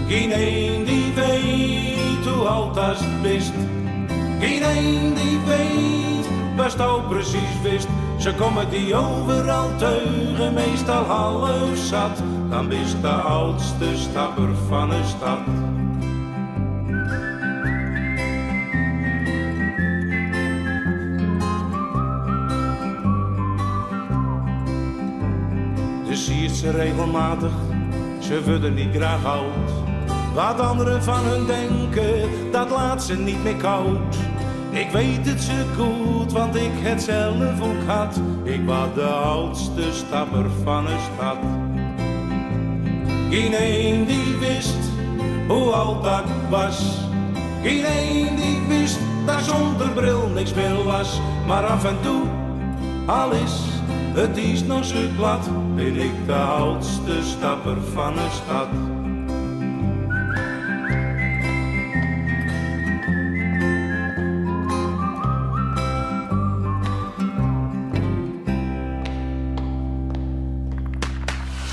Gjin een die weet hoe âld datst bist. Gjin een die weet watsto presys wist. Se komme dy overal teugen, meestal half zat. Dan bist de oudste stapper fan 'e stad. Do siest se regelmatich, se wurde niet graach oud. Wat anderen fan hun denke, dat laat se niet meer koud. Ik weet het zo goed, want ik het zelf ook had. Ik was de oudste stapper van de stad. Geen een die wist hoe oud dat was. Geen een die wist dat zonder bril niks meer was. Maar af en toe, al is het is nog zo glad, ben ik de oudste stapper van de stad.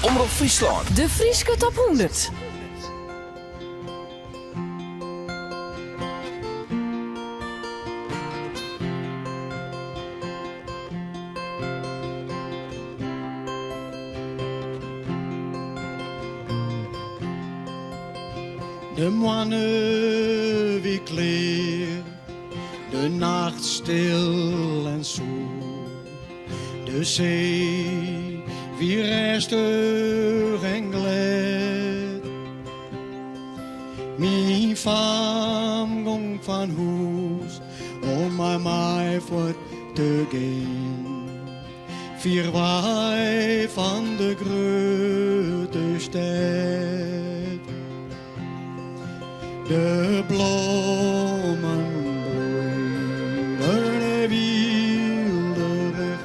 Omrop Fryslân. De Fryske Top 100. De moanne wie klear, de nacht stil en soe. De see wie rêstich en glêd. Myn faam gong fan hûs om mei my fuort te gean. Fier wei fan de grutte stêd. De blommen bloeiden wielderich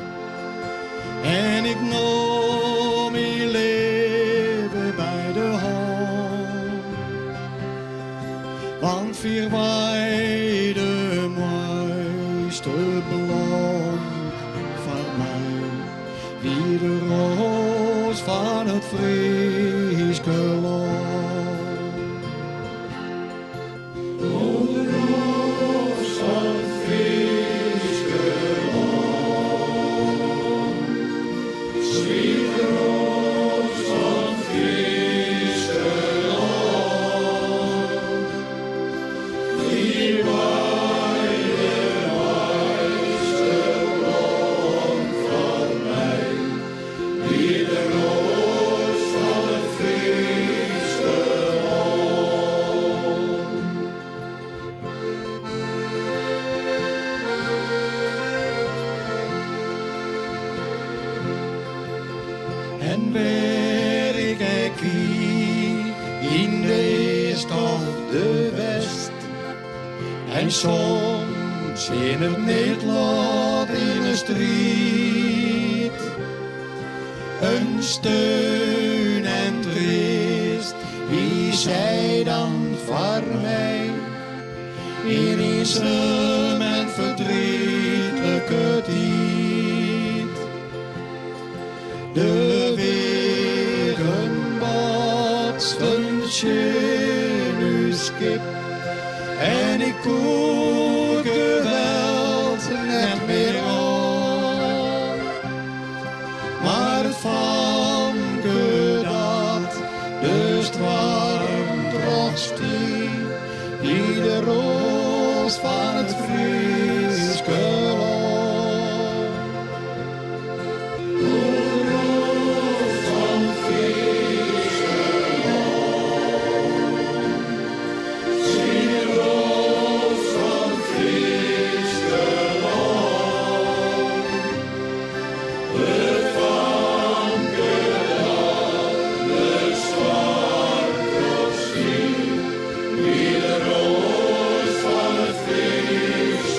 en ik nom myn libben by de hân. Want fier wei de moaiste blom foar my wie de roas fan it Fryske lân. De roas fan it Fryske lân. Swiete roas fan it Fryske lân. Fier wei de moaiste blom foar my wie de roas fan it Fryske lân. En wêr ik ek wie, yn de east of de west. En soms tsjin it needlot yn 'e striid. In steun en treast wie sy dan foar my. Yn iensum en ferdrietlike tiid. De weagen botsten tsjin ús skip en ik koe it geweld net mear oan. Mar it famke dat de stoarm trochstie, wie de roas fan it Fryske lân. De roas fan it Fryske lân. Swiete roas fan it Fryske lân. It famke dat de stoarm trochstie, wie de roas fan it Fryske.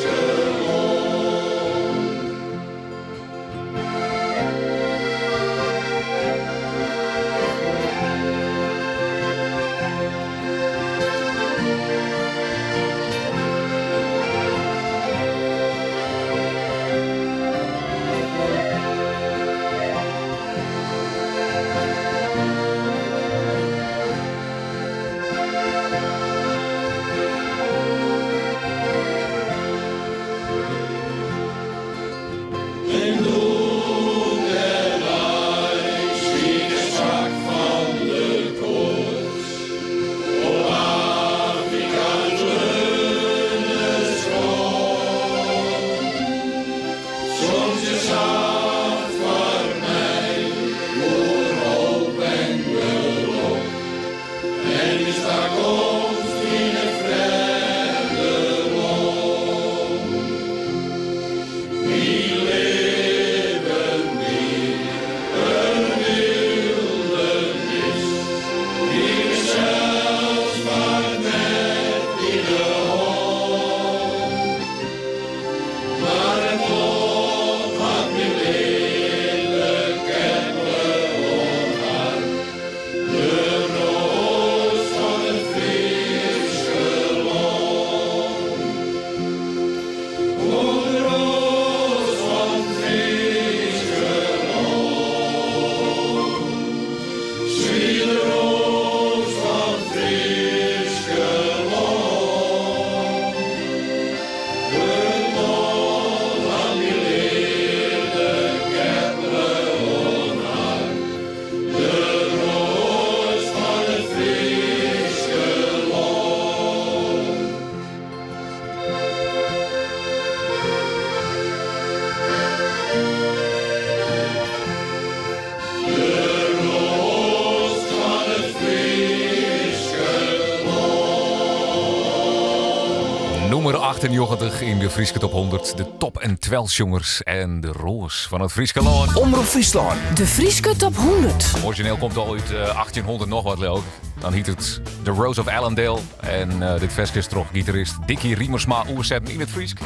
Nûmer 98 yn de Fryske Top 100, de Top en Twelsjongers en de Roas fan it Fryske lân. Omrop Fryslân. De Fryske Top 100. Orizjineel komt al út 1800 noch wat leau ik. Dan hiet it The Rose of Allendale. En dit ferske is troch gitarist Dicky Riemersma oersetten yn it Frysk.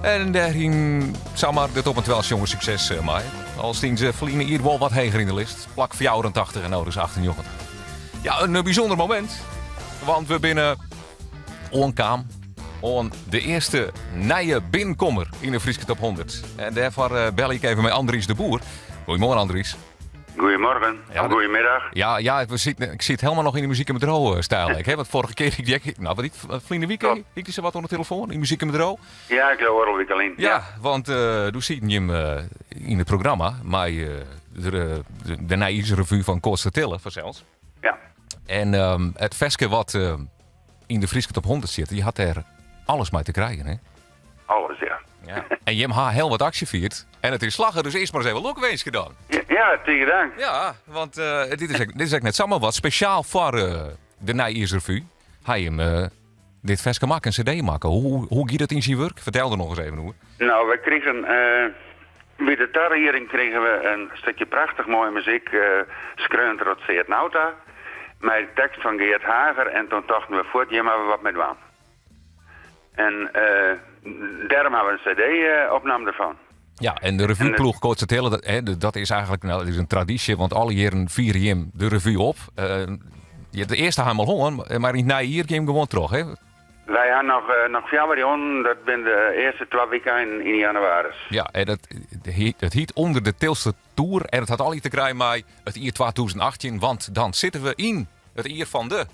En dêryn samar de Top en Twelsjongers sukses mei. Al stiene se ferline jier wol wat heger yn de list. Plak 84 en no dus 98. Ja, in bysûnder momint. Want we binne oankaam oan de earste nije binnenkommer yn de Fryske Top 100. En dêrfoar eh, belje ik even mei Andries de Boer. Goeiemoarn Andries. Goedemorgen, Ja, of goedemiddag. Ja, ja, we zitten, ik sit helemaal noch yn de Muzyk en Bedriuw eh, stijl. Ik, hè, want foarige kear, ik, nou, wat ik, ferline wike, Klopt. ik die wat oan de telefoon yn Muzyk en Bedriuw. Ja, ik leau oardel wike lyn. Ja, want eh doe sieten jim eh, yn it programma mei eh, de, de, de Nijjiersrevue fan Koatstertille, fansels. Ja. En it ferske wat yn de Fryske Top 100 sit, dy hat dêr alles mei te krijen, hè? Alles, ja. Ja. En jim ha hiel wat aksje fierd en it is slagge, dus earst mar ris even lokwinske dan. Ja, tige dank. Ja, want dit is ek, dit is ek net samar wat. Spesjaal foar de Nijjiersrevue ha jim dit ferske makke, in cd makke. Hoe, hoe giet it yn syn wurk? Fertel der noch ris even oer. Nou, wy krigen, by de tarieding krigen we in stikje prachtich moaie muzyk, skreaun troch Tseard Nauta, mei tekst fan Geart Hager en toen tochten we fuort, hjir moatte we wat mei dwaan. En dêrom ha we in cd-opnaam derfan. Ja, en de revueploech Koatstertille, dat, hè, dat is eigenlijk nou, dat is in tradysje, want alle jierren fiere jim de revue op. De earste ha jim al hân, mar yn it nije jier gean jim gewoan troch, hè? Wy ha noch fjouwer jûnen, dat binne de earste twa wykeinen yn jannewaris. Ja, en dat hiet Under de Tilster Toer en it hat allegear te krijen mei it jier 2018, want dan sitte we yn it jier fan de...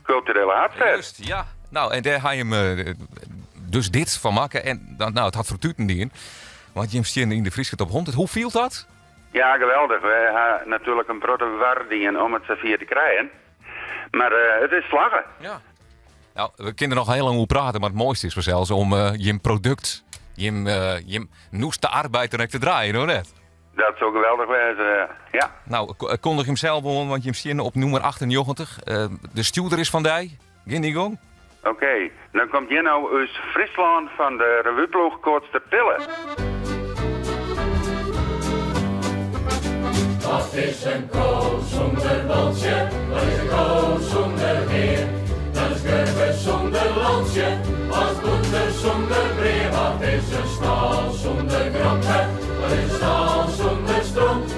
Kulturele haadstêd. Just, ja. Nou, en dêr ha jim dus dit fan makke. En dan, nou, it hat fertuten dien. Want jim stean yn de Fryske Top 100. Hoe fielt dat? Ja, geweldich. Wy ha natuerlik in protte war dien om it safier te krijen. Mar it is slagge. Ja. Nou, we kinne der noch hiel lang oer prate, mar it moaiste is fansels om jim produkt, jim, jim noeste arbeid der ek te draaien, of net? Dat soe geweldich wêze, ja. Nou, kondig him sels oan, want jim steane op nûmer 98. De stjoerder is fan dy. Gean dyn gong. Oké, dan komt hjir no ús Fryslân fan de revueploech Koatstertille. Wat is in ko sûnder woltsje? Wat is in ko sûnder hear? Dat is grubbe sûnder lontsje, as bûter sûnder brea. Wat is in stâl sûnder groppe? Wat is in stâl sûnder stront?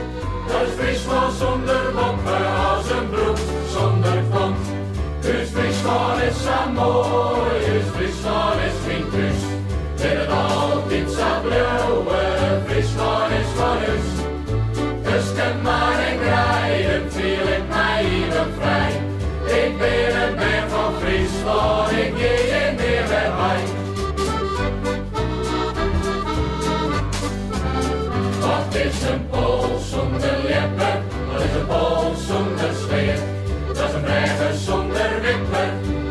Dat is Fryslân sûnder boppe, as in broek sûnder kont. Us Fryslân is sa moai, ús Fryslân is myn thús. Lit it altyd sa bliuwe, Fryslân is fan ús. Tusken mar en greiden fiel ik my ivich frij. Ik bin in bern fan Fryslân, ik gean hjir nea wer wei. Wat is in poal sûnder ljepper? Wat is in poal sûnder sleat? Dat is in brêge sûnder wipper,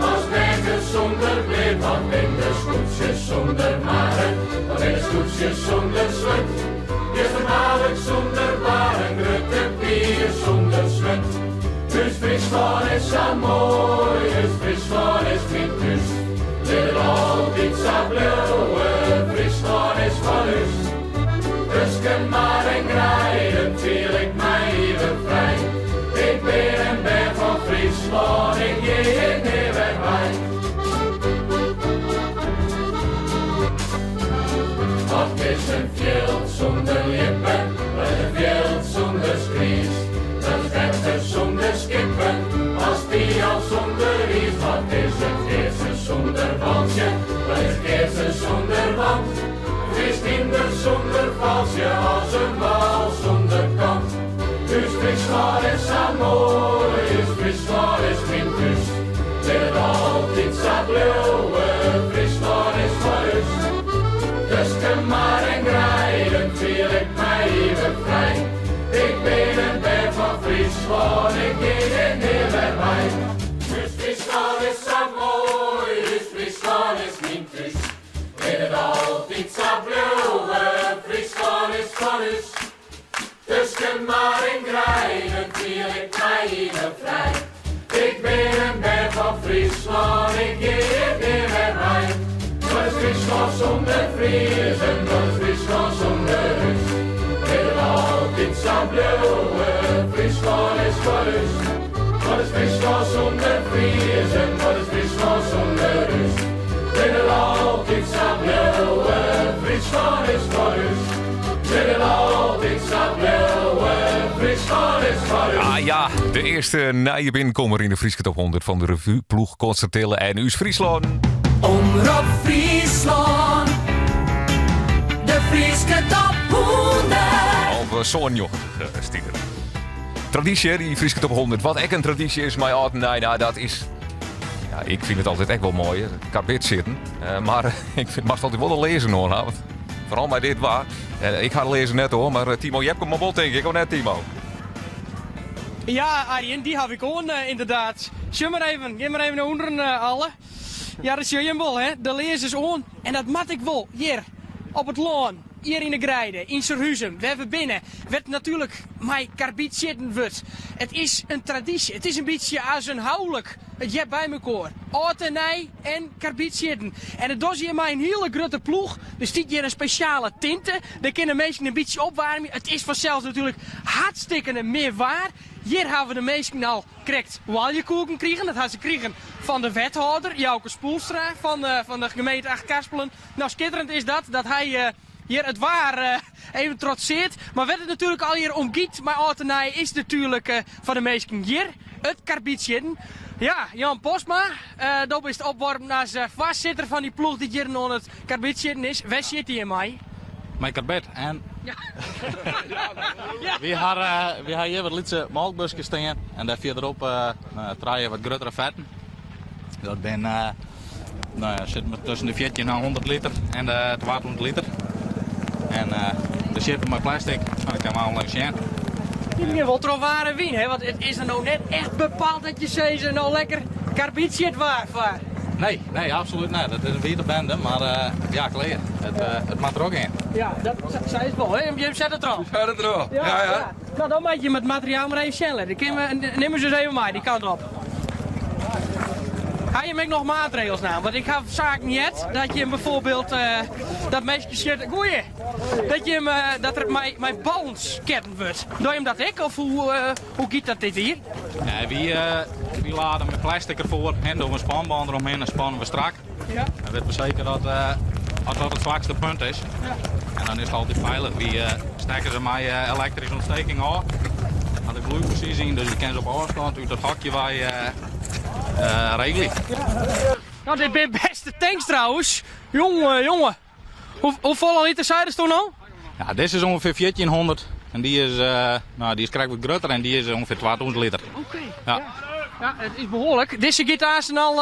as merke sûnder bleat. Wat binne de skûtsjes sûnder marren? Wat binne de skûtsjes sûnder swurd? Eastermar sûnder bar, in grutte pier sûnder swurd. Us Fryslân is sa moai, ús Fryslân is myn thús. Lit it altyd sa bliuwe, Fryslân is fan ús. Tusken mar en greiden fiel ik my ivich frij. Ik bin in bern fan Fryslân, ik gean hjir nea wer wei. Wat is in fjild sûnder ljippen? Wat is in fjild sûnder skries? Dat is wetter sûnder skippen, as Thialf sûnder iis. Wat is it keatsen sûnder baltsje? Wat is keatsen sûnder want? Frysk hynder sûnder faltsje, as in bal sûnder kant. Us Fryslân is sa moai, ús Fryslân is myn thús. Lit it altyd sa bliuwe, Fryslân is foar ús. Tusken mar en greiden fiel ik my ivich frij. Ik bin in bern fan Fryslân, ik gean hjir nea wer wei. Us Fryslân is sa moai, ús Fryslân is myn thús. Lit it altyd sa bliuwe, Fryslân is fan ús. Tusken mar en greiden fiel ik my ivich frij. Ik bin in bern fan Fryslân, ik gean hjir nea wer wei. Fryslân sûnder Friezen, wat is Fryslân sûnder ús? Lit it altyd sa bliuwe, Fryslân is foar ús. Wat is Fryslân sûnder Friezen, wat is Fryslân sûnder ús? Lit it altyd sa bliuwe, Fryslân is foar ús. Lit it altyd sa bliuwe, Fryslân is foar ús. Ah ja, de earste nije binnenkommer yn de Fryske Top 100 fan de revue Ploech Koatstertille en Us Fryslân. Omrop Fryslân, de Fryske Top 100. Of 97 stiet der. Tradysje, dy Fryske Top 100. Wat ek in tradysje is mei âld en nij, nou, dat is... Ja, ik fyn it altyd ek wol moai, karbidsjitten. Mar ik fyn, moatst altyd wol de learzen oan ha. Want foaral mei dit waar. Ik ha de learzen net oan, mar Timo Jepke mar wol tink ik, of net Timo? Ja, Arjen, dy haw ik oan, ynderdaad. Sjoch mar even, gean mar even nei ûnderen alle. Ja, dat sjoch jim wol, hè. De lears is oan en dat moat ek wol, hjir op it lân, hjir yn de greide, yn Surhuzum, wêr we binne, wêr't natuerlik mei karbidsjitten wurdt. It is in tradysje, it is in bytsje as in houlik, it heart by mekoar. Âld en nij en karbidsjitten. En it dogge se hjir mei in hiele grutte ploech. Der stiet hjir in spesjale tinte, dêr kinne minsken in bytsje opwaarmje. It is fansels natuerlik hartstikkene min waar. Hjir hawwe de minsken al krekt oaljekoeken krigen. Dat ha se krigen fan de wethâlder Jouke Spoelstra fan de gemeente Achtkarspelen. Nou, skitterend is dat, dat hy hjir it waar even trotseart. Mar wêr't it natuerlik allegear om giet mei âld en nij is natuerlik foar de minsken hjir it karbidsjitten. Ja, Jan Postma, do bist opworpen as foarsitter fan dy ploech dy't hjir oan it karbidsjitten is. Wêr sjitte jim mei? Mei karbid en wy ha hjir wat lytse molkbuskes stean en dêr fierderop trije wat gruttere fetten. Dat binne, no ja, sit tusken de 1400 liter en de 2000 liter. En dêr sjitte we mei plastic, no, dat kinne we al even sjen. Jim gean wol troch waar en wyn, hè? Want it is der no net echt bepaald dat je sizze no lekker karbidsjitwaar foar. Nee, nee, absolút net. It is in wiete bende, mar ja, klear. It moat troch gean. Ja, dat sa is it wol, hè? Jim sette troch. Sette troch, ja, ja. No, dan moat je it materiaal mar even sjen litte. Kinne we, nim ús ris even mei dy kant op. Ha jim ek noch maatregels naam? Want ik ha saken heard dat jim bijvoorbeeld, dat minsken sjitte, goeie, dat jim, dat der mei, mei ballen sketten wurdt. Dogge jim dat ek of hoe, hoe giet dat dit jier? Nee, wy lade mei plastic derfoar en dogge we in spanbân deromhinne en spanne we strak. Ja. Dan witte we seker dat, as dat it swakste punt is. Ja. En dan is it altyd feilich. Wy stekke se mei elektryske ontsteking ôf. Hat de gloei presys yn, dus we kinne se op ôfstân út dat hokje wei regelje. No, dit binne bêste tanks trouwens. Jonge, jonge. Hoefolle liter seidesto no? Ja, dizze is ûngefear 1400 en dy is, no, dy is krekt wat grutter en dy is ûngefear 2000 liter. Oké. Ja. Ja, it is behoarlik. Dizze giet aansten al,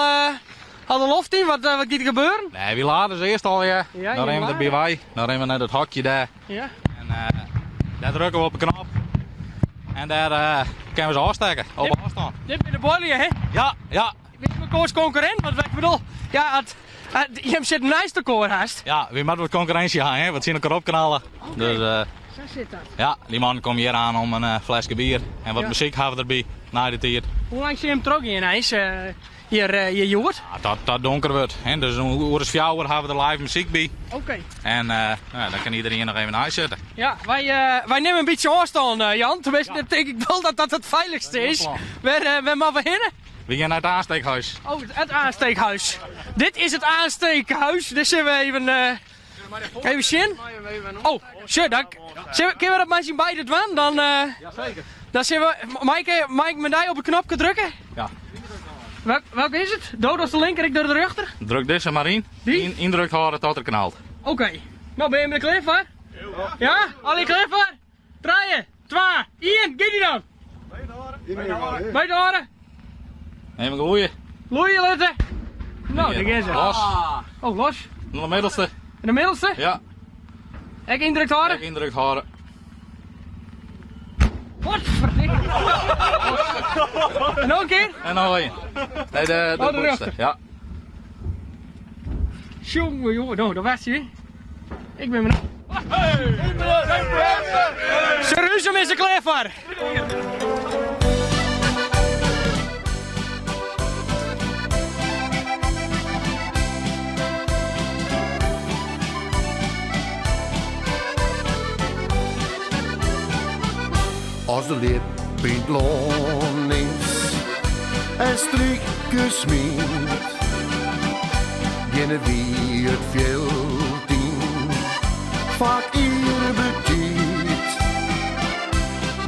al de loft yn. Wat, wat giet der gebeuren? Nee, wy lade se earst al, ja. Ja, Dan je rinne we derby lade. wei. Dan rinne we nei dat hokje dêr. Ja. En dêr drukke we op de knop. En dêr kinne we se ôfstekke, op ôfstân. Dit binne de buorlju, hè? Ja, ja. Binne mekoars konkurrint? Want ik bedoel, ja, at, jim sitte neist elkoar hast. Ja, wy moatte wat konkurrinsje ha, hè? Wat tsjin elkoar opknalle. Oké. Dus, Sa sit dat. Ja, dy mannen komme hjir oan om in fleske bier en wat Ja. muzyk hawwe we derby nei de tiid. Hoe lang sil jim trochgean eins hjir, hjir hjoed? Ja, tot dat donker wurdt. Hè? Dus in oer as fjouwer hawwe we der live muzyk by. Oké. En nou ja, dan kin iedereen noch even neisitte. Ja, wy, wy nimme in bytsje ôfstân, Jan. Tenminste, dan tink ik wol dat dat it feilichste is. Wêr, wêr moatte we hinne? We gean nei it aansteekhuis. Oh, it aansteekhuis. Dit is it aansteekhuis. Dêr sille we even, even sjen. Oh, sjoch, dan kinne we dat mei syn beide dwaan. Dan, dan sille we, Maaike, mei ik mei dy op it knopke drukke? Ja. Welke is it? Do dochst de linker, ik doch de rjochter? Druk dizze mar yn. Dy? Yndrukt hâlde tot er knalt. Oké. No, binne jim der klear foar? Ja? Allegear klear foar? Trije, twa, ien, giet dy dan! Beethâlde! Even gloeie. Gloeie litte. No, dêr gean se. Los. Oh, los. En de middelste. En de middelste? Ja. Ek yndrukt hâlde? Ek yndrukt hâlde. Potverdikke. En noch in kear? En noch ien. Nee, de Oh, de bovenste. rjochter. Ja. Jonge, jonge, no, dat was hij. Ik bin benijd. Surhuzum is der klear foar. As de ljip yn 't lân is en striken smyt, geane wy it fjild yn, faak ier betiid.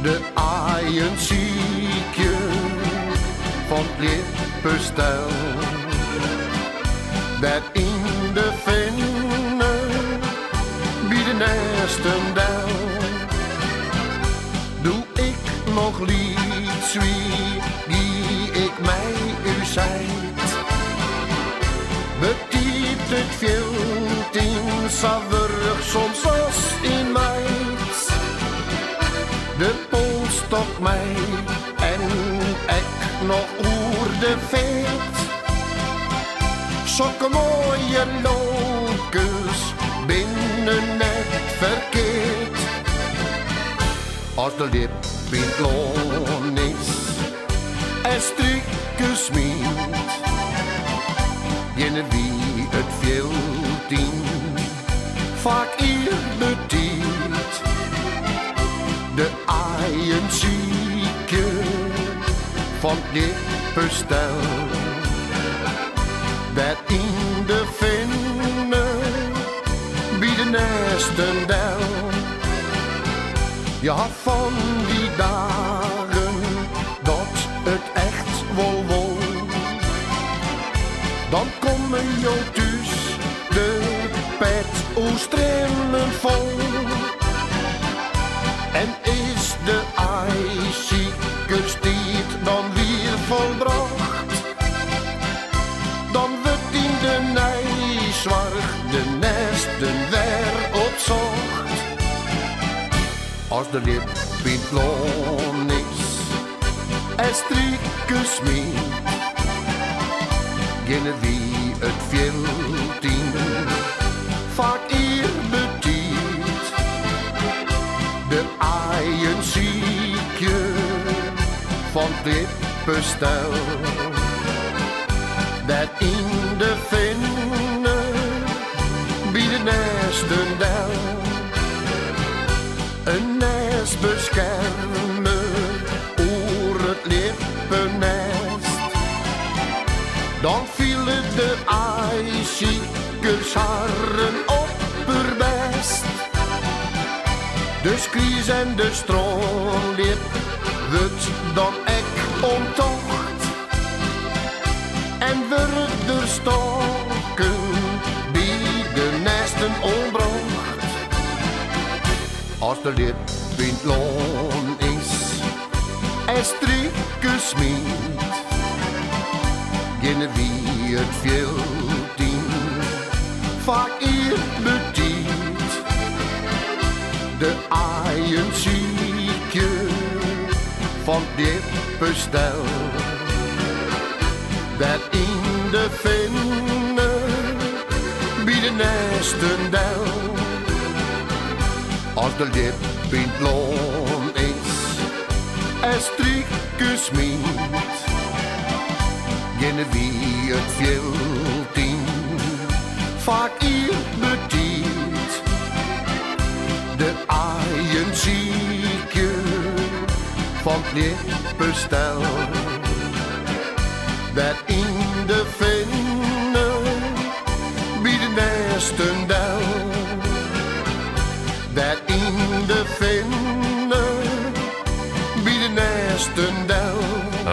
De aaien sykje fan 't ljippestel, dêr yn de finne by de nêsten del. Doe ik noch lyts wie, gie ik mei ús heit. Betiid it fjild yn, sa wurch soms as in meid. De polsstok mei en ek noch oer de feart. Sokke moaie loopkes binne net ferkeard. As de ljip yn 't lân is en striken smyt, geane wy it fjild yn, faak ier betiid. De aaien sykje fan 't ljippestel, dêr yn de finne by de nêsten del. Je ha fan dy dagen dat it echt wol wol. Dan komme jo thús, de pet oerstreamend fol. En is de aaisikerstiid dan wier folbrocht, dan wurdt yn de neisoarch de nêsten wer opsocht. As de ljip yn 't lân is en striken smyt, geane wy it fjild yn, faak ier betiid. De aaien sykje fan 't ljippestel, dêr yn de finne by de nêsten del. In nêst beskerme oer it ljippenêst. Dan fiele de aaisikers harren opperbêst. De skries en de strânljip wurdt dan ek omtocht. En wurde der stokken by de nêsten oanbrocht. As de ljip yn 't lân is en striken smyt, geane wy it fjild yn, faak ier betiid. De aaien sykje fan 't ljippestel, dêr yn de finne by de nêsten del. As de ljip yn 't lân is en striken smyt, geane wy it fjild yn, faak ier betiid. De aaien sykje fan 't ljippestel, dêr yn de finne by de nêsten del. Dêr yn de finne by de nêsten del.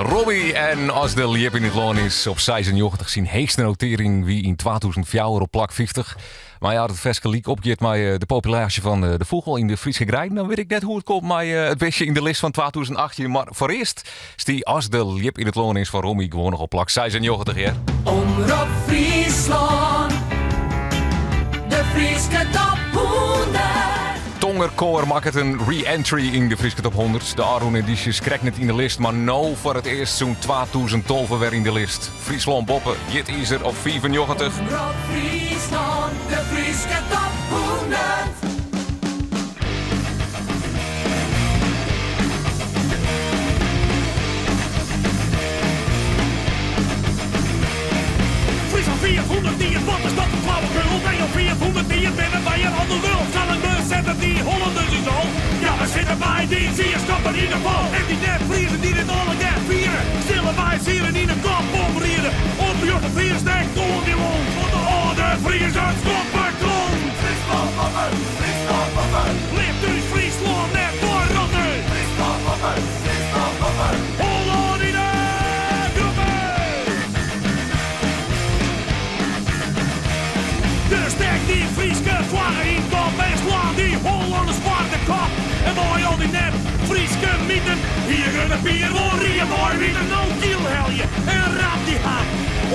Robbie en As de ljip yn it lân is op 96 syn heechste notering wie yn 2004 op plak 50. Mar ja, as it ferske lyk opgiet mei de populaasje fan de fûgel yn de Fryske greiden, dan wit ik net hoe't it komt mei it bistje yn de list fan 2018. Mar foarearst stie As de ljip yn it lân is fan Robbie gewoan noch op plak 96 hear. Omrop Fryslân, de Fryske top 100. Tongerkoar makket in re-entry yn de Fryske top 100. De ôfrûne edysjes krekt net yn de list, mar no foar it earst sûnt 2012 wer yn de list. Fryslân boppe, Jitizer op 95. Omrop Fryslân, de Fryske top 100. Fryslân 500 jier, wat is dat foar flauwekul? Wy al 500 jier binne wy in ander lul. Sa lang besette dy Hollanders ús al. Ja, we sitte. by dy vier skoppen yn de bal. En dy net-Friezen dy't dit allegear fiere, sille wy sieren yn de kop omriede. Oprjochte Fries, dêr koe dy lont, want de âlde Friezen skoppe kont. Fryslân boppe, Fryslân boppe. Lit ús Fryslân net ferrotte. Fryslân boppe, Fryslân boppe. Hollân yn 'e groppe. Dus stek dy Fryske flagge yn top en slaan dy Hollanners foar de kop. En mei al dy nep Fryske myten hie Grutte Pier wol rie mei witen. No kiel helje en rap dy hap,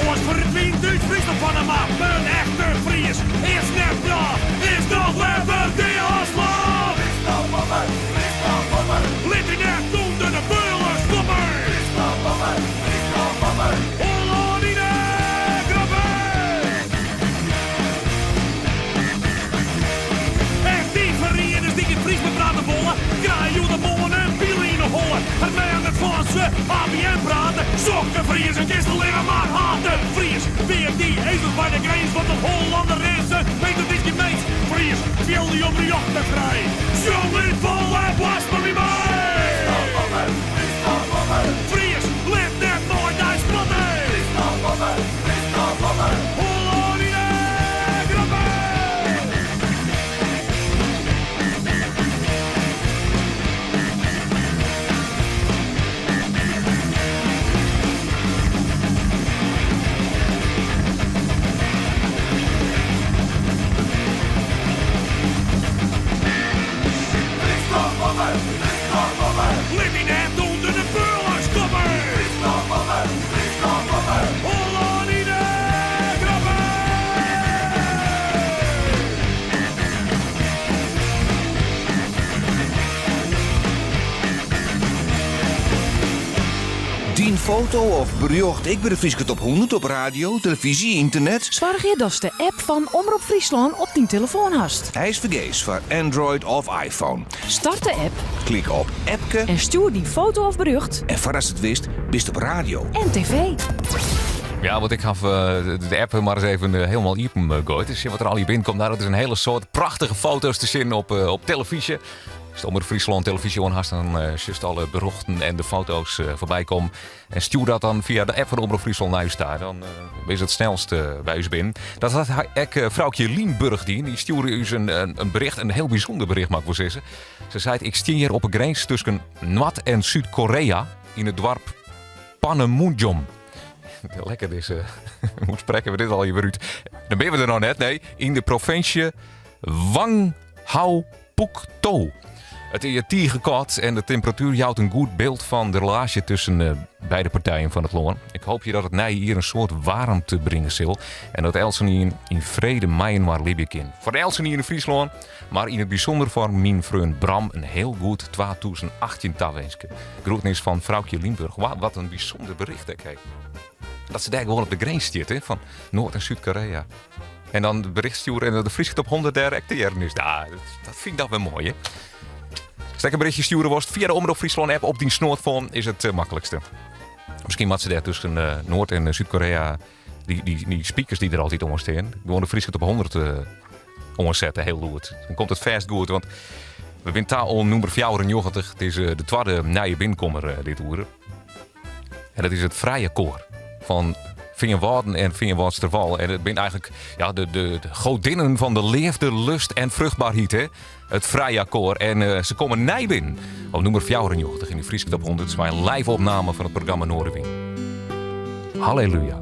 oars ferdwynt ús Fryslân fan de map. In echte Fries is net braaf, is noch leaver dea as slaaf. Fryslân boppe, Fryslân boppe. Lit dy net ûnder de beulen skoppe. Fryslân boppe, Fryslân boppe. Hollân yn 'e groppe. En dy ferrieders dy't gjin Frysk mear prate wolle, krije hjoed-de-moarn in pile yn 'e holle. Har mem net fan se ABN prate, sokke Friezen kinst allinne mar hate. Fries, wear dy ezels by de grins, want in Hollanner is in beter is gjin mins. Fries, fiel dy oprjochte frij, sjong út fol en boarst mei my mei. Fries, lit net mei dy spotte. Hollân yn 'e groppe! Lit dy net ûnder de beulen skoppe! Hollân yn 'e groppe! Dyn foto of berjocht ek by de Fryske Top 100 op radio, telefyzje, ynternet? Soargje datst de app fan Omrop Fryslân op dyn telefoan hast. Hy is fergees foar Android of iPhone. Start de app. Klik op Appke. En stjoer dyn foto of berjocht. En foardatst it witst, bist op radio. En tv. Ja, want ik haw de app mar ris even hielendal iepen goaid. Dus sjen wat der allegear binnenkomt. Nou, dat is in hiele soad prachtige foto's te sjen op, op telefyzje. Ast Omrop Fryslân telefyzje oan hast, dan sjochst alle berjochten en de foto's foarby kommen. En stjoer dat dan fia de app fan Omrop Fryslân nei ús ta. Dan is it snelst by ús binnen. Dat hat ek Froukje Lienburg dien. Dy stjoerde ús in, in bericht, in hiel bysûnder bericht, moat ik wol sizze. Se seit, ik stean hjir op 'e grins tusken Noard- en Súd-Korea yn it doarp Panmunjom. Lekker dizze. Hoe sprekke we dit al hjir wer út? Dan binne we der noch net, nee. Yn de provinsje Wanghao-Pukto. It is tige kâld en de temperatuer jout in goed byld fan de relaasje tusken eh, beide partijen fan it lân. Ik hoopje dat it nije jier in soad waarmte bringe sil en dat eltsenien yn frede mei-inoar libje kin. Foar eltsenien yn Fryslân, mar yn it bysûnder foar myn freon Bram in hiel goed 2018 tawinske. Groetnis fan Froukje Lienburg. Wauw, wat in bysûnder bericht ek, hé. Dat se dêr gewoan op de grins stiet, hè, fan Noard- en Súd-Korea. En dan it bericht stjoere en dat de Fryske top 100 dêr ek te hearren is. Nou, dat, dat fyn ik dan wer moai, hè. Ast ek in berichtje stjoere wolst fia de Omrop Fryslân app op dyn snoadfoan is it eh, maklikste. Miskien moat se dêr tusken eh, Noard- en eh, Súd-Korea dy, dy, dy speakers dy't der altyd oan stean, gewoan de Fryske top 100 eh, oansette, hiel lûd. Dan komt it fêst goed, want we binne ta oan nûmer 94. It is eh, de twadde nije binnenkommer eh, dit oere. En dat is it Frije Koar fan Feanwâlden en Feanwâldsterwal. En it binne eigentlik ja, de, de, de godinnen fan de leafde, lust en fruchtberheid. Hè? It Frije Koar. En eh, se komme nij binnen op nûmer 94 yn de Fryske Top 100. Mei in live opname fan it programma Noardewyn. Halleluja.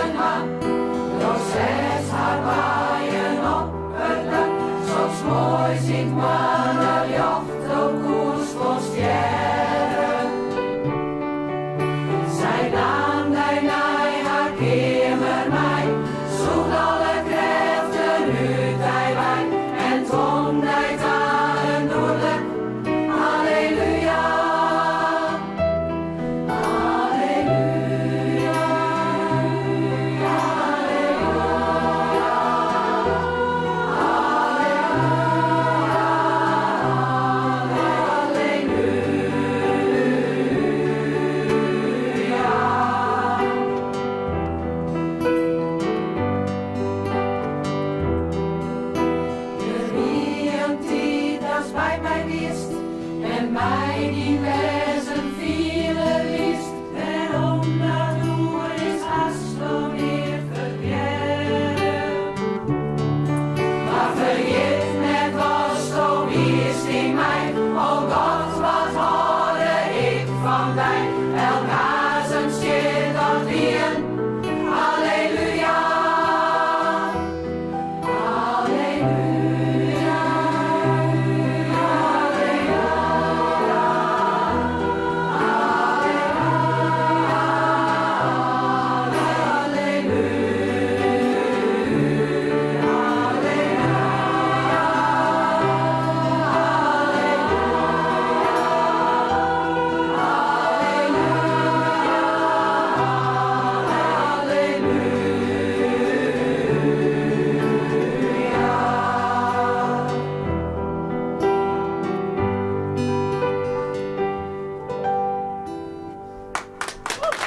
wêzen ha. Do setst har waaien op it dak, soks moais yn 't moanneljocht, do koest wol stjerre. Sy naam dy nei har keamer mei, sûcht alle krêften út dy wei en twong dy ta in nuodlik halleluja. Halleluja, halleluja, halleluja. Der wie in tiid datst by my wiest en my dyn wêzen fiele lietst. Wêrom dat oer is hasto nea fergetten. Mar ferjit net watsto wiest yn my. O God, wat hâlde ik fan dy. Elk azemstjit dat wie in halleluja. Halleluja, halleluja,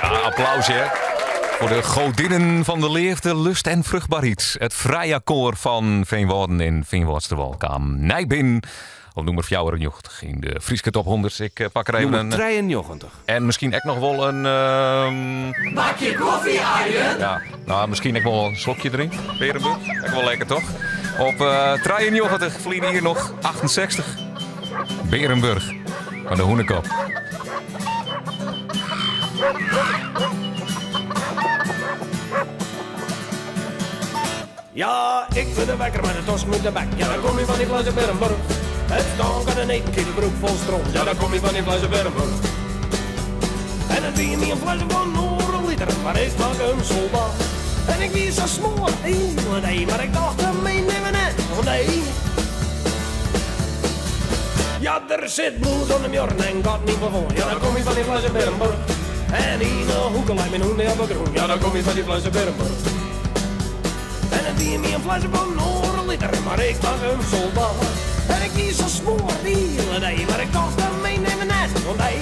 Ja, applaus hè. Foar de godinnen fan de leafde, lust en fruchtberheid. It Freya-koar fan Feanwâlden en Feanwâldsterwâl kaam nij binnen op nûmer 94 yn de Fryske Top 100. Ik eh, pak er even Nûmer in... 93. En miskien ek noch wol in... Bakje kofje, Arjen? Ja, no, miskien ek wol in slokje deryn. Bearenburch, ek wol lekker toch? Op eh 93, ferline jier noch 68. Bearenburch fan de Hûnekop. Ja, ik wurd wekker mei de tosken út de bek. Ja, dan kom je fan dy flesse Bearenburch. It stonk en in eten broek fol stront. Ja, dan kom je fan dy flesse Bearenburch. En it wie my in flesse fan oardel liter, mar ik makke him soldaat. En ik wie sa smoar, hiele dei, mar ik tocht him meenimmen net, oh nee. Ja, der sit bloed oan de muorren en gatten yn plafond. Ja, dan kom je fan dy flesse Bearenburch. En yn 'e hoeke leit myn hûn op 'e grûn. Ja, dan kom je fan dy flesse Bearenburch. En it wie my in flesse fan oardel liter, mar ik makke him soldaat. En ik wie sa smoar de hiele dei, mar ik tocht him meenimmen net, oh nee.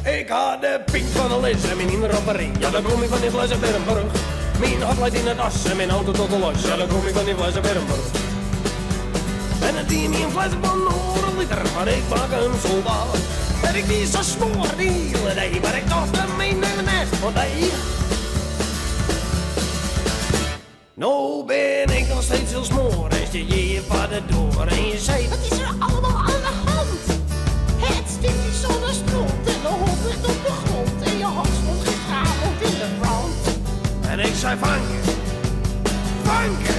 Ik ha de pyn fan de lis en myn hynder op 'e rin. Ja, dan kom ik fan dy flesse Bearenburch. Myn hart leit yn it as en myn auto tot de los. Ja, dan kom ik fan dy flesse Bearenburch. En it wie my in flesse fan oardel liter, mar ik makke him soldaat. En ik wie sa smoar de hiele dei, mar ik tocht him meenimmen net, want nee. No bin ik noch steeds hiel smoar en stean hjir foar de doar en je sei. Wat is er allemaal aan de hand? Het stinkt hier zo naar stront en de hond ligt op de grond en je hand stond gisteravond in de brand. En ik sei fanke, fanke,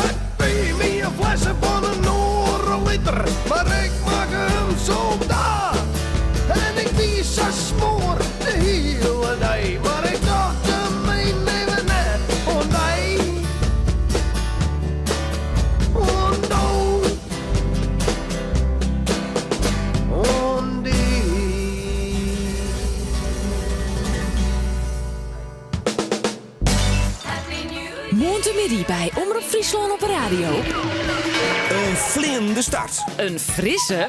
it wie my in flesse fan in oardel liter, mar ik makke him soldaat. En ik wie sa smoar de hiele dei, mar ik tocht him meenimmen net, oh nee. Oh no. Oh nee. Moarntemiddei by Omrop Fryslân op 'e radio. In fleanende start. In frisse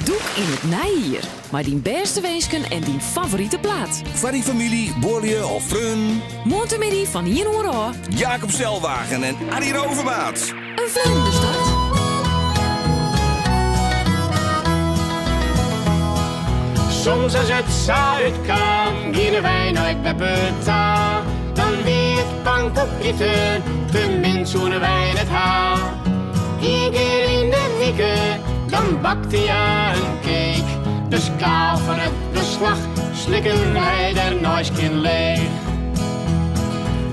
dûk yn it nije jier mei dyn bêste winsken en dyn favorite plaat. Foar dyn famylje, buorlju of freonen. Moarntemiddei fan ien oere ôf. Jacob Stelwagen en Addie Rovermaat. In fleanende start. Soms as it sa útkaam, giene wy nei beppe ta. Dan wie it pankoek ite, te min soene wy net ha. Ien kear yn de wike, dan bakte hja in cake. De skaal fan it beslach slikken wy dêrnei skjin leech.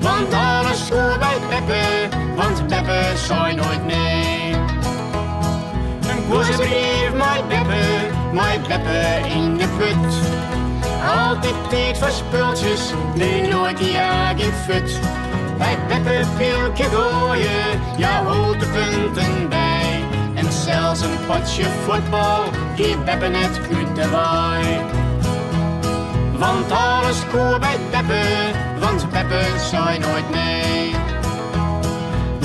Want alles koe by beppe, want beppe sei noait nee. In guozzebrief mei beppe, mei beppe yn de put. Altyd tiid foar spultsjes, nee noait hja gjin fut. By beppe pylkje goaie, hja hold de punten by. En sels in potsje fuotbal gie beppe net út de wei. Want alles koe by beppe, want beppe sei noait nee.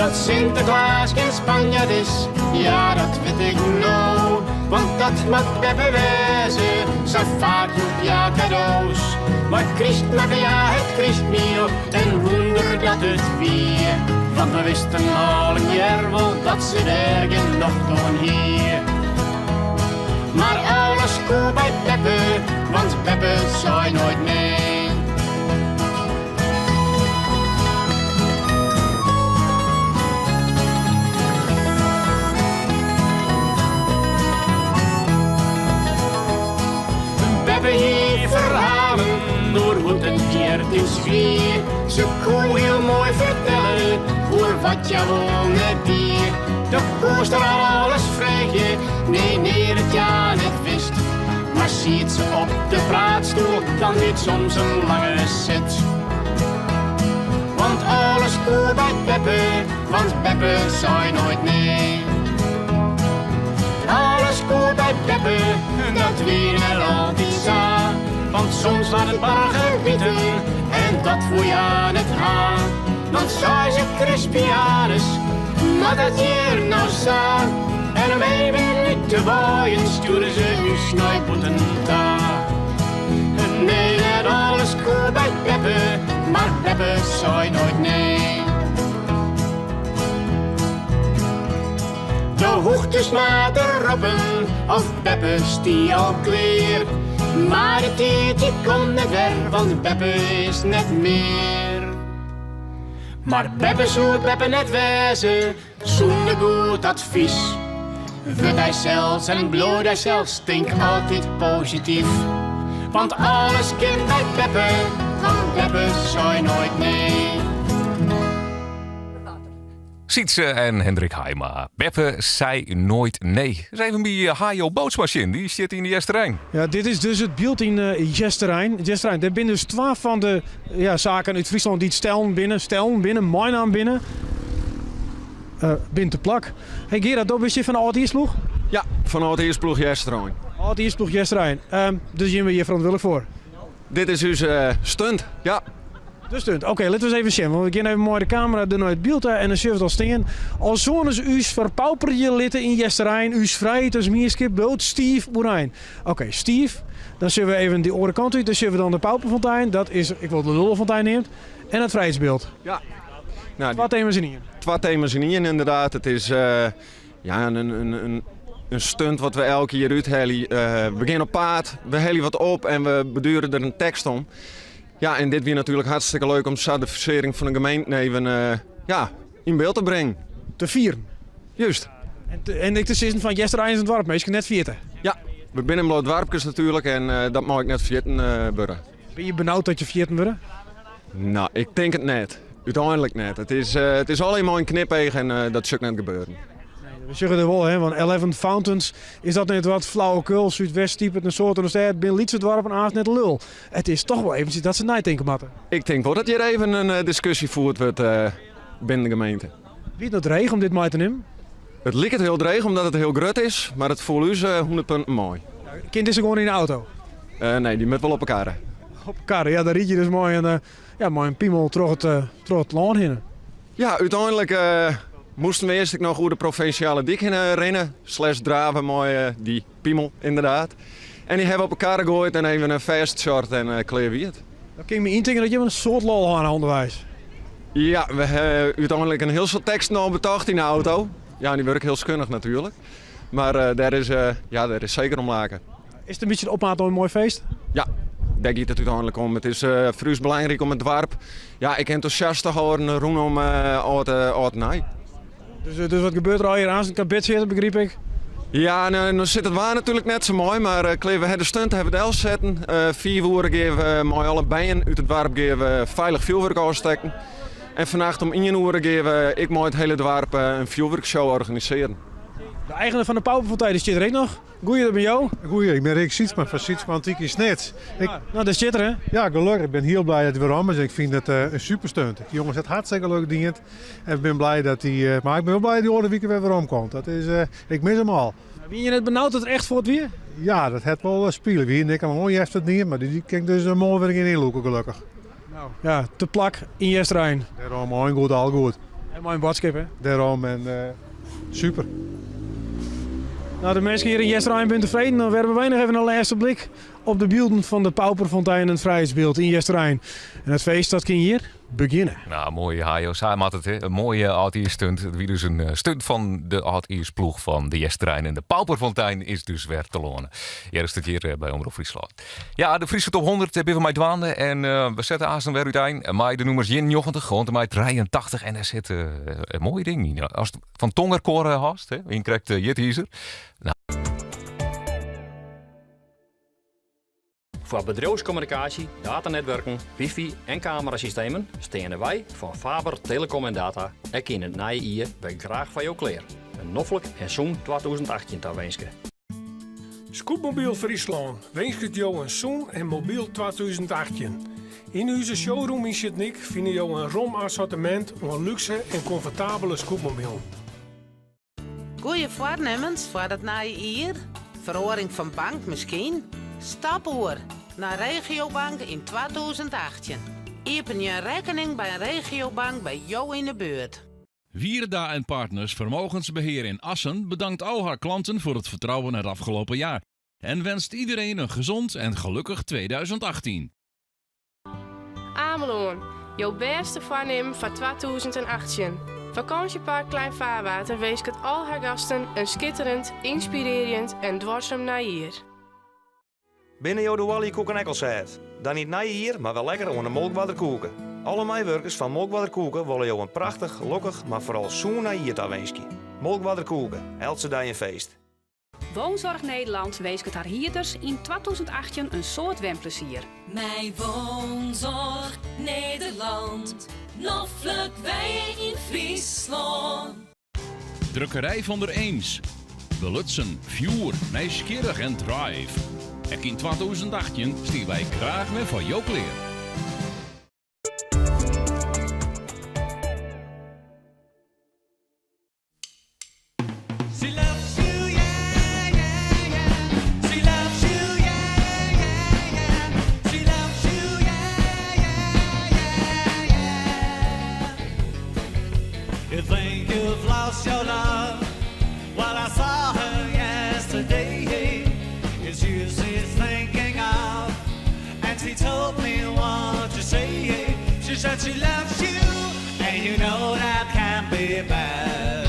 Dat Sinteklaas gjin Spanjaard is, ja dat wit ik no. Want dat moat beppe wêze, sa faak joech hja kado's. Mei kryst makke hja it krystmiel en wûnder dat it wie. Want we wisten allegear wol dat se dêr gjin nocht oan hie. Mar alles koe by beppe, want beppe sei noait nee. Beppe hie ferhalen oer hoe't it eartiids wie. Se koe hiel moai fertelle oer wat hja wol net die. Do koest har alles freegje, nee, nee, dat hja net wist. Mar siet se op de praatstoel, dan wie it soms in lange sit. Want alles koe by beppe, want beppe sei noait nee. Alles koe by beppe, dat wie net altyd sa. Want soms waard it bargebiten en dat woe hja net ha. Dan sei se Crispianus, moat dat hjir no sa? En om even út te waaien stjoerde se ús nei bûten ta. Nee, net alles koe by beppe, mar beppe sei noait nee. Do hoechdest mar te roppen of beppe stie al klear. Mar de tiid dy komt net wer, want beppe is net mear. Mar beppe soe beppe net wêze sûnder goed advys. Wurd dysels en bliuw dysels, tink altyd posityf. Want alles kin by beppe, want beppe sei noait nee. Sytse en Hendrik Haima. Beppe sei noait nee. Ris even by Hajo Bootsma sjen, dy stiet yn de Easterein. Ja, dit is dus it byld yn Easterein. Easterein, dêr binne dus twa fan de ja, saken út Fryslân dy't stellen binne, stellen binne, meinaam binne, binne te plak. Hey Gerard, do bist hjir fan de âldjiersploech? Ja, fan de âldjiersploech Easterein. Âldjiersploech Easterein. Dus jim binne hjir ferantwurdlik foar? Dit is ús stunt, ja. De stunt. Oké, litte we ris even sjen. Want we gean even mei de kamera der nei it byld ta en dan sjogge we it al stean. Al soene se ús ferpauperje litte yn Easterein, ús frijheid as mienskip bliuwt stiif oerein. Oké, stiif. Dan sjogge we even dy oare kant út. Dan sjogge we dan de Pauperfontein. Dat is ek wol de Lullefontein neamd. En it Frijheidsbyld. Ja. Nou, Twa tema's yn ien. Twa tema's yn ien, inderdaad. It is ja, in stunt wat we elk jier úthelje. We gean op paad, we helje wat op en we beduere der in tekst om. Ja, en dit wie natuerlik hartstikke leuk om sa de fusearring fan de gemeenten even ja, yn byld te bringen. Te fieren. Juist. En ek te sizzen fan Easterein is in doarp, minsken net ferjitte. Ja, we binne in bloot doarpkes natuerlik en dat mei ek net ferjitten wurde. Binne je benaud dat je ferjitten wurde? Nou, ik tink it net. Úteinlik net. It is, it is allegear mei in knipeach en dat sil net gebeuren. We sjogge der wol, hè, want Eleven Fountains, is dat net wat flauwekul? Súdwest stipet in soad oan de stêd, binne lytse doarpen aanst net lul. It is toch wol eventsjes dat se neitinke moatte. Ik tink wol dat hjir even in diskusje fierd wurdt binnen de gemeente. Wie it no dreech om dit mei te nimmen? It liket hiel dreech omdat it hiel grut is, mar it foel ús 100 punten mei. Kin dizze gewoan yn de auto? Nee, dy moat wol op 'e karre. Op 'e karre, ja, dan ryd je dus mei in, ja, mei in pimel troch it, troch it lân hinne. Ja, úteinlik moasten we earst ek noch oer de provinsjale dyk hinne rinne, slash drave mei dy pimel, inderdaad. En dy hawwe we op 'e karre goaid en even fêstsjord en klear wie it. Dan kin ik my yntinke dat jimme in soad lol hân ha ûnderweis. Ja, we hawwe úteinlik in hiel soad teksten al betocht yn de auto. Ja, en dy wurde ek hiel skunnich natuerlik. Mar dêr is, ja, dêr is seker om lake. Is it in bytsje de opmaat nei in moai feest? Ja, dêr giet it úteinlik om. It is foar ús belangryk om it doarp ja, ek entûsjast te hâlden rûnom âld en nij. Dus wat gebeurt der allegear aanst? In karbidsjitte, begryp ik? Ja, no sit it waar natuerlik net sa mei, mar klear, we ha de stunt ha we delsetten. Fiif oere gean we mei alle bern út it doarp gean we feilich fjoerwurk ôfstekken. En fannacht om ien oere gean we ek mei it hiele doarp in fjoerwurkshow organisearjen. De eigener fan de Pauperfontein dy stiet der ek noch. Goeie, dat bin jo? Goeie, ik bin Rick Sietsma fan Sietsma Antiek yn Snits. Ik, nou, dêr stiet er, hè? Ja, gelukkig. Ik bin hiel blij dat hy werom is. Ik fyn it in super stunt. Dy jonges hat hartstikke leuk dien. En ik bin blij dat hy, mar ik bin wol blij dat hy oare wike wer werom komt. Dat is, ik mis him al. Wie je net benaud dat er echt fuort wie? Ja, dat hat wol spile. Wy hiene ek al in oanjefte dien, mar dy kin ik dus moarn wer yn ynlûke, gelokkich. Nou, ja, te plak yn Easterein. Dêrom, ein goed, al goed. En mei in boadskip, hè? Dêrom, en super. Nou, de minsken hjir yn Easterein binne tefreden. Dan werpe wy noch even in lêste blik op de bylden fan de Pauperfontein en it Frijheidsbyld yn Easterein. En it feest dat kin hjir begjinne. Nou, moai Hajo, sa moat it, hè. In moaie âldjiersstunt. It wie dus in stunt fan de âldjiersploech fan de Easterein. En de Pauperfontein is dus wer telâne. Hjir is it hjir by Omrop Fryslân. Ja, de Fryske Top 100 binne we mei dwaande. En we sette aansten wer útein mei de nûmers 91 oant en mei 83. En dêr sit in moaie ding yn. Ast fan Tongerkoar hâldst, hè, yn krekt jithizer. Nou. Foar bedriuwskommunikaasje, datanetwurken, wifi en kamerasystemen steane wy fan Faber Telecom en Data ek yn it nije jier wer graach foar jo klear. In noflik en sûn 2018 tawinske. Scootmobiel Fryslân winsket jo in sûn en mobyl 2018. Yn ús showroom yn Sint Nyk fine jo in rom assortimint oan lúkse en komfortabele scootmobielen. Goeie foarnimmens foar it nije jier? Feroaring fan bank miskien? Stap oer nei Regiobank yn 2018. Iepenje in rekkening by in regiobank by jo yn 'e buert. Wierda en Partners Vermogensbeheer in Assen bedankt al haar klanten voor het vertrouwen het afgelopen jaar en wenst iedereen een gezond en gelukkig 2018. Amelân, jo bêste foarnimmen foar 2018. Fakânsjepark Klein Vaarwater winsket al har gasten in skitterend, ynspirearjend en duorsum nijjier. Binne jo de oaljekoeken ek al sêd? Dan yn it nije jier mar wer lekker oan de Molkwarder koeke. Alle meiwurkers fan Molkwarder Koeke wolle jo in prachtich, lokkich, mar foaral sûn nij jier tawinskje. Molkwarder Koeke, eltse dei in feest. Woonzorg Nederland winsket har hierders yn 2018 in soad wenplezier. Mei Woonzorg Nederland, noflik wenje yn Fryslân. Drukkerij Van der Eems. Belutsen, fjoer, nijsgjirrich en drive. Ek yn 2018 stean wy graach wer foar jo klear. She loves you, yeah, yeah, yeah. She loves you, yeah, yeah, yeah. She loves you, yeah, yeah, yeah, yeah. You think you've lost your love? Well, I saw her yesterday. It's you she's thinking of, and she told me what to say. She said she loves you, and you know that can't be bad.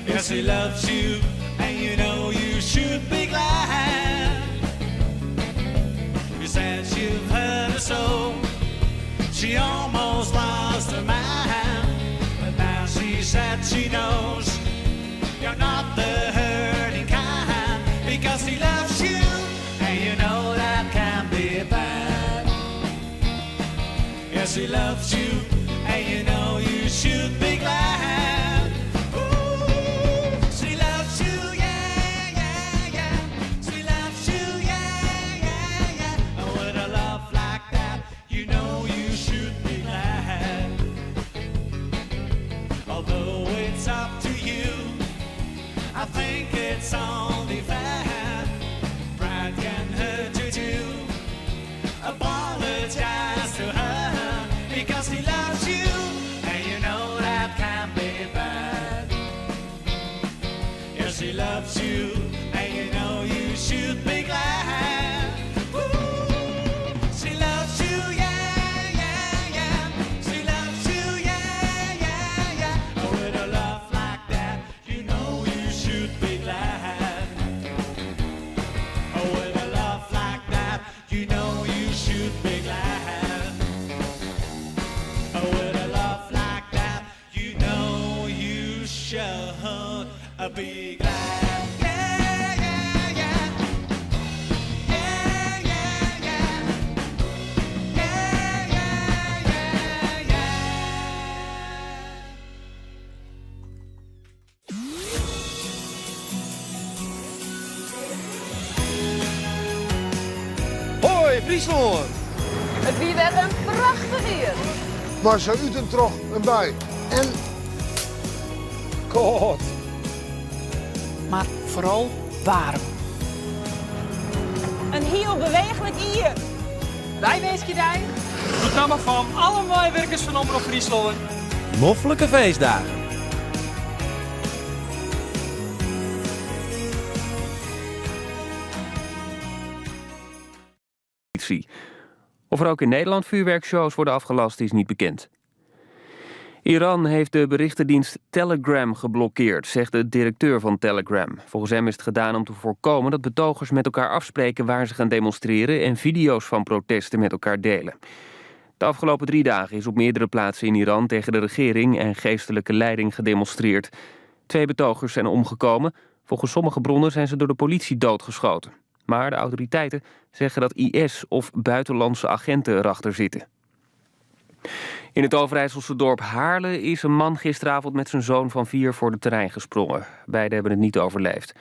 Yes, she loves you, and you know you should be glad. You said you've hurt her so, she almost lost her mind. But now she said she knows you're not the hurting kind because she loves you, and you know that can't be bad. Yes, she loves you, and you know you should be glad. Ooh, she loves you, yeah, yeah, yeah. She loves you, yeah, yeah, yeah. And with a love like that, you know you should be glad. Although it's up to you, I think it's only fair. Pride can hurt you too. Apologize to her because she loves you, and you know that can't be. Fryslân. It wie wer in prachtich jier. Mar sa út en troch in bui en kâld. Mar foaral waarm. In hiel beweechlik jier. Wy winskje dy. Út namme fan alle meiwurkers fan Omrop Fryslân. Noflike feestdagen. Of er ook in Nederland vuurwerkshows worden afgelast is niet bekend. Iran heeft de berichtendienst Telegram geblokkeerd, zegt de directeur van Telegram. Volgens hem is het gedaan om te voorkomen dat betogers met elkaar afspreken waar ze gaan demonstreren en video's van protesten met elkaar delen. De afgelopen drie dagen is op meerdere plaatsen in Iran tegen de regering en geestelijke leiding gedemonstreerd. Twee betogers zijn omgekomen. Volgens sommige bronnen zijn ze door de politie doodgeschoten. Maar de autoriteiten zeggen dat IS of buitenlandse agenten erachter zitten. In het Overijsselse dorp Haarle is een man gisteravond met zijn zoon van vier voor de terrein gesprongen. Beiden hebben het niet overleefd.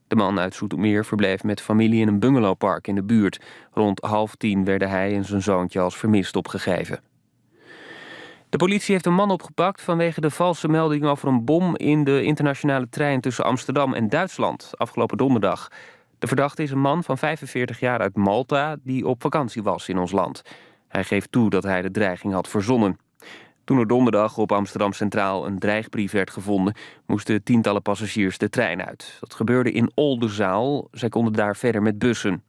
De man uit Zoetermeer verbleef met familie in een bungalowpark in de buurt. Rond half tien werden hij en zijn zoontje als vermist opgegeven. De politie heeft een man opgepakt vanwege de valse melding over een bom in de internationale trein tussen Amsterdam en Duitsland afgelopen donderdag. De verdachte is een man van 45 jaar uit Malta die op vakantie was in ons land. Hij geeft toe dat hij de dreiging had verzonnen. Toen er donderdag op Amsterdam Centraal een dreigbrief werd gevonden, moesten tientallen passagiers de trein uit. Dat gebeurde in Oldenzaal. Zij konden daar verder met bussen.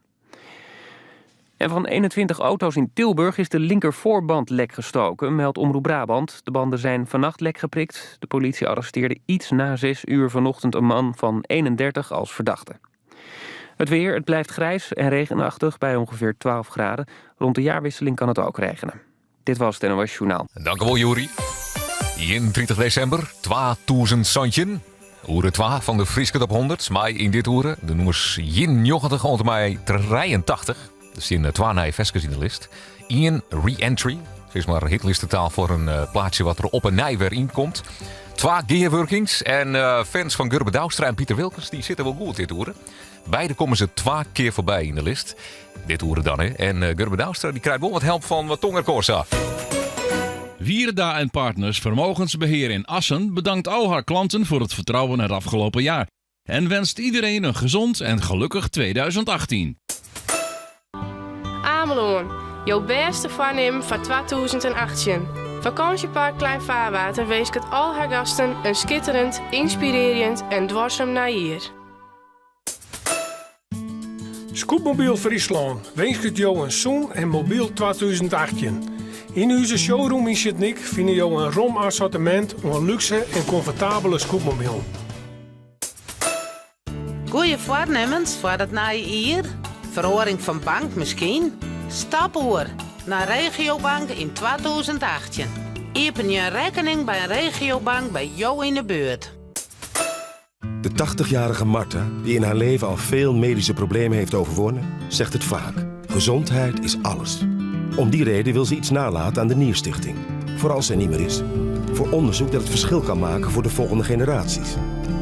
En van 21 auto's in Tilburg is de linkervoorband lek gestoken, meldt Omroep Brabant. De banden zijn vannacht lek geprikt. De politie arresteerde iets na 6 uur vanochtend een man van 31 als verdachte. Het weer, het blijft grijs en regenachtig bij ongeveer 12 graden. Rond de jaarwisseling kan het ook regenen. Dit was het NOS Journaal. Dank u wel, Juri. 31 december, 2000 Santjen. Oere 2 fan de Fryske Top 100. Mei yn dit oere, de nûmers 91 oant en mei 83. Der steane twa nije ferskes yn de list. Ien re-entry, sis mar hitlistetaal foar in eh, plaatsje wat der op 'e nij wer yn komt. Twa gearwurkings en eh, fans fan Gurbe Douwstra en Piter Wilkens dy sitte wol goed dit oere. Beide komme se twa kear foarby yn de list. Dit oere dan, hè. En eh, Gurbe Douwstra dy krijt wol wat help fan wat Tonger Corsa. Wierda en Partners Vermogensbeheer in Assen bedankt al haar klanten voor het vertrouwen het afgelopen jaar. En wenst iedereen een gezond en gelukkig 2018. Amelân, jo bêste foarnimmen foar 2018. Fakânsjepark Klein Vaarwater winsket al har gasten in skitterend, ynspirearjend en duorsum nijjier. Scootmobiel Fryslân winsket jo in sûn en mobyl 2018. Yn ús showroom yn Sint Nyk fine jo in rom assortimint oan lúkse en komfortabele scootmobilen. Goeie foarnimmens foar it nije jier? Feroaring fan bank miskien? Stap oer nei Regiobank yn 2018. Iepenje in rekkening by in regiobank by jo yn 'e buert. De 80-jarige Marta, die in haar leven al veel medische problemen heeft overwonnen, zegt het vaak. Gezondheid is alles. Om die reden wil ze iets nalaten aan de Nierstichting. Voor als zij niet meer is. Voor onderzoek dat het verschil kan maken voor de volgende generaties.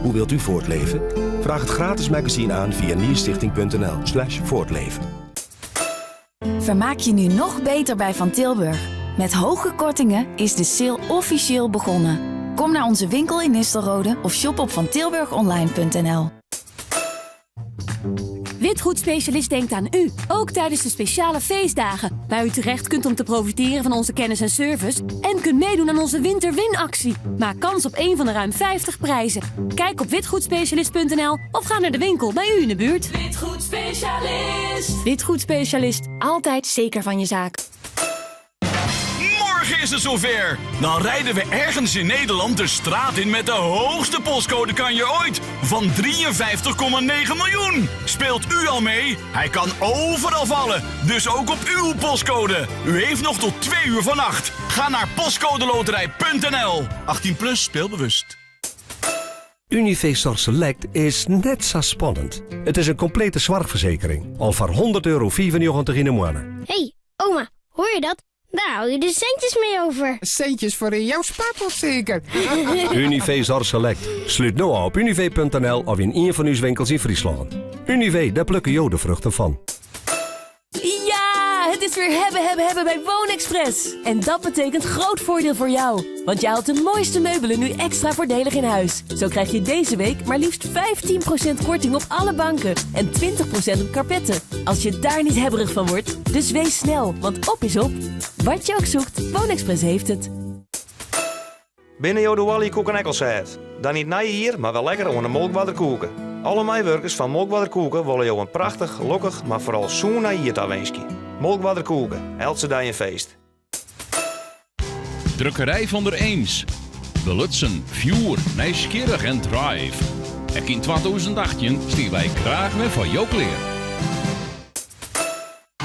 Hoe wilt u voortleven? Vraag het gratis magazine aan via nierstichting.nl slash voortleven. Vermaak je nu nog beter bij Van Tilburg. Met hoge kortingen is de sale officieel begonnen. Kom naar onze winkel in Nistelrode of shop op vantilburgonline.nl. Witgoedspecialist denkt aan u, ook tijdens de speciale feestdagen. Waar u terecht kunt om te profiteren van onze kennis en service. En kunt meedoen aan onze winterwinactie. Maak kans op een van de ruim 50 prijzen. Kijk op witgoedspecialist.nl of ga naar de winkel bij u in de buurt. Witgoedspecialist. Witgoedspecialist, altijd zeker van je zaak. Morgen is het zover. Dan rijden we ergens in Nederland de straat in met de hoogste postcode kan je ooit. Van 53,9 miljoen. Speelt u al mee? Hij kan overal vallen. Dus ook op uw postcode. U heeft nog tot 2 uur vannacht. Ga naar postcodeloterij.nl. 18 plus speelbewust. Univé Zorg Select is net zo spannend. Het is een complete zorgverzekering. Al voor 100,95 euro in de maand. hey, oma, hoor je dat? Daar hou je de centjes mee over. Centjes voor in jouw spaarpot zeker? Univé Zorg Select. Sluit nu al op univé.nl of in een van uw winkels in Friesland. Univé, daar plukken jou de vruchten van. Ja, is weer hebben, hebben, hebben bij Woonexpress. En dat betekent groot voordeel voor jou. Want je haalt de mooiste meubelen nu extra voordelig in huis. Zo krijg je deze week maar liefst 15% korting op alle banken en 20% op karpetten. Als je daar niet hebberig van wordt. Dus wees snel, want op is op. Wat je ook zoekt, Woonexpress heeft het. Binne jo de Wally Koeken Ekkelset? Dan niet nij jier, mar wol lekker oan de Molkwarder koeke. Alle meiwurkers fan Molkwarder Koeke wolle jo in prachtich, lokkich, mar foaral sûn nij jier tawinskje. Molkwarder Koeke, eltse dei in feest. Drukkerij van der Eems. Belutsen, fjoer, nijsgjirrich en drive. Ek yn 2018 stean wy graach wer foar jo klear.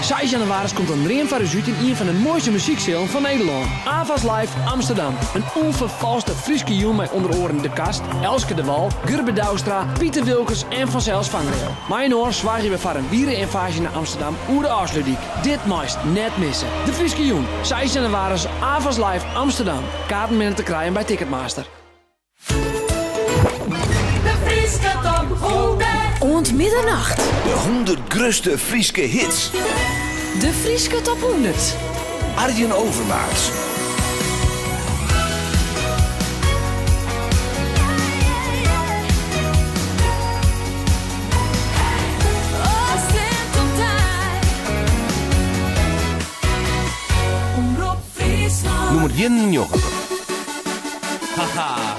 6 jannewaris komt in dream foar ús út yn ien fan de moaiste muzyksealen fan Nederlân. AFAS Live Amsterdam. In ûnferfalste Fryske jûn mei ûnder oaren De Kast, Elske DeWall, Gurbe Douwstra, Piter Wilkens en fansels Vangrail. Mei-inoar soargje we foar in wiere ynvaazje nei Amsterdam oer de Ofslútdyk. Dit meist net misse. De Fryske jûn, 6 jannewaris, AFAS Live Amsterdam. Kaarten binne te krijen by Ticketmaster. De Fryske top 100. Oant middernacht. De 100 grutste Fryske hits. De Fryske top 100. Arjen Overmaat. Nûmer 91. Haha.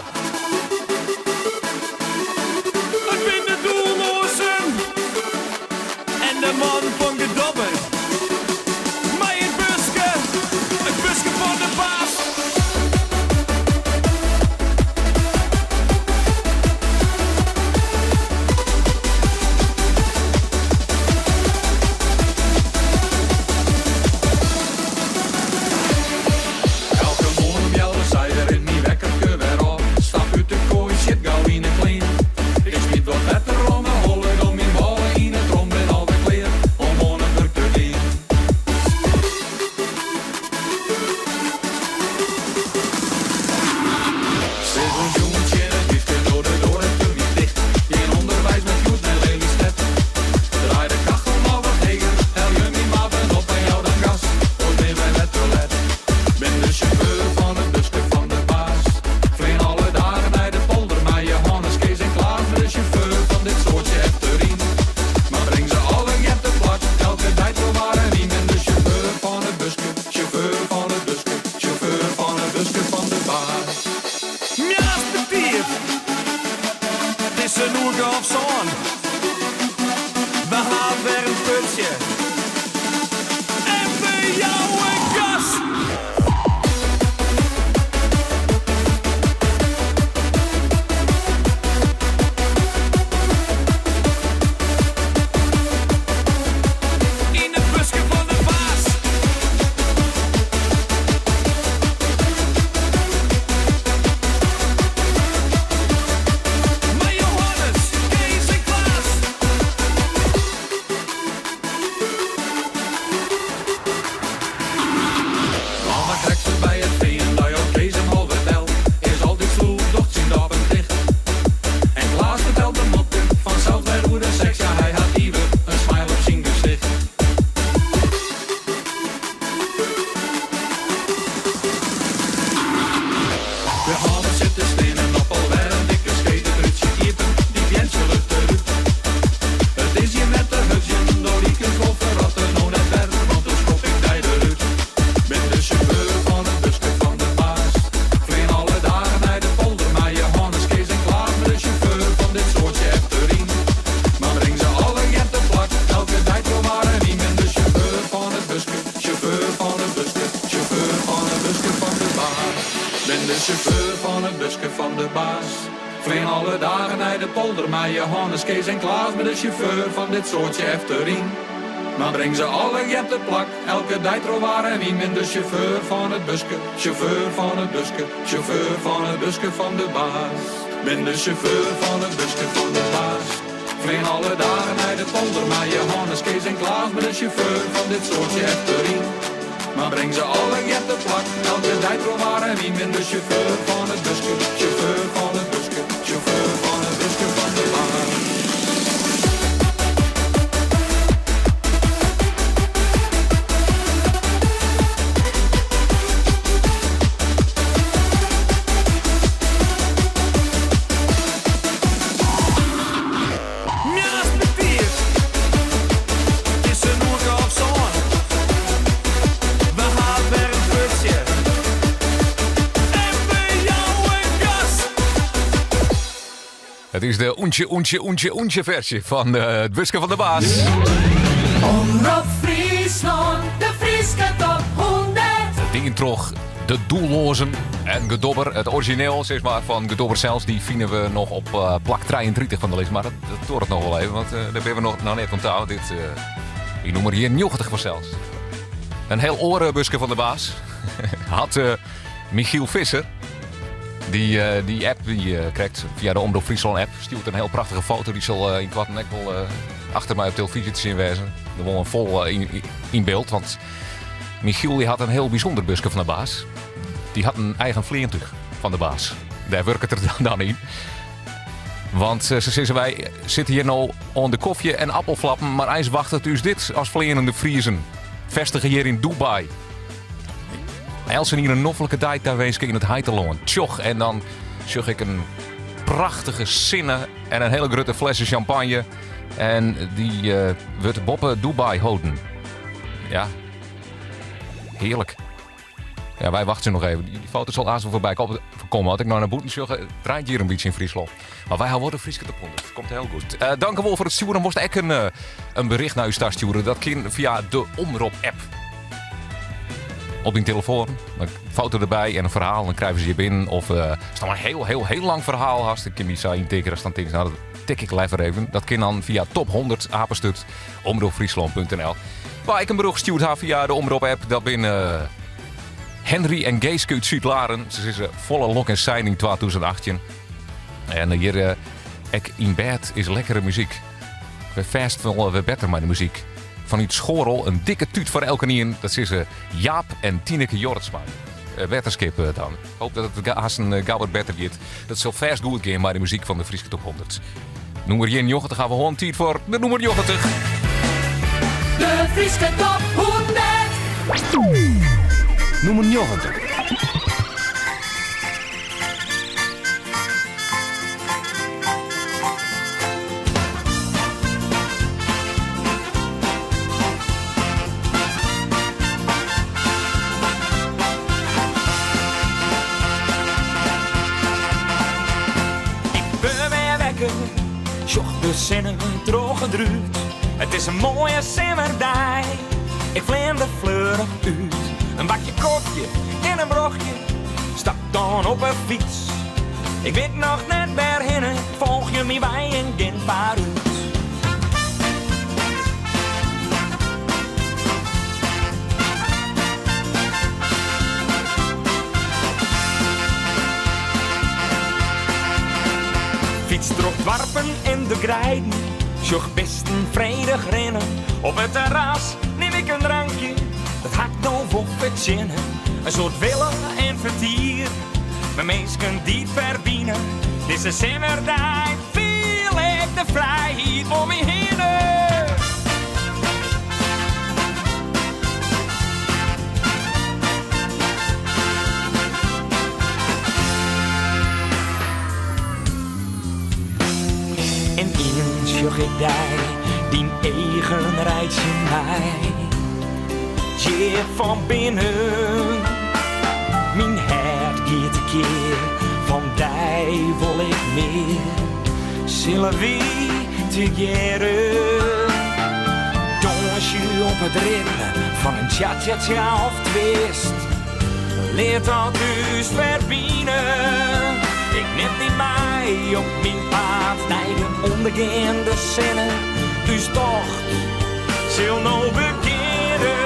It binne de doelloazen en de man fan gedobber. Mei it buske, it buske fan de baas. Elke moarn om healwei seizen rint myn wekkerke wer ôf. Stap út de koai, sjit gau yn 'e klean. Ik smyt wat wetter om 'e holle, doch myn bôle yn 'e trom, bin alwer klear om oan it wurk te gean. Sis oant jûn tsjin it wyfke, doch de doar efter my ticht. Gean ûnderweis mei hjoed nei Lelystêd. Draai de kachel mar wat heger, helje myn maten op en jou dan gas, oars bin wy net te let. Bin de sjauffeur fan it buske fan de baas. Flean alle dagen nei de polder mei Johannes, Kees en Klaas. Bin de sjauffeur fan dit soatsje efteryn. Mar bring se allegear te plak, elke dei troch waar en wyn. Bin de sjauffeur fan it buske, sjauffeur fan it buske, sjauffeur fan it buske fan de baas. Moarns betiid, it is in oerke of sân. We ha wer in putsje en we jouwe gas. Yn it buske fan de baas. Mei Johannes, Kees en Klaas. Mama krekt foarby it fean, dei jout Kees him alwer del. Is altyd sloef, docht syn doppen ticht. En Klaas fertelt in mopke, fansels wer oer de seks. Ja, hy hat ivich in smile op syn gesicht. De hannen sitte steanen op alwer in dikke skeet. It rútsje iepen, dy Frjentsjer lucht derút. It is hjir net te hurdzjen, do likest wol ferrotte. No net wer, want dan skop ik dy derút. Bin de sjauffeur fan it buske fan de baas. Flean alle dagen nei de polder mei Johannes, Kees en Klaas. Bin de sjauffeur fan dit soatsje efteryn. Mar bring se allegear te plak, elke dei troch waar en wyn. Bin de sjauffeur fan it buske, sjauffeur fan it buske, sjauffeur fan it buske fan de baas. Bin de sjauffeur fan it buske fan de baas. Flean alle dagen nei de polder mei Johannes, Kees en Klaas. Bin de sjauffeur fan dit soatsje efteryn. Mar bring se allegear te plak, elke dei troch waar en wyn. Bin de sjauffeur fan it buske, sjauffeur fan it buske, sjauffeur fan it buske fan de baas. Bin de sjauffeur fan it buske fan de baas. Flean alle dagen nei de polder mei Johannes, Kees en Klaas. Bin de sjauffeur fan dit soatsje efteryn. Mar bring se allegear te plak, elke dei troch waar en wyn. Bin de sjauffeur fan it buske, sjauffeur fan it buske, sjauffeur fan it buske fan de baas. It is de ûntsje, ûntsje, ûntsje, ûntsje ferzje fan it buske fan de baas. Omrop Fryslân, de Fryske top 100. Dien troch de Doelloazen en Gedobber. It orizjineel sis mar, fan Gedobber sels, dy fine we noch op eh, plak 33 fan de list. Mar dat, dat duorret noch wol even, want eh, dêr binne we noch, noch net oan ta. Dit uh, wie nûmer 90 fansels. In hiel oare buske fan de baas hat eh, Michiel Visser. Dy, eh, dy app die eh, krekt fia de Omrop Fryslân app stjoert in hiel prachtige foto. Dy sil eh, ynkoarten ek wol achter my op telefyzje te sjen wêze. Der wol in fol yn, yn byld, want Michiel dy hat in hiel bysûnder buske fan de baas. Dy hat in eigen fleantúch fan de baas. Dêr wurket er dan, dan yn. Want se sizze wy sitte hjir no oan de kofje en appelflappen, mar eins wachtet ús dit as fleanende Friezen. Festige hjir yn Dubai. Eltsenien in noflike dei tawinske yn it heitelân. Tsjoch, en dan sjoch ik in prachtige sinne en in hiele grutte flesse champagne. En dy eh, wurdt boppe Dubai holden. Ja, hearlik. Ja, wy wachtsje noch even. Dy foto sil aanst wol foarby komme. As ik no nei bûten sjoch, it reint hjir in bytsje yn Fryslân. Mar wy hawwe wol de Fryske top 100. Komt hiel goed. Uh, dank wol foar it stjoeren. Wolst ek in, eh, in bericht nei ús ta stjoere? Dat kin fia de Omrop-app. Op dyn telefoan. In foto derby en in ferhaal. Dan krije we se hjir binnen. Of uh, ast dan in hiel, hiel, hiel lang ferhaal hast. Dan kin my sa yntikke ast dan tinkst, no, dat tik ik leaver even. Dat kin dan fia top 100 apenstaartje omropfriesland.nl. Wa ek in berjocht stjoerd ha fia de Omrop-app, dat binne Henry en Geeske út Súdlaren. Se sizze folle lok en seine yn 2018. En hjir eh, ek yn bêd is lekkere muzyk. Wer fêst wol wer better mei de muzyk. Fanút Schoorl in dikke tút foar elkenien. Dat sizze Jaap en Tineke Jorritsma. Eh, Wetterskip eh, dan. Hoop dat it aansten gau wat better giet. Dat sil fêst goed gean mei de muzyk fan de Fryske Top 100. Nûmer 91 hawwe we hân. Tiid foar de nûmer 90. De Fryske Top 100. Nûmer 90. Ik wurd wer wekker, sjoch de sinne troch it rút. It is in moaie simmerdei, ik flean der fleurich út. In bakje kofje en in brochje, stap dan op 'e fyts. Ik wit noch net wêrhinne, folgje myn wei en gean foarút. Fyts troch doarpen en de greiden, sjoch bisten fredich rinnen. Op it terras nim ik in drankje, dat ha ik no wol fertsjinne. In soad wille en fertier, mei minsken dy't ferbine. Dizze simmerdei fiel ik de frijheid om my hinne. En ynienen sjoch ik dy, dyn eagen reitsje my djip fan binnen. Myn hert giet tekear, fan dy wol ik mear. Sille wy tegearre dânsje op it ritme fan in cha-cha-cha of twist? Lit dat ús ferbine. Ik nim dy mei op myn paad nei de ûndergeande sinne. Us tocht sil no begjinne.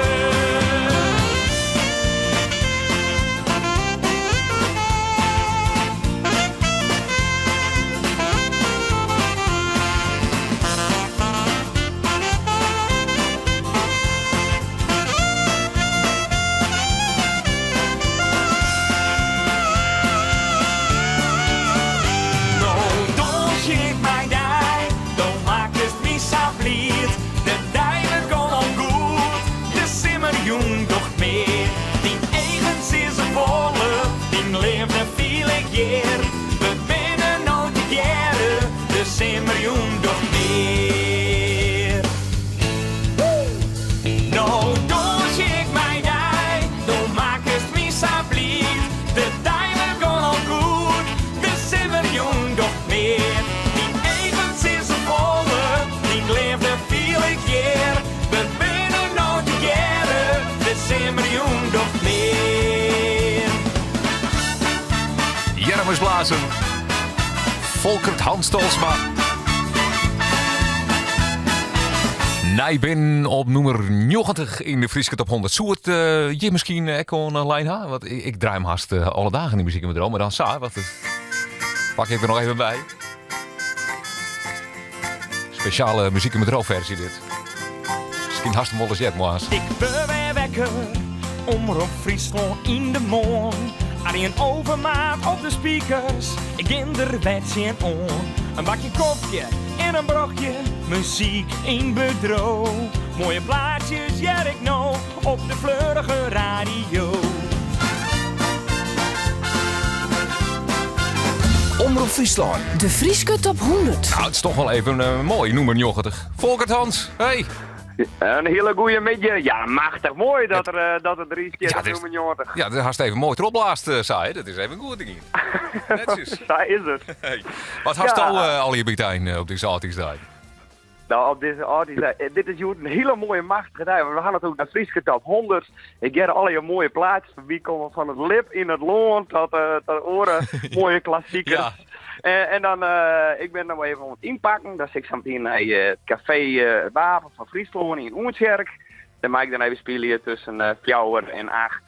No dânsje ik mei dy, do makkest my sa bliid. De dei begûn al goed. Blazen. Folkert Hans Tolsma. Nij binnen op nûmer 90 yn de Fryske Top 100. Soe it hjir miskien ek oan lein ha? Want ik draai him hast alle dagen yn Muzyk yn Bedriuw, mar dan sa, wacht, pak ik der noch even by. Spesjale Muzyk yn Bedriuw ferzje dit. Miskien hast him wolris heard, moarns. Ik wurd wer wekker, Omrop Fryslân yn de moarn. Arjen Overmaat op de speakers, ik gean der wer tsjin oan. In bakje kofje en in brochje, muzyk yn bedriuw. Moaie plaatsjes hear ik no op de fleurige radio. Omrop Fryslân. De Fryske Top 100. Nou, it is toch wol even eh, moai, nûmer 90. Folkert Hans, hey. In hiele goede middei. Ja, machtich moai dat er, eh, dat er deryn stiet Ja, op dit is- nûmer 90. Ja, dat hast even moai trochblaasd, eh, sa, dat is even goed dien. Netsjes. Sa is it. Hey. Wat hast Ja. do eh, allegear by it ein eh, op dizze âldjiersdei? Nou, op dizze âldjiersdei. Eh, Dit is hjoed in hiele moaie machtige dei. Want we ha natuerlik de Fryske Top 100. Ik hear allegear moaie plaatsjes foarby kommen fan it Lip yn it Lân tot, eh, tot oare moaie klassikers. Ja. En, en dan, eh, ik bin no even oan it ynpakken. Dan sil ik sametien nei eh, it kafee eh, Het Wapen fan Fryslân yn Oentsjerk. Dêr mei ik dan even spylje tusken eh, fjouwer en acht.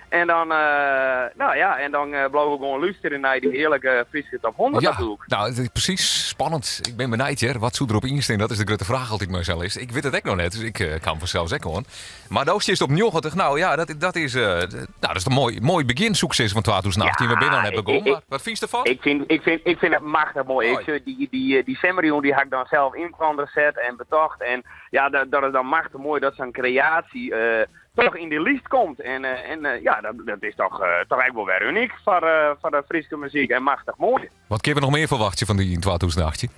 En dan, eh, nou ja, en dan eh, bliuwe we gewoan lústerjen nei dy hearlike Fryske Top 100 Ja, natuerlik. nou, het is presys spannend. Ik bin benijd, hear. Wat soe derop yn stean? Dat is de grutte fraach altyd mei sa'n list. Ik wit it ek noch net, dus ik eh, kaam fansels ek oan. Mar do stiest op 90. Nou ja, dat, dat is, eh, nou, dat is in moai, moai begjin, soe ik sizze, fan 2018. We binne noch net begûn, mar wat fynst derfan? Ik fyn it machtich moai. Moai. Ik, dy, dy, dy Simmerjûn dy ha ik dan sels yn set en betocht. En ja, dat, dat is dan machtich moai dat sa'n kreaasje eh, toch yn dy list komt. En, eh, en eh, ja, dat, dat is toch, eh, toch ek wol wer unyk foar, eh, foar de Fryske muzyk en machtich moai. Wat kinne we noch mear ferwachtsje fan dy yn 2018?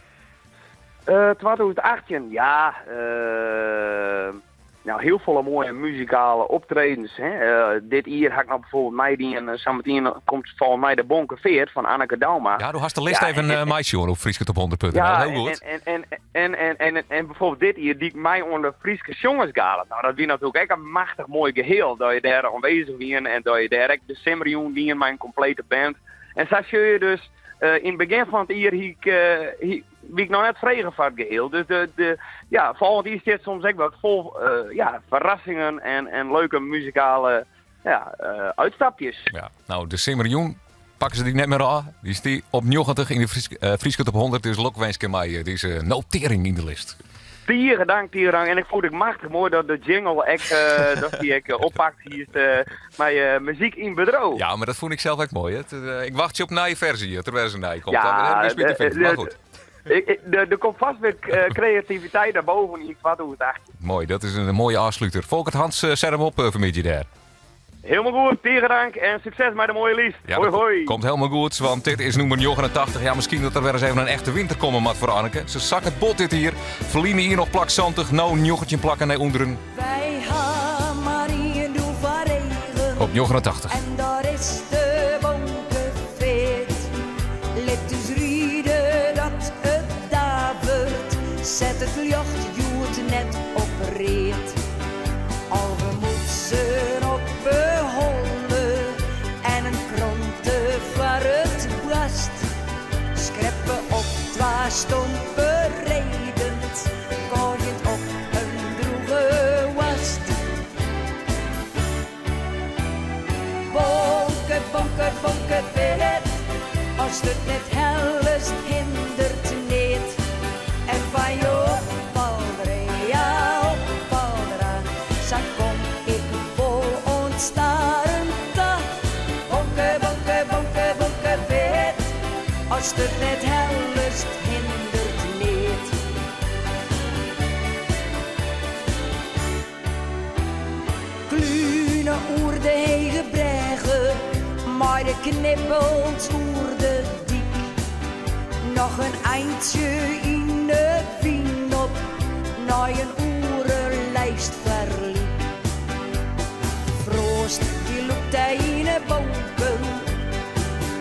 Eh 2018, ja. eh, nou, hiel folle moaie muzikale optredens. Hè. Eh, dit jier ha ik noch byfoarbyld meidien. Uh, Sametien komt folgens my de Bonkefeart fan Anneke Douma. Ja, do hast de list Ja, even en- uh, meisjoen op FryskeTop100.nl. Ja, Hiel goed. En, en, en, en, en, en, en byfoarbyld dit jier die ik mei oan de Fryske Sjongersgala. Nou, dat wie natuerlik ek in machtich moai geheel. Dat je dêr oanwêzich wiene en dat je dêr ek de Simmerjûn diene mei in komplete band. En sa sjoch je dus, eh, yn it begjin fan it jier hie ik, eh, hie, wie ik noch net frege foar it geheel. Dus de, de, ja, folgjend jier stiet soms ek wat fol eh, ja, ferrassingen en, en leuke muzikale ja, eh, útstapkes. Ja, nou, de Simmerjûn pakke se dy net mear ôf. Dy stiet op 90 yn de Fryske, eh, Fryske Top 100. Dus lokwinske mei eh, dizze notearring yn de list. Tige dank, tige dank. En ik fûn it machtich moai dat de jingle ek, eh, dat dy ek eh, oppakt hiest eh, mei eh, muzyk yn bedriuw. Ja, mar dat fûn ik sels ek moai. hè. Het, eh, ik wachtsje op in nije ferzje, terwyl se nij komt. Dan ha ik spitich fine. Mar goed. Der komt fêst wer eh, kreativiteit nei boven yn 2018. Moai, dat is in moaie ôfsluter. Folkert Hans, eh, set him op eh, fanmiddei dêr. Hielendal goed, tige dank en sukses mei de moaie list. Ja, hoi dat hoi. Komt hielendal goed, want dit is nûmer 89. Ja, miskien dat der wer ris even in echte winter komme moat foar Anneke. Se sakket bot dit jier. Ferline jier noch plak 70, no 19 plakken nei ûnderen Wy ha mar ien doel foar eagen. op 89. En dat is de Bonkefeart. Lit ús ride dat it davert. Set it ljocht hjoed net op read. 11 mûtsen op 'e holle en in krante foar it boarst. Skreppe op twa stompe redens, goaiend op in drûge woarst. Bonke, bonke, bonkefeart, ast it net hellest hindert neat. En fan Joop Baldrea op Baldera, sa kom ik wol oan 't Starum ta. Bonke, bonke, bonke, bonkefeart, ast it net hellest hindert neat. Klune oer de hege brêge, mei de knibbels oer de dyk. Noch in eintsje yn de wyn op, nei in oerelijst ferlyk. Froast dy lûkt dy yn 'e bonken,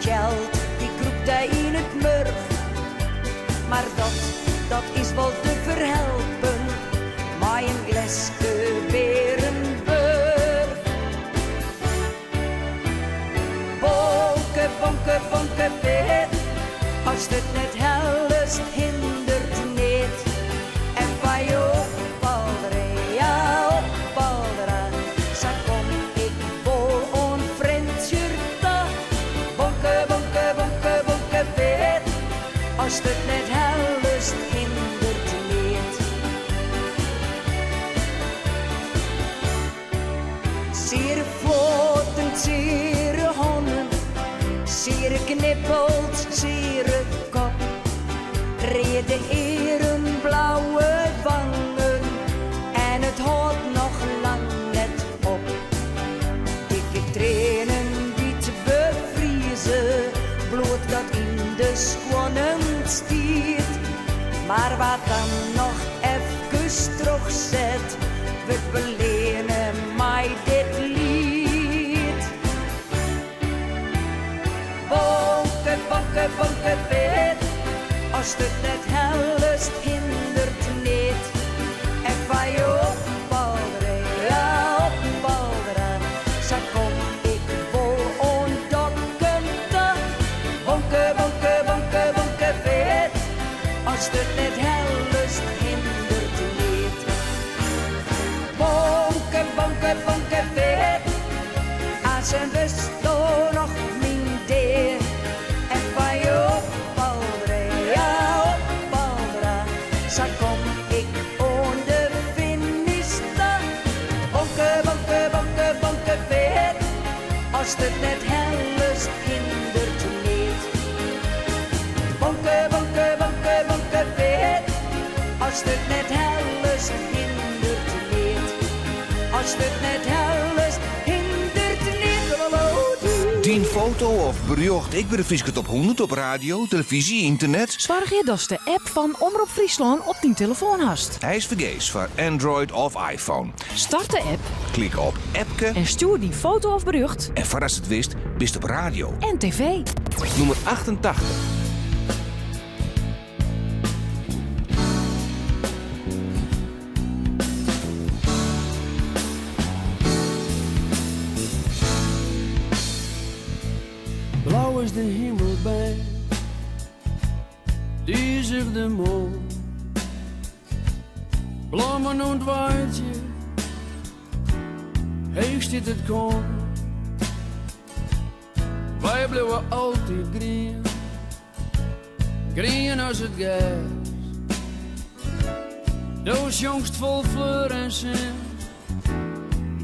kjeld dy krûpt dy yn it murch. Mar dat, dat is wol te ferhelpen, mei in gleske Bearenburch. Bonke, bonke, bonkefeart. Seare knippels, seare kop. Reade earen, blauwe wangen en it hâldt noch lang net op. Dikke triennen dy't befrieze, bloed dat yn de skuonnen stiet. Mar wa't dan noch efkes trochset, wurdt beleanne mei dit liet. Bonke, bonke, bonke fit, ast it net hellest hindert neat. En fan jo opbaldera, opbaldera, sa kom ik wol oan Dokkum ta. Bonke, bonke, bonke, bonke fit, ast it net hellest hindert neat. Bonke, bonke, bonke fit, aansen wurdsto noch myn dea. En fan jo opbaldera, opbaldera, sa kom ik oan de finish ta. Bonke, bonke, bonke, bonke fit, ast it net hellest hindert neat. Bonke, bonke, bonke, bonke fit, ast it net hellest hindert neat. Ast it net hellest hindert neat. Dyn foto of berjocht ek by de Fryske Top 100 op radio, telefyzje, ynternet. Soargje datst de app fan Omrop Fryslân op dyn telefoan hast. Hy is fergees foar Android of iPhone. Start de app. Klik op Appke. En stjoer dyn foto of berjocht. En foardatst it witst, bist op radio. En TV. Nûmer 88. Blau is de himel by, dizich de moarn. Blommen ûntwaaitsje, heech stiet it koarn. Wy bliuwe altyd grien, grien as it gers. Do sjongst fol fleur en sin,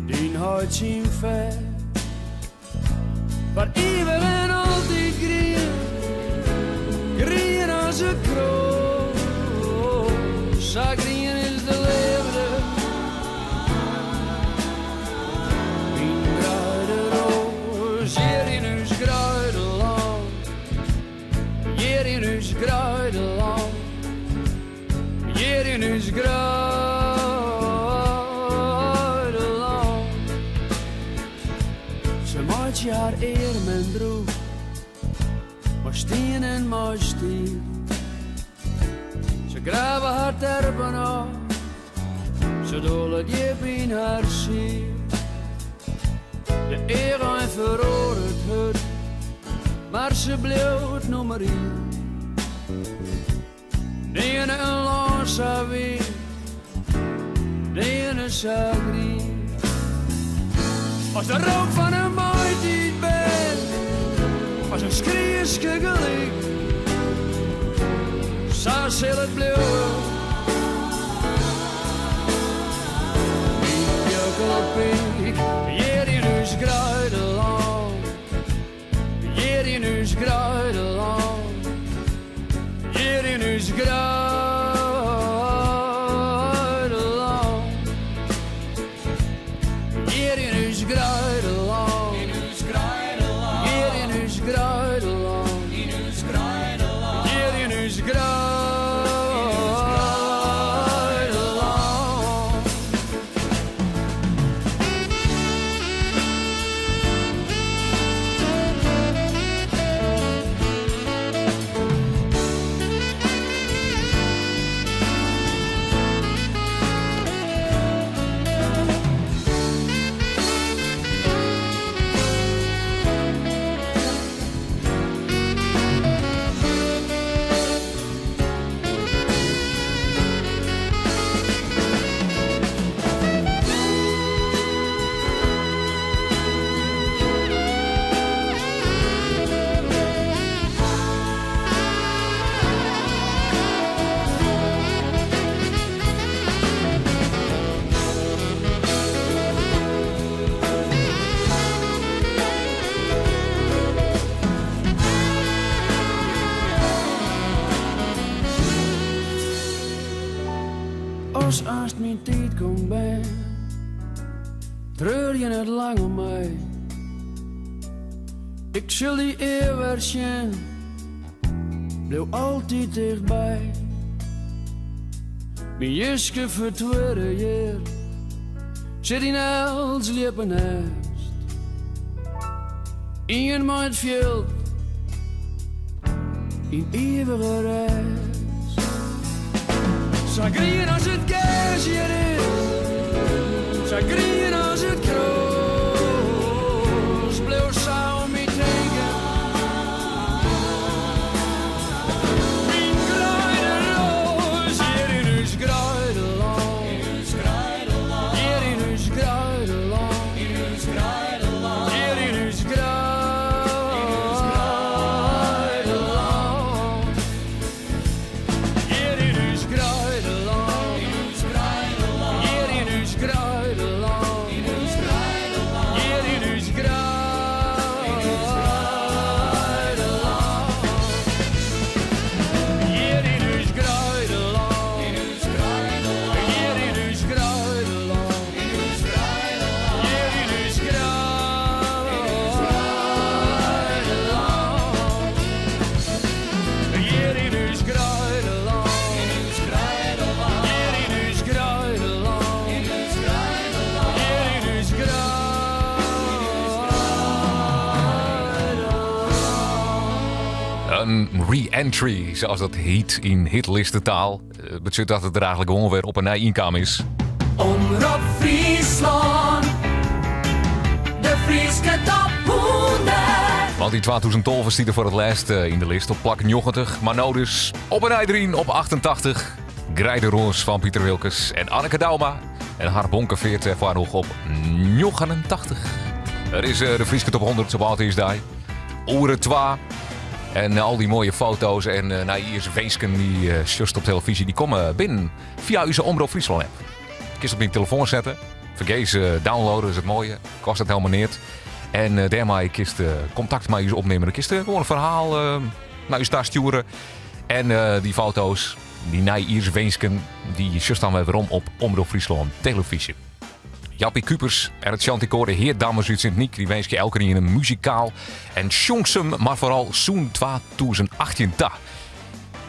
dyn heit syn fers. Foar ivich en altyd grien, grien as it kroas. Sa grien is de leafde. Myn greideroas, hjir yn ús greidelân, hjir yn ús greidelân, hjir yn ús greidelân. Se meitsje har earmen drûch mei stien en mei stiel. Se grave har terpen ôf, se dolle djip yn har siel. De eagein feroaret hurd, mar se bliuwt nûmer ien. Nearne in lân sa wiid, nearne sa grien. As de rook fan in maitiid ben, as in skrieske gelyk. Sa sil it bliuwe. Myn pjokkelpyk, hjir yn ús greidelân. Hjir yn ús greidelân, hjir yn ús greidelân. Hjir yn ús greidelân, hjir yn ús greidelân, hjir yn ús greidelân. Aanst myn tiid komt bern, treur je net lang om my. Ik sil dy ea wer sjen, bliuw altyd tichtby. Myn jiske fertwirre hjir, sit yn elts ljippenêst. Ien mei it fjild, yn ivige rêst. Sa grien as it gers hjir is, sa grien as it kroas, bliuw sa om my tinken. Myn greideroas hjir yn ús greidelân, hjir yn ús greidelân, hjir yn ús greidelân, hjir yn ús greidelân, hjir yn ús greidelân, hjir yn ús greidelân, hjir yn ús greidelân, hjir yn ús greidelân, hjir yn ús greidelân, hjir yn ús greidelân, hjir yn ús greidelân, hjir yn ús greidelân. Een re-entry, zoals dat heet in hitlistentaal. Eh, Betsjut dat it der eigentlik gewoan wer op 'e nij ynkaam is. Omrop Fryslân, de Fryske top 100. Want yn 2012 stiet er foar it lêst eh, yn de list op plak 90. Mar no dus op 'e nij deryn op 88. Greideroas fan Piter Wilkens en Anneke Douma. En har bonkefeart dêrfoar noch op 89. It is eh, de Fryske Top 100 op âldjiersdei. Oere 2. En al dy moaie foto's en uh, nijjierswinsken dy uh, sjochst op telefyzje, dy komme binnen fia ús Omrop Fryslân app. Kinst op dyn telefoan sette. Fergees uh, downloaden is it moaie. Kostet helemaal neat. En uh, dêrmei kinst uh, kontakt mei ús opnimme. Dan kinst gewoan in ferhaal uh, nei ús ta stjoere. En uh, dy foto's, dy nijjierswinsken, dy sjochst dan wer werom op Omrop Fryslân televyzje. Jappie Kupers en it Chanticoor de Heerdammers út Sint Nyk dy winskje elkenien in muzikaal en sjongsum, mar foaral sûn 2018 ta.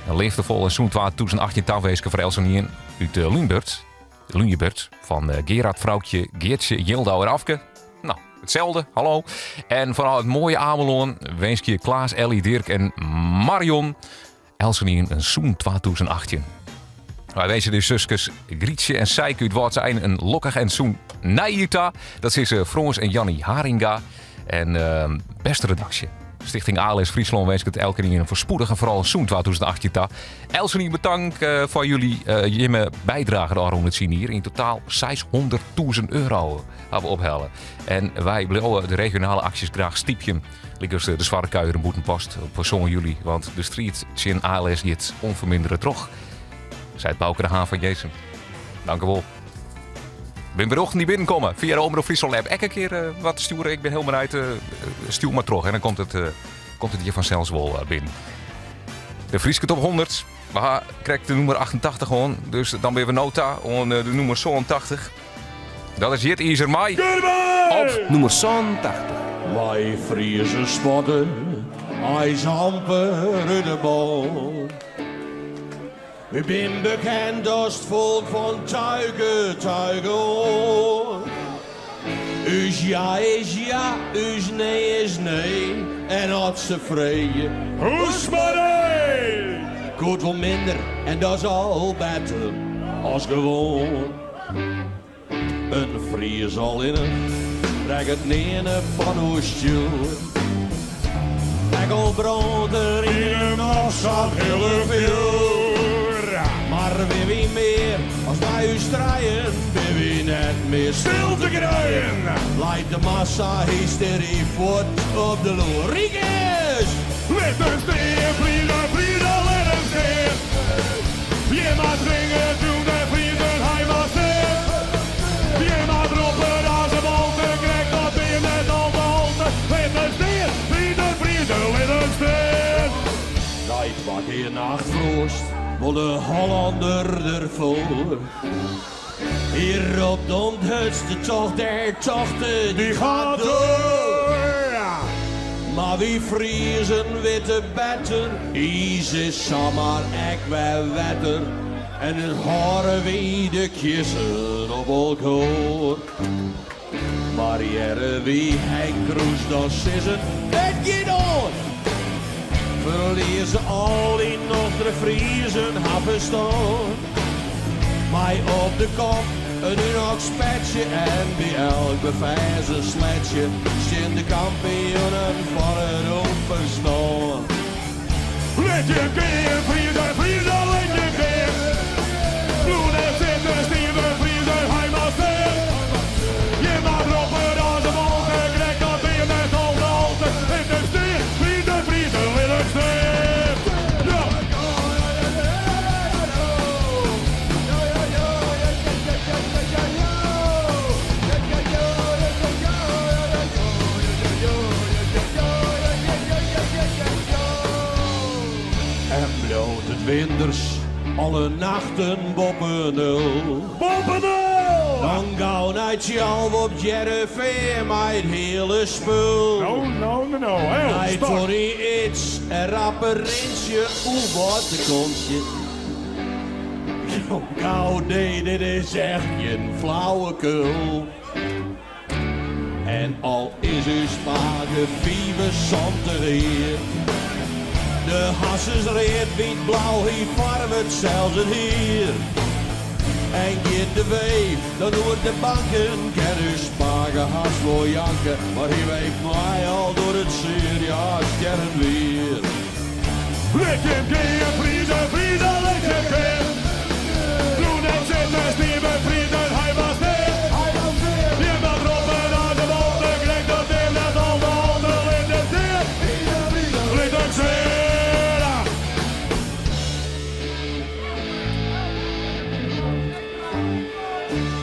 In leafdefol en sûn 2018 tawinske foar eltsenien út Lúnbert, Lúnjebert fan Gerard, Froukje, Geertsje, Jildau en Afke. Nou, itselde, hallo. En foaral it moaie Amelân winskje Klaas, Ellie, Dirk en Marion eltsenien in sûn 2018. Wy winskje de suskes Grietsje en Sijke út Wâldsein in lokkich en sûn nijjier ta. Dat sizze Frâns en Janny Haringa. En uh, bêste redaksje. Stichting ALS Fryslân winsket elkenien in foarspoedich en foaral in sûn 2018 ta. Eltsenien betank uh, foar jullie uh, jimme bydrage de ôfrûne tsien jier. Yn totaal 600.000 euro hawwe we ophelle. En wy bliuwe de regionale aksjes graach stypjen. Lykas de Swarrekuier yn Bûtenpost op sân july, want de striid tsjin ALS giet ûnfermindere troch, seit Bauke de Haan fan Jelsum. Dank u wol. Bin berjochten dy't binnenkomme fia de Omrop Fryslân app. Ek in kear eh, wat stjoere. Ik bin hiel benijd. Eh, stjoer mar troch en dan komt it, eh, komt it hjir fansels wol binnen. De Fryske Top 100. We ha krekt de nûmer 88 hân, dus dan binne we no ta oan de nûmer 87. Dat is Jit Izer mei op nûmer 87. Wy Friezen spotte eins amper út de bol. Wy binne bekend as it folk fan tuike, tuike oan. Us ja is ja, us nee is nee. En as se freegje, Hoe's mei dy? Koe it wol minder en dat is al better as gewoan. In Fries allinnich rekket nearne fan oerstjoer. Ek al brânt der yn him noch sa'n hillich fjoer. Mar binne wy mear as mei ús trijen, binne wy net mear stil te krijen. Leit de massa-hystery fuort op de loer. Rikus! Lit him stean, Friezen, Friezen, lit him stean. Jim mar twinge toen de Friezen, hy moat stean. Jim mar roppe as in bolte, krekt as wie him net al te holte. Lit him stean, Friezen, Friezen, lit him stean. Nei twa kear nachtfroast wol de Hollander derfoar. Hier op de hurdste tocht der tochten, die gaat door. Maar wie Friezen witte better, iis is samar ek wer wetter. En dus hâlde wy de kjissen op elkoar. Mar hearre wy Henk Kroes dan sizzen, it giet oan! Ferlieze al dy nochtere Friezen har ferstân. Mei op de kop in Unox petsje en by elk befers in sletsje stean de kampioenen foar it ûnferstân. Lit jim gean, Friezen, Friezen, lit jim gean. Bliuw net sitten, stive Friezen, hy moat stean. Jim moat roppe as in bolte, krekt as wie net al de alte. Lit him stean, Friezen, Friezen, lit him stean. Ja! En bliuwt it winters alle nachten boppe nul. Boppe nul! Dan gau nei Thialf op 't Hearrenfean mei it hiele spul. No, no, no, no, hé, Nei stop. Tony Ids en rappe Rintsje oer wat de kontsje. Gau, nee, dit is echt gjin flauwekul. En al is ús pake 75 jier, de has is read, wyt, blau, hy farvet sels it hier. En giet de weef dan oer de banken, kin ús pake hast wol janke, mar hy weeft mei al docht it sear, ja, stjerrend wier. Lit jim gean, Friezen, Friezen, lit jim gean. Bliuw net sitten, stive Friezen, hy moat stean. Jim moat roppe as in bolte, krekt as wie net al de alte. Lit him stean, lit him stean.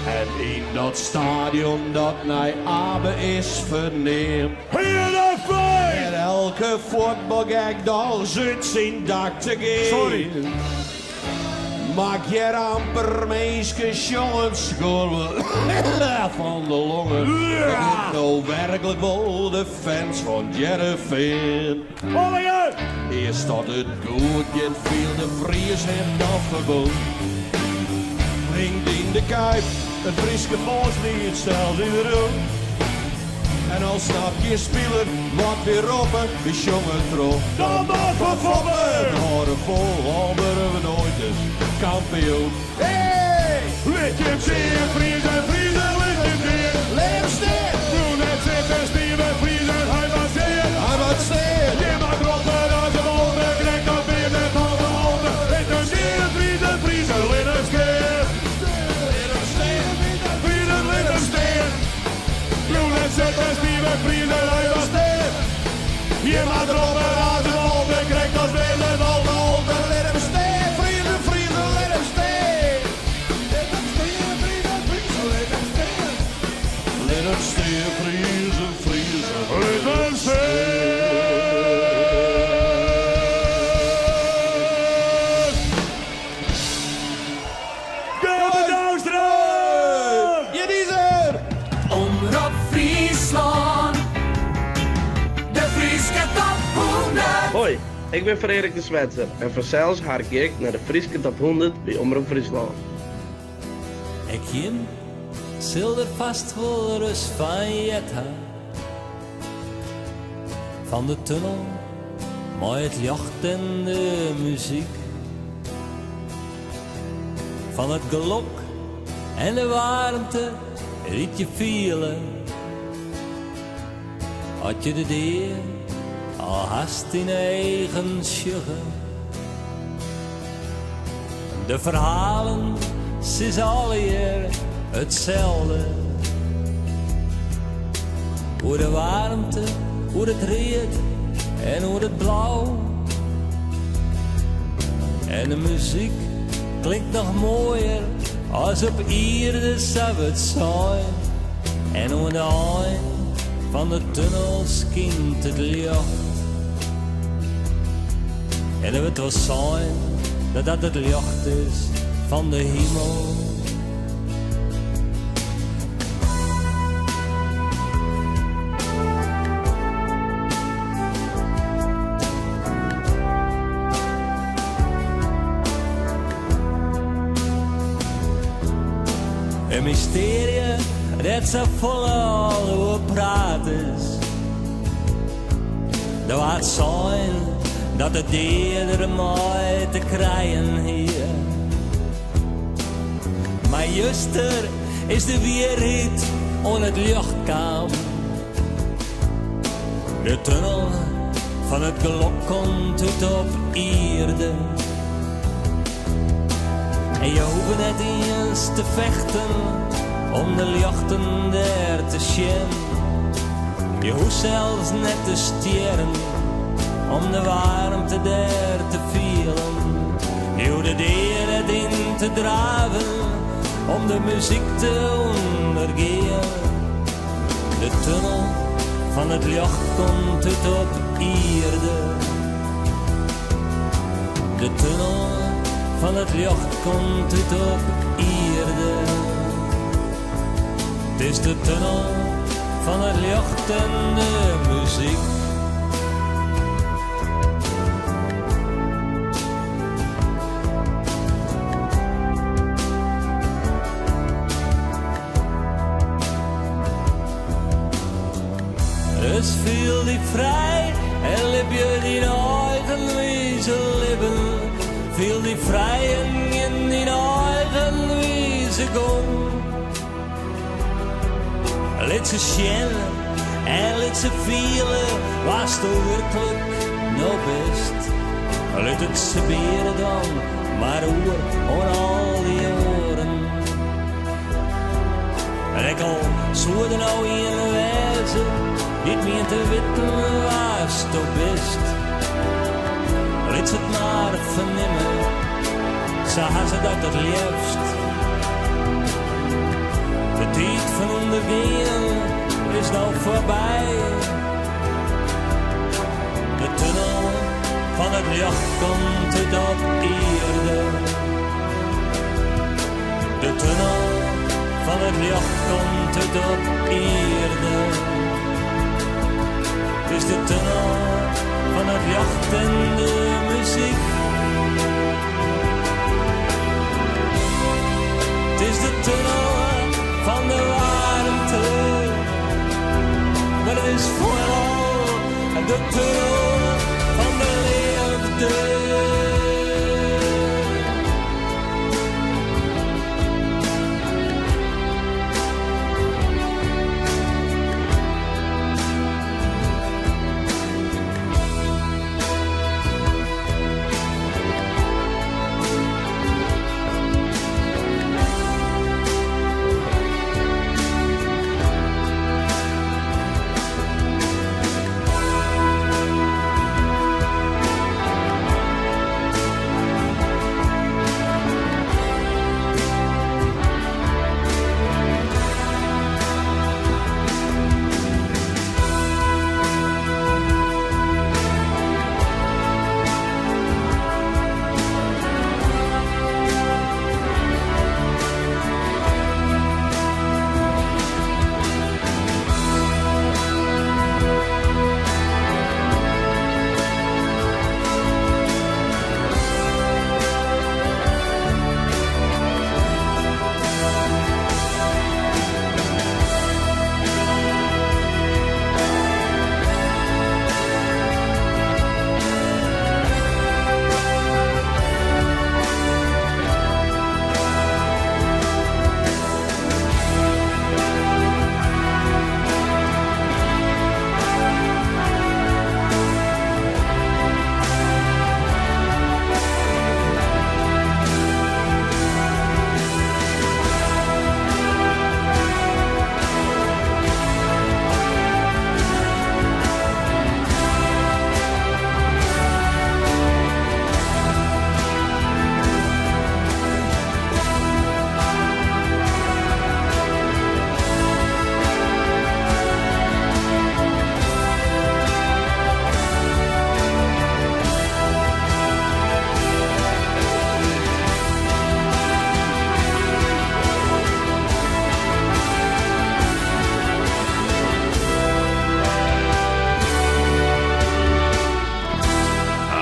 En yn dat stadion dat nei Abe is ferneamd. Heerenveen! En elke fuotbalgek dochs út syn dak te gean. Sorry. Maak hjir amper minsken sjongend skuorre fan de longen. Ja! Dat no werklik wol de fans fan Hearrenfean. Allegear! Earst dat it goed giet, fielt de Fries him dan ferbûn. Klinkt yn de Kuip it Fryske folksliet sels yn de rûn. En al snapt gjin spiler wat wy roppe, wy sjonge troch. Dan mar foar Foppe! We hâlde fol, al wurde we noait ris kampioen. Hey! Lit jim stean, Friezen, Friezen, lit jim stean. Lit him stean! Bliuw net sitten, stive Friezen, hy moat stean. Hy moat stean! Jim moat roppe as in bolte, krekt as wie net al de alte. Lit him stean, Friezen, Friezen, lit him stean. Lit him stean! Friezen, lit him stean. Bliuw net sitten, stive Friezen, hy moat stean. Jim moat roppe as in bolte, krekt as wie net al de alte. Lit him stean, Friezen, Friezen, lit him stean! Lit him stean, Friezen, Friezen, lit him stean! Lit him stean, Friezen, Friezen, Lit him stean! Gilbert Douwstra! Hjir is er! Omrop Fryslân, de Fryske top 100. Hoi, ik bin Frerik de Swetser en fansels harkje ik nei de Fryske Top 100 by Omrop Fryslân. Ek jim sil der fast wol ris fan heard ha. Fan de tunnel mei it ljocht en de muzyk. Fan it gelok en de waarmte dy't je fiele. As je de dea al hast yn 'e eagen sjogge. De ferhalen sizze allegear itselde. Oer de waarmte, oer it read en oer it blau. En de muzyk klinkt noch moaier as op ierde sa wurdt sein. En oan de ein fan de tunnel skynt it ljocht. En der wurdt wol sein dat dat it ljocht is fan de himel. In mystearje dêr't safolle al oer praat is. Der waard sein dat de dea der mei te krijen hie. Mar juster is de wierheid oan it ljocht kaam. De tunnel fan it gelok komt út op ierde. En je hoege net iens te fechten om de ljochten dêr te sjen. Je hoecht sels net te stjerren om de waarmte dêr te fielen. Je hoecht de dea net yn te draven om de muzyk te ûndergean. De tunnel fan it ljocht komt út op ierde. De tunnel fan it ljocht komt út op ierde. It is de tunnel fan it ljocht en de muzyk. Dus fiel dy frij en libje dyn eigen wize libben. Fiel dy frij en gean dyn eigen wize gong. Lit se sjen en lit se fiele wa'tsto werklik no bist. Lit it sabeare dan mar oer oan al dy oaren. En ek al soe der no ien wêze dy't mient te witten wa'tsto bist. Lit se it mar fernimme, sa ha se dat it leafst. De tiid fan ûndergean is no foarby. De tunnel fan it ljocht komt út op ierde. De tunnel fan it ljocht komt út op ierde. It is de tunnel fan it ljocht en de muzyk. It is de tunnel fan de waarmte. Mar it is foaral de tunnel fan de leafde.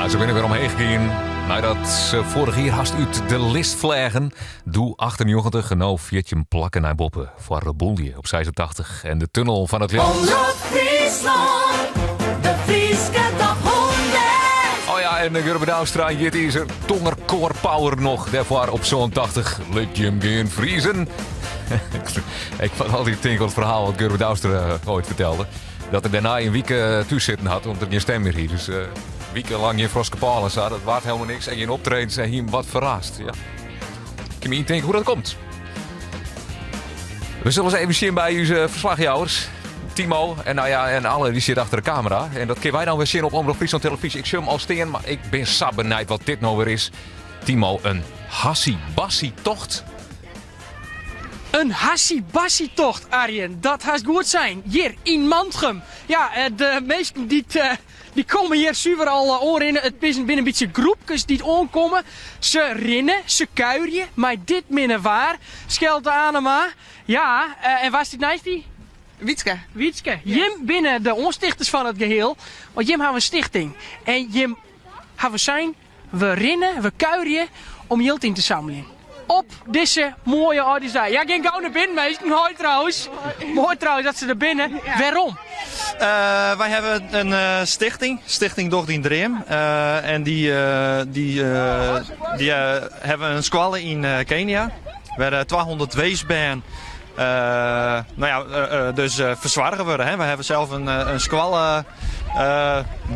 Ah, se binne wer omheech gien. Neidat se foarich jier hast út de list fleagen, doe 98, no 14 plakken nei boppe foar Reboelje op 86 en de tunnel fan it ljocht. Omrop Fryslân, de Fryske top 100. Oh ja, en Gurbe Douwstra, Jit Izer, Tongerkoar Power noch dêrfoar op 87. Lit jim gean Friezen. Ik fan altyd tink oan it ferhaal wat Gurbe Douwstra oait fertelde. Dat er dêrnei in wike thús sitten hat, om't er gjin stim mear hie. Dus uh, wike lang gjin Froskepôle en sa, dat waard helemaal niks. En gjin optredens en hie him wat ferrast. Ja. Ik kin my yntinke hoe dat komt. We sille ris even sjen by ús ferslachjouwers. Timo en, nou ja, en alle die sit achter de kamera. En dat kinne wy dan wer sjen op Omrop Fryslân Televyzje. Ik sjoch him al stean, mar ik bin sa benijd wat dit no wer is. Timo, in hassi-bassi-tocht? In hassi-bassi-tocht, Arjen, dat hast goed sein. Hjir yn Mantgum. Ja, de minsken dy't dy komme hjir suver al oanrinnen. It binne in bytsje groepkes dy't oankomme. Se rinne, se kuierje mei dit minne waar. Skelte Anema, ja, en wa stiet neist dy? Wietske. Wietske. Jim binne de oanstichters fan it geheel, want jim hawwe in stichting. En jim hawwe sein, We rinne, we kuierje om jild yn te sammeljen. Op dizze moaie âldjiersdei. Ja, gean gau nei binnen minsken. Hoi trouwens. Moai trouwens dat se der binne. Wêrom? Uh, wy hawwe in uh, stichting, Stichting Doch Dyn Dream. Uh, en dy, dy, dy hawwe in skoalle yn Kenia, wêr 200 weesbern nou ja, dus fersoarge wurde. Hè. Wy hawwe sels in, in skoalle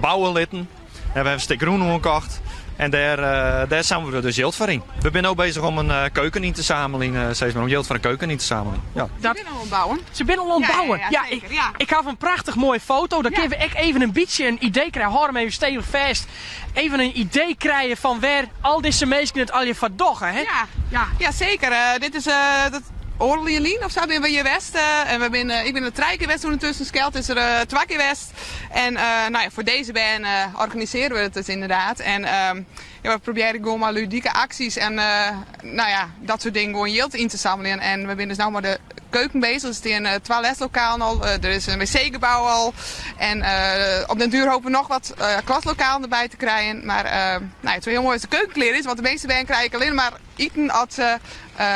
bouwe litten. En we hawwe in stik grûn oankocht en dêr, dêr sammelje we dus jild foar yn. We binne no bezich om in keuken yn te sammeljen, sis mar, om jild foar in keuken yn te sammeljen. Ja. Dat... Se binne al oan it bouwen. Se binne al oan it bouwen. Ja, ja, ja, ja, ik, ik haw in prachtich moaie foto. Dan kinne we ek even in bytsje in idee krije. Hâld him even stevich fêst. Even in idee krije fan wêr al dizze minsken it allegear foar dogge. Hè? Ja, ja. ja seker. Uh, dit is uh, dat oardel jier lyn of sa binne we hjir west. Uh, en we binne, ik bin der trije kear west ûndertusken. Skelte is der twa kear west. En nou ja, foar dizze bern organisearje we it dus ynderdaad. En ja, we probearje gewoan mei ludike aksjes en nou ja, dat soart dingen gewoan jild yn te sammeljen. En we binne dus no mei de keuken bezich. Der stean twa leslokalen al, der is in wc-gebou al. En op den duer hoopje we noch wat klaslokalen derby te krijen. Mar nou ja, it soe hiel moai as de keuken klear is, want de measte bern krije ek allinne mar iten as se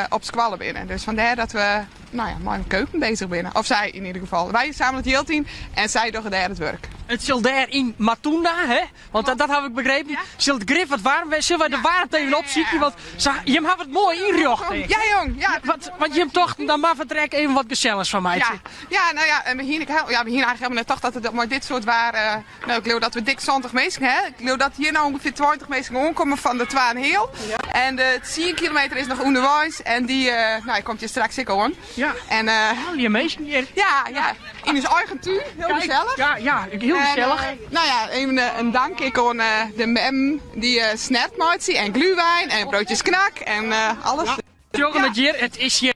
op skoalle binne. Dus fandêr dat we nou ja, mei in keuken bezich binne. Of sy yn ieder gefal. Wy sammelje it jild yn en sy dogge dêr it wurk. It sil dêr yn Matunda, hè? Want dat, dat haw ik begrepen. Sil it grif wat waarm wêze? Sille wy de waarmte even opsykje? Want sa, jim hawwe it moai ynrjochte. Ja, jong. Ja. Want, want jim tochten, dan moatte we der ek even wat gesellichs fan meitsje. Ja, ja, nou ja, en we hiene, ja, we hiene eigentlik helemaal net tocht dat it mei dit soart waar No, ik leau dat we dik 70 minsken ha. Ik leau dat hjir no ûngefear 20 minsken oankomme fan de twa en heal. En de 10 kilometer is noch ûnderweis en dy, uh, nou, komt hjir straks ek oan. Ja. En, uh, Al dy minsken hjir. Ja, ja. Yn ús eigen tún. Hiel Kijk, gesellich. Ja, ja, hiel gesellich. En, uh, nou ja, even in dank ek oan de mem dy't snert meitsje en glühwein en broodjes knak en alles. Ja. Sjogge it hjir, it is hjir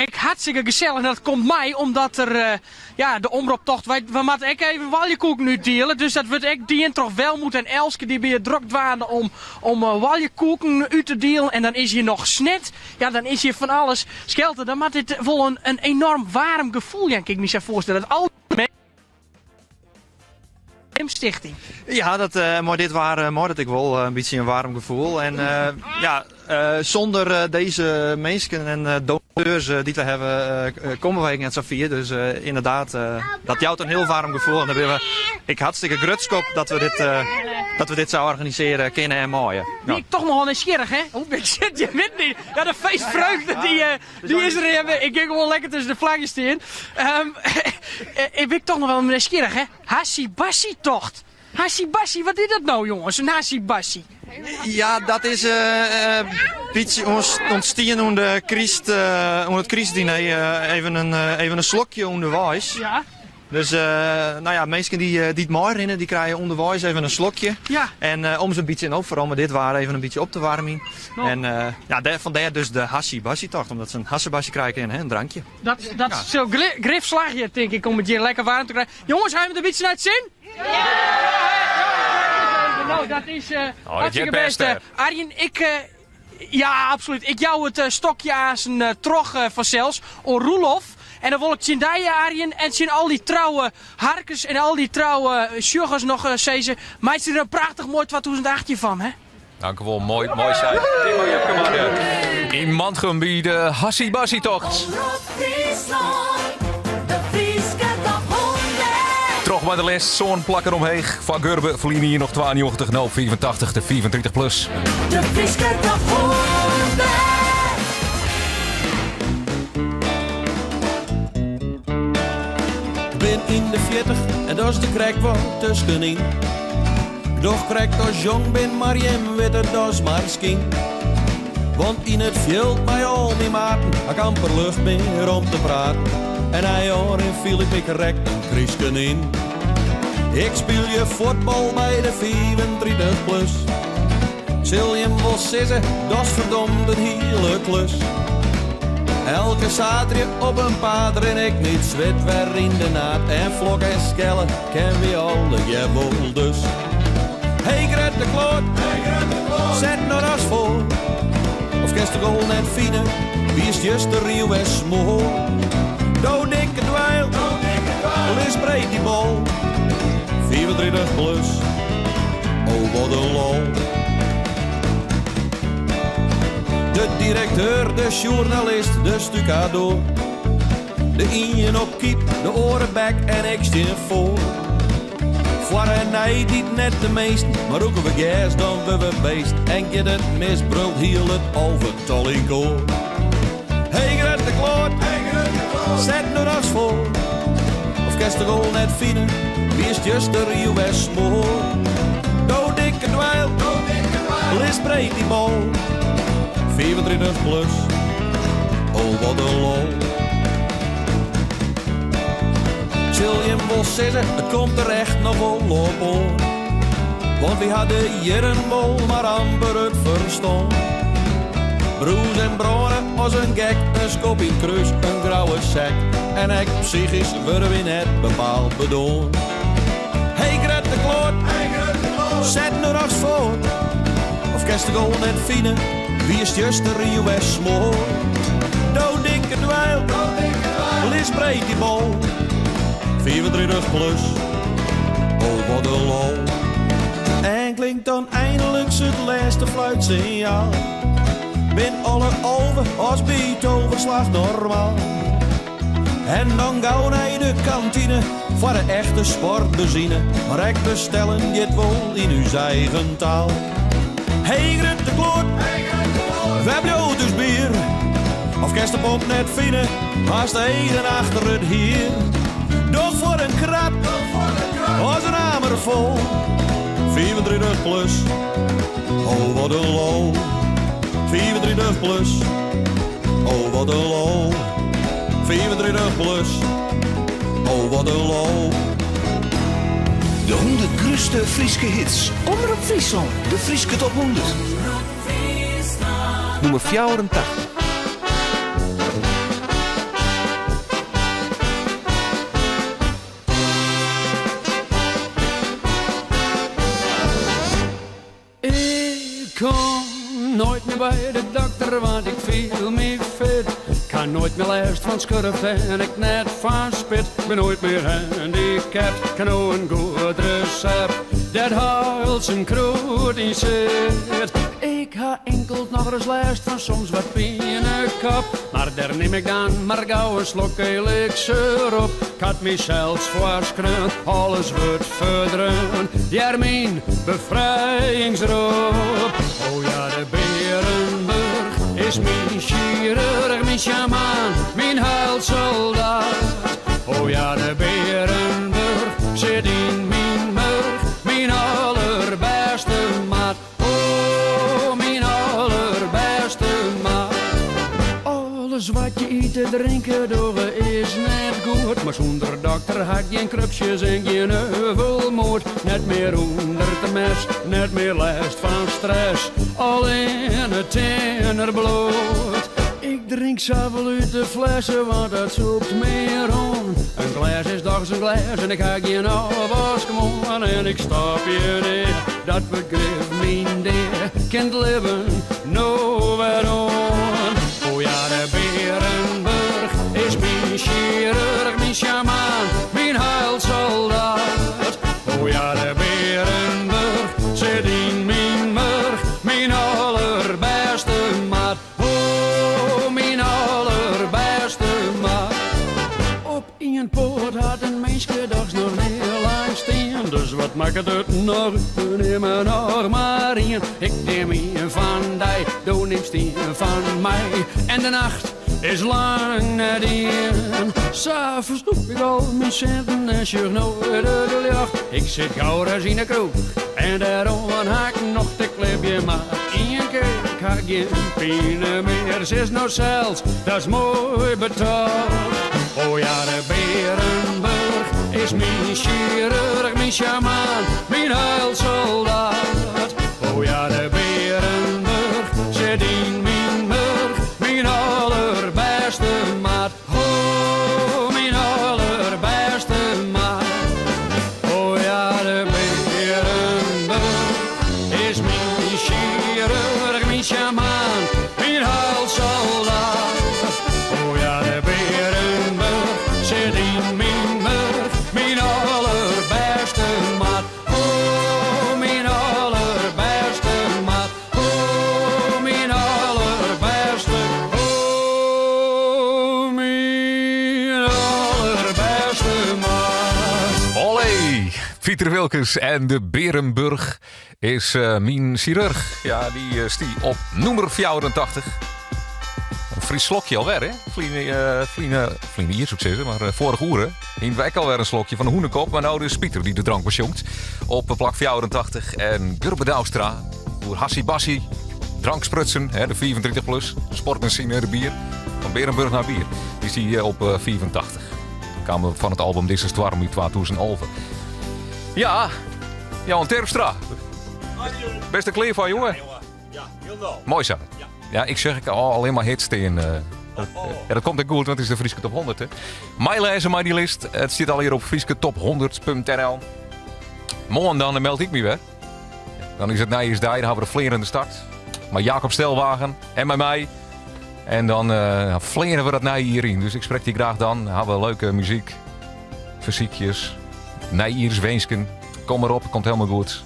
ek hartstikke gesellich en dat komt mei omdat der, eh, ja, de omrop tocht, wy, we moatte ek even waljekoeken útdiele. Dus dat wurdt ek dien troch Welmoed en Elske, dy binne drok dwaande om, om eh, waljekoeken út te dielen. En dan is hjir noch snert, ja, dan is hjir fan alles. Skelte, dan moat dit wol in, in enorm waarm gefoel jaan, kin ik my sa foarstelle. Dat al Stichting. Ja, dat, uh, mei dit waar uh, mei dat ek wol uh, in bytsje in waarm gefoel. En ja, sûnder dizze minsken en donateurs dy't we hawwe, komme wy ek net sa fier. Dus ynderdaad, dat jout in hiel waarm gefoel. En dêr binne we ek hartstikke grutsk op dat we dit, dat we dit sa organisearje kinne en meie. Ja. Ik toch nochal nijsgjirrich, hè? Hoe sit je wit niet. Ja, de feestvreugde die, die is der. Ik gean gewoan lekker tusken de flaggen stean. Um, ik bin toch noch wol nijsgjirrich, hè? Hassibassi-tocht. Hassibassi, wat is dat no, jonges? In hassibassi? Ja, dat is uh, bytsje ûntstien ûnder de kryst, uh, ûnder it krystdiner. Uh, even, in, even in slokje ûnderweis. Ja. Dus nou ja, minsken dy't, dy't meirinne, dy krije ûnderweis even in slokje. Ja. En om se in bytsje, no, foaral mei dit waar, even in bytsje op te waarmjen. No. En ja, dêr, fandêr dus de hassibassi-tocht, omdat se in hassebassi krije kinne, hè, in drankje. Dat, dat ja. sil grif slagje, tink ik, om it hjir lekker waarm te krijen. Jonges, ha jim it in bytsje nei it sin? Ja! No, dat is uh, oh, dat hartstikke bêst. Arjen, ik, uh, ja, absolút. Ik jou it stokje aansen uh, troch uh, fansels oan Roelof. En dan wol ik tsjin dy, Arjen, en tsjin al dy trouwe harkers en al dy trouwe sjoggers noch uh, sizze, meitsje der in prachtich moai 2018 fan, hè? Dankewol, moai, moai sei. Timo Jepkema yn Mantgum by de Hassie Bassie tocht. Troch mei de list, sân plakken omheech. Foar Gurbe ferline jier noch 92, no 85, de 35 plus. De Fryske top 100. Ik bin yn de 40 en dat is der krekt wat tuskenyn. Ik doch krekt as jong bin, mar jim witte dat is mar skyn. Want yn it fjild mei al myn maten ha ik amper lucht mear om te praten. En nei ôfrin fiel ik my krekt in krystkonyn. Ik spylje fuotbal by de 35 plus. Sil jim wol sizze, dat is ferdomd in hiele klus. Elke saterdei op 'en paad rin ik my't swit wer yn de naad. En flok en skelle ken wy allegear wol dus. Hey grutte kloat, set no ras foar. Of kinst de goal net fine, wiest juster riuw en smoar. Do dikke dweil, lis breed dy bal. 35 plus, oh wat in lol. De direkteur, de sjoernalist, de stukadoor. De ien op kyp, de oare back en ik stean foar. Foar en neitiid net de measten, mar rûke we gers dan wurde we beest. En giet it mis, brult hiel it alvetal yn koar. Hey grutte kloat, set no ras foar. Of kinst de goal net fine, wiest juster riuw en smoar. Do dikke dweil, lis breed dy bal. 35 plus, oh wat in lol. Sil jim wol sizze, it komt der echt noch wol op oan. Want wy ha de jierren wol, mar amper it ferstân. Brûs en brâne as in gek, in skop yn 't krús, in grauwe sek. En ek psychysk wurde wy net bepaald bedoarn. Hey grutte kloat, set no ras foar. Of kinst de goal net fine, wiest juster riuw en smoar. Do dikke dweil, lis breed dy bal. 35 plus, oh wat in lol. En klinkt dan einliks it lêste fluitsinjaal. Bin alle 11 as by toverslach normaal. En dan gau nei de kantine foar de echte sportbenzine. Mar ek bestellen giet wol yn ús eigen taal. Hey grutte kloat, wêr bliuwt ús bier? Of kinst de pomp net fine, hast de eagen achter it hier? Doch foar in krab, as in amer fol. 35 plus, oh wat in lol. 35 plus. Oh wat in lol. 35 plus. Oh wat in lol. De 100 grutste Fryske hits. Omrop Fryslân. De Fryske Top 100. Nûmer 84. Ik kom nooit meer by de dokter, want ik fiel my fit. Ik ha noait mear lêst fan skurft en ek net fan spit. Bin noait mear handikapt, ken no in goed resept. Dêr't heilsum krûd yn sit. Ik ha inkeld noch ris lêst fan soms wat pinekop. Mar dêr nim ik dan mar gau in slok eliksir op. Ik ha it mysels foarskreaun, alles wurdt ferdreaun. Hear myn befrijingsrop. O ja, de Bearenburch is myn sjirurch, myn sjamaan, myn heilsoldaat. O ja, de Bearenburch sit yn myn murch, myn allerbêste maat. O, myn allerbêste maat. Alles wat je ite, drinke dogge is net goed. Mar sûnder dokter ha ik gjin krupsjes en gjin euvelmoed. Net mear ûnder it mes, net mear lêst fan stress. Allinne tinner bloed. Ik drink safolle út de flesse, want dat sûpt mear oan. In glês is dochs in glês en ik ha gjin ôfwask moarn. En ik stopje nea, dat wurdt grif myn dea. Kin it libben no wer oan. O ja, de Bearenburch is myn sjirurch, myn sjamaan, myn heilsoldaat. O ja, de Bearenburch sit yn myn murch, myn. minske dochs noch nea lang stean. Dus wat makket it noch út, we nimme noch mar ien. Ik nim ien fan dy, do nimst ien fan my. En de nacht is lang net dien. Sa ferstûk ik al myn sinten en sjoch no it ljocht. Ik sit gauris yn 'e kroech en dêroan ha ik nocht. Ik klibje mar ien kear, ik ha gjin pine mear. Sis no sels, dat is moai betocht. O ja, de Bearenburch is myn sjirurch, myn sjamaan, myn heilsoldaat. O ja, de Bearenburch sit yn myn murch, myn allerbêste maat. O, myn allerbêste maat. O ja, de Bearenburch is myn sjirurch, myn sjamaan, myn heilsoldaat. O ja, de Bearenburch sit yn myn murch, myn allerbêste maat. O, myn allerbêste maat. O, myn allerbêste, o, myn allerbêste maat. Olé! Piter Wilkens en de Bearenburch is myn sjirurch. Ja, dy stie op nûmer 84. In Frysk slokje alwer, hè? Ferline jier soe ik sizze, mar foarich oere hiene we ek alwer in slokje fan de Hûnekop. Mar no dus Piter dy't de drank besjongt op plak 84. En Gurbe Douwstra oer Hassie Bassie, drank sprutsen, hè, de 35 plus, sportbenzine, de bier. Fan Bearenburch nei bier. Dy stie op 85. Kaam fan it album Dizze Stoarm út 2011. Ja, Johan Terpstra. Bist der klear foar, jonge? Ja, hielendal. Moai sa. Ja, ik sjoch ek al allinne mar hits stean. Ja, dat komt ek goed, want it is de Fryske Top 100. Hè. Meilêze mei dy list. It stiet allegear op frysketop100.nl. Moarn dan meld ik my wer. Dan is it nijjiersdei, dan hawwe we de fleanende start. Mei Jacob Stelwagen en mei my. En dan fleane we dat nije jier yn. Dus ik sprek dy graach dan. Hawwe we leuke muzyk, fersykjes, nijjierswinsken. Kom mar op, komt helemaal goed.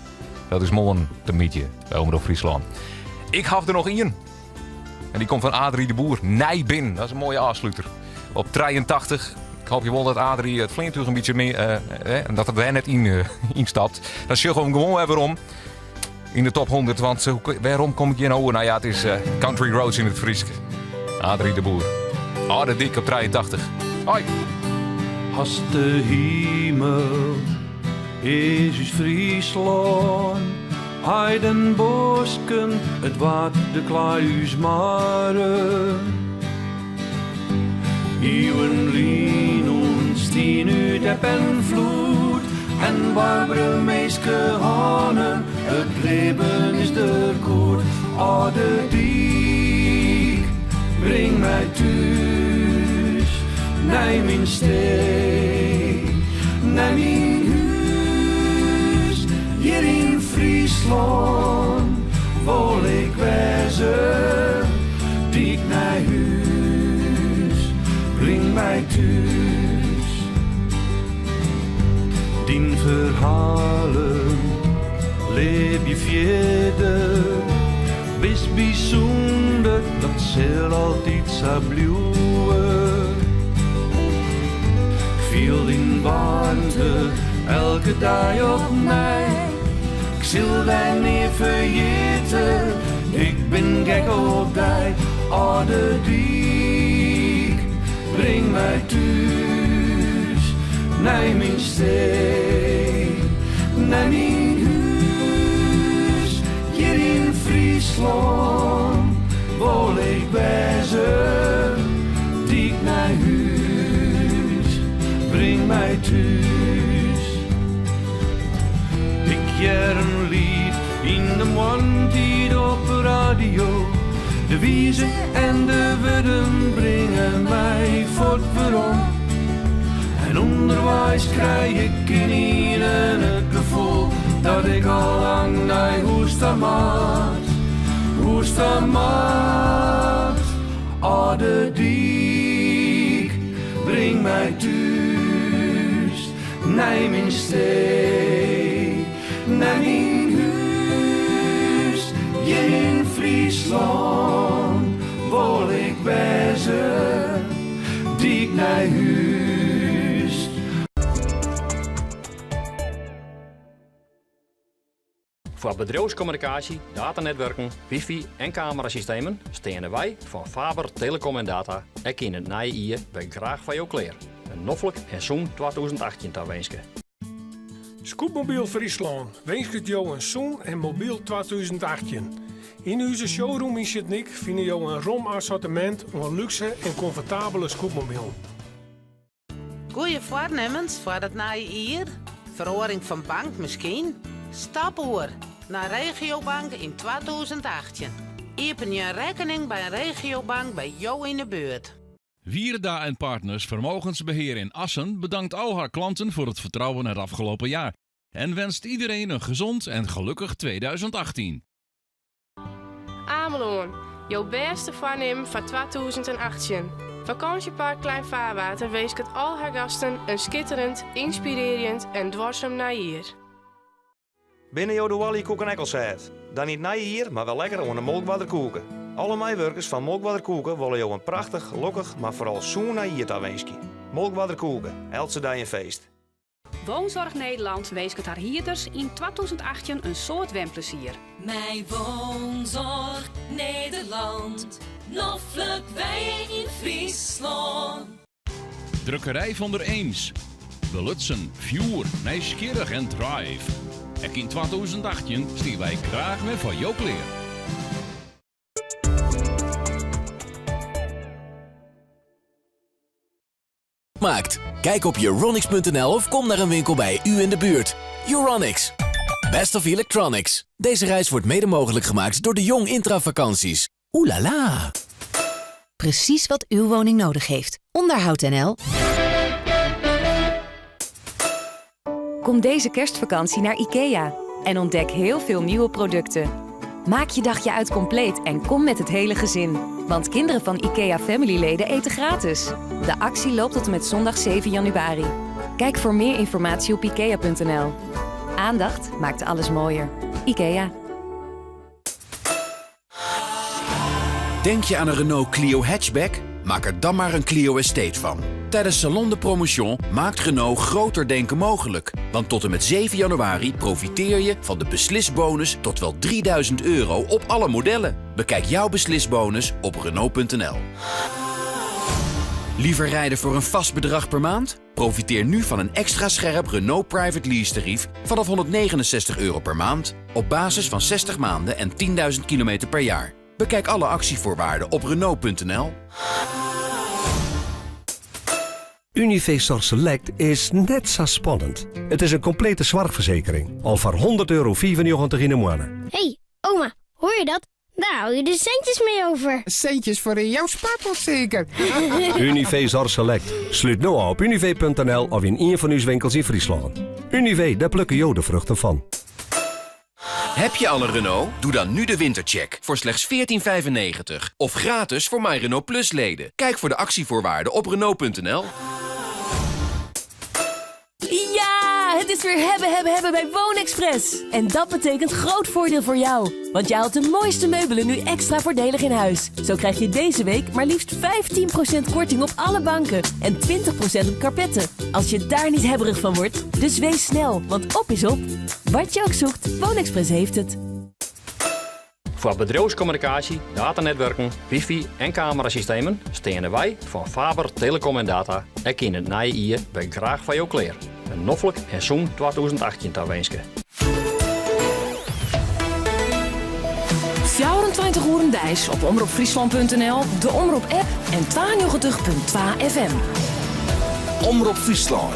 Dat is moarn te middei by Omrop Fryslân. Ik haw der noch ien. En dy komt fan Adrie de Boer. Nij Bin, dat is in moaie ôfsluter. Op 83. Ik hoopje wol dat Adrie it fleantúch in bytsje mear, eh, dat er dêr net yn, yn stapt. Dan sjogge we him gewoan wer werom yn de top 100. Want wêrom kom ik hjir no oer? Nou ja, it is Country Roads yn it Frysk. Adrie de Boer. Alde Dyk op 83. Hoi! Hast de himel is ús Fryslân, heiden, bosken, it Waad, de klaai, ús marren. Iuwen lyn ûntstien út eb en floed en warbere minskehannen, it libben is der goed. Alde dyk, bring my thús, nei myn stee, nei myn hús. Hjir yn Fryslân wol ik wêze, dyk nei hús, bring my thús. Dyn ferhalen libje fierder, bist bysûnder, dat sil altyd sa bliuwe. Fiel dyn waarmte elke dei opnij, ik sil dy nea ferjitte, ik bin gek op dy. Alde dyk, bring my thús, nei myn stee, nei myn hús. Hjir yn Fryslân wol ik wêze, dyk nei hús, bring my thús. Ik hear in liet yn de moarntiid op de radio. De wize en de wurden bringe my fuort werom. En ûnderweis krij ik ynienen it gefoel dat ik al lang nei hûs ta moat. Hûs ta moat. Alde dyk, bring my thús, nei myn stee, nei myn hús. Hjir yn Fryslân wol ik wêze, dyk nei hús. Foar bedriuwskommunikaasje, datanetwurken, wifi en kamerasystemen steane wy fan Faber Telecom en Data ek yn it nije jier wer graach foar jo klear. In noflik en sûn 2018 tawinske. Scootmobiel Fryslân winsket jo in sûn en mobyl 2018. Yn ús showroom yn Sint Nyk fine jo in rom assortimint oan lúkse en komfortabele scootmobilen. Goeie foarnimmens foar it nije jier? Feroaring fan bank miskien? Stap oer nei Regiobank yn 2018. Iepenje in rekkening by in regiobank by jo yn 'e buert. Wierda en Partners Vermogensbeheer in Assen bedankt al haar klanten voor het vertrouwen het afgelopen jaar en wenst iedereen een gezond en gelukkig 2018. Amelân, jo bêste foarnimmen foar 2018. Fakânsjepark Klein Vaarwater winsket al har gasten in skitterend, ynspirearjend en duorsum nijjier. Binne jo de oaljekoeken ek al sêd? Dan yn it nije jier mar wer lekker oan de Molkwarder koeke. Alle meiwurkers fan Molkwarder Koeke wolle jo in prachtich, lokkich, mar foaral sûn nijjier tawinskje. Molkwarder Koeke, eltse dei in feest. Woonzorg Nederland winsket har hierders yn 2018 in soad wenplezier. Mei Woonzorg Nederland, noflik wenje yn Fryslân. Drukkerij Van der Eems. Belutsen, fjoer, nijsgjirrich en drive. Ek yn 2018 stean wy graach wer foar jo klear. Maakt. Kijk op euronics.nl of kom naar een winkel bij u in de buurt. Euronics. Best of Electronics. Deze reis wordt mede mogelijk gemaakt door de Jong Intra Vakanties. Oeh la la. Precies wat uw woning nodig heeft. Onderhoud NL. Kom deze kerstvakantie naar IKEA en ontdek heel veel nieuwe producten. Maak je dagje uit compleet en kom met het hele gezin. Want kinderen van IKEA Family-leden eten gratis. De actie loopt tot en met zondag 7 januari. Kijk voor meer informatie op ikea.nl. Aandacht maakt alles mooier. IKEA. Denk je aan een Renault Clio hatchback? Maak er dan maar een Clio Estate van. Tijdens Salon de Promotion maakt Renault groter denken mogelijk. Want tot en met 7 januari profiteer je van de beslisbonus tot wel 3000 euro op alle modellen. Bekijk jouw beslisbonus op Renault.nl. Liever rijden voor een vast bedrag per maand? Profiteer nu van een extra scherp Renault Private Lease tarief vanaf 169 euro per maand. Op basis van 60 maanden en 10.000 kilometer per jaar. Bekijk alle actievoorwaarden op Renault.nl. Univé Zorg Select is net sa spannend. It is in komplete soarchfersekering, al foar 100 euro 95 yn 'e moanne. Hey, oma, hoor je dat? Daar hou je de centjes mee over. Centjes voor in jouw spaarpot zeker? Univé Zorg Select. Slút no ôf op univé.nl of yn ien fan ús winkels yn Fryslân. Univé, dêr plukke jo de fruchten fan. Heb je al een Renault? Doe dan nu de wintercheck voor slechts 14,95. Of gratis voor My Renault Plus leden. Kijk voor de actievoorwaarden op Renault.nl. Ja, het is weer hebben, hebben, hebben bij Woonexpress. En dat betekent groot voordeel voor jou. Want je haalt de mooiste meubelen nu extra voordelig in huis. Zo krijg je deze week maar liefst 15% korting op alle banken en 20% op karpetten. Als je daar niet hebberig van wordt. Dus wees snel, want op is op. Wat je ook zoekt, Woonexpress heeft het. Foar bedriuwskommunikaasje, datanetwurken, wifi en kamerasystemen steane wy fan Faber Telecom en Data ek yn it nije jier wer graach foar jo klear. In noflik en sûn 2018 tawinske. 24 oeren deis op omropfryslan.nl, de Omrop app en 92.2 FM. Omrop Fryslân.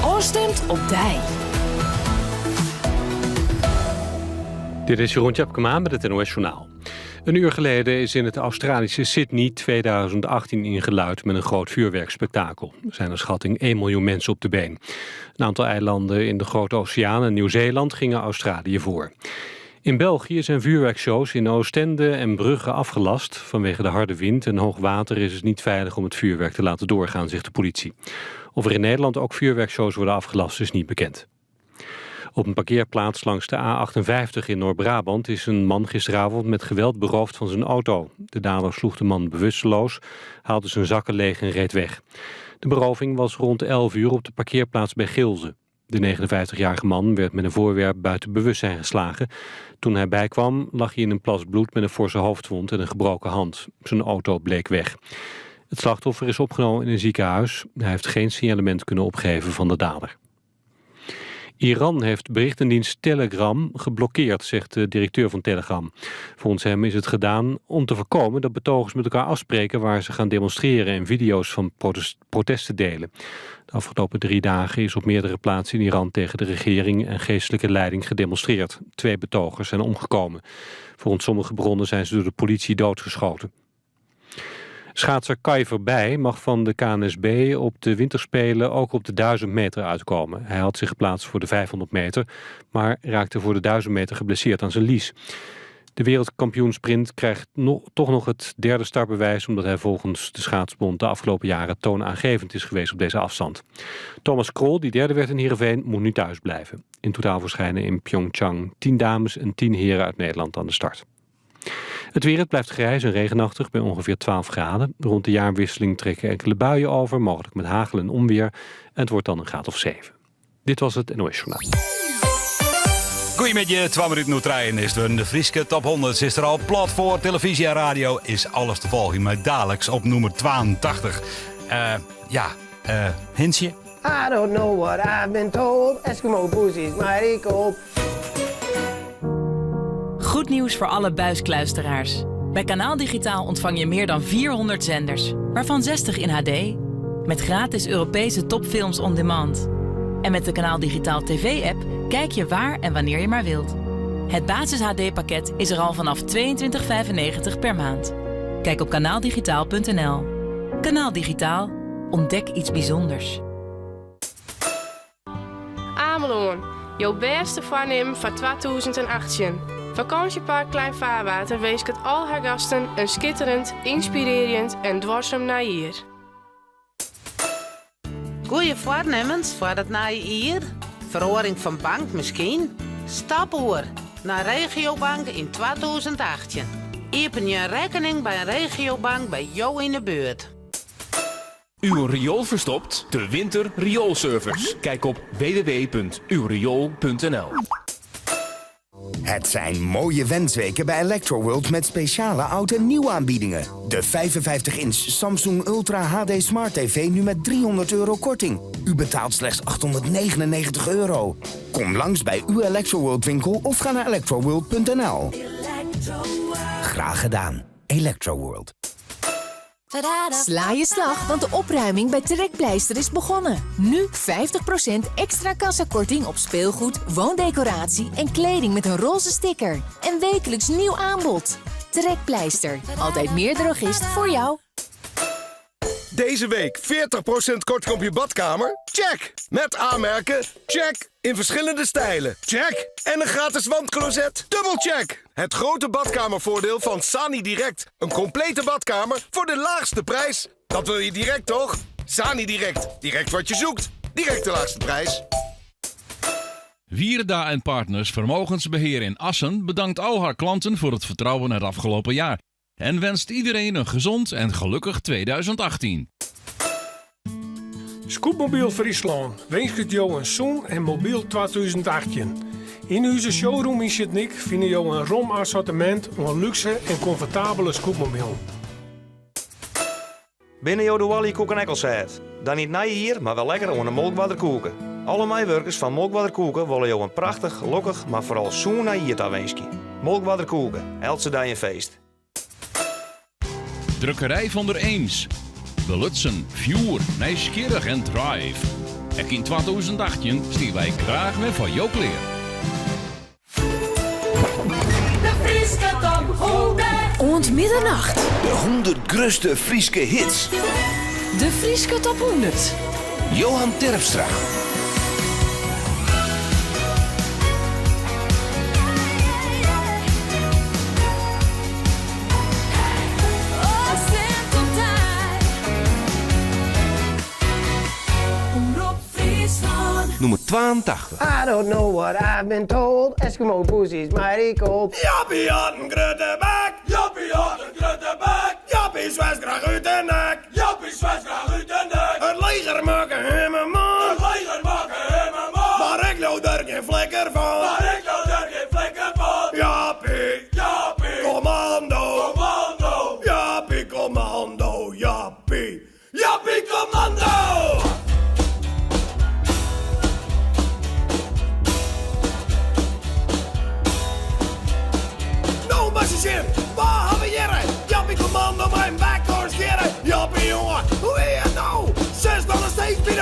Ofstimd op dy. Dit is Jeroen Tjepkema met het NOS Journaal. Een uur geleden is in het Australische Sydney 2018 ingeluid met een groot vuurwerkspektakel. Er zijn naar schatting 1 miljoen mensen op de been. Een aantal eilanden in de Grote Oceaan en Nieuw-Zeeland gingen Australië voor. In België zijn vuurwerkshows in Oostende en Brugge afgelast. Vanwege de harde wind en hoog water is het niet veilig om het vuurwerk te laten doorgaan, zegt de politie. Of er in Nederland ook vuurwerkshows worden afgelast is niet bekend. Op een parkeerplaats langs de A58 in Noord-Brabant is een man gisteravond met geweld beroofd van zijn auto. De dader sloeg de man bewusteloos, haalde zijn zakken leeg en reed weg. De beroving was rond 11 uur op de parkeerplaats bij Gilze. De 59-jarige man werd met een voorwerp buiten bewustzijn geslagen. Toen hij bijkwam lag hij in een plas bloed met een forse hoofdwond en een gebroken hand. Zijn auto bleek weg. Het slachtoffer is opgenomen in een ziekenhuis. Hij heeft geen signalement kunnen opgeven van de dader. Iran heeft berichtendienst Telegram geblokkeerd, zegt de directeur van Telegram. Volgens hem is het gedaan om te voorkomen dat betogers met elkaar afspreken waar ze gaan demonstreren en video's van protesten delen. De afgelopen drie dagen is op meerdere plaatsen in Iran tegen de regering en geestelijke leiding gedemonstreerd. Twee betogers zijn omgekomen. Volgens sommige bronnen zijn ze door de politie doodgeschoten. Schaatser Kai Verbij mag van de KNSB op de winterspelen ook op de 1000 meter uitkomen. Hij had zich geplaatst voor de 500 meter, maar raakte voor de 1000 meter geblesseerd aan zijn lies. De wereldkampioensprint krijgt toch nog het derde startbewijs... omdat hij volgens de schaatsbond de afgelopen jaren toonaangevend is geweest op deze afstand. Thomas Krol, die derde werd in Heerenveen, moet nu thuis blijven. In totaal verschijnen in Pyeongchang 10 dames en 10 heren uit Nederland aan de start. Het weer, het blijft grijs en regenachtig bij ongeveer 12 graden. Rond de jaarwisseling trekken enkele buien over, mogelijk met hagel en onweer. En het wordt dan een graad of 7. Dit was het NOS Journaal. Goeiemiddag, 12 minuten nu trein is het de Frieske Top 100. Is er al plat voor televisie en radio. Is alles te volgen, maar dadelijks op nummer 82. Ja, Hintje. I don't know what I've been told. Eskimo pussy's mighty cold. Goed nieuws voor alle buiskluisteraars. Bij Kanaal Digitaal ontvang je meer dan 400 zenders, waarvan 60 in HD. Met gratis Europese topfilms on demand. En met de Kanaal Digitaal TV-app kijk je waar en wanneer je maar wilt. Het basis HD-pakket is er al vanaf 22,95 per maand. Kijk op kanaaldigitaal.nl. Kanaal Digitaal. Ontdek iets bijzonders. Amelân, jo bêste foarnimmen foar 2018. Fakânsjepark Klein Vaarwater winsket al har gasten in skitterend, ynspirearjend en duorsum nijjier. Goeie foarnimmens foar it nije jier? Feroaring fan bank miskien? Stap oer nei Regiobank yn 2018. Iepenje in rekkening by in regiobank by jo yn 'e buert. Uw riool verstopt? De Winter Rioolservice. Kijk op www.uwriool.nl Het zijn mooie wensweken bij Electroworld met speciale oud- en nieuw aanbiedingen. De 55-inch Samsung Ultra HD Smart TV nu met 300 euro korting. U betaalt slechts 899 euro. Kom langs bij uw Electroworld winkel of ga naar electroworld.nl. Graag gedaan. Electroworld. Sla je slag, want de opruiming bij Trekpleister is begonnen. Nu 50% extra kassakorting op speelgoed, woondecoratie en kleding met een roze sticker. En wekelijks nieuw aanbod. Trekpleister, altijd meer drogist voor jou. Deze week 40% korting op je badkamer? Check! Met aanmerken? Check! In verschillende stijlen? Check! En een gratis wandcloset? Dubbel check! Het grote badkamervoordeel van Sani Direct. Een complete badkamer voor de laagste prijs. Dat wil je direct, toch? Sani Direct. Direct wat je zoekt. Direct de laagste prijs. Wierda en Partners Vermogensbeheer in Assen bedankt al haar klanten voor het vertrouwen het afgelopen jaar. En wenst iedereen een gezond en gelukkig 2018. Scootmobiel Fryslân winsket jo in sûn en mobyl 2018. Yn ús showroom yn Sint Nyk fine jo in rom assortimint oan lúkse en komfortabele scootmobielen. Binne jo de Wally koeken ek al sêd? Dan yn it nije jier mar wer lekker oan de Molkwarder koeke. Alle meiwurkers fan Molkwarder Koeke wolle jo in prachtich, lokkich, mar foaral sûn nijjier tawinskje. Molkwarder Koeke, eltse dei in feest. Drukkerij Van der Eems. Belutsen, fjoer, nijsgjirrich en drive. Ek yn 2018 stean wy graach wer foar jo klear. De Fryske Top 100. Oant middernacht. De 100 grutste Fryske hits. De Fryske Top 100. Johan Terpstra. Nûmer 82. I don't know what I've been told. Eskimo pussy's mighty cold. Jappie hat in grutte bek. Jappie hat in grutte bek. Jappie swetst graach út de nek. Jappie swetst graach út de nek. It leger makke him in man. It leger makke him in man.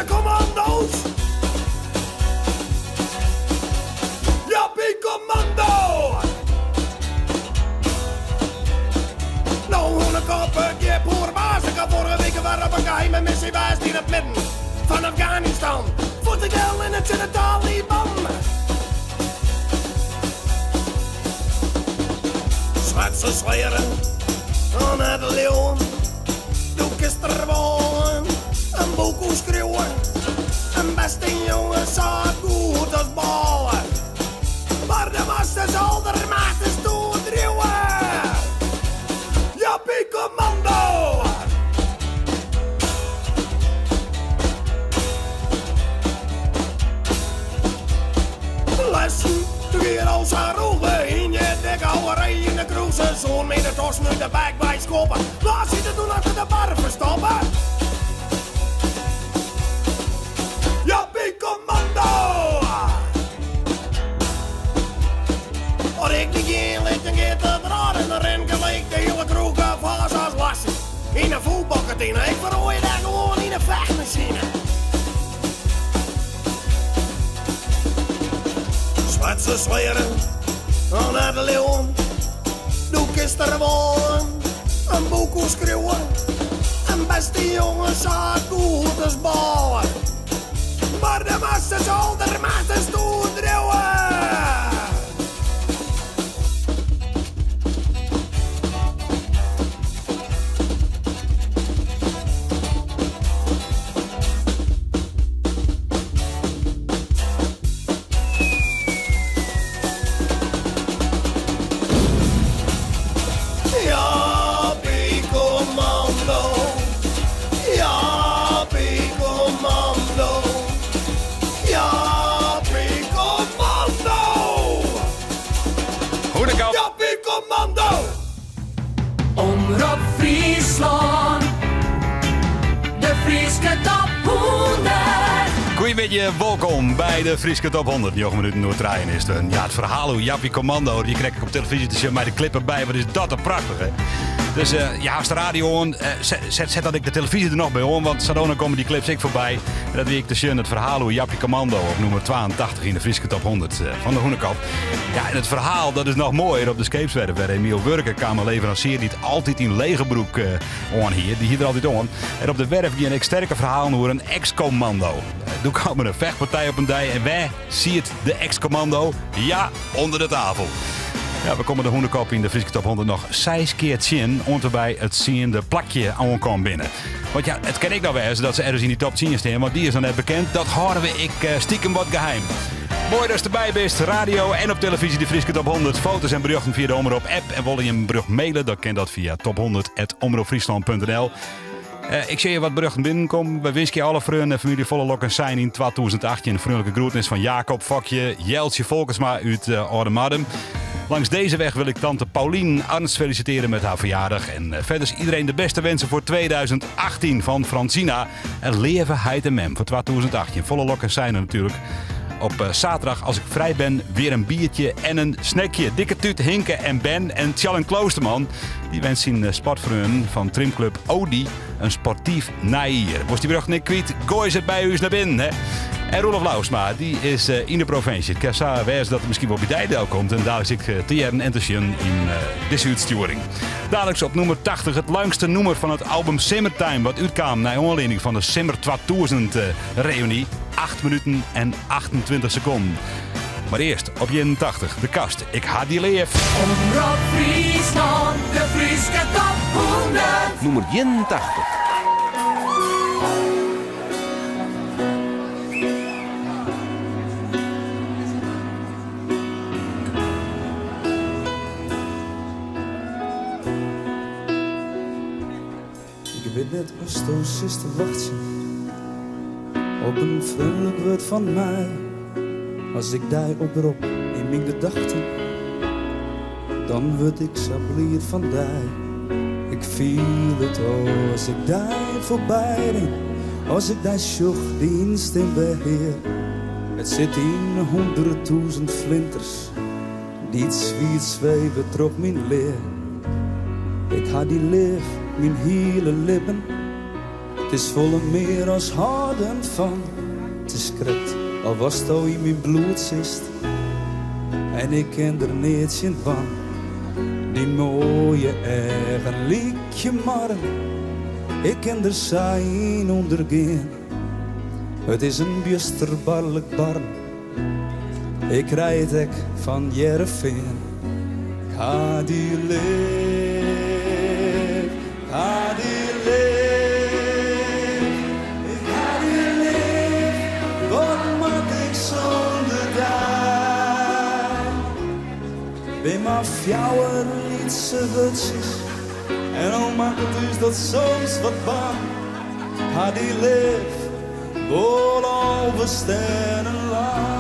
de commando's. Jappie Commando! Nou, Hûnekop, gjip oer baas. Ik ha foarige wike wer op in geheime missy west yn it midden fan Afganistan. Focht ik del en it tsjin de Taliban. Swarte slearen oan it leauwen. Do kinst der wol in boek oer skriuwe. In bêste jonge sa goed as bôle. Mar de moatst it aldermachtichst oerdriuwe. Jappie Commando! Lessen, weer al sa rûge yn je dikke houwerij yn de kroech. Se soenen my de tossen út de bek wei skoppe. Wa siet der toen achter de bar ferstoppe? Jappie Commando! As ik dy gean lit, dan giet it raar en dan rin gelyk de hiele kroech fâs as Lassen. Yn de fuotbalkantine, ik feroarje dêr gewoan yn in fechtmasine. Swarte slearen oan it leauwen. Do kinst der wol in boek oer skriuwe. In bêste jonge sa goed as bôle. Mar de moatst it aldermachtichst oerdriuwe. Jappie Commando, Jappie Commando, Jappie Commando. Hûnekop. Jappie Commando. Omrop Fryslân, de Fryske top 100. Goeiemiddei, wolkom by de Fryske Top 100. 9 minuten oer trijen is it. Ja, it ferhaal oer Jappie Commando, dy krij ik op televyzje te sjen mei de clip derby. Wat is dat in prachtich, hè? Dus uh, ja, hast de radio oan, uh, set, set dat ek de televyzje der noch by oan, want sadwaande komme dy clips ek foarby. En dat wie ek te sjen, it ferhaal oer Jappie Commando op nûmer 82 yn de Fryske Top 100 eh, fan de Hûnekop. Ja, en it ferhaal dat is noch moaier op de skeepswerf wêr't Emiel wurke kaam in leveransier dy't altyd in lege broek eh, oan hie. Dy hie der altyd oan. En op de werf giene ek sterke ferhalen oer in ex-commando. Doe kaam der in fechtpartij op in dei en wêr siet de ex-commando? Ja, ûnder de tafel. Ja, we komme de Hûnekop yn de Fryske Top 100 noch seis kear tsjin oant we by it tsiende plakje oankommen binne. Want ja, it kin ek noch wêze dat se ergens yn dy top 10 stean, want dy is noch net bekend. Dat hâlde we ek eh, stikem wat geheim. Moai datst derby bist. Radio en op televyzje de Fryske Top 100. Foto's en berjochten fia de Omrop app. En wolle je in berjocht mailen, dan kin dat fia top100.omropfriesland.nl. Eh, ik sjoch hjir wat berjochten binnenkommen. Wy winskje alle freonen en famylje folle lok en sein yn 2018. Freonlike groetnis fan Jacob Fokje, Jeltsje Volkersma út uh, Aldemardum. Langs deze weg wil ik tante Paulien Arns feliciteren met haar verjaardag. En eh, verder iedereen de beste wensen voor 2018 van Francina. En leave heit en mem voor 2018. Folle lok en seine natuerlik. Op eh, zaterdag, als ik vrij ben, weer een biertje en een snackje. Dikke Tuut, Hinke en Ben en Tjalling Kloosterman. Dy winske syn eh, sportfreonen fan trimclub Odi in sportyf nijjier. Wolst dy berjocht net kwyt, goai se by ús nei binnen. Hè? En Roelof Lousma, dy is eh, yn de provinsje. It kin sa wêze dat er miskien wol by dy delkomt en daliks ek te hearren en te sjen yn dizze útstjoering. Daliks op nûmer 80 it langste nûmer fan it album Simmertime, wat útkaam nei oanlieding fan de Simmer 2000 reuny. 8 minuten en 28 sekonden. Mar earst op 81, De Kast, Ik ha dy leaf. Omrop Fryslân, de Fryske top 100. Nûmer 81. Ik wit net oftsto sitst te wachtsjen op in freonlik wurd fan my. As ik dy oprop yn myn gedachten, dan wurd ik sa bliid fan dy. Ik fiel it al as ik dy foarby rin, as ik dy sjoch, dyn stim wer hear. It sit yn hûnderttûzen flinters Dy't swiet sweve troch myn lea. Ik ha dy leaf myn hiele libben. It is folle mear as hâlden fan. It is krekt of asto yn myn bloed sitst en ik kin der neat tsjin dwaan. Dyn moaie eagen lykje marren, ik kin der sa yn ûndergean. It is in bjusterbaarlik barren, ik krij it ek fan Hearrenfean. Ik ha dy leaf, ik ha dy leaf, ik ha dy leaf, wat moat ik sûnder dy? Bin mar fjouwer lytse wurdsjes en al makket ús dat soms wat bang. 'k Ha dy leaf, wol 11 stêden lang.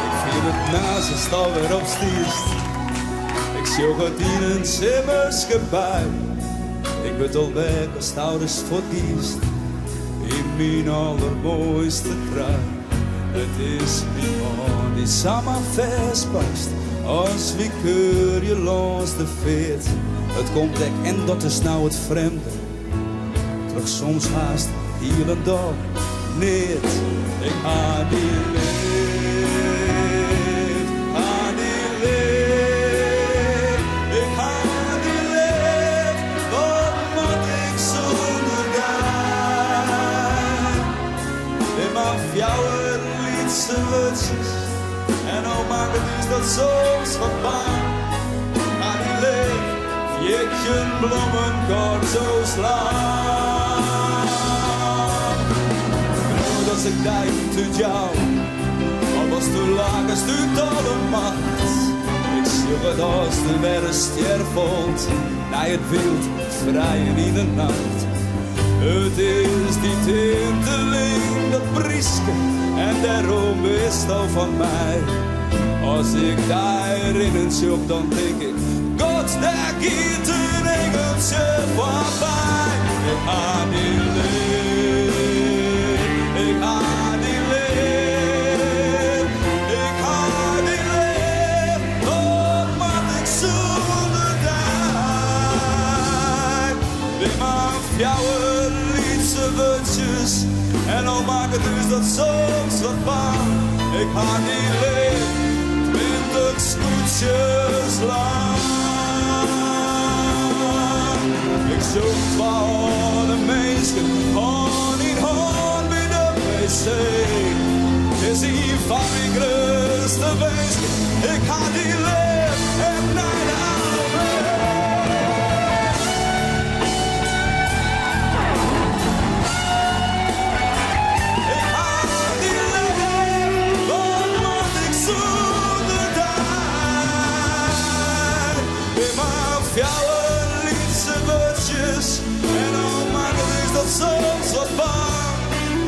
Ik fiel it nachts ast alwer opstiest. Ik sjoch it yn in simmerske bui. Ik wurd al wekker ast ris fuortgiest yn myn aldermoaiste trui. It is myn hân dy't samar fêstpakst as wy kuierje lâns de feart. It komt ek, en dat is no it frjemde, troch soms hast hielendal neat. Ik ha dy leaf, ha dy leaf, ik ha dy leaf, wat moat ik sûnder dy? Bin mar fjouwer lytse wurdsjes en al makket ús dat soms wat bang. Ha dy leaf, 14 blommenkorso's lang. Bliuw as ik dy útjou, of asto lakest út alle macht. Ik sjoch it as der wer in stjer falt, nei it wyld frijen yn de nacht. It is dy tinteling, dat pryske, en dêrom bisto fan my. As ik dy rinnen sjoch, dan tink ik, God, dêr giet in ingeltsje foarby. Ik ha dy leaf, ik ha dy leaf, ik ha dy leaf, wat moat ik sûnder dy? Bin mar fjouwer lytse wurdsjes en al makket ús dat soms wat bang. Ik ha dy leaf, 20 skûtsjes lang. Ik sjoch twa âlde minsken hân yn hân by de wc. Is ien fan myn grutste winsken. Ik ha dy leaf en nei de AOW. Ik ha dy leaf, wat moat ik sûnder dy? Bin mar fjouwer lytse wurdsjes en al makket ús dat soms wat bang.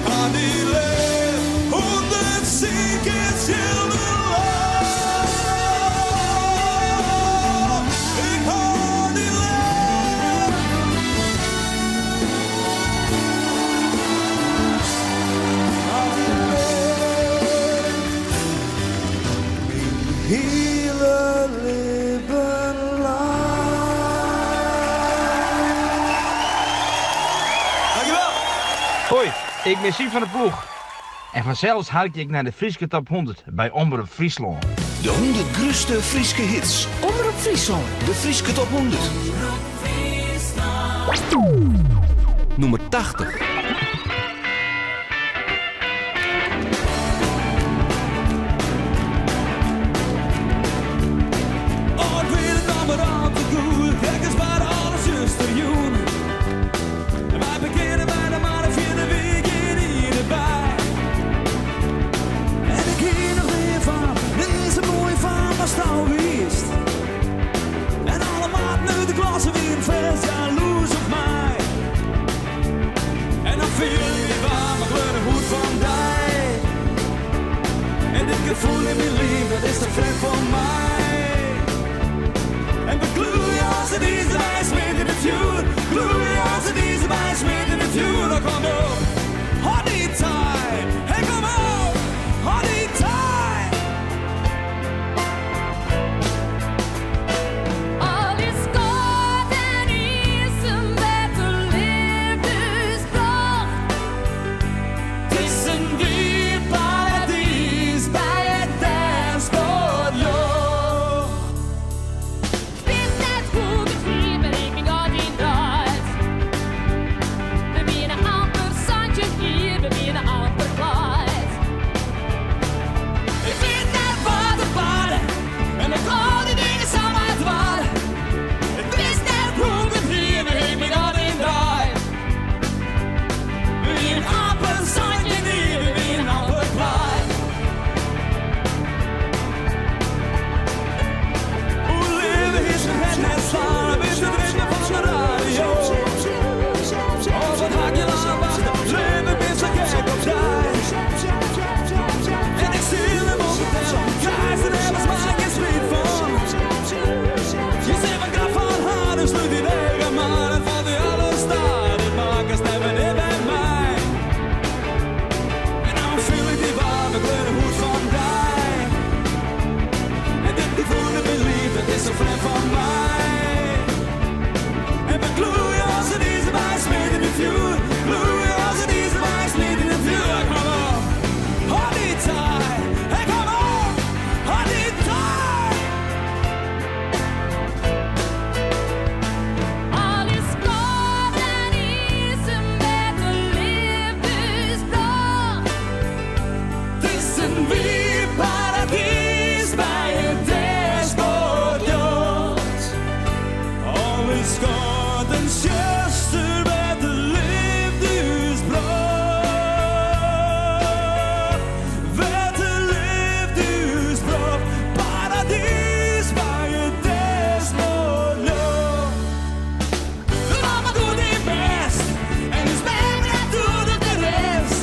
Ha dy leaf, 110 kear lang. Ik ha dy leaf. Ha dy leaf. Myn hiele libben lang. Dankjewel. Hoi, ik bin Syb van der Ploeg. En fansels harkje ik nei de Fryske Top 100 by Omrop Fryslân. De 100 grutste Fryske hits. Omrop Fryslân. De Fryske Top 100. Nûmer 80. Oh, ik wit it noch mar al te goed, krekt as barde alles justerjûn. Wy parkearren by de mar en fierder wie gjin ien derby. En ik hie noch mear fan dizze moaie fan watsto wiest. En alle maten út de klasse wienen fêst jaloers op my. En dan fiel ik my waarm, ik kleure hûd fan dy. En dit gefoel yn myn liif, dat is te frjemd foar my. En we gloeie as it izer by in smid yn it fjoer. Gloeie as it izer by in smid yn it fjoer. Dan kom op, hâld dy tight. Hey, kom op, hâld dy tight. skat en tsjuster wêr't de leafde ús brocht. Wêr't de leafde ús brocht. Paradys by it desmoorljocht. Mama docht har bêst en ús mem docht de rest.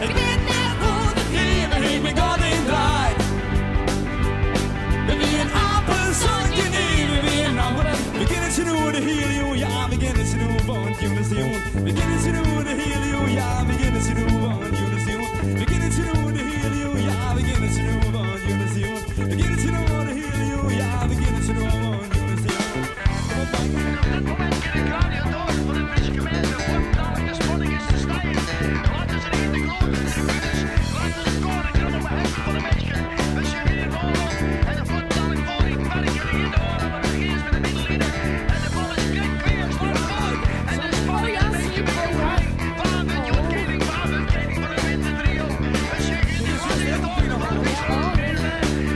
Ik wit net hoe't it gie, mar ik bin God yn draait. We wienen amper 17 jier, we wienen amper. We geane tsjinoer de hiele jûn, ja, we geane tsjinoer, want jûn is de jûn. We geane tsjinoer de hiele jûn, ja, we geane tsjinoer, want jûn is de jûn. We geane tsjinoer de hiele jûn, ja, we geane tsjinoer, want jûn is de jûn. We geane tsjinoer de hiele jûn, ja, we geane tsjinoer, want jûn is de jûn. Op dit momint kin ik radio door fan de Fryske gemeente fuortendalik de spanning is te stigen. Laten ze yn de grote tribunes, laten ze scoren kan op de hekken fan de minsken. We sjogge hier oorlog en de fuortendalik voor die twadde keer in de oren, maar de geest met de middenline. En de bal is krekt weer slag voor. En de spanning is een beetje bij Waar wordt Joet Kening, waar wordt Kening van het wintertrio? We sjogge de radio door van de Fryske gemeente.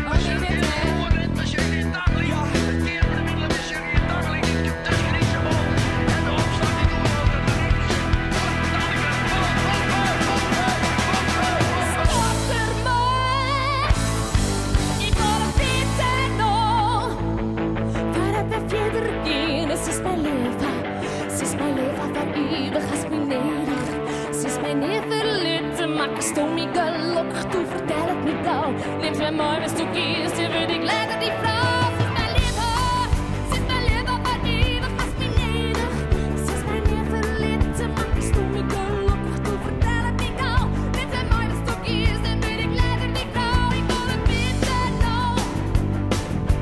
We sjogge in de oren, we sjogge in Dagli. Het keer van de middelen, we sjogge in Dagli. De Griekse bal. En de opslag die doorloopt naar de rechts. Stop maar, ik wol it witte no. Foardat we fierder gean, sis my leave, sis my leave foar ivich hast my nedich. Sis my nea ferlitte, makkesto my gelokkich, doe fertel it my gau. Nimst my mei, wêrsto giest, dan wurd ik letter dyn frou. Sis my leave, sis my leave foar ivich hast my nedich. Sis my nea ferlitte, makkesto my gelokkich, doe fertel it my gau. Nimst my mei, wêrsto giest, dan wurd ik letter dyn frou. Ik wol it witte no.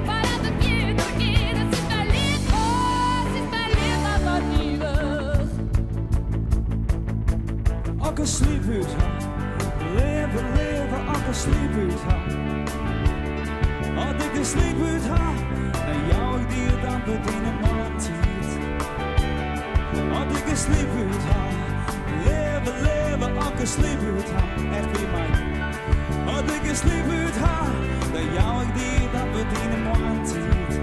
Foardat we fierder gean, sis my leave, sis my leave foar ivich. As ik in sliep ha, leave, leave, as ik in sliep ha. As ik de sliep ha, dan jou ik dy it antwurd yn 'e moarntiid. As ik in sliep ha, leave, leave, as ik in sliep ha, echt wie my. As ik in sliep ha, dan jou ik dy it antwurd yn 'e moarntiid.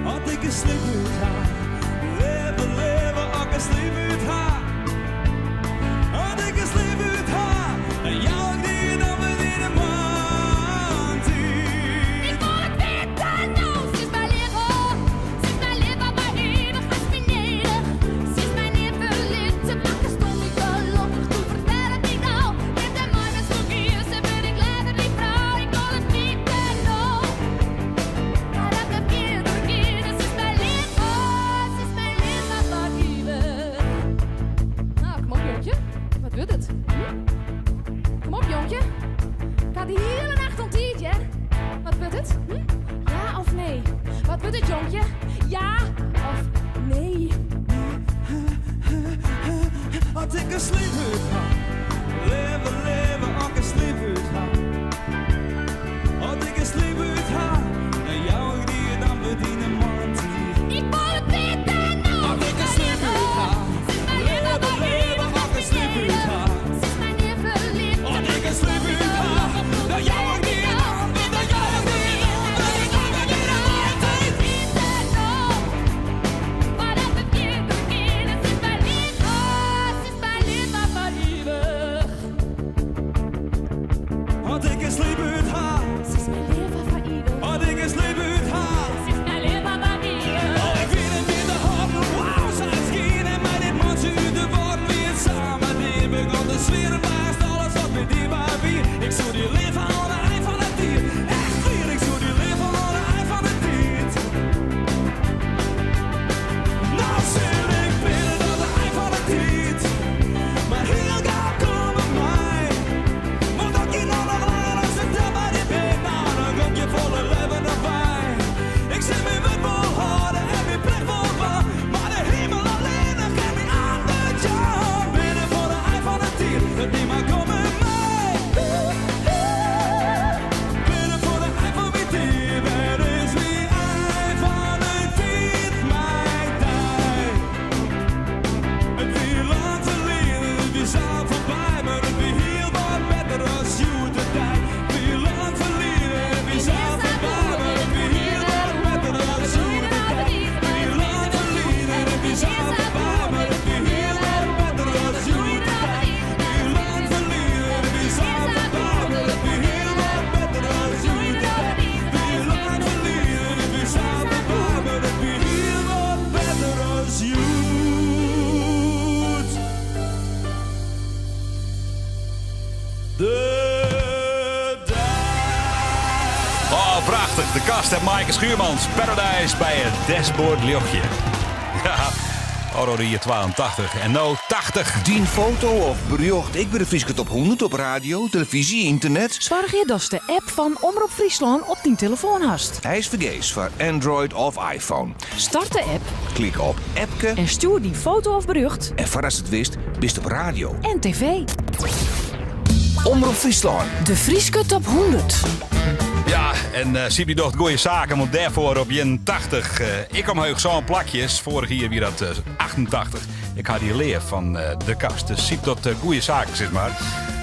As ik in sliep ha, leave, leave, as ik in sliep ha. As ik in sliep ha, dan jou ik dy it antwurd yn 'e moarntiid. Ik wol it witte no, sis my leave, sis my leave foar ivich hast my nedich. Sis my nea ferlitte, makkesto my gelokkich, doe fertel it my gau. Nimst my mei wêrsto giest, dan wurd ik letter dyn frou. Ik wol it witte no. Foardat we fierder gean, sis my leave, sis my leave foar ivich. Nou, kom op jonkje. Wat wurdt it? Hm? Kom op jonkje. Ik ha de hiele nacht oan tiid, hè? Wat wurdt it? Hm? Ja of nee? Wat wurdt it, jonkje? Ja of nee? As ik in sliep ha, leave, leave, as ik in sliep ha. As ik in sliep ha, dan jou ik dy it antwurd yn 'e moarntiid. Ik wol it witte no. As ik in sliep ha, leave, leave, as ik in sliep ha. Sis my nea ferlitte. As ik in sliep ha, dan jou ik dy it antwurd, dan jou ik dy it antwurd yn 'e moarntiid. Foardat we fierder gean, sis my leave, sis my leave foar Prachtich. De Kast en Maaike Schuurmans. Paradise by it dashboardljochtje. Ja, ôfrûne jier 82 en no 80. Dyn foto of berjocht ek by de Fryske Top 100 op radio, telefyzje, ynternet? Soargje datst de app fan Omrop Fryslân op dyn telefoan hast. Hy is fergees foar Android of iPhone. Start de app. Klik op Appke. En stjoer dyn foto of berjocht. En foardatst it witst, bist op radio. En TV. Omrop Fryslân. De Fryske Top 100. Ja, en uh, Siep dy docht goede saken, want dêrfoar op 81. Uh, ik omheech sân plakjes. Foarich jier wie dat uh, 88. Ik ha dy leaf fan De Kast. Dus Siep docht goede saken, sis mar.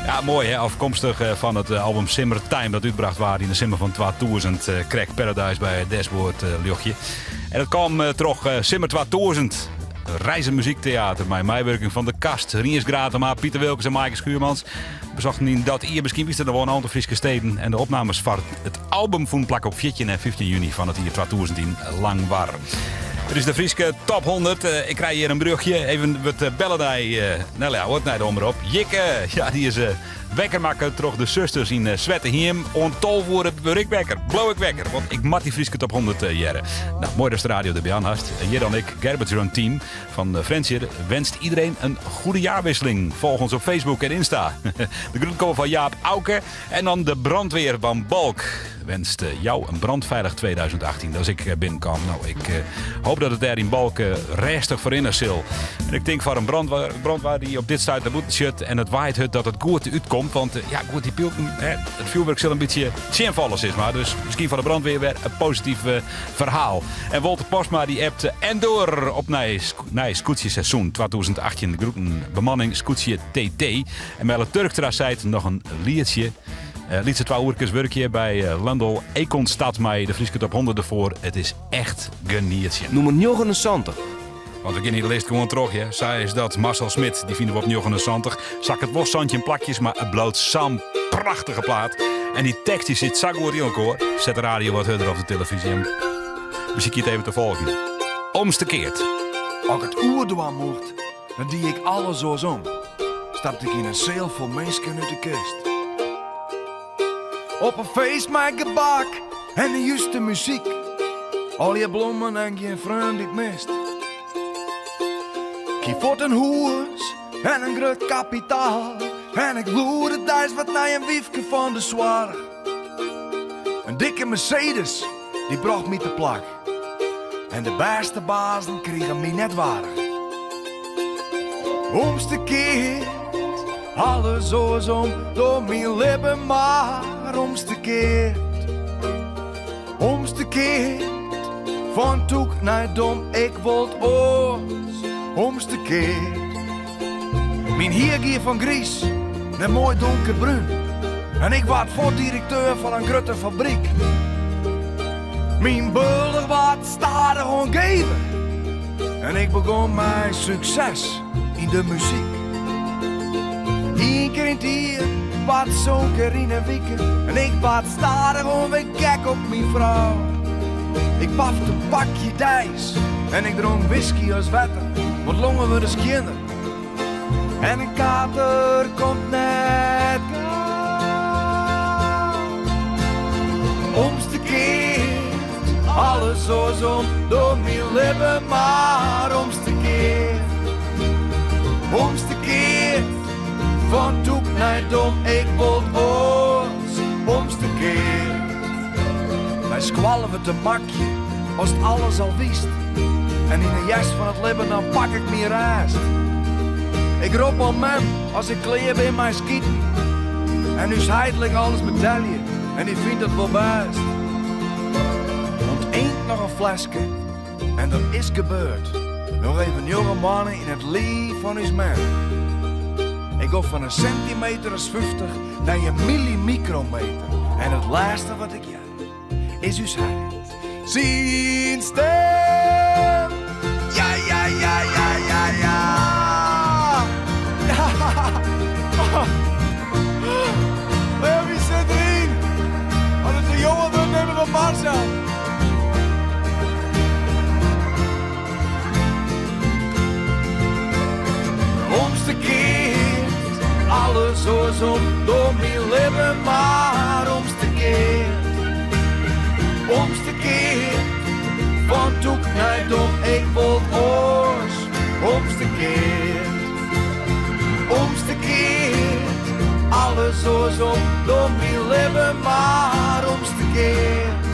Ja, moai hè, afkomstich fan it album Simmertime dat útbrocht waard yn de simmer fan 2000. Krekt Paradise by it dashboardljochtje. En dat kaam troch Simmer 2000. Reizen Muziektheater mei meiwurking fan De Kast, Rients Gratema, Piter Wilkens en Maaike Schuurmans. Besochten yn dat jier miskien wist der noch wol in oantal Fryske steden. En de opnames foar it album fûnen plak op 14 en 15 juny fan it jier 2000 yn Langwar. It is de Fryske Top 100. Eh, ik krij hjir in berjochtje. Even wurdt eh, belle nei, eh, nei Ljouwert, nei de omrop. Jikke, ja, dy is wekker makke troch de susters yn Swettehiem. Oant 12 oere wurd ik wekker. Bliuw ik wekker, want ik moat dy Fryske Top 100 hearre. Nou, moai datst de radio derby oan hast. Hjir dan ek Garbage Run Team fan Frjentsjer wenst iedereen een goede jaarwisseling. Volg ons op Facebook en Insta. De groeten komme fan Jaap Auke. En dan de brandweer van Balk wenst jou in brandveilig 2018. Dat ik binnenkom. Nou, ik hoop dat it dêr yn Balk rêstich ferrinne sil. En ik tink foar in brandweer dy't op dit stuit nei bûten sjocht en it waait hurd dat it goed útkomt. Want ja, goed, dy pylken, it fjoerwurk sil in bytsje tsjinfalle, sis mar. Dus miskien foar de brandweer wer in posityf ferhaal. En Wolter Postma dy appt en door op nij, nij skûtsjeseizoen 2018. De groeten bemanning skûtsje TT. En Melle Turkstra seit noch in lietsje. Uh, lytse twa oerkes wurkje by uh, Landal Ekonstad mei de Fryske Top 100 derfoar. It is echt genietsjen. Nûmer 79. Want we gean de list gewoan troch, ja. Sa is dat. Marcel Smit, dy fine we op 79. Sakket wol 17 plakjes, mar it bliuwt sa'n prachtige plaat. En dy tekst dy sit sa goed yn elkoar. Set de radio wat hurder of de telefyzje en besykje it even te folgjen. Omstekeard. As ik it oerdwaan mocht, dan die ik alles oarsom. Stapte ik yn in seal fol minsken út de kist. Op in feest mei gebak en de juste muzyk. Allegear blommen en gjin freon dy't mist. 'k Hie fuort in hûs en in grut kapitaal. En ik loerde deis wat nei in wyfke fan de soarch. In dikke Mercedes, dy brocht my te plak. En de bêste bazen krigen my net warch. Omstekeard, alles oarsom, doch myn libben mar omstekeard. Omstekeard, fan tûk nei dom, ik wol it oars. Omstekeard. Myn hier gie fan griis nei moai donkerbrún. En ik waard fuort direkteur fan in grutte fabryk. Myn bealch waard stadichoan gever. En ik begûn mei sukses yn de muzyk. Ien kear yn it jier, part sân kear yn 'e wike. En ik waard stadichoan wer gek op myn frou. Ik pafte in pakje deis en ik dronk whisky as wetter. Want longen wurde skjinner en in kater komt net gau. Omstekeard, alles oarsom, doch myn libben mar omstekeard. Omstekeard, fan tûk nei dom, ik wol it oars. Omstekeard. Nei skoalle wurdt in makje, ast alles al witst. En yn de hjerst fan it libben dan pak ik myn rêst. Ik rop al mem as ik klear bin mei skiten. En ús heit lit alles betelje en dy fynt it wol bêst. Want eink noch in fleske en dat is gebeurd. Noch even njoggen moanne yn it liif fan ús mem. Ik go fan in sintimeter as 50 nei in millimikrometer. En it lêste wat ik hear is ús heit syn stim. Ja, ja, ja, ja, ja, ja. Ja. Wie sit deryn? As it in jonge wurdt, nimme we Marcel. Omstekeard, alles oarsom, doch myn libben mar omstekeard. tûk nei dom, ik wol oars. Omste keard, omste keard. Alles oarsom, doch myn libben mar omste keard.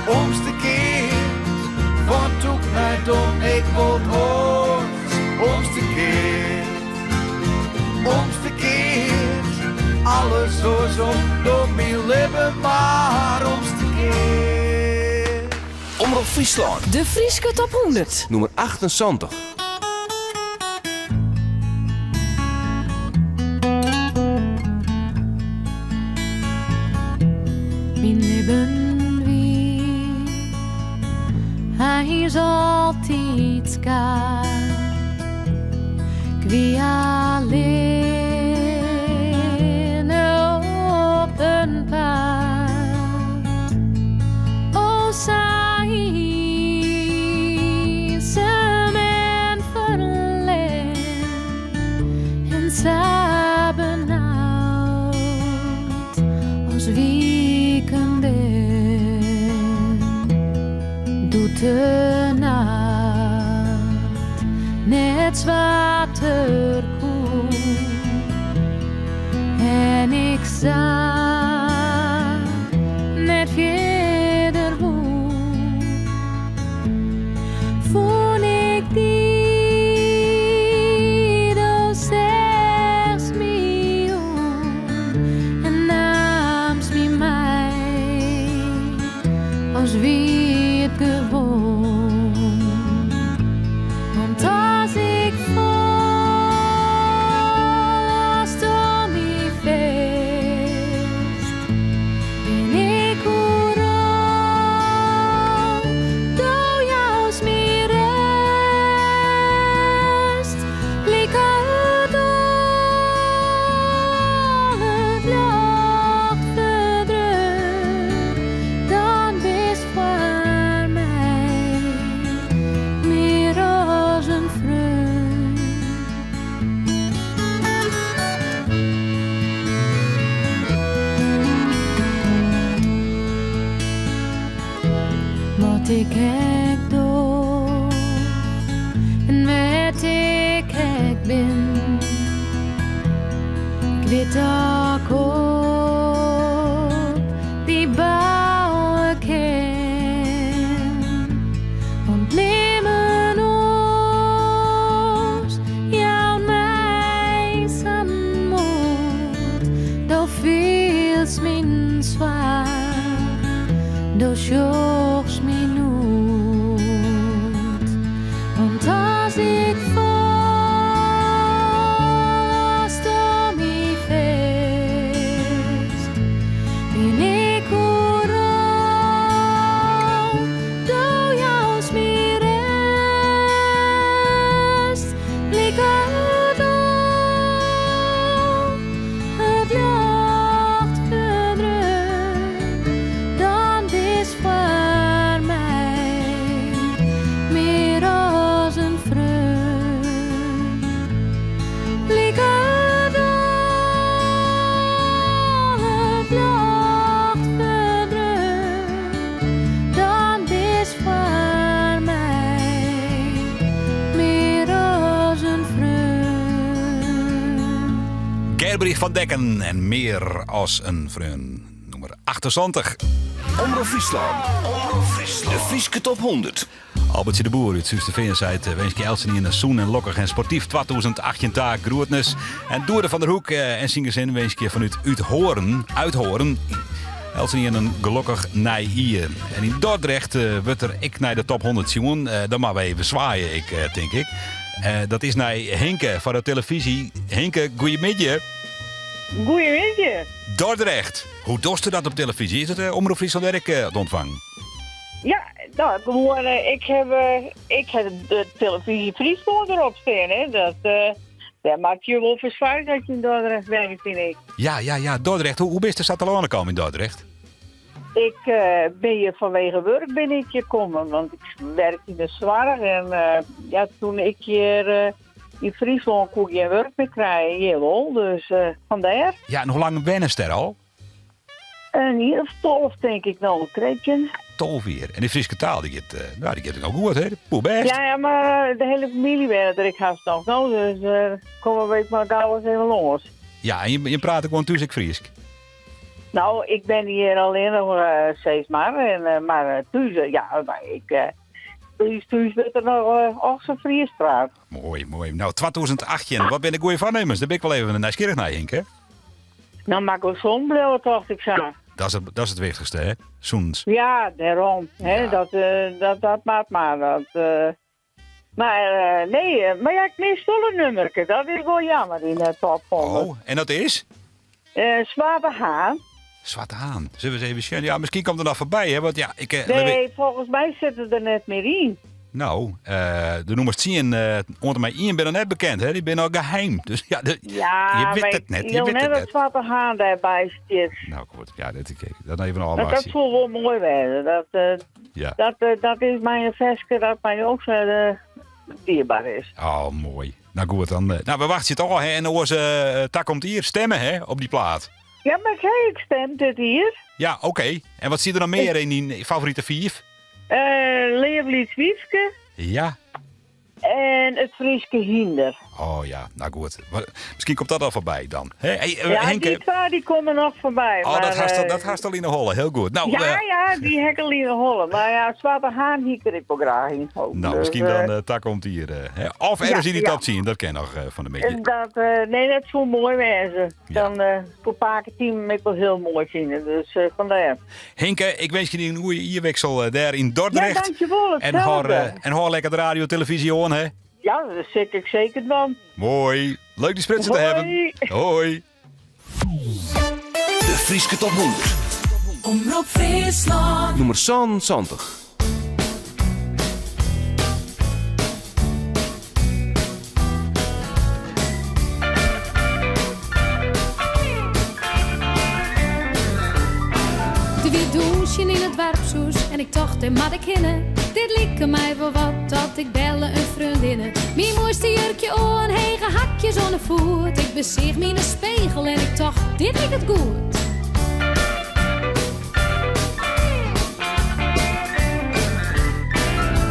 Omste keard, fan tûk nei dom, ik wol oars. Omste keard, omste keard. Alles oarsom, doch myn libben mar omste keard. Omrop Fryslân. De Fryske Top 100. Nûmer 78. Myn libben wie eins altyd skaad. Ik wie allinne op in paad. O sa iensum en ferlern en sa benaud as wie ik in bern. Doe't de nacht net swarter koe en ik sa net fierder woe, fûn ik dy, do seachst my oan en naamst my mei as wie it gewoan. Want as ik fal, hâldsto my fêst, bin ik oeral, do joust my rêst, liket al it ljocht ferdreaun, dan bist foar my mear as in freon. Wat ik ek doch en wêr't ik ek bin, ik wit dat ik op dy bouwe kin. Want nimmen oars jout my sa'n moed. Do fielst myn soarch, do sjochst myn noed. Want as ik fal, hâldsto my fêst, bin ik oeral, do joust my rêst, liket al it ljocht ferdreaun, dan bist foar my mear as in freon. Liket al it ljocht ferdreaun, dan bist foar my mear as in freon. Gerbrich van Dekken en Mear as in freon. Nûmer 78. Omrop Fryslân. De Fryske Top 100. Albertsje de Boer út Surhústerfean seit eh, winskje eltsenien in sûn en lokkich en sportyf 2018 ta. Groetnis. En Doede van der Hoek eh, en syn gesin winskje fanút Uithoorn, Uithoorn eltsenien in gelokkich nij jier. En yn Dordrecht eh, wurdt der ek nei de top 100 sjoen. Eh, dan moatte we even swaaie, ik, eh, tink ik. Eh, dat is nei Hinke foar de televyzje. Hinke, goeiemiddei. Goeiemiddei. Dordrecht. Hoe dochst dat op televyzje? Is it eh, Omrop Fryslân dêr ek eh, te ûntfangen? Ja, no, gewoan, eh, ik ha, eh, ik ha de televyzje Fryslân derop stean. Hè. Dat, eh, dêr moatte je wol foar soargje dat je yn Dordrecht wenje, fyn ik. Ja, ja, ja, Dordrecht. Hoe, hoe bist der sa telâne kaam yn Dordrecht? Ik eh, bin hjir fanwege wurk bin ik hjir kommen, want ik werk yn de soarch en eh, ja, toen ik hjir eh, yn Fryslân koe ik gjin wurk mear krije, hjir wol, dus eh, fandêr. Ja, en hoe lang wennest dêr al? In jier of 12 tink ik no, 13. 12 jier. En dy Fryske taal, dy giet, eh, nou, dy giet no goed, hè? Poerbêst. Ja, ja, mar eh, de hiele famylje wennet der ek hast noch no, dus eh, komme we ek mar gau ris even lâns. Ja, en je, je prate gewoan thús ek Frysk. No, ik bin hjir allinnich uh, sis mar, en, eh, mar eh, thús, eh, ja, mar ik, eh, thús, thús wurdt der noch uh, och sa Frysk praat. Moai, moai. No, 2018, wat binne de goede foarnimmens? Dêr bin ik wol even nijsgjirrich nei, Hinke. No, mar gewoan sûn bliuwe, tocht ik sa. Dat is it, dat is it wichtichste, hè? Sûnens. Ja, dêrom. Hè, dat, eh, dat, dat moat mar. Dat, eh, mar eh, nee, eh, mar ja, ik mis wol in nummerke. Dat is wol jammer yn de top 100. Oh, en dat is? Eh, Swarte Haan. Swarte Haan. Sille we ris even sjen? Ja, miskien komt er noch foarby, hè? Want ja, ik... eh, Nee, folgens my sit er der net mear yn. No, eh, de nûmers 10 eh, oant en mei ien binne noch net bekend, hè? Dy binne noch geheim. Dus ja, de, Ja, je wit mar it net. Ik Je wil wit net it dat net. Swarte Haan dêrby stiet. No, goed. Ja, dat, ik, dat even Want dat ôfwachtsje. soe wol moai wêze. Dat, eh, Ja. dat, eh, dat is my in ferske dat my ek sa eh, dierber is. Oh, moai. No goed, dan. eh, No, we wachtsje it ôf, hè? En oars eh takom jier stimme, hè, op dy plaat. Ja, mar ik ha ek stimd dit jier. Ja, oké. En wat sit der noch mear yn dyn favorite fiif? Eh Leaf Lyts Wyfke Ja. en it Fryske Hynder. Oh ja, no goed. Wa- Miskien komt dat al foarby dan. Hè? Hey, eh, ja, Henke. dy twa dy komme noch foarby. Oh, dat mar, hast, al- eh, dat hast al yn 'e holle. Hiel goed. No, ja, eh, ja, dy ha ik al yn 'e holle. Mar ja, Swarte Haan hie ik der ek wol graach yn. no, Dus, miskien eh, dan uh, takom jier. eh, hè. Of ergens Ja, yn dy ja. top 10. Dat kin noch eh, fan 'e middei. En dat, eh, nee, dat soe moai wêze. Dan eh foar pake Tiemen ek wol hiel moai fine. Dus eh fandêr. Hinke, ik winskje dy in goede jierwiksel eh, dêr yn Dordrecht. Ja, dankjewol. En hâld, Itselde. eh, en hâld lekker de radio, televyzje oan, hè? Ja, dat sil ik seker dwaan. Moai. Leuk dy sprutsen te Hoi. hawwen. Hoi. De Fryske Top 100. Omrop Fryslân. Nûmer 77. Der wie dûnsjen yn it doarpshûs en ik tocht, dêr moat ik hinne. Dit like my wol wat, dat ik belle in freondinne. Myn moaiste jurkje oan, hege hakjes oan 'e foet. Ik beseach my yn 'e spegel en ik tocht, dit liket goed.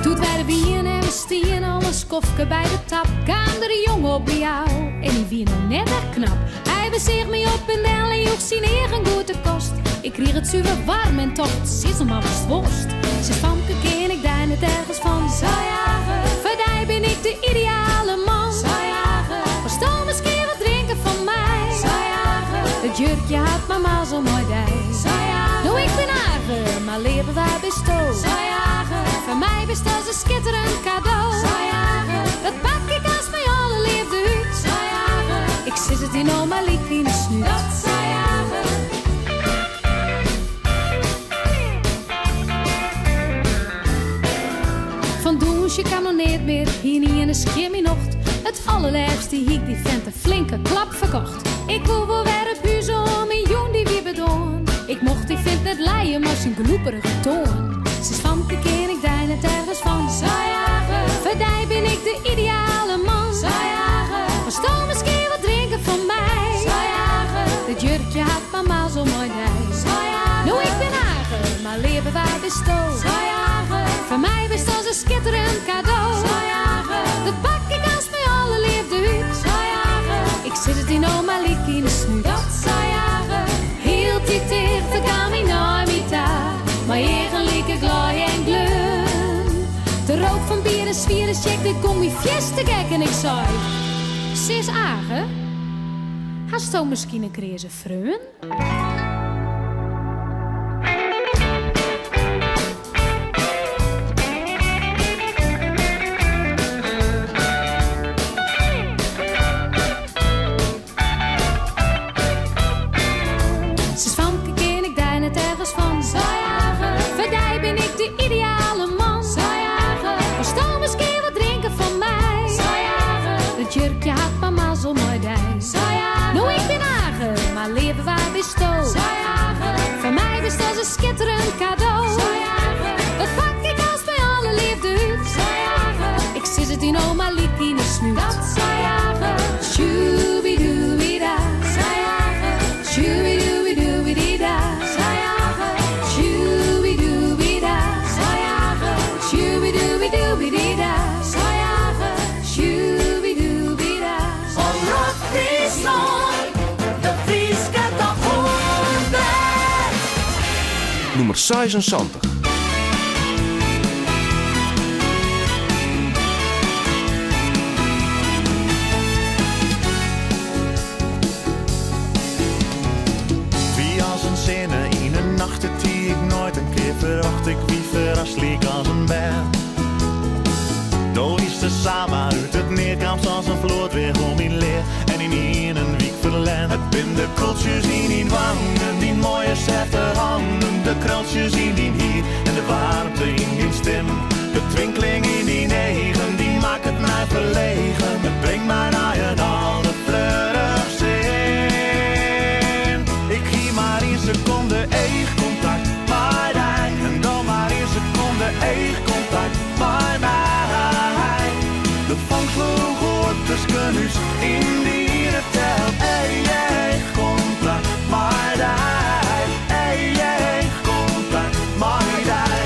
Doe't wy der wiene en we stiene al in skoftke by de tap, kaam der in jonge op my ôf en hy wie noch net echt knap. Hy beseach my op en del en joech syn eagen goed de kost. Ik krige it suver waarm en tocht, sis mar watst wolst. Sis famke, kin ik dy net ergens fan Foar dy bin ik de ideale man. Wolsto miskien wat drinke fan my? It jurkje hat mar mazzel mei dy. No, ik bin Age, mar leave wa bisto? Foar my bist as in skitterend kado. Dat pak ik as mei alle leafde út. Ik sis it dy no mar lyk yn 'e snút. Fan dûnsje kaam noch neat mear, ynienen skjin myn nocht. It allerleafste hie ik dy fint in flinke klap ferkocht. Ik woe wol wer op hûs oan, myn jûn dy wie bedoarn. Ik mocht dy fint net lije mei syn glûperige toan. Sis famke, kin ik dy net ergens fan? Foar dy bin ik de ideale man. Wolsto miskien wat drinke fan my? Dit jurkje hat mar mazzel mei dy. No, ik bin Age, mar leave wa bisto? Foar my bist as in skitterend kado. Dat pak ik as mei alle leafde út. Ik sis it dy no mar lyk yn 'e snút. Hieltyd tichter kaam hy nei my ta, mei eagen like glei en gleon. De rook fan bier en swiere sjek, dit gong my fierste gek en ik sei, Sis Age, hasto miskien in kreaze freon? Sis famke, kin ik dy net ergens fan? Foar dy bin ik de ideale man. Wolsto miskien wat drinke fan my? Dat jurkje hat mar mazzel mei dy. No, ik bin Age, mar leave wa bisto? Foar my bist as in skitterend kado. Dat pak ik as mei alle leafde út. Ik sis it dy no mar lyk yn 'e snút. Sjoebidoebida. Sjoebidoebidoebidida. 76. Wie as in sinne yn 'e nacht, it hie ik noait in kear ferwacht. Ik wie ferrast lyk as in bern. Do wiest der samar út it neat, kaamst as in floed weach oer myn lea en ynienen wie ik ferlern. It bin de kultsjes yn dyn wangen, dyn moaie sêfte hannen, de krultsjes yn dyn hier en de waarmte yn dyn stim. De twinkeling yn dyn eagen, dy makket my ferlegen. It bringt my nei in alderfleurichst sin. Ik hie mar ien sekonde eachkontakt mei dy en dan mar ien sekonde eachkontakt mei my. De fonk sloech oer tusken ús yn dy iene tel. Eachkontakt mei dy, eachkontakt mei dy.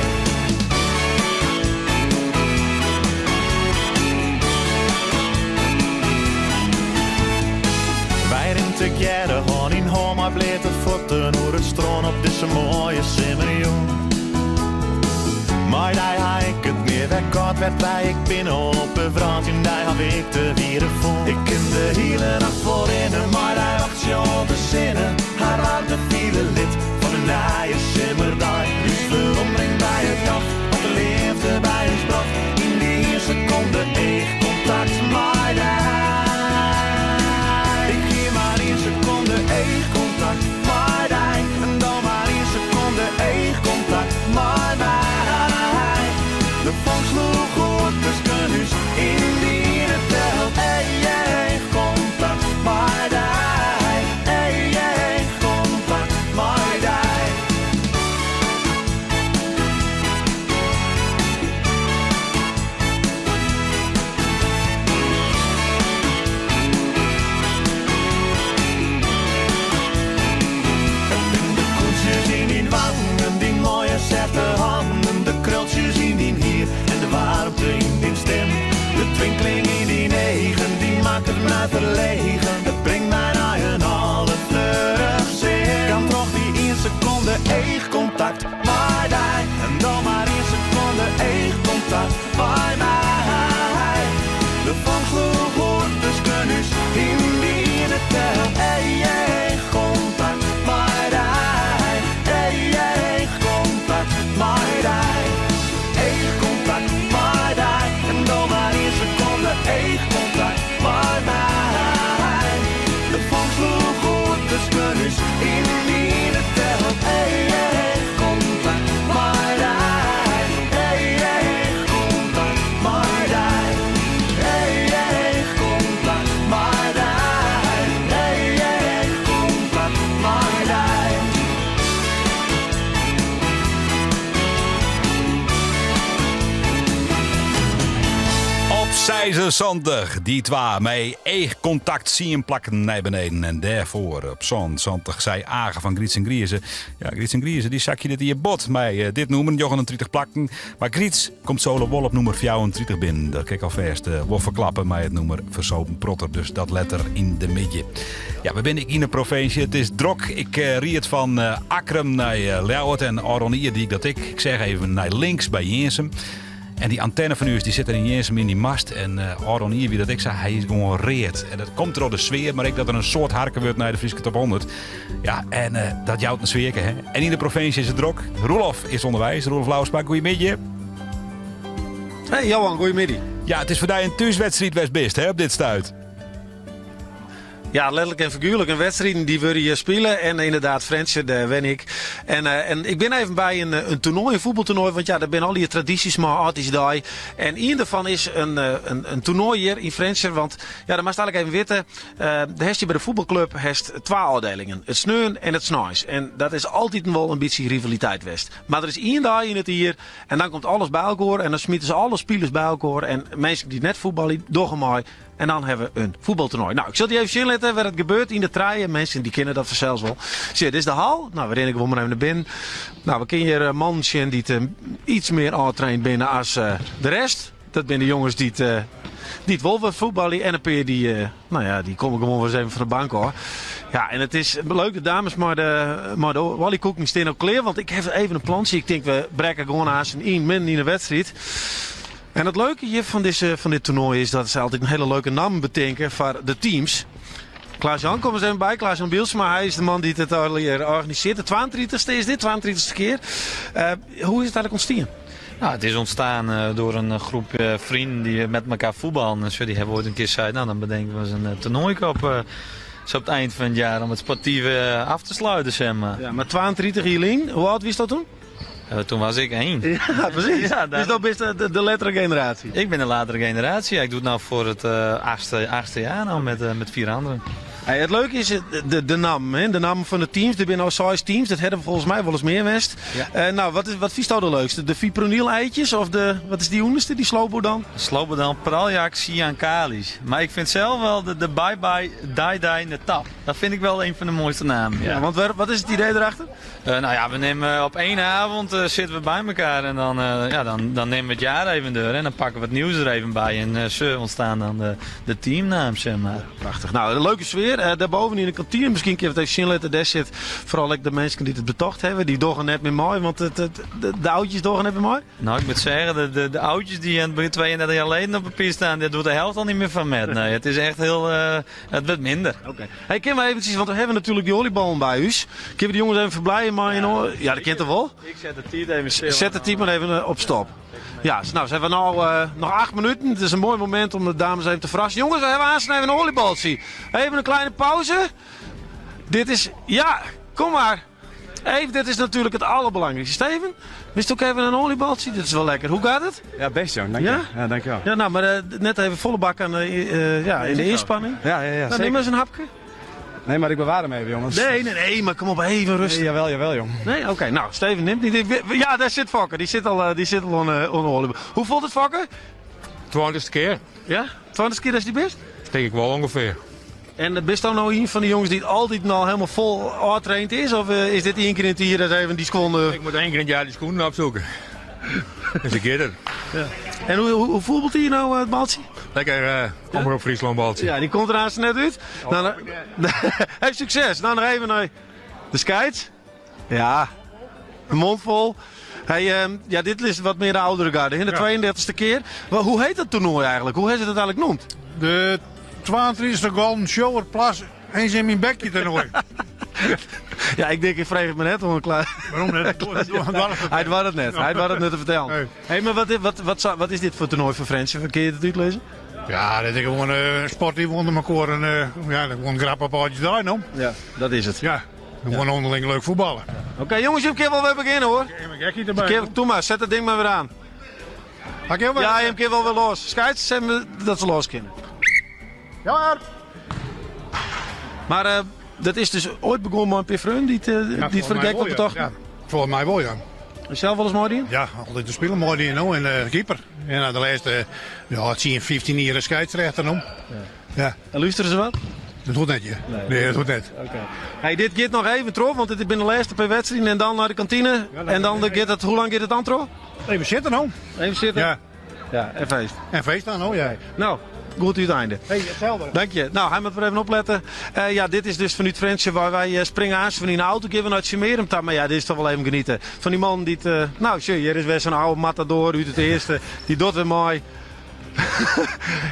Wy rinne tegearre hân yn hân mei bleate fuotten oer it strân op dizze moaie simmerjûn. Mei dy ha ik it nea wer kâld wêr't wy ek binne op 'e wrâld, yn dy haw ik de wiere fûn. Ik kin de hiele nacht wol rinne, mei dy wachtsje oant de sinne har waarmte fiele lit fan in nije simmerdei. Ús weromringt by it ljocht, wat de leafde by ús brocht, yn dy ien sekonde eachkontakt mei dy. Ik hie mar ien sekonde eachkontakt mei dy en dan mar ien sekonde eachkontakt mei my. De fonk sloech oer tusken ús yn dy iene tel. Eachkontakt mei dy, eachkontakt mei dy. It bin de kûltsjes yn dyn wangen, dyn moaie sêfte hannen, de krultsjes yn dyn hier en de waarmte yn dyn stim. De twinkeling yn dyn eagen, dy makket my ferlegen, it bringt my nei in alderfleurichst sin. Kaam troch dy ien sekonde eachkontakt mei dy en dan mar ien sekonde eachkontakt mei my. De fonk sloech oer tusken ús yn dy iene tel. Eachkontakt mei dy, eachkontakt mei dy. Eachkontakt mei dy en dan mar ien sekonde eachkontakt mei my. De fonk sloech oer tusken ús yn dy iene tel. Eachkontakt mei dy, eachkontakt mei dy. Eachkontakt mei dy, eachkontakt mei dy. Op 76, Die Twa mei eachkontakt tsien plakken nei beneden. En dêrfoar op 77 sei Age fan Gryts en Grieze. Ja, Gryts en Grieze dy sakje dit jier bot mei eh, dit nûmer, 39 plakken. Mar Gryts komt solo wol op nûmer 34 binnen. Dat kin ik alfêst eh, wol ferklappe mei it nûmer Fersopen Protter. Dus dat letter yn de middei. Ja, we binne ek yn de provinsje. It is drok. Ik eh, ried fan eh, Akkrum nei eh, Ljouwert en ôfrûne jier die ik dat ek. Ik seach even nei links by Jirnsum. En dy antenne fan ús dy sit der yn Jirnsum yn dy mast. En uh, ôfrûne jier wie dat ek sa. Hy is gewoan read. En dat komt troch de sfear, mar ek dat der in soad harke wurdt nei de Fryske Top 100. Ja, en uh, dat jout in sfearke. Hè? En yn de provinsje is it drok. Roelof is ûnderweis. Roelof Lousma, goeiemiddei. Hey Johan, goeiemiddei. Ja, it is foar dy in thúswedstriid wêr'tst bist hè, op dit stuit. Ja, letterlik en figuerlik. In wedstriid dy wurde hjir spile. En ynderdaad, Frjentsjer, dêr wen ik. En, eh, en ik bin even by in, eh, in toernoai, in fuotbaltoernoai. Want ja, der binne al dy tradysjes mei âldjiersdei. En ien dêrfan is in, eh, in, in toernoai hjir yn Frjentsjer. Want ja, dat moatst eigentlik even witte. Uh, dêr hast by de fuotbalklup hast twa ôfdielingen. It sneon en it sneins. En dat is altyd wol in bytsje rivaliteit west. Mar der is ien dei yn it jier en dan komt alles by elkoar. En dan smite se alle spilers by elkoar. En minsken dy't net fuotbalje, dogge mei. En dan hawwe we in fuotbaltoernoai. No, ik sil dy even sjen litte wêr't it gebeurt yn de trije. Minsken dy kenne dat fansels wol. Sjoch, dit is de hal. No, we rinne gewoan mar even nei binnen. No, we kinne hjir mannen sjen dy't iets mear ôftraind binne as de rest. Dat binne de jonges dy't dy't wol wat fuotbalje en in pear dy, no ja, dy komme gewoan wer ris even fan de bank ôf. Ja, en it is leuk, de dames mei de, mei de wallykoeken stean al klear. Want ik ha even in plantsje. Ik tink, we brekke gewoan aanst yn, midden yn de wedstriid. En it leuke hjir fan, dizze, fan dit toernoai is dat se altyd in hiele leuke namme betinke foar de teams. Klaas-Jan, kom ris even by. Klaas-Jan Bielsma, hy is de man dy't it allegear organisearret. De 32e is dit, 32e kear. Eh, hoe is it eigentlik ûntstien? Nou, het is ontstaan eh, door een groep eh, vrienden die met elkaar voetballen. En zo, die hebben ooit een keer gezegd, nou dan bedenken we eens een toernooikop zo op het eind van het jaar om het sportieve af te sluiten, zeg maar. Ja, mar 32 jier lyn, hoe âld wiest do toen? Toen was ik één. Ja, presys. Ja, Dus do bist de, de lettere generaasje. Ik ben de latere generatie. Ja, ik doe het nou voor het achtste jaar nou met vier anderen. Hey, it leuke is de namme, hè? De namme fan de teams. Der binne no seis teams. Dat hawwe folgens my wolris mear west. Ja. Nou, wat fynst do de leukste? De fipronil-eitjes of de, wat is dy ûnderste, dy Slobodan? Slobodan Praljak Siankalis. Mar ik fyn sels wol de Bye Bye Die Die Netap. Dat vind ik wel een van de mooiste namen. Ja, want wat is it idee derachter? Nou ja, we nemen op één avond zitten we bij elkaar en dan, ja, dan nemen we het jaar even door en dan pakken we het nieuws er even bij. En zo ontstaan dan de teamnaam, zeg maar. Prachtich. Nou, een leuke sfear. Daarboven yn de kantine, miskien kinne we it even sjen litte. Dêr sit foaral ek de minsken dy't it betocht hawwe. Dy dogge net mear mei, want de oudjes dogge net mear mei. Nou, ik moet zeggen, de oudjes die aan het begin 32 jaar geleden op papier staan, daar doet de helft al niet meer van met. Nee, het is echt heel, het wordt minder. Oké. Hey, kinne we eventsjes, want we hawwe natuerlik dy oaljeballen by ús. Kinne we de jonges even ferblijen mei in oor- Ja, dat kin toch wol? Ik set de tiid even stil. Set de tiid mar even op stop. Ja, nou, se hawwe no noch 8 minuten. It is in moai momint om de dames even te ferrassen. Jonges, we hawwe aanst even in oaljebaltsje. Even in kleine pauze. Dit is, ja, kom mar. Even, dit is natuerlik it alderbelangrijkste. Steven, wist ek even in oaljebaltsje? Dit is wol lekker. Hoe giet it? Ja, bêst jong. Dank Ja? je. Ja, dankjewel. Ja, nou, mar net even folle bak oan, ja, yn de ynspanning. Ja, Nou, zeker. nim ris in hapke. Nee, mar ik bewaar him even, jongens. Nee, nee, nee, mar kom op, even rêstich. Nee, jawel, jawel, jong. Nee, oké. Nou, Steven nimt niet. Ja, dêr sit Fokke. Dy sit al, dy sit al oan de oaljebal. Hoe fielt it, Fokke? 20ste kear. Ja? 20ste kear datst hjir bist? Tink ik wol ûngefear. En bist do no ien fan de jonges dy't altyd al hielendal fol ôftraind is? Of is dit ien kear yn it jier dat even dy skuon... Ik moat ien kear yn it jier dy skuon opsykje. Dus ik gean der. Ja. En hoe fuotballet hy no, it baltsje? Lekker Omrop Fryslân baltsje. Ja, dy komt der aanst net út. Nou, hey, sukses. Nou, noch even nei de skeids. Ja, de mond fol. Hey, ja, dit is wat mear de âldere garde, hè? De 32e kear. Mar hoe hjit dat toernoai eigentlik? Hoe hawwe se it eigentlik neamd? De 32e Golden Shower Plas eens yn myn bekje toernoai. Ja, ik tink, ik freegje it mar net oan Klaas. Wêrom net? Hy doar it net. Hy doar it net te fertellen. Hey, mar wat is dit foar toernoai foar Frjentsjer? Kinne je it útlizze? Ja, dat is gewoan sportyf ûnder mekoar en ja, gewoan grap op âldjiersdei, no. Ja, dat is it. Ja, gewoan ûnderling leuk fuotballe. Oké, jonges, jim kinne wol wer begjinne hoor. Even gekkie derby. Doe mar, set dat ding mar wer oan. Ja, jim kinne wol wer los. Skeids, dat se los kinne. Ja. Mar dat is dus oait begûn mei in pear freonen dy't foar de gek wat betochten? Ja, folgens my wol, ja. En sels wolris meidien? Ja, altyd de spiler meidien no en de keeper. En de lêste ja, 10, 15 jier skeidsrjochter no. Ja. En lústere se wat? Dat hoecht net, ja. Nee, dat hoecht net. Oké. Hey, dit giet noch even troch, want it binne de lêste pear wedstriden en dan nei de kantine. En dan giet it, hoe lang giet it dan troch? Even sitte no. Even sitte? Ja. Ja, en feest. En feest dan, oh ja. Nou, goed uiteinde. Hey, itselde. Dank je. Nou, hy moat wer even oplette. Ja, dit is dus fanút Frjentsjer wêr't wy springe aanst fan yn de auto gean we nei Tsjummearum ta. Mar ja, dit is toch wol even genietsje. Fan dy man dy't, nou, sjoch, hjir is wer sa'n âlde matador út it earste. Dy docht wer mei.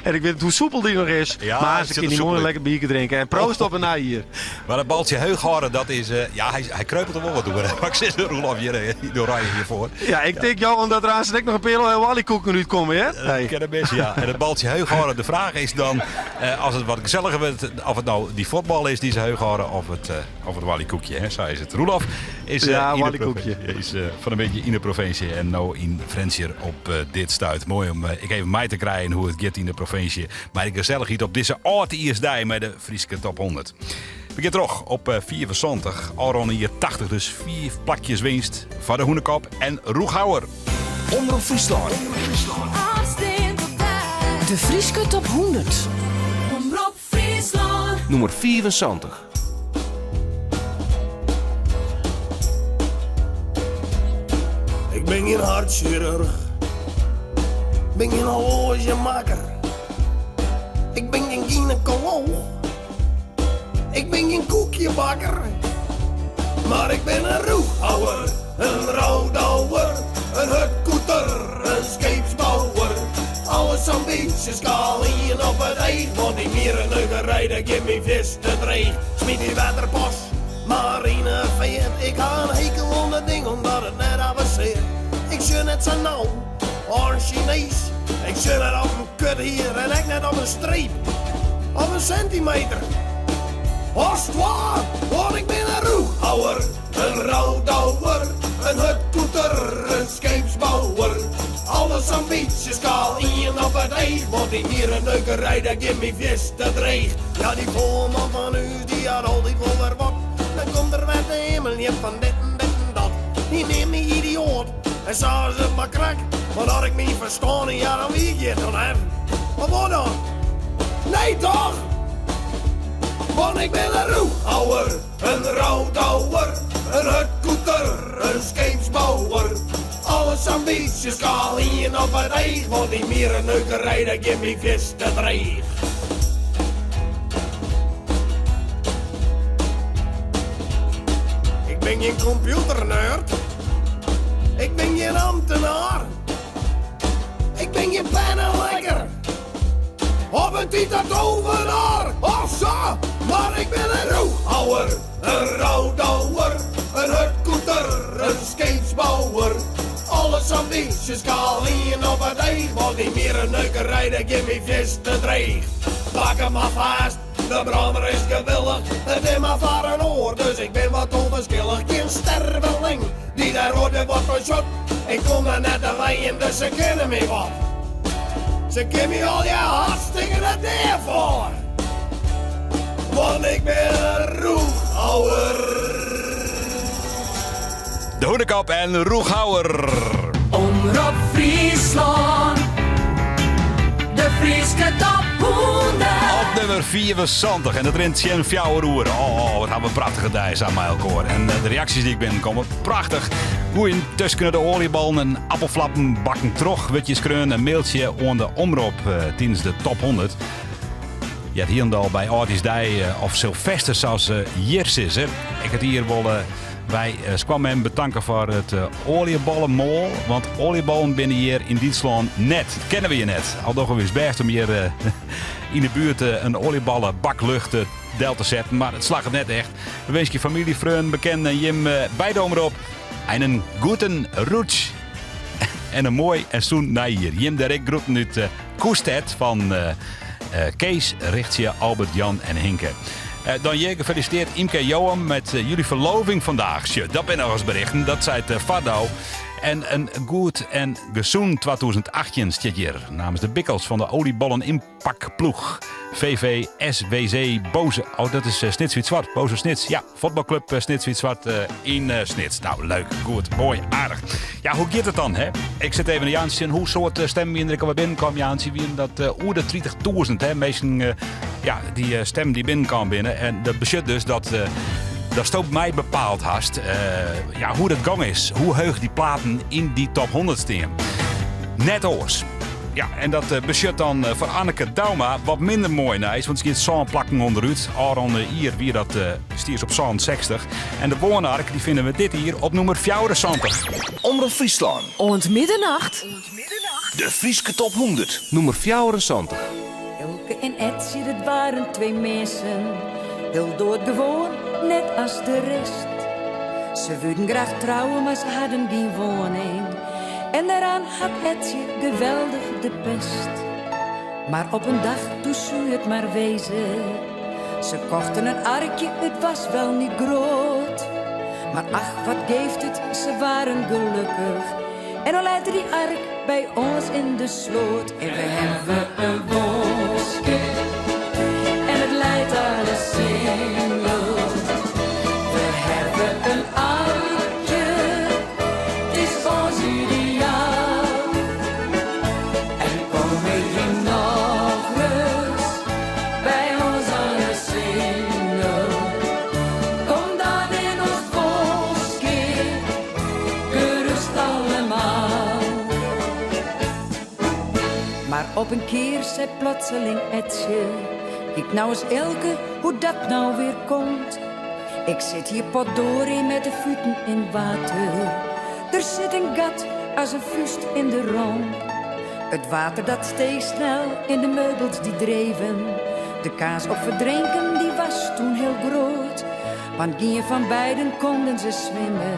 En ik wit hoe soepel dy noch is. Ja, mar het se sit kinne er dy soepel moai yn. lekker bierke drinke. En proost op in nij jier. Mar dat baltsje heech hâlde, dat is... ja, hy kreupelt der wol wat oer. Mar ik sis Roelof hjir yn Oranje hjirfoar. Ja, ik tink jou omdat der aanst ek noch in pear wallykoeken útkomme, hè? Dat kin bêst, ja. En it baltsje heech hâlde, de fraach is dan, as it wat geselliger wurdt, oft it no dy fuotbal is dy't se heech hâlde of it wallykoekje, hè? Sa is it. Roelof is, Ja, yn de wallykoekje. provinsje, is fan 'e middei yn de provinsje en no yn Frjentsjer op dit stuit. Moai om ek even mei te krijen hoe't it giet yn de provinsje mei de gesellichheid op dizze âldjiersdei mei de Fryske Top 100. We gean troch op 75, ôfrûne jier 80, dus 5 plakjes winst foar de Hûnekop en Rûchhouwer. Omrop Fryslân. De Fryske Top 100. Omrop Fryslân. Nûmer 75. Ik bin gjin hertsjirurch, bin gjin horloazjemakker. Ik bin gjin gynekolooch. Ik bin gjin koekjebakker, mar ik bin in rûchhouwer, in roudouwer, in hurdkoeter, in skeepsbouwer. Alles sa'n bytsje skaal ien op it each, want dy mierenneukerij dat giet my fierste dreech. Smyt dy wetterpas mar yn 'e feart, ik ha in hekel oan dat ding omdat it net avenseart. Ik sjoch net sa nau as in Sinees, ik sjoch net op in kuthier en ek net op in streep of in sintimeter. As twa, want ik bin in rûchhouwer, in roudouwer, in hurdkoeter, in skeepsbouwer. Alles sa'n bytsje skaal ien op it each, want dy mierenneukerij dat giet my fierste dreech. Ja, dy foarman fan ús dy hat altyd wol wer wat, dan komt er wer te himmeljen fan dit en dit en dat. Hy neamt my idioat en sa is it mar krekt, want as ik myn ferstân hie, ja dan wie ik hjir dan net. Of wat dan? Nee toch? Want ik bin in rûchhouwer, in roudouwer, in hurdkoeter, in skeepsbouwer. Alles sa'n bytsje skaal ien op it each, want dy mierenneukerij dat giet my fierste dreech. Ik bin gjin kompjûternerd, ik bin gjin amtenaar. Ik bin gjin pennelekker of in Tita Tovenaar of sa, mar ik bin in rûchhouwer, in roudouwer, in hurdkoeter, in skeepsbouwer. Alles sa'n bytsje skaal ien op it each, want dy mierenneukerij dat giet my fierste dreech. Pak him mar fêst. De brâner is gewillich, it is mar foar in oar, dus ik bin wat ûnferskillich. Gjin sterveling dy't dêr oait wat fan sjocht. Ik kom der net te wenjen, dus se kinne my wat. Se kinne my allegear hartstikke de dea foar, want ik bin in rûchhouwer. De Hûnekop en Rûchhouwer. Omrop Fryslân, de Fryske top 100. Op nummer 74 en it rint tsjin fjouwer oere. Oh, wat hawwe we in prachtige dei sa mei elkoar. En eh, de reaksjes dy't binnenkomme, prachtich. Goeie tusken de oaljeballen en appelflappen bakken troch wurdt je skreaun in mailtsje oan de omrop eh, tidens de top 100. Je het hielendal by âldjiersdei eh, of Sylvester sa't se hjir sizze. Ek it jier wolle Wy skoanmem betanke foar it oaljeballemoal, want oaljeballen binne hjir yn Dútslân net. Dat kenne we hjir net. Al dogge we ús bêst om hjir yn de buert in oaljeballenbaklucht del te setten, mar it slagget net echt. We winskje famylje, freonen, bekenden en jim by de omrop einen guten Rutsch en in moai en sûn nijjier. Jim dêr ek groeten út Koested fan Kees, Richtsje, Albert, Jan en Hinke. Dan hjir gefeliciteerd Imke en Johan met jullie verloving vandaag. Sjoch, dat binne noch ris berichten, dat seit Fardo. En in goed en gesûn 2018 stiet hjir namens de Bikkels fan de Oliebollen Inpakploech. VV SWC Boze. Oh, dat is Snits Wyt Swart. Boze Snits. Ja, Fuotbalklup Snits Wyt Swart yn Snits. Nou, leuk, goed, moai, aardich. Ja, hoe giet it dan, hè? Ik sit even Jantsje. Hoe soad stemmen wiene der ek alwer binnenkaam, Jantsje? Wiene dat oer de 30.000, hè? Minsken, ja, dy stemmen dy't binnenkaam binne. En dat betsjut dus dat datsto mei bepaald hast ja, hoe dat gong is. Hoe heech dy platen yn dy top 100 stean. Net oars. Ja, en dat eh, betsjut dan eh, foar Anneke Douma wat minder moai nijs, want se giet sân plakken ûnderút. Ôfrûne jier wie dat uh, stie se op 67. En de Woonark dy fine we dit jier op nûmer 74. Omrop Fryslân. Oant middernacht. De Fryske Top 100, nûmer 74. Elke en Etsje, dat waren twee mensen, heel doodgewoon, net as de rest. Ze wilden graag trouwen, maar ze hadden geen woning. En daaraan had Etsje geweldig de pest. Maar op een dag, toen zou het maar wezen. Ze kochten een arkje, het was wel niet groot. Maar ach, wat geeft het, ze waren gelukkig. En al leidt die ark bij ons in de sloot. En we hebben een boske en het leidt aan de singel. We hebben een arkje, het is ons ideaal. En kom je nog eens bij ons aan de singel. Kom dan in ons boske, gerust allemaal. Maar op een keer zei plotseling Etsje. Kyk nou ris Elke, hoe dat nou weer komt. Ik sit hier potdorie met de voeten in water. Der sit in gat as in fúst yn de romp. It water dat steeg snel en de meubels dy dreven. De kâns op ferdrinken dy was toen heel groot. Want gien fan beiden konden se swimme.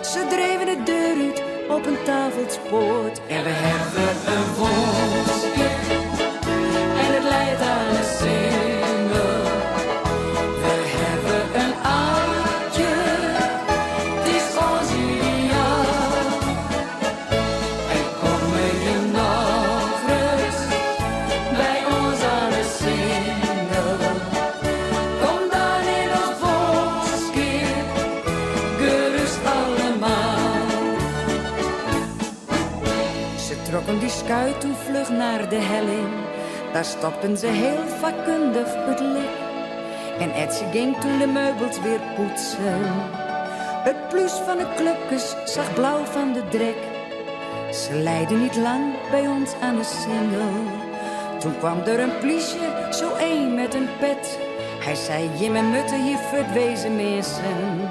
Se dreven de deur út op in tafelspoat. En we hawwe in woanskip en it leit oan de singel. We hawwe in oudje, it is ons ideaal. En komme je nochris by ons oan de singel. Kom dan yn ons woanskip, gerust allemaal. Se trokken dy skuit toen fluch nei de helling. Dêr stopten se heel fakkundich it lek. En Etsje gyng toen de meubels wer poetsen. It plús fan de klupkes zag blau fan de drek. Se leiden niet lang by ons oan de singel. Toen kwam der in plysje, zo een met in pet. Hy sei, jimme mutte hjir fuort weze minsken.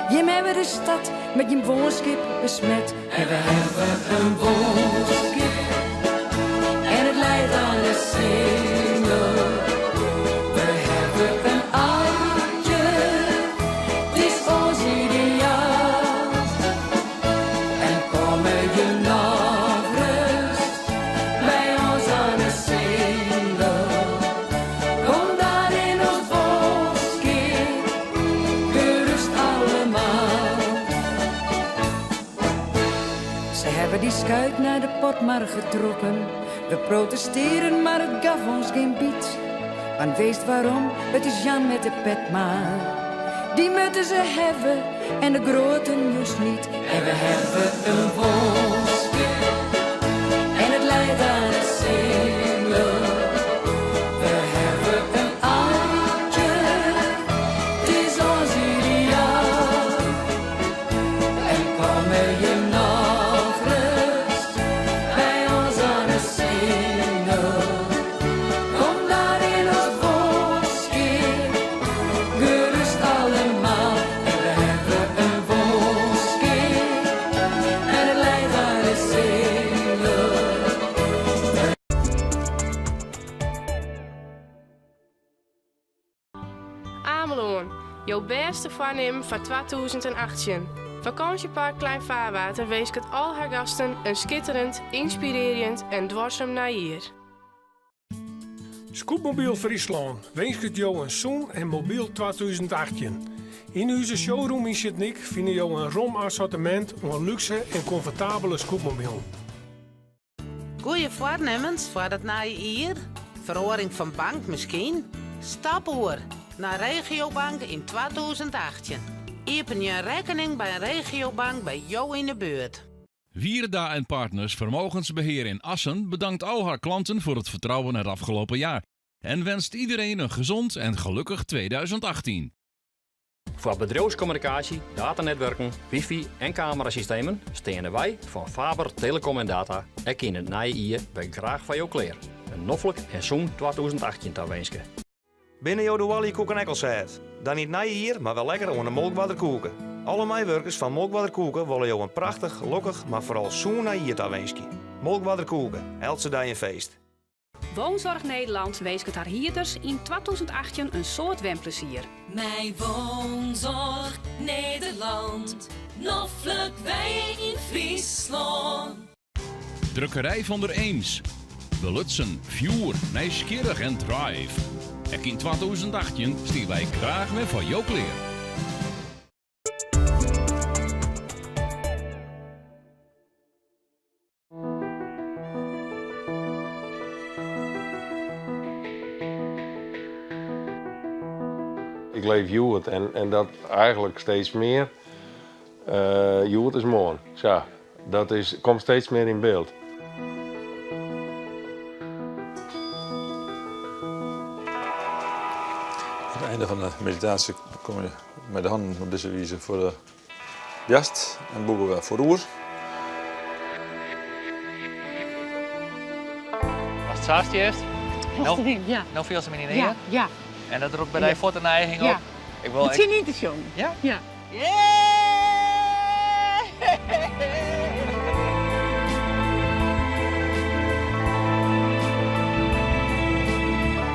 Jimme hawwe de stad met jim woanskip besmet. En we hawwe in woanskip en it leit oan de singel. We hawwe in oudje, it is ons ideaal. En komme je nochris by ons oan de singel. Kom dan yn ons woanskip, gerust allemaal. Se hawwe dy skuit nei de Potmarge getrokken. We protestearren, mar it gaf ons gjin byt. Want witst wêrom, it is Jan met de pet mar. Dy mutte se hawwe en de groaten just niet. En we hawwe in woanskip en it leit oan de singel. We hawwe in oudje, it is ons ideaal. En komme je nochris by ons oan de singel. Kom dan yn ons woanskip, gerust allemaal. En we hawwe in woanskip en it leit oan de singel. Amelân, jo bêste foarnimmen foar 2018. Fakânsjepark Klein Vaarwater winsket al har gasten in skitterend, ynspirearjend en duorsum nijjier. Scootmobiel Fryslân winsket jo in sûn en mobyl 2018. Yn ús showroom yn Sint Nyk fine jo in rom assortimint oan lúkse en komfortabele scootmobilen. Goeie foarnimmens foar it nije jier? Feroaring fan bank miskien? Stap oer nei Regiobank yn 2018. Iepenje in rekkening by in regiobank by jo yn 'e buert. Wierda en Partners Vermogensbeheer in Assen bedankt al haar klanten voor het vertrouwen het afgelopen jaar en wenst iedereen een gezond en gelukkig 2018. Foar bedriuwskommunikaasje, datanetwurken, wifi en kamerasystemen steane wy fan Faber Telecom en Data ek yn it nije jier wer graach foar jo klear. In noflik en sûn 2018 tawinske. Binne jo de oaljekoeken ek al sêd? Dan yn it nije jier mar wer lekker oan de Molkwarder koeke. Alle meiwurkers fan Molkwarder Koeke wolle jo in prachtich, lokkich, mar foaral sûn nijjier tawinskje. Molkwarder Koeke, eltse dei in feest. Woonzorg Nederland winsket har hierders yn 2018 in soad wenplezier. Mei Woonzorg Nederland, noflik wenje yn Fryslân. Drukkerij van der Eems. Belutsen, fjoer, nijsgjirrich en drive. Ek yn 2018 steane wy graach wer foar jo klear. Ik leef hjoed en, en dat eigenlijk steeds mear. Uh, hjoed is moarn. Sa, dat is, komt steeds mear yn byld. Oan it ein fan de meditaasje komme je mei de hannen op dizze wize foar de boarst en bûge we foaroer. Ast sa stiest. Achterin, ja. No fielst him yn dyn Ja, ear? ja. En dat ropt by dy fuort in neiging op? Ja. Ik wol It tsjin yn te sjongen. Ja? Ja.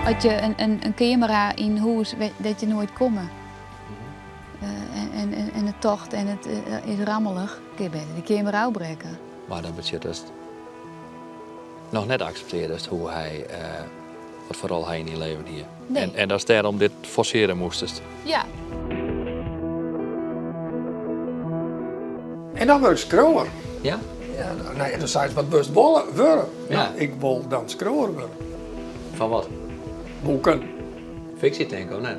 As je in, in, in kamera yn hûs, dat je noait komme. En, en, en it tocht en it is rammelich, kin je better de kamera ôfbrekke. Mar dat betsjut datst noch net akseptearrest hoe't hy, wat foar rol hy yn dyn leven hie. Nee. En, en datst dêrom dit forsearje moastest. Ja. En dan wurd ik skriuwer. Ja? Ja, nee, dan seist wat wurdst wolle wurde? Ja. Nou, ik wol dan skriuwer wurde. Fan wat? Boeken. Fiksje tink ik, of net?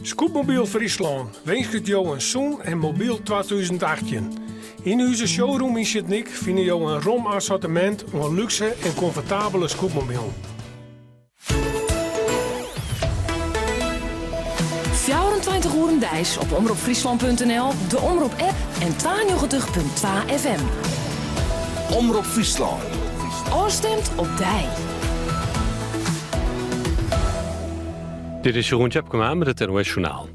Scootmobiel Fryslân winsket jo in sûn en mobyl 2018. Yn ús showroom yn Sint Nyk fine jo in rom assortimint oan lúkse en komfortabele scootmobilen. 24 oeren deis op omropfryslan.nl, de Omrop app en 92.2 FM. Omrop Fryslân. Ofstimd op dy. Dit is Jeroen Tjepkema met het NOS Journaal.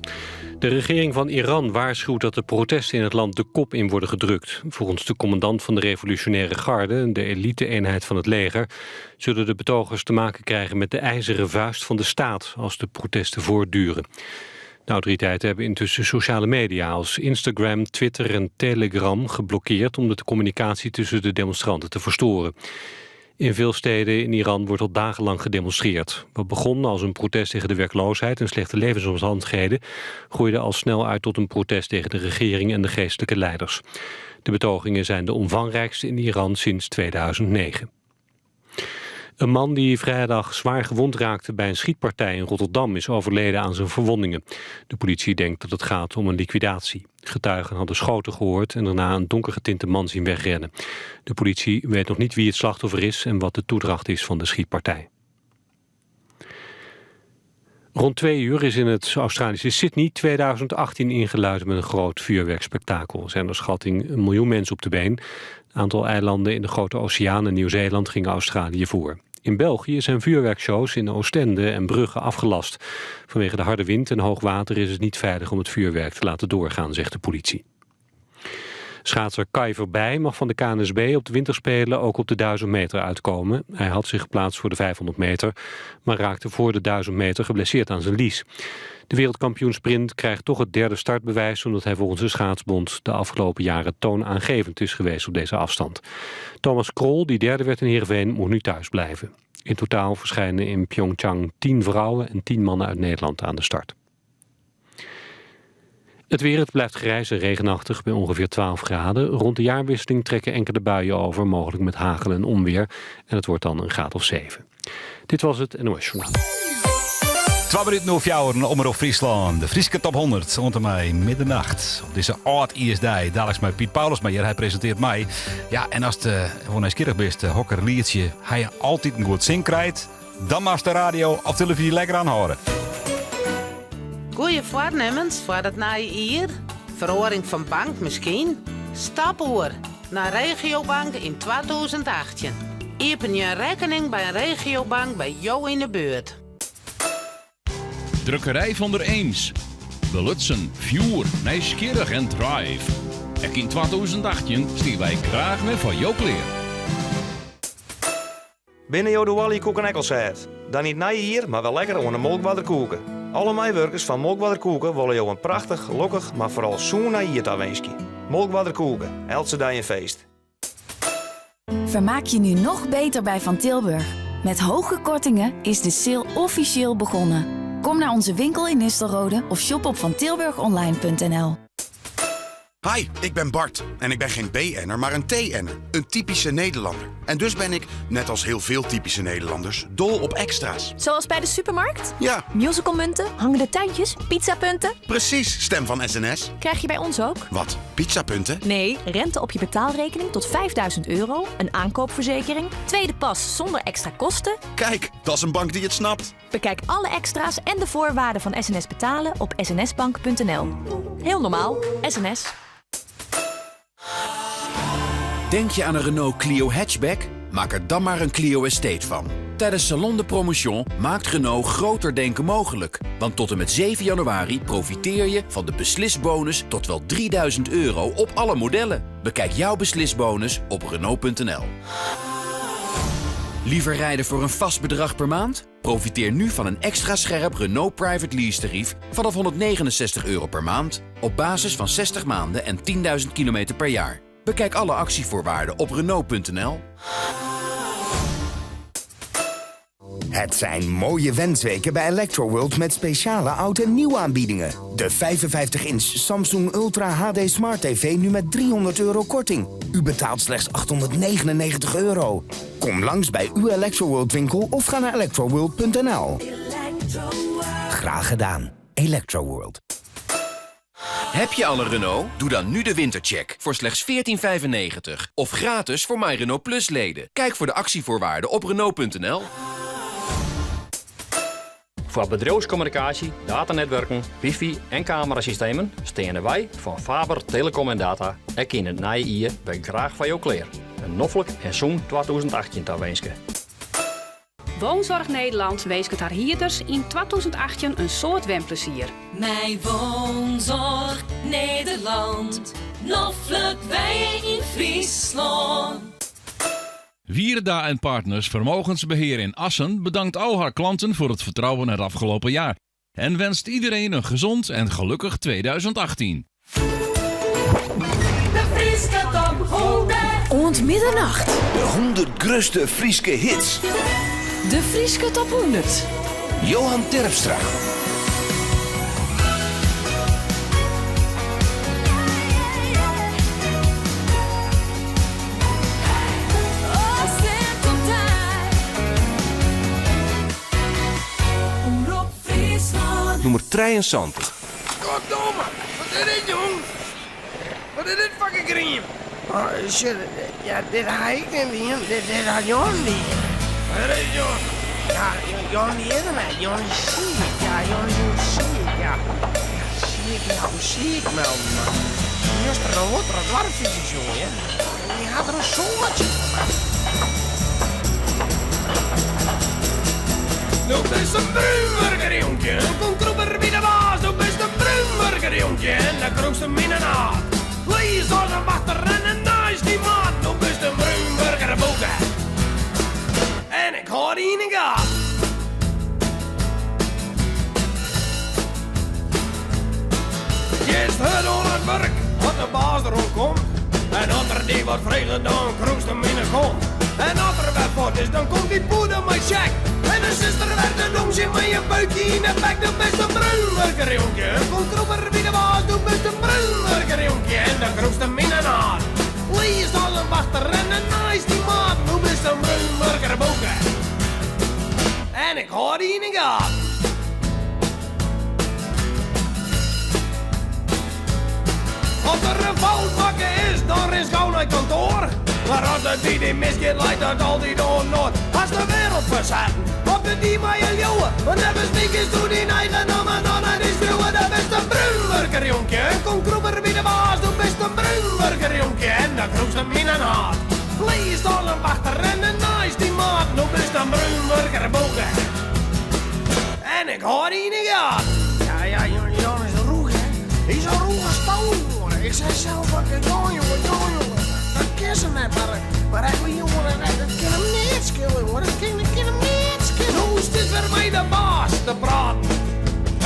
De regering van Iran waarschuwt dat de protesten in het land de kop in worden gedrukt. Volgens de commandant van de revolutionaire garde, de elite-eenheid van het leger... zullen de betogers te maken krijgen met de ijzeren vuist van de staat... als de protesten voortduren. De autoriteiten hebben intussen sociale media als Instagram, Twitter en Telegram geblokkeerd... om de communicatie tussen de demonstranten te verstoren. In veel steden in Iran wordt al dagenlang gedemonstreerd. Wat begon als een protest tegen de werkloosheid en slechte levensomstandigheden... groeide al snel uit tot een protest tegen de regering en de geestelijke leiders. De betogingen zijn de omvangrijkste in Iran sinds 2009. Een man die vrijdag zwaar gewond raakte bij een schietpartij in Rotterdam is overleden aan zijn verwondingen. De politie denkt dat het gaat om een liquidatie. Getuigen hadden schoten gehoord en daarna een donkergetinte man zien wegrennen. De politie weet nog niet wie het slachtoffer is en wat de toedracht is van de schietpartij. Rond twee uur is in het Australische Sydney 2018 ingeluid met een groot vuurwerkspektakel. Er zijn naar schatting een miljoen mensen op de been. Een aantal eilanden in de Grote Oceaan en Nieuw-Zeeland gingen Australië voor. In België zijn vuurwerkshows in Oostende en Brugge afgelast. Vanwege de harde wind en hoog water is het niet veilig om het vuurwerk te laten doorgaan, zegt de politie. Schaatser Kai Verbij mag van de KNSB op de winterspelen ook op de 1000 meter uitkomen. Hij had zich geplaatst voor de 500 meter, maar raakte voor de 1000 meter geblesseerd aan zijn lies. De wereldkampioen sprint krijgt toch het derde startbewijs... omdat hij volgens de schaatsbond de afgelopen jaren toonaangevend is geweest op deze afstand. Thomas Krol, die derde werd in Heerenveen, moet nu thuis blijven. In totaal verschijnen in Pyeongchang 10 vrouwen en 10 mannen uit Nederland aan de start. Het weer, het blijft grijs en regenachtig bij ongeveer 12 graden. Rond de jaarwisseling trekken enkele buien over, mogelijk met hagel en onweer. En het wordt dan een graad of 7. Dit was het NOS Journaal. 2 minuten 04 Omrop Fryslân. De Fryske Top 100 oant en mei middernacht. Op dizze âldjiersdei. Daliks mei Piet Paulus mar hjir. Hy presintearret mei. Ja, en ast uh, wol nijsgjirrich bist, uh, hokker lietsje hy altyd in goed sin krijt, dan moatst de radio of telefyzje lekker oanhâlde. Goeie foarnimmens foar it nije jier? Feroaring fan bank miskien? Stap oer nei Regiobank yn 2018. Iepenje in rekkening by in regiobank by jo yn 'e buert. Drukkerij van der Eems. Belutsen, fjoer, nijsgjirrich en drive. Ek yn 2018 stean wy graach wer foar jo klear. Binne jo de Wally Koeken ek al sêd? Dan yn it nije jier mar wer lekker oan de Molkwarder koeke. Alle meiwurkers fan Molkwarder Koeke wolle jo in prachtich, lokkich, mar foaral sûn nij jier tawinskje. Molkwarder Koeke, eltse dei in feest. Vermaak je nu nog beter bij Van Tilburg. Met hoge kortingen is de sale officieel begonnen. Kom naar onze winkel in Nistelrode of shop op vantilburgonline.nl. Hi, ik ben Bart en ik ben geen BN'er, maar een TN'er. Een typische Nederlander. En dus ben ik, net als heel veel typische Nederlanders, dol op extra's. Zoals bij de supermarkt? Ja. Musicalmunten, hangende tuintjes, pizzapunten. Precies, stem van SNS. Krijg je bij ons ook? Wat, pizzapunten? Nee, rente op je betaalrekening tot 5000 euro, een aankoopverzekering, tweede pas zonder extra kosten. Kijk, dat is een bank die het snapt. Bekijk alle extra's en de voorwaarden van SNS betalen op snsbank.nl. Heel normaal, SNS. Denk je aan een Renault Clio hatchback? Maak er dan maar een Clio Estate van. Tijdens Salon de Promotion maakt Renault groter denken mogelijk. Want tot en met 7 januari profiteer je van de beslisbonus tot wel 3000 euro op alle modellen. Bekijk jouw beslisbonus op Renault.nl. Liever rijden voor een vast bedrag per maand? Profiteer nu van een extra scherp Renault Private Lease tarief vanaf 169 euro per maand. Op basis van 60 maanden en 10.000 kilometer per jaar. Bekijk alle actievoorwaarden op Renault.nl. Het zijn mooie wensweken bij Electroworld met speciale oud- en nieuw aanbiedingen. De 55-inch Samsung Ultra HD Smart TV nu met 300 euro korting. U betaalt slechts 899 euro. Kom langs bij uw Electroworld winkel of ga naar electroworld.nl. Graag gedaan. Electroworld. Heb je al een Renault? Doe dan nu de wintercheck voor slechts 14,95. Of gratis voor My Renault Plus leden. Kijk voor de actievoorwaarden op Renault.nl. Voor bedrijfscommunicatie, datanetwerken, wifi en camerasystemen stenen wij van Faber Telecom en Data ek in het nije jier bij graag van jou kleer. Een noffelijk en zoen 2018 te wensen. Woonzorg Nederland wees haar hierders in 2018 een soort wenplezier. Mijn woonzorg Nederland. Noflik wij in Friesland. Wierda en Partners Vermogensbeheer in Assen bedankt al haar klanten voor het vertrouwen het afgelopen jaar. En wenst iedereen een gezond en gelukkig 2018. De Fryske top 100. Oant middernacht. De 100 grutste Fryske hits. De Fryske top 100. Johan Terpstra. Omrop Fryslân. Nûmer 73. Goddomme, wat is dit, jong? Wat is dit fucking griem? Oh, shit, ja, dit ha ik net dien. Dit hat Jan dien. Wêr is Jan? Ja, Jan die is der net. Jan is siik. Ja, Jan is hiel siik. Ja, ja siik. Ja, hoe siik melden, man. Juster in wat er doarpfytsjes, jongen. Ja. Dy hat der in soadsje fan makke. Do bist in brúnwurker, jonkje, in konkrûper by de baas. Do bist in brúnwurker, jonkje, en dan krûpst him yn 'e naad. Lees as in wachter en in neist dyn maat. Do bist in brúnwurker, boke, en ik hâld dy yn 'e gaten. Giest hurd oan it wurk, as de baas deroan komt. En as er dy wat freget, dan krûpst him yn 'e kont. En as er wer fuort is, dan komt dy poeder mei sjek. En dan sitst der wer te dûnsjen mei in beukje yn 'e bek. Do bist in brúnwurker, jonkje, in konkrûper by de baas. Do bist in brúnwurker, jonkje, en dan krûpst him yn 'e naad. Leest as in wachter en in neist dyn maat. Do bist in brúnwurker, boke, en ik hâld dy yn 'e gaten. As der in fout makke is, dan rinst gau nei kantoar. Mar as it by dy misgiet, leit dat altyd oan in oar. Hast de wereld fersetten op de die mei je leauwe. Want neffens my kinsto dyn eigen namme noch net eens skriuwe. Do bist in brúnwurker, jonkje, in konkrûper by de baas. Do bist in brúnwurker, jonkje, en dan krûpst him yn 'e naad. Leest as in wachter en in neist dyn maat. Do bist in brúnwurker, boke, en ik hâld dy yn 'e gaten. Ja, ja, Jan is rûch, hè. Hy is al rûch as tou, jonge. Ik sei sels wat ik Jan, jonge, Jan, jonge. Dat kin se net, mar, mar echt, jonge, dat kin him neat skele, jonge. Dat kin him neat skele. No sitst wer mei de baas te praten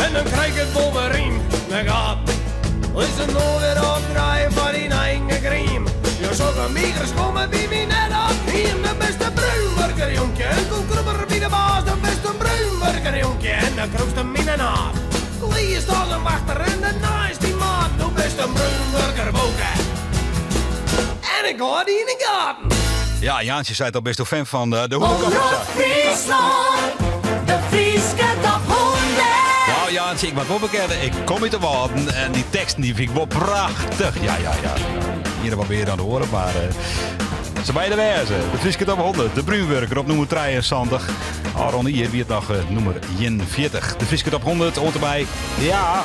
en dan krij ik it wol wer yn de gaten. Litst him no wer opdraaie foar dyn eigen griem. Jo sokke migers komme by my net op hiem. Do bist in brúnwurker, jonkje, in konkrûper by de baas. Do bist in brúnwurker, jonkje, en dan krûpst him yn 'e naad. Leest as in wachter en in neist dyn maat. Do bist in brúnwurker Woke. En ik hâld dy yn 'e gaten. Ja, Jaantje sei al, bist do fan fan de Hûnekop of sa? Fryslân, de Fryske top 100. Nou Jaantje, ik moat wol bekennen, ik kom út de Wâlden en dy teksten dy fyn ik wol prachtich. Ja, ja, ja. Hjir wat mear dan de oare, mar eh, se beide wêze. De Fryske top 100, de Brúnwurker op nûmer 73. Ôfrûne jier wie it noch eh, nûmer 41. De Fryske top 100 oant en mei, ja,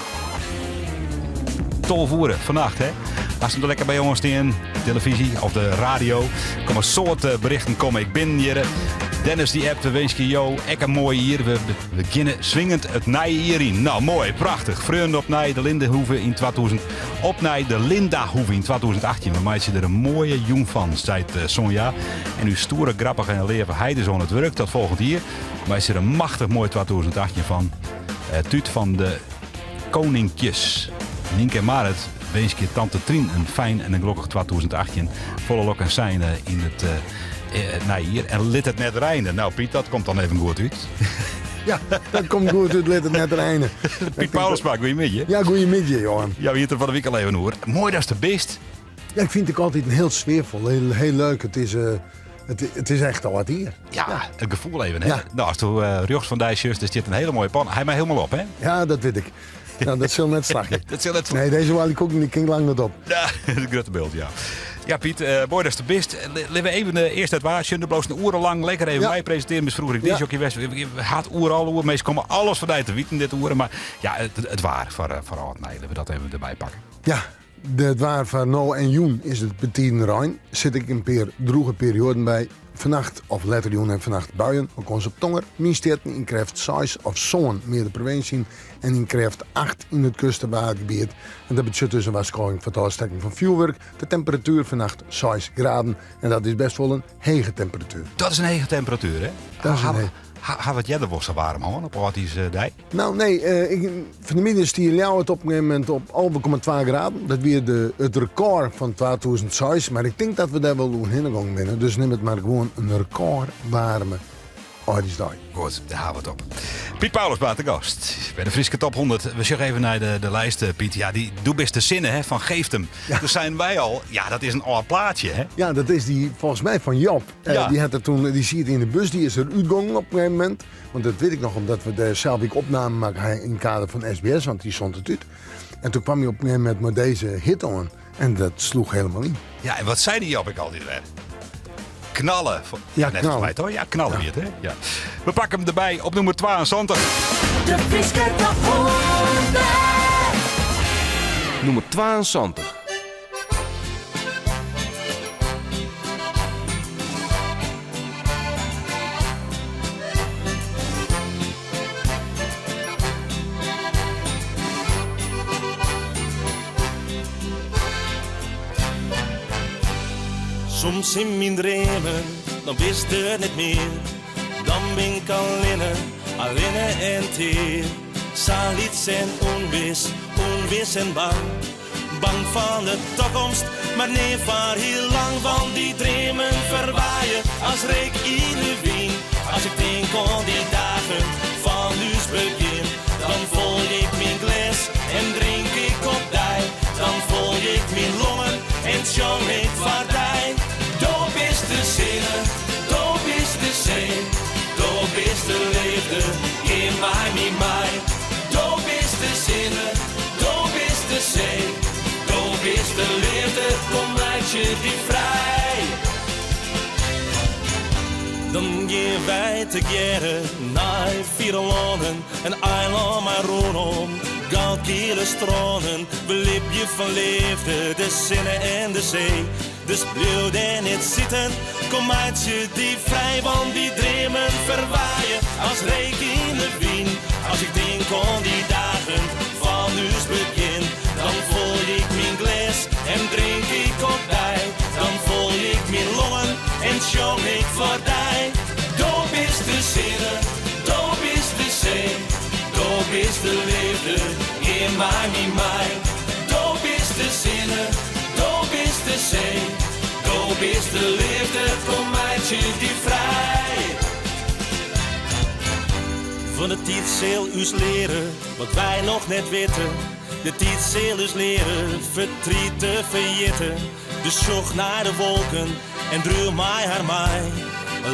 12 oere fannacht, hè. As der lekker by oan stean, televyzje of de radio, komme in soad eh, berichten komme. Ik bin hjir. Dennis dy appt, we winskje jo ek in moai jier. We begjinne swingend it nije jier yn. Nou, moai, prachtich. Freonen op nei de Lindehoeve yn 2000, op nei de Lindahoeve yn 2018. We meitsje der in moaie jûn fan, seit eh, Sonja. En ús stoere, grappige en leave heit is oan it wurk. Tot folgjend jier. Meitsje der in machtich moai 2018 fan. Eh, Tuut fan de Koninkjes. Nynke en Marit winskje tante Trien in fijn en in gelokkich 2018. Folle lok en seine yn it uh, nije jier. En lit it net reine. Nou Piet, dat komt dan even goed út. Ja, dat komt goed út, lit it net reine. Piet Paulusma, goeiemiddei. Ja, goeiemiddei, Johan. Ja, we hiene it der fan de wike al even oer. Moai datst der bist. Ja, ik fyn it altyd hiel sfearfol, hiel, hiel leuk. It is, uh, it is echt âld jier. Ja, ja, it gefoel even. Hè? Ja. Nou, as do uh, rjochts fan dy sjochst, der stiet in hiele moaie pan. Hy mei hielendal op, hè? Ja, dat wit ik. Nou, dat sil net slagje. dat sil net Nee, dizze Wally Koeken dy kin lang net op. Ja, it grutte byld, ja. Ja, Piet, uh, moai datst der bist. Litte we even uh, earst it waar sjen. Do bliuwst in oere lang lekker even ja. mei presintearjen. Bist froeger ek ja. west. We hat oeral oer. Minsken komme alles fan dy te witen dit oere. Mar ja, it waar foar âld nij. Litte we dat even derby pakke. Ja, it waar foar no en jûn is it betiden rein. Sit ek in pear drûge perioaden by. Fannacht of letter jûn en fannacht buien, mei kâns op tonger. Wynstjitten yn krêft 6 of 7 mear de provinsje yn en yn krêft 8 yn it kust- en Waadgebiet. En dat betsjut dus in warskôging foar it ôfstekken fan fjoerwurk. De temperatuer fannacht 6 graden en dat is bêst wol in hege temperatuer. Dat is in hege temperatuer, hè? Dat is in hege. Ha we it earder wol sa waarm hân op âldjiersdei? Nou, nee, eh, ik, fan 'e middei stie Ljouwert op in gegeven momint op 11,2 graden. Dat wie de, it rekôr fan 2006, mar ik tink dat we dêr wol oerhinne gongen binne. Dus nim it mar gewoan in rekôrwaarme âldjiersdei. Goed, dêr ha we it op. Piet Paulusma te gast by de Fryske Top 100. We sjogge even nei de lijst, eh, Piet. Ja, dy, Do bist de sinne hè, fan Geeft 'm. Ja. Doe seinen wy al, ja, dat is in âld plaatsje, hè? Ja, dat is dy folgens my fan Job. Eh, Ja. Dy hat er toen, dy siet yn de bus, dy is der útgongen op in gegeven momint. Want dat wit ik noch, omdat we dêr sels ek opnamen makken yn it kader fan SBS, want dy sond it út. En toen kwam hy op in gegeven momint mei dizze hit oan. En dat sloech hielendal yn. Ja, en wat sei dy Job ek altyd wer? Knalle. Ja, Net knallen. my toch? Ja, knallen wie it, hè? Ja. We pakke him derby op nûmer 72. De Fryske top 100. Nûmer 72. Soms yn myn dreamen, dan bist der net mear. Dan bin ik allinne, allinne en tear. Sa lyts en ûnwis, ûnwis en bang. Bang fan de takomst, mar nea foar hiel lang. Want dy dreamen ferwaaie as reek yn de wyn. As ik tink oan dy dagen fan ús begjin, dan folje ik myn glês en drink ik op dy. Dan folje ik myn longen en sjong ik foar dy. Do bist de sinne, do bist de see, do bist de leafde, gean mei my mei. Do bist de sinne, do bist de see, do bist de leafde, kom meitsje dy frij. Dan gean wy tegearre nei fiere lannen, in eilân mei rûnom goudgiele strânen. We libje fan leafde, de sinne en de see. Dus bliuw dêr net sitten, kom meitsje dy frij, want dy dreamen ferwaaie as reek yn de wyn. As ik tink oan dy dagen fan ús begjin, dan folje ik myn glês en drink ik op dy. Dan folje ik myn longen en sjong ik foar dy. Do bist de sinne, do bist de see, do bist de leafde, gean mei my mei. Do bist de sinne, do bist de see, do bist de leafde, kom meitsje dy frij. Fan de tiid sil ús leare wat wy noch net witte. De tiid sil ús leare fertriet te ferjitten. Dus sjoch nei de wolken en driuw mei har mei.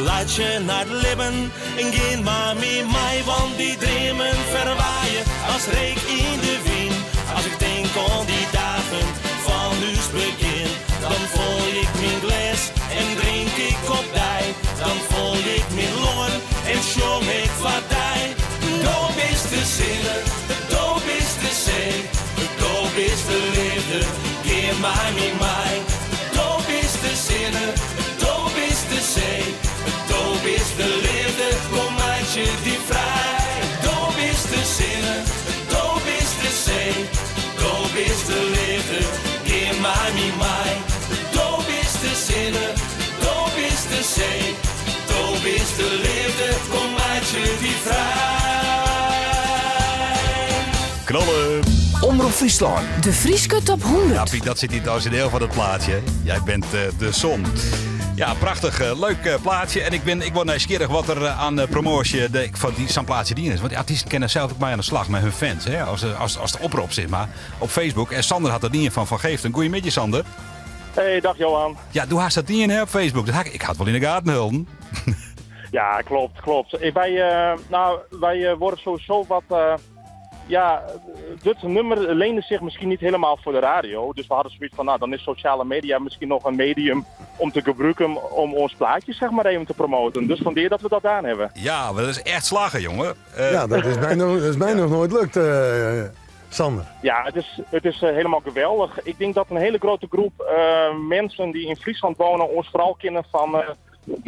Laitsje nei it libben en gean mei my mei, want dy dreamen ferwaaie as reek yn de wyn. As ik tink oan dy dagen fan ús begjin, dan fol ik myn glês en drink ik op dy. Dan fol ik myn longen en sjong ik foar dy. Do bist de sinne, do bist de see, do bist de leafde, gean mei my mei. Do bist de sinne, do bist de see, do bist de leafde, kom meitsje dy frij. Do bist de sinne, do bist de see, do bist de leafde, gean mei my mei. Do bist de sinne, do bist de see, do bist de leafde, kom meitsje dy frij. Knallen! Omrop Fryslân. De Fryske Top 100. Ja, Piet, dat sit in het origineel van het plaatje. Jij bent eh, de zon. Ja, prachtig. eh, leuk eh, plaatje. En ik, ben, ik word nieuwsgierig wat er eh, aan de promotie de, van die, zo'n plaatje dien is. Want die artiesten kennen zelf ook mij aan de slag met hun fans. Hè? Als, als, als de oproep, zeg maar, op Facebook. En Sander had dat niet van Van Geeften. Goedemiddag, Sander. Hey, dag Johan. Ja, doe haast dat niet in hè, op Facebook. Dat had ik, ik had wel in de gaten hulden. Ja, klopt, klopt. Eh, Wij, eh, nou, wij eh, worden sowieso wat... eh, ja, dit nummer leende zich misschien niet helemaal voor de radio. Dus we hadden zoiets van, nou, dan is sociale media misschien nog een medium om te gebruiken om ons plaatje, zeg maar, even te promoten. Dus vandaar dat we dat aan hebben. Ja, maar dat is echt slagen, jongen. Eh, Ja, dat is mij nog, dat is mij nog nooit lukt, eh, Sander. Ja, het is, het is eh, helemaal geweldig. Ik denk dat een hele grote groep eh, mensen die in Friesland wonen ons vooral kennen van eh,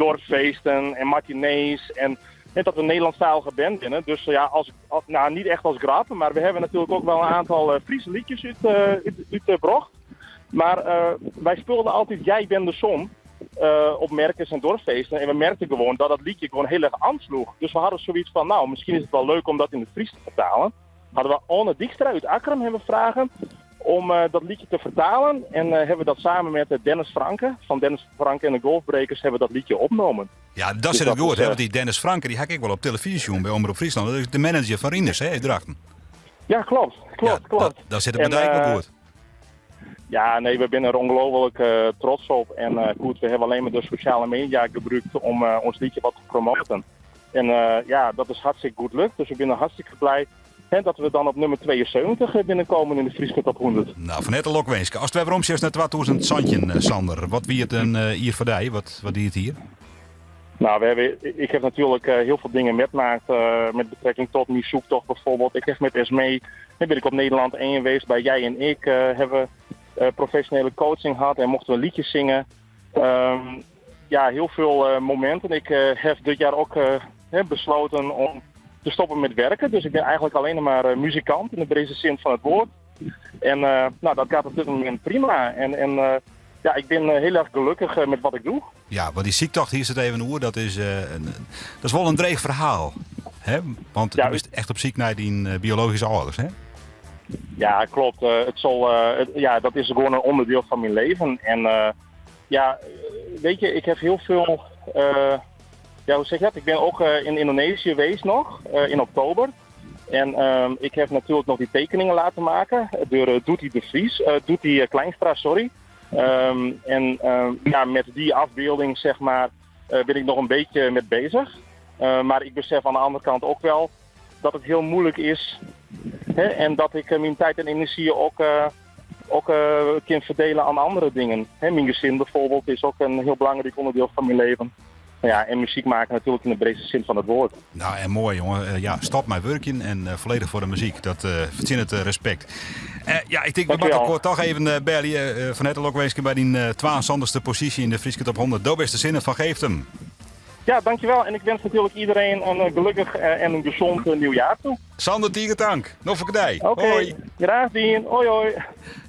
dorpsfeesten en matinees en net dat we een Nederlandstalige band binnen. Dus eh, ja, als, als- nou, niet echt als grap, maar we hebben natuurlijk ook wel een aantal eh, Friese liedjes uit, eh, uit, uit de brocht. Maar eh, wij speelden altijd Jij bent de zon eh, op merkers en dorpsfeesten. En we merkten gewoon dat dat liedje gewoon heel erg aansloeg. Dus we hadden zoiets van, nou, misschien is het wel leuk om dat in het Fries te vertalen. Hadden we Anne Dijkstra uit Akkrum hebben vragen om eh, dat liedje te vertalen. En eh, hebben we dat samen met eh, Dennis Franke, van Dennis Franke en de Golfbrekers, hebben we dat liedje opgenomen. Ja, dat Dus zit het dat goed, is, hè? eh, Want die Dennis Franke, die had ik wel op televisie zien bij Omroep Friesland. Dat is de manager van Rinus, hè, in Drachten. Ja, klopt. Klopt, klopt. Daar zit het En, bedrijf wel eh, goed. Ja, nee, we zijn er ongelooflijk eh, trots op. En eh, goed, we hebben alleen maar de sociale media gebruikt om eh, ons liedje wat te promoten. En eh, ja, dat is hartstikke goed lukt. Dus ik ben er hartstikke blij hè, dat we dan op nummer 72 binnenkomen in de Friese Top 100. Nou, van harte lokwensen. Als het weer naar 2000 Santjen, eh, Sander. Wat wie het een eh, hier voor die? Wat, wat die het hier? Nou, we hebben, ik heb natuurlijk eh, heel veel dingen metmaakt eh, met betrekking tot mijn zoektocht bijvoorbeeld. Ik heb met Esmee, hè, ben ik op Nederland 1 geweest, bij Jij en Ik eh, hebben we eh, professionele coaching gehad en mochten we liedjes zingen. Ehm, ja, heel veel eh, momenten. Ik eh, heb dit jaar ook eh, hè, besloten om te stoppen met werken. Dus ik ben eigenlijk alleen nog maar eh, muzikant in de breedste zin van het woord. En eh, nou, dat gaat op dit moment prima. En, en eh, ja, ik ben eh, heel erg gelukkig eh, met wat ik doe. Ja, want die ziektocht hier zit even oer, dat is, eh, een, dat is wel een dreig verhaal. Hè? Want je bent echt op ziek naar die eh, biologische ouders, hè? Ja, klopt. Eh, het zal, eh, het- ja, dat is gewoon een onderdeel van mijn leven. En eh, ja, weet je, ik heb heel veel. eh, ja, hoe zeg je dat? Ik ben ook eh, in Indonesië geweest nog, eh, in oktober. En ehm, ik heb natuurlijk nog die tekeningen laten maken door uh, Doetie de Vries, eh Doetie eh, Kleinstra, sorry. Ehm, en ehm, ja, met die afbeelding, zeg maar, eh, ben ik nog een beetje met bezig. Eh, maar ik besef aan de andere kant ook wel dat het heel moeilijk is. Hè, en dat ik eh, mijn tijd en energie ook, eh, ook eh, kan verdelen aan andere dingen. Hè, mijn gezin bijvoorbeeld is ook een heel belangrijk onderdeel van mijn leven. Nou ja, en muziek maken natuurlijk in de breedste zin van het woord. Nou, en mooi, jongen. Eh, ja, stop mijn werkje en eh, volledig voor de muziek. Dat eh verdient het eh, respect. Eh, ja, ik denk, we Dankjewel. moeten kort toch even eh bellen. eh, van harte lokwensen bij die eh 72e positie in de Frieske Top 100. Do beste zinnen van geeft hem. Ja, dankjewel. En ik wens natuurlijk iedereen een eh, gelukkig eh, en een gezond eh, nieuwjaar toe. Sander Tiegertank, nog voor kedij. Oké, Hoi. graag dien. Hoi hoi.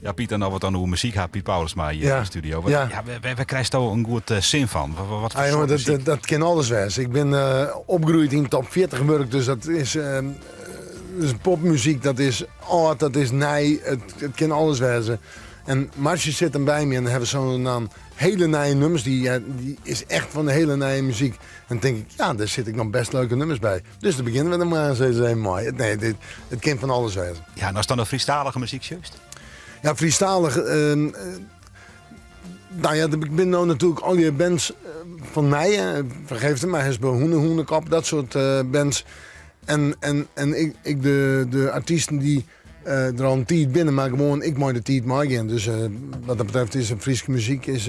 Ja, Piet, en nou wat dan hoe muziek gaat Piet Paulus maar hier Ja. in de studio. Wat, Ja. ja. waar, waar krijg je toch een goed eh, zin van? Wat, wat voor Ah, jongen, soort dat, muziek? dat, dat kan alles wezen. Ik ben eh, opgegroeid in top 40 werk, dus dat is, ehm, eh, dus popmuziek, dat is oud, dat is nij, het, het kan alles wezen. En Marcia sit dan by my en dan hawwe we so'n dan hiele nije nûmers. Dy, ja, dy is echt fan de hiele nije muzyk. En dan tink ik, ja, dêr sit ek noch bêst leuke nûmers by. Dus dêr begjinne we dan moarns ris even mei. Nee, dit, it kin fan alles wêze. Ja, en ast dan de Frysktalige muzyk sjochst? Ja, Frysktalich. Nou ja, der binne no natuerlik allegear bands fan nije. Fergeef it my, hast by Hûne Hûnekop, dat soart bands. En, en, en ik, ik de, de artysten dy't der al in tiid binne, mar gewoan ek mei de tiid meigean. Dus wat dat betreft is de Fryske muzyk is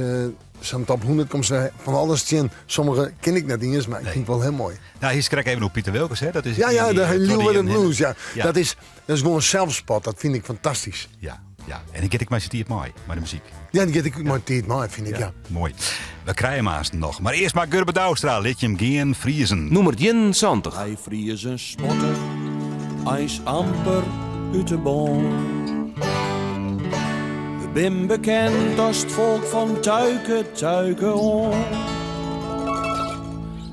sa'n top 100 komst fan alles tsjin. Sommige ken ik net iens, mar ik fyn it wol hiel moai. Nou, hiest krekt even oer Piter Wilkens, hè? Dat is Ja, ja, ien de die, troch de Leeuwarden jierren Blues, ja. Ja. Dat is, dat is gewoan selfspot, dat fyn ik fantastysk. Ja, ja. En dy giet ek mei syn tiid mei, mei de muzyk. Ja, dy giet ek mei de tiid mei, fyn ik, ja. Moai. We krije him aansten noch. Mar earst mar Gurbe Douwstra, lit jim gean Friezen. Nûmer 71. Wy Friezen spotte eins amper út de bân. We bin bekend as it folk fan tuike, tuike oan.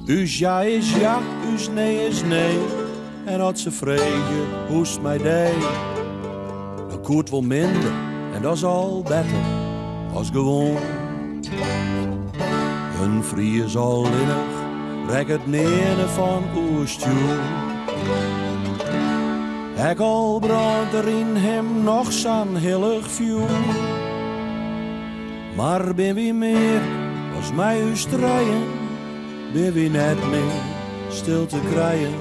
Us ja is ja, us nee is nee. En as se freegje hoe's mei dy, dan koe it wol minder en dat is al better as gewoan. In Fries allinnich rekket nearne fan oerstjoer. Ek al brânt der yn him noch sa'n hillich fjoer. Mar bin wy mear as mei ús trijen, bin wy net mear stil te krijen,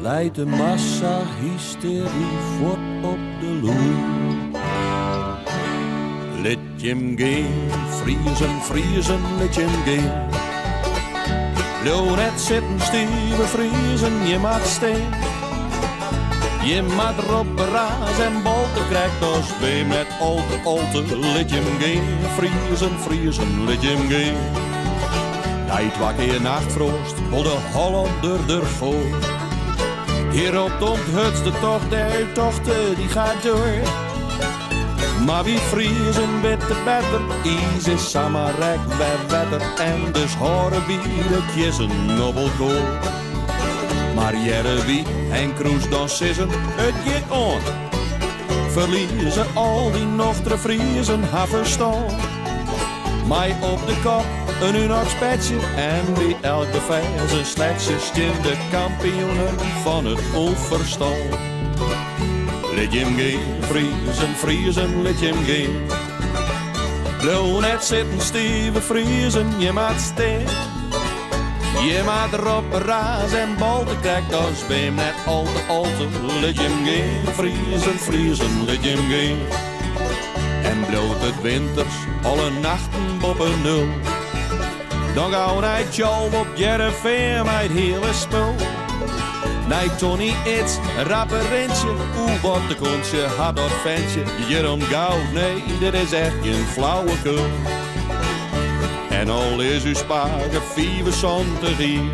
leit de massahystery fuort op de loer. Lit jim gean, Friezen, Friezen, lit jim gean. Bliuw net sitten, stive Friezen, jim moat stean. Jim moat roppe, raze en bolte, krekt as beam net al te alte. Lit jim gean, Friezen, Friezen, lit jim gean. Nei twa kear nachtfroast wol de Hollander der foar. Hjir ropt om 't hurdst de tocht der tochten, dy gaat deur. Mar wy Friezen witte better, iis is samar ek wer wetter en dus hâlde wy de kjizzen op elkoar. Mar hearre wy Henk Kroes dan sizzen, it giet oan, ferlieze al dy nochtere Friezen har ferstân. Mei op de kop in Unox petsje en by elk befers in sletsje stean de kampioenen fan it ûnferstân. Lit jim gean, Friezen, Friezen, lit jim gean. Bliuw net sitten, stive Friezen, jim moat stean. Jim moat roppe, raze en bolte, krekt as beam net al te alte. Lit jim gean, Friezen, Friezen, lit jim gean. En bliuwt it winters alle nachten boppe nul. Dan gau nei Tjalf op Hearrenfean mei it hiele spul. Nei Tony Ids, rappe rintsje, oe wat in kontsje hat dat fentsje. Hjir om goud, nee, dit is echt gjin flauwekul. En al is ús pake 75 jier,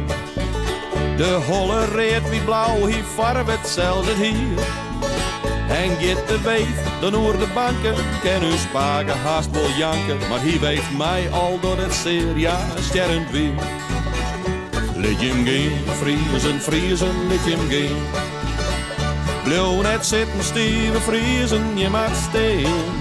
de holle read, wyt, blau, hy farvet sels it hier. En giet de weef dan oer de banken, kin ús pake hast wol janke, mar hy weeft mei al docht it sear, ja, stjerrend wier. Lit jim gean, Friezen, Friezen, lit jim gean. Bliuw net sitten, stive Friezen, jim moat stean.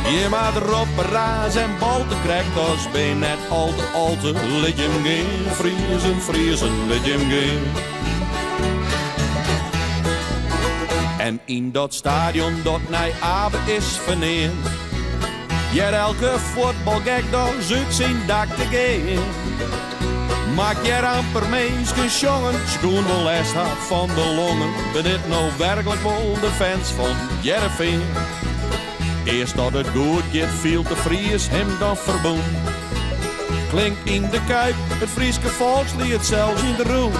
Jim moat roppe, raze en bolte, krekt as beam net al te alte. Lit jim gean, Friezen, Friezen, lit jim gean. En yn dat stadion dat nei Abe is ferneamd, heart elke fuotbalgek dochs út syn dak te gean. Mar 'k hear amper minsken sjongen, se koenen wol lêst ha fan de longen. Bin dit no werklik wol de fans fan Hearrenfean? Earst as it goed giet fielt de Fries him dan ferbûn. Klinkt yn de Kuip it Fryske folksliet sels yn de rûn.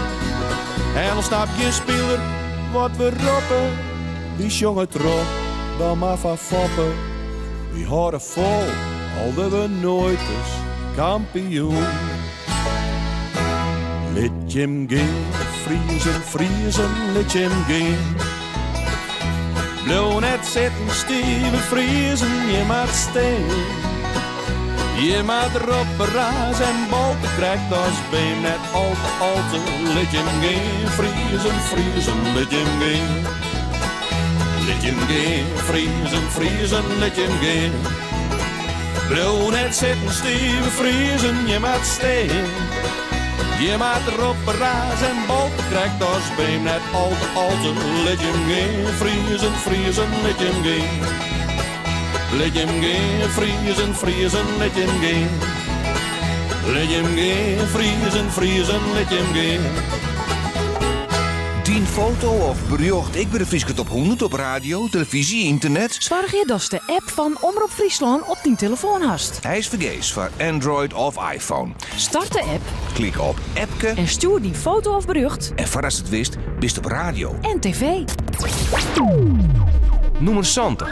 En al snapt gjin spiler wat we roppe, wy sjonge troch, dan mar foar Foppe. Wy hâlde fol, al wurde we noait ris kampioen. Lit jim gean, Friezen, Friezen, lit jim gean. Bliuw net sitten, stive Friezen, jim moat stean. Jim moat roppe, raze en bolte, krekt as beam net al te alte. Lit jim gean, Friezen, Friezen, lit jim gean. Lit jim gean, Friezen, Friezen, lit jim gean. Bliuw net sitten, stive Friezen, jim moat stean. Jim moat roppe, raze en bolte, krekt as beem, net al te al te. Lit jim gean, Friezen, Friezen, lit jim gean. Lit jim gean, Friezen, Friezen, lit jim gean. Lit jim gean, Friezen, Friezen, lit jim gean. Dyn foto of berjocht ek by de Fryske Top 100 op radio, telefyzje, ynternet? Soargje datst de app fan Omrop Fryslân op dyn telefoan hast. Hy is fergees foar Android of iPhone. Start de app. Klik op Appke. En stjoer dyn foto of berjocht. En foardatst it witst, bist op radio. En TV. Nûmer 70.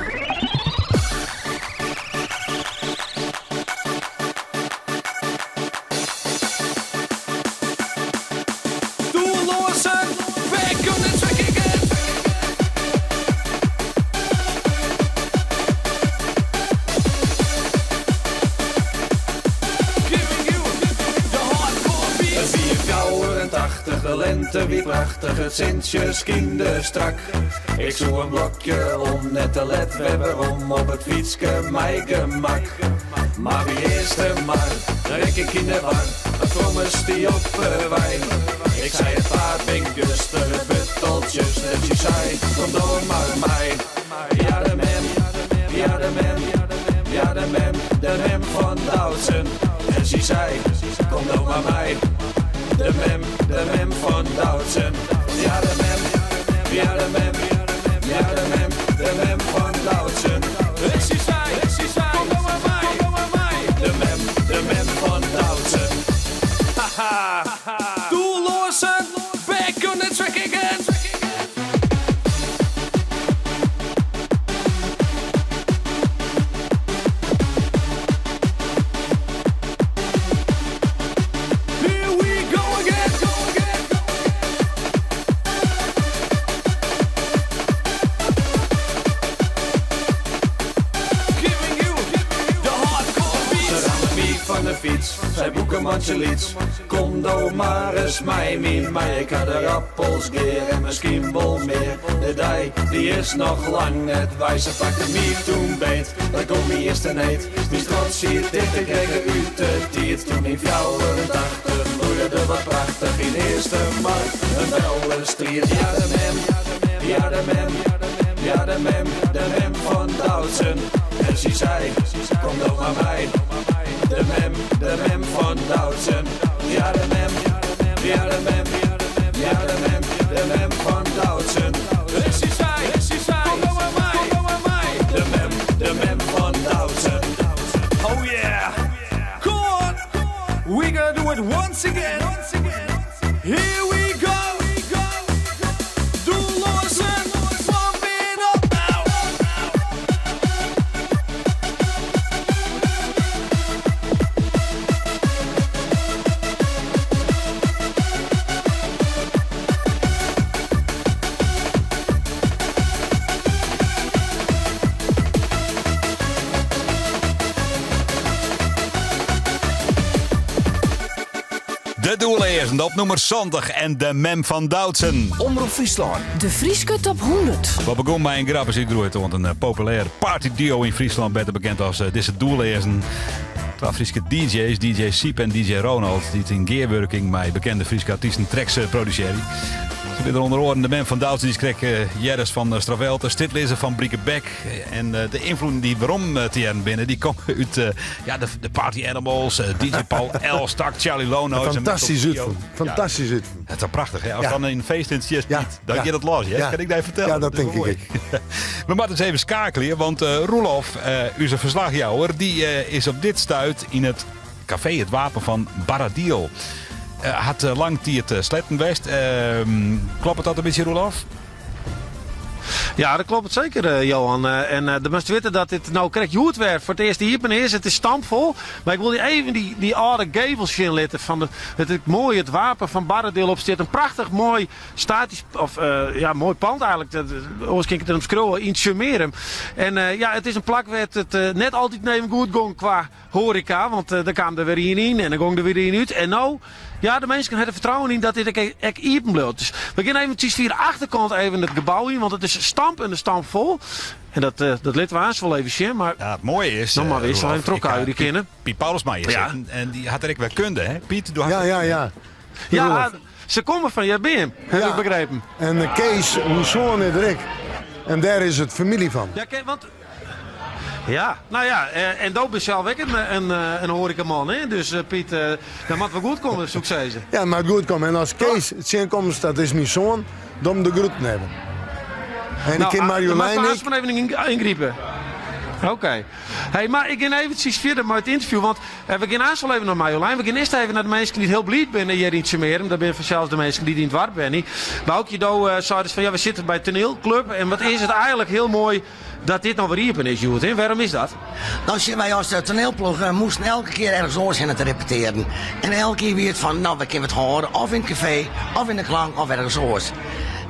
Doelloazen, wekken en twekken. Het wie 84, de lente wie prachtich, it sintsje skynde strak. Ik soe in blokje om, net te let wer werom op it fytske mei gemak. Mar by Eastermar rekke ik yn de war, in frommes stie op 'e wei. Ik sei it paad bin guster, it wurdt al tsjuster, sy sei, kom dan mar mei. Ja de mem, ja de mem, ja de mem, de mem fan Doutzen. En sy sei, kom dan mar mei. De mem, de mem fan Doutzen. Ja de mem, ja de mem, ja de mem, de mem fan Doutzen. En sy sei, sy sei, kom dan mar mei, kom dan mar mei. De mem, de mem fan Doutzen. Haha, doelloazen, wekken en twekken. Here we go again, go again. Giving you the hardcore Se beats. ramme my fan de fyts, sei boekemantsje lyts. Kom do mar ris mei my mei, ik ha de rappels gear en miskien wol mear. De dei dy is noch lang net wei, se pakte my toen beet, dat gong my earst need. Myn strot siet ticht, ik rekke út de tiid. Toen yn 84 bloeide der wat prachtich yn Eastermar, in bellestriid. Ja de mem, ja de mem, ja de mem, de mem fan Doutzen. En sy sei, kom do mar mei. De mem, de mem fan Doutzen. Ja de mem, ja de mem, ja de mem, de mem fan Doutzen. En sy sei, sy sei, kom dan mar mei, kom dan mar mei. De mem, de mem fan Doutzen. Oh yeah. Come on. We gonna do it once again. Here we go. Doelloazen, pump it up now. De Doelleazen op nûmer 70 en de mem fan Doutzen. Omrop Fryslân. De Fryske Top 100. We begûn mei in grap is útgroeid oant in populêr partyduo yn Fryslân, better bekend as dizze Doelleazen. Twa Fryske DJ's, DJ Siep en DJ Ronald, dy't yn gearwurking mei bekende Fryske artysten tracks produsearje. Se binne der ûnder oaren de mem fan Doutzen, dy'tst krekt heardest fan Strawelte, Strjitlizzer fan Bricquebec. En de ynfloeden dy't werom te hearren binne, dy komme út ja, de Party Animals, DJ Paul Elstak, Charlie Lownoise. en Fantastysk Metal Trio. útfûn. Fantastysk útfûn. Het is prachtich, hè? As Ja. dan in feest yn it tsjist Ja, piet, dan ja. giet it los, hè? Ja. Kin ik dy fertelle. Ja, dat is tink wel ik moai. We moatte ris even skeakelje, want Roelof, ús ferslachjouwer, dy is op dit stuit yn it kafee Het Wapen van Barradiel. Hat lang tiid sletten west. Kloppet dat in bytsje, Roelof? Ja, dat kloppet seker, Johan. En do moatst witte dat dit no krekt hjoed wer foar it earst iepen is. It is stampfol. Mar ik wol dy even dy, dy âlde gevel sjen litte fan de, it, it moaie it wapen fan Barradeel op stiet. In prachtich moai statysk, of ja, moai pand eigenlik. Dat, oars kin ik it net omskriuwe, yn Tsjummearum. En ja, it is in plak wêr't it net altyd even goed gong kwa hoareka. Want der kaam der wer ien yn en dan gong der wer ien út. En no. Ja, de minsken ha der fertrouwen yn dat dit ek, ek iepen bliuwt. Dus we gean eventsjes fia de achterkant even it gebou yn, want it is stamp en de stamp fol. En dat, eh, dat litte we aanst wol even sjen. Mar ja, het mooie is. No, mar eh, we even Roelof, trochkuierje ik, eh, kinne. Piet Paulusma hier Ja. zitten en die had er ik weer kunde, hè? Piet, du hast Ja, ja, ja. Ja, ze komme fan Hjerbeam, heb ik begrepen. En eh, Kees, mijn zoon is er ik. En daar is het familie van. Ja, Ke- want Ja, nou ja, eh, en do bist zelf ook een, een, eh, een horecaman, hè? Dus eh, Piet, eh, dat moet wel goed komen, succes. Ja, maar het goed komen. En als Kees het zin komt, dat is mijn zoon, dan de groeten hebben. En ik ken ah, Marjolein Maar ik. maar even ingrijpen. Oké. Hey, maar ik ga eventjes verder met het interview, want eh, we gaan eerst wel even naar Marjolein. We gaan eerst even naar de mensen die het heel blij zijn hier in Tsjummearum. Dat zijn zelfs de mensen die in het dorp zijn. Maar ook je do, eh, zei dus van ja, we zitten bij toneelclub. En wat is het eigenlijk heel mooi dat dit nou weer iepen is, Joet, hè? Waarom is dat? Nou, zien wij als de toneelploeg eh, moesten elke keer ergens anders heen te repeteren. En elke keer weer het van, nou, we kunnen het horen, of in het café, of in de klank, of ergens anders.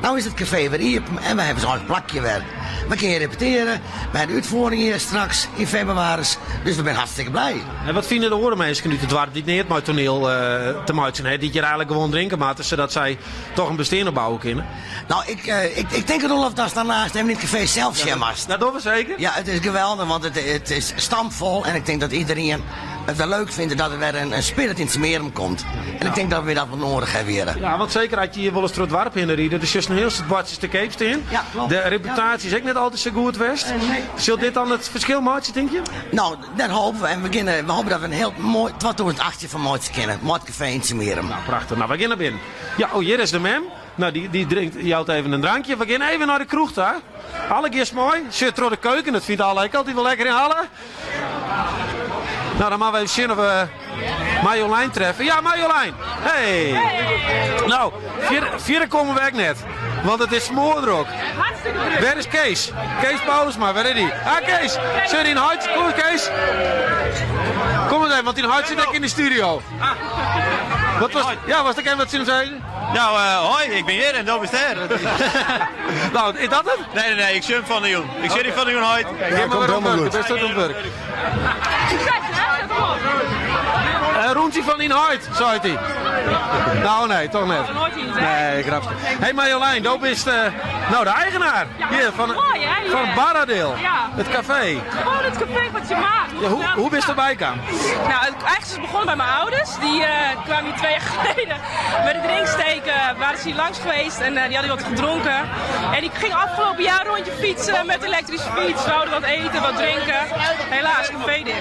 Nou is het café weer open en we hebben zo'n eigen plakje weer. We kunnen repeteren, we hebben de uitvoering hier straks in februari. Dus we zijn hartstikke blij. En wat vinden de orenmensen nu het dorp die niet met toneel eh, te maken hebben, die hier eigenlijk gewoon drinken maken, zodat zij toch een bestaan opbouwen kunnen? Nou, ik, eh, ik, ik denk Rolf dat ze daarnaast even in het café zelf ja, mast. Dat doen we zeker. Ja, het is geweldig, want het, het is stampvol. En ik denk dat iedereen het wel leuk vindt dat er weer een, een spirit in het Smerum komt. En ik denk dat we dat wel nodig hebben weer. Ja, want zeker had je hier wel eens door het dorp heen rijden. Dus juist een heel soort badjes te Cape in. Ja, klopt. De reputatie is ook net altijd zo goed geweest. nee. Zult dit dan het verschil maken, denk je? Nou, dat hopen we. En we, beginnen, we hopen dat we een heel mooi 2018 van mooi te kennen. Mooi café in Smerum. Nou, prachtig. Nou, we gaan naar binnen. Ja, oh, hier is de mem. Nou, die, die drinkt, die houdt even een drankje. We gaan even naar de kroeg daar. Alle keer is mooi. Zit door de keuken, dat vindt alle ik altijd wel lekker in Halle. Nou, dan maar we even zien of we Marjolein treffen. Ja, Marjolein. Hey. Nou, vier, komen we ook net. Want het is smoordrok. Hartstikke druk. Waar is Kees? Kees Paulusma, waar is die? Ah, Kees! Zit in Hart? Kom eens, Kees! Kom eens even, want in Hart zit ik in de studio. Wat was, ja, was dat even wat ze hem zeiden? Nou, eh, hoi, ik ben hier en dat is daar. nou, is dat het? Nee, nee, nee, ik zit van de jong. Ik zit hier van de jong uit. Ja, komt helemaal goed. Best aan het werk. Succes, hè? Zet hem op. Eh Roentje van Inhout, zei hij. Nou, nee, toch net. Nooit iets, hè? Nee, grapje. Hé hey Marjolein, dat is de, nou, de eigenaar Ja, hier van, mooi, hè, hier. van Barradeel, Ja. het café. Gewoon het café wat je maakt. Ja, hoe, hoe ben je erbij gekomen? Nou, het, eigenlijk is het begonnen bij mijn ouders. Die eh, kwamen hier twee jaar geleden met de drinksteken. Waren ze hier langs geweest en eh, die hadden wat gedronken. En ik ging afgelopen jaar een rondje fietsen met de elektrische fiets. We wouden wat eten, wat drinken. Helaas, café dicht.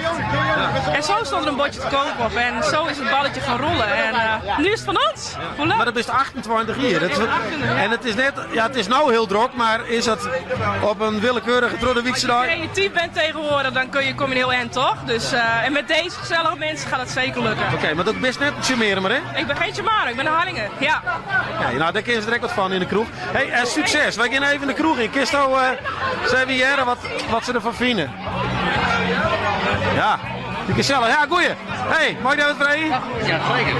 En zo stond er een bordje te koop op. En zo is het balletje gaan rollen. En eh, nu is het van ons. Hoe leuk. Maar dat is 28 hier. Dat is wat- 28, ja. En het is net, ja, het is nou heel druk, maar is dat op een willekeurige Troddewiekse Als dag? je creatief bent tegenwoordig, dan kun je, kom je een heel eind, toch? Dus, eh, en met deze gezellige mensen gaat het zeker lukken. Oké, maar dat best net charmeren maar, hè? Ik ben geen Tjamara, ik ben een Harlingen. Ja. Ja, nou, daar kunnen ze direct wat van in de kroeg. Hey, eh, succes. Wij gaan even de kroeg in. Kisto, eh zijn we hier wat, wat ze ervan vinden. Ja, die gezellig. Ja, goeie. Hey, mag ik daar wat vragen? Ja, zeker.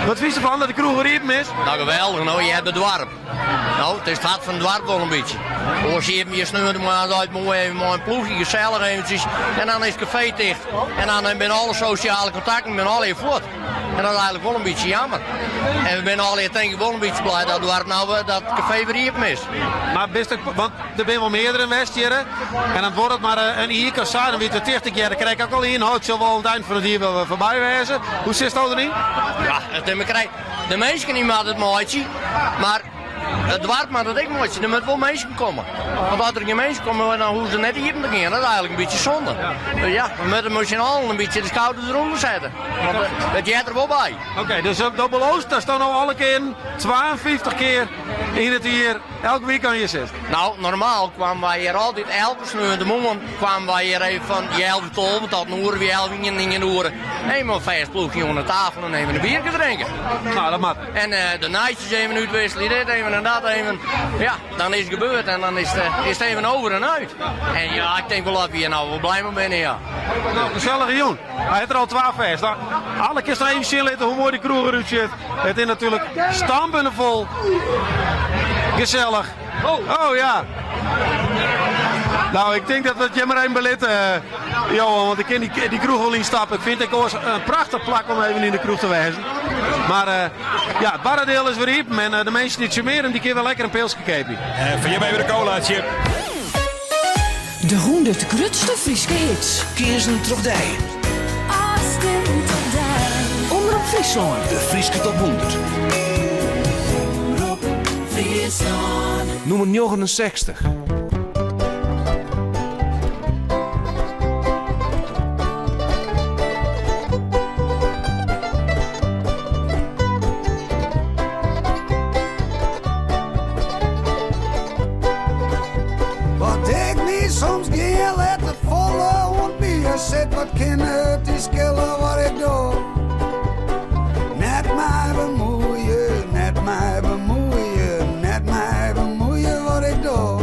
Wat vind je ervan dat de kroeg weer open is? Nou, geweldig. Nou, je hebt het dorp. Nou, het is het hart van het dorp wel een beetje. Hoor je hebt je snuit maar uit mooi even mooi een ploegje, gezellig eventjes. En dan is het café dicht. En dan zijn alle sociale contacten ben al even voort. En dat is eigenlijk wel een beetje jammer. En we zijn al denk ik wel een beetje blij dat het dorp nou eh, dat het café weer open is. Maar best ook, want er zijn wel meerdere in West hier. hè? En dan wordt het maar eh, een hier kassa, dan weet het 80 jaar. Dan krijg ik ook al in. Oh, het zal wel aan het eind van het jaar wel eh, voorbij wezen. Hoe zit het erin? Ja, het is krijg. De mensen niet maar het mooitje, maar het dorp maar dat ik mooitje. Er moet wel mensen komen. Want als er geen mensen komen, dan hoeven ze net hier te gaan. Dat is eigenlijk een beetje zonde. Dus ja, we moeten misschien al een beetje de schouders eronder zetten. Want eh, het jij er wel bij. Oké, dus op Dubbel Oost, daar staan nou alle keer 52 keer in het hier. Elk weekend je zit. Nou, normaal kwamen wij hier altijd elke sneeuw de morgen kwamen wij hier even van die 11 tot tot een uur, wie 11 in in uur. Eenmaal vast ploegje onder tafel en even een biertje drinken. Nou, dat mag. En eh, de nijtjes even uitwisselen, dit even en dat even. Ja, dan is het gebeurd en dan is het, eh, is het even over en uit. En ja, ik denk wel dat we hier nou wel blij mee zijn, ja. Nou, gezellige jong. Hij heeft er al 12 vers. Nou, alle keer staan even zien laten hoe mooi die kroeg eruit zit. Het is natuurlijk stampen vol. Gezellig. Oh, ja. Nou, ik denk dat we het je maar even belitten, eh, Johan. Want ik ken die, die kroeg wel instappen. Ik vind het ook een prachtig plak om even in de kroeg te wezen. Mar ja, it barre diel is wer iepen en de minsken út Tsjummearum dy kinne wer lekker in pilske keapje. En foar jim even de cola, Tsjip. De 100 grutste Fryske hits. Keazen troch dy. Ofstimd op dy. Omrop Fryslân. De Fryske Top 100. Omrop Fryslân. Nûmer 69. Wat ik my soms gean lit te folle oan it bier sit, wat kin it dy skille wat ik doch? Net mei bemuoie, net mei bemuoie, net mei bemuoie wat ik doch.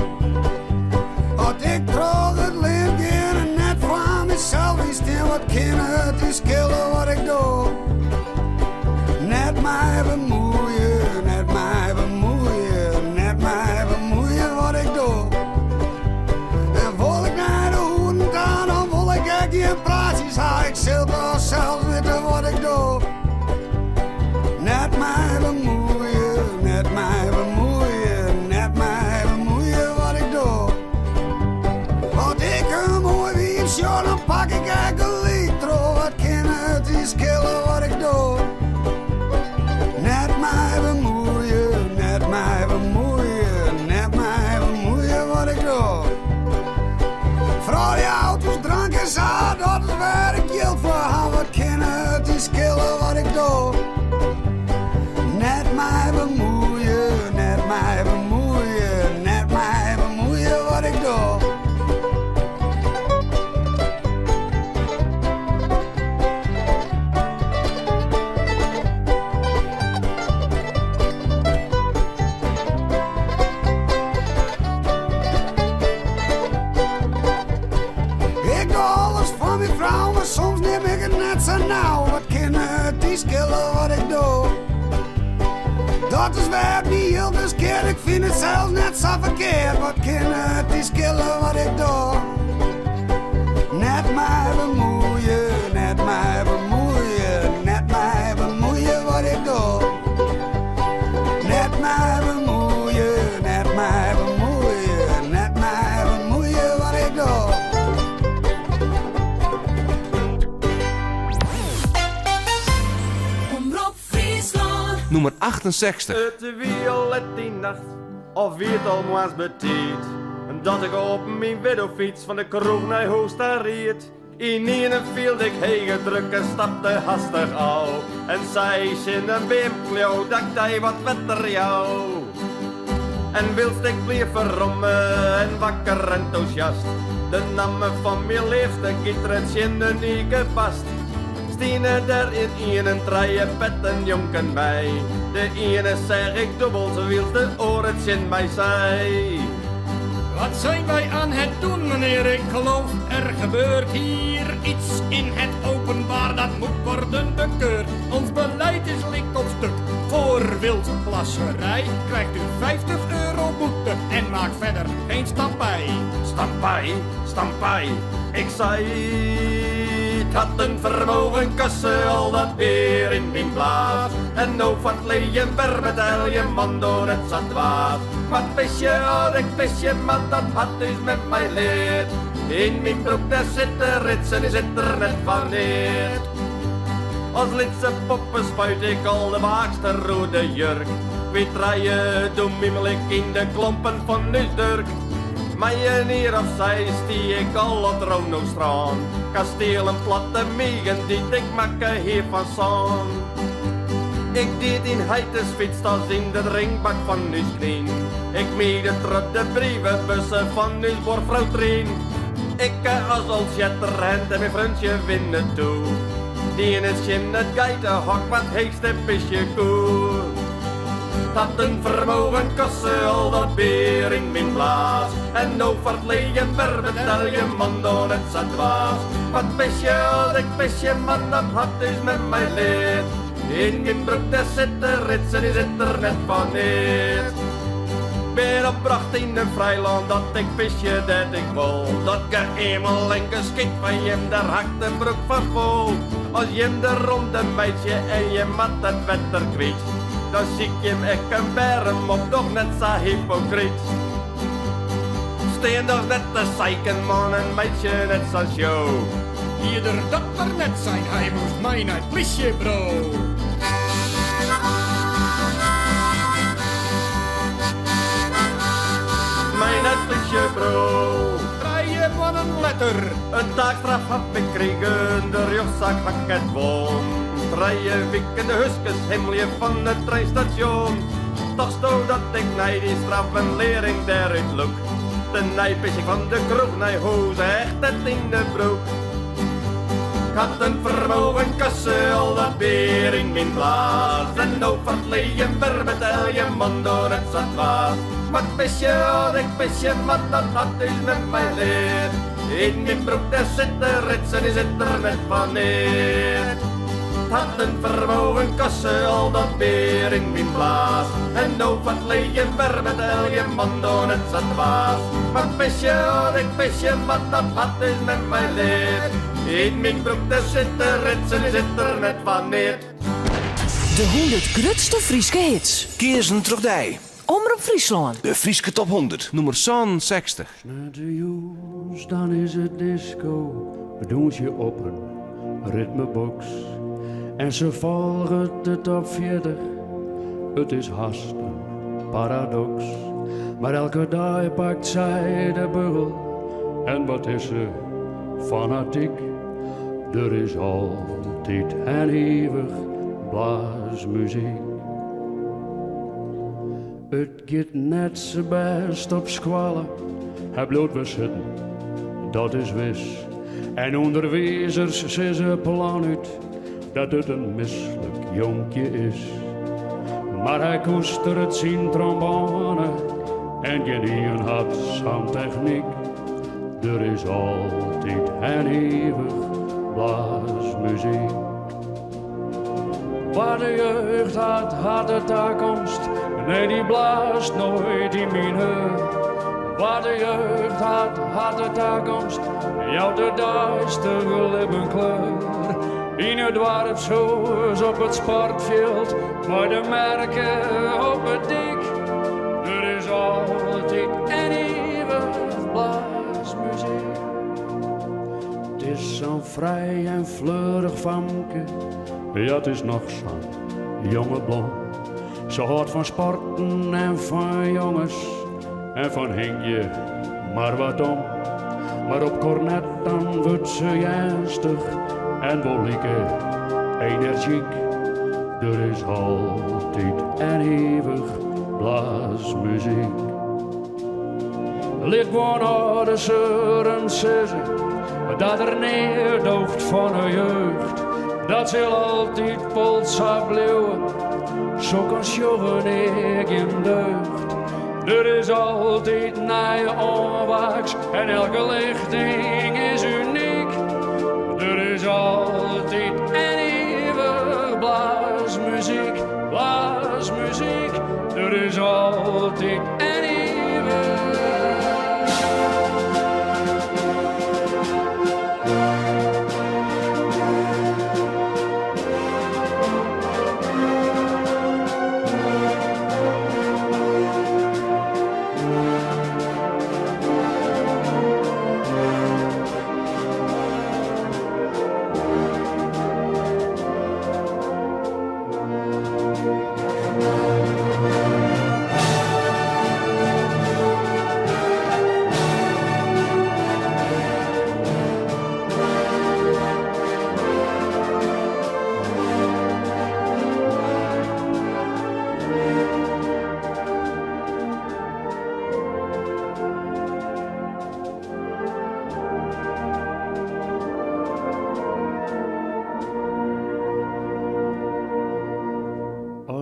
As ik troch it lint gean en net foar mysels stean, wat kin it dy skille wat ik doch? Net mei bemuoie, net mei bemuoie, net mei bemuoie wat ik doch. En wol ik nei de hoeren ta, dan wol ik ek gjin praatsjes ha. Ik sil toch sels witte wat ik doch. Net mei bemuoie, net mei bemuoie, net mei bemuoie wat ik doch. As ik in moai wiif sjoch, dan pak ik ek gelyk troch. Wat kin it dy skille wat ik doch? Net mei bemuoie, net mei bemuoie, net mei bemuoie wat ik doch. Froulju, auto's, drank en sa, dat is wêr't ik jild foar ha. Wat kin it dy skille wat ik doch? Net mei bemuoie, net mei bemuoie, net mei bemuoie wat ik doch. Ik doch alles foar myn frou, mar soms nim ik it net sa nau. Wat kin it dy skille wat ik doch? Dat is wêr't myn jild dus keart, ik fyn it sels net sa ferkeard. Wat kin it dy skille wat ik doch? Net mei bemuoie, net mei bemuoie, net mei bemuoie wat ik doch. Net mei bemuoie, net mei bemuoie, net mei bemuoie wat ik doch. Omrop Fryslân. Nûmer 68. It wie al let dy nacht, of wie it al moarns betiid, dat ik op myn widdofyts fan de kroech nei hûs ta ried. Ynienen fielde ik hege druk en stapte hastich ôf en sei tsjin in beamkleau dat ik dy wat wetter jou. En wylst ik blief ferromme en wakker entûsjast, de namme fan myn leafste giet der tsjin in ikebast. Stiene der ynienen trije petten njonken my, de iene seach ik dûbeld, wylst de oare tsjin my sei. Wat zijn wij aan het doen, meneer? Ik geloof er gebeurt hier iets in het openbaar dat moet worden bekeurd. Ons beleid is lik op stuk. Voor wildplasserij krijgt u 50 euro boete en maak verder geen stampij. Stampij, stampij, ik sei, 't hat in fermogen koste al dat bier yn myn blaas. En no foar 't leien wer betelje man doe net sa dwaas. Mar pisje, as ik pisje moat, dat hat ús mem my leard. Yn myn broek dêr sitte ritsen, dy sit der net foar neat. As lytse poppe spuite ik al de waakster oer de jurk. Wie trije, doe mimele ik yn de klompen fan ús Durk. Mei in jier of seis stie ik al op 't Ronostrân. Kastielen plat te migen dy't ik makke hie fan sân. Ik die it yn heites fytstas yn de drinkbak fan ús knyn. Ik miede troch de brievebusse fan ús buorfrou Trien. Ik as Old Shatterhand en myn freontsje Winnetou diene tsjin it geitehok wa't heechste pisje koe. 't Hat in fermogen koste al dat bier yn myn blaas. En no foar 't leien wer betelje man doe net sa dwaas. Mar pisje as ik pisje moat, dat hat ús mem my leard. Yn myn broek dêr sitte ritsen, dy sit der net foar neat. Ik bin opbrocht yn in frij lân dat ik pisje dêr't ik wol. Dat geëamel en geskyt fan jim, dêr ha 'k de broek fan fol. As jim de ronde meitsje en jim moat it wetter kwyt, dan siek jim ek in berm op, doch net sa hypokryt. Stean dochs net te zeiken man en meitsje net sa'n show. Hie er dat mar net sein, hy moast mei nei it plysjeburo. Mei nei it plysjeburo. Trije moannen letter. In taakstraf haw ik krigen, de rjochtsaak ha 'k net wûn. Trije wiken de huskes himmelje fan it treinstasjon. Tochtsto dat ik nei dy straf in learing dêrút lûk? Tenei pis ik fan de kroech nei hûs, echt net yn de broek. 'k Had in fermogen koste al dat bier yn myn blaas. En no fertleeën wer betelje man doar net sa dwaas. Mar pisje as ik pisje moat, dat hat ús mem my leard. Yn myn broek dêr sit de rits en dy sit der net fan neat. 't Hat in fermogen koste al dat bier yn myn blaas. En no fertleeën wer betelje man doar net sa dwaas. Mar pisje as ik pisje moat, dat hat ús mem my leard. Yn myn broek dêr sit de rits en dy sit der net fan neat. De 100 grutste Fryske hits. Keazen troch dy. Omrop Fryslân. De Fryske Top 100, nûmer 67. Sneontejûns dan is it disko, we dûnsje op in ritmeboks. En se folget de top 40, it is hast in paradoks. Mar elke dei pakt sy de bugel en wat is se fanatyk. Der is altyd en ivich blaasmuzyk. It giet net sa bêst op skoalle, hy bliuwt wer sitten, dat is wis. En ûnderwizers sizze planút dat it in mislik jonkje is. Mar hy koesteret syn trombône en gjinien hat sa'n technyk. Der is altyd en ivich blaasmuzyk. Wa de jeugd hat, hat de takomst. Nee, dy blaast noait yn myn heur. Wa de jeugd hat, hat de takomst. Jout it deistige libben kleur. Yn it doarpshûs op it sportfjild, mei de merke op 'e dyk. Der is altyd en ivich blaasmuzyk. 't Is sa'n frij en fleurich famke, ja 't is noch sa'n jonge blom. Se hâldt fan sporten en fan jonges en fan hingje mar wat om. Mar op kornet dan wurdt se earnstich en wol like enerzjyk. Der is altyd en ivich blaasmuzyk. Lit guon âlde seuren sizze dat der neat doocht fan 'e jeugd. Dat sil altyd wol sa bliuwe, sokken sjogge nea gjin deugd. Der is altyd nije oanwaaks en elke lichting is unyk. Der is altyd en ivich blaasmuzyk, blaasmuzyk. Der is altyd en ivich.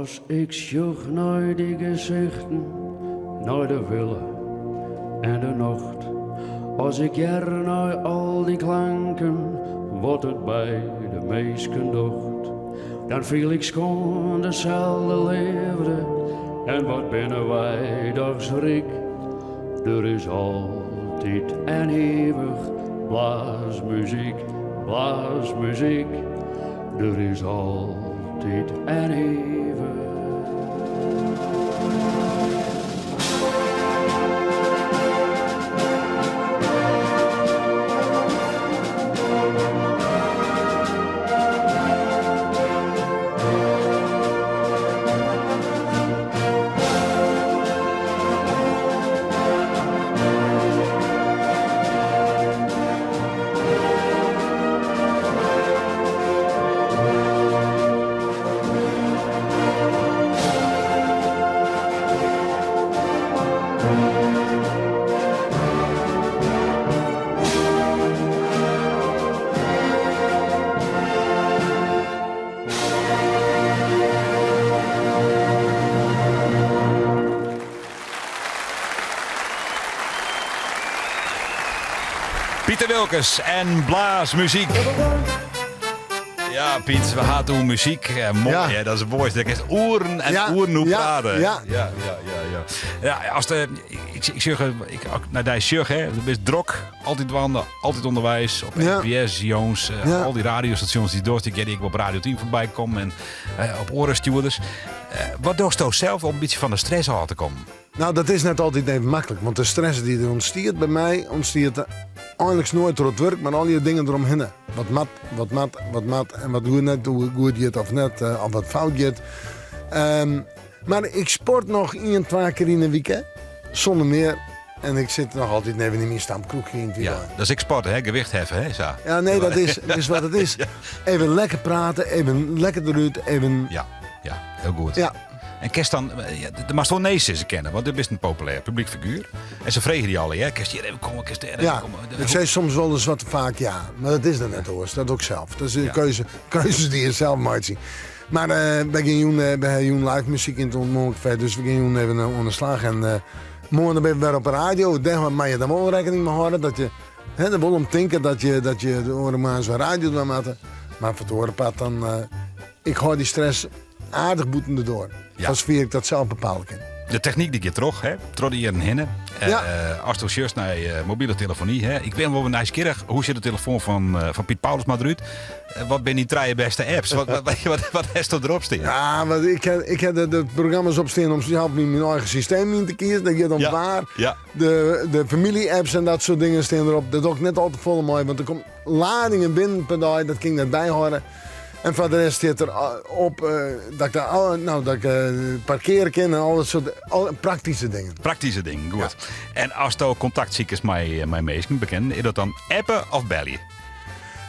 As ik sjoch nei dy gesichten, nei de wille en de nocht. As ik hear nei al dy klanken, wat it by de minsken docht. Dan fiel ik skoan deselde leafde. En wat binne wy dochs ryk, der is altyd en ivich blaasmuzyk, blaasmuzyk, der is altyd en ivich. Piter Wilkens en blaasmuzyk. Ja, Piet, we ha it oer muzyk. Eh, moai, Ja. hè? Dat is moai. Dêr kinst oeren en Ja, oeren oer ja, prate. ja. Ja, ja, ja, ja. Ja, as de, ik, ik sjoch, ik, nei dy sjoch, hè, do bist drok, altyd dwaande, altyd ûnderweis, op Ja. NPS, jûns, eh, Ja. al dy radiostasjons dy't dochst, ik hear dy ek op Radio 10 foarby kommen en eh, op oare stjoerders. Eh, wat dochsto sels om in bytsje fan de stress ôf te kommen? Nou, dat is net altyd even maklik. Want de stress dy't der ûntstiet by my, ûntstiet einliks noait troch it wurk, mar al dy dingen deromhinne. Wat moat, wat moat, wat moat en wat goed net goed giet of net, eh, of wat fout giet. Mar ik sport noch ien, twa kear yn 'e wike, sûnder mear. En ik sit noch altyd even yn myn stampkroechje yn it Ja, wykein. dat is ek sporte, hè? Gewicht heffe, hè? Sa. Ja, nee, dat is, dat is wat it is. Even lekker prate, even lekker derút, even... Ja, ja, hiel goed. Ja. En kinst dan, eh, ja, do moatst wol nee sizze kinne, want do bist in populêr publyk figuer. En se freegje dy allegear, kinst hjir even komme, kinst dêr even Ja, komme. ik sei soms wolris wat te faak ja, mar dat is dan net oars. Dat doch ik sels. Dat is in keuze, keuzes dy't je sels meitsje. Mar eh, wy gean jûn, eh, wy ha jûn live muzyk yn it Ontmoetingcafé, dus we gean jûn even eh, oan de slach. En eh, moarn dan binne we wer op de radio. Dêr moatte je dan wol rekkening mei hâlde. Dat je hè, der wol om tinke dat je, dat je de oare moarns wer radio dwaan moatte. Mar foar it oare part dan, eh, ik hâld dy stress aardich bûten de doar. Ja. Foar safier ik dat sels bepale kin. De technyk dy giet troch, hè? Troch de jierren hinne. Eh, Ja. Asto sjochst nei eh, mobile telefony, hè? Ik bin wol nijsgjirrich, hoe sjocht de telefoan fan, eh, fan Piet Paulusma derút? Eh, wat binne dyn trije bêste apps? Wat, wat, wat, wat hast derop stean? Ja, want ik ha, ik ha de, de programma's op stean om sels myn eigen systeem yn te kiezen. Dat giet om waar. Ja. De, de famylje-apps en dat soart dingen stean derop. Dat doch ik net al te folle mei, want der komt ladingen binnen per dei. Dat kin ik net byhâlde. En foar de rest stiet der op eh, dat ik, daar, al- nou, dat ik eh, parkeare kin en al dat soart al, praktyske dingen. Praktyske dingen, goed. En asto kontakt sikest mei, eh, mei minsken, bekenden, is dat dan appe of belje?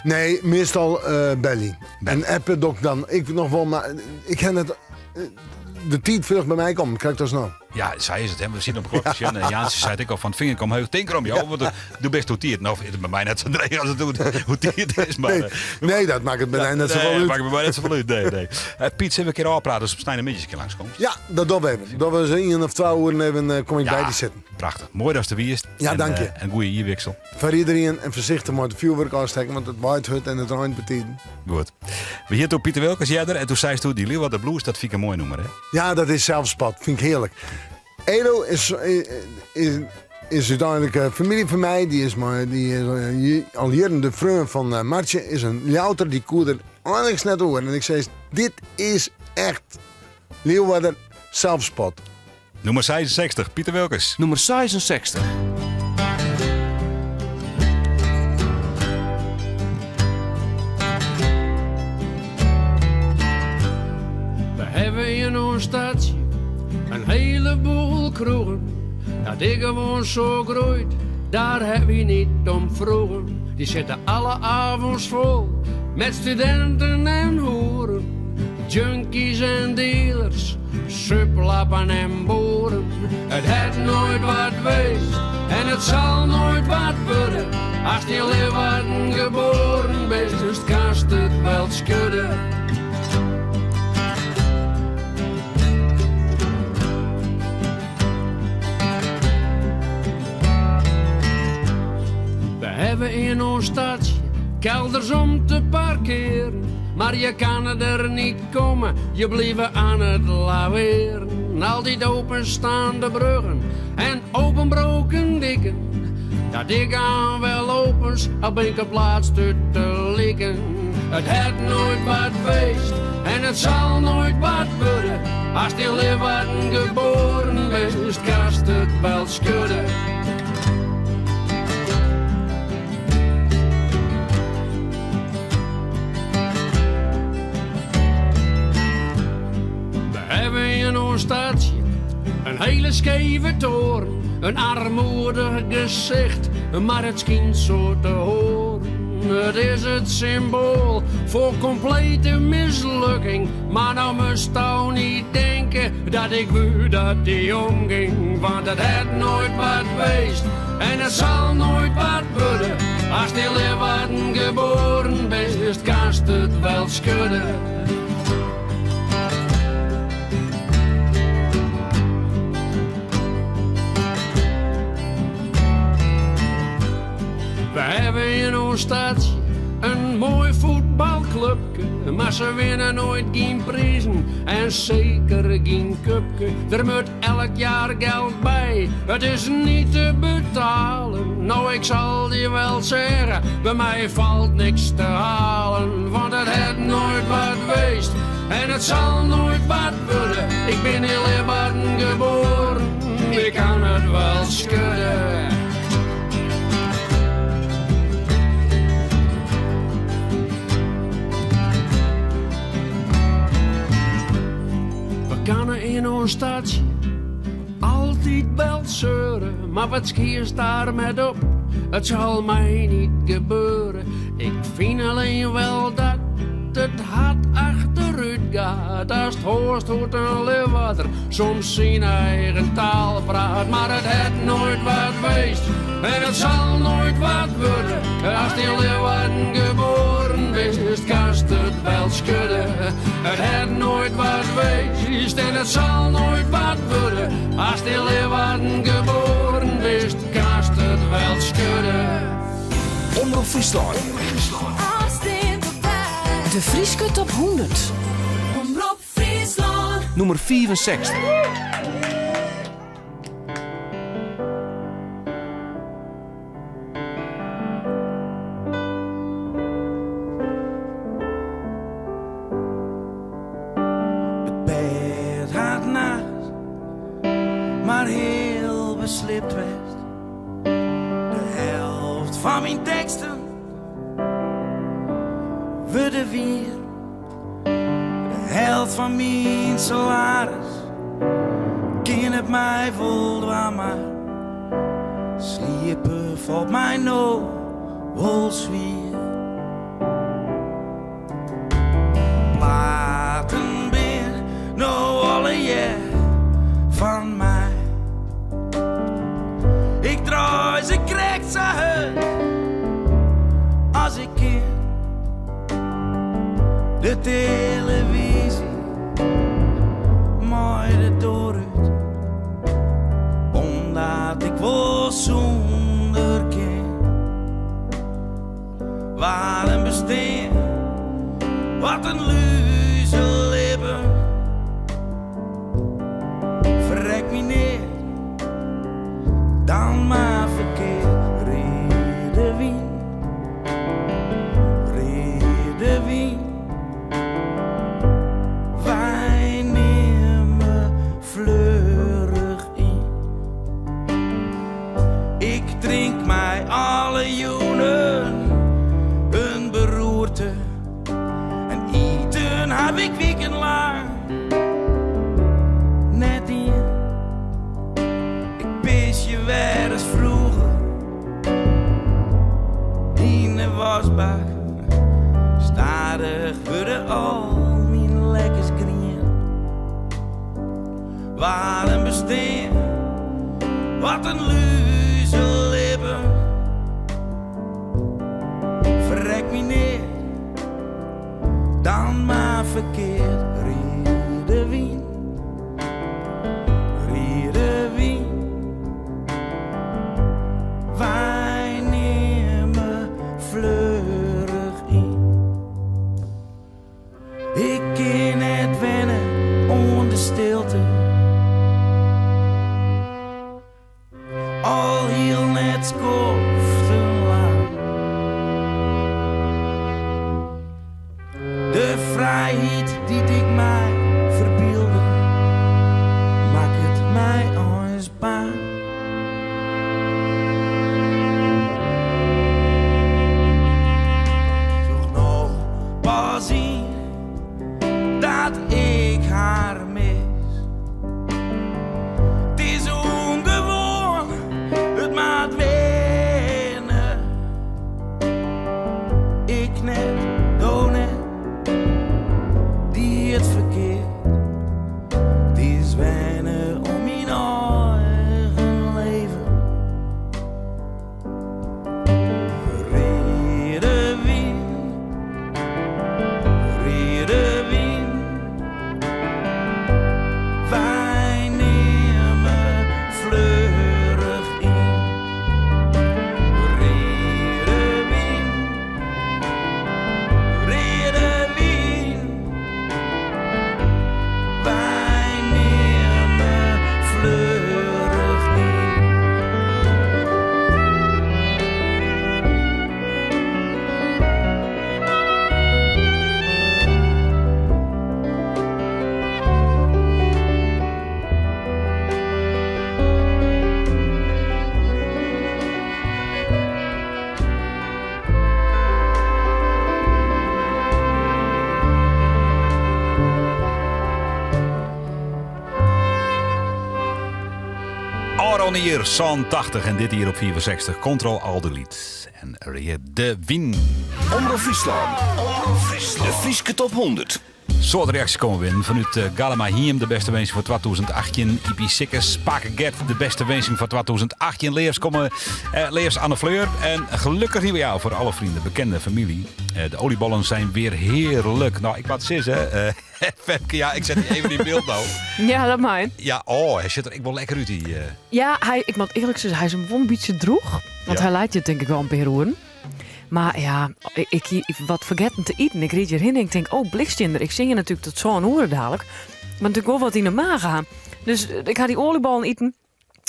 Nee, meastal eh belje. En appen doch ik dan. Ik noch wol, mar ik ha net eh, de tiid fluch by my kommen, krekt as no. Ja, sa is it. Hè. We sitte op de klok te sjen. En Jaantsje sei it ek al fan it finger kom heech. Tink derom, joh, want do bist oer tiid. No, is it by my net sa dreech as it oer tiid is. Mar, Nee, eh, nee, dat makket by my net safolle nee, út. makket by my net safolle út. Nee, nee. Eh, Piet, sille we in kear ôfprate datst op sneinemiddei in kear langskomt? Ja, dat dogge we even. Dogge we se ien of twa oeren even, eh, kom ik by dy sitten. Prachtich. Moai datst der wiest. Ja, En, dank je. eh, in goede jierwiksel. Foar iderien en foarsichtich mei it fjoerwurk ôfstekken, want it waait hurd en it reint betiden. Goed. We hiene Piter Wilkens earder en doe seisto dy Lieuwarder Blues, dat fyn ik in moai nûmer, hè? Ja, dat is selsspot. Fyn ik hearlik. Edo is, is, is úteinlik eh, famylje fan my. Dy is, mei, dy is eh, al jierren de freon fan eh, Martje. Is in Ljouwerter, dy koe der einliks net oer. En ik sei, dit is echt Lieuwarder selsspot. Nûmer 66, Piter Wilkens. Nûmer 66. We hebben in ons stadje een heleboel kroegen. Dat ik gewoon zo groeit, daar heb je niet om vroegen. Die zitten alle avonds vol met studenten en hoeren. Junkies en dealers, suplappen en boeren. It hat noait wat west en it sil noait wat wurde. Ast yn Leeuwarden geboren bist, dus kinst it wol skudde. We hebben in ons stadje kelders om te parkeren. Maar je kan er niet komen, je blijft aan het laveren. Altyd openstaande bruggen en openbroken diken. Ja, die gaan wel opens, al ben ik op laatst uit te likken. Het het nooit wat feest en het zal nooit wat worden. Als die Leeuwarden geboren is, kast het wel schudden. We hebben in ons stadje een hele scheve toren, een armoedig gezicht, maar het schijnt zo te horen. Het is het symbool voor complete mislukking, maar nou moest nou niet denken dat ik wou dat die omging, want het het nooit wat geweest en het zal nooit wat worden. Als die Leeuwarden geboren bent, kanst het wel schudden. We hebben in ons stadje een mooi voetbalclubje, maar ze winnen nooit geen prijzen en zeker geen cupje. Er moet elk jaar geld bij, het is niet te betalen. Nou, ik zal je wel zeggen, bij mij valt niks te halen, want het het nooit wat geweest en het zal nooit wat worden. Ik ben in Leeuwarden geboren, ik kan het wel schudden. We kunnen in ons stadje altijd wel zeuren, maar wat schierst daar met op? Het zal mij niet gebeuren. Ik vind alleen wel dat het hart achteruit gaat. Als het hoort hoe een Leeuwarder soms zijn eigen taal praat. Maar het het nooit wat geweest en het zal nooit wat worden. Als die Leeuwarden geboren is, kast het wel schudden. Het het nooit wat geweest en het zal nooit wat worden. Als die Leeuwarden geboren is, kast het wel schudden. Omrop Fryslân. De Fryske Top 100. Omrop Fryslân. Nûmer 65. Het bed had nacht, maar heel beslipt west. De helft van mijn teksten worden weer. De helft van mijn salaris kan het mij voldaan, maar sliepen valt mij no wel zwier. Platen ben no alle jaar van mij. Ik draai ze krijgt ze hard als ik in de televisie mooi de dooruit, omdat ik wel zonder kind. Waar een bestaan, wat een luze leven. Verrek me neer, dan maar verkeerd. Rede wien, rede wien. Wij nemen fleurig in. Ik drink mij alle joenen een beroerte. En eten heb ik wekenlang net in. Ik pis je weer als vroeger in de wasbak. Stadig worden al mijn lekkers grien. Waar een bestaan, wat een luze leven. Verrek me neer, dan maar verkeerd. Rede wien, rede wien. Wij nemen fleurig in. Ik kan het wennen onder de stilte. hiel net skoftenlang. De frijheid dy't ik my ferbylde, makket my eins bang. Sjoch no pas yn dat ik har mis. 't Is ûngewoan, it moat wenne. Ik net, do net, die it ferkeard. 't Is wenne oan myn eigen leven. Reade wyn, reade wyn. Wy nimme fleurich yn. Reade wyn, reade wyn. Wy nimme fleurich yn. Aaron hier, San 80 en dit hier op 64. Control Alt Delete en Reade Wyn. Omrop Fryslân. Omrop Fryslân. De Fryske Top 100. Soad reaksjes komme binnen fanút eh, Galema Hiem, de bêste winsken foar 2018. Ipi Sikkes, Pake Gert, de bêste winsken foar 2018. Leafst komme eh, leafst Anne Fleur. En gelukkig nieuwjaar voor alle vrienden, bekenden, familie. Eh, de oliebollen zijn weer heerlijk. Nou, ik wat zeggen. eh Femke, ja, ik zet die even in beeld nou. Ja, dat mij. Ja, oh, hij ziet er ik wel lekker uit. Die, eh. Ja, hij, ik moet eerlijk zeggen, hij is een wel een beetje droeg. Want Ja. hij lijkt je denk ik wel een paar uren. Maar ja, ik, ik wat vergeten te eten. Ik ried hierheen en ik denk, oh, blikstinder. Ik zing je natuurlijk tot zo'n uur dadelijk. Maar natuurlijk wel wat in de maag gaan. Dus ik ga die oliebollen eten.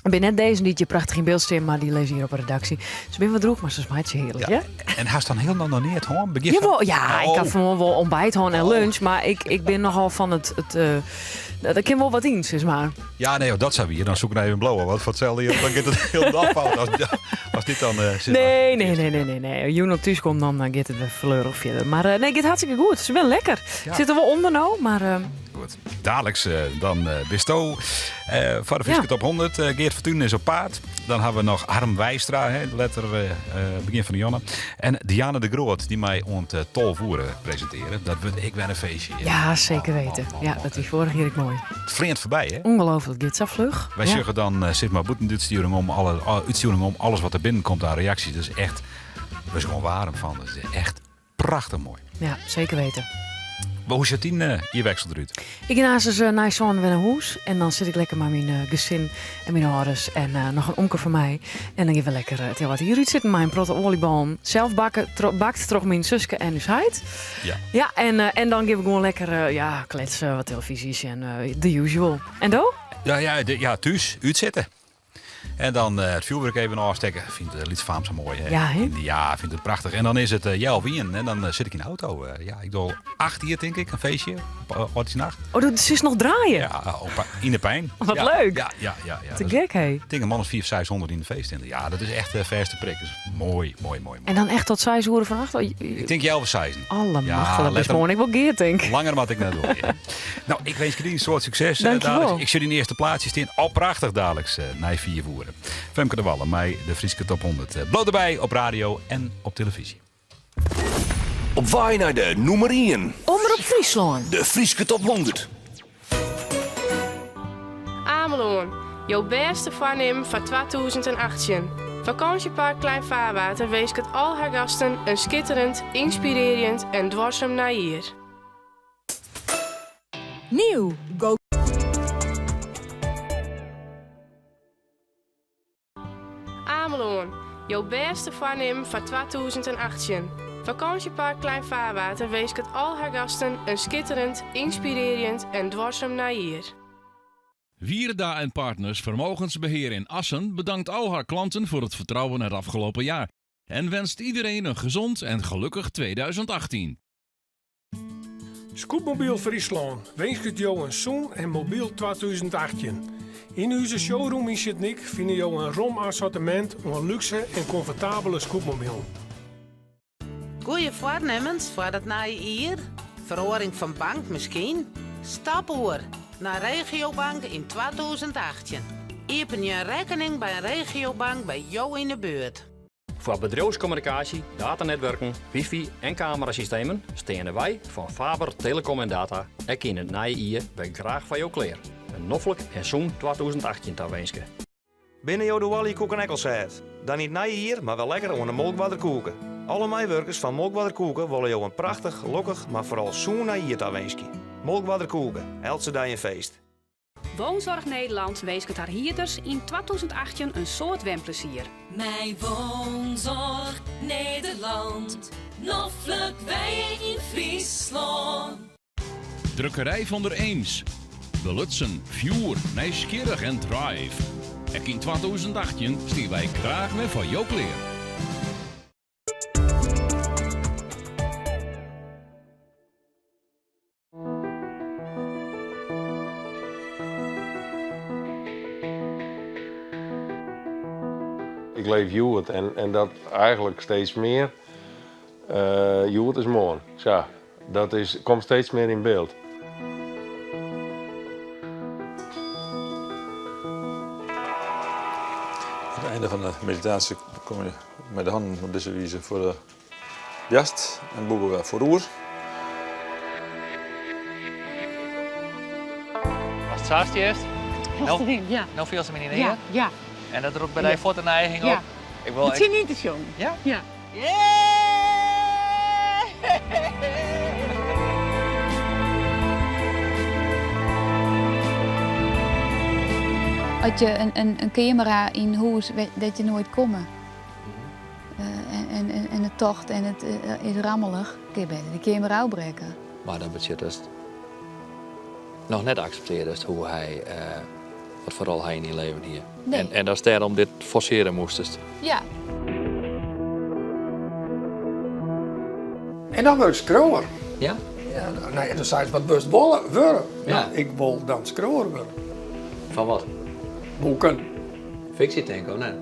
Ik ben net deze die je prachtig in beeld staan, maar die lees hier op de redactie. Ze ben wat droeg, maar ze smaakt ze heerlijk, ja? En hij is dan helemaal nog niet, hoor. Begin van- Jawel, ja, ik Oh. had vanmorgen wel ontbijt gewoon en lunch, maar ik ben nogal van het daar kan wel wat in, zeg maar. Ja, nee, oh, dat zou hier. Dan zoek ik naar even een blauwe. Want voor hetzelfde hier, dan gaat het heel dag fout. Als, als dit dan... zit. Nee, nee, nee, nee, nee, nee. Joen op thuis komt, dan gaat het weer fleurig verder. Maar nee, het gaat hartstikke goed. Ze zijn lekker. Ja. Zit er wel onder nou, maar Goed. Dadelijk dan Bisto. Voor de Fryske Ja. Top 100. Geert Fortuyn is op paard. Dan hebben we nog Harm Wijstra, hè, de letter begin van de Jonne. En Diana de Groot, die mij ont tolvoeren presenteren. Dat wordt ik weer een feestje. ja, zeker weten. Ja, dat is vorig jaar ook mooi. Het vreemd voorbij, hè? Ongelooflijk, dit zo vlug. Wij Ja. zeggen dan, zit maar boeten uitsturing om alle, uitsturing om alles wat er binnenkomt aan reacties. Dat is echt, we zijn gewoon warm van. Dat is echt prachtig mooi. Ja, zeker weten. Maar hoe zit die je weksel eruit? Ik ga naast dus, naar zo'n weer naar huis. En dan zit ik lekker met mijn gezin en mijn ouders. En nog een onkel van mij. En dan gaan we lekker het heel wat hier uit zitten. Mijn protte oliebal. Zelf bakken, bakt toch mijn zuske en dus heid. Ja. Ja, en dan gaan we gewoon lekker ja, kletsen, wat televisies en the usual. En do? Ja, ja, de, ja, thuis, uitzitten. En dan het vuurwerk even afsteken. Vindt het lied Faam zo mooi, hè? Ja, hè? Ja, vindt het prachtig. En dan is het jou wien. En dan zit ik in de auto. Ja, ik doe 8 hier, denk ik, een feestje. Op nacht. Oh, dat is nog draaien? Ja, op, in de pijn. Wat Ja, leuk. Ja, ja, ja, ja. Te Dat is gek, hè? Ik denk een man of 400, 600 in de feest. Ja, dat is echt de verste prik. Dat is mooi, mooi, mooi, mooi. En dan echt tot 6 uur vannacht? Oh, Ik denk jou of 6. Allemachtig, Ja, dat is letter- mooi. Ik wil Geert, denk ik. Langer wat ik net doe. Ja. Nou, ik wens je een soort succes. Dankjewel. Dadelijk. Ik zit in de eerste plaatsje staan. Al prachtig dadelijk na 4 voeren. Femke de Wallen, mij de Fryske Top 100. Bloot erbij op radio en op televisie. Op waai naar de nummer 1. Omrop Fryslân. De Fryske Top 100. Amelân, jouw beste van hem van 2018. Vakantiepark Klein Vaarwater wees het al haar gasten een schitterend, inspirerend en dwarsum naïer. Nieuw, go. Amelân, jouw beste van hem van 2018. Vakantiepark Klein Vaarwater wees het al haar gasten een schitterend, inspirerend en dwarsum naïer. Wierda en Partners Vermogensbeheer in Assen bedankt al haar klanten voor het vertrouwen het afgelopen jaar en wenst iedereen een gezond en gelukkig 2018. Scootmobiel Fryslân winsket jo in sûn en mobyl 2018. Yn ús showroom yn Sint Nyk fine jo in rom assortimint oan lúkse en komfortabele scootmobilen. Goeie foarnimmens foar it nije jier? Feroaring fan bank miskien? Stap oer nei Regiobank yn 2018. Iepenje in rekkening by in regiobank by jo yn 'e buert. Foar bedriuwskommunikaasje, datanetwurken, wifi en kamerasystemen steane wy fan Faber Telecom en Data ek yn it nije jier wer graach foar jo klear. In noflik en sûn 2018 tawinske. Binne jo de oaljekoeken ek al sêd? Dan yn it nije jier mar wer lekker oan de Molkwarder koeke. Alle meiwurkers fan Molkwarder Koeke wolle jo in prachtich, lokkich, mar foaral sûn nij jier tawinskje. Molkwarder Koeke, eltse dei in feest. Woonzorg Nederland winsket har hierders yn 2018 in soad wenplezier. Mei Woonzorg Nederland, noflik wenje yn Fryslân. Drukkerij van der Eems. Belutsen, fjoer, nijsgjirrich en drive. Ek yn 2018 stean wy graach wer foar jo klear. Ik leef hjoed en, en dat eigenlijk steeds meer. Uh, hjoed is moarn. Sa, dat is, komt steeds meer in beeld. Aan het einde van de meditatie kom je met de handen op deze wijze voor de boarst en bûge wer foaroer. As it sa stiest, no, ja. no fielst him yn dyn Ja, ear. ja. En dat ropt by dy fuort in neiging op. Ja. Ik wol It tsjin yn te sjongen. Ja? Ja. As je in, in, in kamera yn hûs, dat je noait komme. En, en, en it tocht en it is rammelich, kin je better de kamera ôfbrekke. Mar dat betsjut datst noch net akseptearrest hoe't hy, wat foar rol hy yn dyn leven hie. Nee. En, en datst dêrom dit forsearje moastest. Ja. En dan wurd ik skriuwer. Ja? Ja, nee, dan seist, wat wolst wolle wurde? Ja. Nou, ik wol dan skriuwer wurde. Fan wat? Boeken. Fiksje tink of net?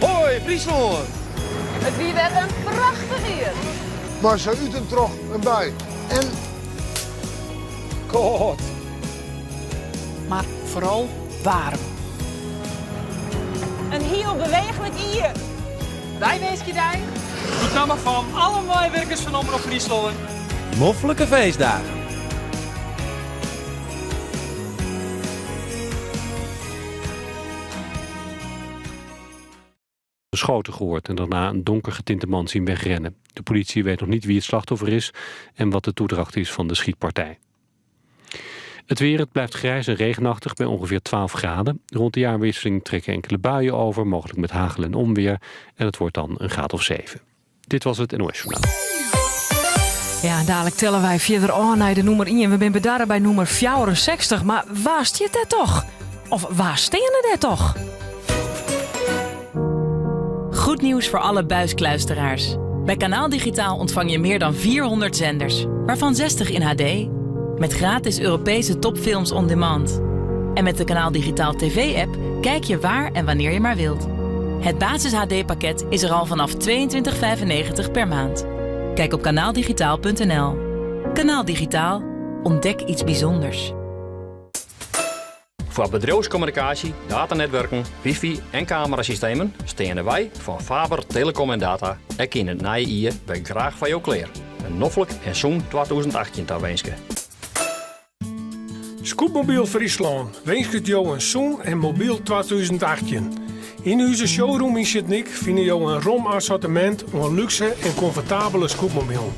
Hoi Fryslân! It wie wer in prachtich jier. Mar sa út en troch in bui en kâld. Mar foaral waarm. In hiel beweechlik jier. Wy winskje dy. Út namme fan alle meiwurkers fan Omrop Fryslân. Noflike feestdagen. Schoten gehoord en daarna een donker getinte man zien wegrennen. De politie weet nog niet wie het slachtoffer is en wat de toedracht is van de schietpartij. Het weer, het blijft grijs en regenachtig bij ongeveer 12 graden. Rond de jaarwisseling trekken enkele buien over, mogelijk met hagel en onweer. En het wordt dan een graad of 7. Dit was het NOS Journaal. Ja, en dadelijk telle wy fierder ôf nei de nûmer 1. We binne bedarre by nûmer 64, mar wa stiet dêr toch? Of wa steane dêr toch? Goed nieuws voor alle buiskluisteraars. Bij Kanaal Digitaal ontvang je meer dan 400 zenders, waarvan 60 in HD. Met gratis Europese topfilms on demand. En met de Kanaal Digitaal TV-app kijk je waar en wanneer je maar wilt. Het basis HD-pakket is er al vanaf 22,95 per maand. Kijk op kanaaldigitaal.nl. Kanaal Digitaal. Ontdek iets bijzonders. Foar bedriuwskommunikaasje, datanetwurken, wifi en kamerasystemen steane wy fan Faber Telecom en Data ek yn it nije jier wer graach foar jo klear. In noflik en sûn 2018 tawinske. Scootmobiel Fryslân winsket jo in sûn en mobyl 2018. Yn ús showroom yn Sint Nyk fine jo in rom assortimint oan lúkse en komfortabele scootmobilen.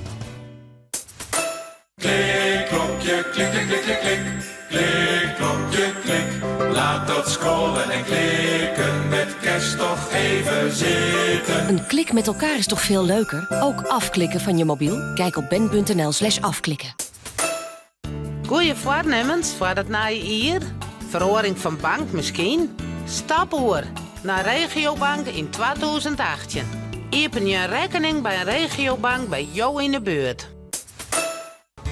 klokje, klik, klik, klik, klik, klik. Klik, klokje, klik. Laat dat scrollen en klikken met kerst toch even zitten. Een klik met elkaar is toch veel leuker? Ook afklikken van je mobiel? Kijk op ben.nl slash afklikken. Goeie foarnimmens foar it nije jier? Feroaring fan bank miskien? Stap oer nei Regiobank yn 2018. Iepenje in rekkening by in regiobank by jo yn 'e buert.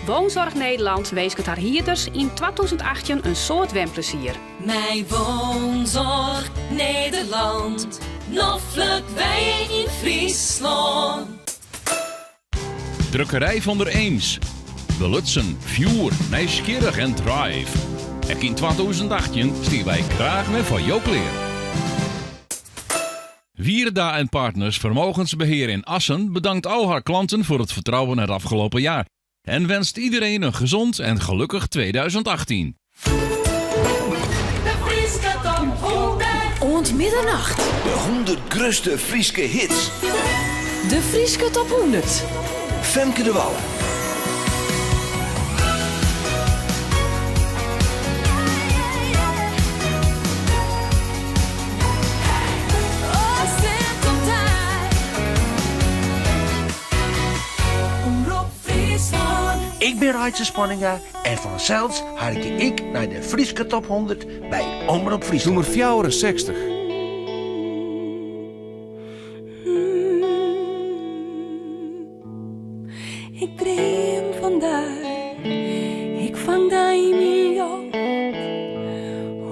Woonzorg Nederland winsket har hierders yn 2018 in soad wenplezier. Mei Woonzorg Nederland, noflik wenje yn Fryslân. Drukkerij van der Eems. Belutsen, fjoer, nijsgjirrich en drive. Ek yn 2018 stean wy graach wer foar jo klear. Wierda en Partners Vermogensbeheer in Assen bedankt al haar klanten voor het vertrouwen het afgelopen jaar. En wenst iedereen een gezond en gelukkig 2018. De Fryske top 100. Oant middernacht. De 100 grutste Fryske hits. De Fryske top 100. Femke de Wal. Ik bin Reitse Spanninga en fansels harkje ik nei de Fryske Top 100 by Omrop Fryslân. Nûmer 64. Ik dream fan dy, ik fang dy yn myn ljocht.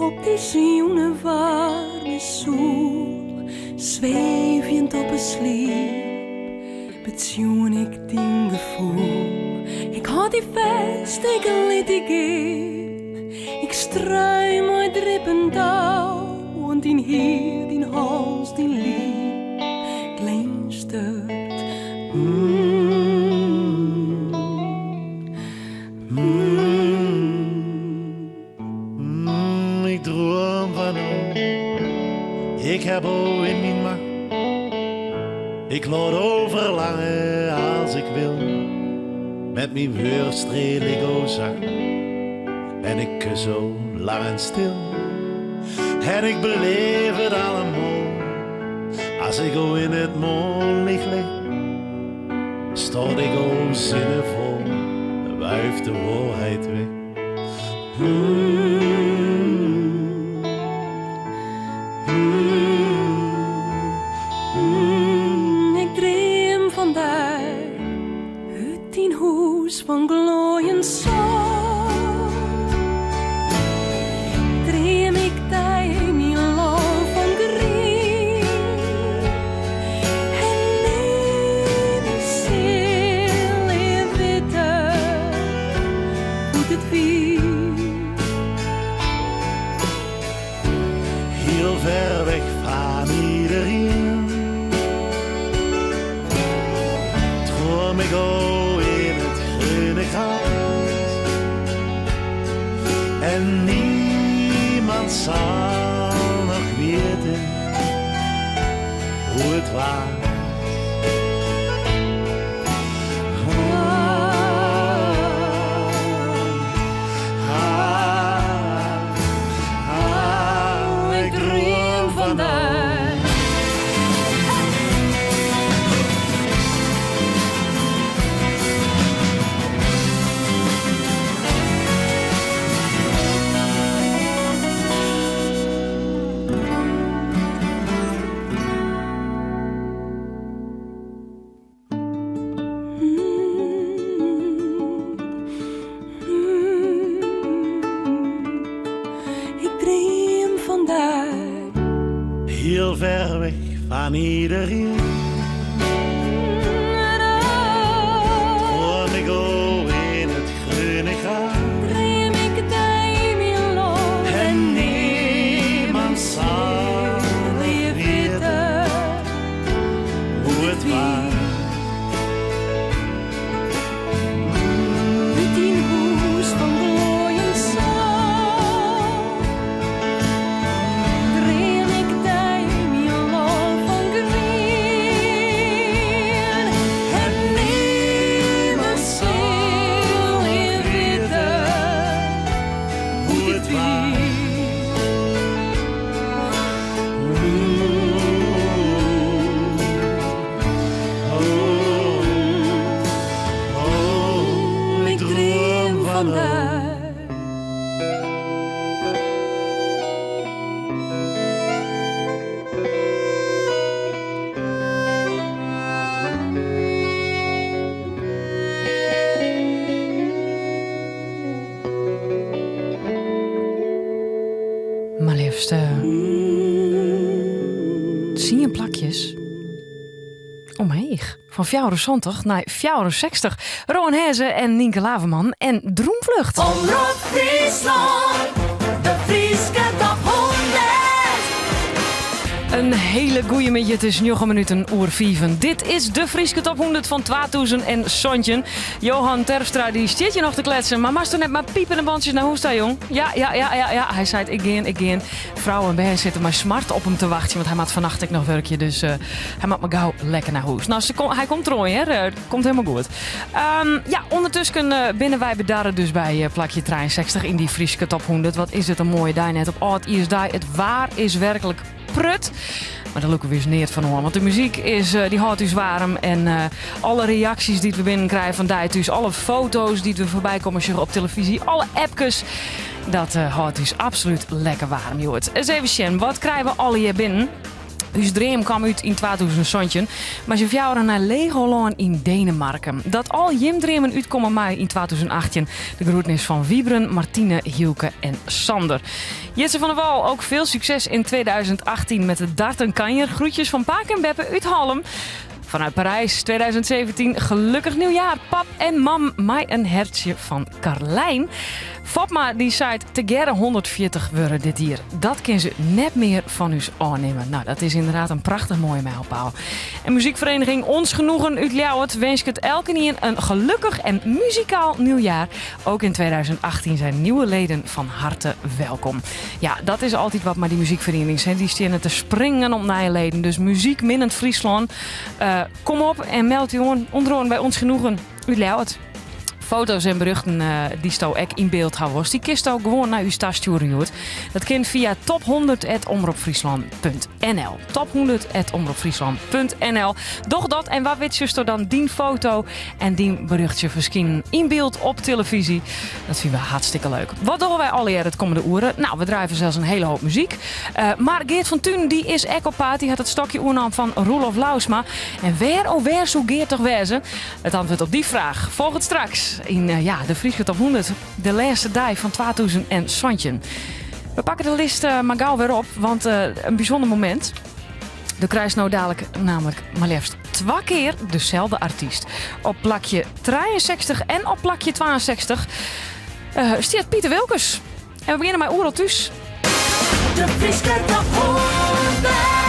Op dizze jûne waarme soel, sweevjend op 'e sliep, betsjoen ik dyn gefoel. Ik hâld dy fêst, ik lit dy gean. Ik strui mei drippen dau, oant dyn hier, dyn hals, dyn liif glinstert. Ik droom fan do, ik heb o yn myn macht. Ik laat o ferlange as ik wil. Met myn wurd streel ik o sacht en ik kus o lang en stil. En ik beleef it allemoal as ik o yn it moanlicht lis. Stort ik o sinnefol, wuift de woarheid weg. Ik dream fan dy út dyn hûs fan gloaiend sân. Dream ik dy yn myn lân fan grien. En nimmen sil ea witte hoe't it wie. Hiel ver weg fan iderien. Droom ik o yn it gruene gras. En niemand sal noch witte hoe't it was. Ik dream fan dy. Ik dream fan dy. Hiel ver weg fan iderien. Droom ik o yn it gruene gras. Dream ik dy yn myn lân. En niemand sal ea witte hoe't it was. Út dyn hûs fan gloaiend sân. Dream ik dy yn myn lân fan grien. Mar leafst tsien plakjes omheech. Fan 74 nei 64. Rowwen Hèze en Nynke Laverman en Droomvlucht. Omrop Fryslân, de Fryske top 100. In hiele goeie middei, it is njoggen minuten oer fiven. Dit is de Fryske top 100 fan 2017. Johan Terpstra dy stiet hjir noch te kletsen, mar moatsto net mei pipende bantsjes nei hûs ta, jong? Ja, ja, ja, ja, ja. Hy seit, ik gean, ik gean. Frou en bern sitte mei smart op him te wachtsjen, want hy moat fannacht ek noch wurkje. Dus eh, hy moat mar gau lekker nei hûs. No, se kom, hy komt deroan, hear. Eh, komt helemaal goed. Ja, ûndertusken eh, binne wy bedarre dus by plakje 63 yn dy Fryske top 100. Wat is it in moaie dei net op âldjiersdei. It waar is werklik prut. Mar dêr lûke we ús neat fan oan, want de muzyk is, eh, dy hâldt ús waarm. En eh, alle reaksjes dy't we binnenkrijge fan dy thús, alle foto's dy't we foarby kommen sjogge op telefyzje, alle appkes, dat eh, hâldt ús absolút lekker waarm. Hjoed. Ris even sjen, wat krije we allegear binnen? Us dream kaam út yn 2017, mei syn fjouweren nei Legoland yn Denemarken. Dat al jim dreamen útkomme mei yn 2018. De groetnis fan Wiebren, Martine, Hielke en Sander. Jitse van der Wal, ook veel succes in 2018 met de darten kanjer. Groetjes van Paak en Beppe út Hallum. Vanuit Parijs 2017, gelukkig nieuwjaar, pap en mam. Mei in hertsje fan Carlijn. Fatma dy seit tegearre 140 wurde dit jier. Dat kin se net mear fan ús ôfnimme. Nou, dat is ynderdaad in prachtich moaie mijlpaal. En muzykfereniging Ons Genoegen út Ljouwert winsket elkenien in gelukkig en muzikaal nieuwjaar. Ook in 2018 zijn nieuwe leden van harte welkom. Ja, dat is altyd wat mei dy muzykferienings. Dy steane te springen om nije leden. Dus muzykminnend Fryslân, eh, kom op en meld u oan. Ûnder oaren by Ons Genoegen út Ljouwert. Foto's en berjochten eh, dy'tsto ek yn byld ha wolst, dy kinsto gewoan nei ús tastjoere hjoed. Dat kin fia top100.omropfriesland.nl. Top100.omropfriesland.nl. Doch dat en wa wit sjochsto dan dyn foto en dyn berjochtsje ferskinen yn byld op telefyzje. Dat fine we hartstikke leuk. Wat dogge wy allegear it kommende oere? Nou, we draaie fansels in hiele hoop muzyk. Eh, mar Geert van Tunen dy is ek op paad. Dy hat it stokje oernaam fan Roelof Lousma. En wêr oh wêr soe Geert toch wêze? It antwurd op dy fraach folget straks yn eh, ja, de Fryske Top 100, de lêste dei fan 2017. We pakke de list eh, mar gau wer op, want in bysûnder momint. Do krijst no dadlik namelijk mar leafst twa kear deselde artyst. Op plakje 63 en op plakje 62 uh, stiet Piter Wilkens. En we begjinne mei Oeral Thús. De Fryske Top 100.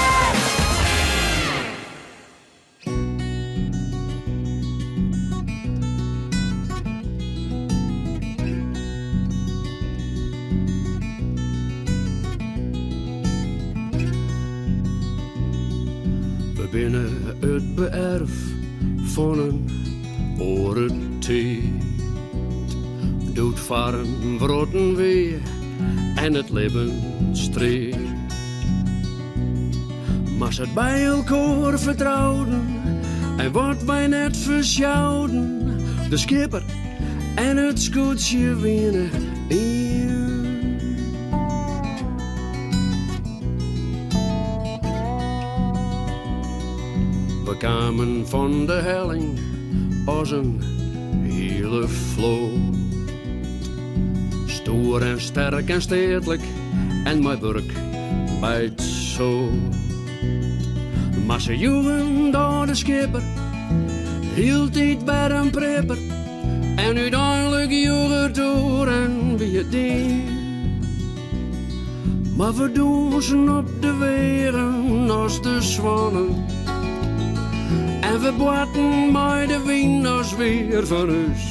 We binne it beërf fan in oare tiid. Doe't farren wrotten wie en it libben striid. Mar sa't by elkoar fertrouden en wat wy net fersjouden, de skipper en it skûtsje wiene ien. We kamen fan de helling as in hiele float. Stoer en sterk en steatlik en mei wurk by 't soad. Mar se joegen doe de skipper hieltyd wer in pripper en úteinlik joech er it oer en wie it dien. Mar we dûnsen op de wegen as de swannen en we boarten mei de wyn as wie er fan ús.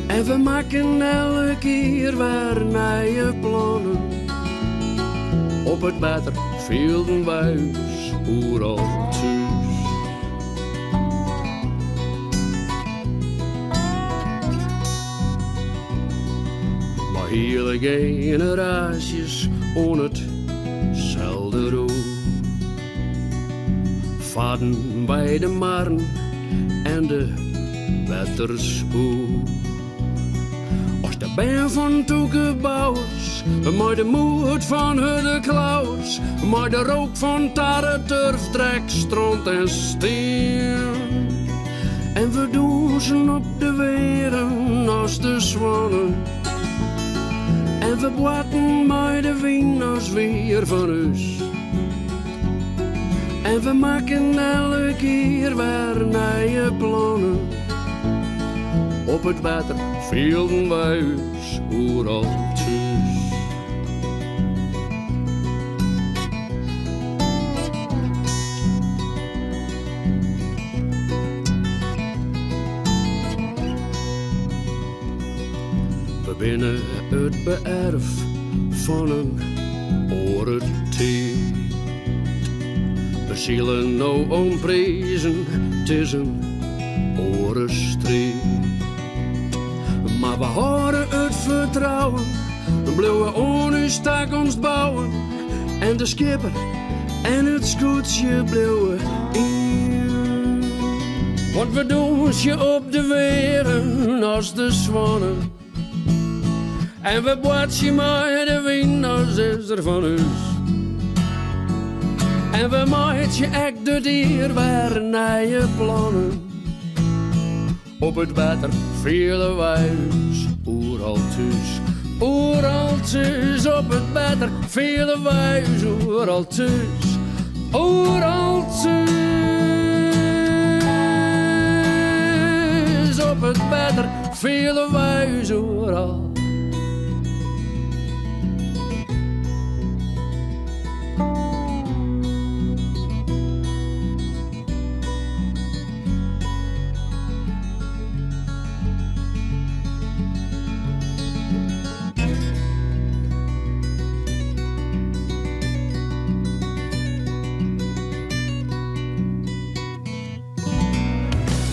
En we makken elk jier wer nije plannen. Op it wetter fielden wy ús oeral thús. Mei hiele generaasjes oan itselde roer. Farden wy de marren en de wetters oer. As de bern fan tûke bouwers, mei de moed fan hurde klauwers, mei de rook fan tarre, turf, drek, stront en stien. En we dûnsen op de wegen as de swannen. En we boarten mei de wyn as wie er fan ús. En we makken elk jier wer nije plannen. Op it wetter fielden wy ús oeral thús. We binne it beërf fan in oare tiid. We sile no om prizen, 't is in oare striid. Mar we hâlde it fertrouwen, we bliuwe oan ús takomst bouwen. En de skipper en it skûtsje bliuwe ien. Want we dûnsje op de weagen as de swannen. En we boartsje mei de wyn as is er fan ús. En we meitsje ek dit jier wer nije plannen. Op it wetter fiele wy ús oeral thús. Oeral thús op it wetter fiele wy ús oeral thús. Oeral thús op it wetter fiele wy ús oeral.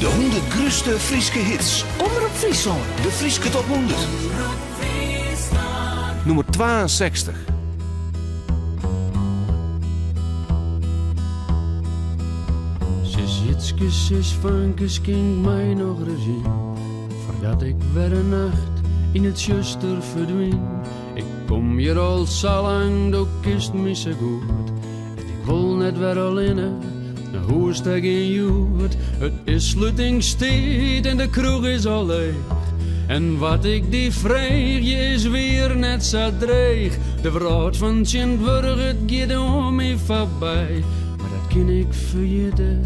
De 100 grutste Fryske hits. Omrop Fryslân. De Fryske Top 100. Nûmer 62. Sis Jitske, sis fanke, skink my noch ris ien. Foardat ik wer in nacht yn it tsjuster ferdwyn. Ik kom hjir al sa lang, do kinst my sa goed. En ik wol net wer allinne nei hûs ta gean hjoed. It is slutingstiid en de kroech is al leech. En wat ik dy freegje is wier net sa dreech. De wrâld fan tsjintwurdich, it giet oan my foarby. Mar dat kin ik ferjitte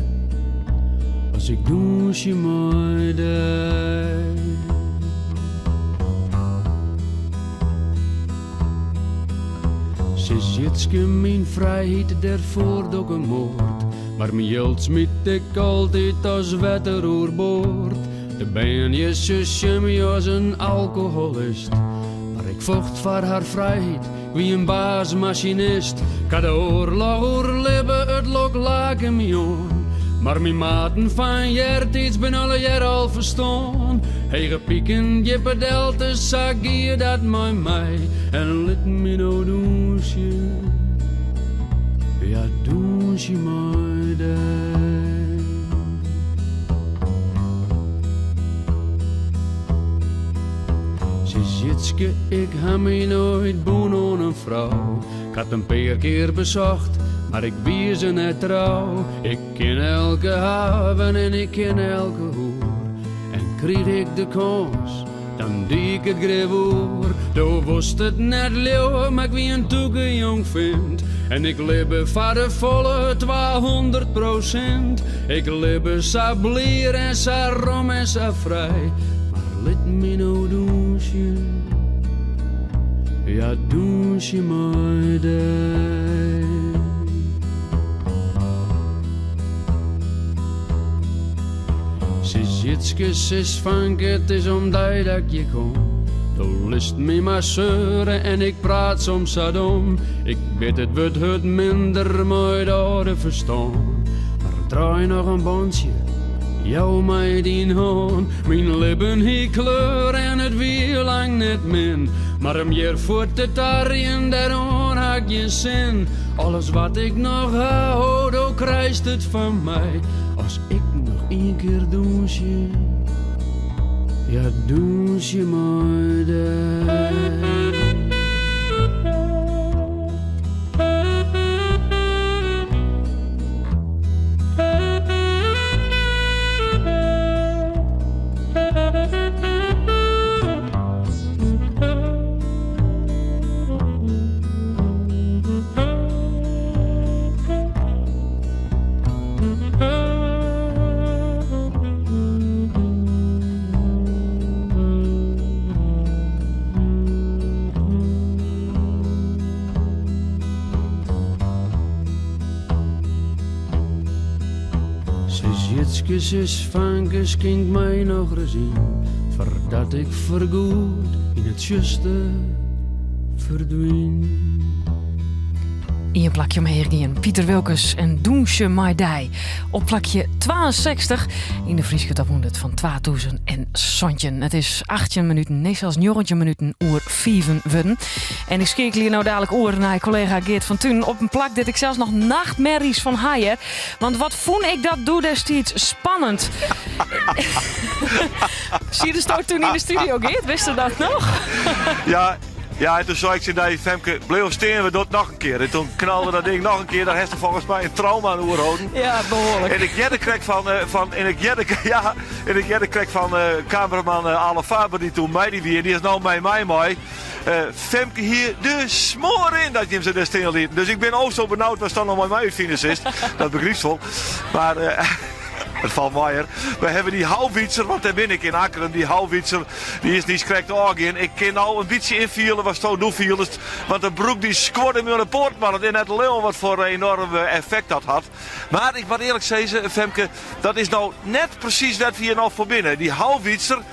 as ik dûnsje mei dy. Sis Jitske, myn frijheid, dêrfoar doch ik in moard. Mar myn jild smyt ik altyd as wetter oerboard. De bern hjir sjogge my as in alkoholist. Mar ik focht foar har frijheid, ik wie in baas-masinist. Ik ha de oarloch oerlibbe, it lok lake my oan. Mar myn maten fan eartiids binne allegear al ferstoarn. Hege piken, djippe deltes, sa gie dat mei my. En lit my no dûnsje, ja dûnsje mei dy. Sis Jitske, ik ha my noait bûn oan in frou. Ik ha it in pear kear besocht, mar ik wie se net trou. Ik kin elke haven en ik kin elke hoer. En kriich ik de kâns, dan die ik it grif oer. Do wolst it net leauwe, mar ik wie in tûke jongfint. En ik libbe foar de folle 200%. Ik libbe sa blier en sa rom en sa frij. Mar lit my no dûnsje, ja dûnsje mei dy. Sis Jitske, sis fanke, it is om dy dat ik hjir kom. Do litst my mar seure en ik praat soms sa dom. Ik wit it wurdt hurd minder mei it âlde ferstân. Mar draai noch in bantsje, jou my dyn hân. Myn libben hie kleur en it wie lang net min. Mar om hjir fuort te tarjen, dêroan ha ik gjin sin. Alles wat ik noch ha, oh, do krijst it fan my. As ik noch ien kear dûnsje, ja dûnsje mei dy. Wytske sis fanke skink my noch ris ien foardat ik foargoed yn it tsjuster ferdwyn. Ien plakje omheech gien. Piter Wilkens en Dûnsje mei dy. Op plakje 62 yn de Fryske Top 100 fan 2017. It is 18 minuten, nee sels 19 minuten oer fiven wurden. En ik skeakelje no dadlik oer nei kollega Geert van Tunen op in plak dêr't ik sels noch nachtmerries fan ha. Want wat fûn ik dat doe destiids spannend. Siedesto toen yn de studio, Geert? Witsto dat noch? Ja, ja, en toen sei ik tsjin dy, Femke, bliuw stean, we dogge it noch in kear. En toen knalde dat ding noch in kear. Dêr hast folgens my in trauma oan oerholden. Ja, behoarlik. En ik hearde krekt fan, eh, fan en ik hearde, ja, en ik hearde krekt fan eh, kameraman eh, Ale Faber dy't toen mei dy wie. Dy is no mei my mei. Femke hie de smoar yn dat jim se dêr stean lieten. Dus ik bin o sa benaud watst dan noch mei my útfine silst. Dat begrypst wol. Mar it falt mei hear. We hawwe dy houwitser, want dêr bin ik yn Akkrum. Dy houwitser dy is niiskrekt ôfgien. Ik kin no in bytsje ynfiele watsto doe fieldest. Want de broek dy skuorde my oan de poat. Mar it is net te leauwen wat foar enoarm effekt dat hat. Mar ik moat earlik sizze, Femke, dat is no net presys wêr't we hjir no foar binne. Dy houwitser.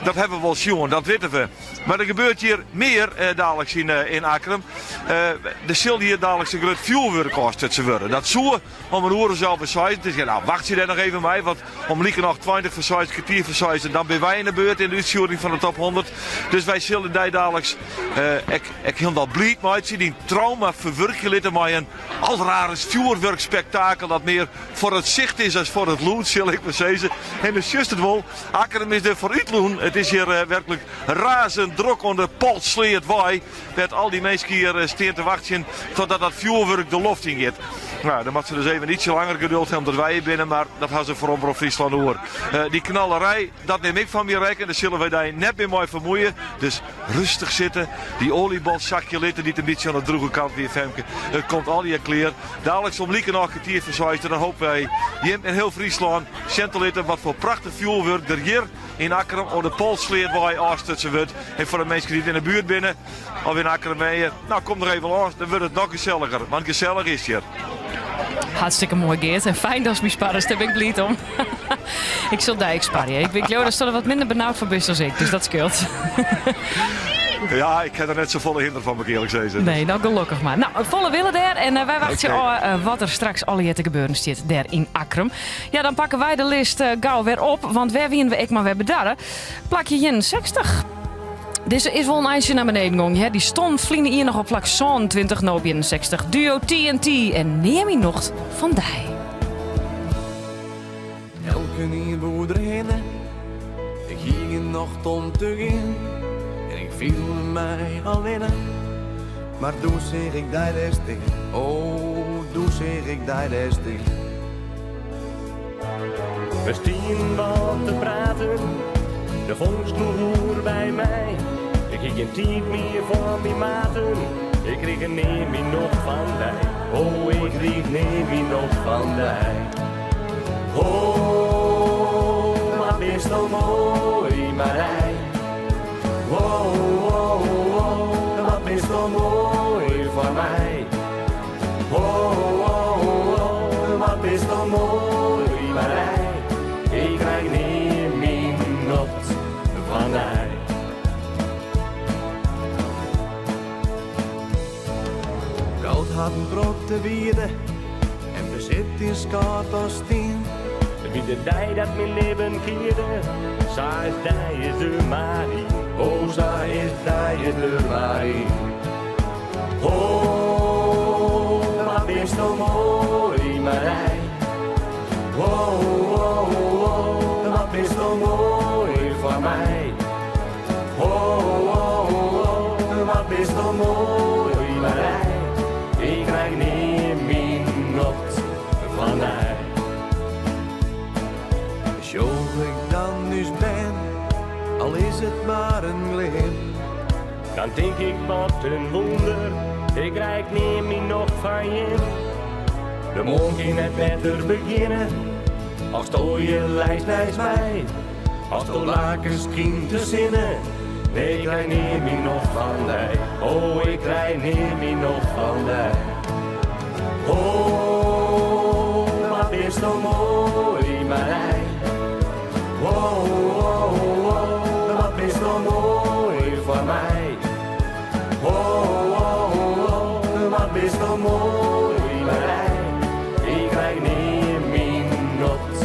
Dat hawwe we wol sjoen, dat witte we. Mar der gebeurt hjir mear eh, daliks yn, eh, yn Akkrum. Eh, der sil hjir daliks in grut fjoerwurk ôfstutsen wurde. Dat soe om in oere as healwei seis. Dus ja, nou, wachtsje dêr noch even mei, want om likernôch 20 foar seis, kertier foar seis, dan binne wy yn de beurt yn de útstjoering fan de Top 100. Dus wy sille dy daliks eh, ek, ek hielendal bliid meitsje, dyn trauma ferwurkje litte mei in alderraarst fjoerwurkspektakel dat mear foar it sicht is as foar it lûd, sil ik mar sizze. En do sjochst it wol, Akkrum is der foar útlûn. It is hjir werklik razend drok oan de Polsleatwei, wêr't al dy minsken hjir stean te wachtsjen totdat dat fjoerwurk de loft yn giet. Nou, dan moatte se dus even ytsje langer geduld ha omdat wy hjir binne, mar dat ha se foar Omrop Fryslân oer. Dy knallerij, dat nim ik foar myn rekken, dêr sille wy dy net mear mei fermoeie. Dus rêstich sitte, dy oaljebol sakje litte dy't in bytsje oan de drûge kant wie, Femke. It komt allegear klear. Daliks om likernôch kertier foar seis, dan hoopje wy jim en hiel Fryslân sjen te litten wat foar prachtich fjoerwurk der hjir yn Akkrum oan de Polsleatwei ôfstutsen wurdt. En foar de minsken dy't yn de buert binne of yn Akkrum wenje, nou kom der even lâns, dan wurdt it noch geselliger, want gesellich is it hjir. Hartstikke moai Geert en fijn datst my sparrest, dêr bin ik bliid om. ik sil dy ek sparje. Ik, ik leau datst der wat minder benaud foar bist as ik, dus dat skeelt. Ja, ik ha der net safolle hinder fan, moat ik earlik sizze. Nee, nou gelokkich mar. Nou, folle wille dêr en eh, wy wachtsje okay. ôf eh, wat der straks allegear te gebeuren stiet dêr yn Akkrum. Ja, dan pakke wy de list eh, gau wer op, want wêr wiene we ek mar wer bedarre? Plakje 61. Dizze is wol in eintsje nei beneden gong. Hè? Dy stond ferline jier noch op plak 27, no op 61. Duo TNT en Nea myn nocht fan dy. Elkenien woe derhinne, ik hie gjin nocht om te gean. En ik fielde my allinne, mar doe seach ik dy dêr stean. Oh, doe seach ik dy dêr stean. We stienen wat te praten, de vonk sloech oer by my. Ik hie gjin tiid mear foar myn maten, ik krige nea myn nocht fan dy. Oh, ik krige nea myn nocht fan dy. Oh, wat bisto moai, Marij. Oh, oh, oh, wat bisto moai foar my. Oh, oh, oh, wat bisto moai, Marij. Ik krij nea myn nocht fan dy. Goud hat in protte wearde en besit is kâld as stien. It wie de dei dat myn libben kearde, sa is dy is der mar ien. Oh, sa is dy is der mar ien. Oh, wat bisto moai, Marij. Oh, oh, oh, wat bisto moai foar my. Oh, oh, oh, wat bisto moai, Marij. Ik krij nea myn nocht fan dy. Sjoch ik dan ús bern, al is it mar in glim. Dan tink ik wat in wûnder, ik krij nea myn nocht fan jim. De moarn kin net better begjinne, asto hjir leist neist my. Asto lakest skynt de sinne, nee, ik krij nea myn nocht fan dy. Oh, ik krij nea myn nocht fan dy. Oh, wat bisto moai, Marij. bist moai, Marij. Ik krij nea myn nocht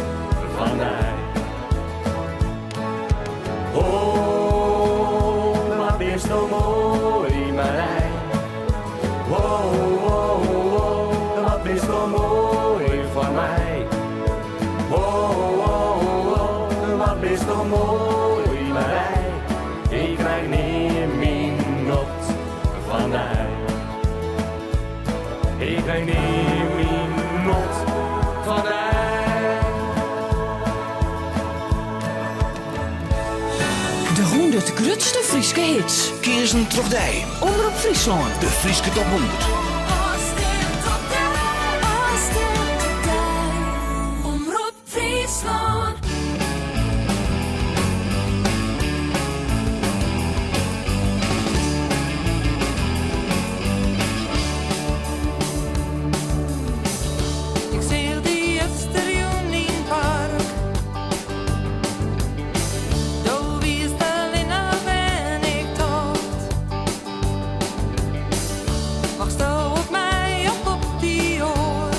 fan dy. Oh, wat bisto moai, Marij. Oh, oh, oh, wat bisto moai foar my. Oh, oh, oh, wat bisto moai, Marij. Ik krij nea myn nocht fan dy. Ik krij nea myn nocht fan dy. De 100 grutste Fryske hits. Keazen troch dy. Omrop Fryslân. De Fryske Top 100. Omrop Fryslân. Ik seach dy justerjûn yn 't park. Do wiest allinnich en ik tocht. Wachtsto op my of op dy oar?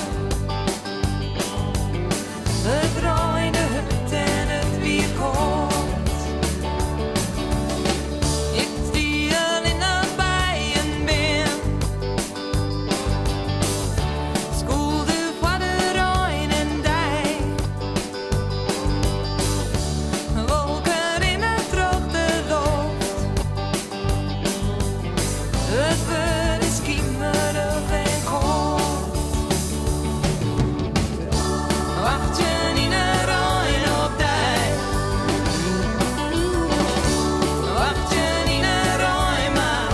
It reinde hurd en it wie kâld. Ik stie allinnich by in beam. Skûlde foar de rein en dy. Wolken rinne troch de loft. It wurdt skimerich en kâld. Wachtsjen yn 'e rein op dy. Wachtsjen yn 'e rein, mar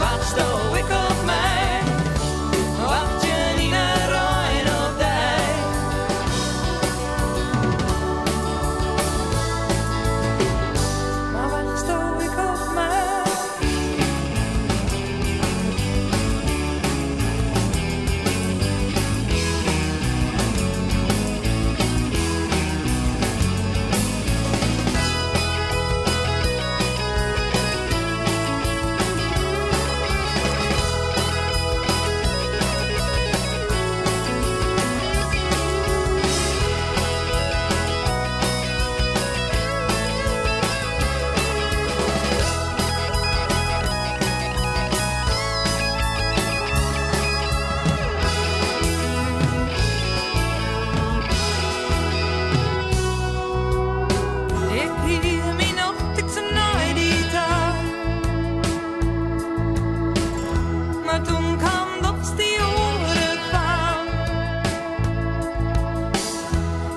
wachtsto ek op my? Wachtsjen yn 'e rein op dy. Mar wachtsto ek op my? Ik hie myn nocht, ik soe nei dy ta. Mar doe kaam dochs dy oare faam.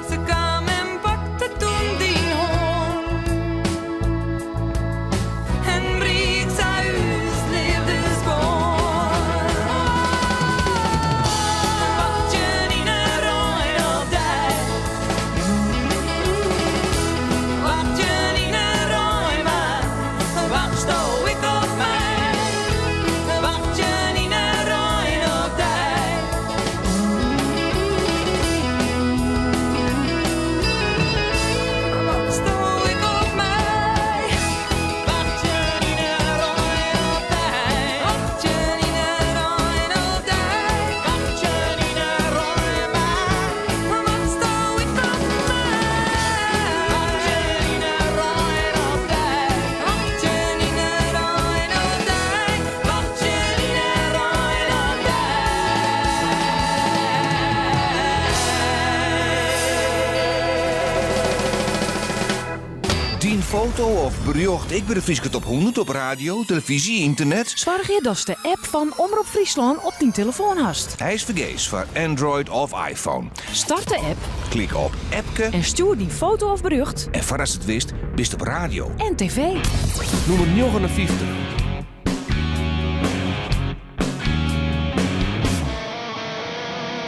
Se kaam en pakte doe dyn hân. En briek sa ús leafdesbân. Wachtsjen yn 'e rein op dy. Wachtsjen yn 'e rein, mar wachtsto ek op my? Wachtsjen yn 'e rein op dy. Wachtsto ek op my? Wachtsjen yn 'e rein op dy. Wachtsjen yn 'e rein op dy. Wachtsjen yn 'e rein, mar wachtsto ek op my? Wachtsjen yn 'e rein op dy. Wachtsjen yn 'e rein op dy. Wachtsjen yn 'e rein op dy. Dyn foto of berjocht ek by de Fryske Top 100 op radio, telefyzje, ynternet. Soargje datst de app fan Omrop Fryslân op dyn telefoan hast. Hy is fergees foar Android of iPhone. Start de app. Klik op Appke. En stjoer dyn foto of berjocht. En foardatst it witst, bist op radio. En TV. Nûmer 59.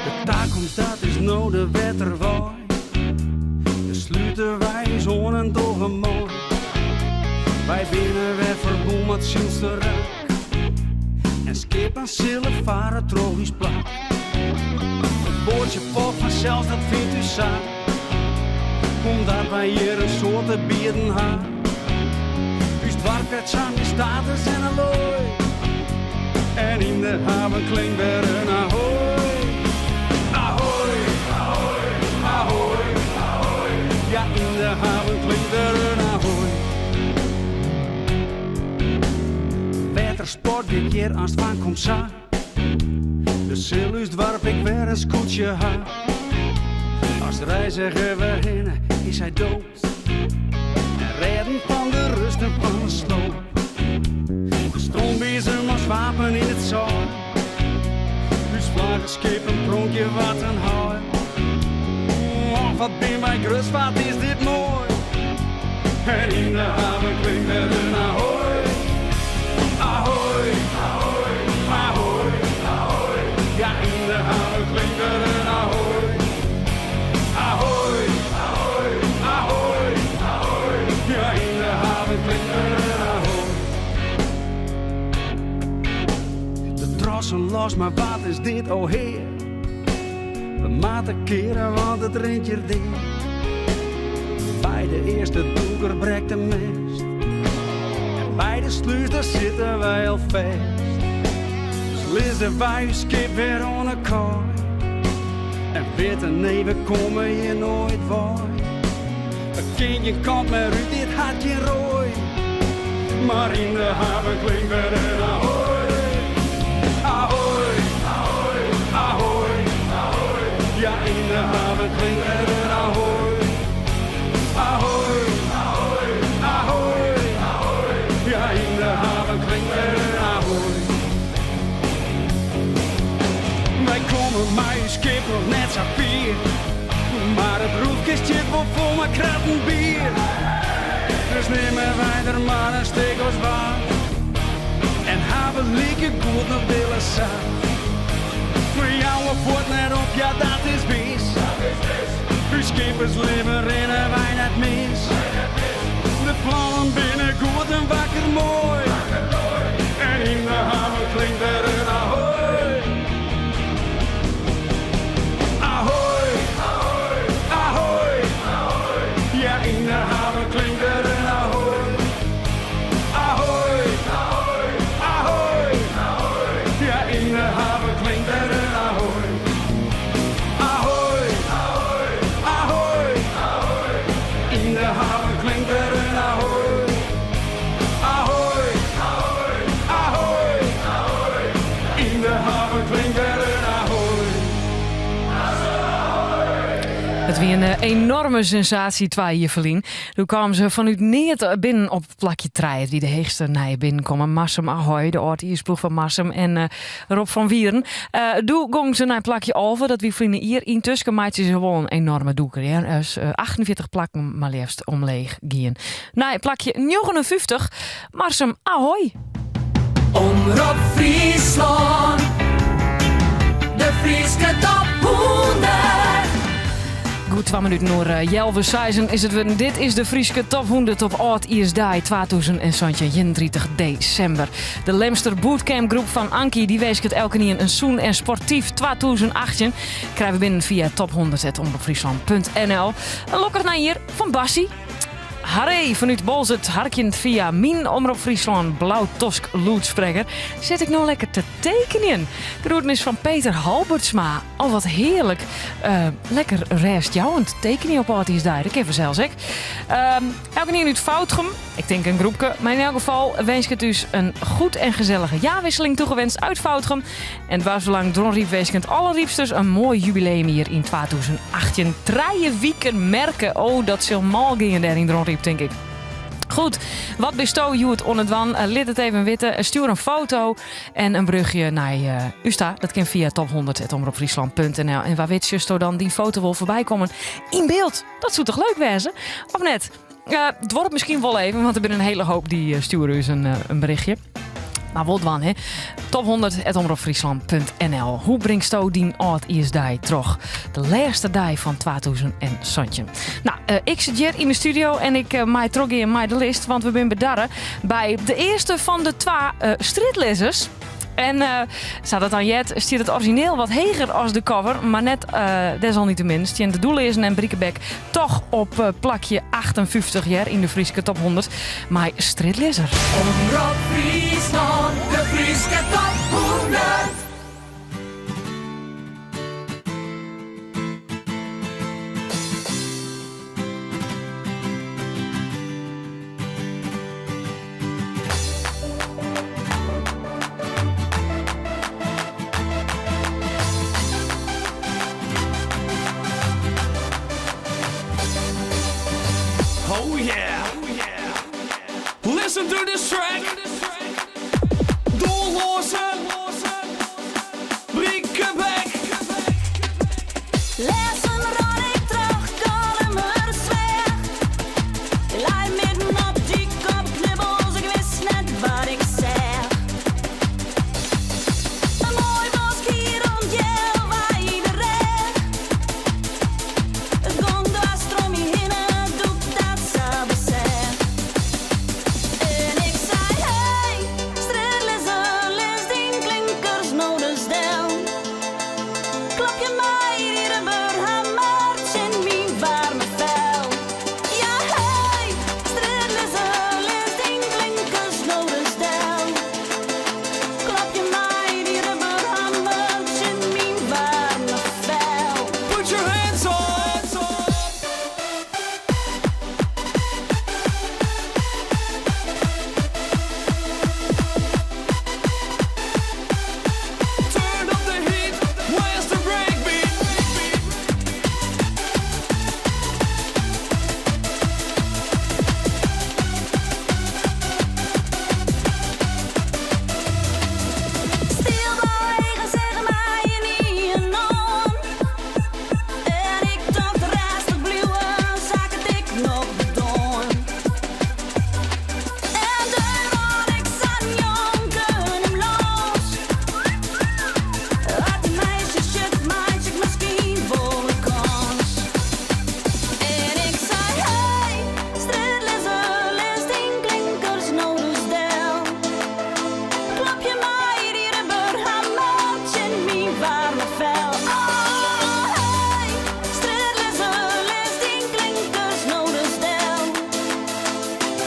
De takomst dat is no de wetterwei. Dêr slute wy ús oan en dogge mei. Wy binne wer ferbûn mei it Sylster rak. En skippen sille farre troch ús plak. It boatsje folget fansels, dat fynt ús sa. Omdat wy hjir in soad te bieden ha. Ús doarp krijt sa mear status en alloai. En yn de haven klinkt wer in ahoy. Ahoy, ahoy, ahoy, ahoy. Ja, yn de haven klinkt wer in ahoy. Wettersport giet hjir aanst fan komt sa. Dus sil ús doarp ek wer in skûtsje ha. As reiziger wer hinne is hy doopt. En rêden fan de rust en fan de sloop. De strânbezem as wapen yn it sân. Ús flaggeskip in pronkje wat in heil. Och, wat bin wy grutsk, wat is dit moai. En yn de haven klinkt wer in ahoy. Ahoy, ahoy, ahoy, ahoy. Ja, yn de haven klinkt wer in ahoy. Ahoy, ahoy, ahoy, ahoy. Ja, yn de haven klinkt wer in ahoy. De trossen los, mar wat is dit, o Hear? We moatte keare, want it rint hjir dea. By de earste dûker brekt de mêst. En by de slús, dêr sitte wy al fêst. Dus lizze wy ús skip wer oan 'e kaai. En witte, nee, we komme hjir noait wei. We kinne gjin kant mear út, dit hat gjin roai. Mar yn de haven klinkt wer in ahoy. Ahoy, ahoy, ahoy, ahoy. Ja, yn de haven klinkt wer in ahoy. Ahoy, ahoy, ahoy, ahoy. Ja, yn de haven klinkt wer in ahoy. Wy komme mei ús skip noch net sa fier. Mar it roefke stiet wol fol mei kratten bier. Dus nimme wy der mar in stik as wat. En hawwe likegoed noch wille sat. We jouwe fuort net op, ja dat is wis. Us skippers libben rinne wy net mis. De plannen binne goed en wakker moai. En yn de haven klinkt wer in ahoy. Ahoy, ahoy, ahoy, ahoy. Ja, yn de haven klinkt wer in ahoy. Ahoy, ahoy, ahoy, ahoy. Ja, yn de haven klinkt wer in ahoy. Ahoy, ahoy, ahoy, ahoy. Yn de haven klinkt wer in ahoy. Ahoy, ahoy, ahoy, ahoy. Yn de haven klinkt wer in ahoy. It wie in enoarme sensaasje twa jier ferlyn. Doe kamen se fanút neat binnen op plakje trije. It wie de heechste nije binnenkommer. Marsum Ahoy, de âld-iisploech fan Marsum en eh, Rob van Wieren. Eh, doe gongen se nei plakje 11, dat wie ferline jier. Yntusken meitsje se wol in enoarme dûker. Ja. Dus, eh, 48 plakken mar leafst omleech gien. Nei plakje 59, Marsum Ahoy. Omrop Fryslân, de Fryske top 100. Goed twa minuten oer eh, healwei seizen is it wurden. Dit is de Fryske Top 100 op âldjiersdei 2017, 31 desimber. De Lemster Bootcamp groep fan Ankie dy winsket elkenien in sûn en sportyf 2018. Krije we binnen fia top100.omropfriesland.nl. In lokkich nijjier fan Bassie. Harry fanút Boalsert harkjend fia myn Omrop Fryslân Blautosk lûdsprekker sit ik no lekker te tekenjen. Groetnis fan Peter Halbertsma. Oh, wat hearlik. Uh, lekker rêstjouwend tekenjen op âldjiersdei. Dat kin fansels ek. Um, elkenien út Foudgum, ik tink in groepke, mar yn elk gefal winsket ús in goed en gesellige jaarwisseling toegewenst uit Foudgum. En Doarpsbelang Dronryp winsket alle Rypsters in moai jubileumjier yn 2018. Trije wiken merke. Oh, dat sil mâl gean dêr yn Dronryp, tink ik. Goed, wat bisto hjoed oan it dwaan? Eh, lit it even witte. Stjoer in foto en in berjochtje nei uh, ús ta. Dat kin fia top100.omropfriesland.nl. En wa wit sjochsto dan dyn foto wol foarby kommen yn byld. Dat soe toch leuk wêze? Of net? Uh, duorret miskien wol even, want der binne in hiele hoop dy stjoere ús in, in berjochtje. Mar wol dwaan, hè. Top100.omropfriesland.nl. Hoe bringsto dyn âldjiersdei troch? De lêste dei fan 2017. Nou, uh, ik sit hjir yn de studio en ik uh, mei trochgean mei de list, want we binne bedarre by de earste fan de twa uh, strjitlizzers. En uh, sa dat dan heart, stiet it orizjineel wat heger as de cover, mar net uh, desalniettemin stean de Doelleazen en Bricquebec toch op uh, plakje 58 hjir yn de Fryske Top 100 mei Strjitlizzer. Omrop Fryslân, de Fryske Top 100. track. Doelloze. Brickeback. Lessen ran ik terug, Kollumersweach. Lei midden op die kop knibbels, ik wist net wat ik zeg. Een mooi bosk hier om healwei de rêch. It gong dwers troch my hinne, doe't ik dat sa besef. En ik sei, hey, strjitlizzer, lis dyn klinkers no ris del. Klap je mei dy rubberhammer tsjin myn waarme fel. Ja, hey, strjitlizzer, lis dyn klinkers no ris del. Klap je mei dy rubberhammer tsjin myn waarme fel. Put your hands up. Turn up the heat. Where's the breakbeat? Stil bewegen, zeg my yn oan. En ik tocht rêstich bliuwe, sa't ik noch doan. En dêr rûn ik sa njonken him lâns. As dy meisje sjocht, meitsje ik miskien wol in kâns. En ik sei, hey, strjitlizzer, lis dyn klinkers no ris del. Klap je mei dy rubberhammer tsjin myn waarme fel. Oh, hey, strjitlizzer, lis dyn klinkers no ris del.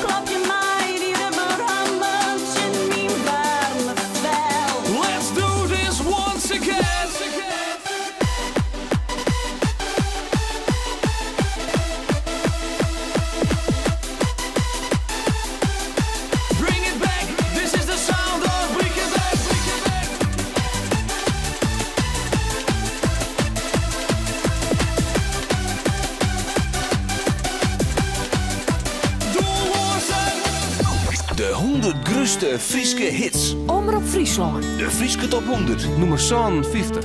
Klap je mei dy rubberhammer tsjin myn waarme fel. Let's do this once again. Bring it back. This is the sound of Brickeback. Brickeback. De 100 grutste Fryske hits. Omrop Fryslân. De Fryske Top 100, nûmer 57.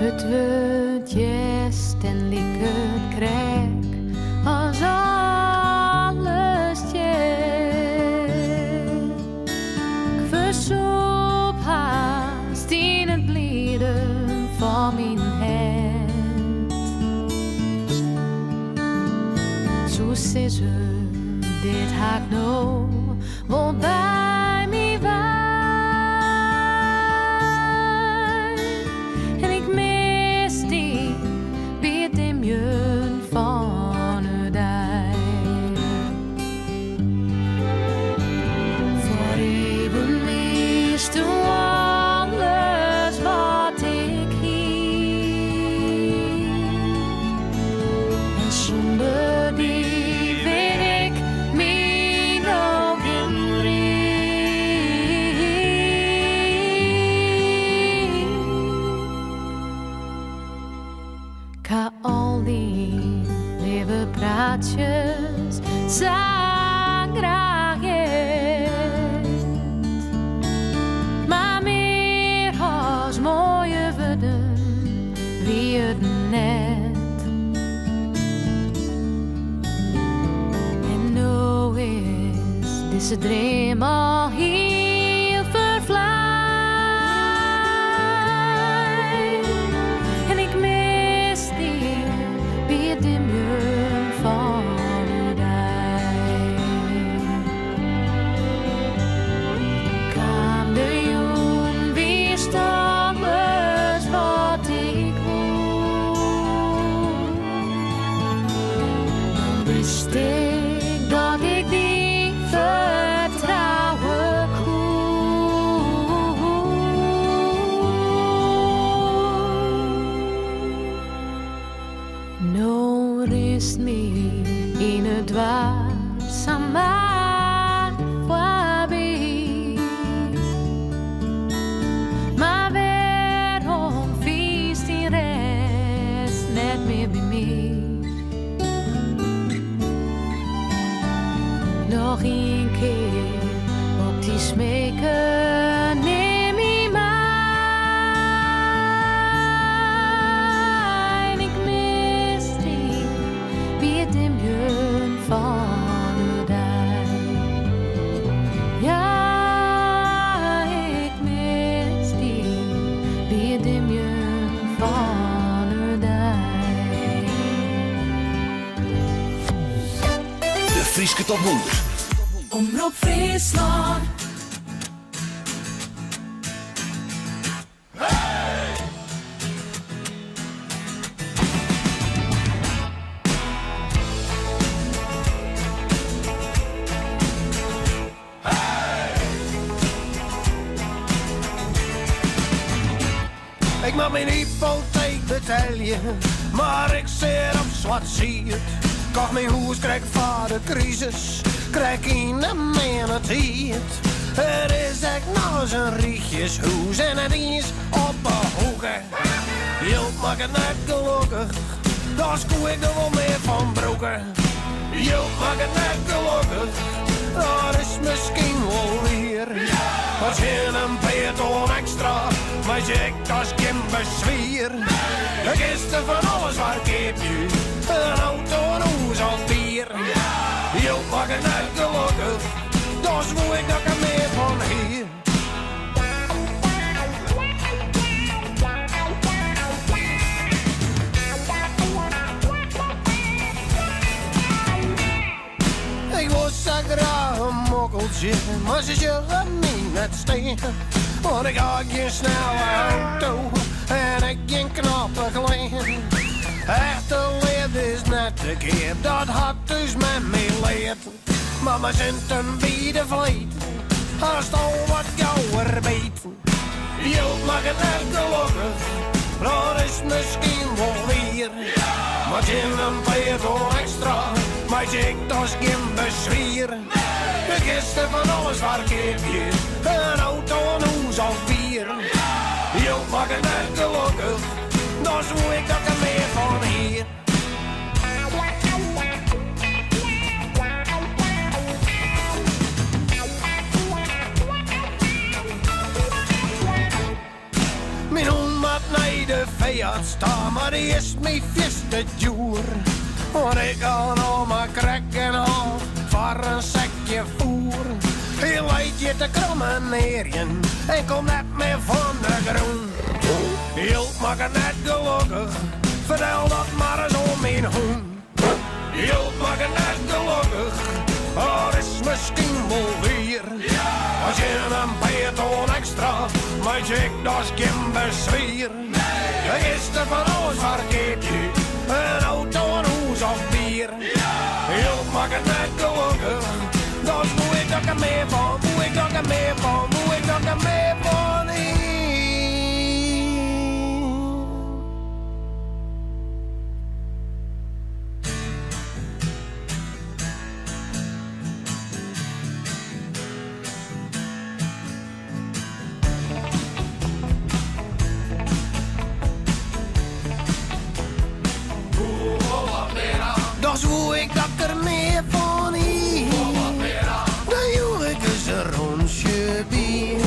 It wurdt hjerst en liket krekt as alles stjert. Ik fersûp hast yn it blieden fan myn hert. Soest sizze, dit ha ik no wol by my wei. En ik mis dy by it dimjen fan 'e dei. Foar even wiesto alles wat ik hie. En sûnder dy wit ik my no gjin rie. Ik ha al dyn leave praatsjes sa graach heard. Mar mear as moaie wurden wie it net. En no is dizze dream al hiel ferflein. En ik mis dy by it dimjen fan 'e dei. Kaam de jûn, wiest alles wat ik woe. Dan wist ik dat ik dy fertrouwe koe. No rinst my yn it doarp samar foarby. Mar wêrom fynst Noch ien kear op dy smeke, nim my mei. Ik mis dy by it dimjen fan de dei. Ja, ik mis dy by it dimjen fan de dei. De Fryske Top 100. Omrop Fryslân. Ik moat myn hypoteek betelje, mar ik sit op swart sied. Kocht myn hûs krekt foar de krisis, krekt yn de minne tiid. It is ek nochris in rychjeshûs en net iens op 'e hoeke. Jild makket net gelokkich, dochs koe ik der wol mear fan brûke. Jild makket net gelokkich, dat is miskien wol wier. Mar tsjin in pear ton ekstra meitsje ik dochs gjin beswier. Kinst der fan alles foar keapje, in auto, in hûs of bier. Jild makket net gelokkich, dochs woe ik dat ik der mear fan hie. Ik wol sa graach in mokkeltsje, mar se sjogge my net stean. Want ik ha gjin snelle auto en ek gjin knappe klean. Echte leafde is net te keap, dat hat ús mem my leard. Mar mei sinten by de fleet hast al wat gauwer beet. Jild makket net gelokkich, dat is miskien wol wier. Mar tsjin in pear ton ekstra meitsje ik dochs gjin beswier. Kinst der fan alles foar keapje, in auto, in hûs of bier. Jild makket net gelokkich, dochs woe ik dat ik der mear fan hie. Myn hûn moat nei de feearts ta, mar dy is my fierste djoer. Want ik ha noch mar krekt genôch foar in sekje foer. Hy leit hjir te krommenearjen en komt net mear fan de grûn. Jild makket net gelokkich, fertel dat mar ris oan myn hûn. Jild makket net gelokkich, dat is miskien wol wier. Mar tsjin in pear ton ekstra meitsje ik dochs gjin beswier. Kinst der fan alles foar keapje, in auto, in hûs of bier. Jild makket net gelokkich, dochs woe ik dat ik der mear fan, woe ik dat ik der mear fan, woe ik dat ik der mear fan hie. Dochs woe ik dat ik der mear fan hie. Dan joech ik ris in rûntsje by.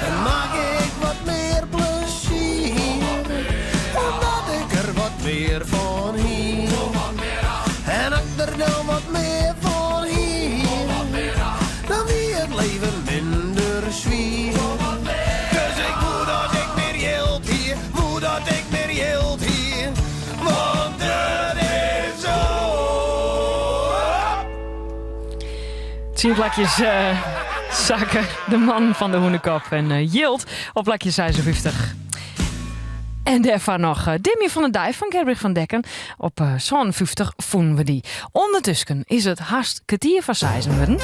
En makke ik wat mear plezier. Omdat ik der wat mear fan hie. En as ik der dan wat mear fan hie. Dan wie it leven minder swier. Dus ik woe dat ik mear jild hie, woe dat ik mear jild hie. Want it is op. Tsien plakjes sakke de man fan de hûnekop en jild op plakje 56. En dêrfoar noch Dimje fan de Dei fan Gerbrich van Dekken. Op 57 fûnen we dy. Undertusken is it hast kertier foar seizen wurden.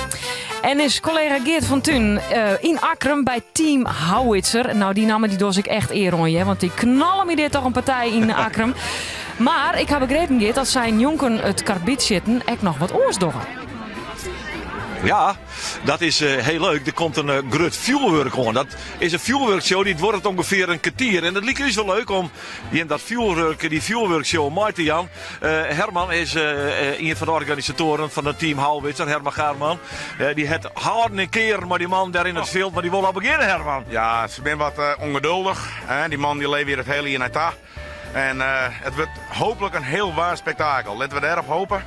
En is kollega Geert van Tuinen yn Akkrum by Team Howitzer. Nou, dy namme dy doch ik echt ear oan, hear, want dy knalle my dit toch in partij yn Akkrum. Mar ik ha begrepen, Geert, dat sy njonken it karbidsjitten ek noch wat oars dogge. Ja. Dat is hiel leuk, der komt in grut fjoerwurk oan. Dat is in fjoerwurkshow dy't duorret ûngefear in kertier. En it like ús wol leuk om jim dat fjoerwurk, dy fjoerwurkshow mei te jaan. Herman is ien fan de organisatoaren fan it team Houwitser, Herman Gaarman. Dy hat hâlden en kearen mei dy man dêr yn it fjild, mar dy wol al begjinne, Herman. Ja, se binne wat ûngeduldich. Dy man dy leeft hjir it hiele jier nei ta. En it wurdt hooplik in hiel waar spektakel. Litte we dêrop hope.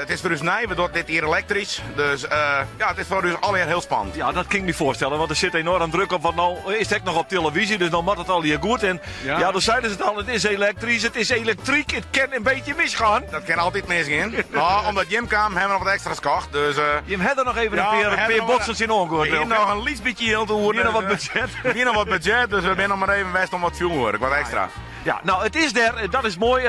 It is foar ús nij, we dogge dit jier elektrysk. Dus ja, it is foar ús allegear hiel spannend. Ja, dat kin ik my foarstelle, want der sit enoarm druk op. Want no is it ek noch op televyzje, dus no moat it allegear goed. En ja, do seidest it al, it is elektrysk, it is elektryk, it kin in bytsje misgean. Dat kin altyd misgean. No, omdat jim kamen, hawwe we noch wat ekstra's kocht. Dus, Jim hawwe der noch even in pear botsen tsjinoan goaid. We hiene noch in lyts bytsje jild oer. Wie noch wat budget. Wie noch wat budget, dus we binne noch mar even west om wat fjoerwurk, wat ekstra. Ja, no it is dêr, dat is moai,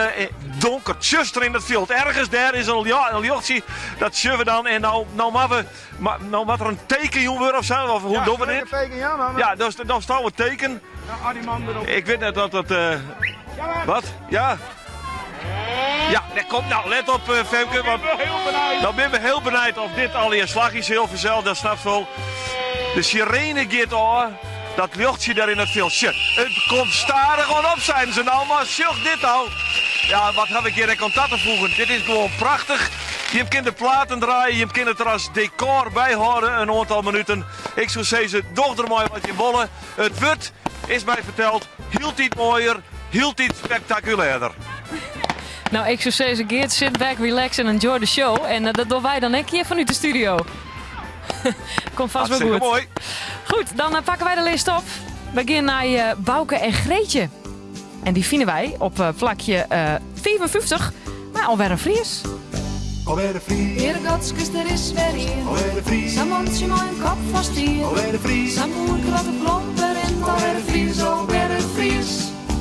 donker, tsjuster yn it fjild. Ergens dêr is in ljochtsje, dat sjogge we dan. En no, no moatte we, no moat der in teken jûn wurde of sa, of hoe dogge we dit? Ja, teken jaan dan. Ja, dan, dan staan we teken. Ik wit net dat dat. Wat? Ja? Ja, dêr komt, no, let op Femke, want dan binne we hiel benijd oft dit allegear slagje sil fansels, dat snapst wol. De sirene giet ôf, dat ljochtsje dêr yn it fjild. Sjoch, it komt stadichoan op, seinen se no, mar sjoch dit no. Ja, wat haw ik hjir ek oan ta te foegen? Dit is gewoan prachtich. Jim kinne de platen draaie, jim kinne it der as dekôr by hâlde in oantal minuten. Ik soe sizze, doch der mei wat jim wolle. It wurdt, is my ferteld, hieltyd moaier, hieltyd spektakulêrder. No, ik soe sizze, Geart, sit back, relax en enjoy the show. En dat dogge wy dan ek hjir fanút de studio. Komt fêst wol Hartstikke goed. moai. Goed, dan pakke wy de list op. We gean nei Bouke en Greetje. En dy fine wy op plakje 55, mar alwer in Fries. Alwer in Fries. Hearegatskes, der is wer ien. Alwer in Fries. Sa'n mantsje mei in kop fan stien. Alwer in Fries. Sa'n boerke wat op klompen rint. Alwer in Fries, alwer in Fries.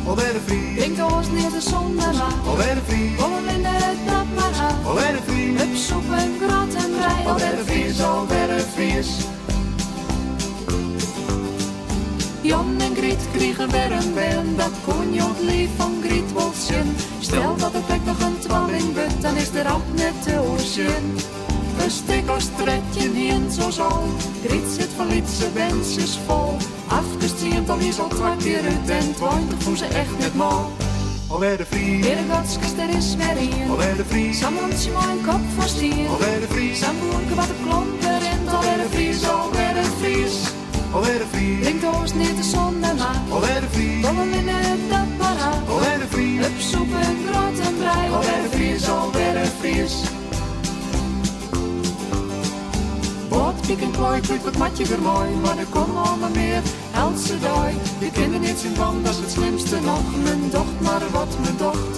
Alwer in Fries. Drinkt oars neat de sonde mar. Alwer in Fries. Wol allinne dat mar ha. Alwer in Fries. Hup, soep en grot en brij. Alwer in Fries, alwer in Fries. Jan en Griet krigen wer in bern, dat koe jo it liif fan Griet wol sjen. Stel dat it ek noch in twalling wurdt, dan is de ramp net te oersjen. In stik as 13 hienen se al, Griet sit fan lytse berntsjes fol. Afkes tsiental hie se al twa kear út en 20 fûn se echt net mâl. Alwer in Fries. Hearegatskes, der is wer ien. Alwer in Fries. Sa'n mantsje mei in kop fan stien. Alwer in Fries. Sa'n boerke wat op klompen rint. Alwer in Fries, alwer in Fries. Alwer in Fries. Drinkt oars neat de sonde mar. Alwer in Fries. Wol allinne dat mar ha. Alwer in Fries. Hup, soep en grot en brij. Alwer in Fries, alwer in Fries. Bôtpyk en klaaiklut, wat moat je der mei? Mar der komme al mar mear, eltse dei. Je kinne der neat tsjin dwaan, dat is it slimste noch. Men docht mar wat men docht.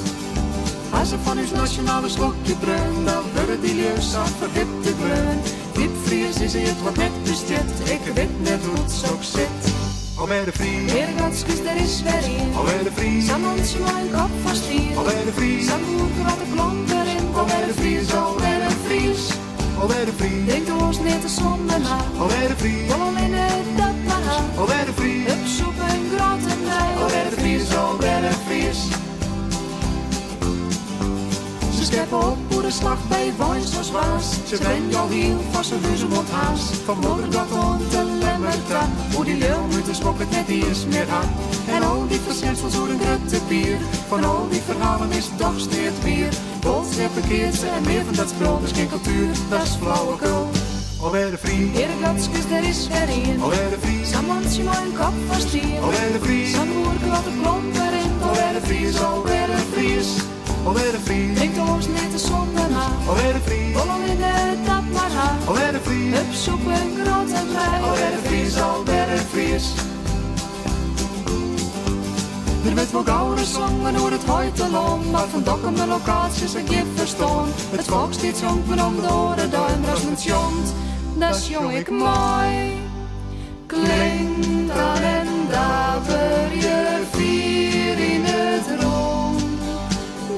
Ha se fan ús nasjonale slokje preaun, dan wurde dy lju sa ferhipte gleon. Diepfries is eat wat net bestiet, ik wit net hoe't soks sit. Alwer in Fries. Hearegatskes, der is wer ien. Alwer in Fries. Sa'n mantsje mei in kop fan stien. Alwer in Fries. Sa'n boerke wat op klompen rint. Alwer in Fries, alwer in Fries. Alwer in Fries. Drinkt oars neat de sonde mar. Alwer in Fries. Wol allinne dat mar ha. Alwer in Fries. Hup, soep en grot en brij. Alwer in Fries, alwer in Fries. Se skeppe op oer de slach by Warns as Waas. Se wenje al hiel fan se huzen oant Harns. Fan Moddergat oant de Lemmer ta. Oer dy lju út de smok it net iens mear ha. En al dy fersinsels oer in grutte pier. Fan al dy ferhalen is dochs neat wier. Boadskippen, keatse en mear fan dat spul. Dat is gjin kultuer, dat is flauwekul. Alwer in Fries. Hearegatskes, der is wer ien. Alwer in Fries. Sa'n mantsje mei in kop fan stien. Alwer in Fries. Sa'n boerke wat op klompen rint. Alwer in Fries, alwer in Fries. Alwer in Fries. Drinkt oars neat de sonde mar. Alwer in Fries. Wol allinne dat mar ha. Alwer in Fries. Hup, soep en grot en brij. Alwer in Fries, alwer in Fries. Der wurdt wol gauris songen oer it heitelân, mar fan Dokkumer lokaasjes ha ik gjin ferstân. It folksliet sjongt men om de oare dei, mar as men sjongt, dan sjong ik mei. Klinkt dan en daverje fier yn it rûn,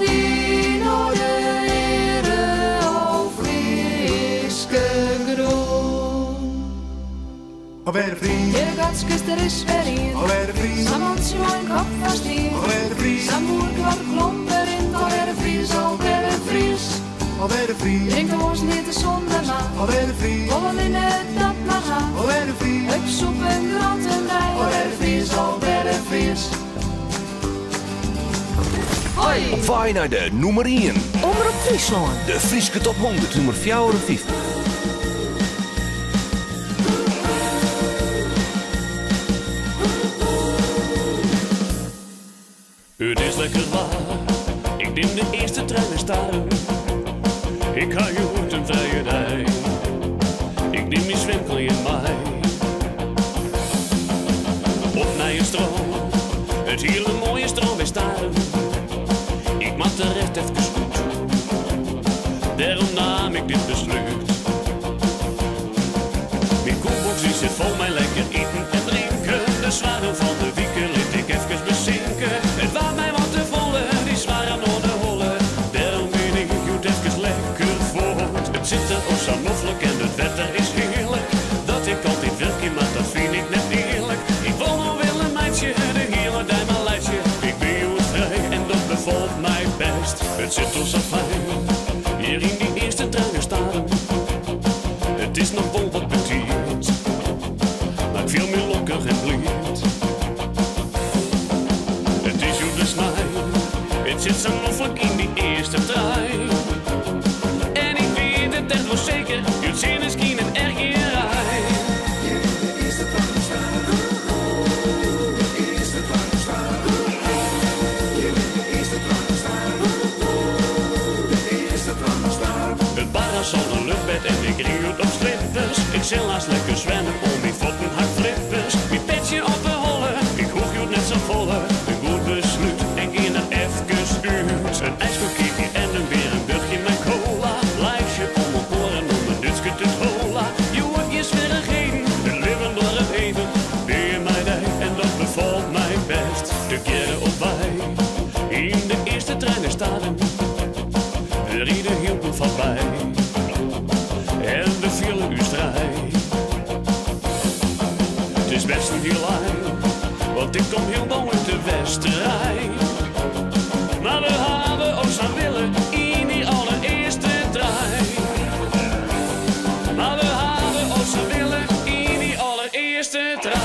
dyn âlde eare, o Fryske grûn. Alwer in Fries. Hearegatskes, der is wer ien. Alwer in Fries. Sa'n mantsje mei in kop fan stien. Alwer in Fries. Sa'n boerke wat op klompen rint. Alwer in Fries, alwer in Fries. Alweer de Fries. Drink de ons niet de zonde maar. Alweer de Fries. Kom in het dat maar ha. Alweer de Fries. Hup soep en groenten bij. Alweer de Fries, alweer de Fries. Hoi. Op waai naar de nûmer 1. Omrop Fryslân. De Fryske top 100 nûmer 54. Het is lekker waar, ik neem de eerste trein naar Starum. Ik ga hjoed een vrije dei. Ik neem mijn zwemklean mei. Op nei it strân, it hiele moaie strân by Starum. Ik moat der echt efkes út, dêrom naam ik dit beslút. Myn koelboks dy sit fol mei lekker iten en drinken. De soargen fan de wike lit ik efkes besinke. It waard my wat te folle, dy soargen oan de holle. Dêrom bin ik hjoed efkes lekker fuort. It sit der o sa noflik en it wetter is hearlik. Dat ik altyd wurkje moat, dat fyn ik net earlik. Ik wol no wille meitsje, de hiele dei mar laitsje. Ik bin hjoed frij en dat befalt my bêst. It sit o sa fijn, hjir yn dy earste trein nei Starum. It is noch wol wat betiid, mar ik fiel my lokkich en bliid. It is hjoed de snein, it sit sa noflik yn dy earste trein. En ik wit it echt wol seker, hjoed sinneskyn en echt gjin rein. It parasol, in luchtbed en ik ryn hjoed op slippers. Ik sil aanst lekker swimme, oan myn fuotten ha 'k flippers. Myn petsje op 'e holle, ik hoech hjoed net safolle. In goed beslút en gean der efkes út. In ijsko keapje en in bearenburchje mei kola. Laitsje om elkoar en om in Dútske te hola. Hjoed gjin swierrichheden, it libben duorret even. Bin mei dy en dat befalt my bêst. Tegearre op wei, yn de earste trein nei Starum. We ride Hylpen foarby en we fiele ús frij. It is bêst in hiel ein, want ik kom hielendal út de Westerein. Mar we hawwe o sa'n wille yn dy allerearste trein. Mar we hawwe o sa'n wille yn dy allerearste trein.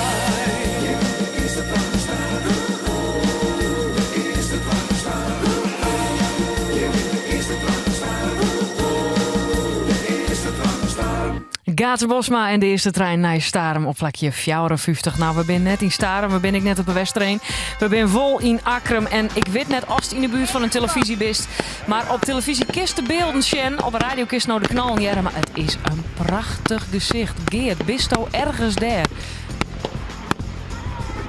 Gate Bosma en de earste trein nei Starum op plakje 54. Nou, we binne net yn Starum, we binne ek net op de Westereen. We binne wol yn Akkrum en ik wit net oftst yn de buert fan in televyzje bist. Mar op televyzje kinst de bylden sjen, op de radio kinst no de knallen hearre. Mar it is in prachtich gesicht. Geart, bisto ergens dêr?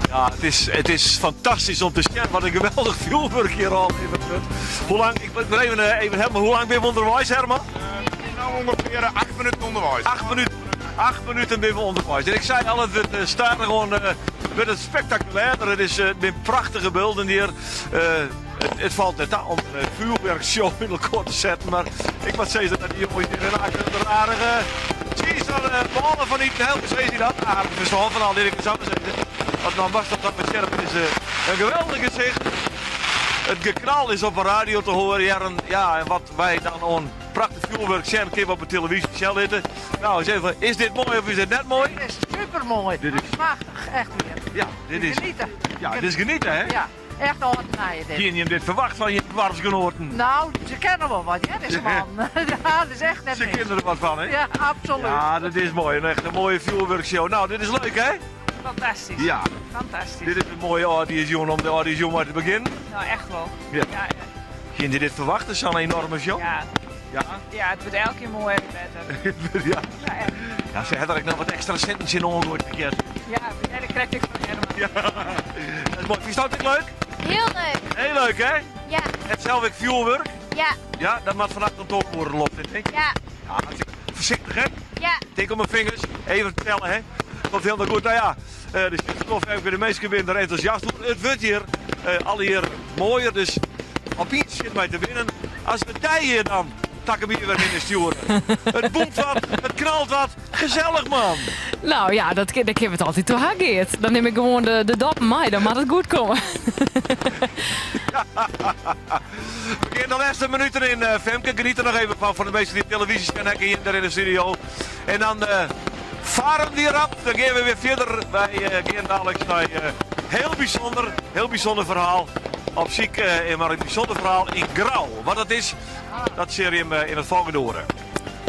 Ja, it is fantastysk om te sjen wat in geweldich fjoerwurk hjir ôflevere wurdt. Hoe lang, ik moat even, even Herman, hoe lang binne we ûnderweis, Herman? No ûngefear 8 minuten ûnderweis. 8 minuten, 8 minuten binne we ûnderweis. En ik sei al, it wurdt stadichoan wurdt it spektakulêrder. It is, it binne prachtige bylden hjir. It falt net ta om in fjoerwurkshow yn elkoar te setten, mar ik moat sizze dat dy jonges hjir in Akkrum der aardige tsiis fan bôle fan iten helpe. Sizze dy dat? Aardich ferstân fan al, lit ik it sa mar sizze. Want dan moatst dat mar sjen, it is in geweldich gesicht. It geknal is op 'e radio te hoaren. Ja, en wat wy dan oan prachtich fjoerwurk sjen, kinne we op 'e televyzje sjen litte. Nou, ris even, is dit moai of is dit net moai? Dit is supermoai. Dit is Prachtich, echt wier. Ja, dit is Genieten. Ja, dit is genieten, hè? Ja. Echt âld nije dit. Hiene jim dit ferwacht fan jim doarpsgenoaten? Nou, se kenne wol wat, hè, dizze man. Ja, dat is echt net Se mis. kinne der wat fan, hè? Ja, absoluut. Ja, dat is moai. In echt in moaie fjoerwurkshow. Nou, dit is leuk, hè? Fantastysk. Ja. Fantastysk. Dit is in moaie âldjiersjûn om de âldjiersjûn mei te begjinnen. Nou, echt wol. Ja. Ja, echt. Hiene je dit ferwachte, sa'n enorme show? Ja. Ja? Ja, it wurdt elke kear moaier en better. ja. Ja, echt. Ja, se ha der ek noch wat ekstra sinten tsjin oangoaid ferkeard. Ja, ja, dat krekt ik fan Herman. Ja, dat is moai. Fynst dat ek leuk? Hiel leuk. Hiel leuk, hè? Ja. It sels ek fjoerwurk? Ja. Ja, dat moat fannacht om 12 oere loft, tink ik. Ja. Ja, foarsichtich, hè? Ja. Tink om 'e fingers. Even telle, hè? Komt hielendal goed. Nou ja, de sjitstof even de minsken binne der entûsjast oer. It wurdt hjir allegear moaier, dus opiens sjit my te binnen. As we dy hjir dan. Takom jier wer hinne stjoere. It boemt wat, it knalt wat. Gesellich man! Nou ja, dat, dêr kinne we it altyd oer ha, Geert. Dan nim ik gewoan de, de doppen mei, dan moat it goed komme. We gean de lêste minuten yn, eh, Femke. Geniet der noch even fan, foar de minsken dy't televyzje sjen, ek hjir in de studio. En dan eh, faren wy rap, dan gean we wer fierder. Wy eh, gean daliks nei heel bysûnder, heel bysûnder ferhaal. Op syk mar in bysûnder ferhaal yn Grou. Wat dat is, dat sjogge jim yn it folgjende oere.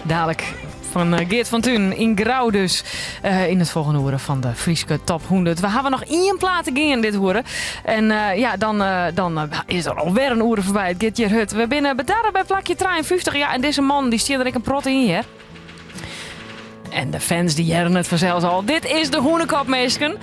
Dalik fan eh, Geert van Tunen yn Grou dus. Eh, yn it folgjende oere fan de Fryske Top 100. We hawwe noch ien plaat te gean dit oere. En eh, ja, dan, dan is der alwer in oere foarby. It giet hjir hurd. We binne bedarre by plakje 53. Ja, en dizze man dy stiet der ek in protte yn hear. En de fans dy hearre it fansels al. Dit is de Hûnekop, minsken.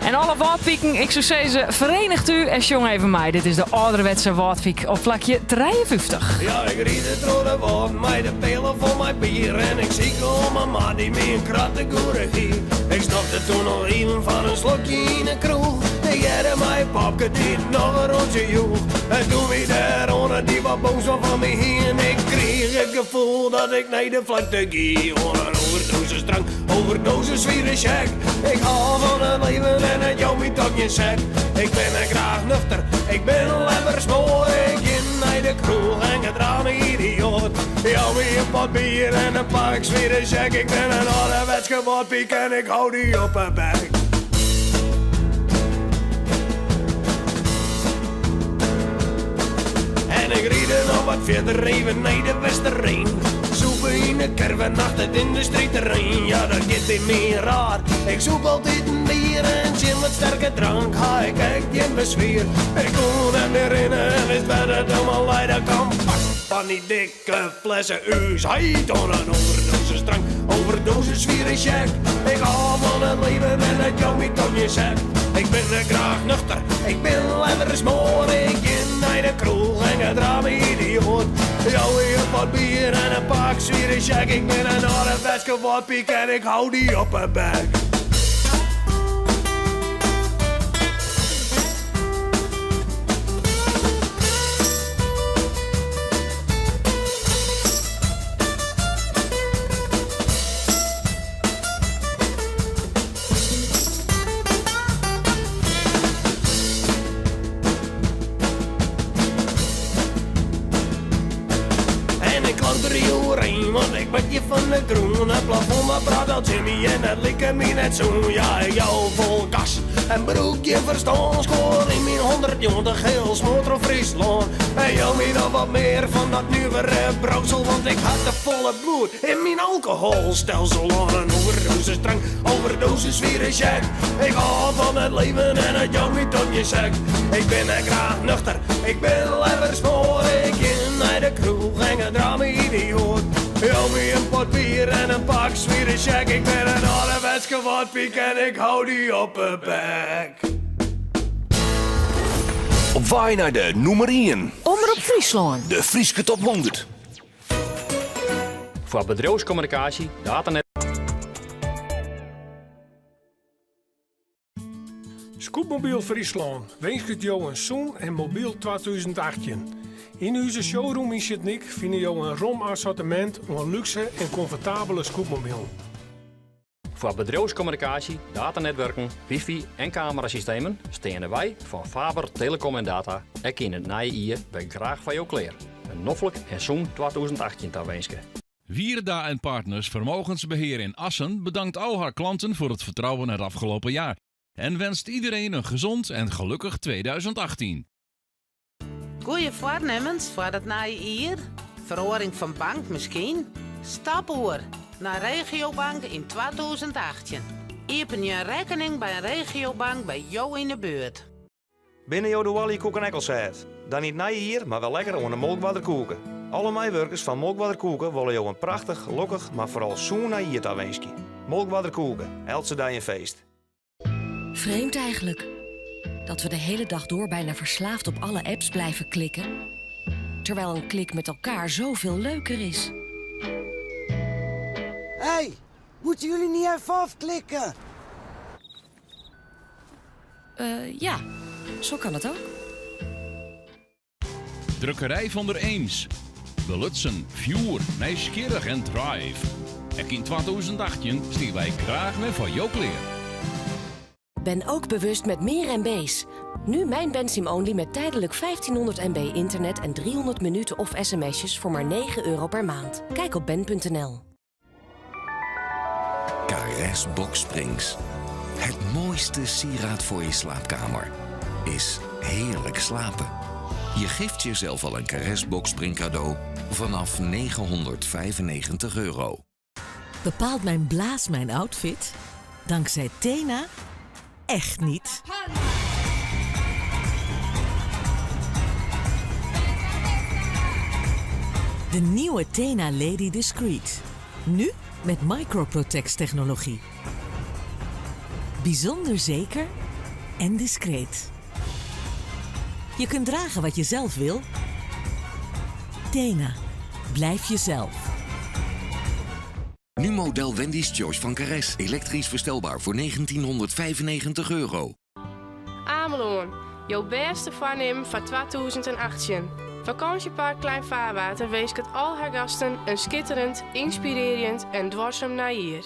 En alle Wâldpiken, ik soe sizze, ferenigt u en sjong even mei. Dit is de âlderwetse Wâldpyk op plakje 53. Ja, ik ried troch de wâlden mei de peallen fol mei bier. En ik sike om in maat dy't my in kratte goeroe hie. Ik stopte toen noch even foar in slokje yn 'e kroech. Tegearre mei Popke dy't noch in rûntsje joech. En toen wie dêr oan dy wat boos fan my hie. Ik krige it gefoel dat ik nei de flakte gie. Oan in overdosis drank, overdosis swiere sjek. Ik hâld fan it leven en it jout my toch gjin sek. Ik bin net graach nuchter, ik bin leaver smoar. Ik gean nei de kroech en gedraach my idioat. Jou my in pot bier en in pak swiere sjek. Ik bin in âlderwetske Wâldpyk en ik hou dy op 'e bek. En ik ried noch wat fierder even nei de Westereen. Sûpe yn de caravan achter it yndustryterrein. Ja, dat giet by my raar. Ik sûp altyd in bier en tsjin wat sterke drank ha ik ek gjin beswier. Ik koe net mear rinne en wist wêr't it allemaal lei. Dat kaam vast fan dy dikke flesse ús heit oan in overdosis drank, overdosis swiere sjek. Ik hâld fan it leven en it jout my toch gjin sek. Ik bin net graach nuchter, ik bin leaver smoar. Ik gean nei de kroech en gedraach my idioat. Jou my in pot bier en in pak swiere sjek. Ik bin in âlderwetske Wâldpyk en ik hou dy op 'e bek. En ik klauter oerheen, want ik wurd hjir fan de grûn. It plafond dat praat al tsjin my en dat liket my net sûn. Ja, ik jou fol gas en brûk gjin ferstân. Skuor yn myn 190 hiel smoar troch Fryslân. En jou my noch wat mear fan dat nuvere brouwsel, want ik ha te folle bloed yn myn alkoholstelsel. Oan in overdosis drank, overdosis swiere sjek. Ik hâld fan it leven en it jout my toch gjin sek. Ik bin net graach nuchter, ik bin leaver smoar. Ik gean nei de kroech en gedraach my idioat. Jou my in pot bier en in pak swiere sjek. Ik bin in âlderwetske Wâldpyk en ik hou dy op 'e bek. Op wei nei de nûmer ien. Omrop Fryslân. De Fryske Top 100. Foar bedriuwskommunikaasje, datanet. Scootmobiel Fryslân winsket jo in sûn en mobyl 2018. Yn ús showroom yn Sint Nyk fine jo in rom assortimint oan lúkse en komfortabele scootmobilen. Foar bedriuwskommunikaasje, datanetwurken, wifi en kamerasystemen steane wy fan Faber Telecom en Data ek yn it nije jier wer graach foar jo klear. In noflik en sûn 2018 tawinske. Wierda en Partners Vermogensbeheer in Assen bedankt al haar klanten voor het vertrouwen het afgelopen jaar en wenst iedereen een gezond en gelukkig 2018. Goeie foarnimmens foar it nije jier? Feroaring fan bank miskien? Stap oer nei Regiobank yn 2018. Iepenje in rekkening by in regiobank by jo yn 'e buert. Binne jo de oaljekoeken ek al sêd? Dan yn it nije jier mar wer lekker oan de Molkwarder koeke. Alle meiwurkers fan Molkwarder Koeke wolle jo in prachtich, lokkich, mar foaral sûn nij jier tawinskje. Molkwarder Koeke, eltse dei in feest. Vreemd eigenlijk. Dat we de hele dag door bijna verslaafd op alle apps blijven klikken. Terwijl een klik met elkaar zoveel leuker is. Hey, moeten jullie niet even afklikken? Eh, ja, zo kan het ook. Drukkerij van der Eems. Belutsen, fjoer, nijsgjirrich en drive. Ek yn 2018 stean wy graach wer foar jo klear. Ben ook bewust met meer MB's. Nu mijn Bensim Only met tijdelijk 1500 MB internet en 300 minuten of sms'jes voor maar 9 euro per maand. Kijk op ben.nl. Carres Box Springs. Het mooiste sieraad voor je slaapkamer is heerlijk slapen. Je geeft jezelf al een Carres Box Spring cadeau vanaf 995 euro. Bepaalt mijn blaas mijn outfit? Dankzij Tena? Echt niet. De nieuwe Tena Lady Discreet. Nu met Microprotex technologie. Bijzonder zeker en discreet. Je kunt dragen wat je zelf wil. Tena. Blijf jezelf. Nu model Wendy's Choice van Carres. Elektrisch verstelbaar voor 1995 euro. Amelân, jo bêste foarnimmen foar 2018. Fakânsjepark Klein Vaarwater winsket al har gasten in skitterend, ynspirearjend en duorsum nijjier.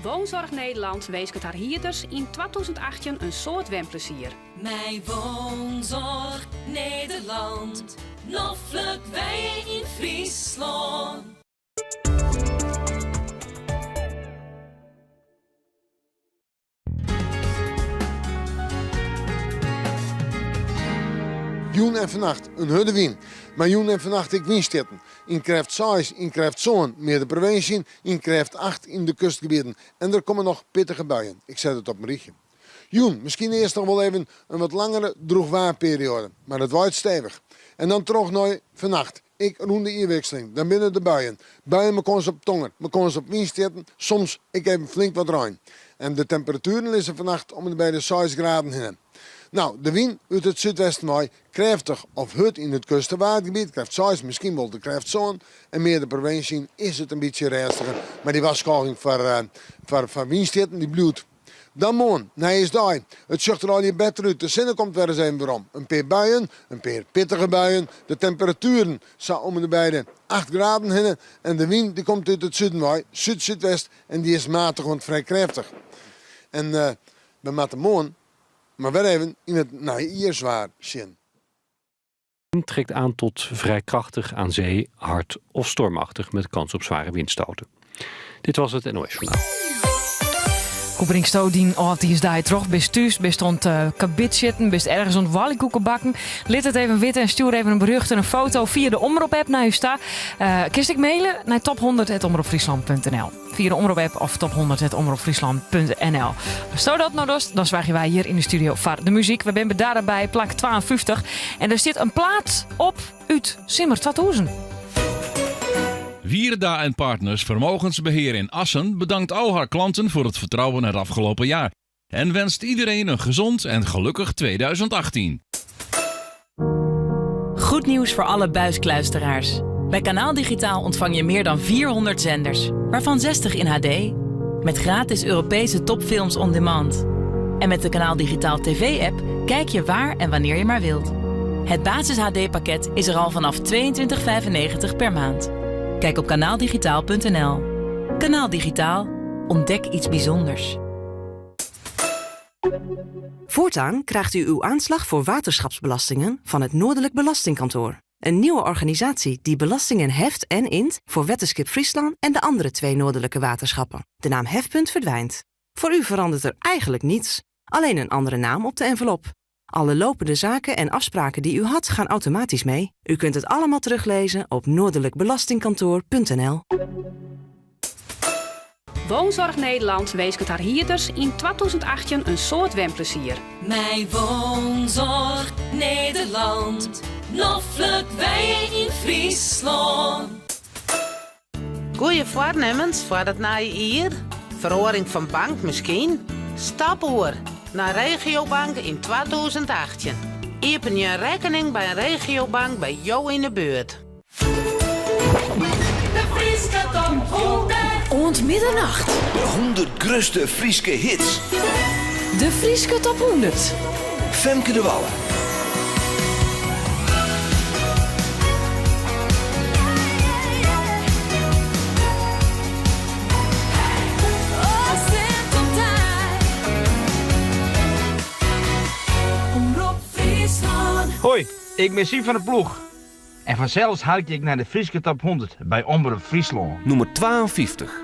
Woonzorg Nederland winsket har hierders yn 2018 in soad wenplezier. Mei Woonzorg Nederland, noflik wenje yn Fryslân. Jûn en fannacht in hurde wyn. Mar jûn en fannacht ek wynstjitten. Yn krêft seis, yn krêft sân mear de provinsje yn, yn krêft acht yn de kustgebieten. En der komme noch pittige buien. Ik set it op in rychje. Jûn, miskien earst noch wol even in wat langere drûchwaarperioade, mar it waait stevich. En dan troch nei fannacht, ek rûn de jierwikseling, dan binne der buien. Buien mei kâns op tonger, mei kâns op wynstjitten, soms ek even flink wat rein. En de temperatueren lizze fannacht om en by de seis graden hinne. No, de wyn út it súdwesten wei, krêftich of hurd yn it kust- en waadgebiet, krêft seis, miskien wol de krêft sân. En mear de provinsje yn is it in bytsje rêstiger, mar dy warskôging foar foar wynstjitten dy bliuwt. Dan moarn, nijjiersdei. It sjocht der allegear better út. De sinne komt wer ris even werom. In pear buien, in pear pittige buien. De temperatueren sa om en by de acht graden hinne. En de wyn dy komt út it suden wei, súd-súdwest, en dy is matich oant frij krêftich. En we moatte moarn mar wer even yn it nijjierswaar sjen. Trekt aan tot vrij krachtig aan zee, hard of stormachtig met kans op zware windstoten. Dit was het NOS Journaal. Hoe bringsto dyn âldjiersdei troch? Bist thús, bist oan it karbidsjitten, bist ergens oan it oaljekoeken bakken? Lit it even witte en stjoer even in berjocht en in foto fia de Omrop-app nei ús ta. Kinst ek maile nei top100@omropfryslan.nl. Fia de Omrop-app of top100@omropfryslan.nl. Asto dat no dochst, dan soargje wy hjir yn de studio foar de muzyk. We binne bedarre by plak 52 en der stiet in plaat op út simmer 2000. Wierda en Partners Vermogensbeheer in Assen bedankt al haar klanten voor het vertrouwen het afgelopen jaar en wenst iedereen een gezond en gelukkig 2018. Goed nieuws voor alle buiskluisteraars. Bij Kanaal Digitaal ontvang je meer dan 400 zenders, waarvan 60 in HD. Met gratis Europese topfilms on demand. En met de Kanaal Digitaal TV-app kijk je waar en wanneer je maar wilt. Het basis HD-pakket is er al vanaf 22,95 per maand. Kijk op kanaaldigitaal.nl. Kanaal Digitaal. Ontdek iets bijzonders. Voortaan krijgt u uw aanslag voor waterschapsbelastingen van het Noordelijk Belastingkantoor. Een nieuwe organisatie die belastingen heft en int voor Wetterskip Fryslân en de andere twee noordelijke waterschappen. De naam Hefpunt verdwijnt. Voor u verandert er eigenlijk niets, alleen een andere naam op de envelop. Alle lopende zaken en afspraken die u had gaan automatisch mee. U kunt het allemaal teruglezen op noordelijkbelastingkantoor.nl. Woonzorg Nederland winsket har hierders yn 2018 in soad wenplezier. Mei Woonzorg Nederland, noflik wenje yn Fryslân. Goeie foarnimmens foar it nije jier? Feroaring fan bank miskien? Stap oer nei Regiobank yn 2018. Iepenje in rekkening by in regiobank by jo yn 'e buert. De Fryske top 100. Oant middernacht. De 100 grutste Fryske hits. De Fryske top 100. Femke de Walle. Ik bin Syb van der Ploeg. En fansels harkje ik nei de Fryske Top 100 by Omrop Fryslân. Nûmer 52.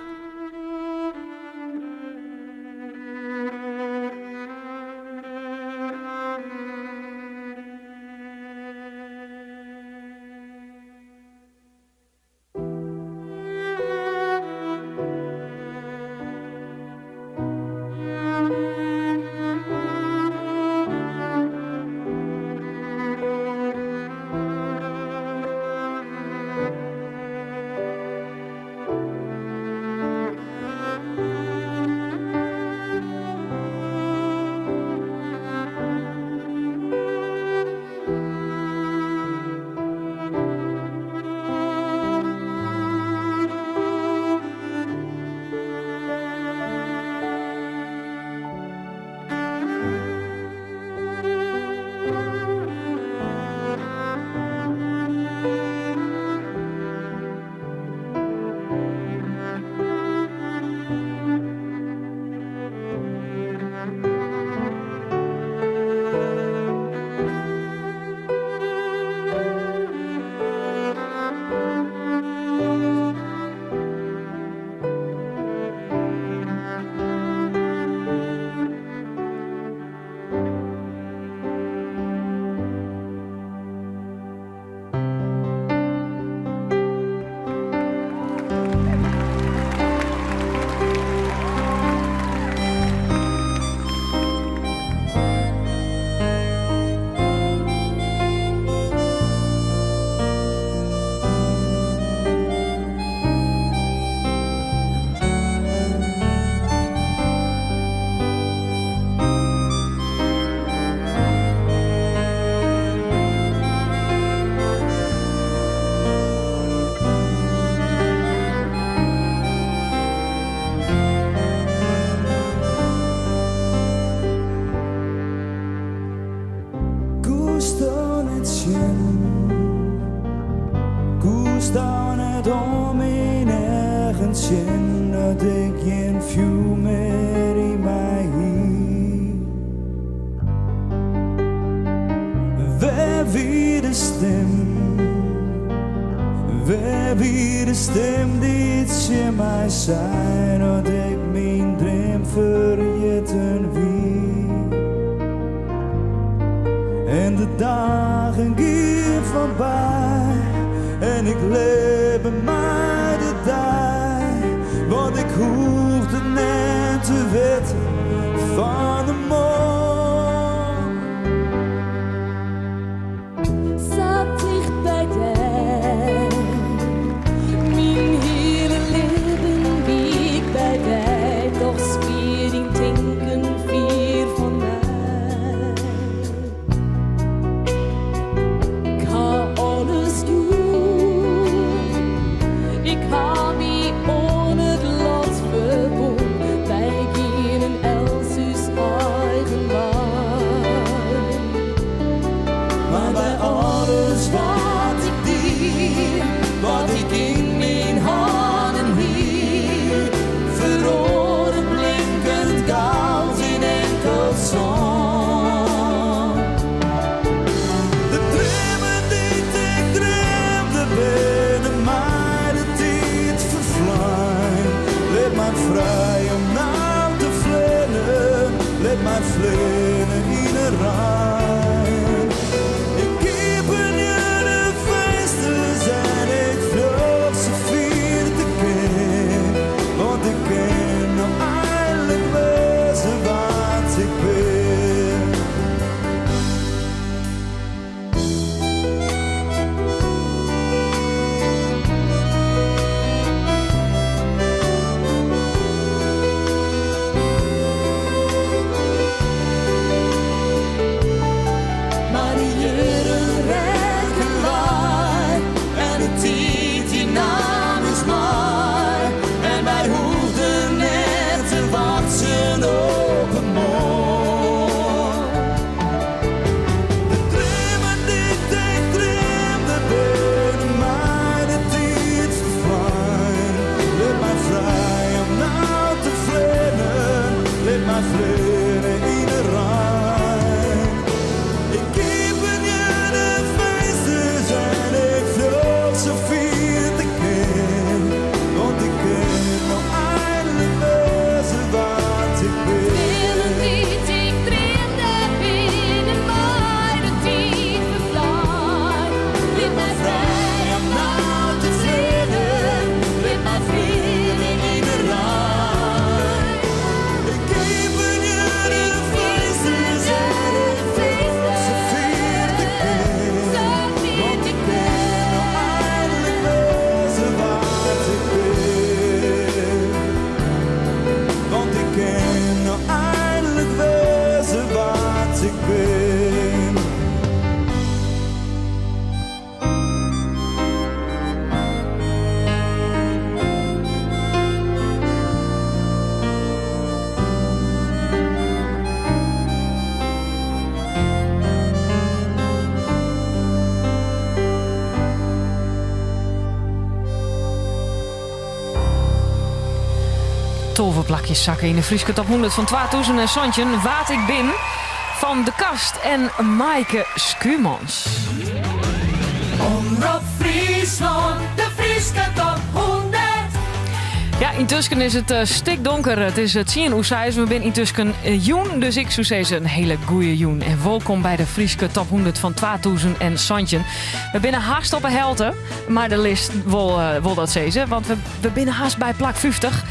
Koesto net sjen, koesto net oan myn eagen sjen dat ik gjin fjoer mear yn my hie. Wêr wie de stim? Wêr wie de stim dy't tsjin my sei dat ik myn dream ferjitten wie? En de dagen giene foarby en ik libbe mei de dei, want ik hoegde net te witten fan de moarn. Sa ticht by dy. Myn hiele libben wie ik by dy, dochs wie dyn tinken fier fan my. Ik ha alles jûn, ik ha my oan it lot ferbûn. Wy gienen elts ús eigen wei. Mar by alles wat ik die, wat ik yn myn hannen hie, feroare blinkend goud yn inkeld sân. De dreamen dy't ik dreamde binne mei de tiid ferflein. Lit my frij om no te fleanen, lit my fleane yn 'e rein. Ik iepenje de finsters en ik fleach sa fier 't ik kin, want ik kin no einlik wêze wa't ik bin. Mar de jierren rekken wei en de tiid dy naam ús mei. En wy hoegden net te wachtsjen op 'e moarn. De dreamen dy't ik dreamde binne mei de tiid ferflein. Lit my frij om no te fleanen, lit my fleane yn 'e rein. Ik iepenje de 12 plakjes sakke yn de Fryske top 100 fan 2017. Wa't ik bin fan De Kast en Maaike Schuurmans. Omrop Fryslân, de Fryske top 100. Ja, yntusken is it stikdonker. It is 6:10. We binne yntusken jûn, dus ik soe sizze in hiele goede jûn. En wolkom by de Fryske top 100 fan 2017. We binne hast op 'e helte, mar de list wol dat sizze, want we binne hast by plak 50.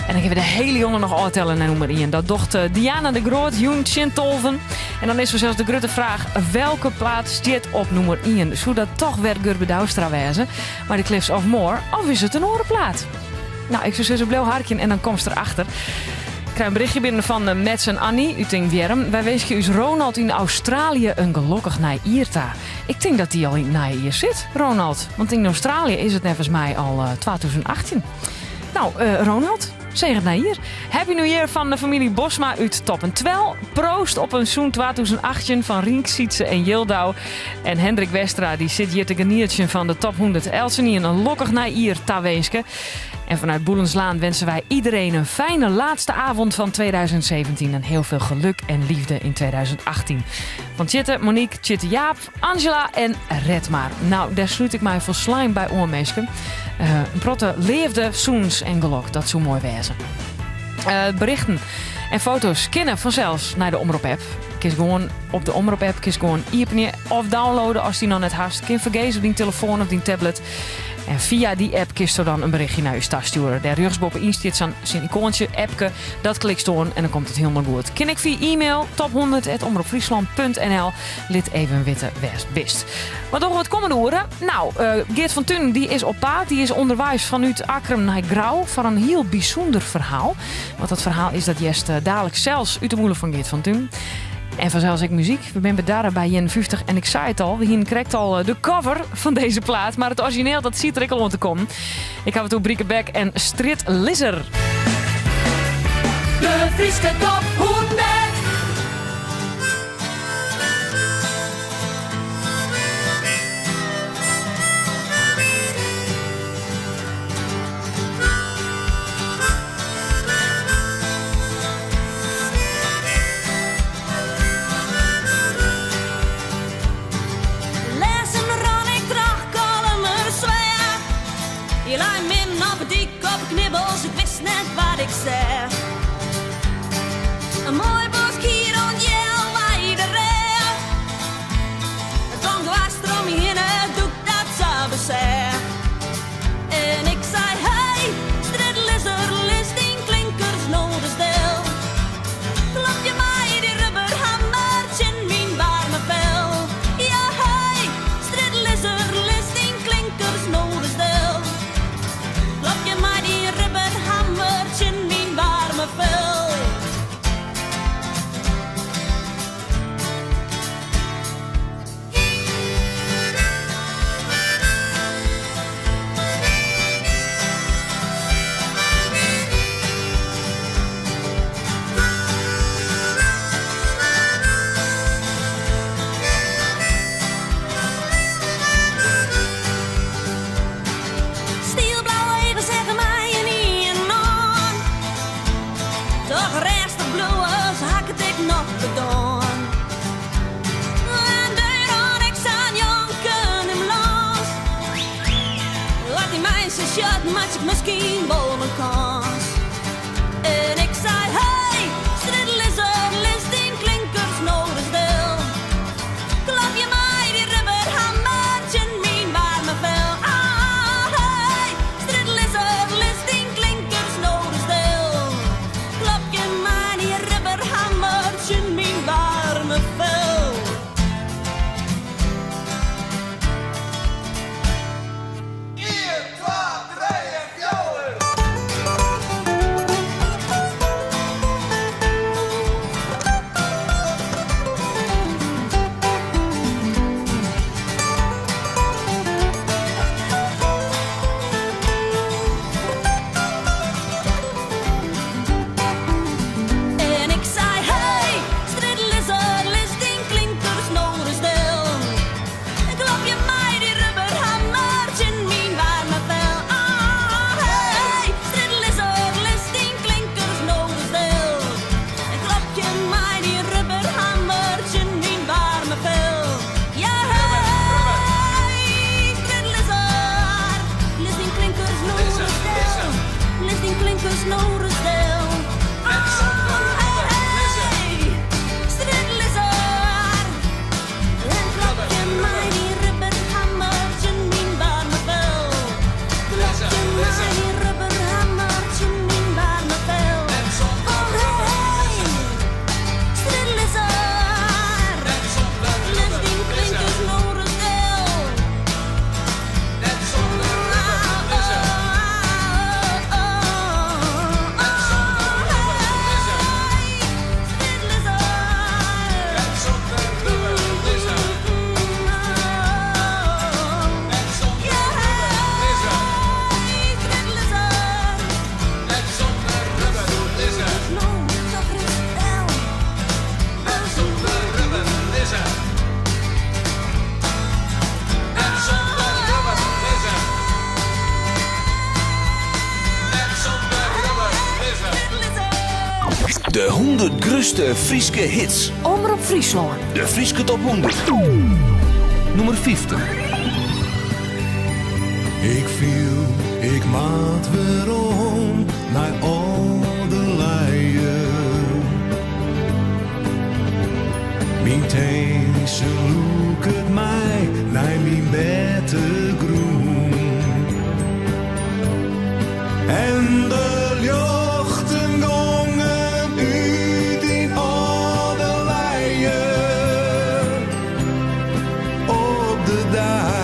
En dan gean we de hiele jûn noch ôftellen nei nûmer 1. Dat docht Diana de Groot, jûn tsjin tolven. En dan is fansels de grutte fraach, welke plaat stiet op nûmer 1? Soe dat toch wer Gurbe Douwstra wêze mei de Cliffs of Moher? Of is it in oare plaat? Nou, ik soe sizze, bliuw harkjen en dan komst derachter. Ik krij in berichtje binnen fan Mets en Annie út Ingwierrum. Wy winskje ús Ronald yn Australië in gelokkich nij jier ta. Ik tink dat dy al yn it nije jier sit, Ronald. Want yn Australië is it neffens my al 2018. Nou, Ronald, segen nij jier. Happy New Year fan de famylje Bosma út Top en Twel. Proost op in sûn 2018 fan Rienk, Sietse en Jildau. En Hendrik Westra dy sit hjir te genietsjen fan de top 100. Eltsenien in lokkich nij jier tawinske. En vanuit Boelenslaan wensen wij iedereen een fijne laatste avond van 2017. En heel veel geluk en liefde in 2018. Fan Tjitte, Monique, Tjitte Jaap, Angela en Redmar. Nou, dêr slút ik my folslein by oan, minsken. In protte leafde, sûnens en gelok. Dat soe moai wêze. Berichten en foto's kinne fansels nei de Omrop-app. Kinst gewoan op de Omrop-app kinst gewoan iepenje of downloaden ast dy noch net hast. Kin fergees op dyn telefoan of dyn tablet. En fia dy app kinsto dan in berichtje nei ús tastjoere. Dêr rjochtsboppe-yn stiet sa'n ikoantsje, appke. Dat klikst oan en dan komt it hielendal goed. Kin ek fia e-mail top100@omropfryslan.nl. Lit even witte wêr'tst bist. Wat dogge we it kommende oere? Nou, Geert van Tunen dy is op paad. Dy is ûnderweis fanút Akkrum nei Grou foar in hiel bysûnder ferhaal. Want dat ferhaal is dat hearst dalik sels út de mûle fan Geert van Tunen. En fansels ek muzyk. We binne bedarre by 51 en ik sei it al, we hienen krekt al de cover fan dizze plaat, mar it orizjineel dat siet der ek al oan te kommen. Ik haw it oer Bricquebec en Strjitlizzer. De Fryske top 100. Lêsten rûn ik troch Kollumersweach. Hy lei midden op 'e dyk op 'e knibbels, ik wist net wat ik seach. In moai bosk hier oan healwei de rêch. It klonk dwers troch my hinne doe't ik dat sa beseach. En ik sei, hey, strjitlizzer, lis dyn klinkers no ris del. Klop je mei dy rubberhammer tsjin myn waarme fel. Ja, hey, strjitlizzer, lis dyn klinkers no ris del. Klop je mei dy rubberhammer tsjin myn waarme fel. Stielblauwe eagen seagen my ynienen oan. Toch rêstich bliuwe, sa ha ik it ek noch bedoarn. En dêr rûn ik sa njonken him lâns. As hy my sa sjocht, meitsje ik miskien wol in kâns. En ik sei, hey, strjitlizzer, lis dyn klinkers no ris del. Klop je mei dy rubberhammer tsjin myn waarme fel. Ah, hey, strjitlizzer, lis dyn klinkers no ris del. Klop je mei dy rubberhammer tsjin myn waarme fel. Ien, twa, trije, fjouwer. De 100 grutste Fryske hits. Omrop Fryslân. De Fryske Top 100. Nûmer 50. Ik fiel, ik moat werom nei Alde Leie. Myn tinzen lûket my nei myn bertegrûn. En de ljochten gongen út yn Alde Leie. Op de dei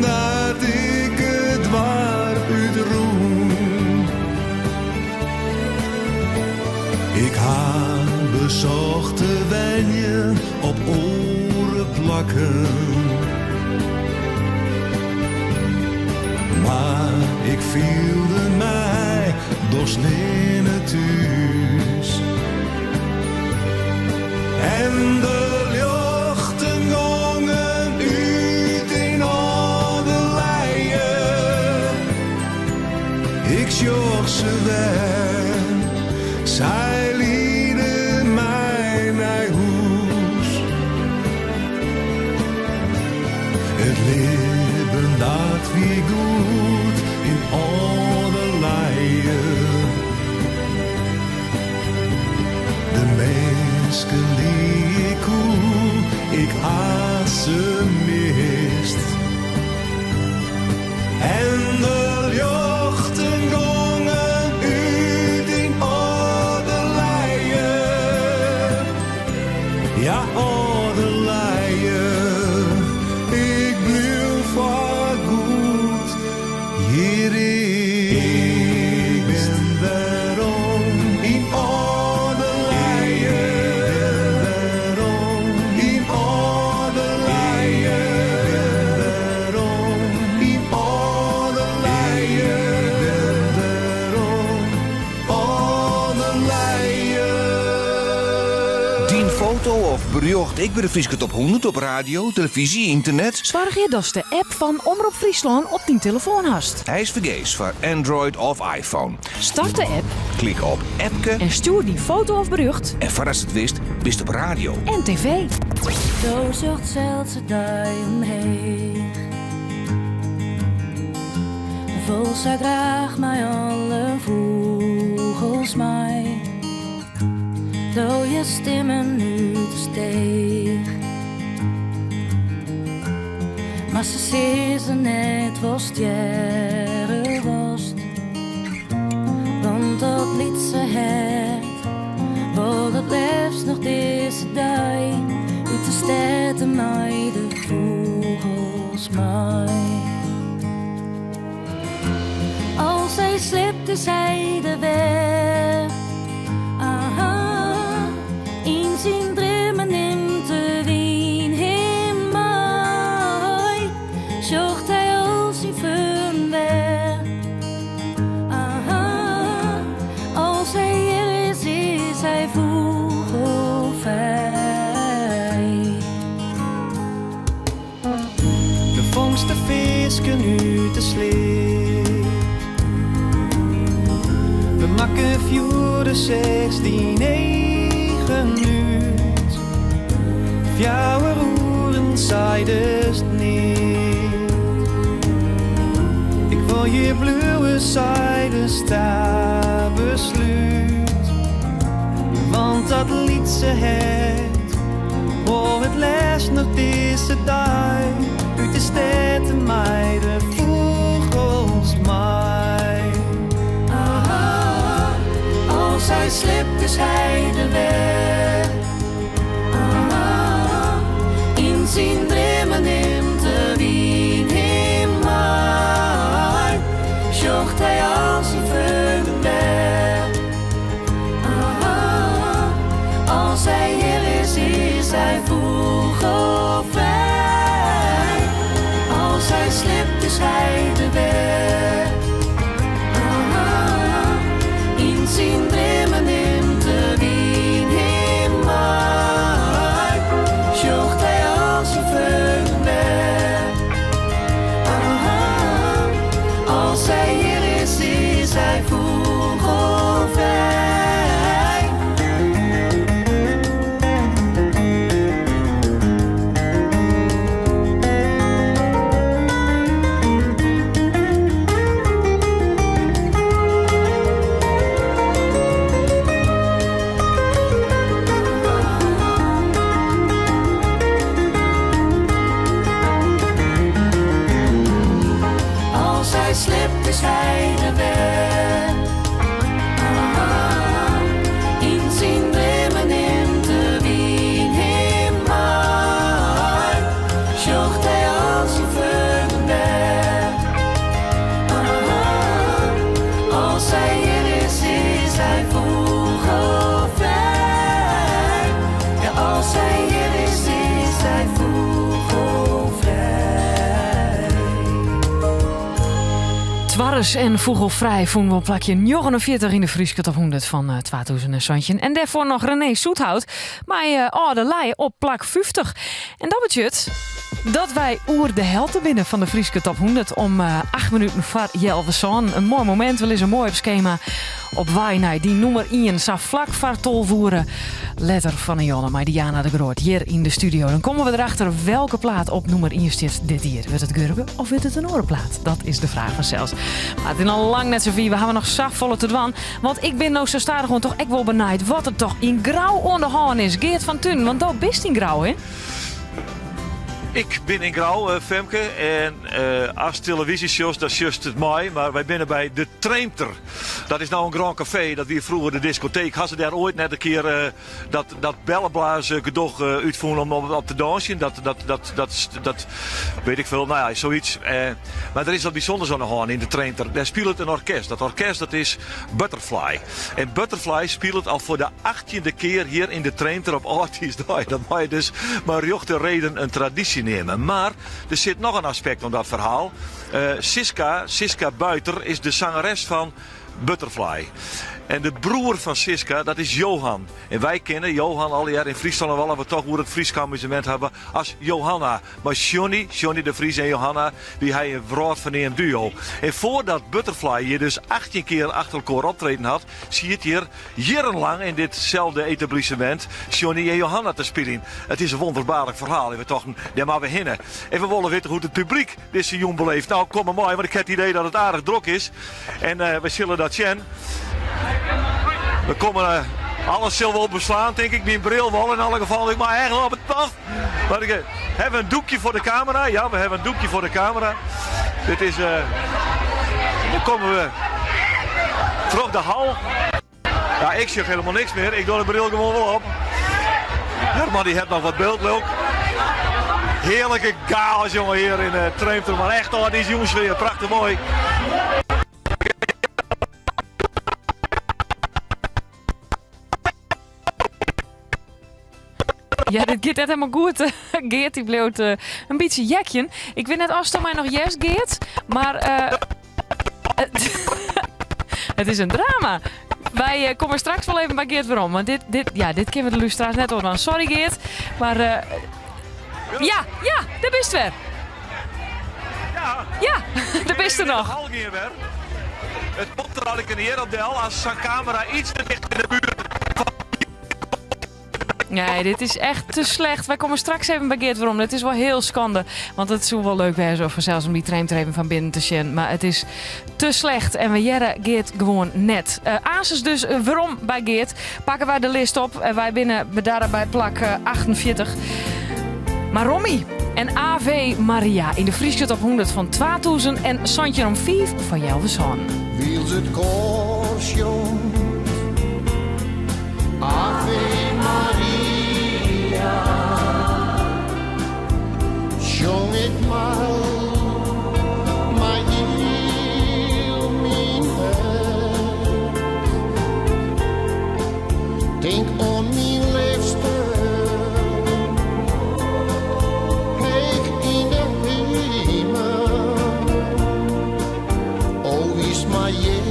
dat ik it doarp útrûn. Ik ha besocht te wenjen op oare plakken. Mar ik fielde my dochs nearne thús. En de ljochten gongen út yn Alde Leie. Ik sjoch se wer, sy liede my nei hûs. It libben dat wie goed yn Alde Leie. De minsken dy't ik koe, ik ha se mist. En de ljochten gongen út yn Alde Leie. Ja, Alde Leie, ik bliuw foargoed hjir. Ik bin werom yn Alde Leie. Werom yn Alde Leie. Werom yn Alde Leie. Werom Alde Leie. Dyn foto of berjocht ek by de Fryske Top 100 op radio, telefyzje, ynternet. Soargje datst de app fan Omrop Fryslân op dyn telefoan hast. Hy is fergees foar Android of iPhone. Start de app. Klik op Appke. En stjoer dyn foto of berjocht. En foardatst it witst, bist op radio. En TV. Do sjochst eltse dei omheech. Wolst sa graach mei alle fûgels mei. Do hearst stimmen út de steech. Mar se sizze net watst hearre wolst. Want dat lytse hert wol it leafst noch dizze dei út de stêd en mei de fûgels mei. As hy sliept is hy der wer. Aha, yn syn dreamen nimt de wyn him mei. Sjocht hy al syn freonen wer. Aha, as hy hjir is, is hy fûgelfrij. Do fongst de fisken út de sleat. We makken fjoer, do seachst dyn eagen út. Fjouwer oeren seidest neat. Ik wol hjir bliuwe, seidest ta beslút. Want dat lytse hert wol it leafst noch dizze dei út de stêd en mei de fûgels mei. Aha, as hy sliept is hy der wer. Aha, yn syn dreamen nimt de wyn him mei. Sjocht hy al syn freonen wer. Aha, as hy hjir is, is hy fûgelfrij. As hy sliept, is hy der wer. Aha, yn syn dreamen nimt de wyn him. sliept is hy der wer. Yn syn dreamen nimt de wyn him mei, sjocht hy al syn freonen wer. As hy hjir is, is hy fûgelfrij. Ja, as hy hjir is, is hy fûgelfrij. Twarres en Fûgelfrij fûnen we op plakje 49 yn de Fryske Top 100 fan 2017. En dêrfoar noch René Soethout mei Alde Lei op plak 50. En dat betsjut dat wy oer de helte binne fan de Fryske Top 100 om 8 minuten foar healwei sânen. In moai momint, we lizze moai op skema. Op wei nei dy nûmer ien, sa flak foar 12 oere. Letter fan 'e jûn mei Diana de Groot hjir yn de studio. Dan komme we derachter welke plaat op nûmer ien stiet dit jier. Wurdt it Gurbe of wurdt it in oare plaat? Dat is de fraach fansels. Mar it is noch lang net safier. We hawwe noch safolle te dwaan. Want ik bin no sa stadichoan toch ek wol benijd wat der toch yn Grou oan de hân is. Geert van Tunen, want do bist yn Grou, hè? Ik bin yn Grou, eh, Femke. En eh, ast televyzje sjochst, dan sjochst it mei. Mar wy binne by de Treemter. Dat is no in Grand Café, dat wie froeger de diskoteek. Ha se dêr oait net in kear eh, dat, dat belleblaasgedoch eh, útfûn om op, op te dânsjen? Dat, dat, dat, dat, dat weet ik veel. Nou ja, zoiets. Eh, mar der is wat bysûnders oan de hân yn de Treemter. Dêr spilet in orkest. Dat orkest dat is Butterfly. En Butterfly spilet al foar de achttjinde kear hjir yn de Treemter op âldjiersdei. Dat mei je dus mei rjochte reden in tradysje neame. Mar der sit noch in aspekt oan dat ferhaal. Siska, Siska Buiter, is de sangeres fan Butterfly. En de broer fan Siska, dat is Johan. En wy kenne Johan allegear yn Fryslân en wol we toch oer it Frysk amusemint hawwe as Johanna. Mei Sjonny, Sjonny de Vries en Johanna wie hy in wrâldferneamd duo. En foardat Butterfly hjir dus 18 kear achter elkoar optreden hat, siet hjir jierrenlang yn ditselde etablissemint Sjonny en Johanna te spyljen. It is in wonderbaarlik ferhaal en we tochten, dêr moatte we hinne. En we wolle witte hoe't it publyk dizze jûn beleeft. Nou, kom mar mei, want ik ha it idee dat it aardich drok is. En eh, we sille dat sjen. We komme, eh, alles sil wol beslaan, tink ik. Myn bril wol yn alle gefallen. Ik mei echt op it pad. Maar ik, hawwe we in doekje foar de kamera? Ja, we hawwe in doekje foar de kamera. Dit is. Uh, dan komme we troch de hal. Ja, ik sjoch hielendal niks mear. Ik doch de bril gewoan wol op. Herman dy hat noch wat byldlilk. Hearlike chaos, jonge, hjir yn uh, Treemter. Mar echt, oh, dy jûnssfear, prachtich moai. Ja, dit giet net hielendal goed. Geert dy bliuwt eh, in bytsje jekjen. Ik wit net oftsto my noch hearst, Geert, mar eh, it is in drama. Wy eh, komme straks wol even by Geert werom, want dit, dit, ja, dit kinne we de lústeraars net oandwaan. Sorry Geert, mar ja, ja, dêr bist wer. Ja, ja, dêr bist der noch. It komt der al in kear op del as sa'n kamera iets te ticht yn de buert. Nee, dit is echt te slecht. Wy komme straks even by Geert werom. It is wol hiel skande. Want it soe wol leuk wêze of fansels om dy Treemter even fan binnen te sjen. Mar it is te slecht en we hearre Geert gewoan net. Uh, Aansens dus werom by Geert. Pakke wy de list op. En wy binne bedarre by plak 48. Mar Rommie en Ave Maria yn de Fryske Top 100 fan 2017 om 5 foar healwei sânen. Wylst it koar sjongt Ave Maria, sjong ik mei, mei hiel myn hert. Tink oan myn leafste, heech yn de himel. O, wês mar hjir,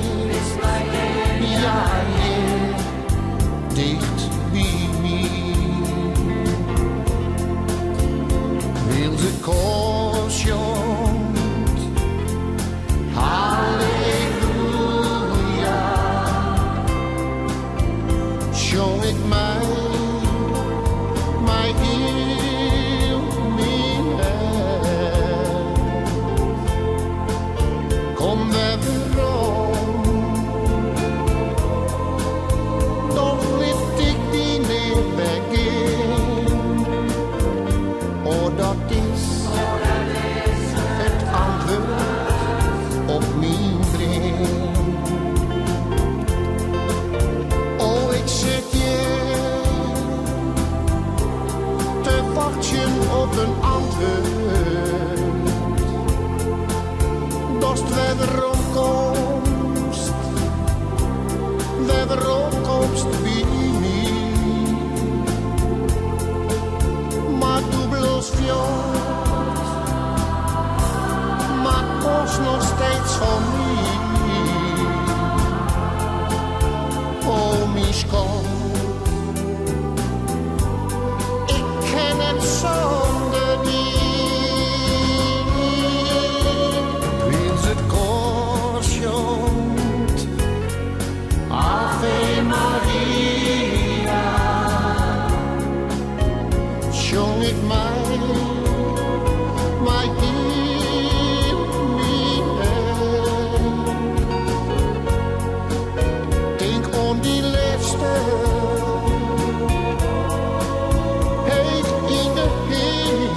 ja hjir, ticht by my. Wylst it koar sjongt, halleluja, sjong ik mei, mei hiel myn hert. Kom wer werom, dan lit ik dy nea wer gean. O, dat is it antwurd op myn. op in antwurd. Datst wer weromkomst, wer weromkomst by my. Mar do bliuwst fuort, mar komst noch steeds foar my. O myn skat, ik kin net sûnder dy. Wylst it koar sjongt, Ave Maria, sjong ik mei, mei hiel myn hert. Tink oan dy leafste, heech yn de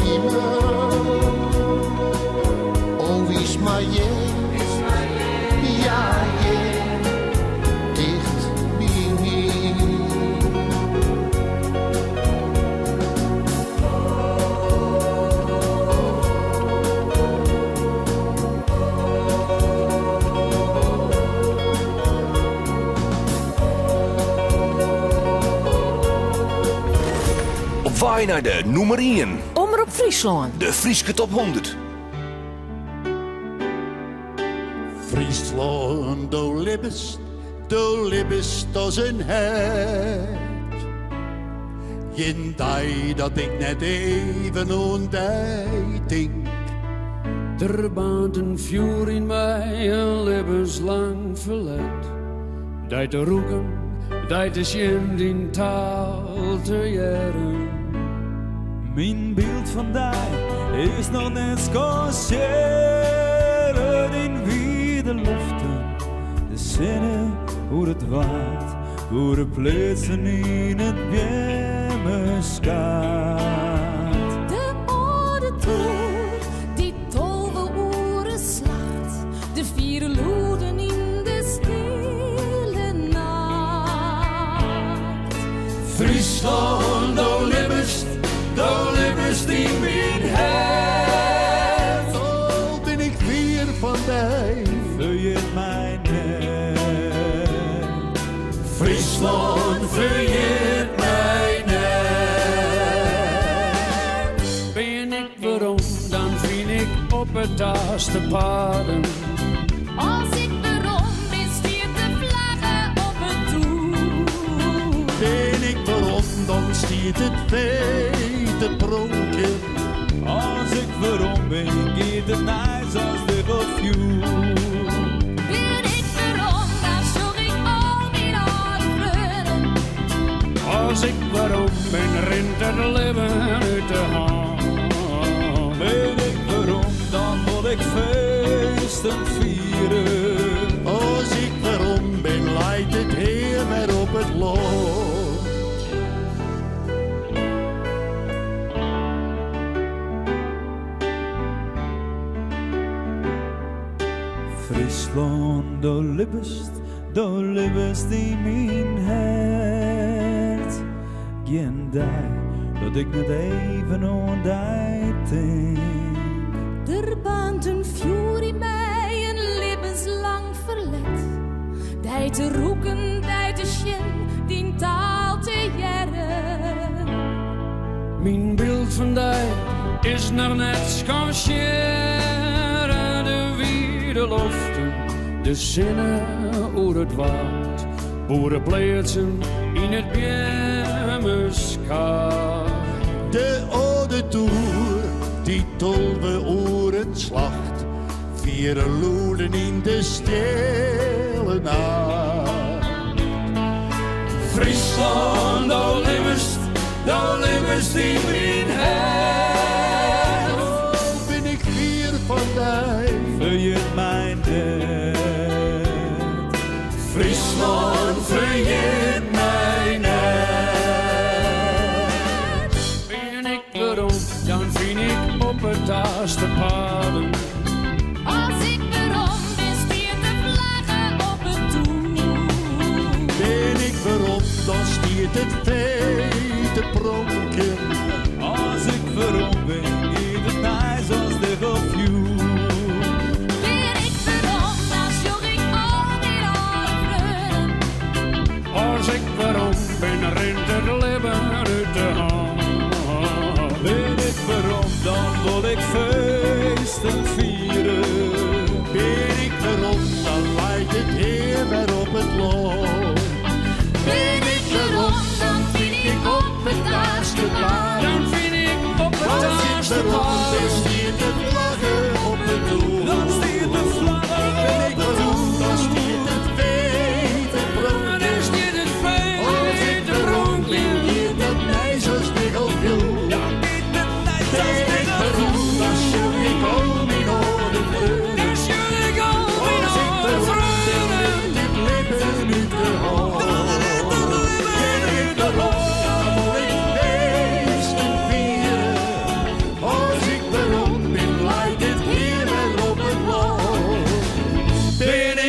himel. O, wies mar hjir, ja hjir, ticht by my. Op wei nei de nûmer ien. Omrop Fryslân. De Fryske Top 100. Fryslân, do libbest, do libbest as in hert. Gjin dei dat ik net even oan dy tink. Der baarnt in fjoer yn my, in libbenslang ferlet. Dy te rûken, dy te sjen, dyn taal te hearren. Myn byld fan dy is noch net skansearre. Dyn wide loften, de sinne oer it waad, boerepleatsen yn it beammeskaad. De âlde toer dy't 12 oere slacht, de fiere lûden yn de stille nacht. Fryslân, do libbest, do libbest yn myn hert. Al bin ik fier fan dy, ferjit my net. Fryslân, ferjit my net. Bin ik werom, dan fyn ik op 'e tas de paden. As ik werom bin, stiet de flagge op 'e toer. Bin ik werom, dan stiet it fee te pronkjen. As ik werom bin, giet it nijs as diggelfjoer. Bin ik werom, dan sjoch ik al myn âlde freonen. As ik werom bin, rint it libben út de hân. Bin ik werom, dan wol ik feesten fiere. As ik werom bin, leit it hea wer op it lân. Fryslân, do libbest, do libbest yn myn hert. Gjin dei dat ik net even oan dy tink. Der baarnt in fjoer yn my, in libbenslang ferlet. Dy te rûken, dy te sjen, dyn taal te hearren. Myn byld fan dy is noch net skansearre. De wide loften, de sinne oer it waad, boerepleatsen yn it beammeskaad. De âlde toer dy't 12 oeren slacht, fiere lûden yn de stille nacht. Fryslân, do libbest, do libbest yn myn hert. Al bin ik fier fan dy, ferjit my net. Fryslân, ferjit my net. Bin ik werom, dan fyn ik op 'e tas de paden. As ik werom bin, stiet de flagge op 'e toer. Bin ik werom, dan stiet it fee te pronkjen. As ik werom bin,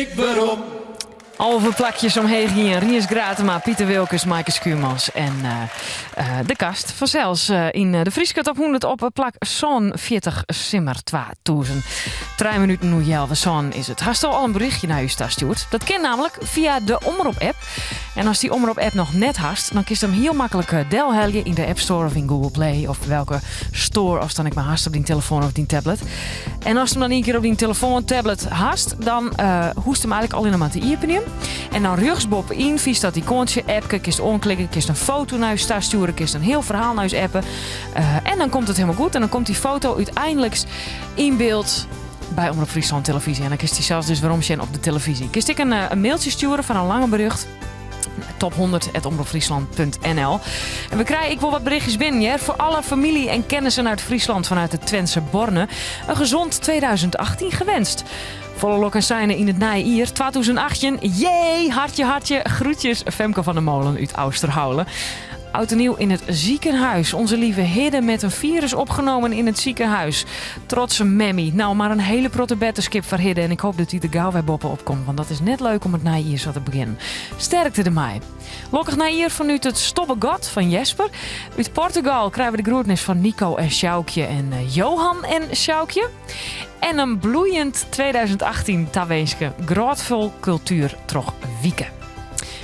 ik werom. 11 plakjes omheech gien. Rients Gratema, Piter Wilkens, Maaike Schuurmans en De Kast. Fansels yn de Fryske Top 100 op plak 47 simmer 2000. 3 minuten oer healwei sânen is it. Hasto al in berichtje nei ús tastjoerd? Dat kin namelijk fia de Omrop-app. En ast dy Omrop-app noch net hast, dan kinst him hiel maklik delhelje yn de App Store of yn Google Play of welke store ast dan ek mar hast op dyn telefoan of dyn tablet. En ast him dan ien kear op dyn telefoan, tablet hast, dan hoechst him eigentlik allinne mar te iepenjen. En dan rjochtsboppe-yn fynst dat ikoantsje appke, kinst oanklikke, kinst in foto nei ús tastjoere, kinst in hiel ferhaal nei ús appe. En dan komt it hielendal goed en dan komt dy foto úteinliks yn byld by Omrop Fryslân Televyzje. En dan kinst dysels dus werom sjen op de televyzje. Kinst ek in mailtsje stjoere foar in lange berjocht. top100@omropfriesland.nl. En we krije ek wol wat berichtjes binnen, hear. Voor alle familie en kennissen uit Friesland vanuit het Twentse Borne. Een gezond 2018 gewenst. Folle lok en seine yn it nije jier 2018. Jee, hartje, hartje. Groetjes, Femke van der Molen út Ousterhaule. Oud en nieuw in het ziekenhuis. Onze lieve Hidde met een virus opgenomen in het ziekenhuis. Trotse memmy. Nou, mar in hiele protte betterskip foar Hidde. En ik hoop dat hy der gau wer boppe-op komt. Want dat is net leuk om it nije jier sa te begjinnen. Sterkte dermei. Lokkich nijjier fanút it Stobbegat fan Jesper. Ut Portugal krije we de groetnis fan Nico en Sjoukje en Johan en Sjoukje. En in bloeiend 2018 tawinske. Grôtfol kultuer troch Wieke.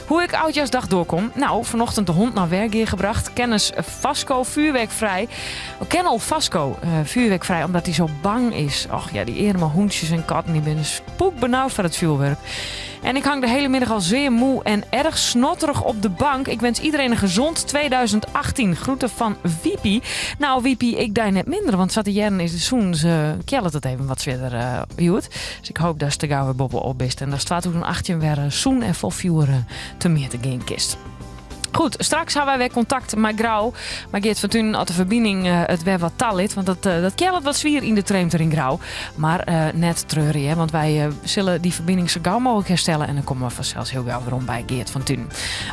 Hoe ik Oudjaarsdag doorkom? Nou, vanochtend de hond naar Wergea gebracht. Kennis Vasco vuurwerkvrij. Kennel Vasco vuurwerkvrij, omdat hij zo bang is. Och ja, die earme hûntsjes en katten die binne spoekbenaud foar it fjoerwurk. En ik hang de hele middag al zeer moe en erg snotterig op de bank. Ik wens iedereen een gezond 2018. Groeten van Wiepie. Nou, Wiepie, ik dij net minder, want sa't te hearren is de sûnens keallet it even wat swierder hjoed. Dus ik hoop datst der gau wer boppe-op bist en datst 2018 wer sûn en fol fjoer temjitte gean kinst. Goed, straks ha wy wer kontakt mei Grou. Mei Geert van Tunen as de ferbining it wer wat talit. Want dat keallet wat swier yn de Treemter yn Grou. Mar net treure, hear, want wy sille dy ferbining sa gau mooglik herstelle. En dan komme we fansels hiel gau werom by Geert van Tunen.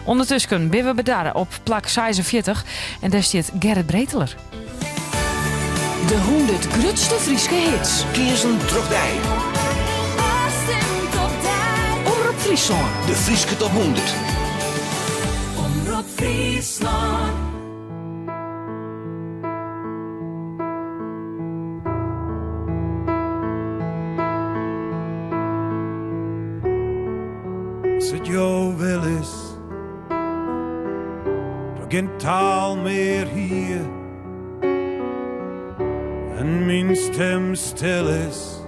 Undertusken binne we bedarre op plak 46. En dêr stiet Gerrit Breteler. De 100 grutste Fryske hits. Keazen troch dy. Omrop Fryslân. De Fryske Top 100. Omrop Fryslân. As it jo wil is, Doch gjin taal mear hear En myn stim stil is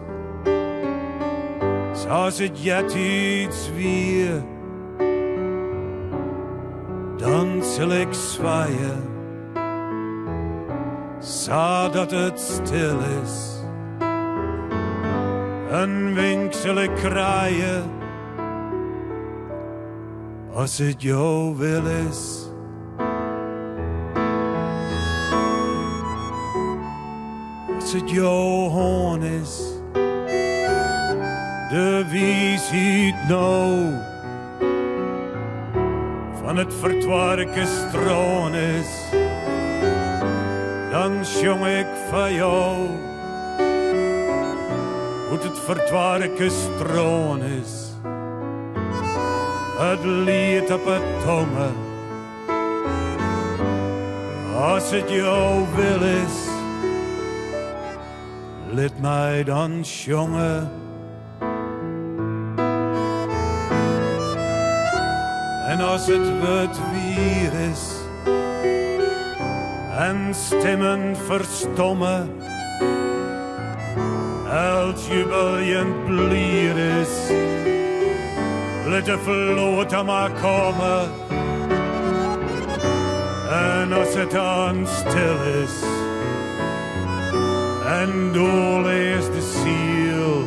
Sa as it eartiids wie Dan sil ik swije Sadat it stil is In wink sil ik krije As it jo wil is. As it jo hân is. De wiisheid no fan it fertoarke strân is, dan sjong ik foar jo hoe't it fertoarke strân is. It liet op 'e tonge. As it jo wil is, lit my dan sjonge. En as it wurd wier is en stimmen ferstomme. Elts jubeljend blier is, lit de float dan mar komme. En as it dan stil is en doelleas de siel,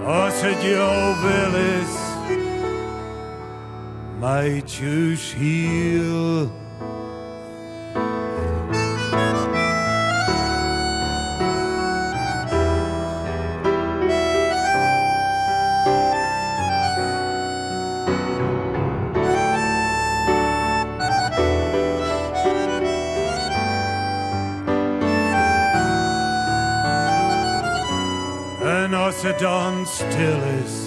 as it jo wil is, meitsje ús hiel. En as it it dan stil is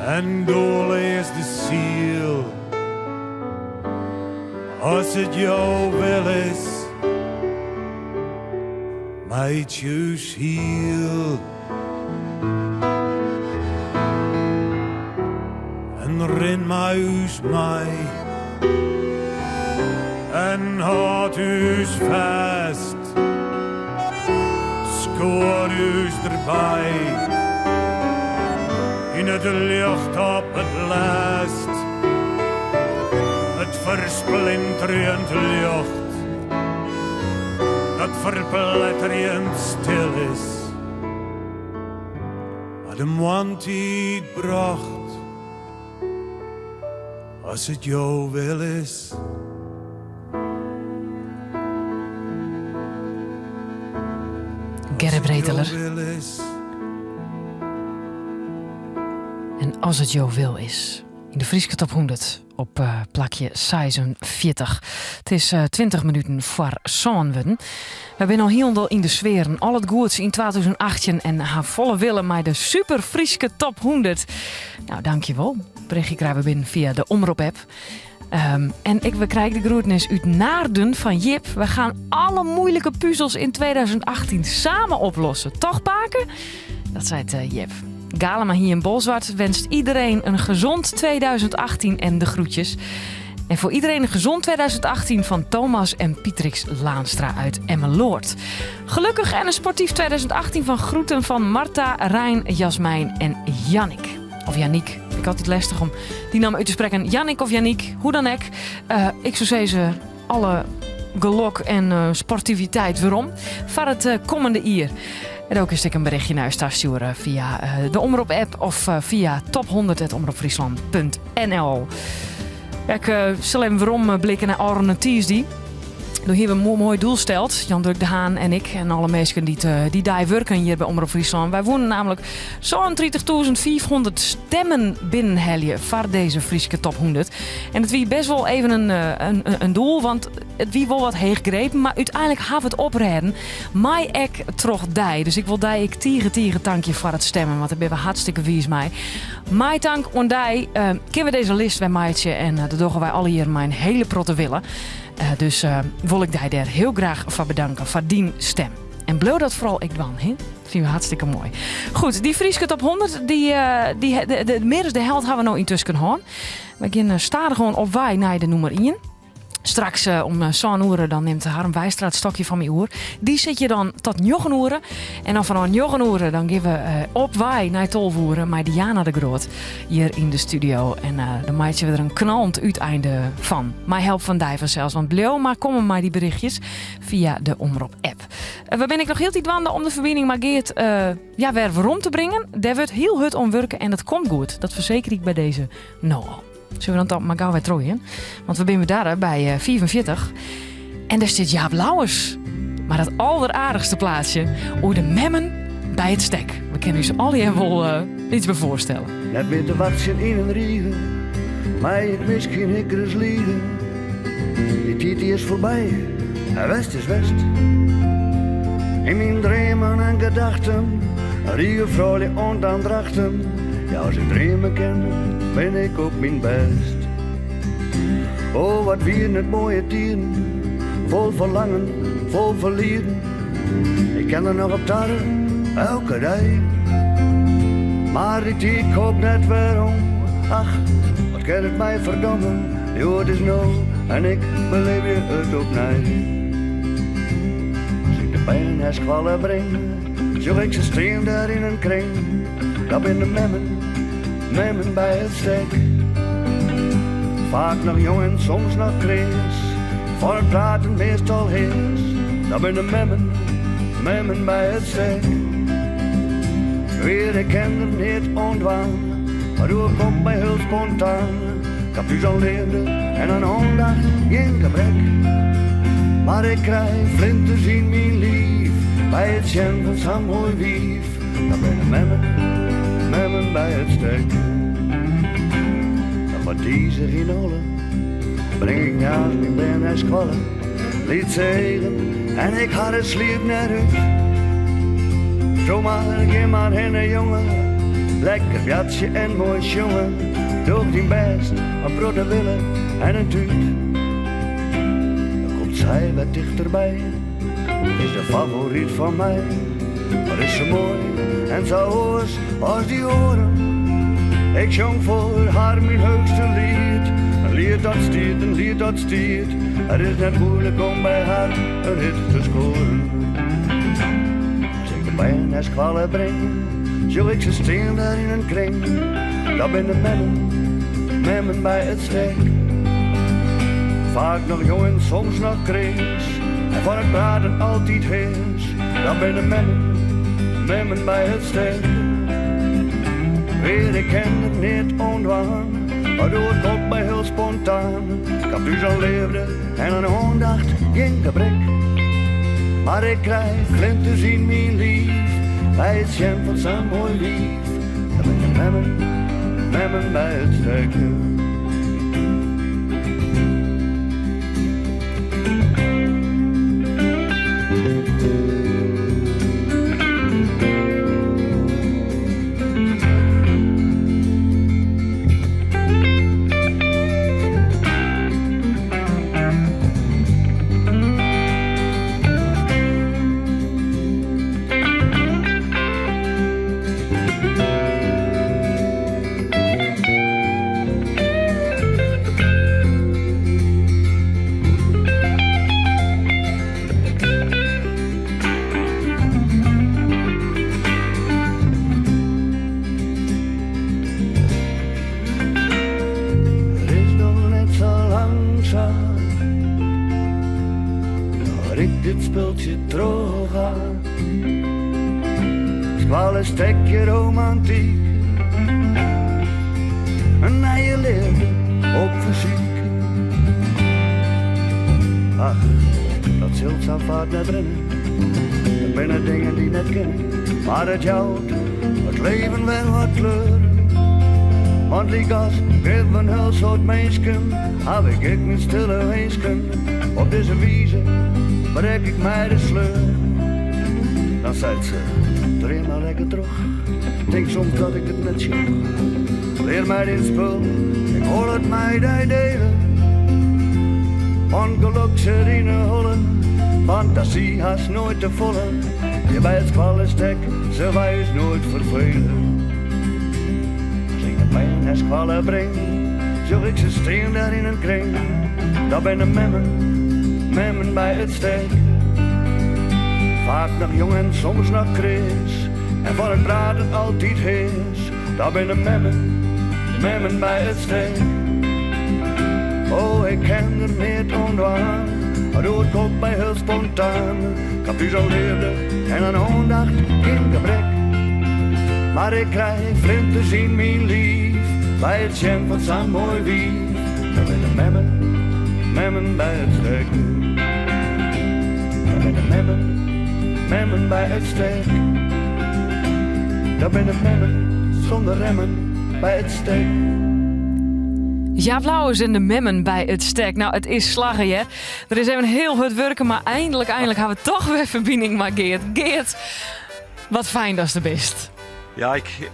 en doelleas de siel, as it jo wil is, meitsje ús hiel. En rin mei ús mei en hâld ús fêst. Skuor ús derby yn it ljocht op it lêst. It fersplinterjend ljocht dat ferpletterjend stil is. Mar de moarntiid brocht, as it jo wil is. Gerrit Breteler. En as it jo wil is. Yn de Fryske Top 100 op eh, plakje 46. It is 20 minuten foar sân wurden. Wy binne al hielendal yn de sfearen. Al it goeds yn 2018 en ha folle wille mei de super Fryske Top 100. Nou, dankjewol. Berichtje krije we binnen fia de Omrop-app. En ik, we krijgen de groetnis uit Naarden van Jip. We gaan alle moeilijke puzzels in 2018 samen oplossen. Toch, Pake? Dat zei het, eh, Jip. Galema hier in Bolsward wenst iedereen een gezond 2018 en de groetjes. En voor iedereen een gezond 2018 van Thomas en Pietrix Laanstra uit Emmeloord. Gelukkig en een sportief 2018 van groeten van Marta, Rijn, Jasmijn en Jannik. Of Janniek. Ik had het lastig om die naam uit te spreken. Jannik of Janniek, hoe dan ook. Eh, ik zou zeggen alle gelok en eh, sportiviteit werom voor het eh, komende jaar. En ook is ik een berichtje naar huis sturen via de Omrop-app of via top100.omropfriesland.nl. Ik zal even werom blikken naar Arne Tuesday. Doe hier een mooi, mooi doel stelt. Jan Dirk de Haan en ik en alle mensen die, te, die daar werken hier bij Omrop Friesland. Wij wonen namelijk zo'n 30.500 stemmen binnenheljen voor deze Frieske top 100. En het wie best wel even een, eh, een, een doel, want het wie wel wat heeg grepen. Maar uiteindelijk gaan we het opredden. Mij ek troch dij. Dus ik wil dij ik tiege tiege tankje voor het stemmen, want daar ben we hartstikke wies mee. Mijn tank on dij, uh, kunnen we deze list bij maatje en uh, dat doen wij alle hier mijn hele protte willen. Uh, dus uh, wil ik daar heel graag voor bedanken, voor die stem. En bleef dat vooral ik dwan, hè? Dat vinden we hartstikke mooi. Goed, die Frieske top 100, die, uh, die, de, de, meer dan de helft hebben we nou intussen gehad. We gaan stadig gewoon op wij naar de nummer 1. Straks uh, om zo'n uur dan neemt Harm Wijstra het stokje van mijn oer. Die zit je dan tot 9 uur. En dan vanaf 9 uur dan geven we uh, op wij naar Tolvoeren met Diana de Groot hier in de studio. En uh, dan maak je er een knalend uiteinde van. Maar help van Dijven zelfs. Want bleeuw maar komen maar die berichtjes via de Omrop app. Waar ben ik nog heel tijd wandelen om de verbinding maar Geert ja, weer waarom te brengen. Daar wordt heel hard om werken en dat komt goed. Dat verzeker ik bij deze nou al. Zullen we dan toch maar gauw weer trooien? Want we zijn daar bij 44. En daar zit Jaap Lauwers. Maar dat alleraardigste plaatsje. Oer de memmen bij het stek. We kunnen ons alle wel uh, iets bij voorstellen. Net meer te wachten in een regen. Maar ik misschien ik eens liegen. Die tijd is voorbij. En west is west. In mijn dromen en gedachten. Riegen vrolijk ondandrachten. Ja, als ik dromen ken, ben ik op mijn best. Oh, wat wieren het mooie dieren, vol verlangen, vol verlieren. Ik ken er nog op tarren, elke dag. Maar die tijd koopt net weer om. Ach, wat kan het mij verdommen. Jo, het is nou en ik beleef je het opnieuw. Als ik de pijn naar squallen breng, zo ik ze steen daar in een kring. Dat ben de memmen, memmen bij het stek. Vaak nog jong en soms nog krees, voor het praten meestal hees. Dat ben de memmen, memmen bij het stek. Weer ik ken er niet ontwaan, maar hoe komt mij heel spontaan. Ik heb dus al leerde en een aandacht geen gebrek. Maar ik krijg flinters in mijn lief, bij het zien van zo'n mooi wief. Dat ben de memmen, memmen bij het stek. Dat wat die zich in alle, breng ik naast mijn ben en squallen. Liet zegen en ik had het sliep net uit. Doe mar, gean mar hinne jonge, lekker boartsje en moai sjonge. Doch dyn bêst, in protte wille en in tút. Dan komt sy wer tichterby, is de favoryt fan my. Wat is se moai en sa oars as dy oaren. Ik sjong foar har myn heechste liet. In liet dat stiet, in liet dat stiet. It is net moeilik om by har in hit te skoaren. As ik de bern nei skoalle bring, sjoch ik se stean dêr yn in kring. Dat binne de memmen, memmen by it stek. Faak noch jong en soms noch kreas. En fan it praten altyd heas. Dat binne de memmen, memmen by it stek. Weer ik kin der neat oan dwaan, it oerkomt my hiel spontaan. Ik haw thús oan leafde en oan oandacht gjin gebrek. Mar ik krij flinters yn myn liif by it sjen fan sa'n moai wiif. Dat binne de memmen, memmen by it stek. It is noch net sa lang sa dat ik dit spultsje trochga. Skoalle stekje romantyk, in nije leafde op fersyk. Ach, dat sil sa faak net rinne. Dat binne dingen dy't net kinne, mar it jout it leven wer wat kleur. Want lykas grif in hiel soad minsken, haw ik ek myn stille winsken. Op dizze wize brek ik my de sleur. Dan seit se, dream mar lekker troch. Tink soms dat ik it net sjoch. Lear my dit spul, ik wol it mei dy dele. Want gelok sit yn 'e holle, fantasy hast noait te folle. Hjir by it skoallestek sille wy ús noait ferfele. As ik de bern nei skoalle bring, sjoch ik se stean dêr yn in kring. Dat binne de memmen, memmen by it stek. Faak noch jong en soms noch kreas, en fan it praten altyd heas. Dat binne de memmen, memmen by it stek. Oh, ik kin der neat oan dwaan, it oerkomt my hiel spontaan. Ik haw thús oan leafde en oan oandacht gjin gebrek. Mar ik krij flinters yn myn liif by it sjen fan sa'n moai wiif. Dat binne de memmen, memmen by it stek. Dat binne de memmen, memmen by it stek. Dat binne de memmen sûnder remmen by it stek. Jaap Louwes en de memmen by it stek. Nou, it is slagge, hear. Der is even hiel hurd wurke, mar einlik, einlik ha we toch wer ferbining mei Geart. Geart, wat fijn datst der bist. Ja, ik,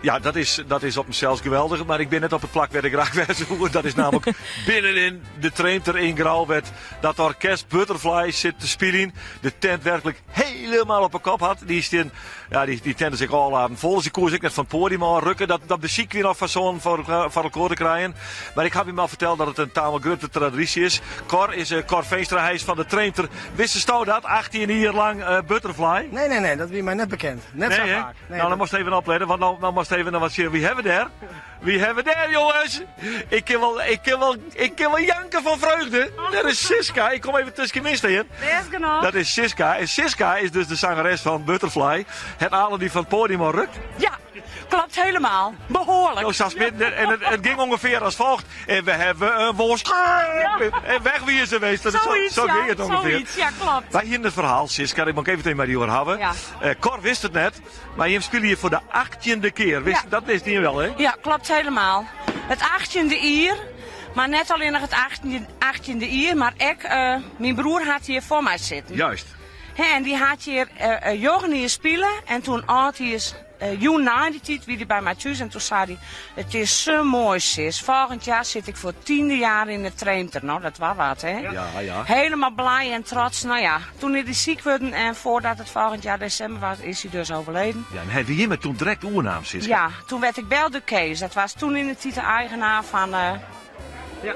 ja dat, is, dat is op himsels geweldich. Mar ik bin net op it plak wêr't ik graach wêze woe. Dat is namlik binnenyn de Treemter yn Grou wêr't dat orkest Butterfly sit te spyljen. De tent werklik hielendal op 'e kop hat. Dy stean, ja, dy, dy tent is ek ôfladen fol. Dus ik koe se ek net fan it poadium ôfrukke. Dat, dat besykje we noch foar so'n foar, foar elkoar te krijen. Mar ik haw him al ferteld dat it in tamelijk grutte tradysje is. Cor is uh, Cor Veenstra, hy is fan de Treemter. Wistest dat? 18 jier lang uh, Butterfly? Nee, nee, nee, dat wie my net bekend. Net sa faak. Nee, nou, dan moatst even oplette, want no, no moatst even wat sjen. Wie ha we dêr? Wie ha we dêr, jonges? Ik kin wol, ik kin wol, ik kin wol janke fan freugde. Dêr is Siska. Ik kom even tusken my stean. Bêst genôch. Dat is Siska. En Siska is dus de zangeres van Butterfly. Het Ale dy fan it poadium ôfrukt. Ja, klopt helemaal. Behoarlik. No, sa en it, it gyng ûngefear as folget. En we hawwe in wosk. En weg wie se west. Zoiets, Sa, sa ja. gyng it ûngefear. Zoiets, ja, klopt. Wy hiene it ferhaal, Siska, ik moat even mei dy oer hawwe. Ja. Uh, Cor wist it net, mar jim spylje foar de 18e kear. Wist, Ja. Dat wist dy wol, hè? Ja, klopt helemaal. It 18e jier, mar net allinnich it 18e, 18e jier, mar ek uh, myn broer hat hjir foar my sitten. Juist. Hè, en dy hat hjir njoggen jier spile en toen âldjiers jûn nei dy tiid wie dy by my thús en toen sei dy, it is sa moai sis, folgjend jaar sit ik foar it tiende jaar yn de Treemter. No, dat wa wat hè. Ja, ja. Helemaal blij en trots. No ja, toen is dy siek wurden en foardat it folgjend jaar desimber was, is hy dus overleden. Ja, en hawwe jimme toen direkt oernaam, Siska? Ja, toen werd ik beld door Kees. Dat was toen yn de tiid de eigenaar fan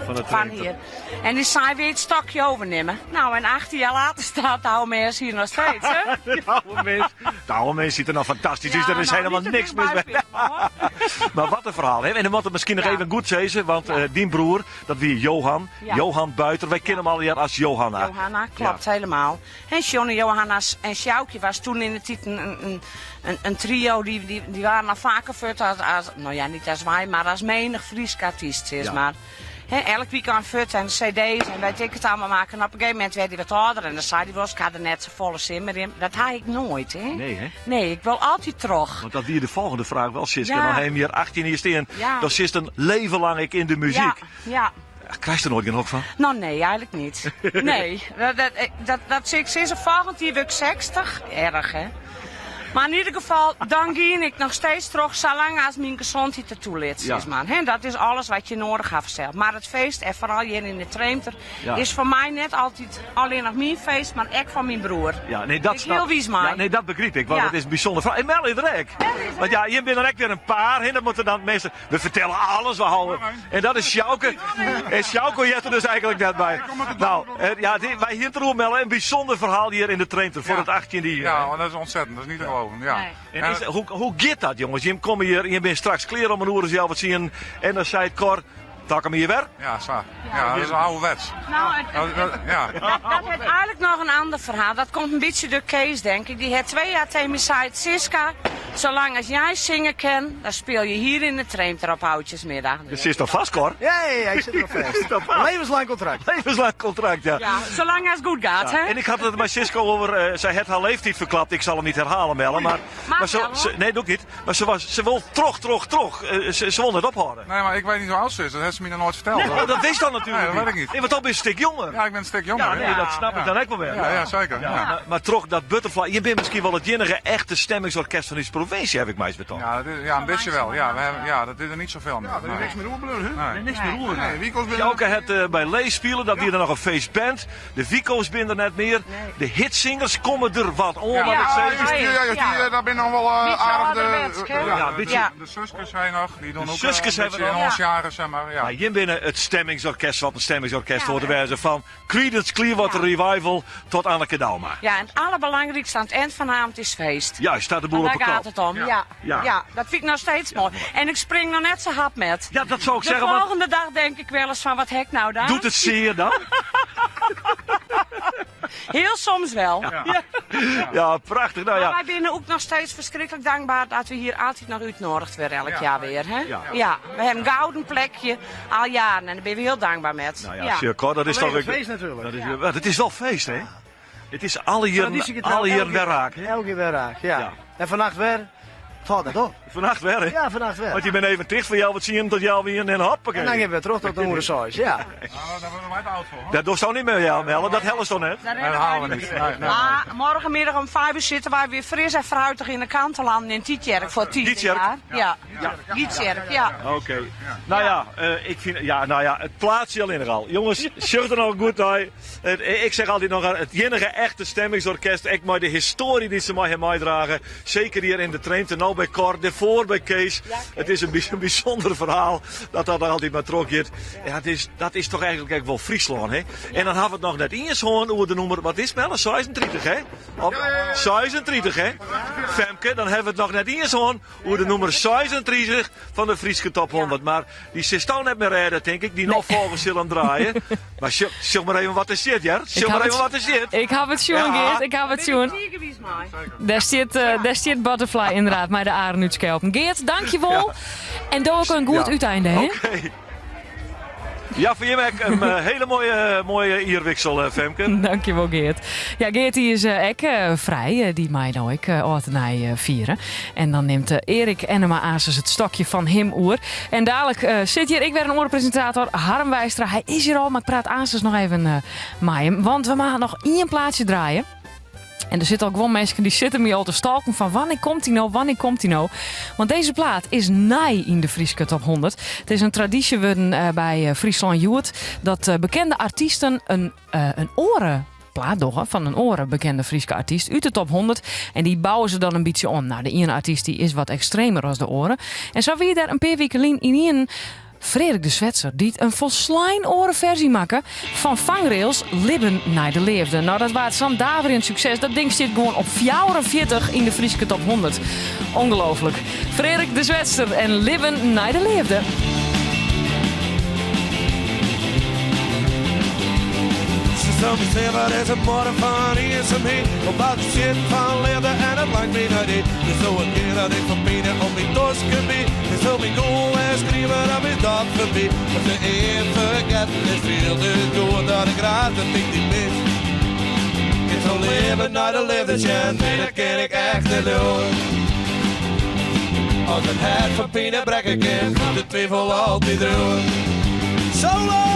Fan de Fan Treemter. hier. En dy sei, wil je het stokje overnemen? Nou, en 18 jaar later staat de oude mens hier nog steeds, hè? De oude mens, de oude mens ziet er nog fantastisch uit. Ja, Er is nou, helemaal niet te niks mis dichtbij mee. Maar wat een verhaal. Hè? En dan moet het misschien nog even goed zeggen, want die broer, dat wie Johan, Ja. Johan Buiter. Wij kennen hem al jaar als Johanna. Johanna, klopt helemaal. En Johnny, Johanna en Sjoukje was toen in de tijd een, een, een, een trio, die, die, die waren al vaker furt als, als, nou ja, niet als wij, maar als menig Frysk artiest, zeg maar. Hè, elk weekend furt en cd's en weet ik het allemaal maken. En op een gegeven moment werd hij wat ouder en dan zei hij wel eens, ik had er net zo volle zin meer in. Dat had ik nooit, hè? Nee, hè? Nee, ik wil altijd terug. Want dat wie de volgende vraag wel, Siska. Ja. Dan heb je hier 18 jaar staan. Ja. Dat zit een leven lang ik in de muziek. Ja, ja. Krijg je er nooit genoeg van? Nou, nee, eigenlijk niet. Nee, dat, dat, dat, dat zie ik sinds volgend jaar word ik 60. Erg, hè? Maar in ieder geval, dan ging ik nog steeds terug, zolang als mijn gezondheid ertoe liet, Ja. zeg maar. Hè, dat is alles wat je nodig hebt zelf. Maar het feest, en vooral hier in de Treemter, Ja. is voor mij net altijd alleen nog mijn feest, maar ook van mijn broer. Ja, nee, dat Ik snap heel wies mij. Ja, nee, dat begrijp ik, want Ja. het is een bijzonder verhaal. En Mel is er ook. Want ja, je bent er ook weer een paar. Hè, dat moeten dan mensen. We vertellen alles, we houden. En dat is Sjouke. En Sjouke, je hebt er dus eigenlijk net bij. Nou, ja, wij hier te Mel, een bijzonder verhaal hier in de Treemter voor het 18e jaar. Ja, want dat is ontzettend. Dat is niet te geloven. Ja. En is, hoe, hoe gaat dat, jongens? Je komt hier, je bent straks kleren om een oer zelf wat zien. En dan zei het Cor, tak hem hier weer. Ja, zo. Ja, dat is een ouderwets. Nou, het, Dat, dat, ja. Dat, dat heeft eigenlijk nog een ander verhaal. Dat komt een beetje door Kees, denk ik. Die heeft 2 jaar tegen me zei, Siska, zolang als jij zingen kan, dan speel je hier in de Treemter op Oudjesmiddag. Dus is toch vast, Cor? Ja, ja, ja, ik zit er nog vast. Levenslang contract. Levenslang contract, ja. Ja, zolang als het goed gaat, Ja, hè? En ik had het bij Cisco over, zij het haar leeftijd verklapt. Ik zal hem niet herhalen, Melle. Maar, maar ze, wel, ze, nee, doe ik niet. Maar ze, was, ze wil trog, trog, trog. Ze wil het ophouden. Nee, maar ik weet niet hoe oud ze is. Dat heeft ze me nog nooit verteld. Nee, oh, dat wist dan natuurlijk Nee, dat weet ik niet. Nee, want dan ben je een stuk jonger. Ja, ik ben een stuk jonger. Ja, nee, dat snap ik dan ook wel weer. Ja, ja, zeker. Ja. Maar, maar toch, dat Butterfly. Je bent misschien wel het enige echte stemmingsorkest van deze provincie, heb ik mij eens betoond. Ja, dat is, ja, een beetje wel. Ja, we hebben, ja, dat is er niet zoveel meer. Ja, er is niks meer oerbleven, hè? Nee. Niks meer oer. Nee, Wiekels binnen. Jouke het bij Lees spelen, dat die er nog een feestband. De Vico's binnen net meer. De hitsingers komen er wat om, Ja, wat ik ja, zei. ja, ja, die, daar ben nog wel Beetje aardig de, ouderwets, hè? ja, Ja, de, beetje- de Suskes zijn nog, die doen De ook Suskes een beetje hebben in nog. ons jaren, zeg maar. Ja. Maar hier binnen het stemmingsorkest, wat een stemmingsorkest hoort te wijzen van Creedence Clearwater Revival tot Anneke Douma. Ja, en het allerbelangrijkste aan het eind van de avond is feest. Juist, staat de boel Want op de daar kop. gaat het om, ja. Ja. Ja. dat vind ik nog steeds mooi. En ik spring nog net zo hard met. Ja, dat zou ik de zeggen, want- volgende dag denk ik wel eens van, wat hek nou daar? Doet het zeer dan? Heel soms wel. Ja, ja prachtig. Nou Maar ja. wij zijn ook nog steeds verschrikkelijk dankbaar dat we hier altijd nog uitnodigd worden elk Ja. jaar weer. Hè? Ja. Ja. we hebben een gouden plekje al jaren en daar ben we heel dankbaar met. Nou ja, ja. Cor, dat is toch... Vanwege het feest natuurlijk. Dat is, ja, het is wel feest, hè? Het is alle jaren, Traditiegetrouw, alle jaren elke weer keer- raak, hè? Elke keer weer raak, ja. En vannacht weer, het houdt net op. Vannacht weer, hè? Ja, vannacht weer. Want je bent even dicht van jou, wat zie je hem tot jou weer en hoppakee. En dan gaan we weer terug tot de moeder ja. Nou, daar worden wij te oud voor. hoor. Dat doe je niet meer, ja, Melle. Dat helpt toch net? Daar Dat halen we niet. Nee, nee, nee. Maar morgenmiddag om 5 uur zitten wij weer fris en fruitig in de kantelan in Tietjerk voor 10 Tietjerk? jaar. Ja. Ja. Tietjerk, ja. Oké. Nou ja, ik vind, ja, nou ja, het plaatsje al in al. Jongens, zucht er nog goed uit. Het- Ik zeg altijd nog, het enige echte stemmingsorkest. Ik maar de historie die ze mij hebben meedragen. Zeker hier in de Treemte, nou bij Cor, daarvoor bij Kees. Het is een, een bijzonder verhaal dat dat er altijd maar terug gaat. Ja, het is, dat is toch eigenlijk ook wel Friesland, hè? En dan hebben we het nog net eens hoorn over de noemer, wat is het, Melle? 36, hè? Op 36, hè? Femke, dan hebben we het nog net eens hoorn over de nummer 36 van de Frieske Top 100. Maar die zit toch net meer rijden, denk ik. Die nog volgens zullen draaien. Maar zeg maar even wat er zit, ja? Zeg Ik maar heb even het- wat er zit. Ik heb het zien, Ja. Geert. Ik heb het zien. Daar zit, daar zit Butterfly inderdaad, maar de aren uitskelpen. Geert, dankjewel. En doe ook een goed Ja. uiteinde, hè? Oké. Ja, voor je Mac, een hele mooie, mooie ierwissel, Femke. Dankjewel, Geert. Ja, Geert die is ek vrij. Die mij nou ik uh, vieren. En dan neemt Erik Ennema Asus het stokje van hem oer. En dadelijk zit hier ik weer een oorpresentator, Harm Wijstra. Hij is hier al, maar ik praat Asus nog even met hem. Want we gaan nog één plaatsje draaien. En der sitte al guon minsken dy sitte my al te stalken fan wannear komt dy no, wannear komt dy no? Want dizze plaat is nij yn de Fryske Top 100. It is in tradysje wurden eh, by eh, Fryslân Hjoed dat eh, bekende artysten in, in oare plaat dogge fan in oare bekende Fryske artyst út de top 100. En dy bouwe se dan in bytsje om. Nou, de iene artyst dy is wat ekstremer as de oare. En sa wie der in pear wiken lyn ynienen Freark de Swetser, dy't in folslein oare ferzy makke fan Vangrail's Libben nei de Leafde. Nou, dat waard sa'n daverjend sukses. Dat ding stiet gewoan op 44 yn de Fryske top 100. Ongelooflik. Freark de Swetser en Libben nei de Leafde. Wat is it morgen fan iensumheid? Op wat shit fan leafde en it langt my nei dy. Dus zo een keer dat ik fan pine op myn tosken byt. Is zo myn goal en skriuwer of is dat foarby? As de ear fergetten is, fielt it goed dat ik raad dat ik dy mis. Ik sil libben nei de leafde sjen, nee dat kin ik echt net leauwe. As it hert fan pine brekke kin, moat de twivel altyd driuwe. Solo!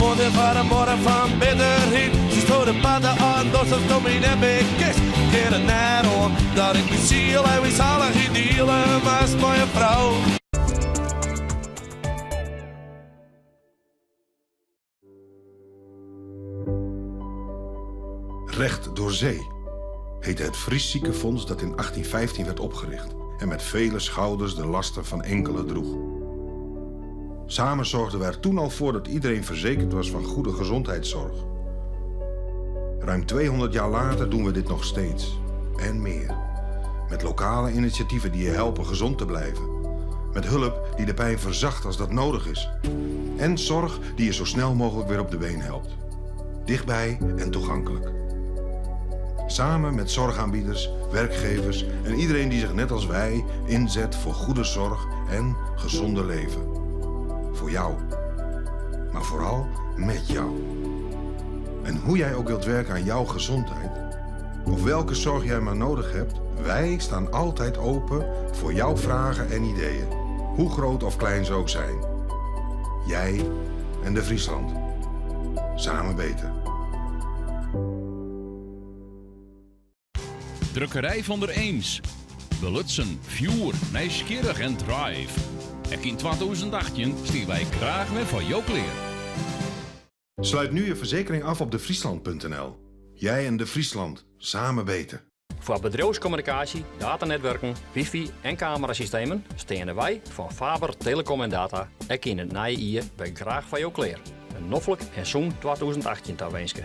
Wonder foar in muorre fan bitterheid. Se stoot de padden oan, dochst asto my net mear kinst. Kin it net oan dat ik myn siel en myn salichheid diele moast mei in frou. Recht door Zee heette het Fries Ziekenfonds dat in 1815 werd opgericht en met vele schouders de lasten van enkele droeg. Samen zorgden we er toen al voor dat iedereen verzekerd was van goede gezondheidszorg. Ruim 200 jaar later doen we dit nog steeds. En meer. Met lokale initiatieven die je helpen gezond te blijven. Met hulp die de pijn verzacht als dat nodig is. En zorg die je zo snel mogelijk weer op de been helpt. Dichtbij en toegankelijk. Samen met zorgaanbieders, werkgevers en iedereen die zich net als wij inzet voor goede zorg en gezonde leven. Voor jou. Maar vooral met jou. En hoe jij ook wilt werken aan jouw gezondheid, of welke zorg jij maar nodig hebt, wij staan altijd open voor jouw vragen en ideeën. Hoe groot of klein ze ook zijn. Jij en de Friesland. Samen beter. Drukkerij van der Eems. Belutsen, fjoer, nijsgjirrich en drive. Ek yn 2018 steane wy graach wer foar jo klear. Sluit nu je verzekering af op defriesland.nl. Jij en De Friesland, samen beter. Foar bedriuwskommunikaasje, datanetwurken, wifi en kamerasystemen steane wy fan Faber Telecom en Data ek yn it nije jier wer graach foar jo klear. In noflik en sûn 2018 tawinske.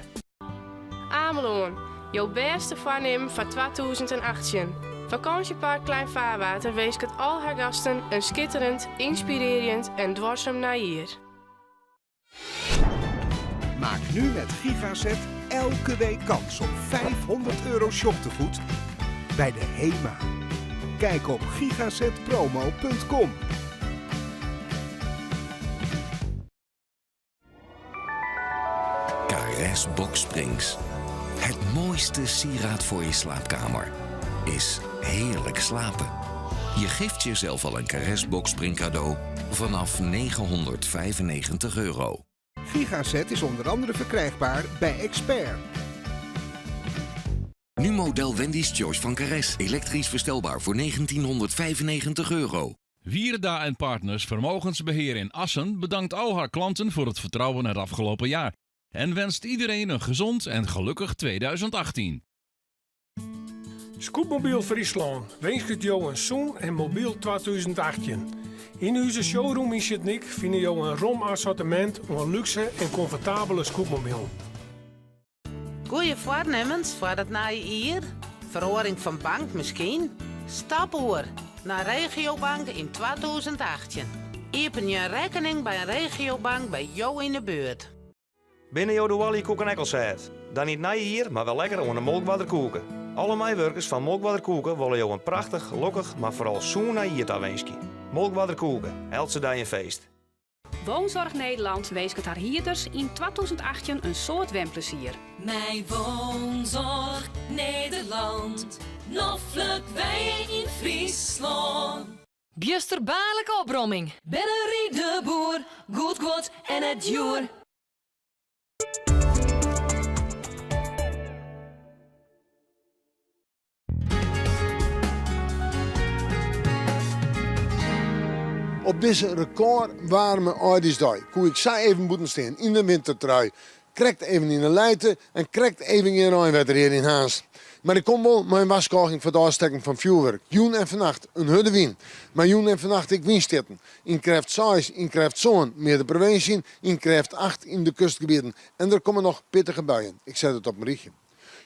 Amelân, jo bêste foarnimmen foar 2018. Fakânsjepark Klein Vaarwater winsket al har gasten in skitterend, ynspirearjend en duorsum nijjier. Maak nu met Gigaset elke week kans op 500 euro shoptegoed bij de HEMA. Kijk op gigasetpromo.com. Caress Box Springs. Het mooiste sieraad voor je slaapkamer is heerlijk slapen. Je geeft jezelf al een Caress Boxspring cadeau vanaf 995 euro. Gigaset is onder andere verkrijgbaar bij Expert. Nu model Wendy's Choice van Caress. Elektrisch verstelbaar voor 1995 euro. Wierda en Partners Vermogensbeheer in Assen bedankt al haar klanten voor het vertrouwen het afgelopen jaar. En wenst iedereen een gezond en gelukkig 2018. Scootmobiel Fryslân winsket jo in sûn en mobyl 2018. Yn ús showroom yn Sint Nyk fine jo in rom assortimint oan lúkse en komfortabele scootmobielen. Goeie foarnimmens foar it nije jier? Feroaring fan bank miskien? Stap oer nei Regiobank yn 2018. Iepenje in rekkening by in regiobank by jo yn 'e buert. Binne jo de oaljekoeken ek al sêd? Dan yn it nije jier mar wer lekker oan de Molkwarder koeke. Alle meiwurkers fan Molkwarder Koeke wolle jo in prachtich, lokkich, mar foaral sûn nijjier tawinskje. Molkwarder Koeke, eltse dei in feest. Woonzorg Nederland winsket har hierders yn 2018 in soad wenplezier. Mei Woonzorg Nederland, noflik wenje yn Fryslân. Bjusterbaarlike opromming. Bennerie de Boer, goed guod en net djoer. Op dizze rekôrwaarme âldjiersdei koe ik sa even bûten stean yn de wintertrui. Krekt even yn 'e lijte en krekt even gjin reinwetter hjir yn Harns. Mar ik kom wol mei in warskôging foar it ôfstekken fan fjoerwurk. Jûn en fannacht in hurde wyn. Mar jûn en fannacht ek wynstjitten. Yn krêft seis, yn krêft sân mear de provinsje yn, yn krêft acht yn de kustgebieten. En der komme noch pittige buien. Ik set it op in rychje.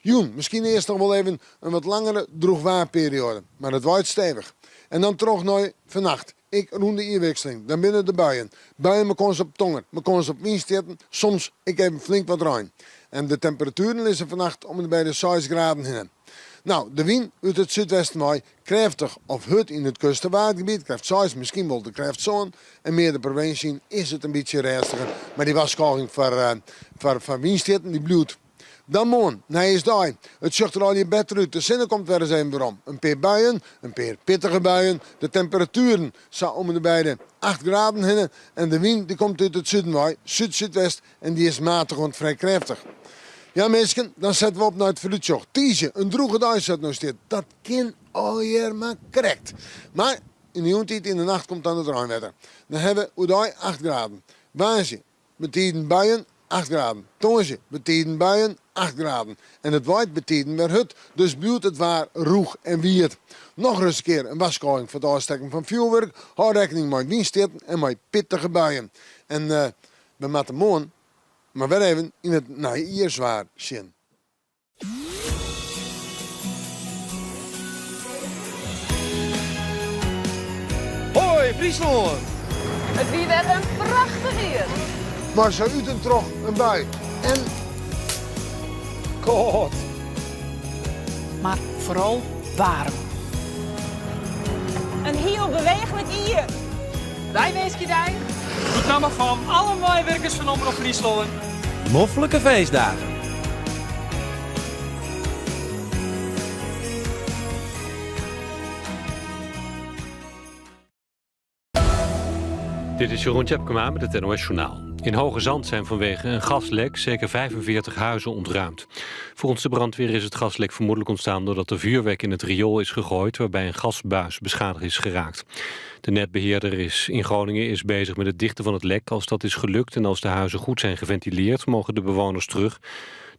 Jûn, miskien earst noch wol even in wat langere drûchwaarperioade, mar it waait stevich. En dan troch nei fannacht, ek rûn de jierwikseling, dan binne der buien. Buien mei kâns op tonger, mei kâns op wynstjitten, soms ek even flink wat rein. En de temperatueren lizze fannacht om en by de seis graden hinne. No, de wyn út it súdwesten wei, krêftich of hurd yn it kust- en waadgebiet, krêft seis, miskien wol de krêft sân. En mear de provinsje yn is it in bytsje rêstiger, mar dy warskôging foar foar wynstjitten dy bliuwt. Dan moarn, nijjiersdei. It sjocht der allegear better út. De sinne komt wer ris even werom. In pear buien, in pear pittige buien. De temperatueren sa om en by de acht graden hinne. En de wyn dy komt út it suden wei, súd-súdwest, en dy is matich oant frij krêftich. Ja minsken, dan sette we op nei it foarútsjoch. Tiisdei, in drûge dei sa't it no stiet. Dat kin allegear mar krekt. Mar yn de jûntiid, yn de nacht komt dan it reinwetter. Dan hawwe we oerdei acht graden. Woansdei, Betiden buien, acht graden. Tongersdei betiden buien, acht graden. En it waait betiden wer hurd, dus bliuwt it waar rûch en wiet. Nochris in kear in warskôging foar it ôfstekken fan fjoerwurk, hâld rekkening mei wynstjitten en mei pittige buien. En we moatte moarn mar wer even yn it nijjierswaar sjen. Hoi Fryslân! It wie wer in prachtich jier! Mar sa út en troch in bui en kâld. Mar foaral waarm. In hiel beweechlik jier! Wy winskje dy. Út namme fan alle meiwurkers fan Omrop Fryslân. Noflike feestdagen. Dit is Jeroen Tjepkema met het NOS Journaal. In Hoogezand zijn vanwege een gaslek zeker 45 huizen ontruimd. Volgens de brandweer is het gaslek vermoedelijk ontstaan doordat er vuurwerk in het riool is gegooid waarbij een gasbuis beschadigd is geraakt. De netbeheerder is in Groningen is bezig met het dichten van het lek. Als dat is gelukt en als de huizen goed zijn geventileerd, mogen de bewoners terug.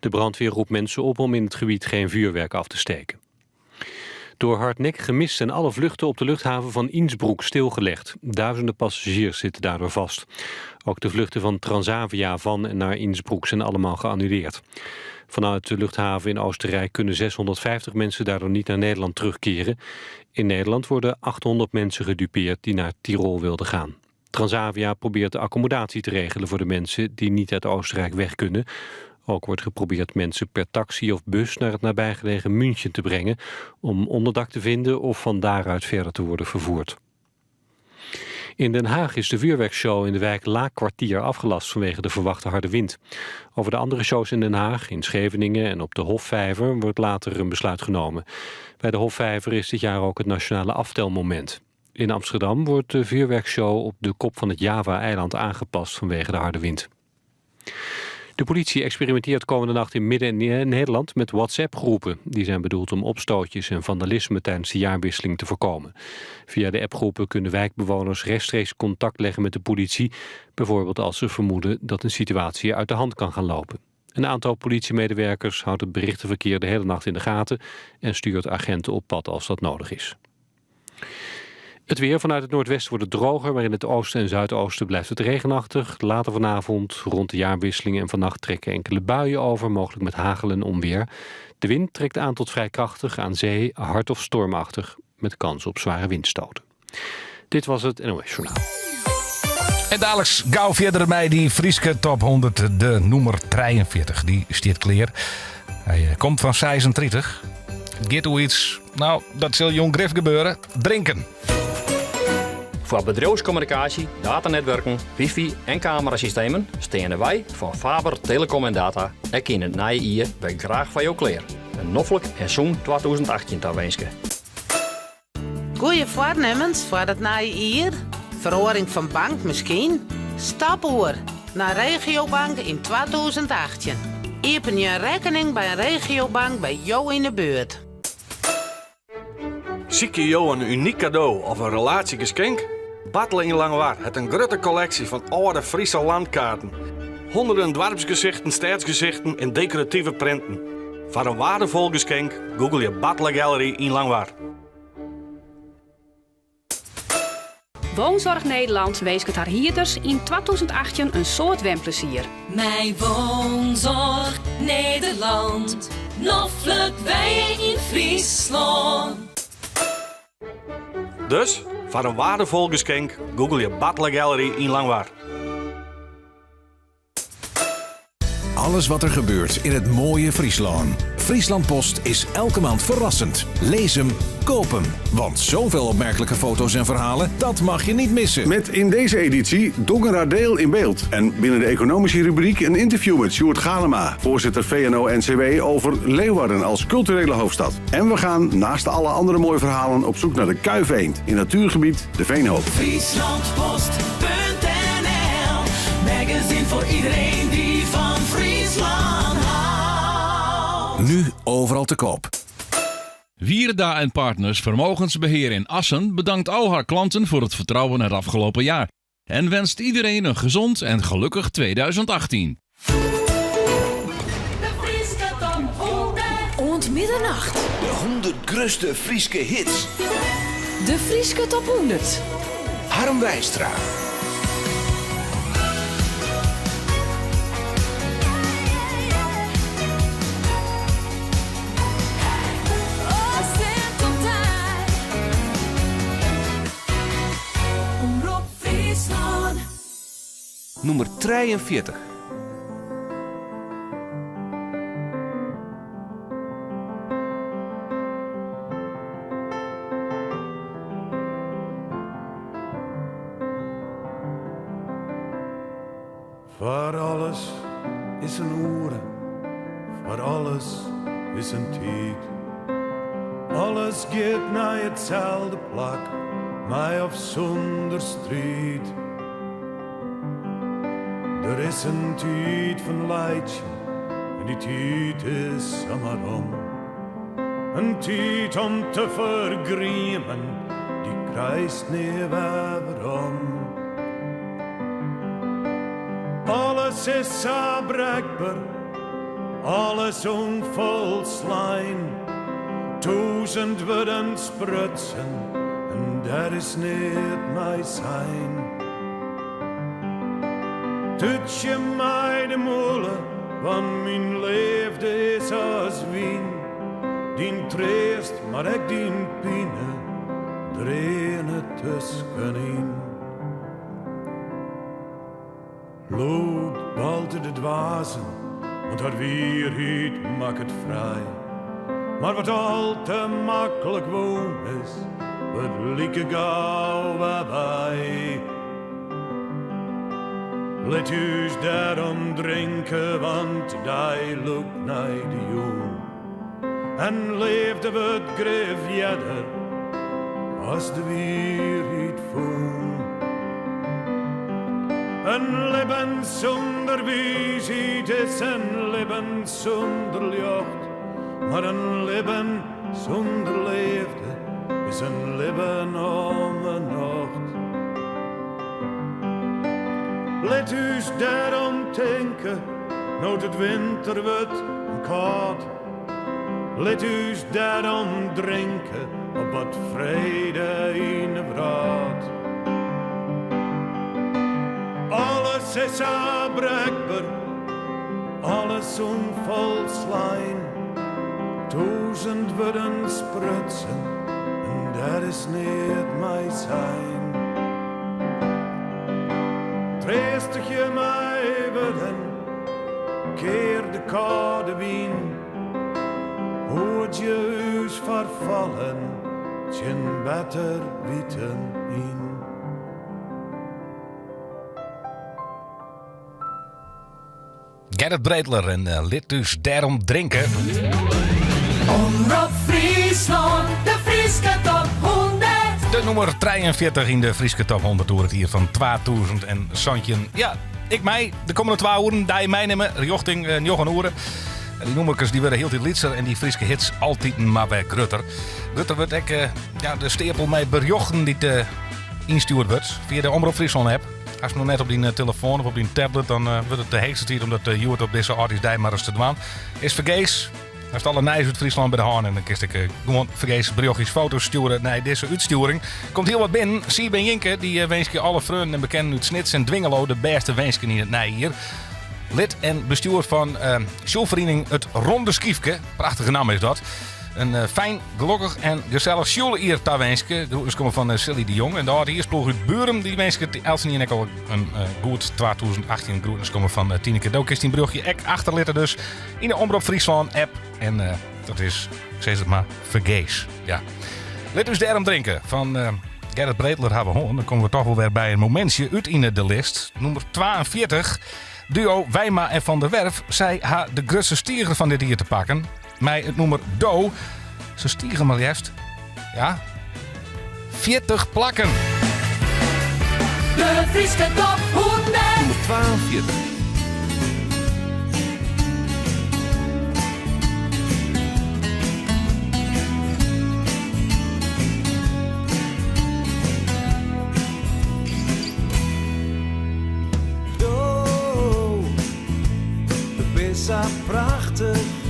De brandweer roept mensen op om in het gebied geen vuurwerk af te steken. Door hardnekkige mist zijn alle vluchten op de luchthaven van Innsbruck stilgelegd. Duizenden passagiers zitten daardoor vast. Ook de vluchten van Transavia van en naar Innsbruck zijn allemaal geannuleerd. Vanuit de luchthaven in Oostenrijk kunnen 650 mensen daardoor niet naar Nederland terugkeren. In Nederland worden 800 mensen gedupeerd die naar Tirol wilden gaan. Transavia probeert de accommodatie te regelen voor de mensen die niet uit Oostenrijk weg kunnen. Ook wordt geprobeerd mensen per taxi of bus naar het nabijgelegen München te brengen om onderdak te vinden of van daaruit verder te worden vervoerd. In Den Haag is de vuurwerkshow in de wijk Laakkwartier afgelast vanwege de verwachte harde wind. Over de andere shows in Den Haag, in Scheveningen en op de Hofvijver wordt later een besluit genomen. Bij de Hofvijver is dit jaar ook het nationale aftelmoment. In Amsterdam wordt de vuurwerkshow op de kop van het Java-eiland aangepast vanwege de harde wind. De politie experimenteert komende nacht in Midden- en Nederland met WhatsApp-groepen. Die zijn bedoeld om opstootjes en vandalisme tijdens de jaarwisseling te voorkomen. Via de appgroepen kunnen wijkbewoners rechtstreeks contact leggen met de politie. Bijvoorbeeld als ze vermoeden dat een situatie uit de hand kan gaan lopen. Een aantal politiemedewerkers houdt het berichtenverkeer de hele nacht in de gaten en stuurt agenten op pad als dat nodig is. Het weer vanuit het noordwesten wordt het droger, maar in het oosten en zuidoosten blijft het regenachtig. Later vanavond, rond de jaarwisseling en vannacht trekken enkele buien over, mogelijk met hagel en onweer. De wind trekt aan tot vrij krachtig, aan zee hard of stormachtig, met kans op zware windstoten. Dit was het NOS Journaal. En dadelijk gauw verder bij die Fryske top 100, de nummer 43. Die stiet klear. Hy eh, komt fan 36. Giet oer iets, nou, dat sil jong grif gebeuren. Drinken. Foar bedriuwskommunikaasje, datanetwurken, wifi en kamerasystemen steane wy fan Faber Telecom en Data ek yn it nije jier wer graach foar jo klear. In noflik en sûn 2018 tawinske. Goeie foarnimmens foar it nije jier? Feroaring fan bank miskien? Stap oer nei Regiobank yn 2018. Iepenje in rekkening by in regiobank by jo yn 'e buert. Sykje jo in unyk kado of in relaasjegeskink? Bartele yn Langwar hat in grutte kolleksje fan âlde Friese landkaarten. Honderden doarpsgesichten, stêdsgesichten en dekorative printen. Foar in waardefol geskink, googelje Bartele Gallery yn Langwar. Woonzorg Nederland winsket har hierders yn 2018 in soad wenplezier. Mei Woonzorg Nederland, noflik wenje yn Fryslân. Dus, foar in waardefol geskink, googelje Bartele Gallery yn Langwar. Alles wat er gebeurt in het mooie Fryslân. Friesland Post is elke maand verrassend. Lees hem, koop hem. Want zoveel opmerkelijke foto's en verhalen, dat mag je niet missen. Met in deze editie Dongeradeel in beeld. En binnen de economische rubriek een interview met Sjoerd Galema, voorzitter VNO-NCW, over Leeuwarden als culturele hoofdstad. En we gaan naast alle andere mooie verhalen op zoek naar de Kuifeend in natuurgebied de Veenhoop. Frieslandpost.nl Magazine voor iedereen die van Friesland houdt. Nu overal te koop. Wierda en Partners Vermogensbeheer in Assen bedankt al haar klanten voor het vertrouwen het afgelopen jaar. En wenst iedereen een gezond en gelukkig 2018. De Fryske top 100. Oant middernacht. De 100 grutste Fryske hits. De Fryske top 100. Harm Weistra. Omrop Fryslân. Nûmer 43. Foar alles is in oere, foar alles is in tiid. Alles giet nei itselde plak, mei of sûnder striid. Der is in tiid fan laitsjen en dy tiid is samar om. In tiid om te fergriemen, dy krijst nea wer werom. Alles is sa brekber, alles ûnfolslein. Tûzen wurden sprutsen en der is neat mei sein. Tútsje my de mûle, want myn leafde is as wyn. Dyn treast, mar ek dyn pine, dreane tuskenyn. Lûd balte de dwazen, want har wierheid makket frij. Mar wat al te maklik wûn is, wurdt like gau wer wei. Lit ús dêrom drinke, want de dei lûkt nei de jûn. En leafde wurdt grif earder as de wierheid fûn. In libben sûnder wiisheid is in libben sûnder ljocht, mar in libben sûnder leafde is in libben om 'e nocht. Lit ús dêrom tinke, no't it winter wurdt en kâld. Lit ús dêrom drinke op wat frede yn 'e wrâld. Alles is sa brekber, alles ûnfolslein. Tûzen wurden sprutsen en der is neat mei sein. Treastigje mei wurden, kear de kâlde wyn. Hoedzje ús foar fallen tsjin better witen yn. Gerrit Breteler en eh, lit ús dêrom drinke. Omrop Fryslân, de Fryske top 100. De nûmer 43 yn de Fryske top 100 oer it jier fan 2017. Ja, ik mei de kommende twa oeren dy meinimme rjochting eh, njoggen oere. En dy nûmerkes dy wurde hieltyd lytser en dy Fryske hits altiten mar wer grutter. Grutter wurdt ek eh, ja, de steapel mei berjochten dy't eh, ynstjoerd wurdt fia de Omrop Fryslân app. Hast noch net op dyn telefoan of op dyn tablet, dan wurdt it de heechste tiid om dat hjoed op dizze âldjiersdei mar ris te dwaan. Is fergees. Hast alle nijs út Fryslân by de hân en dan kinst ek gewoan fergees berjochtjes, foto's stjoere nei dizze útstjoering. Komt hiel wat binnen. Siebe en Jinke dy winskje alle freonen en bekenden út Snits en Dwingeloo de bêste winsken yn it nije jier. Lid en bestjoer fan uh, sjoelferiening It Ronde Skyfke, prachtige namme is dat. In eh, fijn, gelokkich en gesellich sjoeljier tawinske. Groetens komme fan eh, Silly de Jong. En de âldjiersploech út Burum dy winsket eltsenien ek al in eh, goed 2018. Groetens komme fan Tineke. Do kinst dyn berjochtje ek achterlitte dus yn de Omrop Fryslân app. En dat is, sis it mar, fergees. Ja. Lit ús dêrom drinke fan Gerrit Breteler ha we hân. Dan komme we toch wol wer by in momintsje út yn de list. Nûmer 42. Duo Wijma en Van der Werf. Sy ha de grutste stiger fan dit jier te pakken. Mei it nûmer Do. Se stige mar leafst, ja, 40 plakken. De Fryske top 100. Nûmer 42. Do, do bist sa prachtich.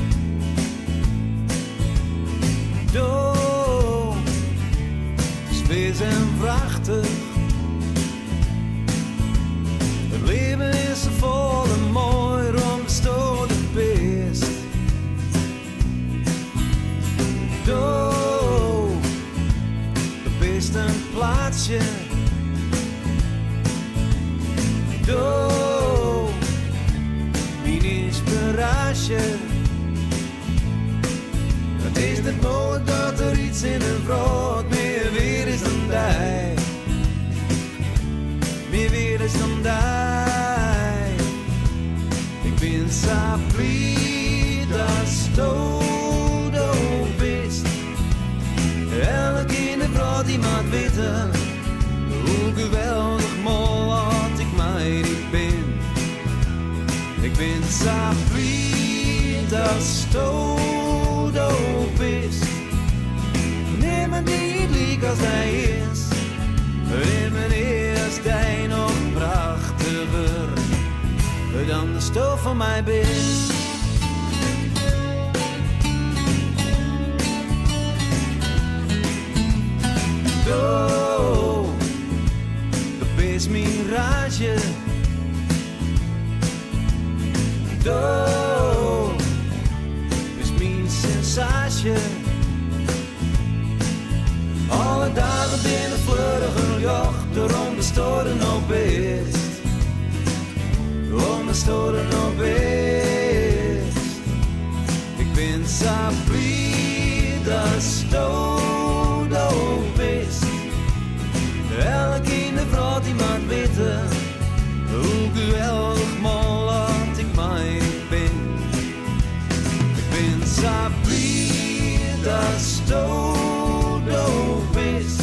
Do, bist wis en wrachtich. It libben is safolle moaier omdatsto der bist. Do, do bist in plaatsje. Do, myn ynspiraasje. It is net mooglik dat der iets yn 'e wrâld mear weard is dan dy. Mear weard is dan dy. Ik bin sa bliid datsto do bist. Elk yn de wrâld dy moat witte hoe geweldich mol oft ik mei dy bin. Ik bin sa bliid datsto do bist. Nimmen dy't lykas dy is. Nimmen is dy noch prachtiger dan datsto foar my bist. Do, do bist myn rage. Do, bist myn sensaasje. Alle dagen binne fleuriger ljochter omdatsto der no bist. Omdatsto der no bist. Ik bin sa bliid datsto do bist. Elk yn de wrâld dy moat witte hoe geweldich mol oft ik mei dy bin. Ik bin sa bliid datsto do bist.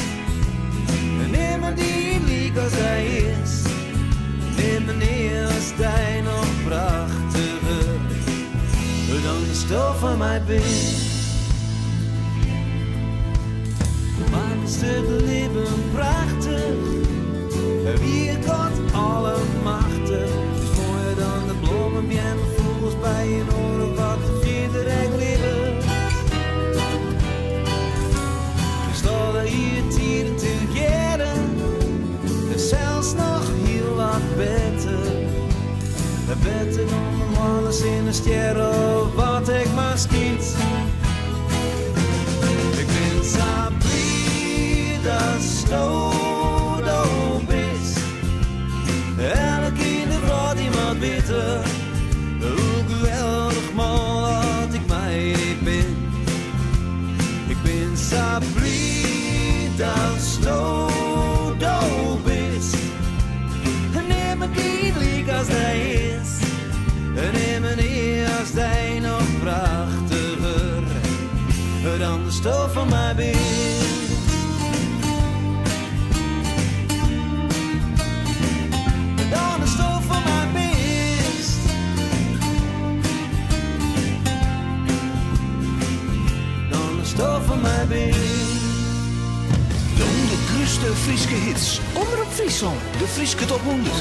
Nimmen dy't lykas dy is. Nimmen is dy noch prachtiger dan datsto foar my bist. Do makkest it libben prachtich. Wie God allemachtich. Bist moaier dan de blommen, beammen, fûgels, bijen, oare wat der fierder ek libbet. Bist alle jiertiden tegearre en sels noch hiel wat better. Better dan de moanne, sinne, stjer of wat ek mar skynt. Ik bin sa bliid datsto do bist. Elk yn de wrâld dy moat witte hoe geweldich mol oft ik mei dy bin. Ik bin sa bliid datsto do bist. Nimmen dy't lykas dy is. Prachtiger dan de stof fan my bist. Dan de stof fan my bist. Dan de stof fan my bist. De 100 grutste Fryske hits. Omrop Fryslân. De Fryske Top 100.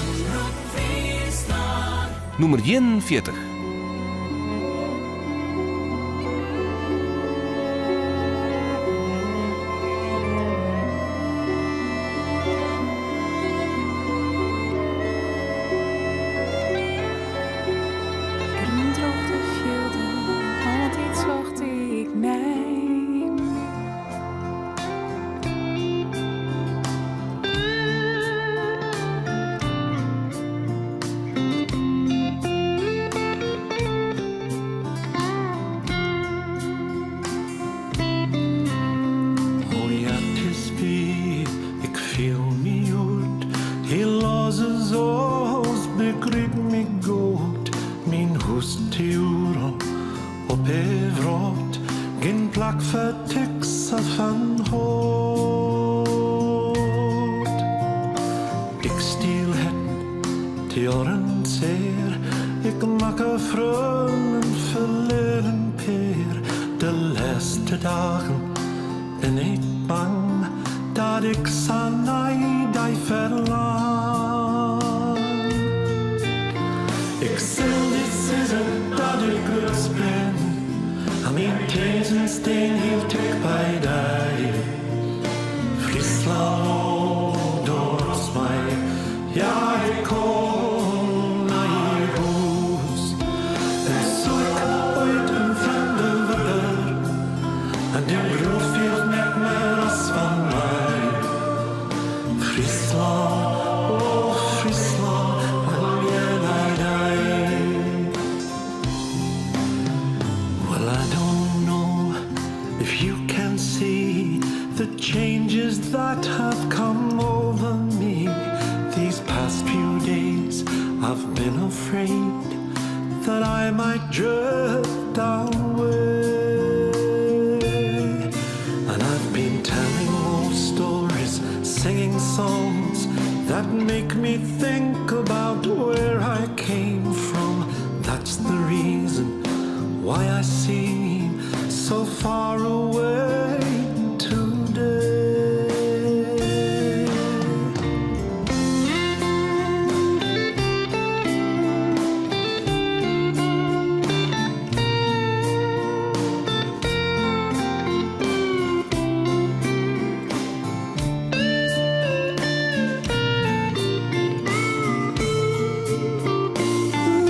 Nûmer 41. Rûn troch de fjilden, altyd socht ik nei. Oh ja, 't is wier, ik fiel my hjoed hiel oars as oars, begryp my goed. Myn hûs stiet oeral op 'e wrâld, gjin plak foar teksten fan hâld. Ik stiel herten, te sear, ik makke freonen, ferlear in pear. De lêste dagen bin ik bang dat ik sa nei dy ferlang. Ik sil dy sizze dat ik grutsk bin, en myn tinzen stean hiel ticht by dy. Fryslân, o, do ropst my, ja, ik kom nei hûs. En soe ik oait in frjemde wurde, en dyn grûn fielt net mear as fan my. Fryslân, o Fryslân, langje nei dy. Well, I don't know if you can see the changes that have come over me these past few days. I've been afraid that I might drift away. And I've been telling old stories, singing songs that make me think about where I came from. That's the reason why I seem so far away today.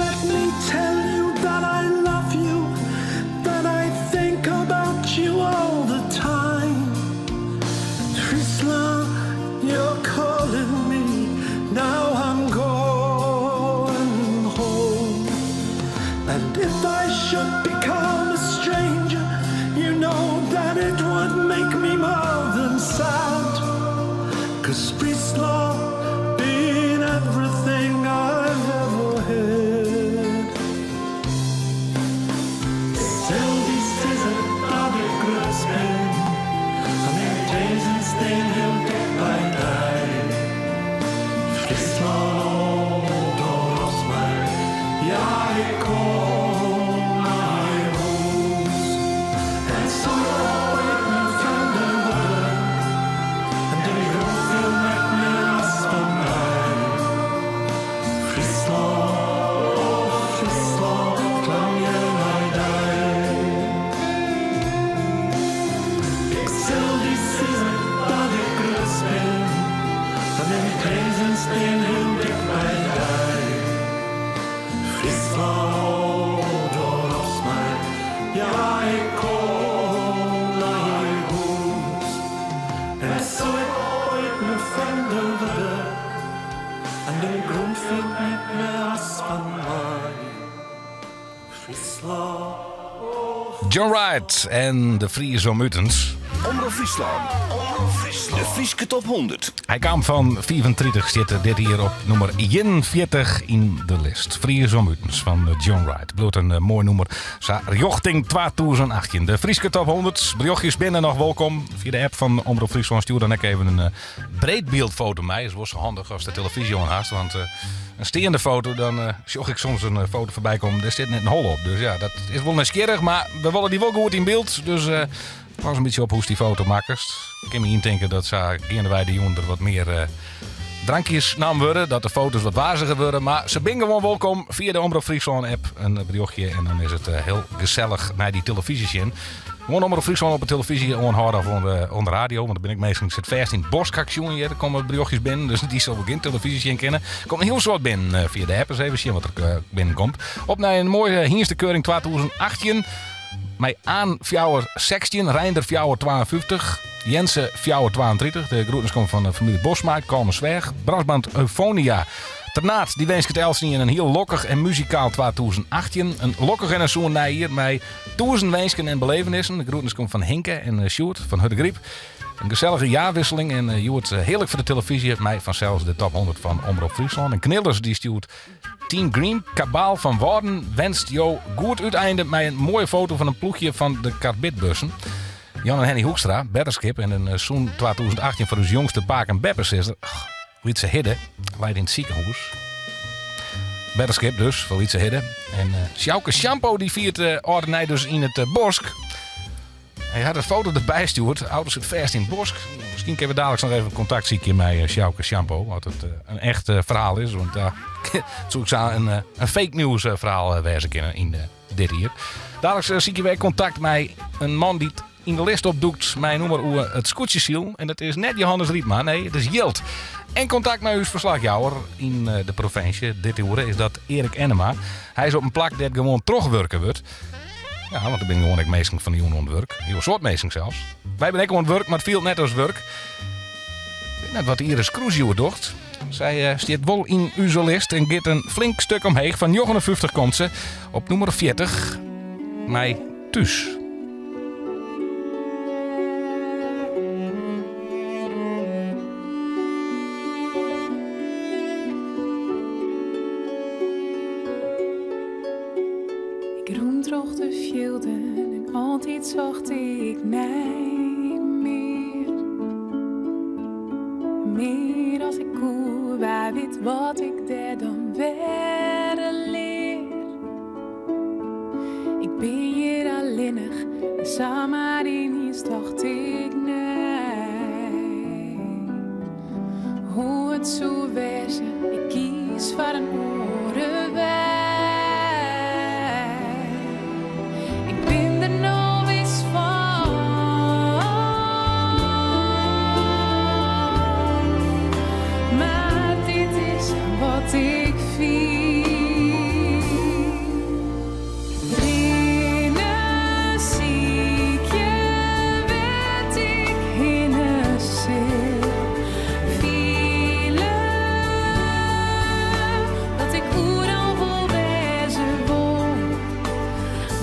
Let me tell you that I love you, that I think about you all the time. Fryslân, you're calling me. Now I'm going home. And if I should become a stranger, you know that it would make me more than sad. 'Cause Fryslân been everything I've ever had. Sil dy sizze dat ik grutsk bin, en myn tinzen stean hiel ticht by dy. Fryslân, o, do ropst my, ja, ik kom nei hûs. En soe ik oait in frjemde wurde, en dyn grûn fielt net mear as fan my. Fryslân, o Fryslân, 'k langje nei dy. Ik sil dy sizze dat ik grutsk bin, en myn tinzen stean hiel ticht by dy. Fryslân, o, do ropst my, ja, ik kom nei hûs. En soe ik oait in frjemde wurde, en dyn grûn fielt net mear as fan my. Fryslân, o John Wright en de Fries om utens. Omrop Fryslân. Omrop Fryslân. De Fryske top 100. Hy kaam fan 35, stiet dit jier op nûmer 41 yn de list. Fries om utens fan John Wright. Bliuwt in moai nûmer. Sa rjochting 2018. De Fryske top 100. Berjochtjes binne noch wolkom. Fia de app fan Omrop Fryslân stjoer dan ek even in breedbyldfoto mei. Is wol sa handich ast de telefyzje oan hast. Want in steande foto, dan sjoch ik soms in foto foarby kommen. Dêr stiet net in holle op. Dus ja, dat is wol nijsgjirrich. Mar we wolle dy wol goed yn byld. Dus pas in bytsje op hoe'tst dy foto makkest. Ik kin my yntinke dat sa geandewei de jûn der wat mear drankjes naam wurde. Dat de foto's wat waziger wurde. Mar se binne gewoan wolkom fia de Omrop Fryslân app. In berjochtje en dan is it hiel gesellich nei dy telefyzje sjen. Gewoan Omrop Fryslân op de telefyzje oanhâlde of oan de radio. Want der binne ek minsken dy't sitte fêst yn it bosk, ha ik sjoen hjir. Der komme berjochtjes binnen, dus dy sille wol gjin telefyzje sjen kinne. Der komt in hiel soad binnen fia de app. Ris even sjen wat der binnenkomt. Op nei in moaie Hynstekeuring 2018. Mei Aan fjouwer 16, Reinder fjouwer 52, Jense fjouwer 32. De groetnis komt fan de famylje Bosma út Kollumersweach. Brassband Euphonia Ternaard dy winsket eltsenien in hiel lokkich en muzikaal 2018. In lokkich en in sûn nijjier mei tûzen winsken en belevenissen. De groetnis komt fan Hinke en Sjoerd fan Hurdegaryp. In gesellige jaarwisseling en hjoed hearlik foar de telefyzje mei fansels de top 100 fan Omrop Fryslân. En Knillers dy stjoert Team Green, Kabaal fan Wâlden wenst jo goed úteinde mei in moaie foto fan in ploechje fan de karbidbussen. Jan en Henny Hoekstra, betterskip en in sûn 2018 foar ús jongste pake en beppesizzer. Lytse Hidde leit yn it sikehûs. Betterskip dus, foar Lytse Hidde. En Sjouke Shampoo dy fiert âld en nij dus yn it bosk. Hy hat in foto derby stjoerd. De auto sit fêst yn it bosk. Miskien kinne we daliks noch even kontakt sykje mei Sjouke Shampoo. As it in echt ferhaal is. Want it soe ek sa in fake news ferhaal wêze kinne yn dit jier. Daliks sykje we ek kontakt mei in man dy't yn de list opdûkt mei in nûmer oer it skûtsjesilen. En dat is net Johannes Rypma, nee, it is Jild. En kontakt mei ús ferslachjouwer yn de provinsje dit oere is dat Erik Ennema. Hy is op in plak dêr't gewoan trochwurke wurdt. Ja, want der binne gewoan ek minsken fan de jûn oan it wurk. Hiel soad minsken sels. Wy binne ek oan it wurk, mar it fielt net as wurk. Ik wit net wat Iris Kroes hjoed docht. Sy eh, stiet wol yn ús list en giet in flink stuk omheech. Fan 59 komt se op nûmer 40 mei Thús. Ik rûn troch de fjilden en altyd socht ik nei mear. Mear as ik koe, wa wit wat ik dêr dan wer lear. Ik bin hjir allinnich en samar yniens tocht ik nei. Hoe it soe wêze, ik kies foar in oare wei. Ik bin der no wis fan. Mar dit is wat ik fyn. Rinne, sykje wêr't ik hinne sil. Fiele dat ik oeral wol wêze wol,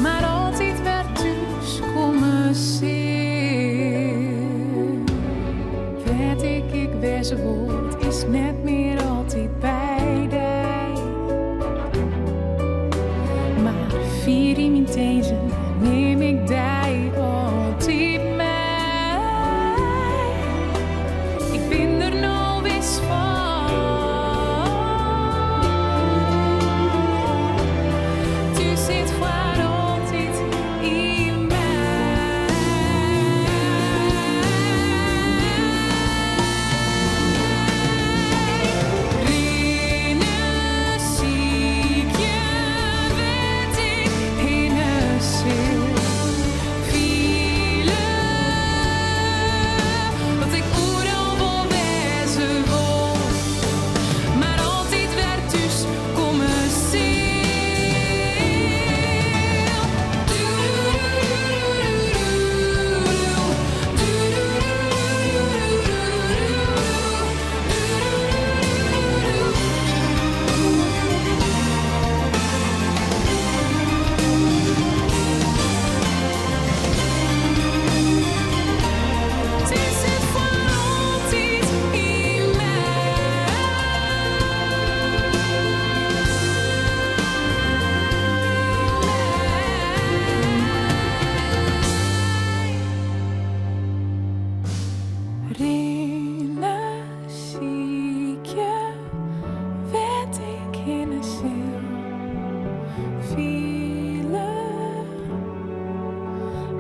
mar altyd wer thús komme sil. Wêr't ik ek wêze wol, it is net mear altyd by dy. Mar fier yn myn tinzen nim ik dy altyd mei. Ik bin der no wis fan. Thús sit foar altyd yn my.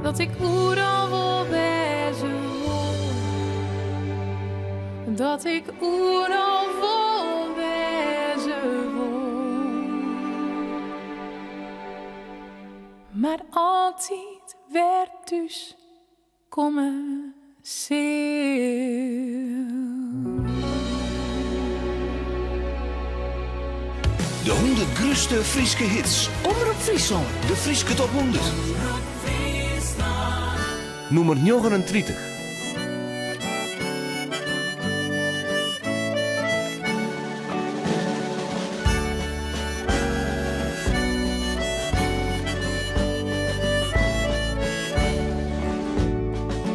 Dat ik oeral wol wêze wol. Dat ik oeral wol wêze wol. Mar altyd wer thús komme sil. De 100 grutste Fryske hits. Omrop Fryslân. De Fryske Top 100. Nûmer 39.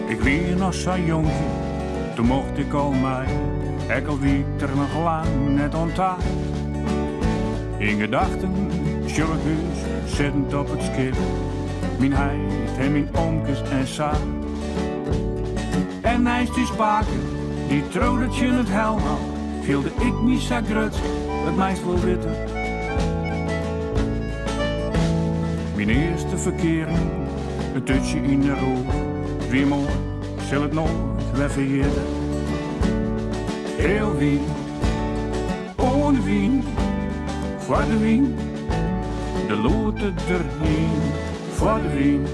Ik wie noch sa'n jonkje, doe mocht ik al mei, ek al wie ik der noch lang net oan ta. Yn gedachten sjoch ik ús sittend op it skip, myn heit en myn omkes en sa. En neist ús pake, dy't troude tsjin it helmhout, fielde ik my sa grutsk, dat meist wol witte. Myn earste ferkearing, in tútsje yn de roef, wie moai, sil it noait wer ferjitte. Heel wyn, oan de wyn, foar de wyn, de loete deryn, foar de wyn,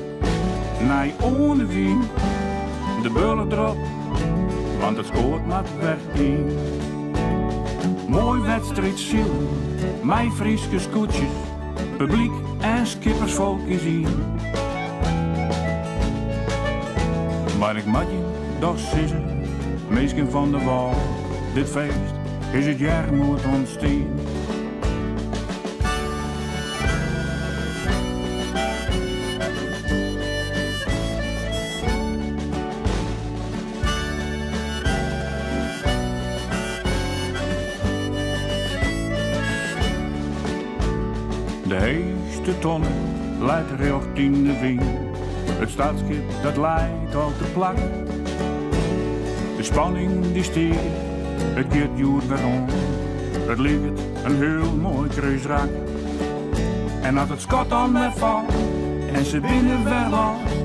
nei oan de wyn, de bulle derop, want it skoat moat wer yn. Moai wedstriidsilen, mei Fryske skûtsjes, publyk en skippersfolk is ien. Mar ik moat jim dochs sizze, minsken fan de wâl, dit feest is it earmoed ûntstien. De heechste tonne leit rjocht yn de wyn. It startskip dat leit al te plak. De spanning dy stiget, it giet hjoed wer oan. It liket in hiel moai krúsrak. En as it skot dan wer falt en se binne wer los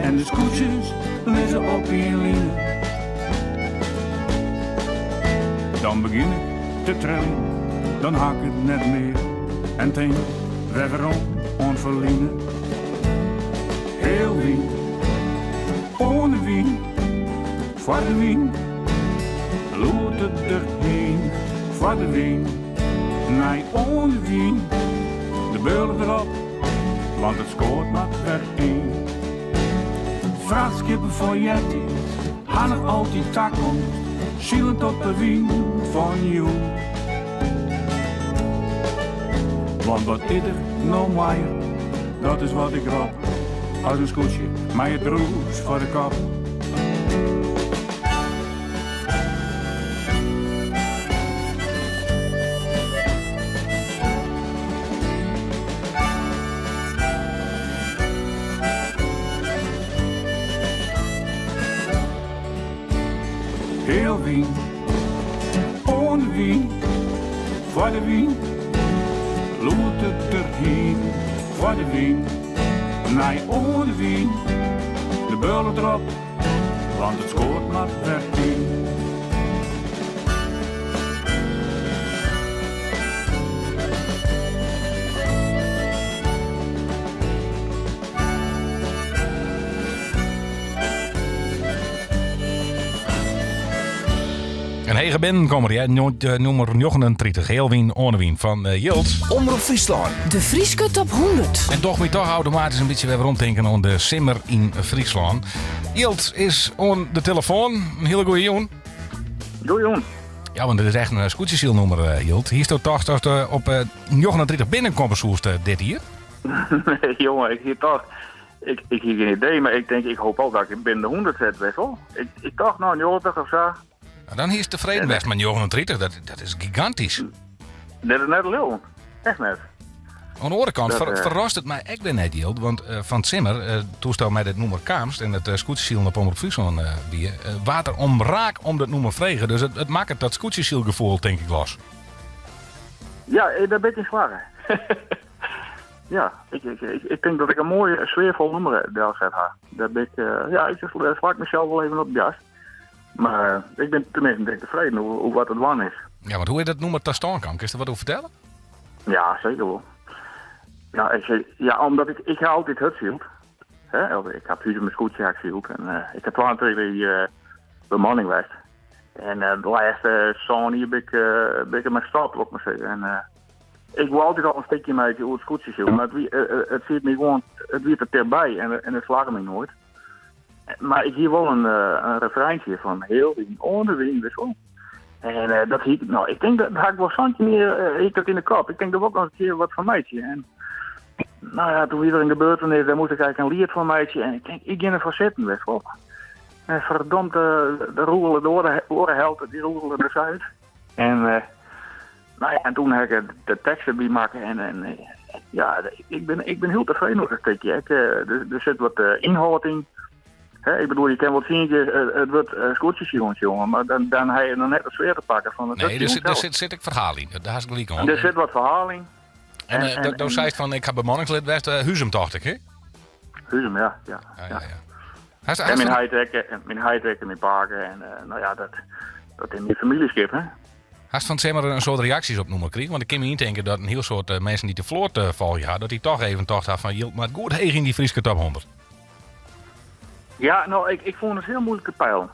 en de skûtsjes lizze op ien line. Dan begjin ik te trillen, dan ha ik it net mear en tink wer werom oan it ferline. Heel wyn, oan de wyn, foar de wyn, lûd it deryn, foar de wyn, nei oan de wyn, de beule derop, want it skoat moat wer yn. Frachtskippen fan eartiids ha noch altyd takomst, silend op de wyn fan jûn. Want wat is der no moaier, dat is wat ik rop, as in skûtsje mei it brûs foar de kop. Heel wyn, oan de wyn, foar de wyn, lûd it deryn, foar de wyn, nei oan de wyn, de bulle derop, want it skoat moat wer yn. In hege binnenkommer, ja, nûmer 39, Heel wyn oan de wyn fan eh, Jilt. Omrop Fryslân. De Fryske Top 100. En docht my toch automatisch in bytsje wer weromtinken oan de simmer yn Fryslân. Jilt is oan de telefoan. In hiele goede jûn. Goeie jûn. Ja, want dit is echt in skûtsjesylnûmer, eh, Jilt. Hiest do tocht dat do op 39 binnenkomme soest dit jier? Nee, jonge, ik hie tocht. Ik, ik hie gjin idee, mar ik tink, ik hoop al dat ik binnen de 100 sit, witst wol. Ik, ik tocht no 90 of sa. Nou, dan hiest tefreden west mei 39, dat, dat is gigantysk. Dat is net leau. Echt net. Oan de oare kant Dat, ver, ferrast it my ek wer net, Jilt. Want fan 't simmer, eh, doe'tsto mei dit nûmer kaamst en it uh, skûtsjesilen op Omrop Fryslân eh, wie, eh, waard der omraak om dat nûmer frege. Dus it, it makket dat skûtsjesylgefoel, tink ik, los. Ja, eh, daar bin ik yn slagge. Ja, ik, ik, ik, ik tink dat ik in moai sfearfol nûmer delset ha. Dêr bin ik, ja, ik slach mysels wol even op de boarst. Mar ik bin teminsten dik tefreden oer wat it dwaan is. Ja, want hoe is dat nûmer ta stân kaam? Kinst der wat oer fertelle? Ja, seker wol. Ja, ik, ja omdat ik, ik ha altyd hurdsyld. Hè, ik ha thús myn skûtsje ha ik syld. En ik ha 32 jier bemanning west. En de lêste sân jier bin ik, bin ik dermei stopt, wol ik mar sizze. En ik wol altyd al in stikje meitsje oer it skûtsjesilen, mar it wie, it siet my gewoan, it wie te tichtby en, en it slagge my noait. Mar ik hie wol in, in refreintsje fan heal wyn oan de wyn, witst wol. En dat hie ik, no, ik tink dat ha ik wol 17 jier hie ik dat yn de kop. Ik tink dêr wol ik noch in kear wat fan meitsje. En no ja, doe wie der in gebeurtenis, dêr moast ik eigentlik in liet fan meitsje. En ik tink, ik gean derfoar sitten, witst wol. En ferdomd, de rûgele de oare, oare helte, dy rûgele der sa út. En no ja, en doe ha ik de tekst derby makke en, en ja, ik bin, ik bin hiel tefreden oer dat stikje. Ik, der sit wat ynhâld yn. Hè, ik bedoel, je kinne wol tsien kear it wurd skûtsjesilen sjonge, mar dan, dan ha je noch net de sfear te pakken fan it Nee, der sit, der sit, sit ek ferhaal yn. Dêr hast gelyk oan. Der sit wat ferhaal yn. En, en, do seist fan, ik ha bemanningslid west, Huzum tocht ik, hè? Huzum, ja. Ja, ja, ja. ja. Hast, en myn heit ek, myn heit ek en myn pake en no ja, dat, dat is myn famyljeskip, hè. Hast fan 't simmer in soad reaksjes op nûmer krigen? Want ik kin my yntinke dat in hiel soad minsken dy't de float folgje ha, dat dy toch even tocht ha fan Jild moat goed heech yn dy Fryske top 100. Ja, no, ik, ik fûn it hiel muoilik te peilen.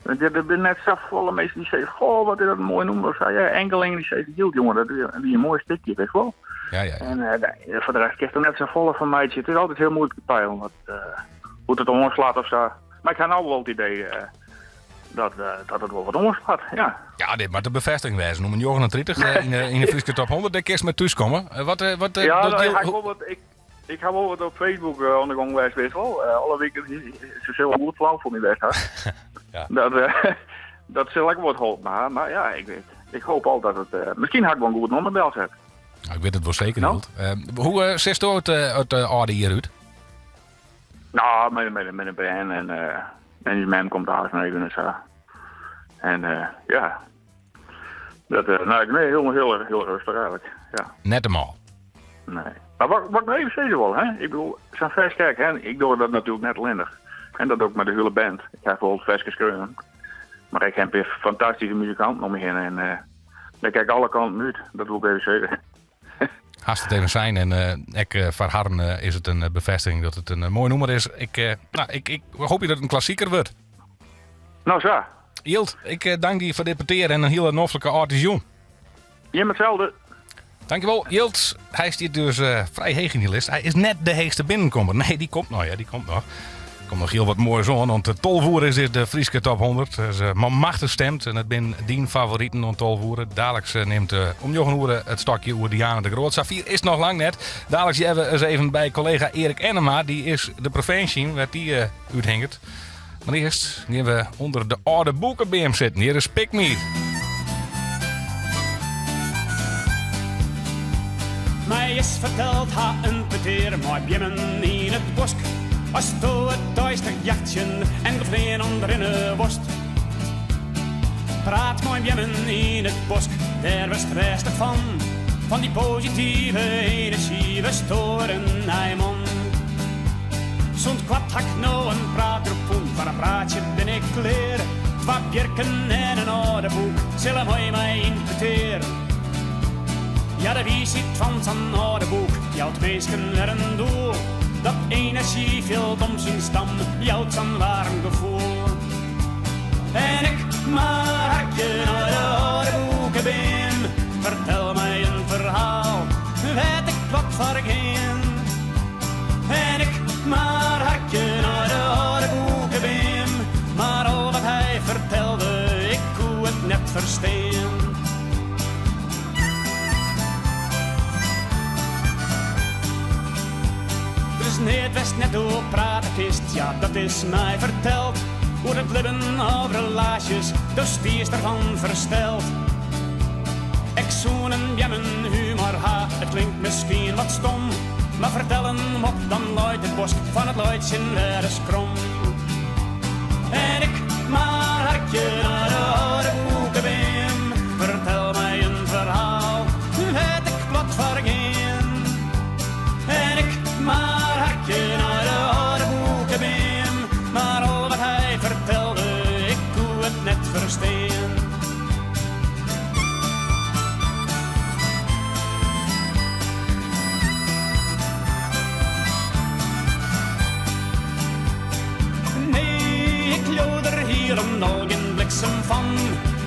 Want der binne net safolle minsken dy't sizze, goh, wat is dat in moai nûmer. Sa, ja, enkelingen dy sizze, Jild, jonge, dat wie in moai stikje, witst wol. Ja, ja, ja. En uh, foar de rest kinst der net safolle fan meitsje. It is altyd hiel muoilik te peilen wat, uh, hoe't it oanslacht of sa. Mar ik ha no wol it idee uh, dat, dat it wol wat oanslacht, ja. Ja, dit moat de befêstiging wêze. Nûmer 39 yn de, yn de Fryske top 100, dêr kinst mei thúskomme. Wat, wat, ja, dat, no, ik, wol wat, ik, ik ha wol wat op Facebook oan de gong west, witst wol. Alle wiken, se sille goed flau foar my west ha. ja. Dat, dat sil ek wat holpen ha, mar ja, ik, ik hoop al dat it... miskien ha ik wol in goed nûmer delset. Nou, ik wit it wol seker, no? Hoe seachsto it, it âlde jier út? No, mei, mei, mei de bern en, en ús mem komt aanst even en sa. En ja, dat, no, nee, hiel, hiel, hiel rêstich eigentlik. Ja. Net normaal. Nee. Mar wat, wat ik noch even sizze wol, hè? Ik bedoel, sa'n ferske, hè? Ik doch dat natuerlik net allinnich. En dat doch ik mei de hiele band. Ik ha wol it ferske skreaun. Mar ik ha in pear fantastyske muzikanten om my hinne. En uh, dêr kin ik alle kanten út. Dat wol ik even sizze. Hast it even sein en ek foar harren is it in befêstiging dat it in moai nûmer is. Ik, no, ik, ik hoopje dat it in klassiker wurdt. No sa. Jild, ik dank dy foar dit petear en in hiele noflike âldjiersjûn. Jim itselde. Dankjewol, Jild. Hy stiet dus frij heech yn dy list. Hy is net de heechste binnenkommer. Nee, dy komt noch, ja, dy komt noch. Der komt noch hiel wat moais oan, want de 12 oere is dit de Fryske Top 100. Dus, uh, machtich stimd en it binne dyn favoriten oant 12 oere. Daliks eh, nimt uh, om 9 oere it stokje oer Diana de Groot. Safier is noch lang net. Daliks hearre we ris even by kollega Erik Ennema. Dy is de provinsje yn, wêr't dy uh, úthinget. Mar earst gean we ûnder de âlde boekebeam sitten. Hjir is Pigmeat. My is ferteld ha in petear mei beammen yn it bosk. Asto it deistich jachtsjen en geflean ûntrinne wolst. Praat mei beammen yn it bosk, dêr wurdst rêstich fan. Fan dy positive enerzjy wurdsto wer in nij man. Sûnt koart ha 'k no in praatgroep fûn, foar in praatsje bin ik klear. Twa bjirken en in âlde boek sille mei my yn petear. Ja, de wiisheid fan sa'n âlde boek jout minsken wer in doel. Dat enerzjyfjild om syn stam jout sa'n waarm gefoel. En ik mar harkje nei de âlde boekebeam. Fertel my in ferhaal, wêr't ik plat foar gean. En ik mar harkje nei de âlde boekebeam. Mar al wat hy fertelde, ik koe it net ferstean. Der is neat wêr'tst net oer prate kinst, ja dat is my ferteld. Oer it libben of relaasjes, do stiest derfan fersteld. Ek soenen beammen humor ha, it klinkt miskien wat stom. Mar fertel in mop, dan leit it bosk fan it laitsjen wer ris krom. En ik mar harkje nei de âlde boekebeam. Fertel my in ferhaal, wêr't ik plat foar gean. bliksem fan.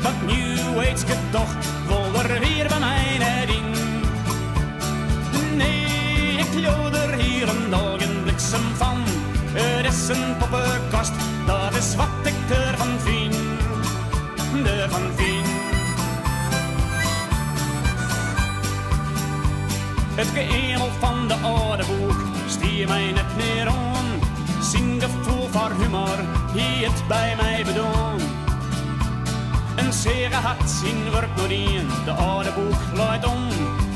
Dat New Age gedoch wol der wier by my net yn. Nee, ik leau der hielendal gjin bliksem fan. It is in poppekast, dat is wat ik derfan fyn. Derfan fyn. It geëamel fan de âlde boek stie my net mear oan. Syn gefoel foar humor hie it by my bedoarn. In seage hat syn wurk no dien, de âlde boek leit om.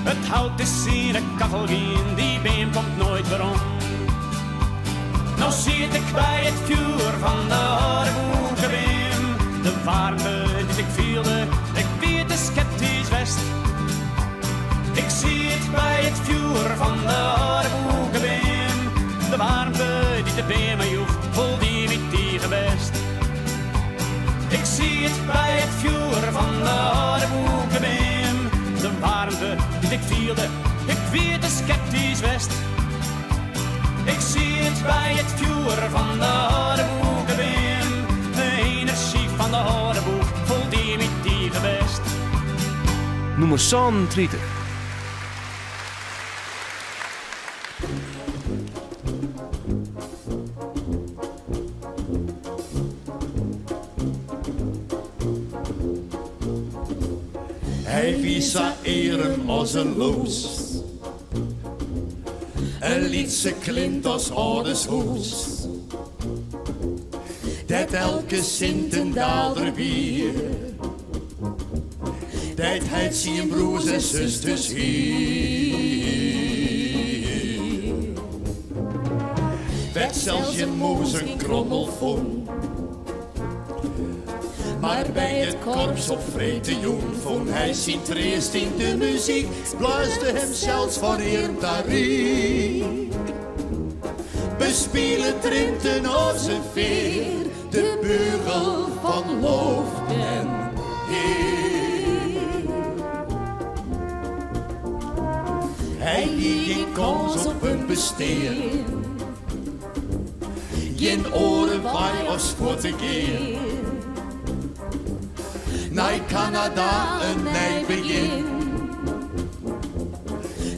It hout is yn 'e kachel gien, dy beam komt noait werom. No siet ik by it fjoer fan de âlde boekebeam. De waarmte dy't ik fielde, ik wie te skeptysk west. Ik siet by it fjoer fan de âlde boekebeam. De waarmte dy't de beam my joech, foldie my tige bêst. Ik siet by it fjoer fan de âlde boekebeam. De waarmte dy't ik fielde, ik wie te skeptysk west. Ik siet by it fjoer fan de âlde boekebeam. De enerzjy fan de âlde boek foldie my tige bêst. Nûmer 37. Hy wie sa earm as in lûs. In lytse klint as âlders hûs. Dêr't elke sint in daalder wie. Dêr't hy tsien broers en susters hie. Wêr't sels gjin mûs in krommel fûn. Mar by it korps op freedtejûn fûn hy syn treast yn de muzyk, blaasde him sels fan earm ta ryk. Bespile Trinten as in fear, de bugel fan loof en ear. Hy hie gjin kâns op in bestean. Gjin oare wei as fuort te gean. Nei Kanada in nij begjin.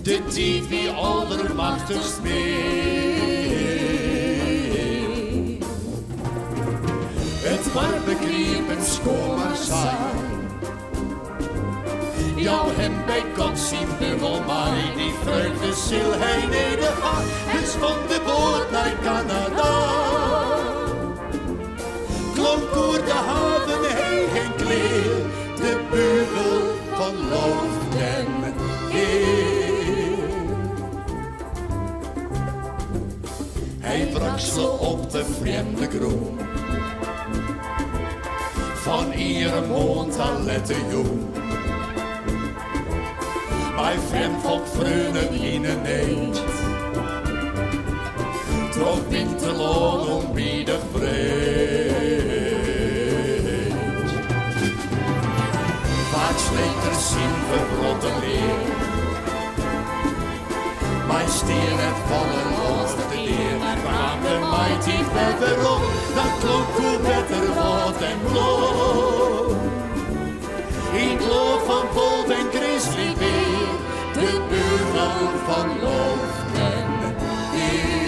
De tiid wie aldermachtichst min. It doarp begriep him skoan mar sei. Jou him by God syn bugel mei, dy freugde sil hy nedich ha. Dus fan de boat nei Kanada. Klonk oer de haven heech en klear, de bugel fan loof en ear. Hy wraksele op de frjemde grûn. Fan iere moarn ta lette jûn. Mei frjemd folk freonen yn 'e need. Troch winterlân ûnbidich wreed. Faak sleet er syn ferwrotte lear. Mei stean en fallen lâns de dea. Mar kaam de maitiid wer werom, dan klonk oer wetter, wâld en blom. Yn 't lân fan wolf en grizzlybear, de bugel fan loof en ear.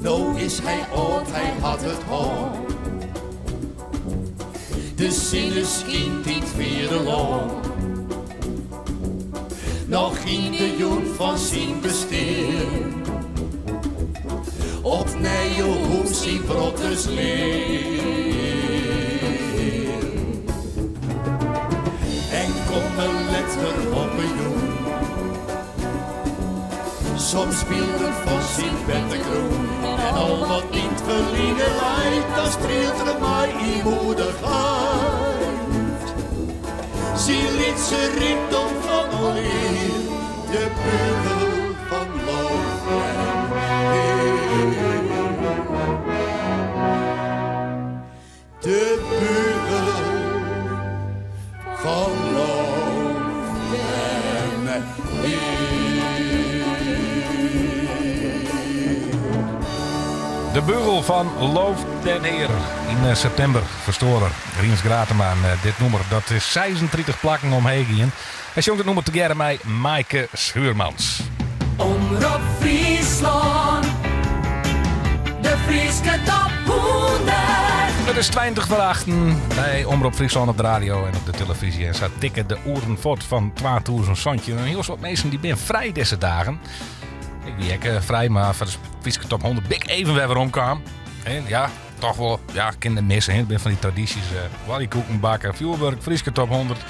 No is hy âld, hy hat it hân. De sinne skynt yn 't fiere lân. Noch yn de jûn fan syn bestean. Op nije hûs syn protters lean. En komme letter op 'e jûn. Soms bylden fan syn bertegrûn en al wat yn 't ferline leit, dan strielt er mei ynmoedichheid. Syn lytse rykdom fan alear, de bugel fan loof en ear. De bugel fan loof en ear. De bugel fan Loof den Heer. Yn eh, septimber ferstoar er Rients Gratema. En eh, dit nûmer dat is 36 plakken omheech gien. Hy sjongt it nûmer tegearre mei Maaike Schuurmans. Omrop Fryslân, de Fryske top 100. It is 20 foar achten by Omrop Fryslân op de radio en op de televyzje. En sa tikke de oeren fuort fan 2017. In hiel soad minsken dy binne frij dizze dagen. Ik wie ek eh, frij, mar foar de Fryske top 100 bin ik even wer weromkaam. En ja, toch wol, ja, kin net misse. It binne fan dy tradysjes. Uh, koeken bakken, fjoerwurk, Fryske top 100.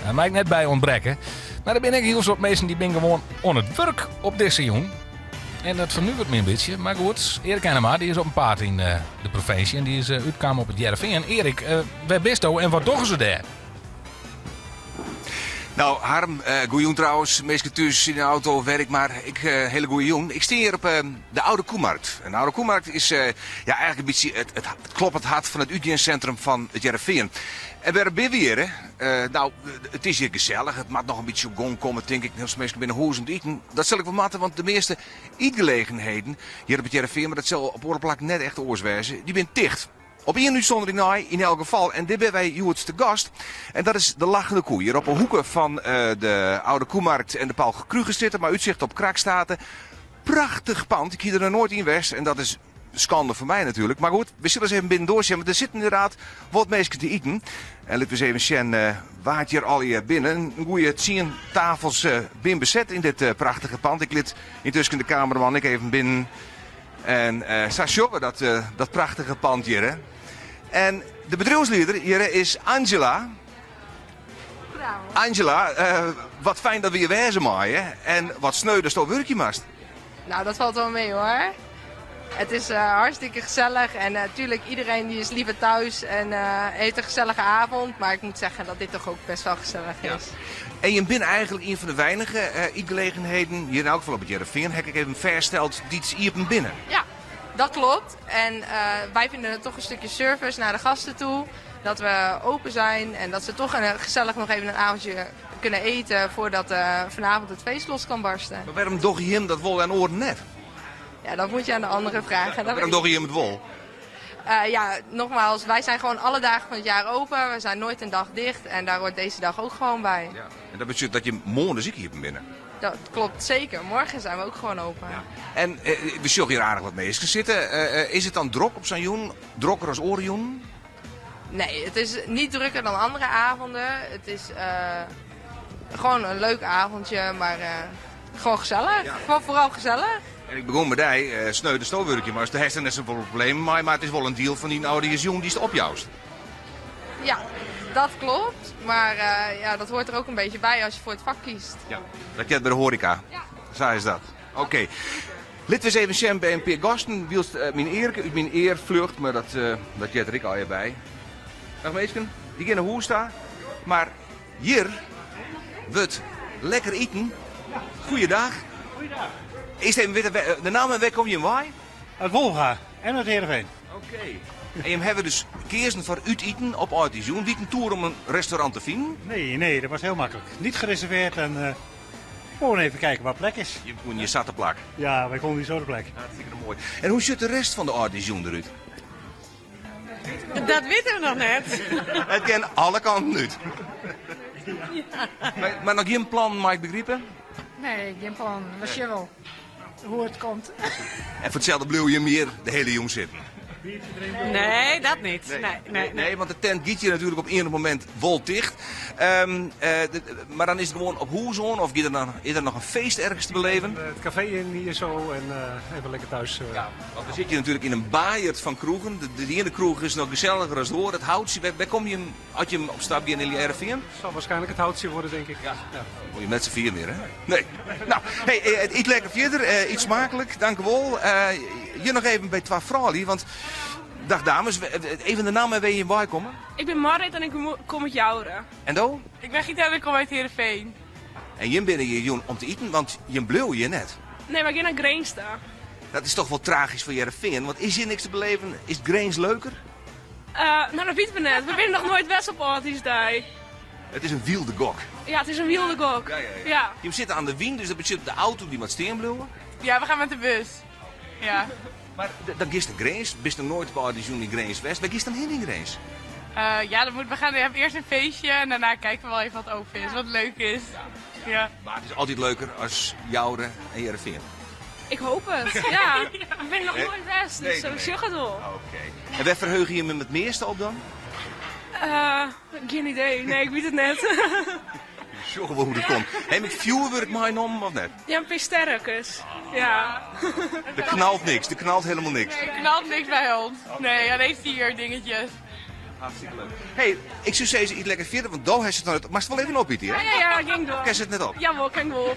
Daar mei ik net by ûntbrekke. Mar der binne ek hiel soad minsken dy binne gewoan oan it wurk op dizze jûn. En dat fernuveret my in bytsje. Mar goed, Erik Ennema dy is op 'en paad yn eh, de provinsje en dy is eh, útkaam op It Hearrenfean. Erik, eh, wêr bisto en wat dogge se dêr? Nou, Harm, uh, goeie trouwens. Minsken thús yn de auto, werk mar. Ik, uh, hele goede jûn. Ik stean hjir op uh, de Oude Koemarkt. En de Oude Koemarkt is ja, eigenlijk in bytsje it, it, it kloppend hart fan it útgeansintrum fan It Hearrenfean. En wêr binne we hjir? Nou, it is hjir gesellich. It moat noch in bytsje op gong komme, tink ik. De minsken binne hûs oan it iten. Dat sil ek wol moatte, want de measte ytgelegenheden hjir op It Hearrenfean, mar dat sil op oare plakken net echt oars wêze, dy binne ticht. Op ien útsûndering nei, yn elk gefal. En dêr binne wy hjoed te gast. En dat is de Lachende Koe. Hjir op 'e hoeke fan de Oude Koemarkt en de Paul Krugerstrjitte, mei útsicht op Crackstate. Prachtich pand. Ik hie der noch noait yn west en dat is skande foar my natuerlik. Mar goed, we sille ris even binnendoar sjen, want der sitte ynderdaad wat minsken te iten. En litte we ris even sjen uh, wa't hjir allegear binne. In goede tsien tafels uh, binne beset yn dit uh, prachtige pand. Ik lit yntusken de kameraman ek even binnen. En uh, sa sjogge we dat, uh, dat prachtige pand hjir. Hè. En de bedriuwslieder hjir is Angela. Angela, uh, wat fijn dat we hjir wêze meie. En wat sneu datsto wurkje moatst. Nou, dat valt wel mee hoor. Het is uh, hartstikke gezellig en natuurlijk uh, iedereen die is liever thuis en uh, heeft een gezellige avond. Maar ik moet zeggen dat dit toch ook best wel gezellig is. Ja. En je bent eigenlijk een van de weinige uh, gelegenheden, hier in elk geval op het Hearrenfean, heb ik even vastgesteld, die het iepen binne. Ja, dat klopt. En uh, wij vinden het toch een stukje service naar de gasten toe. Dat we open zijn en dat ze toch een, gezellig nog even een avondje kunnen eten voordat uh, vanavond het feest los kan barsten. Maar waarom dogge jim dat wol en oaren net? Ja, dat moet je aan de anderen vragen. Ja, waarom dogge jim it wol? Uh, ja, nogmaals, wij zijn gewoon alle dagen van het jaar open. We zijn nooit een dag dicht en daar hoort deze dag ook gewoon bij. Ja. En dat betekent dat je morgen dus hier binnen? Dat klopt zeker. Morgen zijn we ook gewoon open. Ja. En eh, we zullen hier aardig wat mensen zitten. Uh, is het dan drok op zo'n jûn? Drokker as oare jûnen? Nee, het is niet drukker dan andere avonden. Het is uh, gewoon een leuk avondje, maar uh, gewoon gezellig. Ja. Gewoon vooral gezellig. En ik begon met die, uh, sneu datsto wurkje, mar dêr hast net safolle problemen mei, mar it is wol in diel fan dy âldjiersjûn dy'tst opjoust. Ja, dat klopt. Maar uh, ja, dat hoort er ook een beetje bij als je voor het vak kiest. Ja, dat heart by de hoareka. Ja. Sa is dat. Oké. Okay. Litte we ris even sjen by in pear gasten. Wylst uh, myn earke út myn ear flucht, mar dat, uh, dat heart der ek al by. Dag minsken, dy gean nei hûs ta. Mar hjir wurdt lekker iten. Goeiedag. Goeiedag. Earst even witte, de namme en wêr komme jim wei? Uit Wolvega en uit Heerenveen. Oké. Okay. En jim hawwe dus keazen foar út iten op âldjiersjûn. Wie it in toer om in restaurant te finen? Nee, nee, dat was heel makkelijk. Niet gereserveerd en uh, gewoon even kijken waar plek is. Je kon je zat te plak. Ja, wij konden hier zo de plek. Hartstikke moai. En hoe sjocht de rest fan de âldjiersjûn derút? Dat witte we noch net. It kin alle kanten út. Ja. Mar, mar noch gjin plan, mei ik begripen? Nee, gjin plan. We sjogge wol hoe't it komt. En foar itselde bliuwe jim hjir de hiele jûn sitten? Nee, dat net. Nee, nee, nee. Nee, want de tent giet hjir natuerlik op ien momint wol ticht. Um, uh, mar dan is it gewoan op hûs oan of giet der dan, is der noch in feest ergens te beleven? Het café in hier zo en uh, even lekker thuis. Uh. Ja, want we sitte hjir natuerlik yn in baaierd fan kroegen. De, de iene kroech is noch geselliger as de oare. It Houtsje, wêr komme je as je op stap gean yn Hearrenfean? Het zal waarschijnlijk het Houtsje worden, denk ik. Ja. ja. Wol je net safier mear, hè? Nee. Nou, hey, yt lekker fierder. Uh, yt smaaklik, dank wol. Uh, hjir noch even by twa froulju, want... Dag dames, even de namme en wêr je wei komme. Ik bin Marit en ik kom út Joure. En do? Ik bin Gita en ik kom út Heerenveen. En jim binne hjir jûn om te iten, want jim bliuwe hjir net. Nee, wy gean nei Grins ta. Dat is toch wol tragysk foar Hearrenfean, want is hjir niks te beleven? Is Grins leuker? Uh, nou, dat witte we net. We binne noch noait west op âldjiersdei. It is in wylde gok. Ja, it is in wylde gok. Ja, ja, ja. ja. Jim sitte oan de wyn, dus dat betsjut de auto dy moat stean bliuwe. Ja, we gean mei de bus. Ja. Mar dan giest nei Grins, bist noch noait op âldjiersjûn yn Grins west. Wêr giest dan hinne yn Grins? Eh, ja, dat moet, we gaan hebben eerst een feestje en daarna kijken we wel even wat open is, wat leuk is. Ja. Mar it is altyd leuker as Joure en Hearrenfean. Ik hoop het, ja. We binne noch noait west, dus we sjogge it wol. Oké. En wêr ferheuge jim him it measte op dan? Eh, gjin idee. Nee, ik wit it net. Sjogge we hoe't it komt. Ha jim ek fjoerwurk meinommen of net? Ja, in pear sterrekes. Ja. Der knalt niks, der knalt helemaal niks. Nee, der knalt niks by ons. Nee, alleen sierdingetjes. Hartstikke leuk. Hey, ik soe sizze, yt lekker fierder, want do hast it noch net. Moatst wol even opite, hè? Ja, ja, ja, ging door. Kinst it net op? Jawol, kin ik wol op.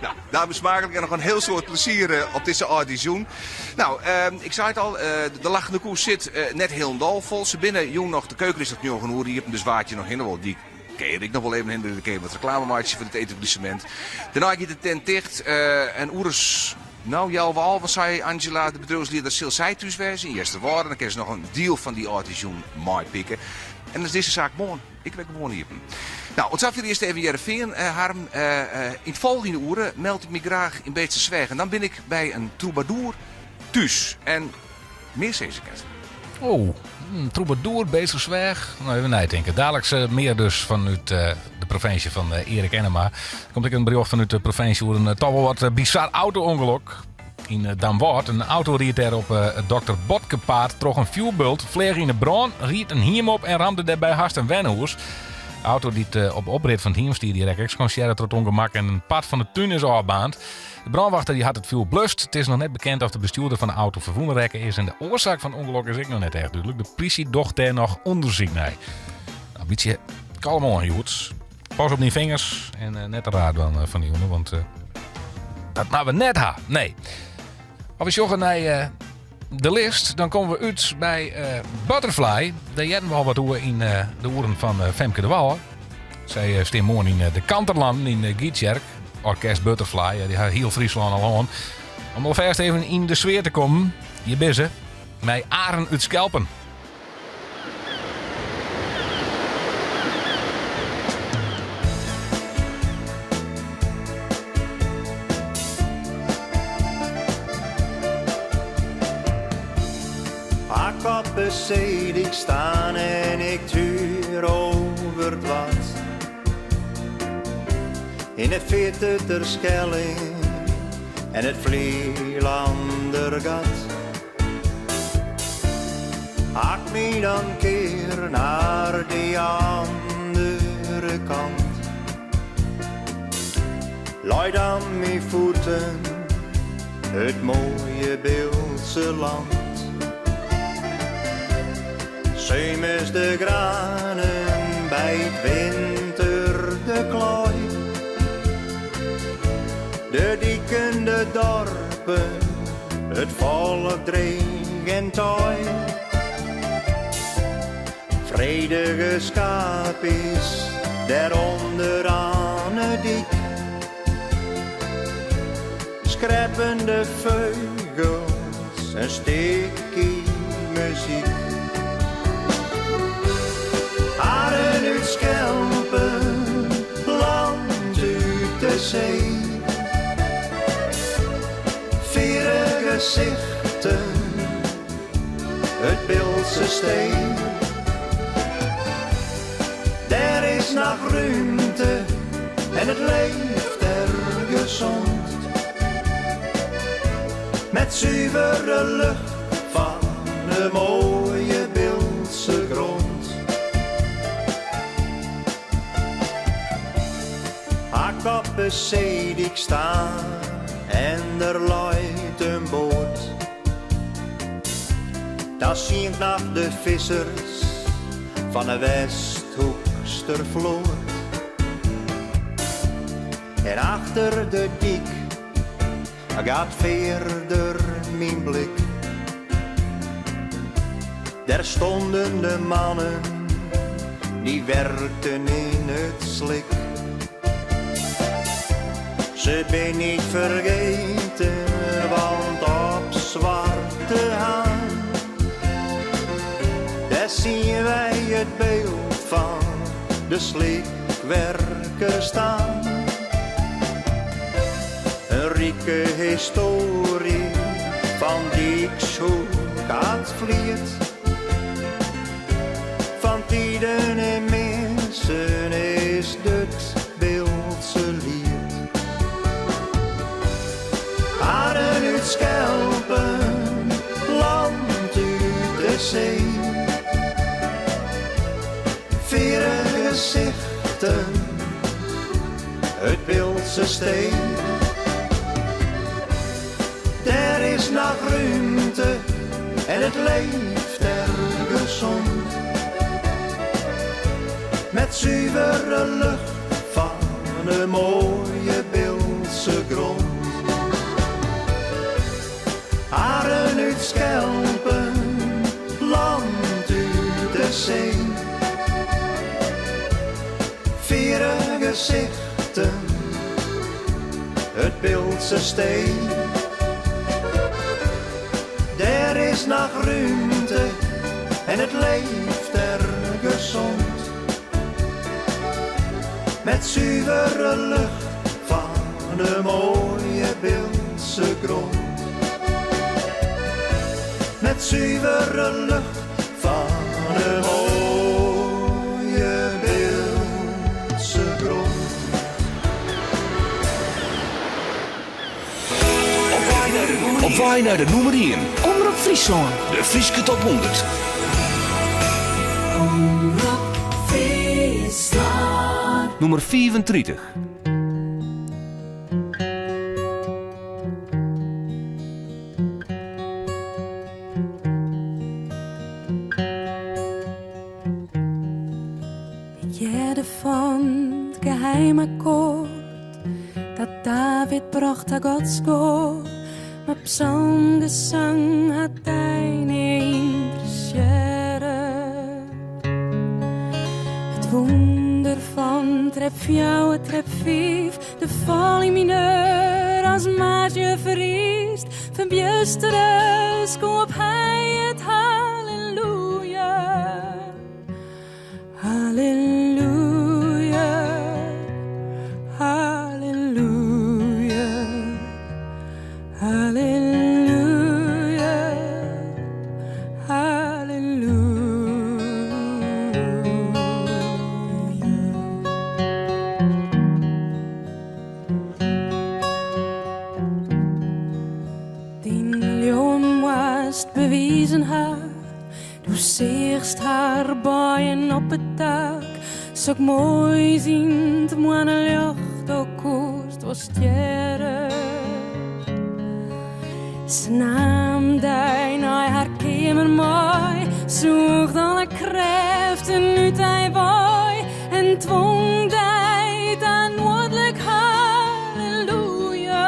Nou, daarom smakelijk en noch in hiel soad plezier eh, op dizze âldjiersjûn. Nou, eh, ik sei it al, eh, de Lachende Koe sit eh, net hielendal fol. Se binne jûn noch, de keuken is noch njoggen oere iepen, dus wa't hjir noch hinne wol, dy kin ek noch wol even hinne. Dan kinne je wat reklame meitsje foar it etablissement. Dêrnei giet de tent ticht eh, en oer is, no, healwei alven, sei Angela, de bedriuwslieder, sil sy thús wêze yn Easterwâlde. Dan kinne se noch in diel fan dy âldjiersjûn meipikke. En dan is dizze saak moarn ek wer gewoan iepen. No, oant safier earst even Hearrenfean, eh, Harm. Eh, yn it folgjende oere meld ik my graach yn Beetstersweach. En dan bin ik by in troubadour thús. En mear sis ik net. Oh, een troubadour, Beetstersweach. Nou, even neitinke. Daliks eh, mear dus fanút eh, de provinsje fan eh, Eric Ennema. Der komt ek in berjocht fanút de provinsje oer in toch wol wat bizar auto-ûngelok yn Damwâld. In auto ried dêr op it Dokter Botkepaad troch in fjoerbult, fleach yn 'e brân, ried in hiem op en ramde dêrby hast in wenhûs. De auto dy't op de oprit fan it hiem stie, dy rekke ek skansearre troch it ûngemak en in part fan de tún is ôfbaarnd. De brânwachter dy hat it fjoer blust. It is noch net bekend oft de bestjoerder fan de auto ferwûne rekke is en de oarsaak fan it ûngelok is ek noch net echt dúdlik. De plysje docht dêr noch ûndersyk nei. Nou, in bytsje kalm oan hjoed. Pas op dyn fingers en eh, net te raar dwaan eh, fan 'e jûn, want eh, dat moatte we net ha. Nee. As we sjogge nei eh, de list, dan komme we út by eh, Butterfly. Dêr hearden we al wat oer yn eh, de oeren fan eh, Femke de Wal. Sy eh, stean moarn yn eh, de Canterlanden yn eh, Gytsjerk. Orkest Butterfly, dy ha hiel Fryslân al hân. Om alfêst even yn de sfear te kommen, hjir binne se, mei Aren út Skelpen. Ak op de seedyk staan en ik tuur over het wad. In de fierte Terschelling en it Vlielandergat. Ak my dan kear naar de andere kant. Leit oan myn voeten it moaie Biltse land. Simers de granen, by 't winter de klaai. De diken, de dorpen, it folk dreech en taai. Fredige skapies, dêrûnder oan 'e dyk. Skreppende feugels, in stikje muzyk. Aren út Skelpen, land út de see. Fiere gesichten, it Biltse stee. Der is noch rúmte en it leeft der gezond. Met suvere lucht fan de moaie Biltse grond. Ak op de seedyk staan en der leit in boat. Dan zie ik noch de vissers fan de Westhoekster float. En achter de dyk gaat verder myn blik. Dêr stonden de mannen, dy werkten yn it slik. Se binne niet fergeten, want op Swarte Haan, dêr sjogge wy it byld fan de slikwerker staan. In rike histoarje. Fan Dykshoek oant Fliet. Fan tiden en minsen is dit Biltse liet. Haren út skelpen, land út de see. Fiere gesichten, it Biltse stee. Der is noch rúmte en it leeft der gezond. Met suvere lucht fan de moaie Biltse grond. Haren út skelpen, land út de see. Fiere gesichten, it Biltse stee. Der is noch rúmte en it leeft der gezond. Met suvere lucht fan de moaie Biltse grond. Met suvere lucht fan de moaie Biltse grond. Op wei nei de nûmer ien. Omrop Fryslân. De Fryske Top 100. Omrop Fryslân. Nûmer 35. Ik hearde fan it geheim akkoart dat David brocht ta Gods koar, mar psalmgesang hat dy nea ynteressearre. It wûnder fan trep fjouwer, trep fiif, de fal yn mineur as maazje ferriist, ferbjustere skoop hy it halleluja. Halleluja, halleluja, halleluja, halleluja. Dyn leauwen moast bewizen ha, do seachst har buien op it dak, sok moais yn 't moanneljocht, do koest wol stjerre. Se naam dy nei har keamer mei, sûgde alle krêften út dy wei en twong dy ta nuodlik halleluja.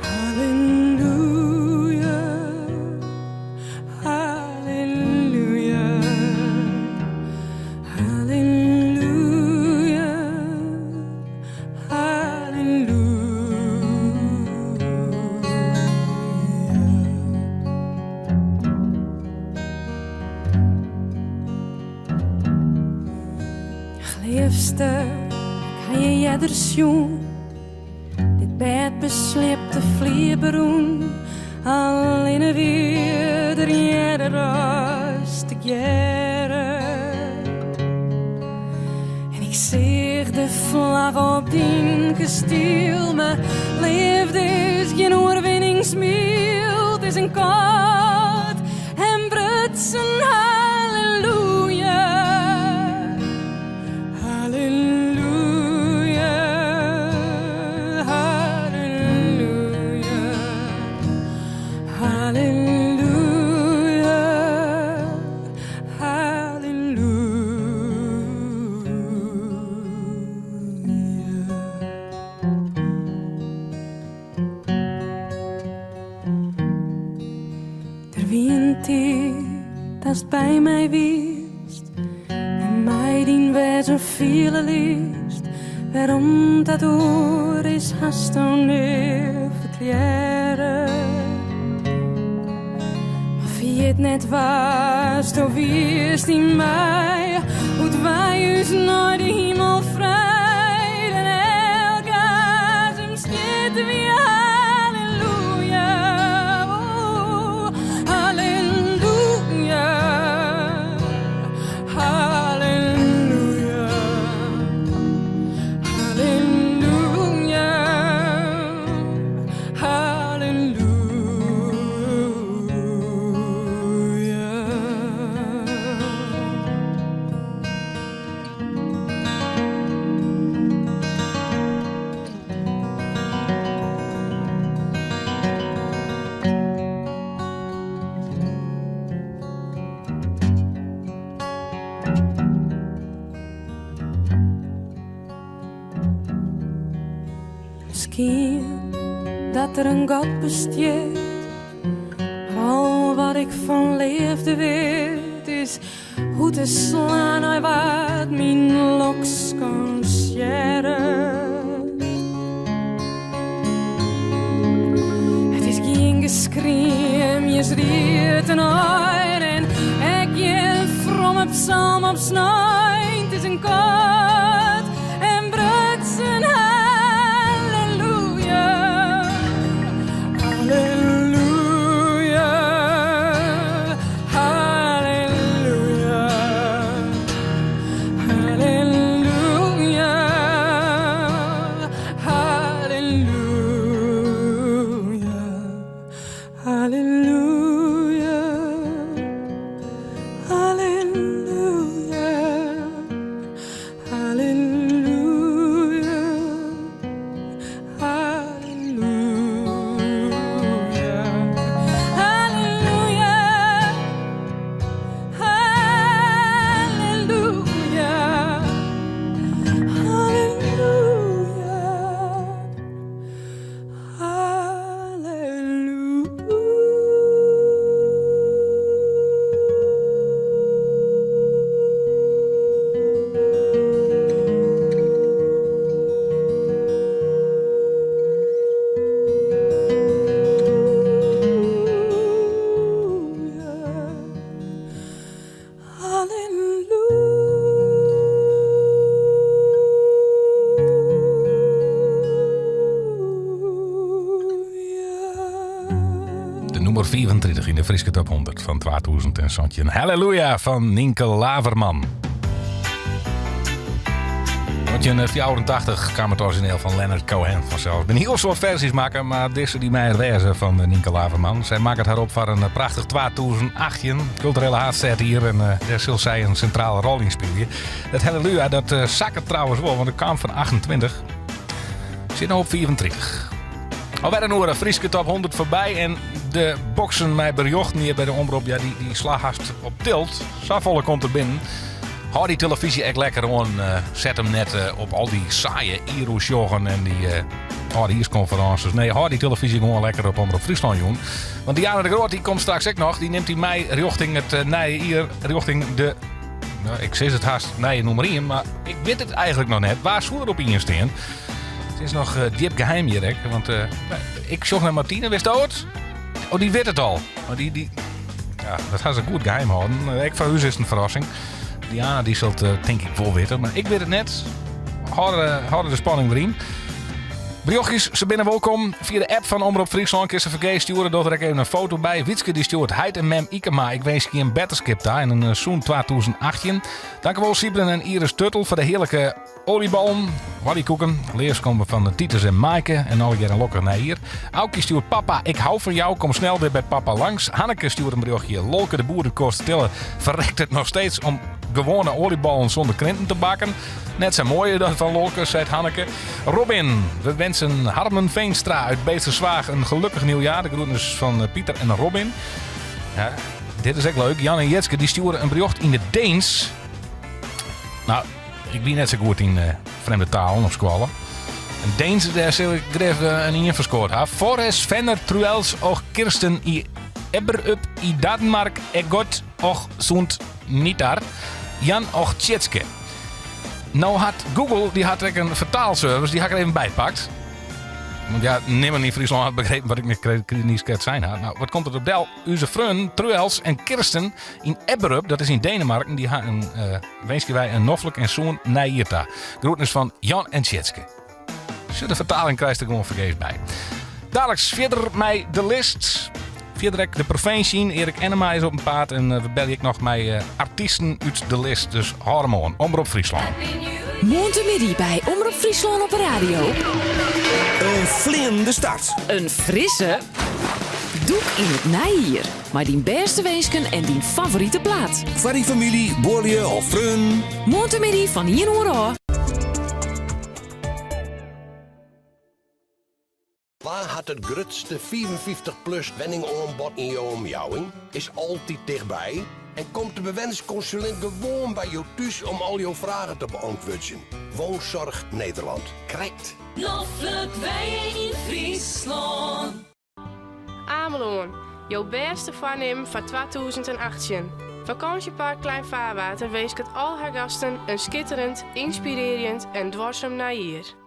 Halleluja, halleluja, halleluja, halleluja. Leafste, ik ha je earder sjoen. Dit bêd besliept de flier berûn. Allinne wie der earder as tegearre. En ik seach de flagge op dyn kastiel. Mar leafde is gjin oerwinningsmiel. It is in kâld en brutsen halleluja. Halleluja, halleluja, halleluja, halleluja. Der wie in tiid datst by my wiest en my dyn wêzen fiele liest. Wêrom't dat oer is, hasto nea ferklearre. Mar ferjit net wa'tsto wiest yn my, hoe't wy ús nei de himel frijden. Elk azemstjit wie halleluja. skien dat der in God bestiet. Mar al wat ik fan leafde wit is hoe te slaan nei wat myn lok skansearret. It is gjin geskriem, jins ried in ein en ek gjin fromme psalm op snein. It is in koart en brutsen halleluja. Halleluja, halleluja, halleluja, halleluja, halleluja, halleluja, halleluja, halleluja, halleluja, halleluja, halleluja, De nûmer 35 yn de Fryske Top 100 fan 2017. Halleluja fan Nynke Laverman. 1984 kaam it orizjineel fan Leonard Cohen fansels. Der binne hiel soad ferzjes makke, mar dizze dy mei er wêze fan Nynke Laverman. Sy makket har op foar in prachtich 2018 kulturele haadstêdjier en dêr sil sy in sintrale rol yn spylje. Dat Halleluja dat sakket trouwens wol, want it kaam fan 28. Sit no op 35. Alwer in oare Fryske top 100 foarby en de boksen mei berjochten hjir by de omrop, ja, dy, dy slaan hast op tilt. Safolle komt der binnen. Hâld dy telefyzje ek lekker oan. Set him net op al dy saaie jieroersjoggen en dy âldjierskonferinsjes. Nee, hâld dy telefyzje gewoan lekker op Omrop Fryslân jûn. Want Diana de Groot dy komt straks ek noch. Dy nimt dy mei rjochting it nije jier, rjochting de, no, ik sis it hast, nije nûmer ien, mar ik wit it eigentlik noch net. Wa soe der op ien stean? It is noch djip geheim hjir ek, want ik sjoch nei Martine, witsto it? Oh, dy wit it al. Mar dy, dy, ja, dat ha se goed geheim hâlden. Ek foar ús is it in ferrassing. Diana dy sil it tink ik wol witte, mar ik wit it net. Hâld de spanning deryn. Berjochtjes, se binne wolkom. Fia de app fan Omrop Fryslân kinst se fergees stjoere. Doch der ek even in foto by. Wietske dy stjoert heit en mem Ikema. Ik winskje jim betterskip ta en in sûn 2018. Dankewol Sybren en Iris Tuttel foar de hearlike Oliebollen, Waddykoeken, leafst komme fan Titus en Maaike en allegear in lokkich nijjier. Aukje stjoert papa, ik hou van jou, kom snel weer bij papa langs. Hanneke stjoert in berjochtje, Lolke de boer út Koatstertille verrekt het nog steeds om gewone oliebollen zonder krinten te bakken. Net sa moai dat fan Lolke, seit Hanneke. Robin, we wensen Harmen Veenstra uit Beetsterzwaag een gelukkig nieuwjaar. De groetnis fan Pieter en Robin. Ja, dit is ek leuk. Jan en Jetske dy stjoere in berjocht yn it Deens. Nou, ik wie net sa goed yn eh, frjemde talen op skoalle. En Deens, dêr sil ik grif eh, in ien ferskoard ha. Vores venner Truels og Kirsten i Ebberup i Danmark er godt og sunt nytår. Jan og Tjitske. No hat Google dy hat ek in fertaalservice, dy ha ik der even by pakt. Want ja, nimmen yn Fryslân hat begrepen wat ik niiskrekt sein ha. Nou, wat komt der op del? Us freonen Truels en Kirsten yn Ebberup, dat is yn Denemarken, dy ha in eh, winskje wy in noflik en sûn nijjier ta. Groetnis fan Jan en Tjitske. Sjoch, de fertaling krijst der gewoan fergees by. Daliks fierder mei de list. Fierder ek de provinsje yn. Eric Ennema is op 'en paad en eh, we belje ek noch mei eh, artysten út de list. Dus hâld him oan. Omrop Fryslân. Moarntemiddei by Omrop Fryslân op 'e radio. In fleanende start. In frisse dûk yn it nije jier. Mei dyn bêste winsken en dyn favorite plaat. Foar dyn famylje, buorlju of freonen. Moarntemiddei fan ien oere ôf. Wa hat it grutste 55-plus wenningoanbod yn jo omjouwing, is altyd tichtby en komt de bewennerskonsulint gewoan by jo thús om al jo fragen te beantwurdzjen. Woonzorg Nederland. Krekt. Noflik wenje yn Fryslân. Amelân, jo bêste foarnimmen foar 2018. Fakânsjepark Klein Vaarwater winsket al har gasten in skitterend, ynspirearjend en duorsum nijjier.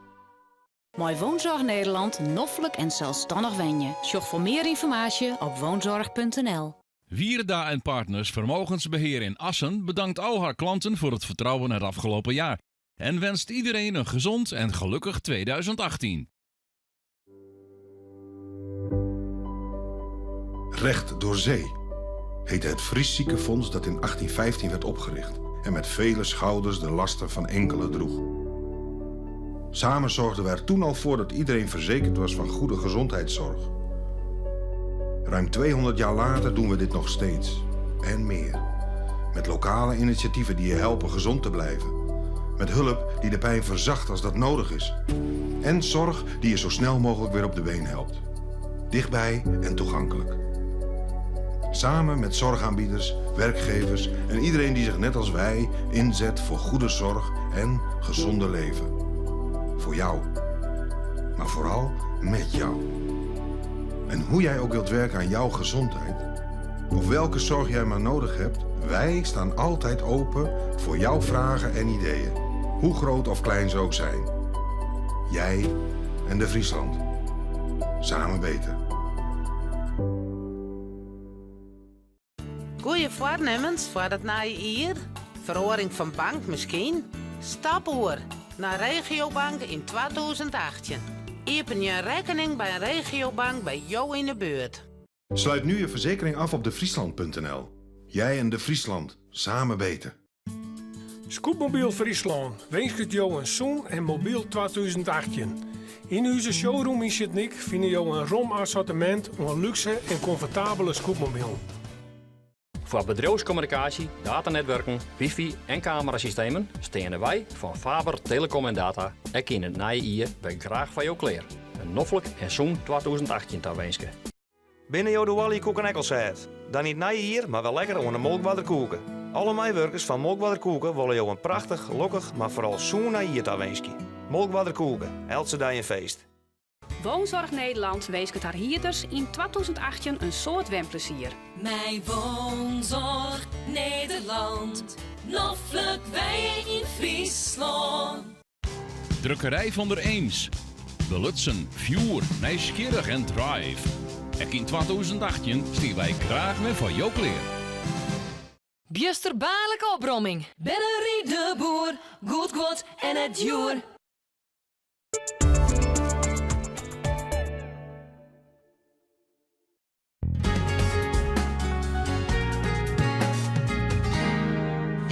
Mei Woonzorg Nederland noflik en selsstannich wenje. Sjoch foar mear ynformaasje op woonzorg.nl. Wierda en Partners Vermogensbeheer in Assen bedankt al haar klanten voor het vertrouwen het afgelopen jaar en wenst iedereen een gezond en gelukkig 2018. Recht door Zee heette het Fries Ziekenfonds dat in 1815 werd opgericht en met vele schouders de lasten van enkele droeg. Samen zorgden we er toen al voor dat iedereen verzekerd was van goede gezondheidszorg. Ruim 200 jaar later doen we dit nog steeds. En meer. Met lokale initiatieven die je helpen gezond te blijven. Met hulp die de pijn verzacht als dat nodig is. En zorg die je zo snel mogelijk weer op de been helpt. Dichtbij en toegankelijk. Samen met zorgaanbieders, werkgevers en iedereen die zich net als wij inzet voor goede zorg en gezonde leven. Voor jou. Maar vooral met jou. En hoe jij ook wilt werken aan jouw gezondheid, of welke zorg jij maar nodig hebt, wij staan altijd open voor jouw vragen en ideeën. Hoe groot of klein ze ook zijn. Jij en de Friesland. Samen beter. Goeie foarnimmens foar it nije jier? Feroaring fan bank miskien? Stap oer nei Regiobank yn 2018. Iepenje in rekkening by in regiobank by jo yn 'e buert. Sluit nu je verzekering af op defriesland.nl. Jij en De Friesland, samen beter. Scootmobiel Fryslân winsket jo in sûn en mobyl 2018. Yn ús showroom yn Sint Nyk fine jo in rom assortimint oan lúkse en komfortabele scootmobilen. Foar bedriuwskommunikaasje, datanetwurken, wifi en kamerasystemen steane wy fan Faber Telecom en Data ek yn it nije jier wer graach foar jo klear. In noflik en sûn 2018 tawinske. Binne jo de oaljekoeken ek al sêd? Dan yn it nije jier mar wer lekker oan de Molkwarder koeke. Alle meiwurkers fan Molkwarder Koeke wolle jo in prachtich, lokkich, mar foaral sûn nij jier tawinskje. Molkwarder Koeke, eltse dei in feest. Woonzorg Nederland winsket har hierders yn 2018 in soad wenplezier. Mei Woonzorg Nederland, noflik wenje yn Fryslân. Drukkerij Van der Eems. Belutsen, fjoer, nijsgjirrich en drive. Ek yn 2018 stean wy graach wer foar jo klear. Bjusterbaarlike opromming. Bennerie de Boer, goed guod en net djoer.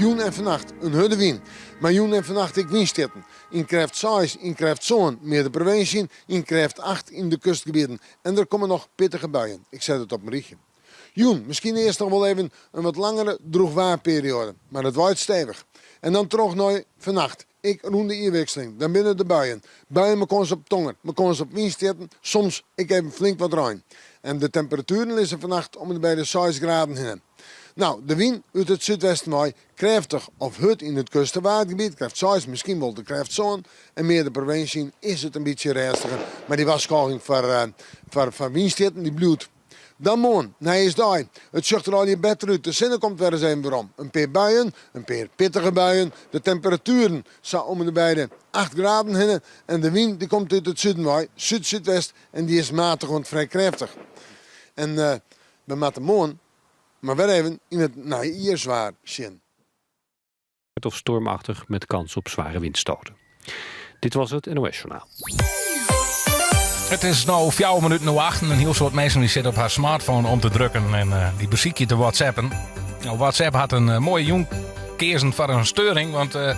Jûn en fannacht in hurde wyn. Mar jûn en fannacht ek wynstjitten. Yn krêft seis, yn krêft sân mear de provinsje yn, yn krêft acht yn de kustgebieten. En der komme noch pittige buien. Ik set it op in rychje. Jûn, miskien earst noch wol even in wat langere drûchwaarperioade, mar it waait stevich. En dan troch nei fannacht. Ek rûn de jierwikseling, dan binne der buien. Buien mei kâns op tonger, mei kâns op wynstjitten, soms ek even flink wat rein. En de temperatueren lizze fannacht om en by de seis graden hinne. No, de wyn út it súdwesten wei, krêftich of hurd yn it kust- en waadgebiet, krêft seis, miskien wol de krêft sân. En mear de provinsje yn is it in bytsje rêstiger, mar dy warskôging foar foar wynstjitten dy bliuwt. Dan moarn, nijjiersdei. It sjocht der allegear better út. De sinne komt wer ris even werom. In pear buien, in pear pittige buien. De temperatueren sa om en by de 8 graden hinne. En de wyn dy komt út it suden wei, súd-súdwest, en dy is matich oant frij krêftich. En we moatte moarn mar wer even yn it nijjierswaar sjen. Of stormachtig met kans op zware windstoten. Dit was het NOS Journaal. It is no fjouwer minuten oer achten. In hiel soad minsken dy sitte op har smartphone om te drukken en eh, dy besykje te whatsappen. No, WhatsApp hat in eh, moaie jûn keazen foar in steuring, want eh,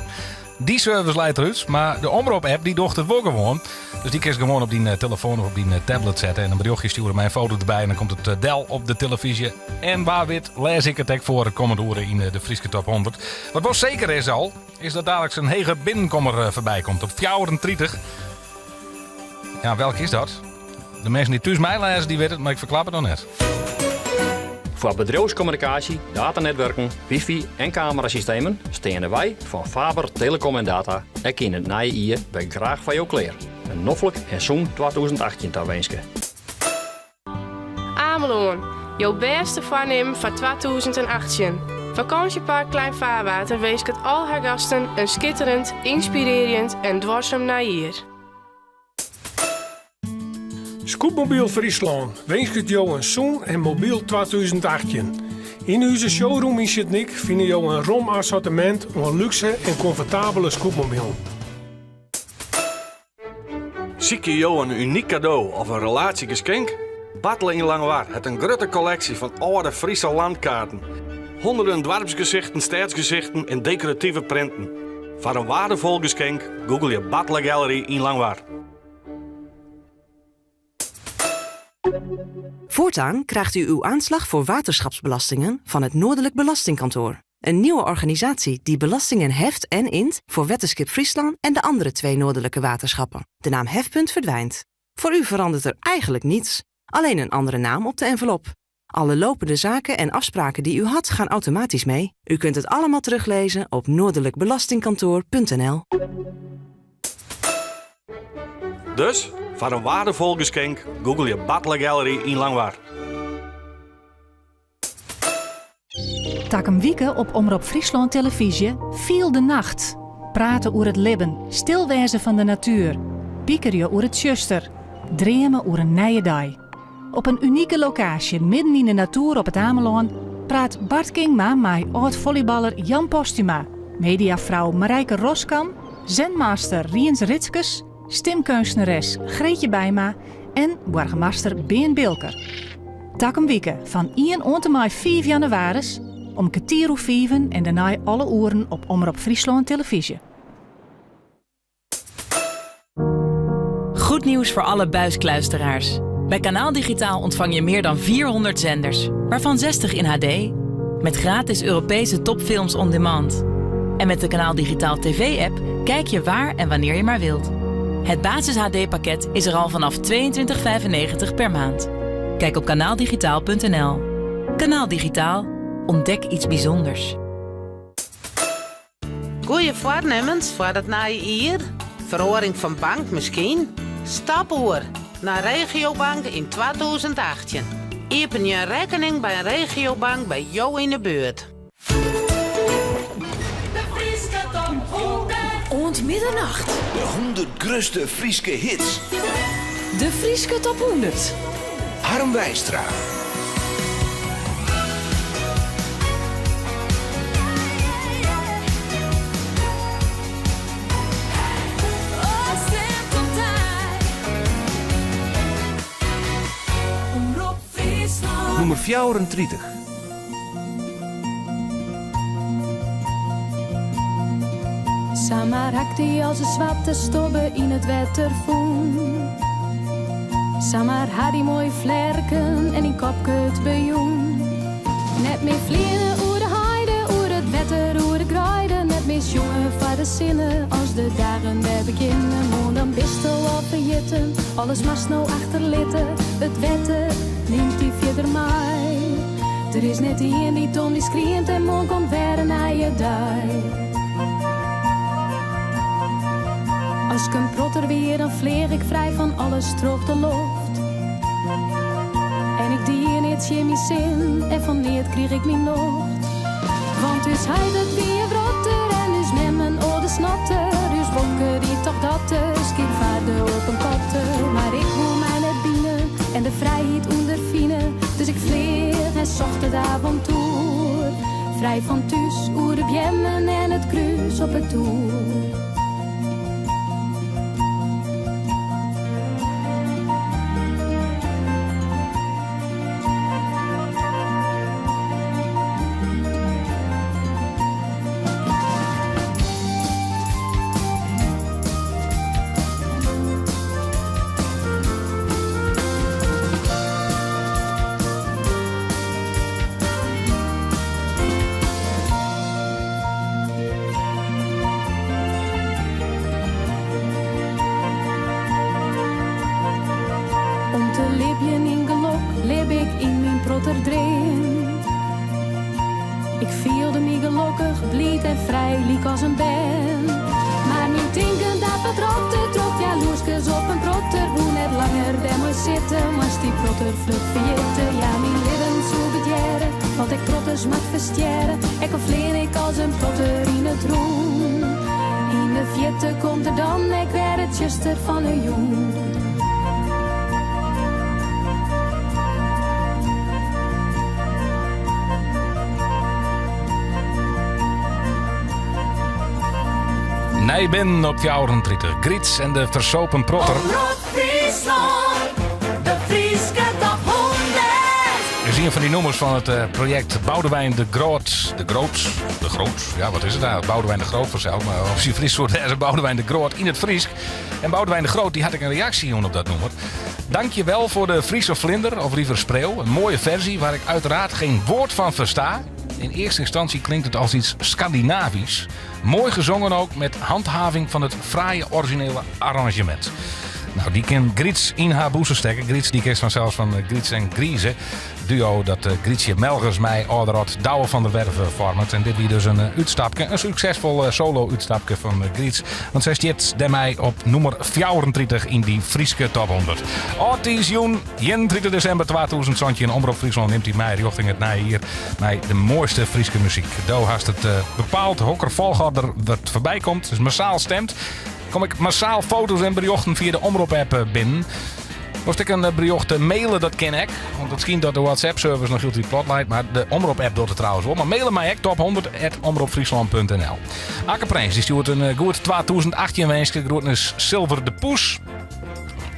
dy service leit derút. Mar de Omrop-app dy docht it wol gewoan. Dus dy kinst gewoan op dyn eh, telefoan of op dyn eh, tablet sette en in berjochtje stjoere mei in foto derby en dan komt it eh, del op de telefyzje. En wa wit lês ik it ek foar it kommende oere yn de Fryske Top 100. Wat wol seker is al, is dat daliks in hege binnenkommer foarby komt op 34. Ja, welk is dat? De minsken dy't thús meilêze, dy witte it, mar ik ferklap it noch net. Foar bedriuwskommunikaasje, datanetwurken, wifi en kamerasystemen steane wy fan Faber Telecom en Data ek yn it nije jier wer graach foar jo klear. In noflik en sûn 2018 tawinske. Amelân, jo bêste foarnimmen foar 2018. Fakânsjepark Klein Vaarwater winsket al har gasten in skitterend, ynspirearjend en duorsum nijjier. Scootmobiel Fryslân winsket jo in sûn en mobyl 2018. Yn ús showroom yn Sint Nyk fine jo in rom assortimint oan lúkse en komfortabele scootmobilen. Sykje jo in unyk kado of in relaasjegeskink? Bartele yn Langwar hat in grutte kolleksje fan âlde Friese landkaarten. Honderden doarpsgesichten, stêdsgesichten en dekorative printen. Foar in waardefol geskink, googelje Bartele Gallery yn Langwar. Voortaan krijgt u uw aanslag voor waterschapsbelastingen van het Noordelijk Belastingkantoor. Een nieuwe organisatie die belastingen heft en int voor Wetterskip Friesland en de andere twee noordelijke waterschappen. De naam Hefpunt verdwijnt. Voor u verandert er eigenlijk niets, alleen een andere naam op de envelop. Alle lopende zaken en afspraken die u had gaan automatisch mee. U kunt het allemaal teruglezen op noordelijkbelastingkantoor.nl. Dus, foar in waardefol geskink, googelje Bartele Gallery yn Langwar. Takom wike op Omrop Fryslân Televyzje Fiel de Nacht. Prate oer it libben, stil wêze fan de natuer, pikerje oer it tsjuster, dreame oer in nije dei. Op in unike lokaasje midden yn de natoer op It Amelân praat Bart Kingma mei âld-volleyballer Jan Posthuma, mediafrou Marijke Roskam, zenmaster Rients Ritskes, stimkeunstneres Greetje Bijma en boargemaster Bearn Bilker. Takom wike fan ien oant en mei fiif jannewaris om kertier oer fiven en dêrnei alle oeren op Omrop Fryslân Televyzje. Goed nieuws voor alle buiskluisteraars. Bij Kanaal Digitaal ontvang je meer dan 400 zenders, waarvan 60 in HD. Met gratis Europese topfilms on demand. En met de Kanaal Digitaal TV-app kijk je waar en wanneer je maar wilt. Het basis HD-pakket is er al vanaf 22,95 per maand. Kijk op kanaaldigitaal.nl. Kanaal Digitaal. Ontdek iets bijzonders. Goeie foarnimmens foar it nije jier? Feroaring fan bank miskien? Stap oer nei Regiobank yn 2018. Iepenje in rekkening by in regiobank by jo yn 'e buert. De Fryske top 100. Oant middernacht. De 100 grutste Fryske hits. De Fryske top 100. Harm Weistra. Nûmer 34. Samar ha 'k dy as in swarte stobbe yn it wetter fûn. Samar ha dy moaie flerken en dyn kopke it bejûn. Net mear fleane oer de heide, oer it wetter, oer de greide. Net mear sjonge foar de sinne as de dagen wer begjinne. Moarn dan bisto al ferjitten, alles moatst no achterlitte. It wetter nimt dy fierder mei. Der is net ien dy't om dy skriemt en moarn komt wer in nije dei. As 'k in protter wie, dan fleach ik frij fan alles troch de loft. En ik die neat tsjin myn sin en fan neat kriich ik myn nocht. Want ús heit it wie in wrotter en ús mem in âlde snotter. Us Wopke dy tocht dat de skip farde op in kotter. Mar ik woe my net bine en de frijheid ûnderfine. Dus ik fleach en socht it avontoer. Frij fan thús oer de beammen en it krús op 'e toer. protter dream. Ik fielde my gelokkich, bliid en frij, lykas in bern. Mar myn tinken dat bedrocht troch jaloerskens op in protter woe net langer dêrmei sitte, moast dy protter fluch ferjitte. Ja, myn libben soe bedjerre, want ek protters moat ferstjerre, ek al flean ik as in protter yn it rûn. Yn de fierte komt der dan ek wer it tsjuster fan 'e jûn. Nij binnen op 34. Grytz en de Fersopen Protter. Omrop Fryslân, de Fryske top 100. Is ien fan dy nûmers fan it eh, projekt Boudewijn de Groot. De Groot? De Groot? Ja, wat is it eigentlik? Boudewijn de Groot fansels, mar op syn Frysk soe it wêze Boudewijn de Groot yn it Frysk. En Boudewijn de Groot dy hat ek in reaksje jûn op dat nûmer. Dank je wel voor de Friese vlinder, of liever spreeuw. Een mooie versie waar ik uiteraard geen woord van versta. In eerste instantie klinkt het als iets Scandinavisch. Mooi gezongen ook met handhaving van het fraaie originele arrangement. Nou, dy kin Grytz yn har bûse stekke. Grytz dy kenst fansels fan eh, Grytz en Grize. Duo dat eh, Grytsje Melgers mei âlderrot Douwe van der Werf eh, foarmet. En dit wie dus in útstapke, in suksesfol solo-útstapke fan Grytz. Want sy stiet dêrmei op nûmer 34 yn dy Fryske top 100. Âldjiersjûn, 31 desimber 2017, Omrop Fryslân nimt dy mei rjochting it nije jier mei de moaiste Fryske muzyk. Do hast it bepaald hokker folchoarder der foarby komt, dus massaal stimd. Kom ik massaal foto's en berjochten fia de Omrop-app binnen. Wolst ek in berjocht maile, dat kin ek. Want it skynt dat de WhatsApp-service noch hieltyd plat leit. Mar de Omrop-app docht it trouwens wol. Mar maile my ek top100@omropfryslan.nl. Akke Prins dy stjoert in goed 2018 winske. Groetnis Silver de Poes.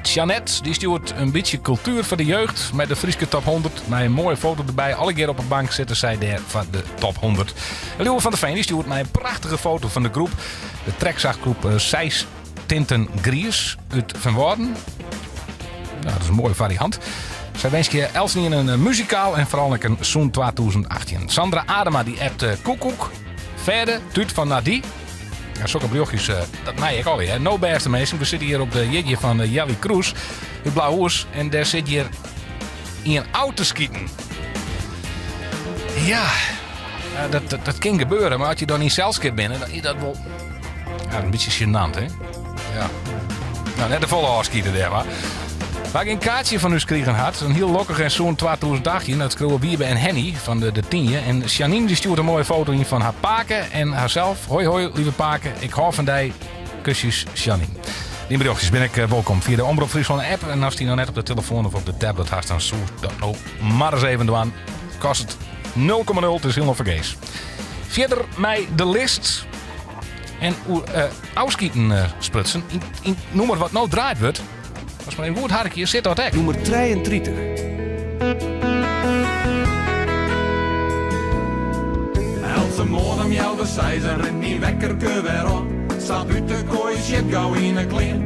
Jeannette dy stjoert in bytsje kultuer foar de jeugd mei de Fryske top 100. Mei in moaie foto derby. Allegear op 'e bank sitte sy dêr foar de top 100. Lieuwe van der Veen dy stjoert my in prachtige foto fan de groep. De trekzaaggroep Seis Tinten Gries út Feanwâlden. Nou, dat is in moaie fariant. Sy winskje eltsenien in eh, muzikaal en foaral ek in sûn 2018. Sandra Adema dy appt eh, koekoek. Fêde, tút fan Nadie. Ja, sokke berjochtjes, eh, dat mei ek al. Hè. No, bêste minsken, we sitte hjir op de jierdei fan Jelly Kroes út Blauhûs. En dêr sit hjir ien ôf te skiten. Ja, dat, dat, dat kin gebeure, mar as je dan yn selskip binne, dan is dat wol ja, in bytsje gênant, hè? Ja. Nou, net te folle ôfskite dêr, mar. Wa't in kaartsje fan ús krigen hat, in hiel lokkich en sûn 2018, dat skriuwe Wiebe en Henny fan de, de Tynje. En Janine dy stjoert in moaie foto yn fan har pake en harsels. Hoi hoi, leave pake, ik hâld fan dy. Kusjes, Janine. Dyn berjochtsjes binne ek eh, wolkom fia de Omrop Fryslân app. En ast dy noch net op de telefoan of op de tablet hast, dan soest dat no mar ris even dwaan. Kostet 0,0, it is hielendal fergees. Fierder mei de list. En oer uh, ôfskiten uh, sprutsen. Yn, yn nûmer wat no draaid wurdt. As mar even goed harkje, sit dat ek. Nûmer 33. Eltse moarn om healwei seizen rint myn wekkerke wer op. Stap út de koai, sjit gau yn 'e klean.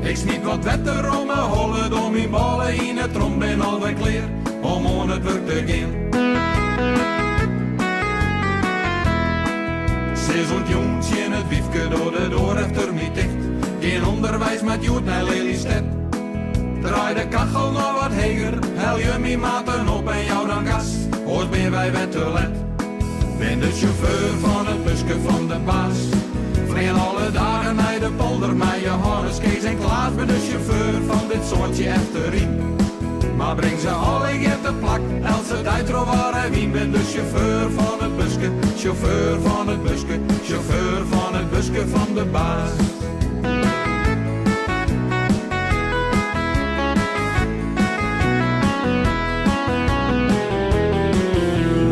Ik smyt wat wetter om 'e holle, doch myn bôle yn 'e trom, bin alwer klear om oan it wurk te gean. Sis oant jûn tsjin it wyfke, doch de doar efter my ticht. Gean ûnderweis moat hjoed nei Lelystêd. Draai de kachel noch wat heger, helje myn maten op en jou dan gas, oars binne wy wer te let. Bin de sjauffeur fan it buske fan de baas. Flean alle dagen nei de polder mei Jehannes, Kees en Klaas. Bin de sjauffeur fan dit soadsje efteryn. Mar bring se allegear te plak, eltse dei troch waar en wyn. Bin de sjauffeur fan it buske, sjauffeur fan it buske, sjauffeur fan it buske fan de baas.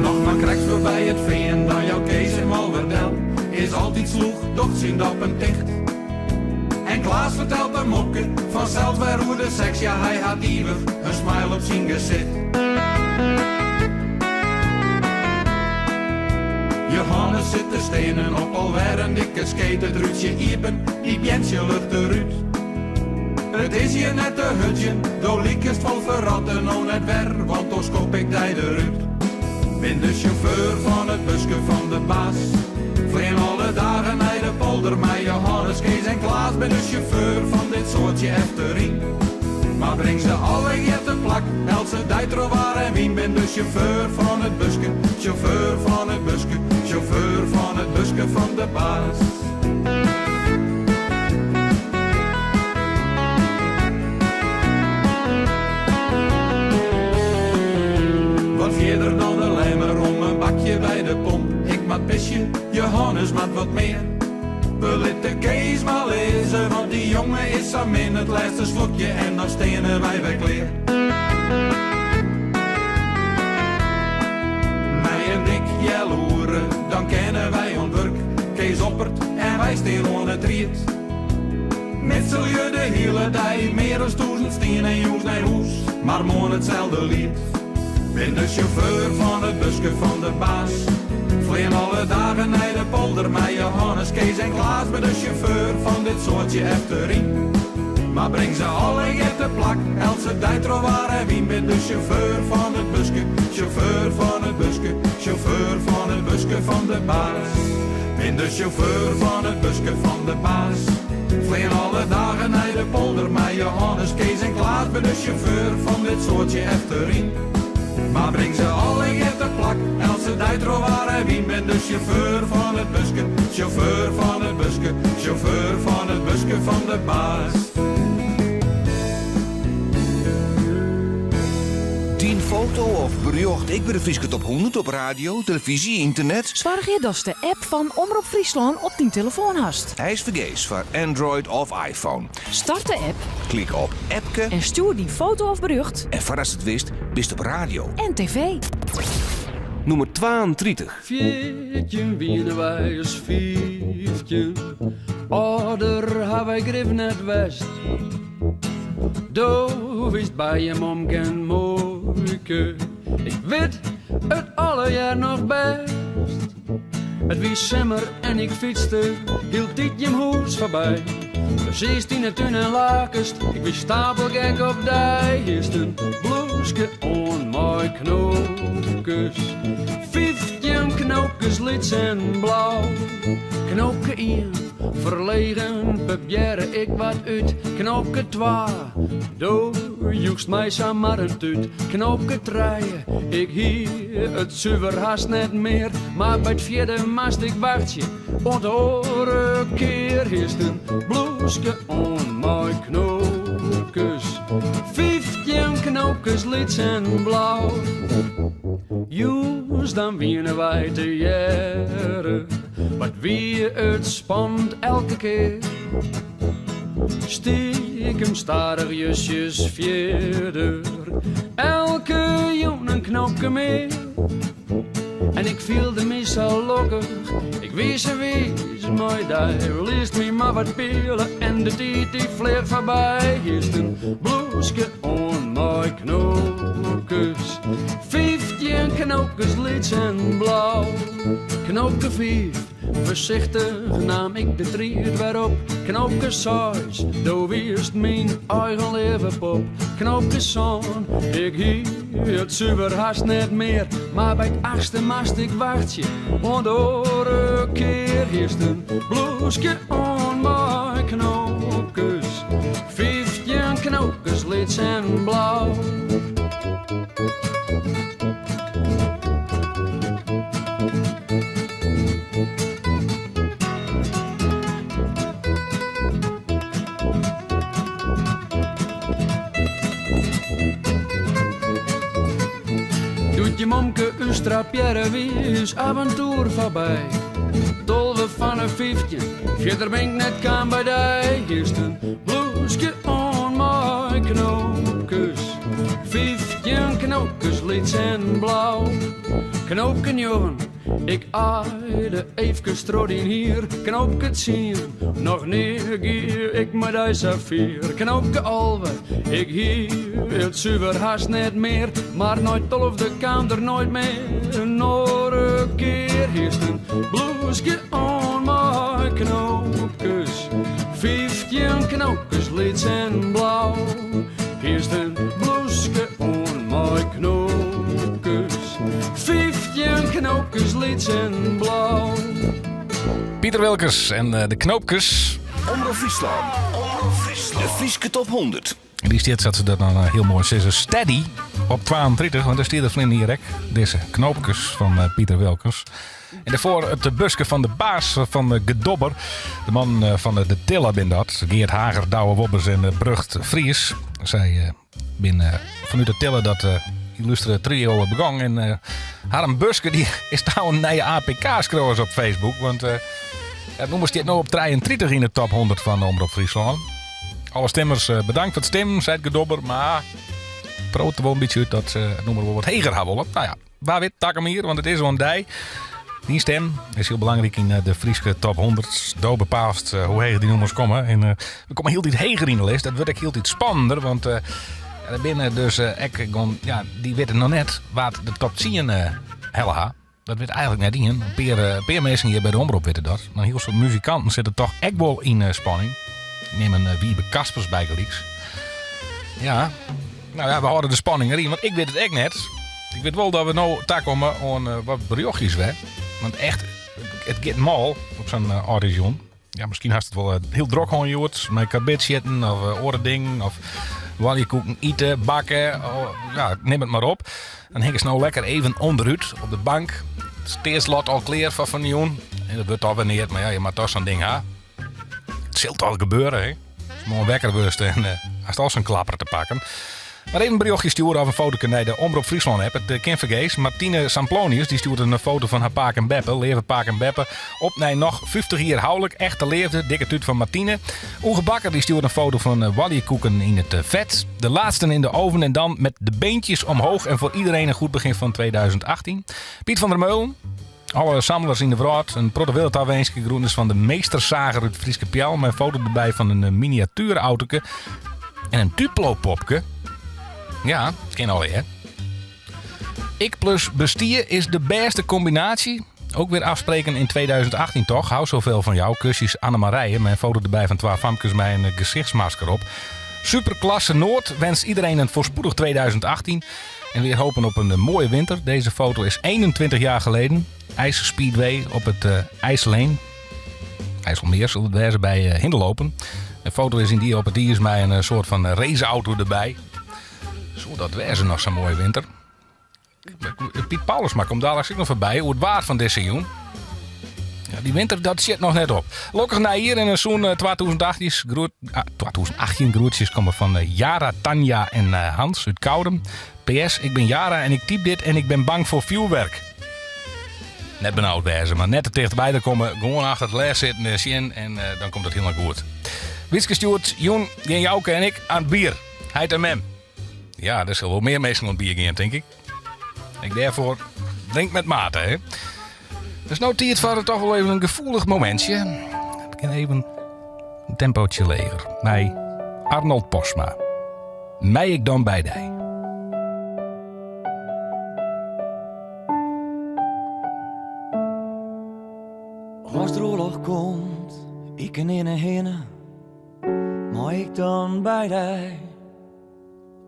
Noch mar krekt foarby it fean, dan jout Kees him alwer del. Is altyd slûch, docht syn doppen ticht. En Klaas fertelt in mopke, fansels wer oer de seks. Ja, hy hat ivich in smile op syn gesicht. Jehannes sit te steunen op alwer in dikke skeet. It rútsje iepen, dy beantsjelucht derút. It is hjir net te hurdzjen, do likest wol ferrotte, no net wer, want dan skop ik dy derút. Bin de sjauffeur fan it buske fan de baas. Flean alle dagen nei de polder mei Jehannes, Kees en Klaas. Bin de sjauffeur fan dit soadsje efteryn. Mar bring se allegear te plak. Eltse dei troch waar en wyn. Bin de sjauffeur fan it buske, sjauffeur fan it buske, sjauffeur fan it buske fan de baas. Wat fierder dan de Lemmer om in bakje by de pomp. Ik moat pisje, Jehannes moat wat mear. We litte Kees mar lizze, want dy jonge is sa min. It lêste slokje en dan steane wy wer klear. Nei in dik healoere, dan kinne wy oan 't wurk. Kees oppert en wy stean oan 'e tried. Mitselje de hiele dei, mear as tûzen stien en jûns nei hûs, mar moarn itselde liet. Bin de sjauffeur fan it buske fan de baas. Flean alle dagen nei de polder mei Jehannes, Kees en Klaas. Bin de sjauffeur fan dit soatsje efteryn. Mar bring se allegear te plak, eltse dei troch waar en wyn. Bin de sjauffeur fan it buske, sjauffeur fan it buske, sjauffeur fan it buske fan de baas. Bin de sjauffeur fan it buske fan de baas. Flean alle dagen nei de polder mei Jehannes, Kees en Klaas. Bin de sjauffeur fan dit soatsje efteryn. Mar bring se allegear te plak, eltse dei troch waar en wyn. Bin de sjauffeur fan it buske, sjauffeur fan it buske, sjauffeur fan it buske fan de baas. Dyn foto of berjocht ek by de Fryske Top 100 op radio, telefyzje, ynternet? Soargje datst de app fan Omrop Fryslân op dyn telefoan hast. Hy is fergees foar Android of iPhone. Start de app. Klik op Appke. En stjoer dyn foto of berjocht. En foardatst it witst, bist op radio. En TV. Nûmer 32. 14 wiene wy as 15, âlder ha wy grif net west. Do wiest by jim omke en muoike, ik wit it allegear noch bêst. It wie simmer en ik fytste hieltyd jim hûs foarby. Do siest yn 'e tún en lakest, ik wie stapelgek op dy. Hiest in blûske oan mei knoopkes, 15 knoopkes lyts en blau. Knoopke ien, ferlegen probearre ik wat út. Knoopke twa, do joechst my samar in tút. Knoopke trije, ik hie it suver hast net mear. Mar by it fjirde moast ik wachtsje oant de oare kear. Hiest in blûske oan mei knoopkes, 15 knoopkes lyts en blau. Jûns dan wiene wy tegearre, wat wie it spannend elke kear. Stiekem stadich justjes fierder, elke jûn in knoopke mear. En ik fielde my sa lokkich, ik wie sa wiis mei dy. Lietst my mar wat piele en de tiid dy fleach foarby. Hiest in blûske oan mei knoopkes, 15 knoopkes lyts en blau. Knoopke fiif, foarsichtich naam ik de tried wer op. Knoopke seis, do wiest myn eigen leave pop. Knoopke sân, ik hie it suver hast net mear. Mar by it achtste moast ik wachtsje oant de oare kear. Hiest in blûske oan mei knoopkes, 15 knoopkes lyts en blau. Doe't jim omke ús trapearre wie ús aventoer foarby. 12 fan 'e 15, fierder bin ik net kaam by dy. Hiest in blûske oan mei knoopkes, 15 knoopkes lyts en blau. Knoopke njoggen, ik aaide eefkes troch dyn hier. Knoopke tsien, noch nea gie ik mei dy sa fier. Knoopke 11, ik hie it suver hast net mear. Mar nei tolfde kaam der noait mear in oare kear. Hiest in blûske oan mei knoopkes, 15 knoopkes lyts en blau. Hiest in blûske oan mei knoopkes, 15 knoopkes lyts en blau. Piter Wilkens en eh, de Knoopkes. Omrop Fryslân. Omrop Fryslân. De Fryske Top 100. En dy stiet, sa't se dat dan eh, hiel moai sizze, steady. Op 32, want dêr stie der ferline jier ek dizze knoopkes fan eh, Pieter Wilkens. En dêrfoar it buske fan de baas fan de Gedobber. De man eh, fan de Tille bin dat. Geert Hager, Douwe Wobbes en eh, Brugt Vries. Sy binne fanút de Tille dat illustere trio begong. En harren buske dy is no in nije APK-skriuwers op Facebook. Want it nûmer stiet no op 33 yn de top 100 fan Omrop Fryslân. Alle stimmers bedankt foar it stimmen, seit Gedobber. Mar priuwt der wol in bytsje út dat se it nûmer wol wat heger ha wolle. No ja, wa wit, takom jier, want it is oan dy. Dyn stim is hiel belangryk yn eh, de Fryske top 100. Do bepaalst eh, hoe heech dy nûmers komme. En eh, we komme hieltyd heger yn de list. Dat wurdt ek hieltyd spannender, want der binne dus ek gewoon, ja, dy witte noch net wa't de top 10 helle ha. Dat wit eigenlik net ien. In pear, pear minsken hjir by de omrop witte dat. Mar in hiel soad muzikanten sitte toch ek wol yn spanning. Ik nim in Wiebe Kaspers bygelyks. Ja, nou ja, we hâlde de spanning deryn, want ik wit it ek net. Ik wit wol dat we no takomme oan eh, wat berjochtjes wer. Want echt, it giet mal op sa'n uh, audition. Ja, miskien hast it wol eh, hiel drok hân hjoed. Mei karbidsjitten of uh, oare dingen. Of oaljekoeken ite, bakke. Oh, ja, nim it mar op. Dan hinkest no lekker even ûnderút op de bank. It tearslot al klear foar fan 'e jûn. En dat wurdt al wer neat, mar ja, je moatte toch sa'n ding ha. It sil toch gebeure, hè? Ast moarn wekker wurdst en uh, hast al sa'n klapper te pakken. Mar even in berjochtje stjoere of in foto nei de Omrop Fryslân app. It eh, kin fergees. Martine Samplonius dy stjoert in foto fan har pake en beppe. Leave pake en beppe. Op nei noch 50 jier houlik. Echte leafde. Dikke tút fan Martine. Oege Bakker dy stjoert in foto fan eh, oaljekoeken yn it fet. De laatsten in de oven en dan met de beentjes omhoog. En voor iedereen een goed begin van 2018. Piet van der Meulen. Alle samlers yn de wrâld, in protte wille tawinske. Groetnis fan de meestersager út Fryske Peallen. Mei in foto derby fan in eh, miniatuerautoke en in Duplo-popke. Ja, it kin allegear. Ik plus bestie is de bêste kombinaasje. Ook weer afspreken in 2018 toch? Hou zoveel van jou. Kusjes Annemarije. Mei in foto derby fan twa famkes mei in gesichtsmasker op. Superklasse Noord wenst iedereen een voorspoedig 2018. En weer hopen op een eh, mooie winter. Deze foto is 21 jaar geleden. IJsspeedway op het uh, IJsleen. IJsselmeer zal het wezen bij uh, Hindeloopen. De foto is in die op het is met een soort van raceauto erbij. Soe dat wezen noch sa'n mooie winter. Piet Paulusma komt dadelijk ook noch foarby. Oer it waar fan dizze jûn. Ja, dy winter dat sit noch net op. Lokkich nijjier en in sûn 2018. Groet, ah, 2018 groetsjes komme fan eh, Jara, Tanja en eh, Hans út Koudum. PS, ik bin Jara en ik typ dit en ik bin bang foar fjoerwurk. Net benaud wêze, mar net te tichtby der komme. Gewoan achter it glês sitten en sjen en eh, dan komt it hielendal goed. Wietske stjoert, jûn gean Jouke en ik oan it bier. Heit en mem. Ja, der sille wol mear minsken oan it bier gean, tink ik. Ek dêrfoar drink met mate, hè. It is no tiid foar toch wol even in gefoelich momintsje. We gean even in tempootje leger. Mei Arnold Postma. Mei ik dan by dy? As der oarloch komt, ik kin nearne hinne, mei ik dan by dy?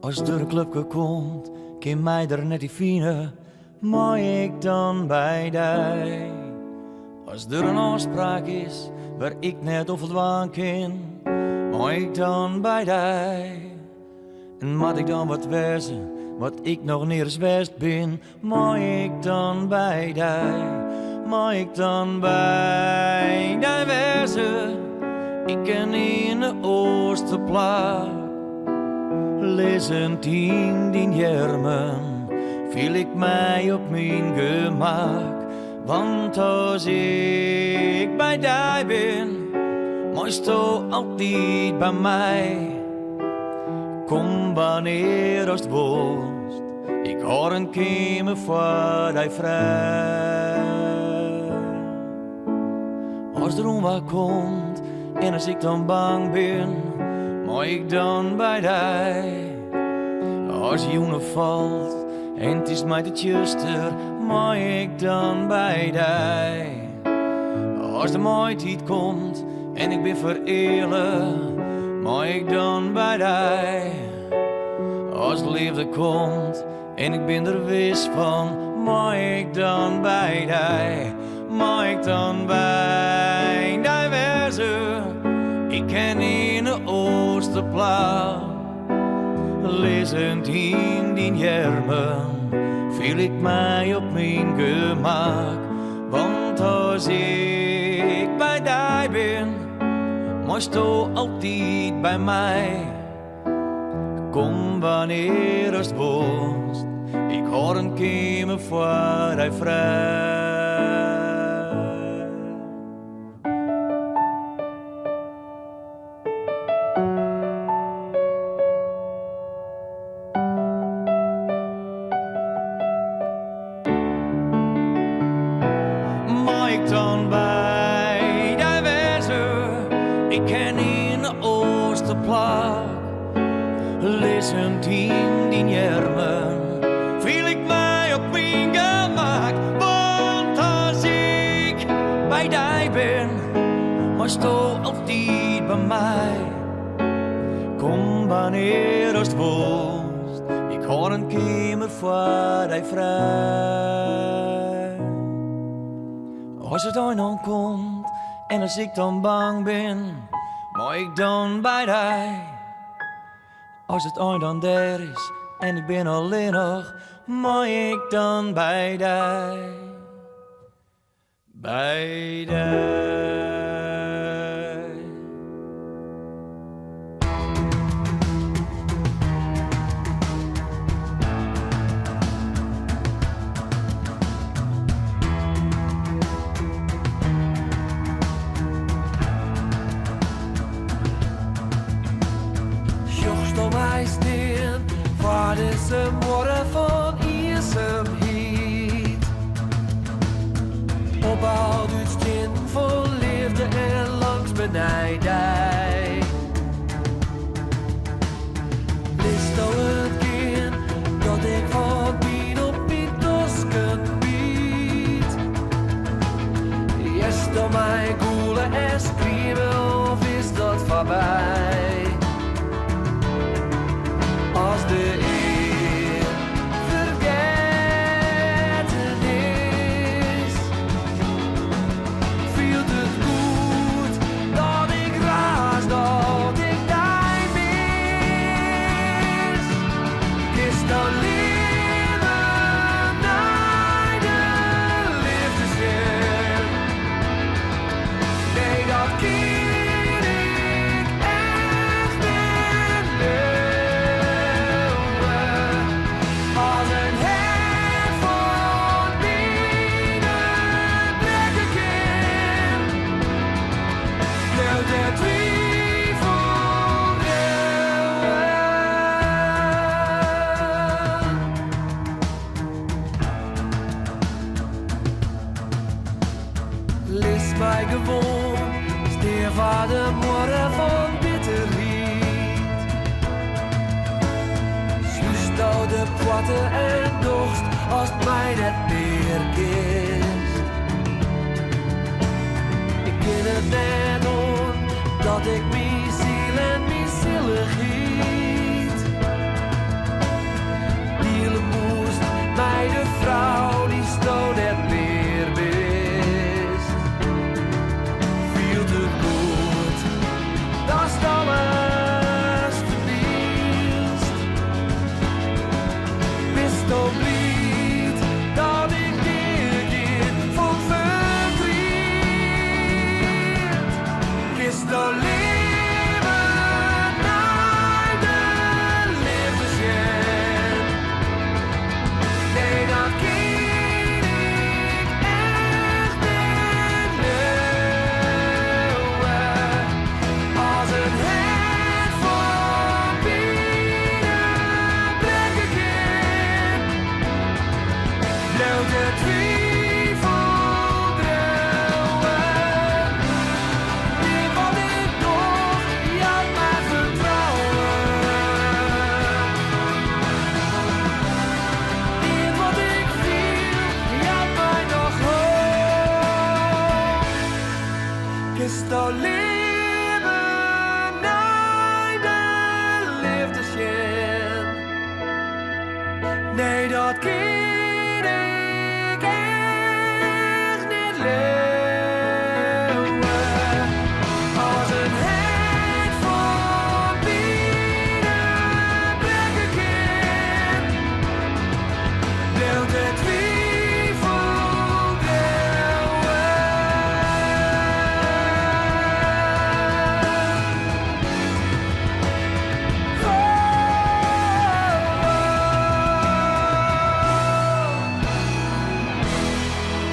As der in klupke komt, kin my der net yn fine, mei ik dan by dy? As der in ôfspraak is wêr ik net oan foldwaan kin, mei ik dan by dy? En moat ik dan wat wêze wat ik noch nea ris west bin, mei ik dan by dy? Mei ik dan by dy wêze? Ik kin nearne oars te plak. Lizzend yn dyn earmen fiel ik my op myn gemak. Want as ik by dy bin, meisto altyd by my. Kom wannear ast wolst, ik hâld in keamer foar dy frij. As der ûnwaar komt en as ik dan bang bin, mei ik dan by dy? As de jûn falt en it is my te tsjuster, mei ik dan by dy? As de maitiid komt en ik bin fereale, mei ik dan by dy? As de leafde komt en ik bin der wis fan, mei ik dan by dy? Mei ik dan by dy wêze? Ik kin nearne oars te plak. Lizzend yn dyn earmen fiel ik my op myn gemak. Want as ik by dy bin, meisto altyd by my. Kom wannear ast wolst, ik hâld in keamer foar dy frij. Mei ik dan by dy wêze? Ik ken nearne oars te plak. Lizzend yn dyn earmen fiel ik my op myn gemak. Want as ik by dy bin, meisto altyd by my. Kom wannear ast wolst, ik hâld in keamer foar dy frij. As it ein dan komt en as ik dan bang bin, mei ik dan by dy. As it ein dan dêr is en ik bin allinnich, mei ik dan by dy. By dy. Sjochsto my stean foar dizze muorre fan iensumheid? Opboud út stiennen fan leafde en langstme nei dy. Litsto it gean dat ik fan pyn op myn tosken byt? Hearsto my gûle en skrieme of is dat foarby? As de ear fergetten is, fielt it goed dat ik raas, dat ik dy mis. Kinsto libben nei de leafde sjen? Nee, dat kin ik echt net leauwe. As in hert fan pine brekke kin, bliuwt de twifel driuwen. Litst my gewoan stean foar de muorre fan bitterheid. Slútsto de poarte en dochst oftst my net mear kenst. Ik kin it net oan dat ik myn siel en myn sillichheid diele moast mei de frou dy'tsto net mear bist. Fielt it goed datst alles fernielst? Bisto bliid dat ik deagean fan fertriet? Kinsto libben nei de leafde sjen? Nee, dat kin ik echt net leauwe. As in hert fan pine brekke kin, bliuwt de twifel driuwen. Neat wat ik doch, jout my fertrouwen. Neat wat ik fiel, jout my noch hoop. Kinsto libben nei de leafde sjen? Nee, dat kin ik echt net leauwe. As in hert fan pine brekke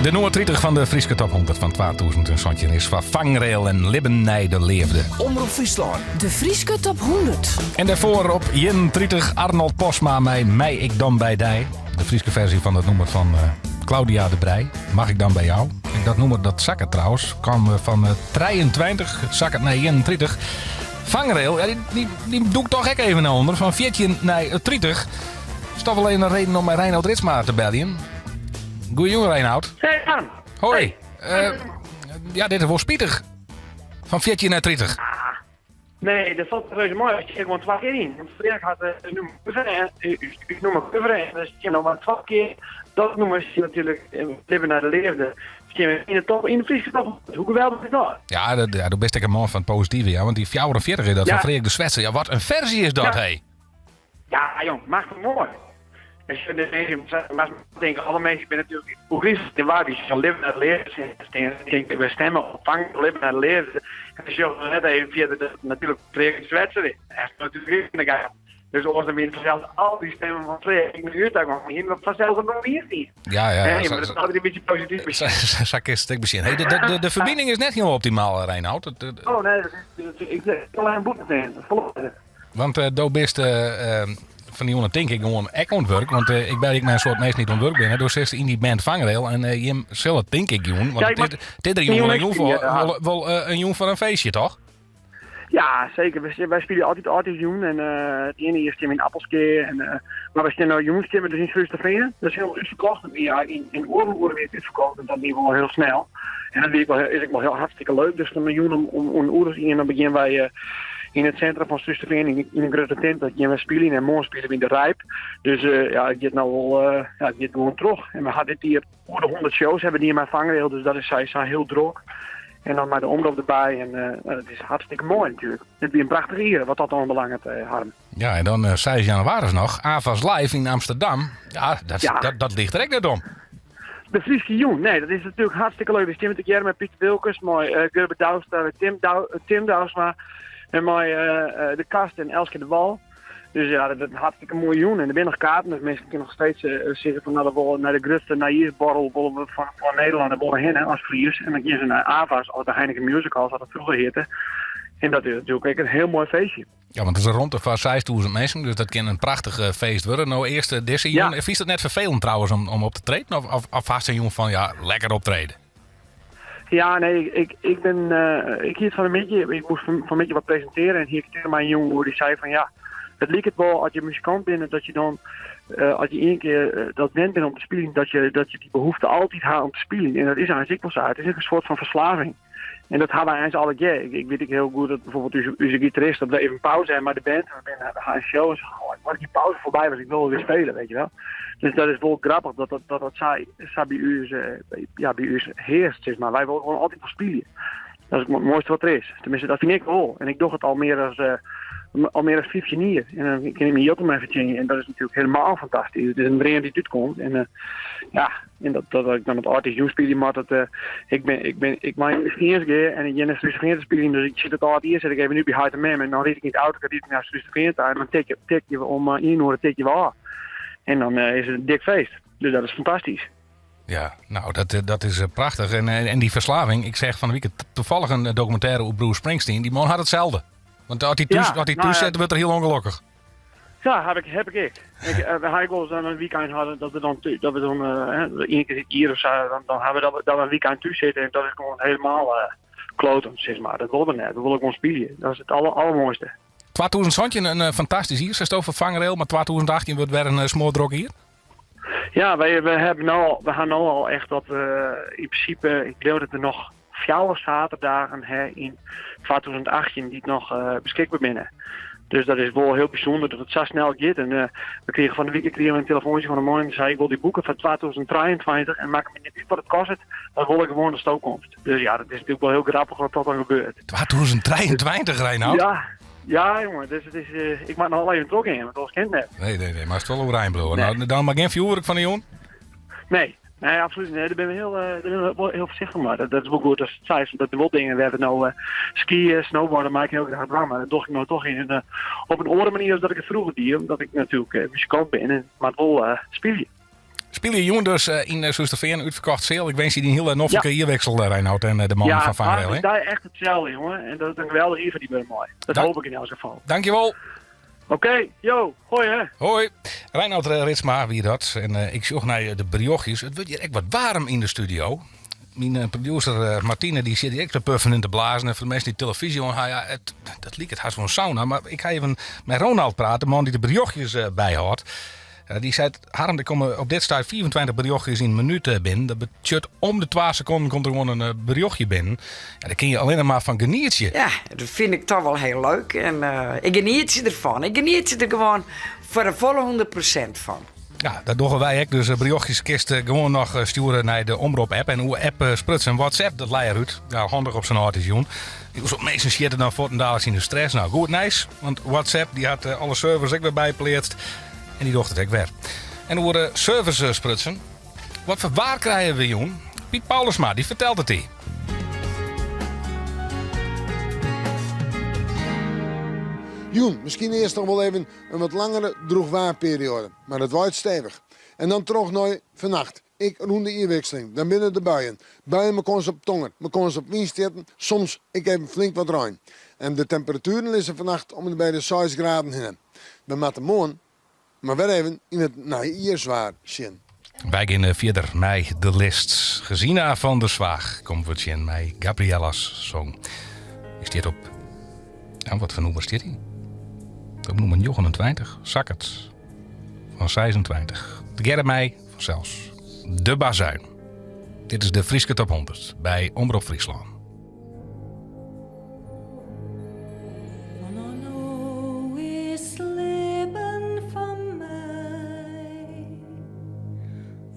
De nûmer 30 fan de Fryske Top 100 fan 2017 is foar Vangrail en Libben nei de Leafde. Omrop Fryslân. De Fryske Top 100. En dêrfoar op 31 Arnold Postma mei Mei ik dan by dy. De Fryske ferzje fan dat nûmer fan eh, Claudia de Breij. Mag ik dan bij jou? En dat nûmer dat sakket trouwens kwam eh, fan 23, eh, sakket nei 31. Vangrail, ja, dy, dy, dy dûkt toch ek even nei ûnder. Fan 14 nei 30. Is toch wel even een reden om mei Reinoud Ritsma te beljen. Goeiejûn Reinoud. Hey Harm. Hoi. Eh, ja, dit is wol spitich. Fan 14 nei 30. Nee, dat falt reuze mei. Ik stean gewoan twa kear yn. Want Freark hat it nûmer cover en ús nûmer cover en dan stean noch mar twa kear dat nûmer is natuerlik Libben nei de Leafde. Stean we yn de top yn de Fryske top. Hoe geweldich is dat? Ja, dat, ja, do bist ek in man fan it positive, ja, want dy 44 is dat Ja. fan Freark de Swetser. Ja, wat in ferzje is dat, Ja. hé. Ja, jong, machtich moai. En sjoch, de minsken, moatst tinke, alle minsken binne natuerlik oergryflik de waar, dy sjogge libben nei de leafde stean. Tinke, we stimme op Fang libben nei de leafde. En dan sjogge we net even fierder dat it natuerlik Freark de Swetser is. Hy hat natuerlik yn de gaten. Dus oars dan wiene fansels al dy stimmen fan Freark ek nei ús ta gong. Hiene we fansels der noch mear stien. Ja, ja, ja. Hè, je moatte it altyd in bytsje posityf besjen. Sa kinst it ek besjen. Hey, de ferbining is net hielendal optimaal, Reinoud. Het- Oh nee, dat is, dat is, ik ik alleen bûten stean. Folle better. Want eh, do bist eh, eh, fan dy jonge tink ik gewoan ek oan it wurk. Want eh, ik belje ek mei in soad minsken dy't oan it wurk binne. Do sitst yn dy band Vangrail en eh, jim sille tink ik jûn. Want Ja, ik dit, mag- dit er jûn wol in jûn foar, Ja. wol, wol, eh, in jûn foar in feestje, toch? Ja, seker. Wy spylje altyd âldjiersjûn en eh, it iene jier stean we yn Appelskea. En, eh, mar we stean no jûn stean we dus yn Surhústerfean. Dat is hielendal útferkocht. Dat wie ja, yn, yn oardel oere wie it útferkocht en dat wie wol hiel snel. En dat wie ek wol, is ek wol hiel hartstikke leuk. Dus dan jûn om, om, om in oere as ien dan begjinne wy eh, yn it sintrum fan Surhústerfean yn, yn in grutte tint. Dat gean we spyljen en moarn spylje we yn de Rijp. Dus eh, ja, it giet no wol, eh, ja, it giet gewoan troch. En we ha dit jier oer de 100 shows hebben die mei Vangrail, dus dat is sa hiel drok. En dan mei de omrop derby en eh, nou, dat is hartstikke moai natuerlik. Dit wie in prachtich jier wat dat oanbelanget, eh, Harm. Ja, en dan eh 6 jannewaris noch, AFAS Live yn Amsterdam. Ja, dat, Ja. dat, dat ligt der ek net om. De Fryske jûn, nee, dat is natuerlik hartstikke leuk. We stean tegearre mei Piter Wilkens, mei eh Gurbe Douwstra, Tim, Dou Tim Douwsma en mei eh, eh, De Kast en Elske DeWall. Dus ja, dat is in hartstikke moaie jûn. En der binne noch kaarten, dus minsken kinne noch steeds eh, sizze fan nou, we wolle nei de grutste nijjiersborrel wolle we fan, fan Nederlân, dêr wolle we hinne as Fries. En dan gean se nei AFAS, of de Heineken Music Hall, sa't dat froeger hjitte. En dat is natuerlik ek in hiel moai feestje. Ja, want it is in romte foar 6000 minsken, dus dat kin in prachtich eh, feest wurde. No, earst eh, dizze jûn. Fynst it net ferfelend trouwens om, om op te treden? Of, of, of hast in jûn fan, ja, lekker optreden? Ja, nee, ik, ik ben, eh, ik hie it fan 'e middei, ik moast fan, fan 'e middei wat presintearje en hie ik tsjin mei in jonge oer dy sei fan ja, it liket wol as je muzikant binne dat je dan, eh, as je ien kear eh, dat wend binne om te spyljen, dat je, dat je dy behoefte altyd ha om te spyljen. En dat is eins ek wol sa. It is ek in soart fan ferslaving. En dat ha wy eins allegear. Ik, ik wit ek hiel goed dat bijvoorbeeld ús, ús gitarist, dat we even pauze ha mei de band. We binne, we ha in show en oh, ik wol dy pauze foarby, want ik wol wer spylje, weet je wel. Dus dat is wol grappich dat dat, dat, dat sa, sa by ús, eh, ja, by ús hearst, sis mar. Wy wolle gewoan altyd wol spylje. Dat is it moaiste wat der is. Teminsten, dat fyn ik wol. En ik doch it al mear as, eh, al mear as 15 jier. En dan kin ik myn jild dermei fertsjinje. En dat is natuerlik hielendal fantastysk. It is in dream dy't útkomt. En eh, ja, en dat, dat ik dan op âldjiersjûn spylje moat, dat, eh, ik bin, ik bin, ik mei yn Stiens gean en ik gean nei Surhústerfean te spyljen. Dus ik sit it âld jier, sit ik even út by heit en mem. En dan ryd ik yn it auto, ryd ik nei Surhústerfean ta. En dan tik, tik je om eh, ien oere tik je ôf. En dan eh, is it in dik feest. Dus dat is fantastysk. Ja, nou, dat, eh, dat is eh, prachtich. En, eh, en dy ferslaving, ik seach fan 'e wike tafallich in dokumintêre oer Bruce Springsteen. Dy man hat itselde. Want as hy thús, Ja, as hy nou thús ja. sit, wurdt er hiel ûngelokkich. Ja, ha ik, ha ik ek. Ik, eh, ha ik wolris dan in wykein hân dat we dan, dat we dan eh, ien kear yn it jier of sa, dan, dan ha we dat, we- dat we in wykein thús sitte en dat is gewoan hielendal eh kloten, sis mar. Dat wolle we net. We wolle gewoan spylje. Dat is it aller, allermoaiste. 2017 in eh, fantastysk jier, seisto foar Vangrail, mar 2018 wurdt wer in eh, smoardrok jier. Ja, wy, we hawwe no, we ha no al echt dat we yn prinsipe, ik leau dat we noch fjouwer saterdagen ha yn 2018 dy't noch eh, beskikber binne. Dus dat is wol hiel bysûnder dat it sa snel giet. En eh, we krigen fan de wike krigen we in telefoantsje fan in man en dy sei ik wol dy boeke foar 2023 en makket my net út wat it kostet, dan wol ik gewoan datsto komst. Dus ja, dat is natuerlik wol hiel grappich wat dat dan gebeurt. 2023, Reinoud? Ja, ja jonge, dus it is, eh, ik moat noch even trochgean, want oars kin it net. Nee, nee, nee, mar it wol oerein bliuwe. Nee. Nou, dan mar gjin fjoerwurk fan 'e jûn? Nee, nee, absolút net. Dêr binne we hiel, eh, dêr binne we wol hiel foarsichtich mei. Dat, dat is wol goed datst it seist, want dat binne wol dingen wêr't we no eh, skiën, snowboarden mei ik hiel graach dwaan, mar dat doch ik no toch yn, eh, op in oare manier as dat ik it froeger die, omdat ik natuerlik eh, muzikant bin en moat wol eh, spylje. Spylje jûn dus yn Soesterfean, útferkocht seal. Ik winskje dy in hiele noflike jierwiksel, Reinoud en de mannen Ja, fan Vangrail. maar is echt itselde, jongen. En dat it in geweldich jier foar dy wurde mei. Dat hoopje ik yn elk gefal. Dankjewol. Oké, jo, hoi hè. Hoi. Reinoud Ritsma wie dat. En ik sjoch nei de berjochtjes. It wurdt hjir ek wat waarm yn de studio. Myn producer Martine dy sit hjir ek te puffen en te blazen. En foar de minsken dy't televyzje oan ha, ja, it, dat liket hast wol in sauna. Mar ik ha even mei Ronald praat, de man dy't de berjochtjes byhâldt. Dy seit, Harm, der komme op dit stuit 25 berjochtjes yn in minút binnen. Dat betsjut om de twa sekonden komt der gewoan in berjochtje binnen. Ja, dêr kinne je allinnich mar fan genietsje. Ja, dat fyn ik toch wol hiel leuk. En ik genietsje derfan. Ik genietsje der gewoan foar de folle 100% fan. Ja, dat dogge wy ek. Dus berjochtjes kinst gewoan noch stjoere nei de Omrop-app. En oer app sprutsen, WhatsApp, dat lei derút. Ja, handich op sa'n âldjiersjûn. Hiel soad minsken sjitte dan fuortendaliks yn de stress. Nou, goed nijs, want WhatsApp dy hat alle servers ek wer bypleatst. En dy docht it ek wer. En oer servers sprutsen, wat foar waar krije we jûn? Piet Paulusma, dy fertelt it dy. Jûn, miskien earst noch wol even in wat langere drûchwaarperioade, mar it waait stevich. En dan troch nei fannacht, ek rûn de jierwikseling, dan binne der buien. Buien mei kâns op tonger, mei kâns op wynstjitten, soms ek even flink wat rein. En de temperatueren lizze fannacht om en by de seis graden hinne. We moatte moarn mar wer even yn it nijjierswaar sjen. Wy geane fierder mei de list. Gezina van der Zwaag komt we tsjin mei Gabriella's Song. Dy stiet op. Ja, wat foar nûmer stiet hy? Op nûmer 29. Sakket fan 26. Tegearre mei, fansels, de Bazuin. Dit is de Fryske Top 100 by Omrop Fryslân.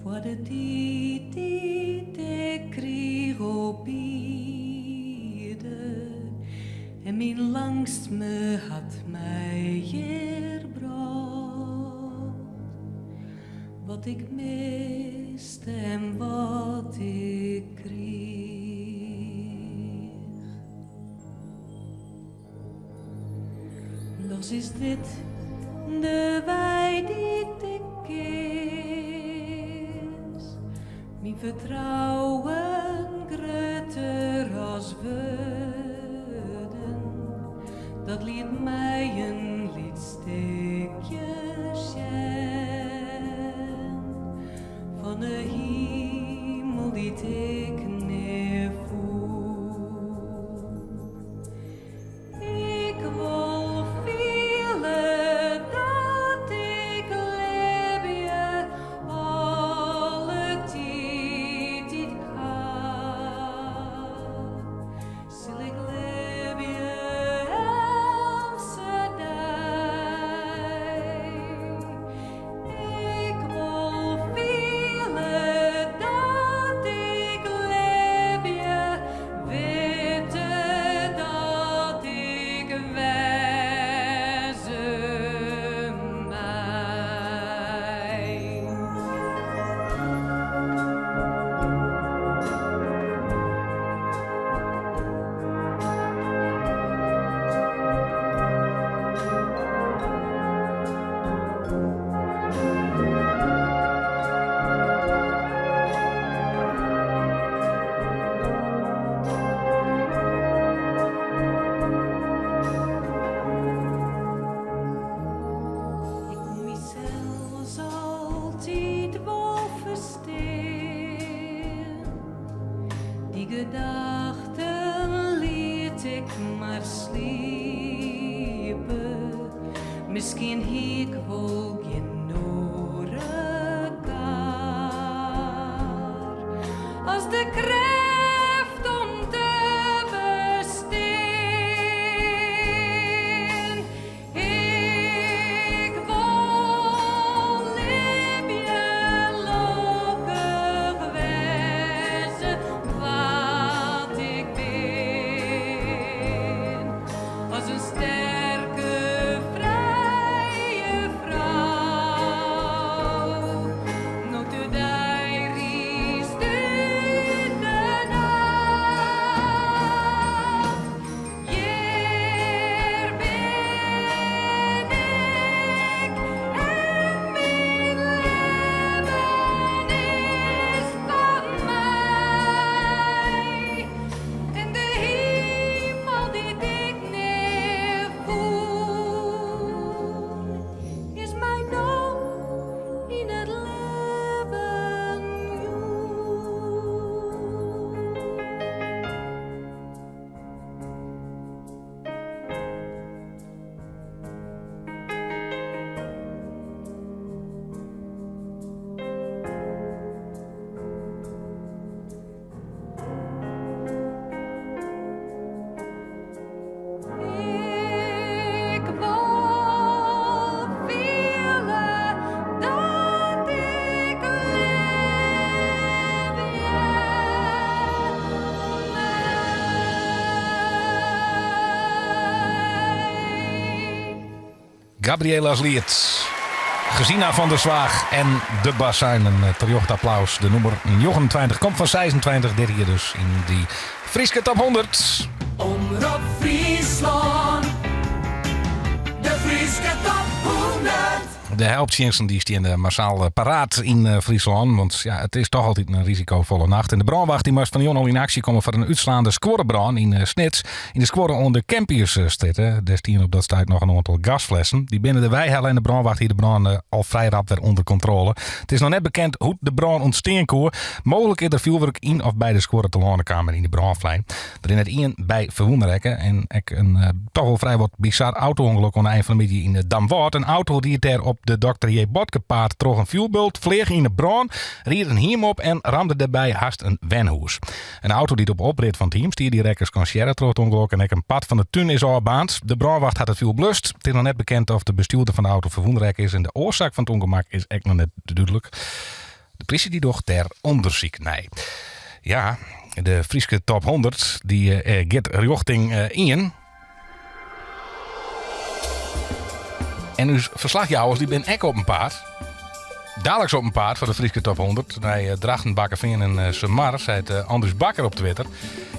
Foar de tiid dy't ik kriich op ierde en myn langstme hat my hjir brocht. Wat ik miste en wat ik kriich. Dochs is dit de wei dy't ik keas. Myn fertrouwen grutter as wurden, dat liet my in lyts stikje sjen fan 'e himel dy't ik nea fûn. Ik wol fiele dat ik libje alle tiid dy't ik ha. Sil ik libje eltse dei. Ik wol fiele dat ik libje, witte dat ik wêze mei. Ik koe mysels altyd wol ferstean. Dy gedachten liet ik mar sliepe. Miskien hie ik wol gjin oare kar as de krêft om te bestean. Ik wol libje, lokkich wêze wa't ik bin. As in sterke, frije frou. Yn it libben jûn. Ik wol fiele dat ik libje mei. Gabriela's Liet. Gezina van der Zwaag en de Bazuinen. Een eh, terjocht applaus. De nûmer 29 komt fan 26. Dit jier dus yn dy Fryske Top 100. Omrop Fryslân, de Fryske Top 100. De helptsjinsten dy steane massaal eh, paraat yn eh, Fryslân. Want ja, it is toch altyd in risikofolle nacht. En de brânwacht dy moast fanjûn al yn aksje komme foar in útslaande skuorrebrân yn eh, Snits. Yn de skuorre oan de Kempiusstrjitte. Dêr stiene op dat stuit noch in oantal gasflessen. Dy binne der weihelle en de brânwacht hie de brân eh, al frij rap wer ûnder kontrôle. It is noch net bekend hoe't de brân ûntstean koe. Mooglik is der fjoerwurk yn of by de skuorre telâne kaam en yn de brân flein. Der is net ien by ferwûne rekke en ek in eh, toch wol frij wat bizar auto-ûngelok oan de ein fan de middei yn Damwâld. In auto ried dêr op de Dr. J. Botkepaad troch in fjoerbult, fleach yn 'e brân, ried in hiem op en ramde dêrby hast in wenhûs. In auto dy't op oprit fan it hiem stie, dy rekke skansearre troch it ûngelok en ek in part fan de tún is ôfbaarnd. De brânwacht hat it fjoer blust. It is noch net bekend oft de bestjoerder fan de auto ferwûne rekke is en de oarsaak fan it ûngemak is ek noch net dúdlik. De plysje dy docht dêr ûndersyk nei. Ja, de Fryske Top 100 dy eh, giet rjochting eh, ien. En ús ferslachjouwers dy binne ek op 'en paad. Daliks op 'en paad foar de Fryske Top 100 nei eh, Drachten, Bakkefean en eh, Sumar, seit eh, Andries Bakker op Twitter.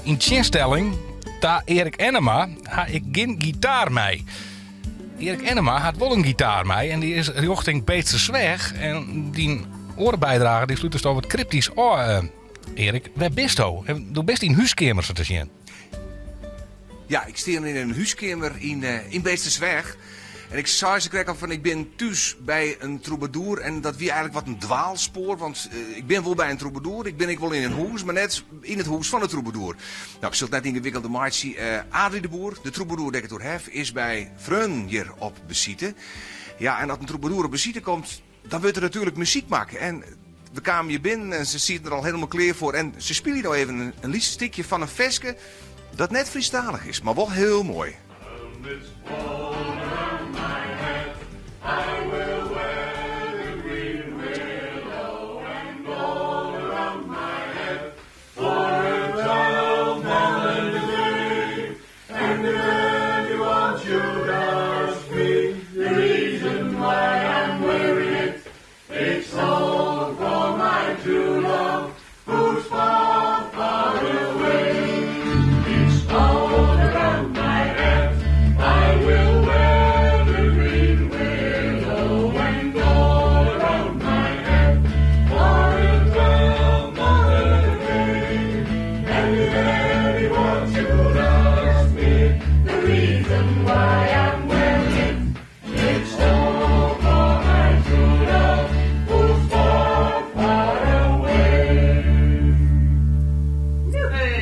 Yn tsjinstelling ta Erik Ennema ha ik gjin gitaar mei. Erik Ennema hat wol in gitaar mei en dy is rjochting Beetstersweach. En dyn oare bydrage dy slút dus al wat kryptysk ôf, Erik. Wêr bisto? Do bist yn húskeamer sa te sjen. Ja, ik stean yn in húskeamer yn, uh, yn Beetstersweach. En ik sei se krekt al fan ik bin thús by in troubadour en dat wie eigenlik wat in dwaalspoar, want uh, ik bin wol by in troubadour, ik bin ek wol yn in hûs, mar net yn it hûs fan de troubadour. No, ik sil it net yngewikkeld meitsje. Uh, Adrie de Boer, de troubadour dêr't ik it oer haw, is by freonen hjir op besite. Ja, en as in troubadour op besite komt, dan wurdt der natuerlik muzyk makke. En we kamen hjir binnen en se sieten der al hielendal klear foar. En se spylje no even in, in lyts stikje fan in ferske dat net Frysktalich is, mar wol hiel moai.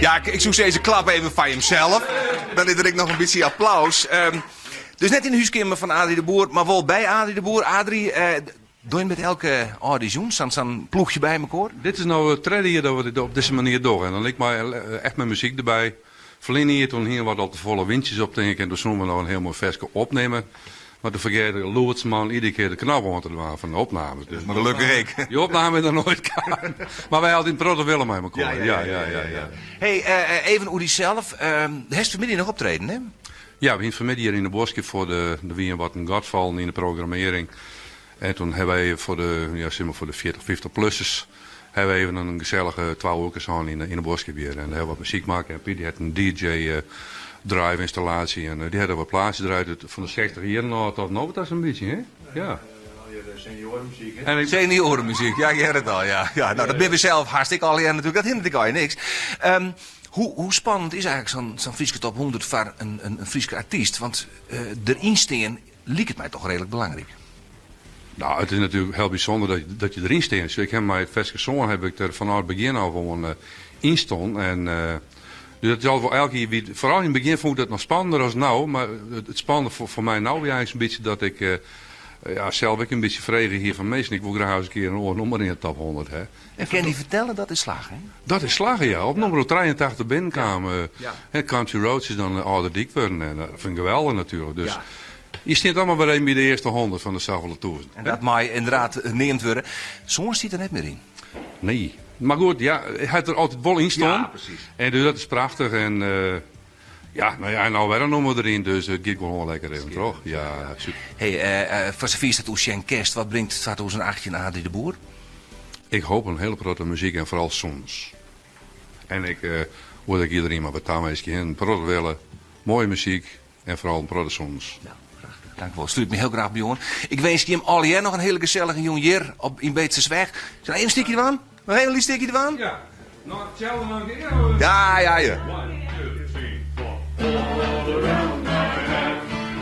Ja, ik, ik soe sizze, klap even foar jimsels. Dan is der ek noch in bytsje applaus. Um, dus net yn de húskeamer fan Adrie de Boer, mar wol by Adrie de Boer. Adrie, uh, doe je met elke âldjiersjûn sa'n sa'n ploechje by mekoar? Dit is no it tredde jier dat we dit op dizze manier dogge. En dan ek mei eh, echt mei muzyk derby. Ferline jier toen hiene we wat al te folle wyntsjes op tink ik en toen soene we noch in hiel moai ferske opnimme. Mar toen fergeat de lûdsman iedere kear de knop oan te dwaan fan de opnames. Dus Mar gelokkich ek. Dy opname is noch noait kaam. Mar wy altyd in protte wille mei mekoar. Ja, ja, ja, ja. Hey, eh, even oer dysels. Uh, hast fanmiddei noch optreden, hè? Ja, we hiene fanmiddei hjir yn de buorskip foar de, der wie wat in gat fallen yn de programmearring. En toen hawwe wy foar de, ja, sis mar foar de 40, 50 plussers, hawwe wy even in gesellige twa oerkes hân yn de buorskip hjir. En hawwe wat muzyk makke. En Piet dy hat in DJ drive ynstallaasje en dy hat der wat plaatsjes draaid fan de 60 jierren ôf tot no ta sa'n bytsje, hè? Ja. Senioaremuzyk, hè? Senioaremuzyk, ja, ik hear it al, ja. ja. No, dat binne we sels hast ek allegear natuerlik, dat hinderet ek allegear niks. Um, hoe, hoe spannend is eigenlik sa'n sa'n Fryske Top 100 foar in, in, in Fryske artyst? Want uh, deryn stean liket my toch reedlik belangryk. Nou, it is natuerlik hiel bysûnder dat je deryn stean. Ik ha mei it ferske Soan heb ik der fanôf it begjin ôf oan yn stien. En dus dat is altyd wol elk jier wie, foaral yn it begjin fûn ik dat noch spannender as no. Mar it spannende foar my no wie eins in bytsje dat ik ja, sels ek in bytsje frege hie fan minsken, ik wol graach ris in kear in oar nûmer yn de top 100 ha. En kin dy fertelle dat is slagge, hè? Dat is slagge, ja. Op nûmer 83 binnenkaam. Country Roads is dan de âlde dyk wurden en dat fyn ik geweldich natuerlik. Dus je stiet allemaal wer even by de earste 100 fan de safolle tûzen. En dat mei ynderdaad neamd wurde. Soan stiet der net mear yn. Nee. Mar goed, ja, hy hat der altyd wol yn stien. Ja, presys. En dus dat is prachtich. En ja, no ja, en no wer in nûmer deryn, dus it giet gewoan lekker even troch. Ja, super. Hey, foar safierst dat oer sjen kinst, wat bringt 2018 Adri de Boer? Ik hoop in hiele protte muzyk en foaral sûnens. En ik wol ek iderien mar wat tawinskje. In protte wille, moaie muzyk en foaral in protte sûnens. Nou, prachtich. Dank wol. Slút my hiel graach by oan. Ik winskje jim allegear noch in hiele gesellige jûn hjir op yn Beetstersweach. Sil even in stikje dwaan? Noch even in lyts stikje dwaan? Ja. No, itselde noch in kear? Ja, ja, ja. One, two, three, four. All around my head,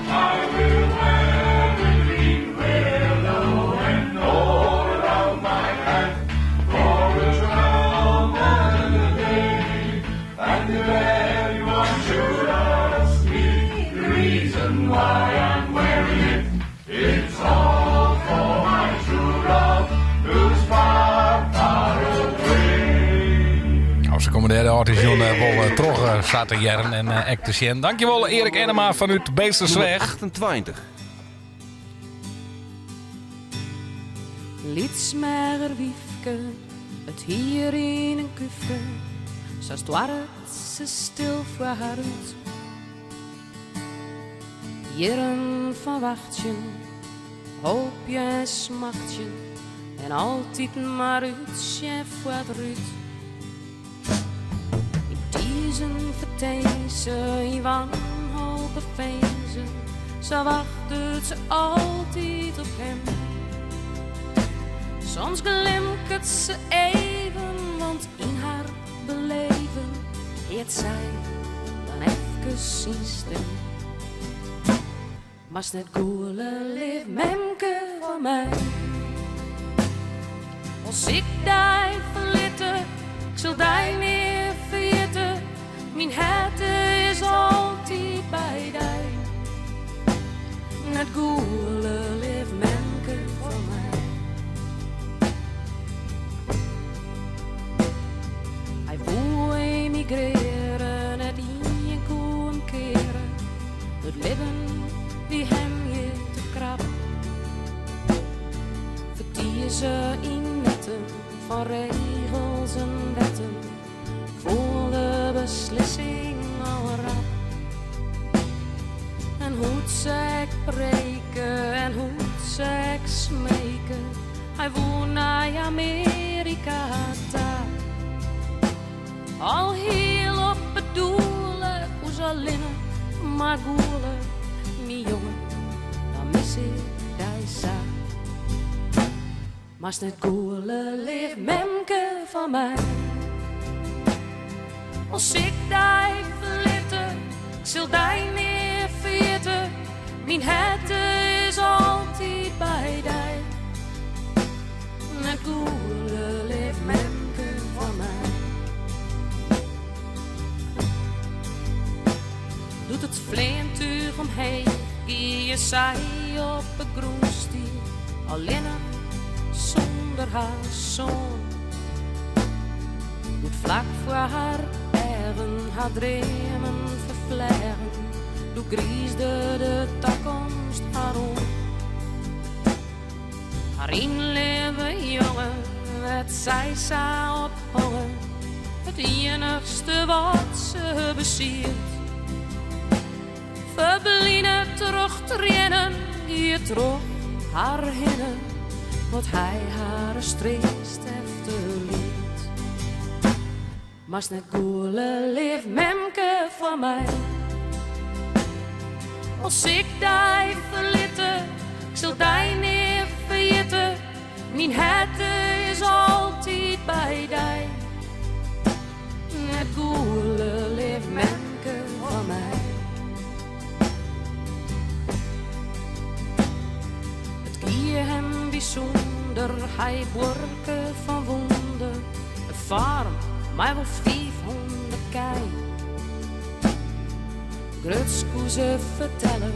I will have a green willow and all around my head, for a 12 and a day. And if anyone should ask me the reason why I'm wearing it, it's all for my true love who's far, far away. Nou, se komme dêr de âldjiersjûn wol troch sa te hearren en ek te sjen. Dankjewol Erik Ennema fanút Beetstersweach. 28. Lyts meager wyfke, it hier yn in kúfke, sa stoarret se stil foar har út. Jierren fan wachtsjen, hoopjen en smachtsjen en altyd mar útsjen foar it rút. Yn tizen fertinze, yn wanhope finzen, sa wachtet se altyd op him. Soms glimket se even, want yn har beleven heart sy dan efkes syn stim. Moatst net gûle, leaf memke fan my. As ik dy ferlitte, ik sil dy nea ferjitte. Myn hert is altyd by dy. Net gûle, leaf memke fan my. Hy woe emigreare, net ien koe him keare. It libben wie him hjir te krap. Fertize yn netten fan regels en wetten, foel de beslissing al rap. En hoe't se ek preke en hoe't se ek smeke, hy woe nei Amearika ta. Alhiel op 'e doele koe se allinne mar gûle, myn jonge, dan mis ik dy sa. Moatst net gûle, leaf memke fan my. As ik dy ferlitte, ik sil dy nea ferjitte. Myn hert is altyd by dy. Net gûle, leaf memke fan my. Doe't it fleantúch omheech gie, sy op 'e grûn stie, allinne sûnder har soan. Doe't flak foar har eagen har dreamen ferfleagen, doe griisde de takomst har oan. Har ynleave jonge, wêr't sy sa op honge, it iennichste wat se besiet. Ferbline troch triennen gie troch har hinne, wat hy har as treast efterliet. Moatst net gûle, leaf memke fan my. As ik dy ferlitte, ik sil dy nea ferjitte. Myn hert is altyd by dy. Net gûle, leaf memke fan my. It gie him. bysûnder, hy buorke fan wûnder. In farm mei wol 500 kij. Grutsk koe se fertelle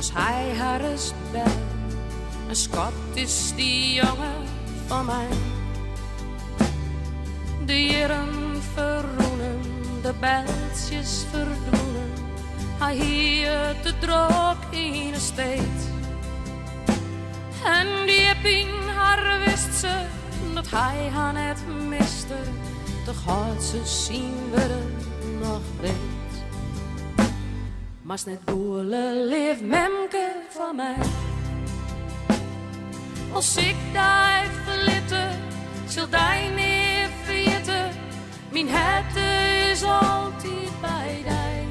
as hy har ris belle. In skat is dy jonge fan my. De jierren ferrûnen, de beltsjes ferdwûnen. Hy hie it te drok yn 'e steed. En djip yn har wist se dat hy har net miste. Doch hâldt se syn wurden noch beet. Moatst net gûle, leaf memke fan my. As ik dy ferlitte, sil dy nea ferjitte. Myn hert is altyd by dy.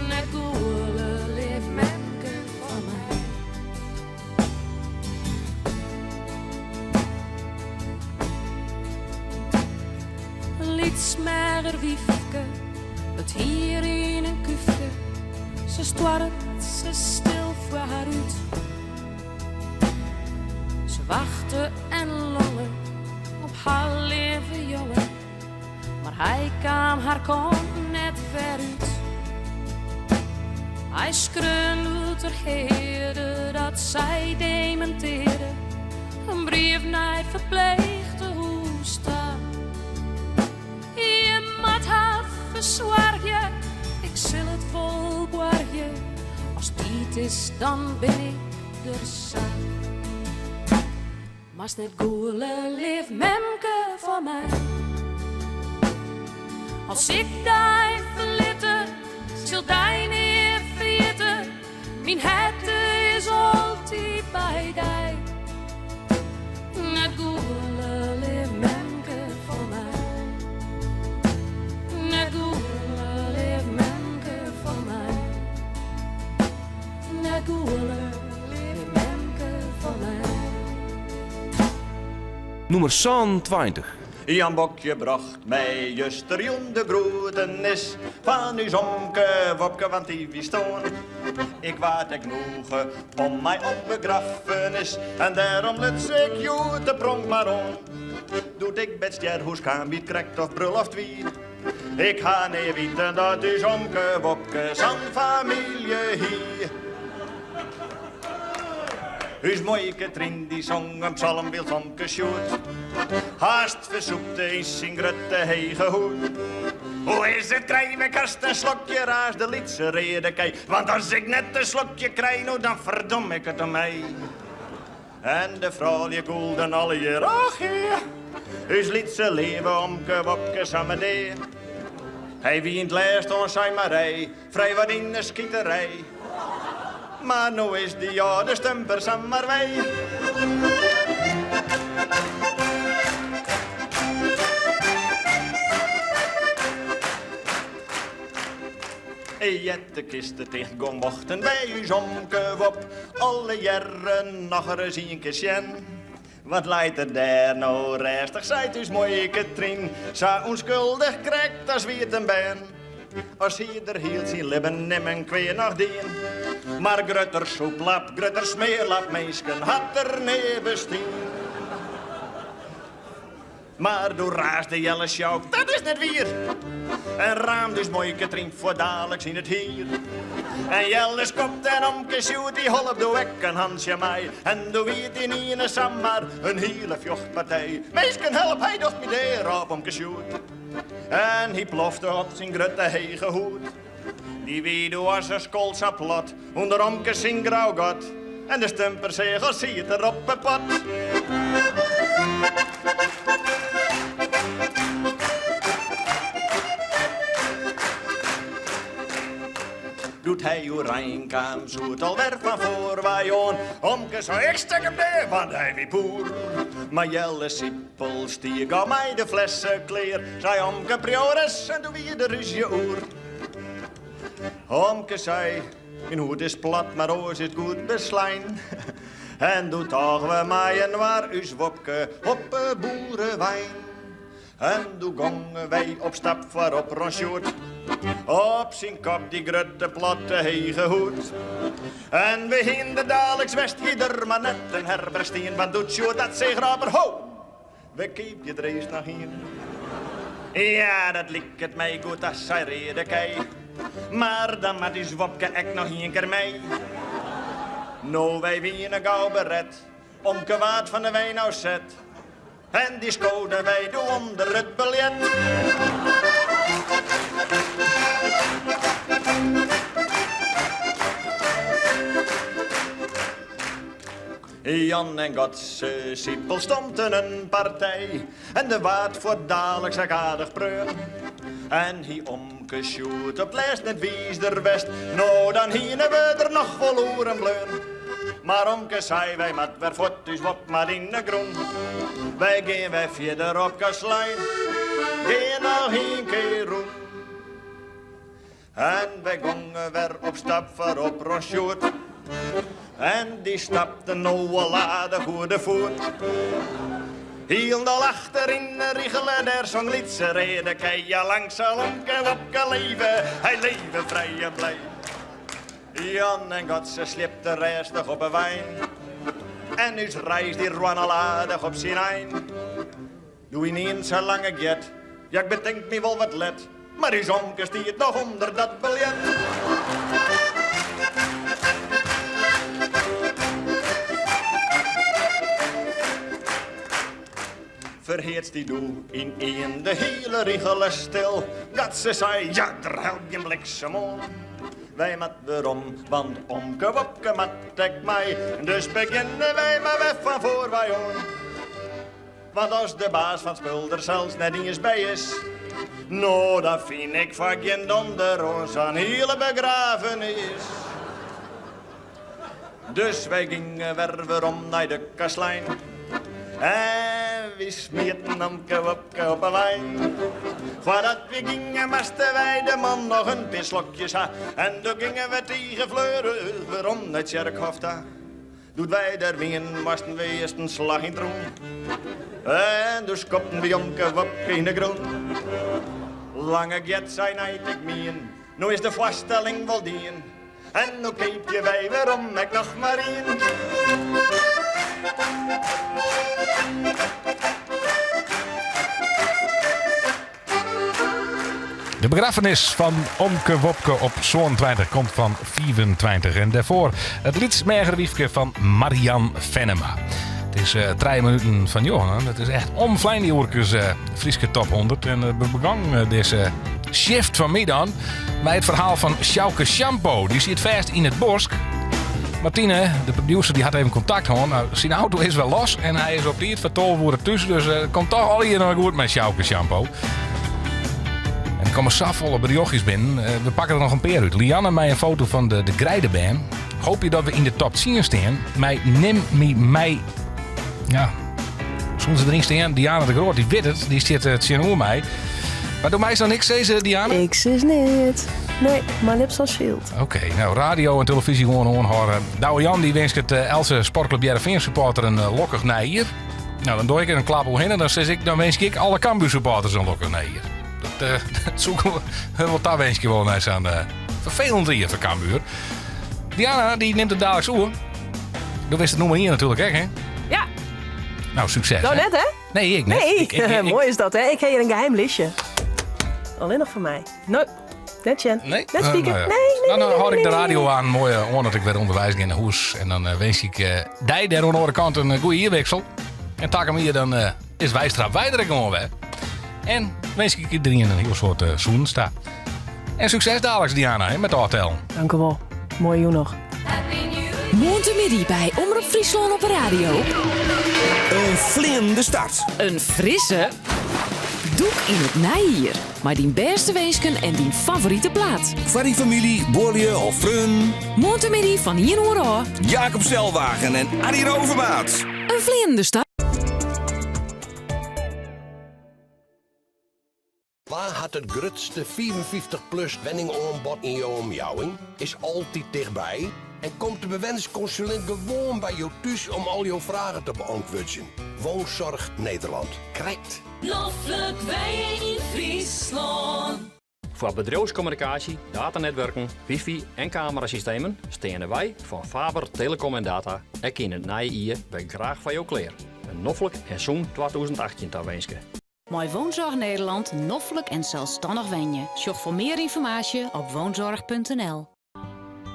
Net gûle, leaf memke fan my. In lyts meager wyfke, it hier yn in kúfke. Se stoarret se stil foar har út. Se wachte en longe op har leave jonge, mar hy kaam har kant net wer út. Hy skreaun doe't er hearde dat sy demintearde, in brief nei it ferpleechtehûs ta. Je moat har fersoargje, ik sil it wol boargje. As tiid is, dan bin ik der sa. Moatst net gûle, leaf memke fan my. As ik dy ferlitte, sil dy nea ferjitte. Myn hert is altyd by dy. Net gûle, leaf memke fan my. Net gûle, leaf memke fan my. Net gûle, leaf memke fan my. Nûmer 27. Jan Bokje brocht my justerjûn de groetenis fan ús omke Wopke, want dy wie stoarn. Ik waard ek noege om mei op begraffenis en dêrom luts ik hjoed de pronk mar oan. Doe't ik by it stjerhûs kaam, wie it krekt of brulloft wie. Ik ha nea witen dat ús omke Wopke sa'n famylje hie. Us muoike Trien dy song in psalm wylst omke Sjoerd hast fersûpte yn syn grutte hege hoed. Hoe is it, krij ik hast in slokje, raas de lytse reade kij, want as ik net in slokje krij, no dan ferdom ik it om my. En de froulju gûlden allegear, och hea, ús lytse leave omke Wopke samar dea. Hy wie yn 't lêst oan sy Marij Frijwat yn de skiterij. Mar no is dy âlde stumper samar wei. Ear't de kiste ticht gong mochten wy ús omke Wop allegearre noch ris ien kear sjen. Wat leit er dêr no rêstich, seit ús muoike Trien, sa ûnskuldich krekt as wie it in bern. As hie er hiel syn libben nimmen kwea noch dien. Mar grutter sûplap, grutter smearlap, minsken hat der nea bestien. Mar doe raasde Jelle Sjouk, dat is net wier! En raamde ús muoike Trien fuortdaliks yn it hier. En Jelle skopte en omke Sjoerd dy holp doe ek in hantsje mei. En doe wie it ynienen samar in hiele fjochtpartij. Minsken help, hy docht my dea, rôp omke Sjoerd. En hy plofte op syn grutte hege hoed. Dy wie doe as in skol sa plat ûnder omke syn grau gat. En de stumperseagel siet der op 'e pot. Doe't hy oerein kaam, soe it alwer fan foar wei oan. Omke sei, ik stek him dea, want hy wie poer. Mar Jelle Sipel stie gau mei de flesse klear. Sei omke, priuw ris, en doe wie de rúzje oer. Omke sei, myn hoed is plat, mar oars is it goed beslein. En doe tôgen we mei-inoar ús Wopke op 'e boerewein. En doe gongen wy op stap foarop rûn Sjoerd. Op syn kop dy grutte platte hege hoed. En we hienen der daliks west, hie der mar net in herberch stien, want doe't Sjoerd dat seach rôp er ho! We keapje der earst noch ien. Ja, dat liket my goed ta, sei Reade Kij. Mar dan moat ús Wopke ek noch ien kear mei. No, wy wiene gau beret, omke waard fan de wein ôfset. En dy skoden wy doe ûnder it biljet. Jan en Gotse Sipel stompten in partij en der waard fuortdaliks ek aardich preaun. En hie omke Sjoerd op 't lêst net wiisder west, no dan hiene we der noch wol oeren bleaun. Mar omke sei, wy moat wer fuort, ús wop moat yn 'e grûn. Wy gean wer fierder op Kastlijn, gean noch ien kear rûn. En wy gongen wer op stap foarop rûn Sjoerd. En dy stapte no al aardich oer de foet. Hielendal achter yn de rigele, dêr song lytse reade kij. Ja, lang sil omke Wopke leve, hy leve frij en blij. Jan en Gotse sliepte rêstich op 'e wein. En ús reis dy rûn al aardich op syn ein. Doe ynienen sei Lange Jet, Ja, ik betink my wol wat let, mar ús omke stiet noch ûnder dat biljet. Ferheard stie doe ynienen de hiele rigele stil. Gatse sei, Ja, der helpt gjin bliksem oan. Wy moat werom, want omke Wopke moat ek mei. Dus begjinne wy mar wer fan foar wei oan. Want as de baas fan 't spul der sels net iens by is, no dan fyn ik foar gjin donder oan sa'n hiele begrafenis. Dus wy gyngen wer werom nei de kastlijn en wy smieten omke Wopke op 'e wein. Foardat wy gyngen moasten wy de man noch in pear slokjes ha en doe gyngen we tige fleurich werom nei 't tsjerkhôf ta. Doe't wy der wienen, moasten we earst in slach yn 't rûn. En doe skopten wy omke Wopke yn 'e grûn. Lange Jet sei nei't ik mien, no is de foarstelling wol dien. En no keapje wy werom ek noch mar ien. De begraffenis fan Omke Wopke op 27 komt fan 25. En dêrfoar it Lyts Meager Wyfke fan Marian Venema. It is eh, trije minuten fan njoggen. It is echt omflein dy oerkes eh, Fryske top 100. En eh, we begongen dizze shift fan my dan mei it ferhaal fan Sjouke Shampoo. Dy siet fêst yn it bosk. Martine, de producer, dy hat even kontakt hân. Nou, syn auto is wer los en hy is op tiid foar 12 oere thús. Dus it eh, komt toch allegear noch goed mei Sjouke Shampoo. En der komme safolle berjochtjes binnen. Eh, we pakke der noch in pear út. Lianne mei in foto fan de, de Greidebern. Hoopje dat we yn de top 10 stean. Mei Nim My Mei. Ja, soene se deryn stean? Diana de Groot, dy wit it. Dy stiet eh, tsjinoer my. Mar do meist noch niks sizze, Diana? Ik sis neat. Nee, my lips are sealed. Oké, nou, radio en televyzje gewoan oanhâlde. Douwe Jan dy winsket eh, eltse Sportclub Hearrenfean supporter in eh, lokkich nijjier. Nou, dan doch ik in klap oerhinne. Dan sis ik, dan winskje ik alle Cambuur supporters in lokkich nijjier. Dat, uh, dat soe ik wol tawinskje wol nei sa'n uh, ferfelend jier foar Cambuur. Diana, dy nimt it daliks oer. Do witst it nûmer ien natuerlik ek, hè? Ja. Nou, sukses. Nou, net, hè? Nee, ik net. Nee, Ik, ik, ik, moai is dat, hè? Ik ha hjir in geheim listje. Allinnich foar my. No, net sjen. Nee? Net spieken. Nou ja. Nee, nee, Dan nee, nee, hâld ik de nee, radio nee. oan, moai oan dat ik wer ûnderweis gean nei hûs. En dan winskje ik dy dêr oan de oare kant in goede jierwiksel. En takom jier dan is Weistra Weider gewoan wer. En winskje ik iderien in hiel soad sûnens ta. En sukses daliks, Diana, hè, mei it ôftellen. Dank u wol. Moaie jûn noch. Moarntemiddei by Omrop Fryslân op 'e radio. In fleanende start. In frisse dûk yn it nijjier. Mei dyn bêste winsken en dyn favorite plaat. Foar dyn famylje, buorlju of freonen. Moarntemiddei fan ien oere ôf. Jacob Stelwagen en Addie Rovermaat. In fleanende start. Wa hat it grutste 55-plus wenningoanbod yn jo omjouwing, is altyd tichtby en komt de bewennerskonsulint gewoan by jo thús om al jo fragen te beäntwurdzjen? Woonzorg Nederland. Krekt. Noflik wenje yn Fryslân. Foar bedriuwskommunikaasje, datanetwurken, wifi en kamerasystemen steane wy fan Faber Telecom en Data ek yn it nije jier wer graach foar jo klear. In noflik en sûn 2018 tawinske. Mei Woonzorg Nederland noflik en selsstannich wenje. Sjoch foar mear ynformaasje op woonzorg.nl.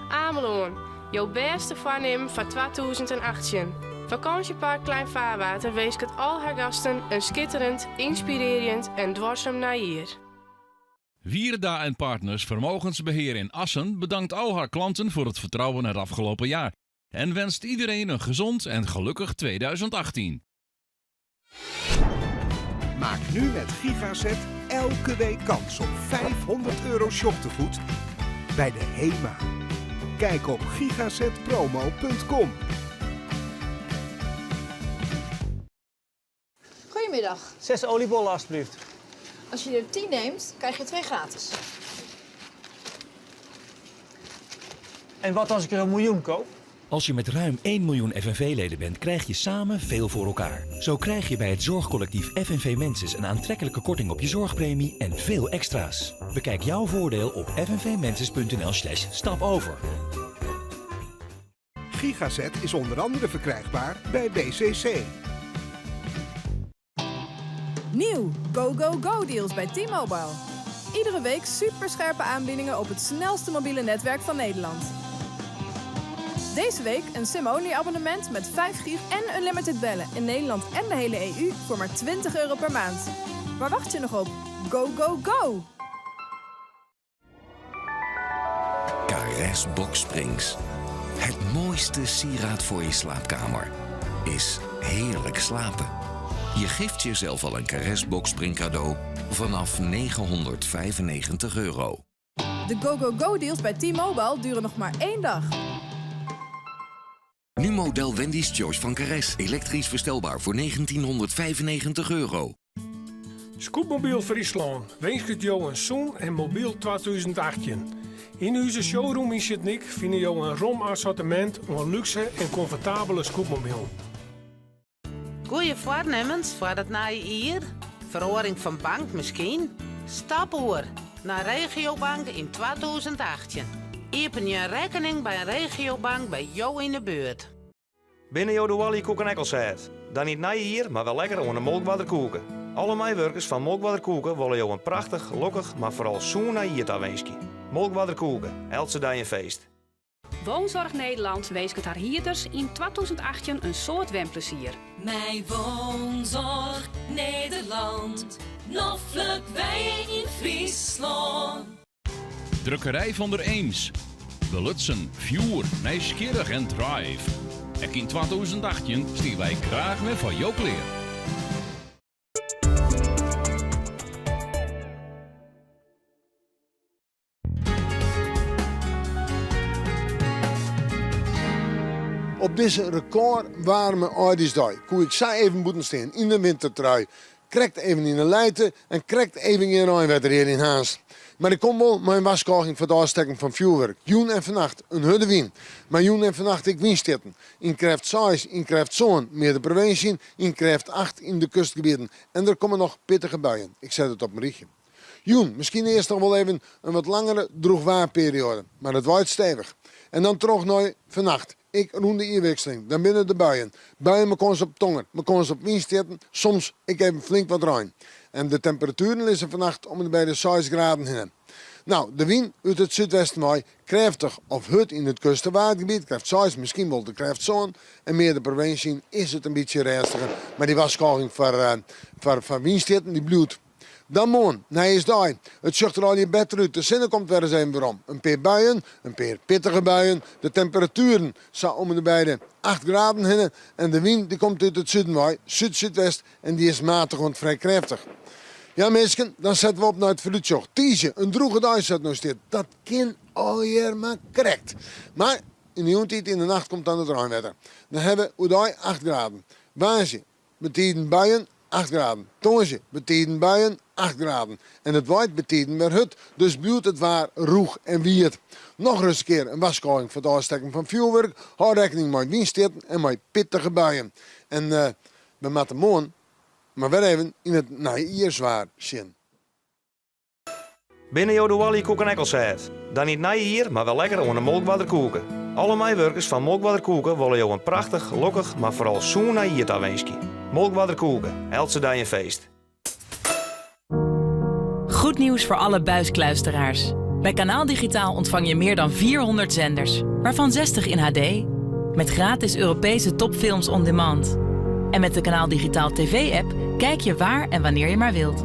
Amelân, jo bêste foarnimmen foar 2018. Fakânsjepark Klein Vaarwater winsket al har gasten in skitterend, ynspirearjend en duorsum nijjier. Wierda en Partners Vermogensbeheer in Assen bedankt al haar klanten voor het vertrouwen het afgelopen jaar en wenst iedereen een gezond en gelukkig 2018. Maak nu met Gigaset elke week kans op 500 euro shoptegoed bij de HEMA. Kijk op gigasetpromo.com. Goedemiddag. Zes oliebollen alstublieft. Als je er 10 neemt, krijg je twee gratis. En wat als ik er een miljoen koop? Als je met ruim 1 miljoen FNV-leden bent, krijg je samen veel voor elkaar. Zo krijg je bij het zorgcollectief FNV Mensis een aantrekkelijke korting op je zorgpremie en veel extra's. Bekijk jouw voordeel op fnvmensis.nl slash stap over. Gigaset is onder andere verkrijgbaar bij BCC. Nieuw Go Go Go deals bij T-Mobile. Iedere week superscherpe aanbiedingen op het snelste mobiele netwerk van Nederland. Deze week een SIM-only abonnement met 5 gig en unlimited bellen in Nederland en de hele EU voor maar 20 euro per maand. Waar wacht je nog op? Go Go Go! Caress Box Springs. Het mooiste sieraad voor je slaapkamer is heerlijk slapen. Je geeft jezelf al een Caress Box Spring cadeau vanaf 995 euro. De Go Go Go deals bij T-Mobile duren nog maar één dag. Nu model Wendy's Choice van Caress. Elektrisch verstelbaar voor 1995 euro. Scootmobiel Fryslân winsket jo in sûn en mobyl 2018. Yn ús showroom yn Sint Nyk fine jo in rom assortimint oan lúkse en komfortabele scootmobielen. Goeie foarnimmens foar it nije jier? Feroaring fan bank miskien? Stap oer nei Regiobank yn 2018. Iepenje in rekkening by in regiobank by jo yn 'e buert. Binne jo de oaljekoeken ek al sêd? Dan yn it nije jier mar wer lekker oan de Molkwarder koeke. Alle meiwurkers fan Molkwarder Koeke wolle jo in prachtich, lokkich, mar foaral sûn nij jier tawinskje. Molkwarder Koeke, eltse dei in feest. Woonzorg Nederland winsket har hierders yn 2018 in soad wenplezier. Mei Woonzorg Nederland, noflik wenje yn Fryslân. Drukkerij van der Eems. Belutsen, fjoer, nijsgjirrich en drive. Ek yn 2018 stean wy graach wer foar jo klear. Op dizze rekôrwaarme âldjiersdei koe ik sa even bûten stean yn de wintertrui. Krekt even yn 'e lijte en krekt even gjin reinwetter hjir yn Harns. Mar ik kom wol mei in warskôging foar it ôfstekken fan fjoerwurk. Jûn en fannacht in hurde wyn. Mar jûn en fannacht ek wynstjitten. Yn krêft seis, yn krêft sân, mear de provinsje yn, yn krêft acht yn de kustgebieten. En der komme noch pittige buien. Ik set it op in rychje. Jûn, miskien earst noch wol even in wat langere drûchwaarperioade, mar it waait stevich. En dan troch nei fannacht, ek rûn de jierwikseling, dan binne der buien. Buien mei kâns op tonger, mei kâns op wynstjitten, soms ek even flink wat rein. En de temperatueren lizze fannacht om en by de seis graden hinne. No, de wyn út it súdwesten wei, krêftich of hurd yn it kust- en waadgebiet, krêft seis, miskien wol de krêft sân. En mear de provinsje yn is it in bytsje rêstiger, mar dy warskôging foar, foar wynstjitten dy bliuwt. Dan moarn, nijjiersdei. It sjocht der allegear better út. De sinne komt wer ris even werom. In pear buien, in pear pittige buien. De temperatueren sa om en by de acht graden hinne. En de wyn dy komt út it suden wei, súd-súdwest, en dy is matich oant frij krêftich. Ja minsken, dan sette we op nei it foarútsjoch. Tiisdei, in drûge dei sa't no stiet. Dat kin allegear mar krekt. Mar yn de jûntiid, yn de nacht komt dan it reinwetter. Dan hawwe we oerdei acht graden. Woansdei, Betiden buien, acht graden. Tongersdei betiden buien, acht graden. En it waait betiden wer hurd, dus bliuwt it waar rûch en wiet. Nochris in kear in warskôging foar it ôfstekken fan fjoerwurk, hâld rekkening mei wynstjitten en mei pittige buien. En we moatte moarn. mar wer even yn it nijjierswaar sjen. Binne jo de oaljekoeken ek al sêd? Dan yn it nije jier mar wer lekker oan de Molkwarder koeke. Alle meiwurkers fan Molkwarder Koeke wolle jo in prachtich, lokkich, mar foaral sûn nij jier tawinskje. Molkwarder Koeke, eltse dei in feest. Goed nieuws voor alle buiskluisteraars. Bij Kanaal Digitaal ontvang je meer dan 400 zenders, waarvan 60 in HD. Met gratis Europese topfilms on demand. En met de Kanaal Digitaal TV-app kijk je waar en wanneer je maar wilt.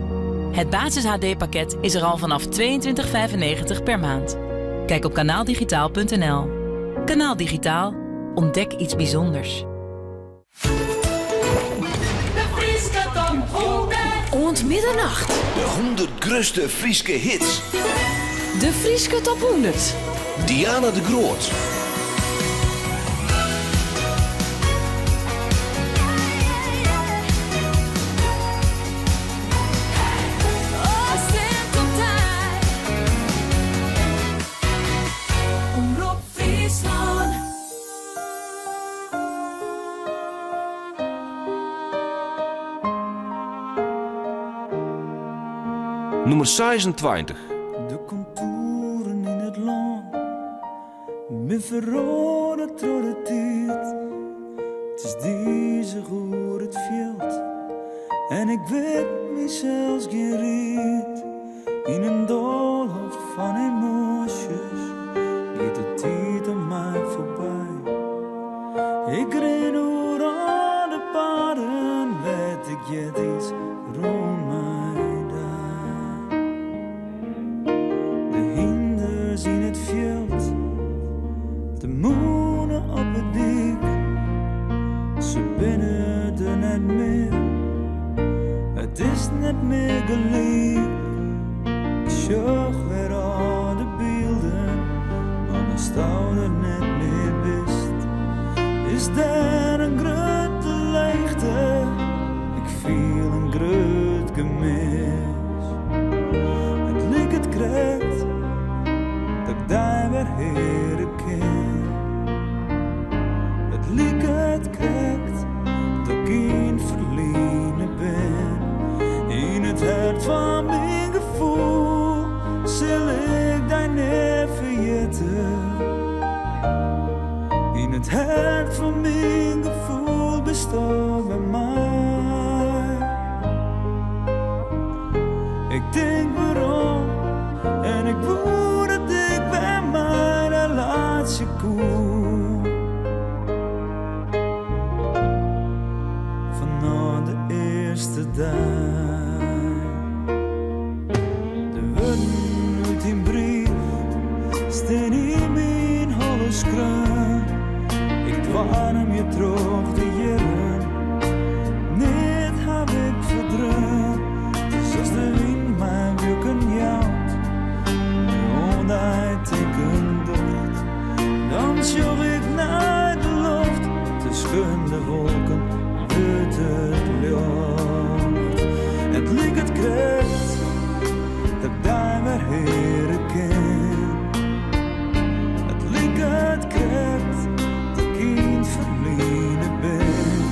Het basis HD-pakket is er al vanaf 22,95 per maand. Kijk op kanaaldigitaal.nl. Kanaal Digitaal. Ontdek iets bijzonders. De Fryske top 100. Oant middernacht. De 100 grutste Fryske hits. De Fryske top 100. Diana de Groot. Omrop Fryslân. Nûmer 26. De kontoeren yn it lân bin feroare troch de tiid. It is dizich oer it fjild en ik wit mysels gjin ried. Yn in doalhof fan emoasjes giet de tiid oan my foarby. Ik rin oer âlde paden wêr't ik eartiids rûn mei dy. De hynders yn it fjild, de mûne op 'e dyk, se binne der net mear, it is net mear gelyk. Ik sjoch wer âlde bylden, mar asto der net mear bist, is der in grutte leechte, ik fiel in grut gemis. It liket krekt dat ik dy wer heare kin. It liket krekt dat ik yn it ferline bin. Yn it hert fan myn gefoel sil ik dy nea ferjitte. Yn it hert fan myn gefoel bisto by my. Ik tink werom en ik woe dat ik wer mei dy laitsje koe. Fanôf de earste dei. De wurden út dyn brief stean yn myn holle skreaun. Ik doarmje troch de jierren, neat haw ik ferdreaun. It is as de wyn my wjukken jout, my oan dy tinken docht. Dan sjoch ik nei de loft, tusken de wolken wurdt it ljocht. It liket krekt dat ik dy wer heare kin. It liket krekt dat ik yn it ferline bin.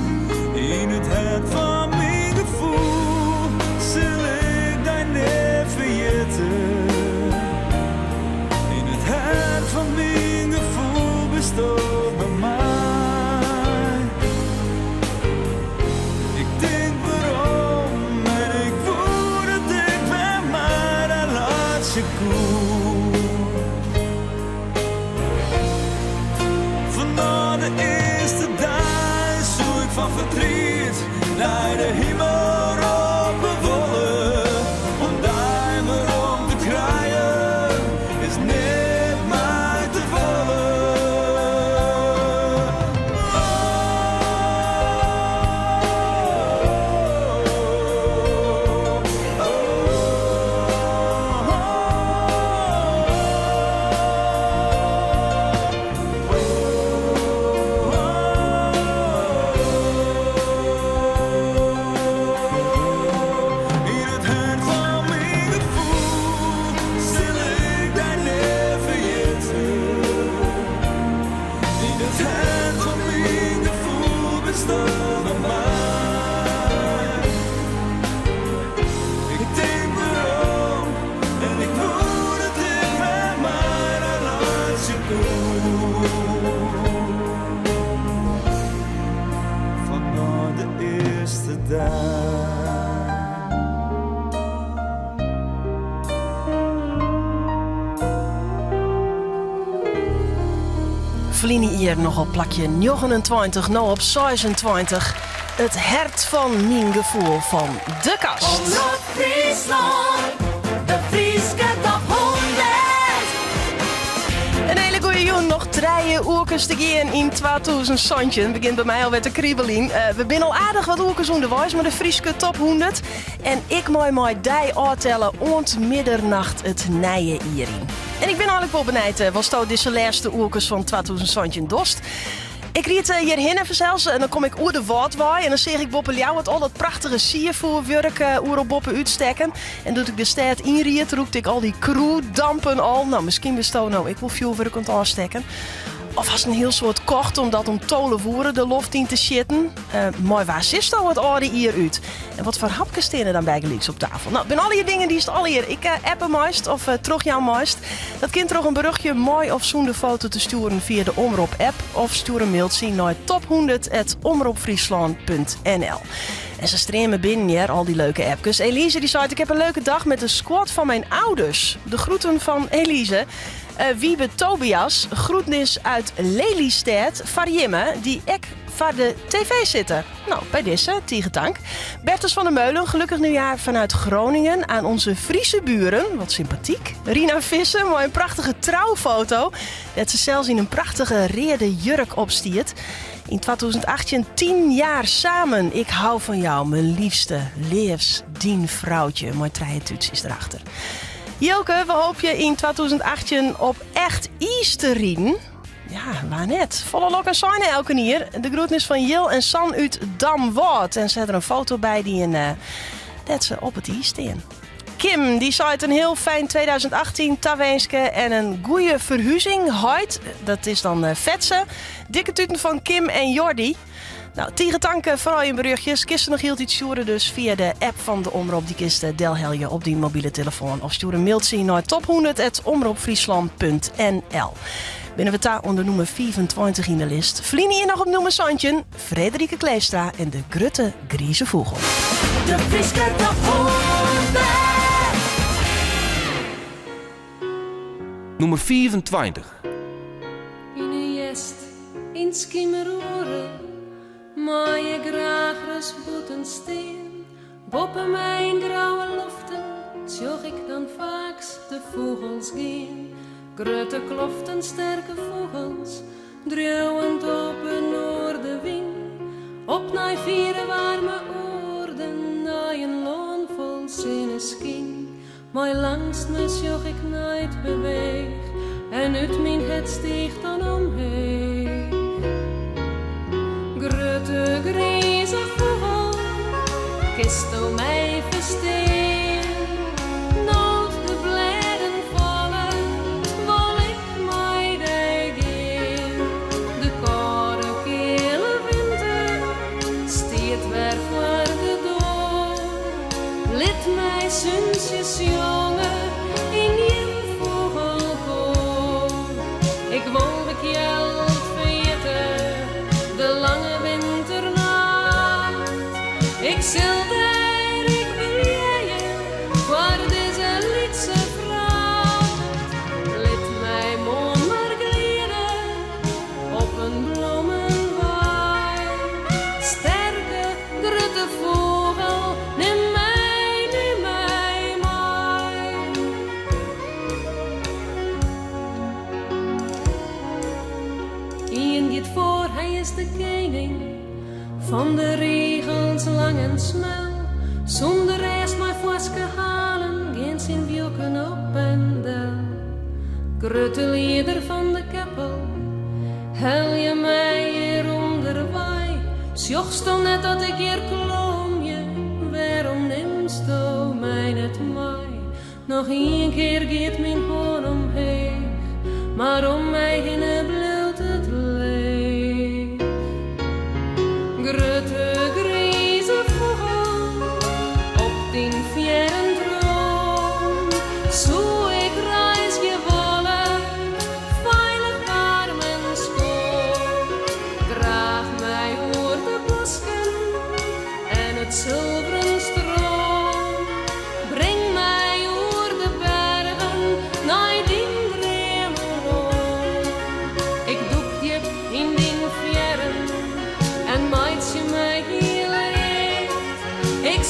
Yn it hert fan myn gefoel sil ik dy nea ferjitte. Yn it hert fan myn gefoel bisto by my. Ik tink werom en ik woe dat ik wer mei dy laitsje koe. Fanôf de earste dei soe ik fan fertriet nei de himel roppe wolle. Om dy werom te krijen is net my te folle. Ferline jier noch op plakje 29, no op 26. It hert fan myn gefoel fan De Kast. Omrop Fryslân, de Fryske top 100. In hiele goede jûn, noch trije oerkes te gean yn 2017. Begjint by my alwer te kribeljen. Eh, we binne al aardich wat oerkes ûnderweis mei de Fryske top 100. En ik mei mei dy ôftelle oant middernacht it nije jier yn. En ik bin eigenlik wol benijd eh, watsto dizze lêste oerkes fan 2017 dochst. Ik ried eh, hjirhinne fansels en dan kom ik oer de Wâldwei en dan seach ik boppe Ljouwert al dat prachtige sierfoerwurk eh, oeral boppe útstekken. En doe't ik de stêd ynried, rûkte ik al dy krûddampen al. No, miskien bisto no ek wol fjoerwurk oan it ôfstekken. Of hast in hiel soad kocht om dat om tolve oere de loft yn te sjitten. Uh, mei wa sitsto it âlde jier út? En wat foar hapkes steane dan bygelyks op tafel? No, binne allegear dingen dy'tst allegear ek eh, appe meist of eh, trochjaan meist. Dat kin troch in berjochtje mei of sûnder foto te stjoeren fia de Omrop-app of stjoer in mailtsje nei top100@omropfryslan.nl. En se streame binnen hjir, al dy leuke appkes. Elise dy seit, ik heb een leuke dag met de squad van mijn ouders. De groeten van Elise. Uh, Wiebe Tobias, groetnis uit Lelystêd foar jimme, dy't ek foar de TV sitte. No, by dizze, tige tank. Bertus van der Meulen, gelukkig nieuwjaar vanuit Groningen aan onze Friese buren. Wat sympathyk. Rina Visser, mei in prachtige troufoto. Dêr't se sels yn in prachtige reade jurk op stiet. Yn 2018, 10 jaar samen. Ik hou van jou, mijn liefste, leafs, dyn froutje. Mei trije tútsjes derachter. Jilke, we hoopje yn 2018 op echt iis te riden. Ja, wa net? Folle lok en seine elkenien. De groetnis fan Jil en San út Damwâld. En se hat der in foto by dien uh, dêr't se op it iis stean. Kim, dy seit in hiel fijn 2018 tawinske en in goede ferhuzing. Heit, dat is dan uh, Fetse. Dikke tuten fan Kim en Jordi. No, tige tank foar al jim berjochtjes. Kinst se noch hieltyd stjoere dus fia de app fan de Omrop. Dy kinst delhelje op dyn mobile telefoan. Of stjoer in mailtsje nei top100@omropfryslan.nl. Binne we ta oan de nûmer 25 yn de list. Ferline jier noch op nûmer 17, Frederike Kleefstra en de Grutte Grize Fûgel. De Fryske top 100. Nûmer 25. Yn 'e hjerst Yn 't skimeroere mei ik graach ris bûten stean. Boppe myn grauwe loften sjoch ik dan faaks de fûgels gean. Grutte kloften sterke fûgels driuwend op 'e noardewyn. Op nei fiere waarme oarden, nei in lân fol sinneskyn. Mei langstme sjoch ik nei 't beweech en út myn hert stiicht dan omheech. Grutte grize fûgel, kinsto my ferstean? No't de blêden falle, wol ik mei dy gean. De kâlde keale winter stiet wer foar de doar. Lit my súntsje sjonge yn jim fûgelkoar. Ik wol de kjeld ferjitte, de lange winternacht. Ik sil dy ryk beljeie foar dizze lytse fracht. Lit my moarn mar gliede op in blommenwei. Sterke Grutte fûgel, nim my, nim my mei. Ien giet foar, hy is de kening fan de rigels lang en smel. Sûnder rêst mei foarske halen gean syn wjukken op en del. Grutte lieder fan de keppel, Helje my hjir ûnderwei, sjochsto net dat ik hjir kloamje, wêrom nimsto my net mei? Noch ien kear giet myn hân omheech, mar om my hinne bliuwt it leech. Grutte grize fûgel, op dyn fearren troan, soe ik reizgje wolle. Feilich, waarm en skoan. Draach my oer de bosken en it sil.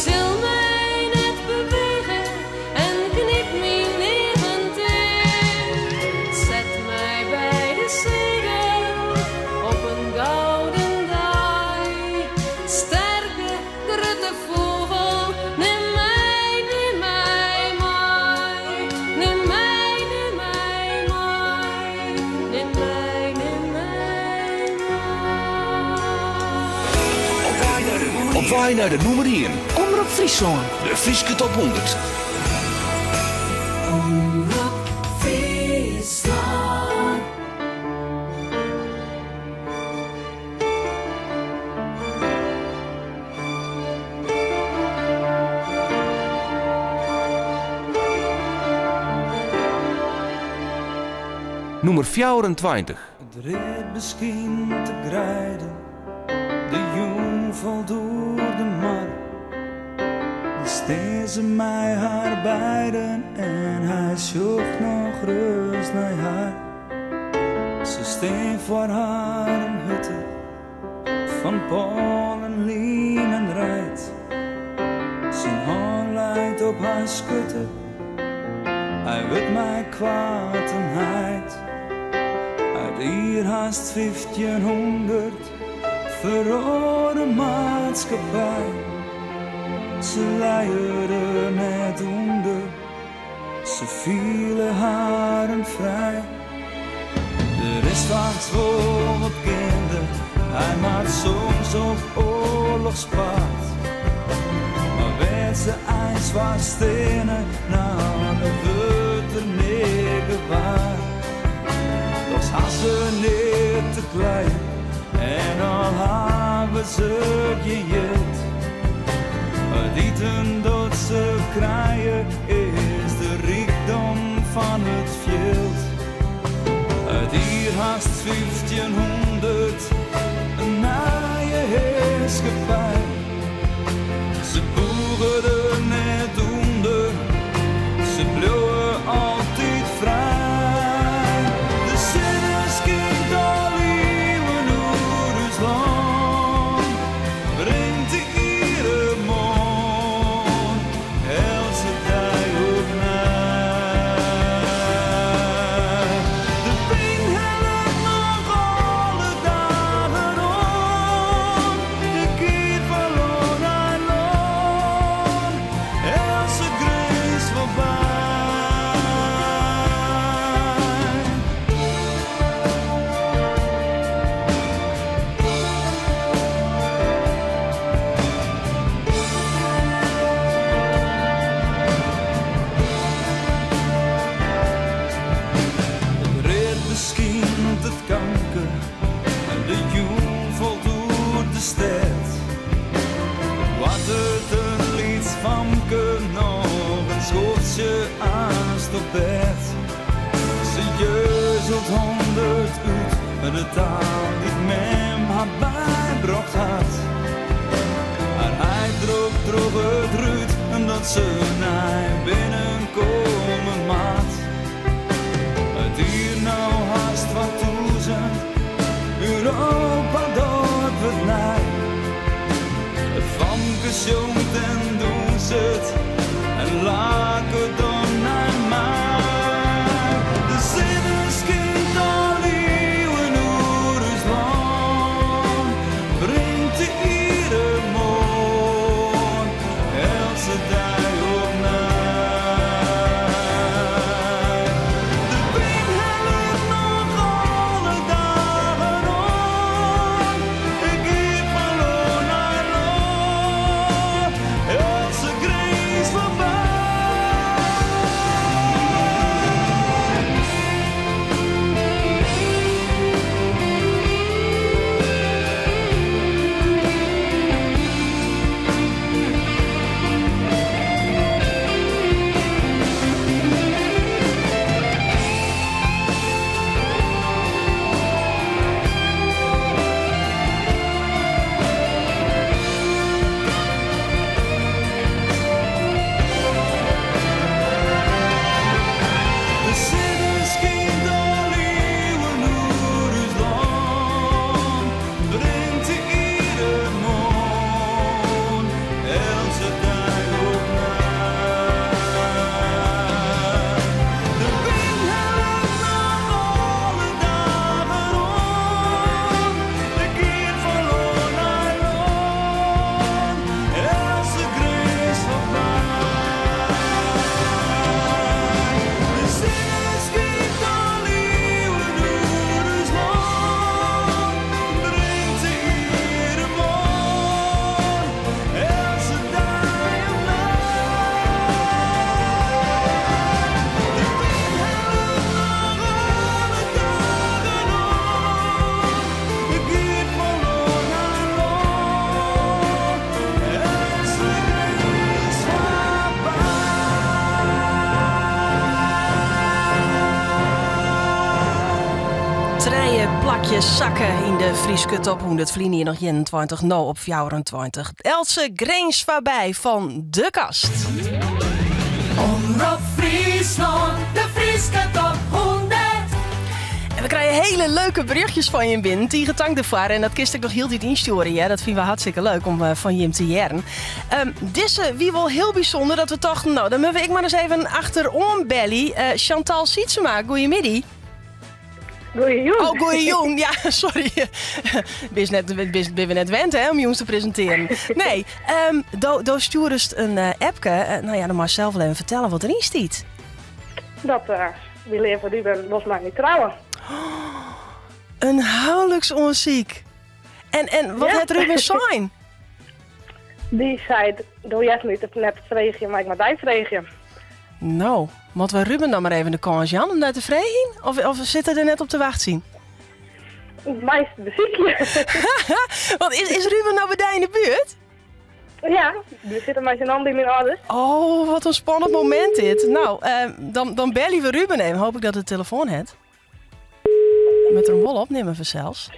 sil my net bewege en knyp myn eagen ticht. Set my by de segel op in gouden dei. Sterke, grutte fûgel, nim my, nim my mei. Nim my, nim my mei. Nim my, nim my mei. Op wei nei de nûmer 1. Omrop Fryslân. De Fryske Top 100. Omrop Fryslân. Nûmer 24. It read beskynt de greide, de jûn falt oer de mar. Dan stean se mei har beiden en hy sjocht noch ris nei har. Se stean foar harren hutte fan pôlen, liem en reid. Syn hân leit op har skurte, hy wurdt mei koarten heit. It jier hast 1500 feroare maatskippij. Se lije der net ûnder, se fiele harren frij. Der is faaks wol wat geande, hy moat soms op oarlochspaad. Mar wêr't se eins foar steane, nou dat wurdt der nea gewaar. Dochs ha se neat te kleien en al hawwe se gjin jild. It iten dat se krije is de rykdom fan it fjild. It jier hast 1500, in nije hearskippij. Se bûge der net ûnder, se bliuwe altyd frij. De sinne skynt al iuwen oer ús lân, bringt de iere moarn, eltse dei opnij. De wyn hellet noch alle dagen oan, ik gean fan lân nei lân, eltse grins foarby. It read beskynt it kampke en de jûn falt oer de stêd. Wartet in lyts famke noch in skoftsje aanst op bêd. Se jeuzelt 100 út de taal dy't mem har bybrocht hat. Har heit ropt troch it rút dat se nei binnen komme moat. It jier no hast 2000, Europa dat wurdt nij. It famke sjongt en dûnset en laket dan nei my. De sinne skynt al iuwen oer ús lân, bringt de iere moarn, eltse dei opnij. De wyn hellet noch alle dagen oan, ik gean fan lân nei lân, eltse grins foarby. plakje sakke yn de Fryske top 100. Ferline jier noch 21, no op 24. Eltse grins foarby fan De Kast. Omrop Fryslân, de Fryske top 100. En we krije hiele leuke berjochtjes fan jim binnen. Tige tank derfoar. En dat kinst ek noch hieltyd ynstjoere. Ja, dat fine we hartstikke leuk om eh, fan jim te hearren. Um, dizze wie wol hiel bysûnder dat we tochten, no, dan moatte we ek mar ris even achteroan belje. Eh, Chantal Sietsema, goeiemiddei. Goeiejûn. Oh, goeiejûn. Ja, sorry. Bist net, bist, binne we net wend hè, om jûns te presintearjen. Nee, um, do, do stjoerdest in uh, appke. Uh, no ja, dan meist sels wol even fertelle wat deryn stiet. Dat uh, myn leave Ruben wolst mei my trouwe. In houliksoansyk. En, en wat Ja. hat Ruben sein? Dy sei, do hearst my net te freegjen, mar ik moat dy freegje. No, moatte we Ruben dan mar even de kâns jaan om dy te freegjen? Of, of sit er der net op te wachtsjen? Meist besykje. Want is, is Ruben no by dy yn de buert? Ja, we sitte mei syn allen by myn âlders. Oh, wat in spannend momint dit. No, eh, dan, dan belje we Ruben even. Hoop ik dat er de telefoan hat. Moat er him wol opnimme fansels.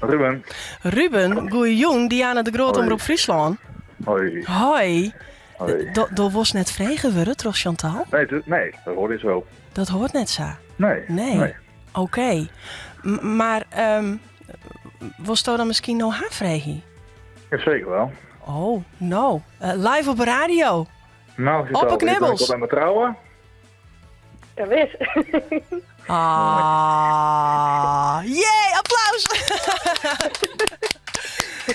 Ruben. Ruben, goeiejûn. Diana de Groot, Hoi. Omrop Fryslân. Hoi. Hoi. Hoi. Do, do wolst net frege wurde troch Chantal? Nee, nee, dat hoort niet zo. Dat hoort net sa. Nee. Nee. Nee. Oké. M- Mar um, wolsto dan miskien no har freegje? Ja, seker wol. Oh, no. Eh, live op de radio. No, Op 'e knibbels. Ik mei trouwe. Ja, wis. Ah, jee, applaus!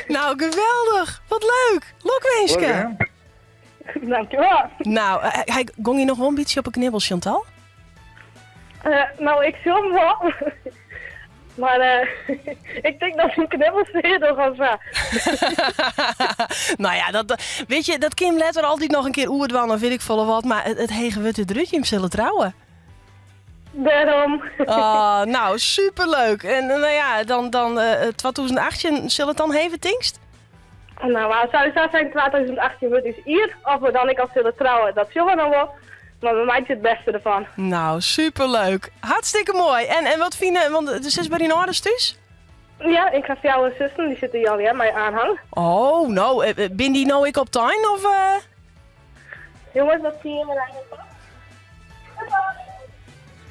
nou, geweldich. Wat leuk. Lokwinske. Dankjewol. No, eh, hy gong je noch wol in bytsje op 'e knibbels, Chantal? Eh, no, ik sjoch him wol. Mar eh, ik tink dat syn knibbels sear dogge of sa. No ja, dat, wit je, dat kin letter altyd noch in kear oerdwaan of wit ik folle wat. Mar it, it hege wurd derút, jim sille trouwe. Dêrom. Ah, no, superleuk. En no ja, dan, dan eh, 2018, sil it dan heve, tinkst? No, mar sowieso sein 2018 wurdt ús jier. Of we dan ek al sille trouwe, dat sjogge we noch wol. Mar we meitsje it bêste derfan. No, superleuk. Hartstikke moai. En, en wat fine, want do sitst by dyn âlders thús? Ja, ik ha fjouwer sussen, dy sitte hjir allegear mei oanhang. Oh, no, eh, eh, binne dy no ek op tein of... eh? Jonges, wat fine jim der eigentlik fan?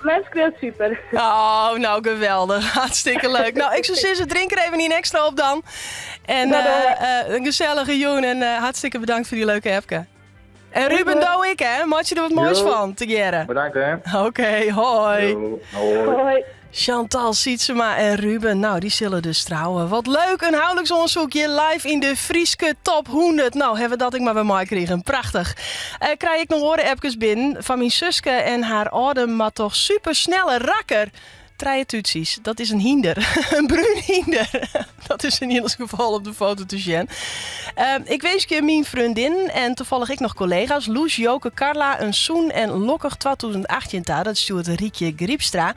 Mem skriuwt super. Oh, no geweldich. Hartstikke leuk. No, ik soe sizze, drink der even ien ekstra op dan. En Dat dogge we. eh, eh, in gesellige jûn en eh, hartstikke bedankt foar dy leuke appke. En Ruben, do ek, hè? Meitsje der wat moais Jo. fan, tegearre. Bedankt, hè. Oké, hoi. Jo, hoi. Hoi. Chantal Sietsema en Ruben, no, dy sille dus trouwe. Wat leuk, in houliksoansoekje live yn de Fryske Top 100. No, hawwe we dat ek mar wer meikrigen. Prachtich. Eh, krij ik noch oare appkes binnen fan myn suske en har âlde, mar toch supersnelle rakker. Trije tútsjes, dat is in hynder. In brún hynder. Dat is yn ieder gefal op de foto te sjen. Eh, ik winskje myn freondinnen en tafallich ek noch kollega's Loes, Joke, Carla in sûn en lokkich 2018 ta. Dat stjoert Riekje Griepstra.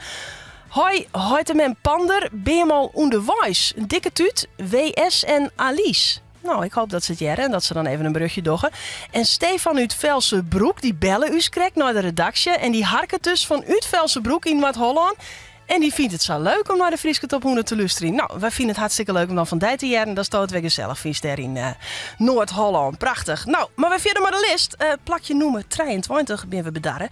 Hoi, heit en mem Pander, binne jim al ûnderweis? In dikke tút, WS en Alice. No, ik hoopje dat se it hearre en dat se dan even in berjochtje dogge. En Stefan út Velserbroek, dy belle ús krekt nei de redaksje en dy harket dus fan út Velserbroek yn Noard-Hollân. En dy fynt it sa leuk om nei de Fryske Top 100 te lústerjen. No, wy fine it hartstikke leuk om dan fan dy te hearren datsto it wer gesellich fynst dêr yn eh, Noard-Hollân. Prachtich. No, mar wer fierder mei de list. Eh, plakje nûmer 23 binne we bedarre.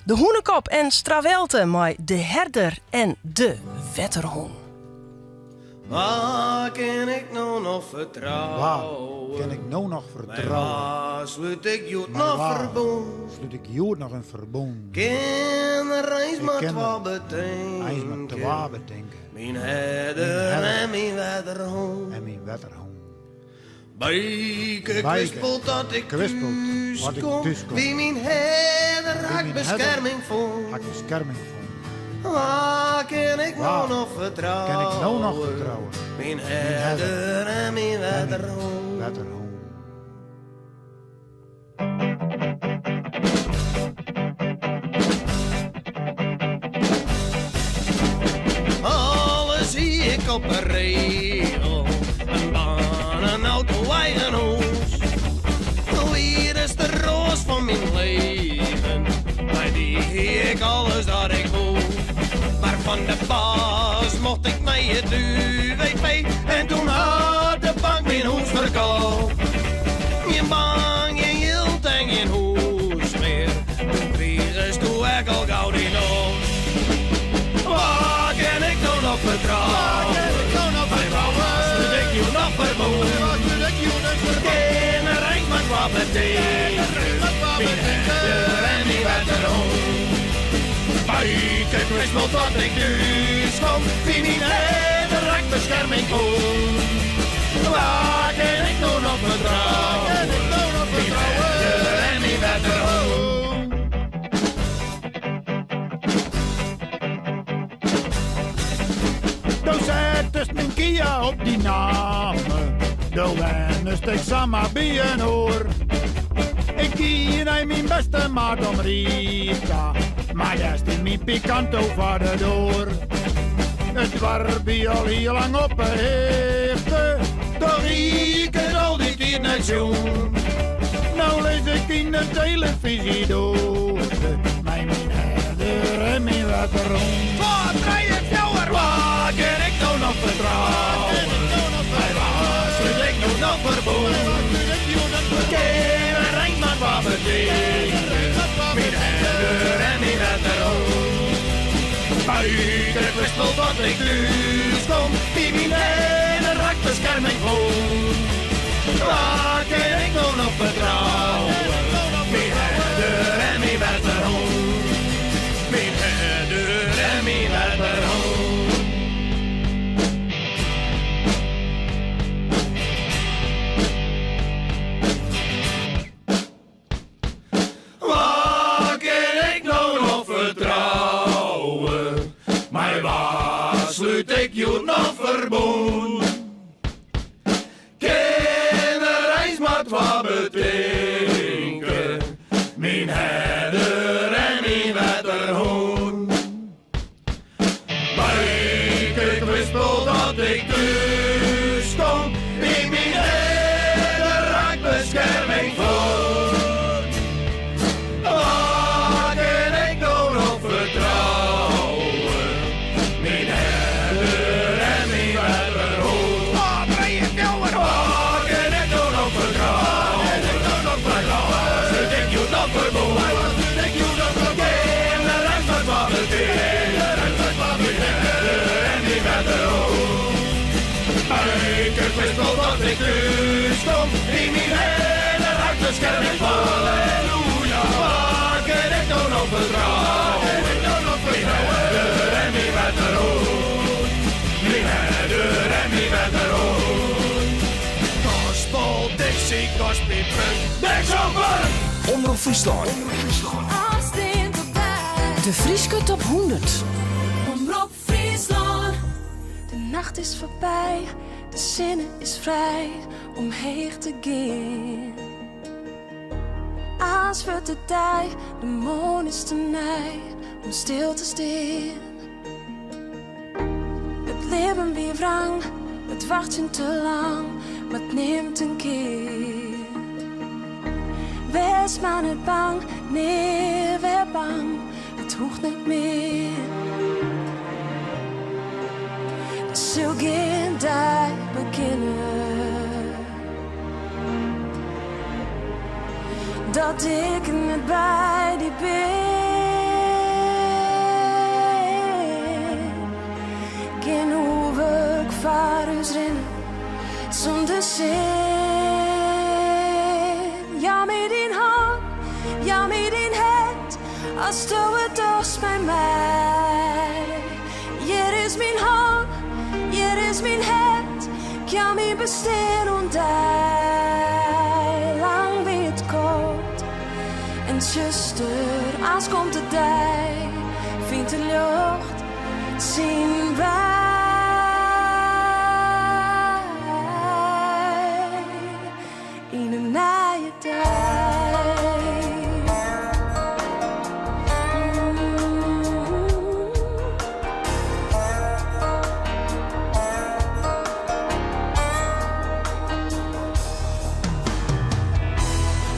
De Hûnekop en Strawelte mei De Herder en de Wetterhûn. Wa kin ik no noch fertrouwe? Wa kin ik no noch fertrouwe? Mei wa slút ik hjoed Mei noch wa ferbûn? Slút ik hjoed noch in ferbûn? Kin der eins Ik mar kin twa der betinke. Eins mar twa betinke. Myn herder en myn wetterhûn. En myn wetterhûn. Bijke Bijke kwispelt dat ik kwispelt thús dat ik kom. thús kom. By myn herder By ha ik myn beskerming fûn. Ha ik beskerming fûn. Wa kin ik no Wa noch fertrouwe? Kin ik no noch fertrouwe? Myn herder en myn wetterhûn. Wetterhûn. Alles hie ik op 'e regel. In baan, in auto, eigen hûs. Wier is de roas fan myn leven. Mei dy hie ik alles dat ik woe. Mar fan de pas. it UWV en toen hat de bank myn hûs ferkocht. Gjin bank, gjin jild en gjin hûs mear, toen krigesto ek al gau dyn nocht. Wa kin ik no noch fertrouwen? Mei wa slút ik hjoed noch ferbûn? Kin der eins mar twa betinke, myn herder en myn wetterhûn. Buiten ik wist wol dat ik thús kom, by myn herder ha 'k beskerming fûn. Wa kin ik no noch fertrouwen? Myn herder en myn wetterhûn. Do settest myn Kia op dyn namme, do wennest ek samar by in oar. Ik gie nei myn bêste maat om ried ta, mar dêr stie myn Picanto foar de doar. It doarp wie al hiel lang op 'e hichte, Doch hie ik it al dy tiid net sjoen. No lis ik yn de telefyzjedoaze mei myn herder en myn wetterhûn. Twa, trije, fjouwer, wa kin ik no noch fertrouwen? Mei wa slút ik no noch ferbûn? Kin der eins mar twa betinke, myn herder en myn wetterhûn. Buiten ik wist wol dat ik thús kom, by myn herder ha 'k beskerming fûn. Wa kin ik no noch fertrouwen? Myn herder en myn wetterhûn. Myn herder en myn wetterhûn. Wa kin ik no noch fertrouwen? Mei wa slút ik hjoed noch ferbûn? Kin der eins mar twa betinke, myn herder en myn wetterhûn. Buiten ik wist wol dat ik thús kom, by myn herder ha 'k beskerming fûn. Wa kin ik no noch fertrouwen? Myn herder en myn wetterhûn. Twa, trije, fjouwer. Wa kin ik no noch fertrouwen? Mei wa slút ik hjoed noch ferbûn? Kin der eins mar twa betinke, myn herder en myn wetterhûn. Ik wist wol dat ik thús kom, by myn herder ha 'k beskerming fûn. Halleluja, wa kin ik no noch fertrouwen? Myn herder en myn wetterhûn. Myn herder en myn wetterhûn. Gospel, Dixie, Gospie, punk, Dexover! Omrop Fryslân. De Fryske Top 100. Omrop Fryslân. De nacht is foarby, de sinne is frij om heech te gean. Aanst wurdt it dei, de moarn is te nei om stil te stean. It libben wie wrang, it wachtsjen te lang, mar it nimt in kear. Wês mar net bang, nea wer bang, it hoecht net mear. Der sil gjin dei begjinne dat ik net by dy bin. Gjin oerwurk foar ús rinne sûnder sin. Jou my dyn hân, jou my dyn hert, asto it dochst mei my. Hjir is myn hân, hjir is myn hert, 'k jou myn bestean oan dy. Lang wie it kâld en tsjuster, aanst komt de dei, fynt it ljocht syn wei. Yn in nije dei.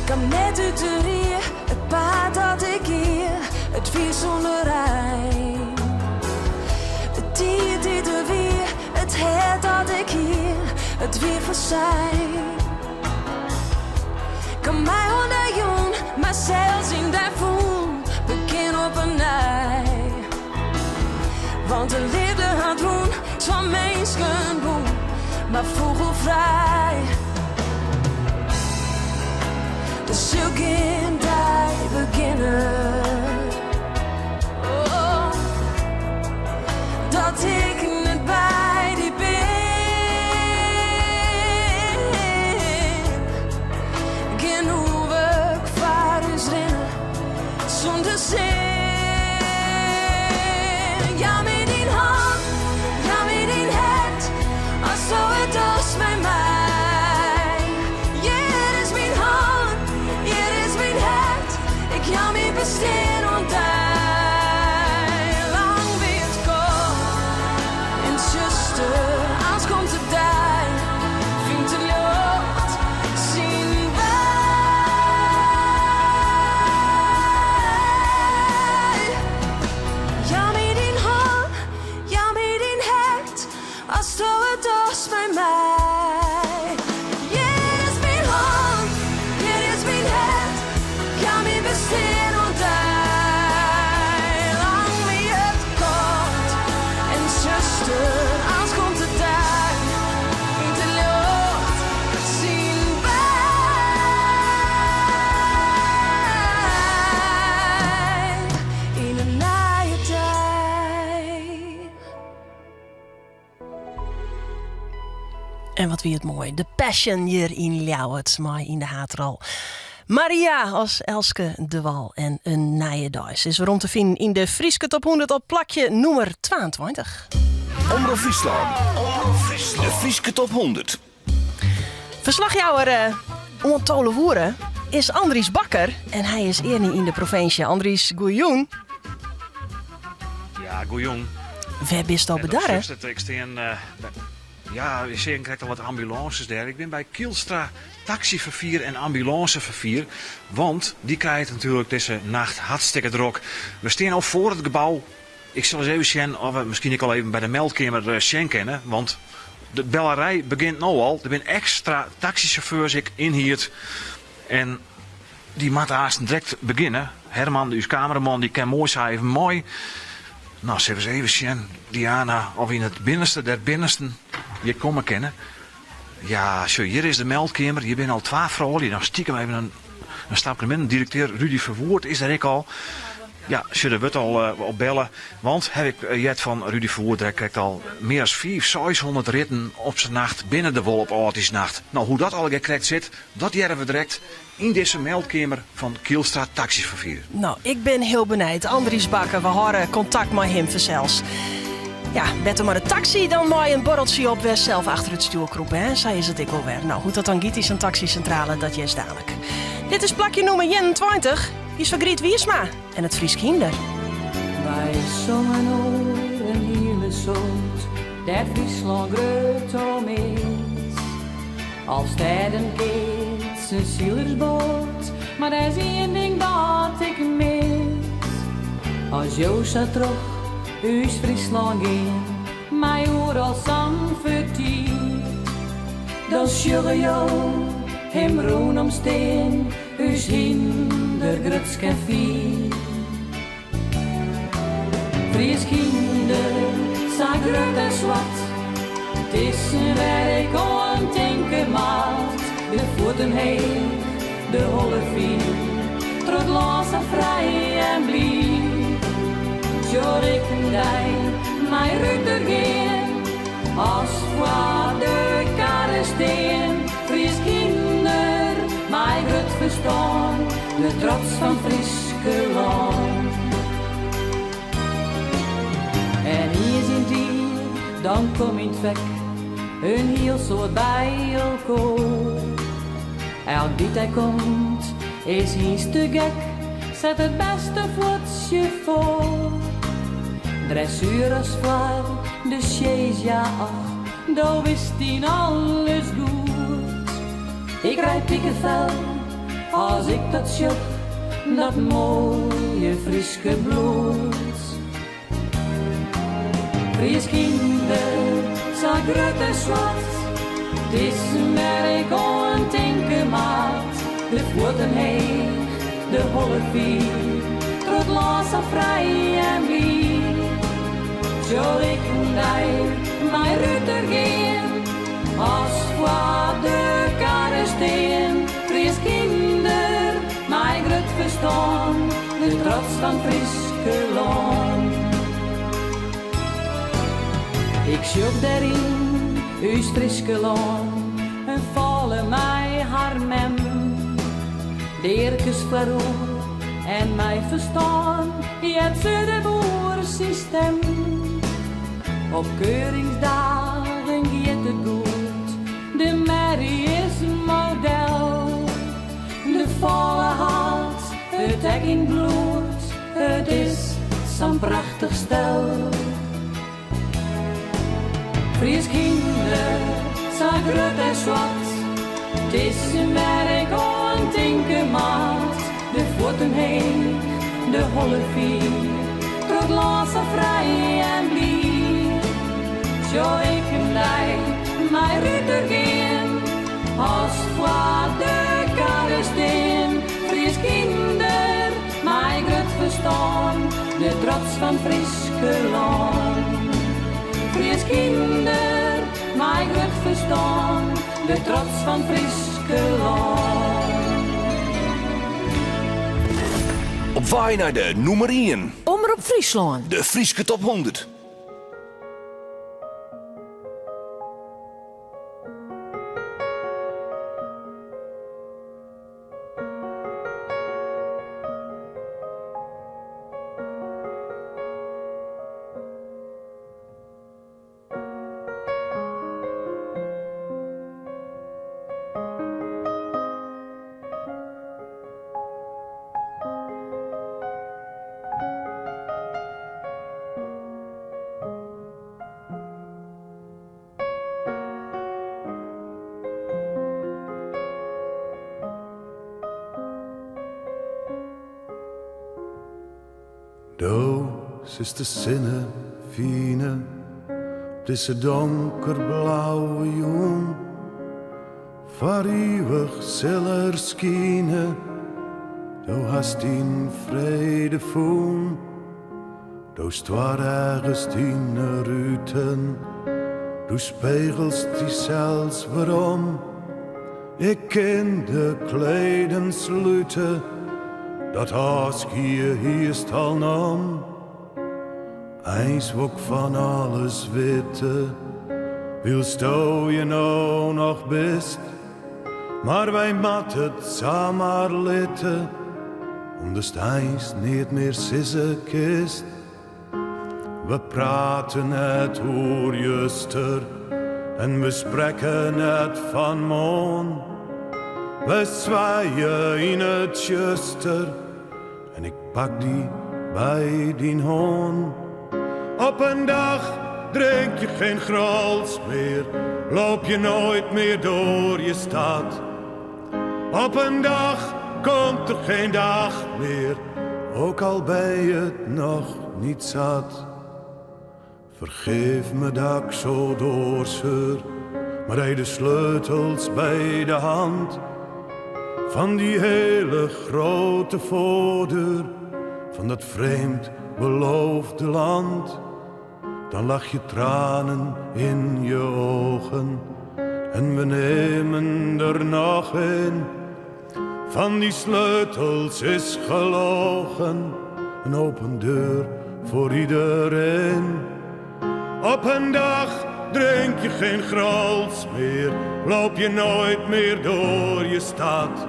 Kaam net út de rie, it paad dat ik gie, it wie sûnder ein. De tiid dy't der wie. It hert dat ik hie, it wie foar sy. 'k Ha my oan dy jûn, mysels yn dy fûn, begjin op 'e nij. Want de leafde hat wûn, is fan minsken bûn, mar fûgelfrij. Der sil gjin dei begjinne. Oh, dat ik net by dy bin. Gjin oerwurk foar ús rinne sûnder sin. Jou my dyn hân, jou my dyn hert, asto it dochst mei my. Hjir is myn hân, hjir is myn hert, ik jou myn bestean oan dy. Lang wie it kâld en tsjuster, aanst komt de dei, fynt it ljocht syn wei. Jou my dyn hân, jou my dyn hert, asto it dochst mei my. Hjir is myn hân, hjir is myn hert, jou myn bestean oan dy. Lang wie it kâld en tsjuster, aanst komt de dei, fynt it ljocht syn wei. Yn in nije dei. En wat wie it moai. De Passion hjir yn Ljouwert mei yn de haadrol Maria as Elske DeWall en in nije dei. Se is werom te finen yn de Fryske Top 100 op plakje nûmer 22. Omrop Fryslân. De Fryske Top 100. Ferslachjouwer eh, oan 12 oere is Andries Bakker en hy is earne yn de provinsje. Andries, goejûn. Ja, goejûn. Wêr bist al bedarre? Ik stean, eh, ja, ik seach krekt al wat ambulânses dêr. Ik bin by Kielstra Taxyferfier en Ambulânseferfier. Want dy krijt natuerlik dizze nacht hartstikke drok. We stean al foar it gebou. Ik sil ris even sjen oft we miskien ek al even by de meldkeamer eh, sjen kinne. Want de bellerij begjint no al. Der binne ekstra taksysjauffeurs ek ynhierd. En dy moatte aansten direkt begjinne. Herman, ús kameraman, dy kin moai sa even mei. No, sille we ris even sjen, Diana, of we yn it binnenste der binnensten hjir komme kinne. Ja, sjoch, hjir is de meldkeamer. Hjir binne al twa froulju. Dan stikem even in stapke nei binnen. Direkteur Rudy Verwoerd is der ek al. Ja, sjoch, der wurdt al eh, op belle. Want, haw ik eh, heard fan Rudy Verwoerd, der krekt al mear as 500, 600 ritten op syn nacht binne der wol op âldjiersnacht. No, hoe dat allegear krekt sit, dat hearre we direkt yn dizze meldkeamer fan Kielstra Taxyferfier. No, ik bin hiel benijd. Andries Bakker, we hâlde kontakt mei him fansels. Ja, better mei de taksy dan mei in borreltsje op wer sels achter it stjoer krûpe, hè? Sa is it ek wol wer. No, hoe't dat dan giet yn sa'n taksysintrale, dat hearst dalik. Dit is plakje nûmer 21. Dy is fan Griet Wiersma en it Frysk Hynder. Wy songen oer in hiele soad, dêr't Fryslân grut om is. Alvestêden keats, in silersboat, mar der is ien ding dat ik mis. As jo sa troch ús Fryslân gean, mei oeral sa'n fertier, dan sjogge jo him rûnom stean, ús hynder grutsk en fier. Frysk hynder, sa grut en swart, 't is wêr't ik oan tinke moat. De fuotten heech, de holle fier, troch it lân sa frij en bliid. Sjoch ik dy mei ruter gean, as foar de karre stean. Frysk hynder, mei grut ferstân, de trots fan Fryske lân. En iens yn 't jier, dan komt yn 't fek in hiel soad by elkoar. Elk dy't dêr komt, is hynstegek, set it bêste fuotsje foar. Dressuer as foar de sjees, ja och, do witst yn alles goed. Ik krij pikefel as ik dat sjoch, dat moaie Fryske bloed. Frysk hynder. sa grut en swart. 't Is wêr ik oan tinke moat. De fuotten heech, de holle fier, troch it lân sa frij en bliid. Sil ik in dei mei ruter gean, as foar de karre stean. Frysk hynder mei grut ferstân, de trots fan Fryske lân. Ik sjoch dêryn ús Fryske lân, in fôle mei har mem. De earkes foaroer en mei ferstân heart se de boer syn stem. Op keuringsdagen giet it goed, de merrie is model. De fôle hat it ek yn 't bloed, it is sa'n prachtich stel. Frysk hynder, sa grut en swart, 't is wêr ik oan tinke moat. De fuotten heech, de holle fier, troch it lân sa frij en bliid. Sjoch ik in dei mei ruter gean, as foar de karre stean. Frysk hynder, mei grut ferstân, de trots fan Fryske lân. Frysk hynder, mei grut ferstân, de trots fan Fryske lân. Op wei nei de nûmer ien. Omrop Fryslân. De Fryske Top 100. Do silst de sinne fine op dizze donkerblauwe jûn. Foar ivich sil er skine, do hast dyn frede fûn. Do stoar ergens dyn ruten, do spegelst dysels werom. Ik kin de kleden slute, dat ôfskie hiest al nom. Eins wol 'k fan alles witte, wylsto hjir no noch bist. Mar wy moatte it sa mar litte, omdatst eins neat mear sizze kinst. We prate net oer juster en we sprekke net fan moarn. We swije yn it tsjuster en ik pak dy by dyn hân. Op in dag drink je geen Grolsch meer, loop je nooit meer door je stad. Op een dag komt er geen dag meer, ook al ben je het nog niet zat. Vergeef me dat ik zo doorzeur, maar hij de sleutels bij de hand. Van die hele grote voordeur, van dat vreemd beloofde land. Dan lach je tranen in je ogen en we nemen er nog een. Van die sleutels is gelogen, een open deur voor iedereen. Op een dag drink je geen Grolsch meer, loop je nooit meer door je stad.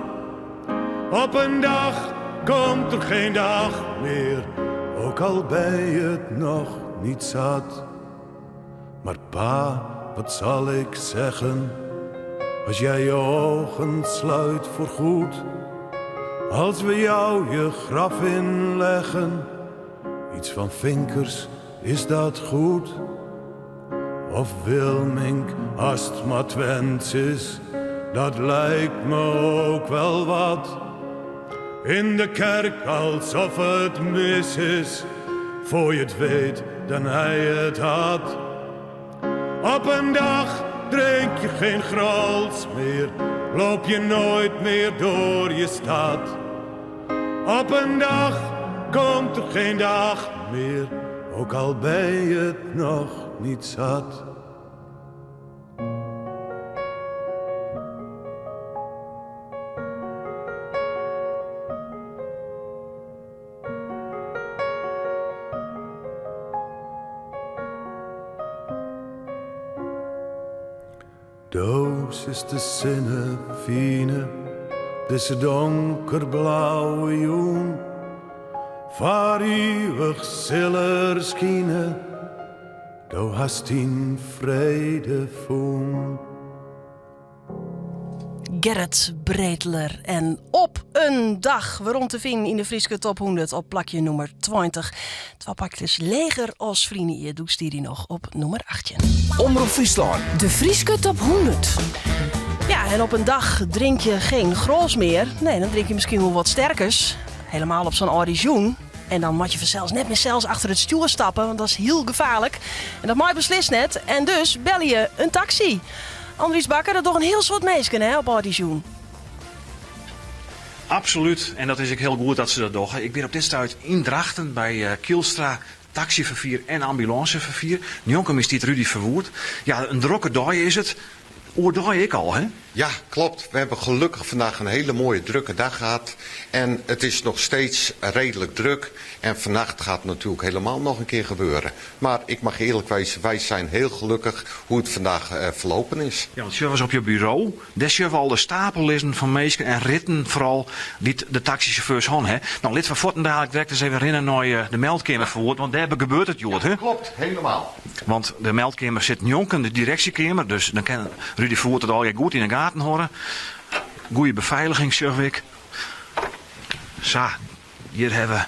Op een dag komt er geen dag meer, ook al ben je het nog niet zat. Maar pa, wat zal ik zeggen, als jij je ogen sluit voor goed? Als we jou je graf inleggen, iets van vinkers, is dat goed? Of Wilmink, as 't mar Twents is, dat lijkt me ook wel wat. In de kerk alsof het mis is, voor je het weet, dan hij het had. Op een dag drink je geen grols meer, loop je nooit meer door je stad. Op een dag komt er geen dag meer, ook al ben je het nog niet zat. Doos is de sinne fine, dizze donkerblauwe jûn. Foar ivich sil er skine, do hast dyn frede fûn. Gerrit Breteler en Op een dag werom te finen yn de Fryske Top 100 op plakje nûmer 20. Twa plakjes leger as ferline jier, doe stie dy noch op nûmer 18. Omrop Fryslân. De Fryske Top 100. Ja, en op een dag drink je geen grols meer. Nee, dan drink je miskien wol wat sterkers. Helemaal op zo'n âldjiersjûn. En dan moat je fansels net mear sels achter it stjoer stappe, want dat is hiel gefaarlik. En dat mei beslist net. En dus belje je in taksy. Andries Bakker, dat dogge in hiel soad minsken hè, op âldjiersjûn. Absolút, en dat is ek hiel goed dat se dat dogge. Ik bin op dit stuit yn Drachten by eh, Kielstra taxyferfier en ambulânseferfier. Njonken my stiet Rudy Verwoerd. Ja, in drokke dei is it. Oerdei ek al, hè? Ja, klopt. We hebben gelukkig vandaag een hele mooie drukke dag gehad. En het is nog steeds redelijk druk. En vannacht gaat het natuurlijk helemaal nog een keer gebeuren. Maar ik mag eerlijk wezen, wij zijn heel gelukkig hoe het vandaag eh, verlopen is. Ja, want sjoch ris op je buro. Dêr sjogge we al de stapel lizzen fan minsken en ritten foaral dy't de taksysjauffeurs hân ha. No, litte we fuortendalik direkt ris even rinne nei eh, de meldkeamer Verwoerd, want dêr gebeurt it hjoed, hè? Klopt, helemaal. Want de meldkeamer sit njonken de direksjekeamer, dus dan kin Rudy Verwoerd it allegear goed yn 'e gaten hâlde. Goede befeiliging, sjoch ik. Sa, hjir hawwe we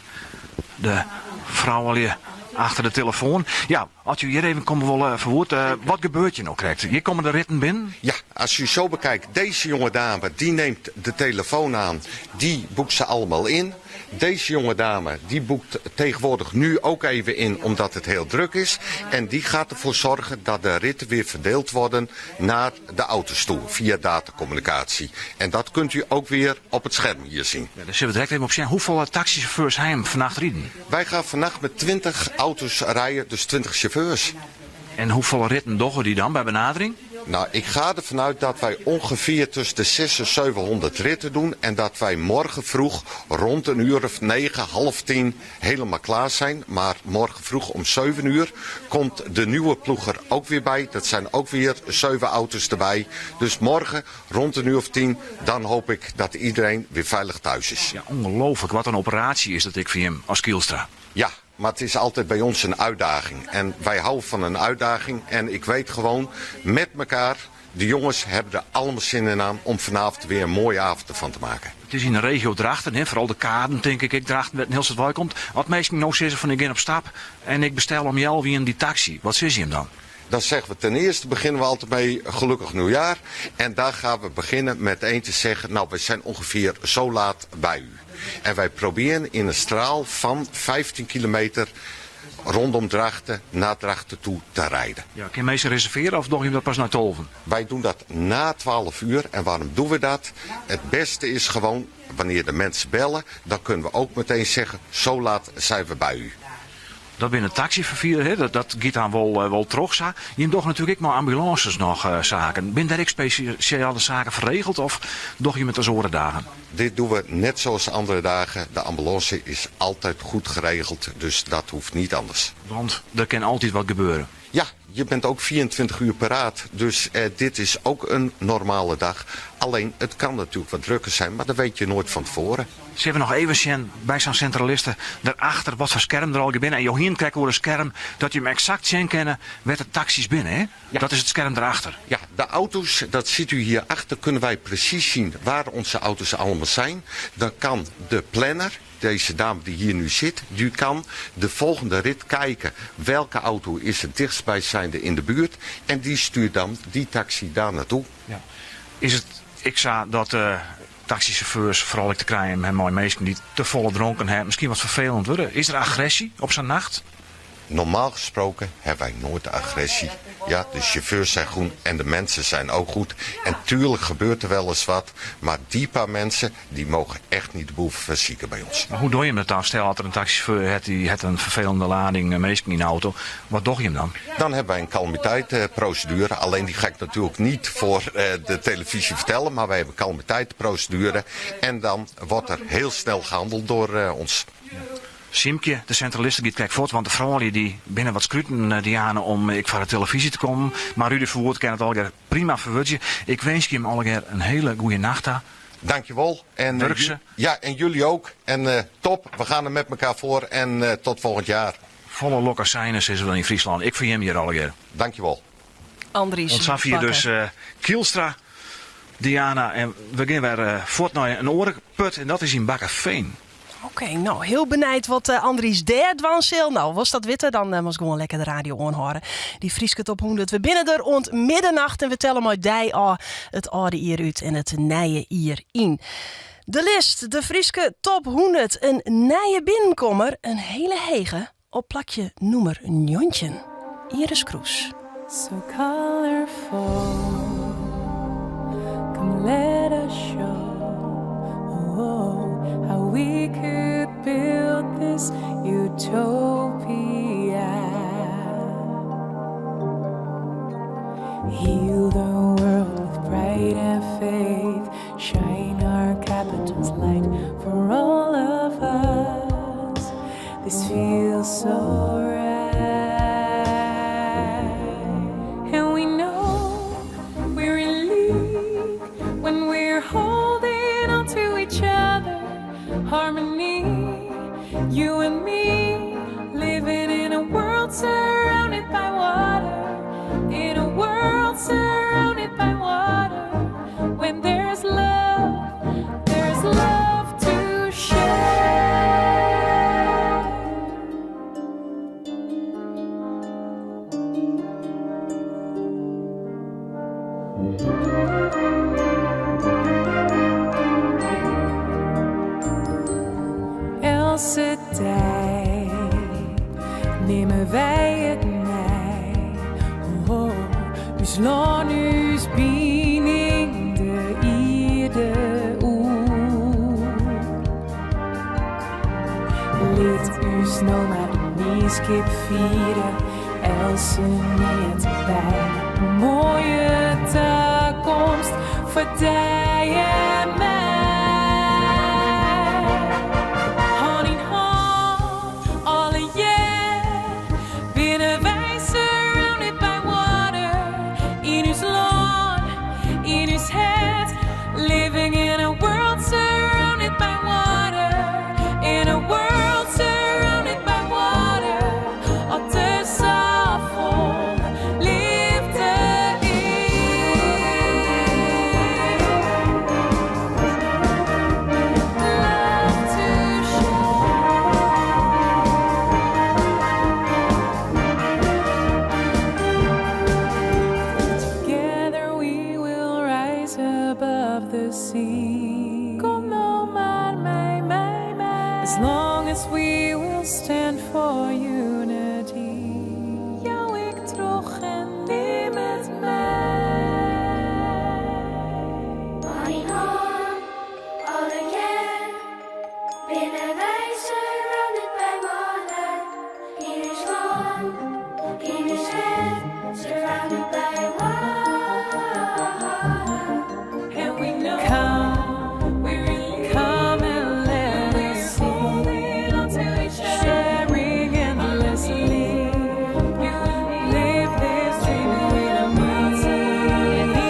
de froulju achter de telefoan. Ja, as jo hjir even komme wolle, Verwoerd, eh, wat gebeurt hjir no krekt? Hjir komme de ritten binnen. Ja, als u zo bekijkt, deze jonge dame die neemt de telefoon aan, die boekt ze allemaal in. Deze jonge dame die boekt tegenwoordig nu ook even in omdat het heel druk is. En die gaat ervoor zorgen dat de ritten weer verdeeld worden naar de auto's toe via datacommunicatie. En dat kunt u ook weer op het scherm hier zien. Ja, dêr sille we direkt even op sjen. Hoefolle taksysjauffeurs ha jim fannacht riden? Wij gaan vannacht met 20 auto's rijden, dus 20 chauffeurs. En hoefolle ritten dogge dy dan by benadering? Nou, ik ga ervan uit dat wij ongeveer tussen de 600 en 700 ritten doen. En dat wij morgen vroeg rond een uur of 9, half 10 helemaal klaar zijn. Maar morgen vroeg om 7 uur komt de nieuwe ploeg er ook weer bij. Dat zijn ook weer 7 auto's erbij. Dus morgen rond een uur of 10, dan hoop ik dat iedereen weer veilig thuis is. Ja, ongelooflijk. Wat in operaasje is dat ek foar jim as Kielstra. Ja, maar het is altijd bij ons een uitdaging. En wij houden van een uitdaging. En ik weet gewoon, met elkaar, de jongens hebben er allemaal zin in aan om vanavond weer een mooie avond ervan te maken. It is yn de regio Drachten, hè, foaral de Kaden, tink ik, ek Drachten, wêr't in hiel soad wei komt. As minsken no sizze fan ik gean op stap en ik bestel om healwei dy taksy, wat sizze jim dan? Dan zeggen we ten eerste beginnen we altijd mee gelukkig nieuwjaar. En daar gaan we beginnen met één te zeggen, nou we zijn ongeveer zo laat bij u. En wij proberen in een straal van 15 kilometer rondom Drachten naar Drachten toe te rijden. Ja, kinne minsken reservearje of dogge jim dat pas nei tolven? Wij doen dat na 12 uur. En waarom doen we dat? Het beste is gewoon, wanneer de mensen bellen, dan kunnen we ook meteen zeggen, zo laat zijn we bij u. Dat binne taksyferfier, hè? Dat, dat giet dan wol, eh, wol troch sa. Jim dogge natuerlik ek mei ambulânses noch eh, saken. Binne dêr ek spesjale saken foar regeld of dogge jim it as oare dagen? Dit doen we net zoals andere dagen. De ambulance is altijd goed geregeld, dus dat hoeft niet anders. Want der kin altyd wat gebeure. Ja, je bent ook 24 uur paraat. Dus eh, dit is ook een normale dag. Alleen, het kan natuurlijk wat drukker zijn, maar dat weet je nooit van tevoren. Sille we noch even sjen by sa'n sintraliste derachter wat foar skerm der allegear binne. En jo hienen krekt oer in skerm dat jim eksakt sjen kinne wêr't de taksys binne, hè? Dat is it skerm derachter. Ja, de auto's, dat ziet u hierachter, kunnen wij precies zien waar onze auto's allemaal zijn. Dan kan de planner, deze dame die hier nu zit, die kan de volgende rit kijken. Welke auto is het dichtstbijzijnde in de buurt. En die stuurt dan die taxi daar naartoe. Ja. Is it ek sa dat de taksysjauffeurs foaral ek te krijen ha mei minsken dy't te folle dronken ha, miskien wat ferfelend wurde? Is der agresje op sa'n nacht? Normaal gesproken hebben wij nooit agressie. Ja, de chauffeurs zijn goed en de mensen zijn ook goed. En tuurlijk gebeurt er wel eens wat. Maar die paar mensen, die mogen echt niet de boel verzieken bij ons. Maar hoe doe je hem dat dan? Stel dat er een taxichauffeur heeft die het een vervelende lading mensen in de auto. Wat doe je hem dan? Dan hebben wij een calamiteitprocedure. Alleen die ga ik natuurlijk niet voor de televisie vertellen. Maar wij hebben calamiteitprocedure. En dan wordt er heel snel gehandeld door ons. Simke, de centralisten die het voort, want de vrouwen die binnen wat skruten die aan om ik voor de televisie te komen. Maar Rudy Verwoerd kan het al prima verwurtje. Ik wens je hem al een hele goede nacht aan. Dankjewel. En, Werk ze. ja, en jullie ook. En top, we gaan er met elkaar voor en tot volgend jaar. Volle lokke sinus is wel in Friesland. Ik vind hem hier al een Dankjewel. Andries Want Safia Bakker. dus Kielstra, Diana en we gaan weer voort naar een orenput en dat is in Bakkeveen. Oké, nou, heel benijd wat Andries daar dwaan zal. Nou, was dat witte, dan was gewoon lekker de radio aanhoren. Die Frieske top 100. We binnen er ont middernacht en we tellen maar die al het oude hier uit en het nije hier in. De list, de Frieske top 100. Een nije binnenkomer, een hele hege, op plakje nummer 19. Iris Kroes. So colorful, come let us show how we could build this utopia. Heal the world with pride and faith, shine our capital's light for all of us. This feels so right. And we know we're in league when we're holding on to each other. Harmony, you and me, living in a world surrounded by water. In a world surrounded by water. When there's love, there's love to share. Elke dei nimme wy it mei. Oh, ús lân, ús bining, de ierde oer. Lit ús no mar de mienskip fiere, eltsenien by. In moaie takomst foar dy en my. Hân yn hân, allegear, binne wy surrounded by water. Yn ús lân, yn ús hert, living in a world surrounded by water. In a world surrounded by water. As der safolle leafde is. Love to share. Together we will rise above the sea. Kom no mar mei, mei, mei. As long as we will stand for unity. Jou ik troch en nim it mei. Hân yn hân, allegear, binne wy surrounded by water. Yn ús lân, yn ús hert, surrounded by water. And we know come, we really come and let us see. Sharing endlessly. Live this dream with me.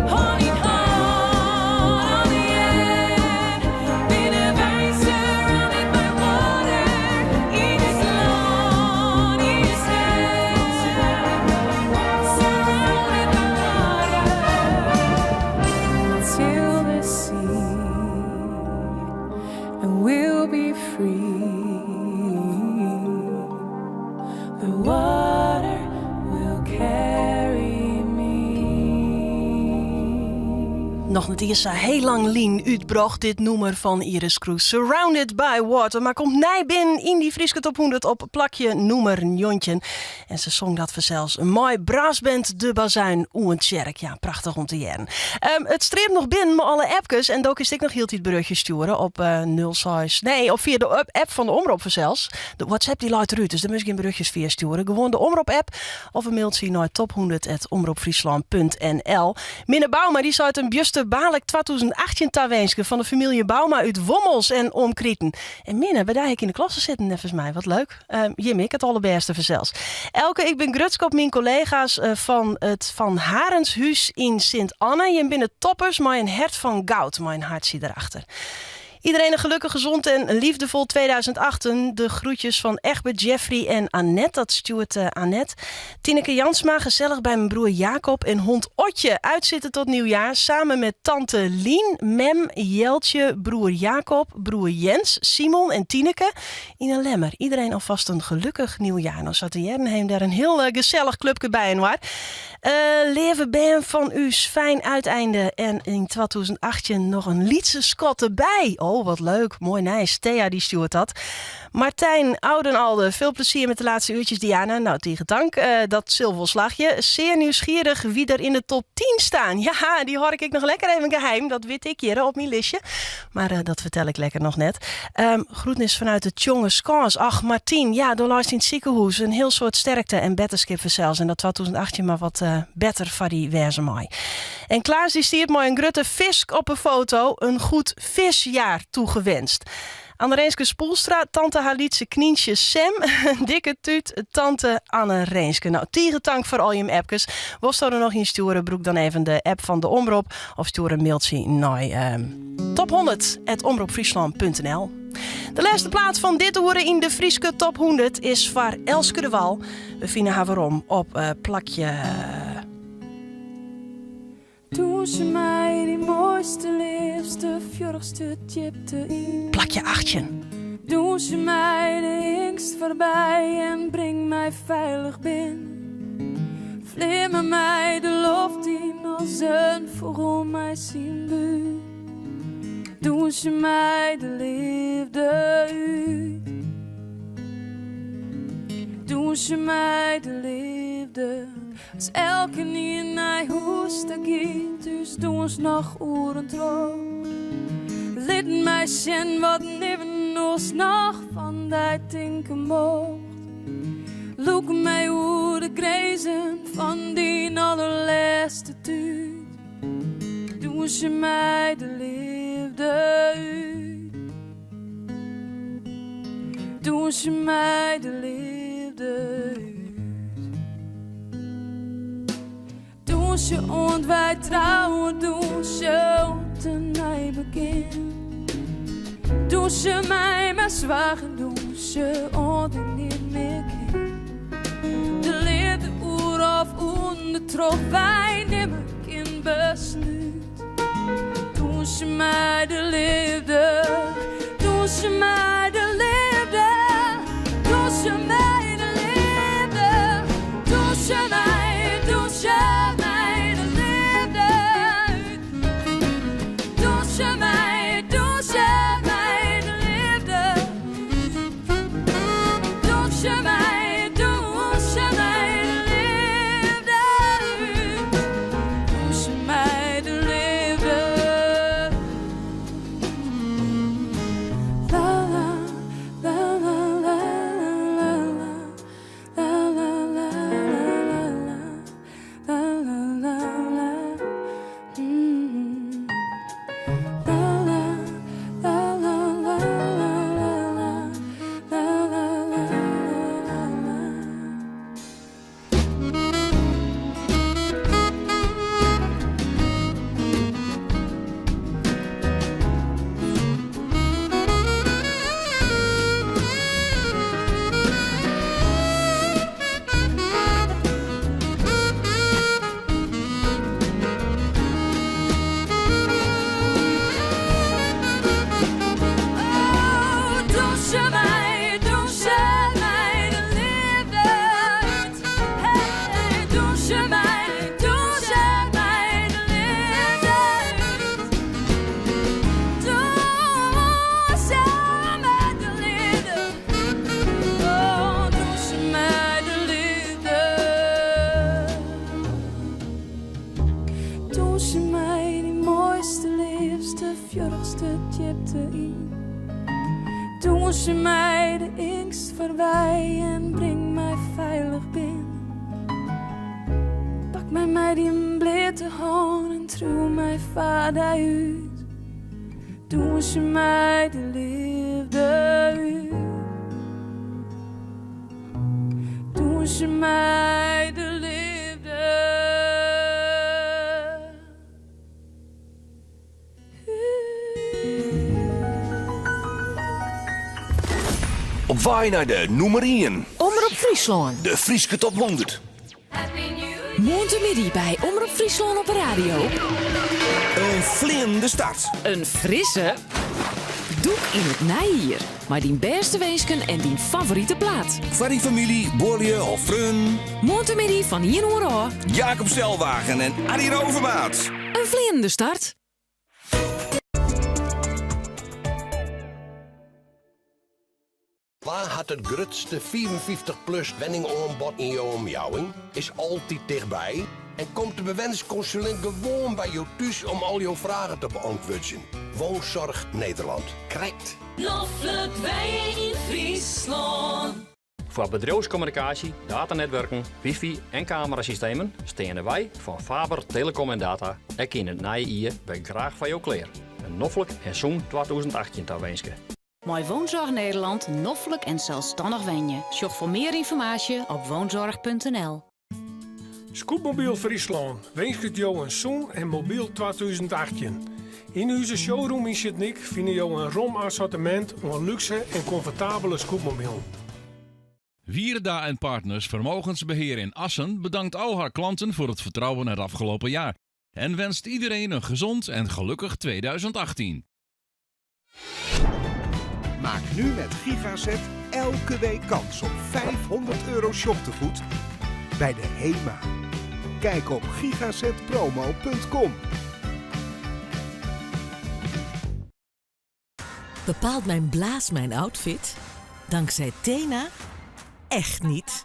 Hân yn hân, allegear, binne wy surrounded by water. Yn ús lân, yn ús hert, surrounded by water. Till the sea, and we'll be free. The water will carry me. Noch net iens sa heel lang lyn útbrocht dit nûmer fan Iris Kroes, Surrounded by Water, mar komt nij binnen yn dy Fryske Top 100 op plakje nûmer 19. En se song dat fansels mei brassband De Bazuin Oentsjerk. Ja, prachtich om te hearren. It streamt noch binnen mei alle appkes en do kinst ek noch hieltyd berjochtjes stjoere op 06... Nee, of fia de app fan de Omrop fansels. De WhatsApp dy leit derút, dus dêr moatst gjin berjochtjes fia stjoere. Gewoan de Omrop-app of in mailtsje nei top100@omropfryslan.nl. Minne Bouma dy seit in bjusterbaarlik 2018 tawinske fan de famylje Bouma út Wommels en omkriten. En Minne, by dy ha ik yn de klasse sitten neffens my. Wat leuk. Jim ek it allerbêste fansels. Elke, ik bin grutsk op myn kollega's fan it Van Harenshús yn Sint Anne. Jim binne toppers mei in hert fan goud, mei in hartsje derachter. Iedereen een gelukkig, gezond en liefdevol 2018. De groetjes van Egbert, Jeffrey en Annette. Dat stjoert Annette. Tineke Jansma, gezellig bij mijn broer Jacob en hond Otje. Uitzitten tot nieuwjaar. Samen met tante Lien, mem, Jeltje, broer Jacob, broer Jens, Simon en Tineke. In een lemmer. Iedereen alvast een gelukkig nieuwjaar. Nou zat de Jernheem daar een heel gezellig clubje bij inoar. Leave bern fan ús, fijn uiteinde. En yn 2018 noch in lytse skat derby. Oh, wat leuk. Moai nijs. Thea dy stjoert dat. Martijn Oudenalde, veel plezier met de laatste uurtjes, Diana. Nou, tige tank. Dat sil wol slagje. Zeer nieuwsgierig wie der in de top 10 staan. Ja, dy hâld ik noch lekker even geheim. Dat wit ik hjir op myn listje. Mar dat fertel ik lekker noch net. Groetnis fanút de Tjongerskâns. Ach, Martien, ja, do leist yn it sikehûs. In hiel soad sterkte en betterskip fansels. En dat 2018 mar wat better foar dy wêze mei. En Klaas dy stiet mei in grutte fisk op 'e foto. Een goed visjaar toegewenst. Anne Renske Spoelstra, tante har lytse knyntsje Sem, dikke tút, tante Anne Renske. Nou, tige tank foar al jim appkes. Wolsto der noch ien stjoere, brûk dan even de app fan de Omrop of stjoer in mailtsje nei top100@omropfryslan.nl. De lêste plaat fan dit oere yn de Fryske Top 100 is foar Elske DeWall. We fine har werom op plakje. Doe se my dy moaiste, leafste, fjurrichste djipte yn. Plakje 18. Doe se my de eangst foarby en bring my feilich binnen. Flean mei my de loft yn as in fûgel mei syn búk. Doe se my de leafde út. Doe se my de leafde. As elkenien nei hûs ta giet, ús dûns noch oeren troch. Lit my sjen wat nimmen oars noch fan dy tinke mocht. Lûk my oer de grinzen fan dyn allerlêste tút. Dûnsje my de leafde út. Dûnsje my de leafde út. Dûnsje oant wy trouwe, dûnsje oant in nij begjin. Dûnsje my mei soargen, dûnsje oant ik net mear kin. De leafde oer of ûnder troch wy nimme gjin beslút. Dûnsje my de leafde, dûnsje my de leafde, dûnsje my de leafde, dûnsje my, dûnsje my de leafde út. Dûnsje my, dûnsje my de leafde, dûnsje my, dûnsje my de leafde út. Dûnsje my de leafde. yn. Dûnsje my de eangst foarby en bring my feilich binnen. Pak my mei dyn bleate hân en triuw my foar dy út. Dûnsje my de leafde út. Dûnsje my de leafde Op wei nei de nûmer ien. Omrop Fryslân. De Fryske Top 100. Moarntemiddei by Omrop Fryslân op 'e radio. In fleanende start. In frisse dûk yn it nije jier. Mei dyn bêste winsken en dyn favorite plaat. Foar dyn famylje, buorlju of freonen. Moarntemiddei fan ien oere ôf. Jacob Stelwagen en Addie Rovermaat. In fleanende start. Wa hat it grutste 55-plus wenningoanbod yn jo omjouwing, is altyd tichtby en komt de bewennerskonsulint gewoan by jo thús om al jo fragen te beantwurdzjen? Woonzorg Nederland. Krekt. Noflik wenje yn Fryslân. Foar bedriuwskommunikaasje, datanetwurken, wifi en kamerasystemen steane wy fan Faber Telecom en Data ek yn it nije jier wer graach foar jo klear. In noflik en sûn 2018 tawinske. Mei Woonzorg Nederland noflik en selsstannich wenje. Sjoch foar mear ynformaasje op woonzorg.nl. Scootmobiel Fryslân winsket jo in sûn en mobyl 2018. Yn ús showroom yn Sint Nyk fine jo in rom assortimint oan lúkse en komfortabele scootmobielen. Wierda en Partners Vermogensbeheer in Assen bedankt al haar klanten voor het vertrouwen het afgelopen jaar en wenst iedereen een gezond en gelukkig 2018. Maak nu met Gigaset elke week kans op 500 euro shoptegoed bij de HEMA. Kijk op gigasetpromo.com. Bepaalt mijn blaas mijn outfit? Dankzij Tena? Echt niet.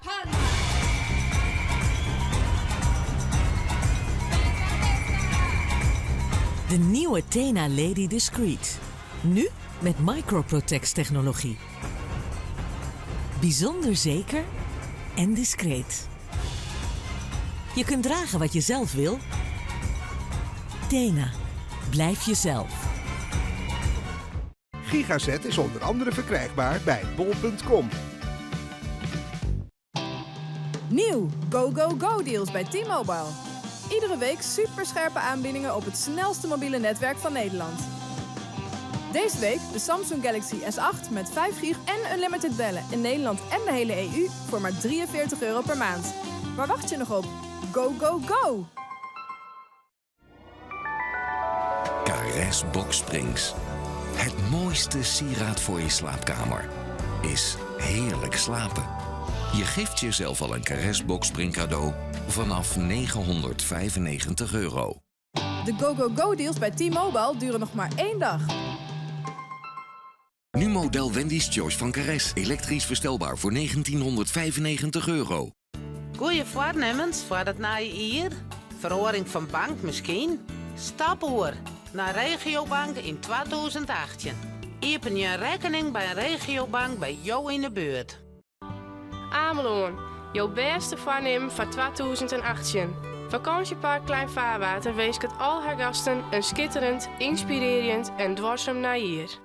De nieuwe Tena Lady Discreet. Nu met Microprotex technologie. Bijzonder zeker en discreet. Je kunt dragen wat je zelf wil. Tena. Blijf jezelf. Gigaset is onder andere verkrijgbaar bij bol.com. Nieuw Go Go Go deals bij T-Mobile. Iedere week superscherpe aanbiedingen op het snelste mobiele netwerk van Nederland. Deze week de Samsung Galaxy S8 met 5 gig en unlimited bellen in Nederland en de hele EU voor maar 43 euro per maand. Waar wacht je nog op? Go Go Go! Caress Box Springs. Het mooiste sieraad voor je slaapkamer is heerlijk slapen. Je geeft jezelf al een Caress Box Spring cadeau vanaf 995 euro. De Go Go Go deals bij T-Mobile duren nog maar één dag. Nu model Wendy's Choice van Caress. Elektrisch verstelbaar voor 1995 euro. Goeie foarnimmens foar it nije jier? Feroaring fan bank miskien? Stap oer nei Regiobank yn 2018. Iepenje in rekkening by in regiobank by jo yn 'e buert. Amelân, jo bêste foarnimmen foar 2018. Fakânsjepark Klein Vaarwater winsket al har gasten in skitterend, ynspirearjend en duorsum nijjier.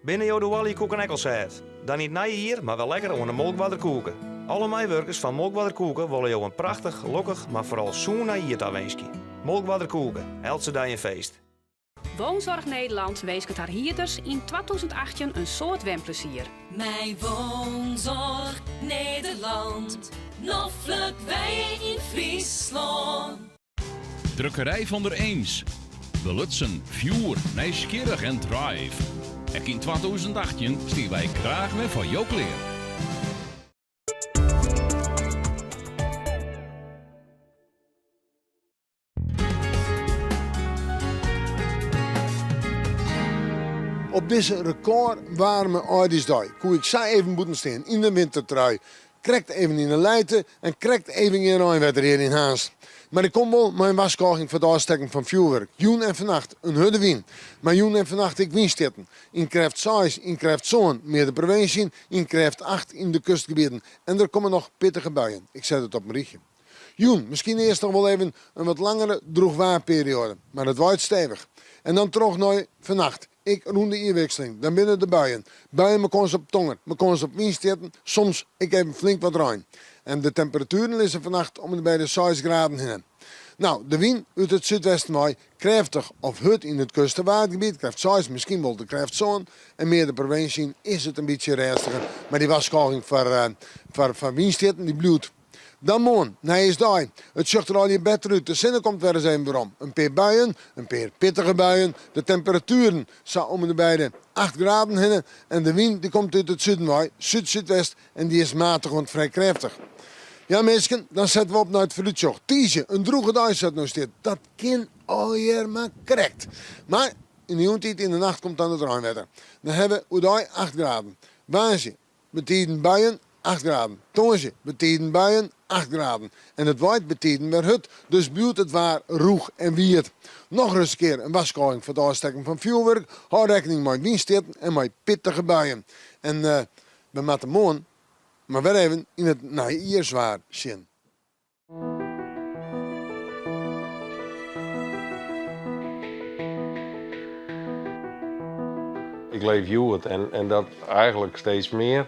Binne jo de oaljekoeken ek al sêd? Dan yn it nije jier mar wer lekker oan de Molkwarder koeke. Alle meiwurkers fan Molkwarder Koeke wolle jo in prachtich, lokkich, mar foaral sûn nij jier tawinskje. Molkwarder Koeke, eltse dei in feest. Woonzorg Nederland winsket har hierders yn 2018 in soad wenplezier. Mei Woonzorg Nederland, noflik wenje yn Fryslân. Drukkerij Van der Eems. Belutsen, fjoer, nijsgjirrich en drive. Ek yn 2018 stean wy graach wer foar jo klear. Op dizze rekôrwaarme âldjiersdei koe ik sa even bûten stean yn de wintertrui. Krekt even yn 'e lijte en krekt even gjin reinwetter hjir yn Harns. Mar ik kom wol mei in warskôging foar it ôfstekken fan fjoerwurk. Jûn en fannacht in hurde wyn. Mar jûn en fannacht ek wynstjitten. Yn krêft seis, yn krêft sân, mear de provinsje yn, yn krêft acht yn de kustgebieten. En der komme noch pittige buien. Ik set it op in rychje. Jûn, miskien earst noch wol even in wat langere drûchwaarperioade, mar it waait stevich. En dan troch nei fannacht. Ek rûn de jierwikseling, dan binne der buien. Buien mei kâns op tonger, mei kâns op wynstjitten, soms ek even flink wat rein. En de temperatueren lizze fannacht om en by de seis graden hinne. No, de wyn út it súdwesten wei, krêftich of hurd yn it kust- en Waadgebiet, krêft seis, miskien wol de krêft sân. En mear de provinsje yn is it in bytsje rêstiger, mar dy warskôging foar foar wynstjitten dy bliuwt. Dan moarn, nijjiersdei. It sjocht der allegear better út. De sinne komt wer ris even werom. In pear buien, in pear pittige buien. De temperatueren sa om en by de acht graden hinne. En de wyn dy komt út it suden wei, súd-súdwest, en dy is matich oant frij krêftich. Ja minsken, dan sette we op nei it foarútsjoch. Tiisdei, in drûge dei sa't it no stiet. Dat kin allegear mar krekt. Mar yn de jûntiid, yn de nacht komt dan it reinwetter. Dan hawwe we oerdei acht graden. Woansdei, Betiden buien, acht graden. Tongersdei betiden buien, acht graden. En it waait betiden wer hurd, dus bliuwt it waar rûch en wiet. Nochris in kear in warskôging foar it ôfstekken fan fjoerwurk, hâld rekkening mei wynstjitten en mei pittige buien. En we moatte moarn mar wer even yn it nijjierswaar sjen. Ik leef hjoed en dat eigenlijk steeds mear.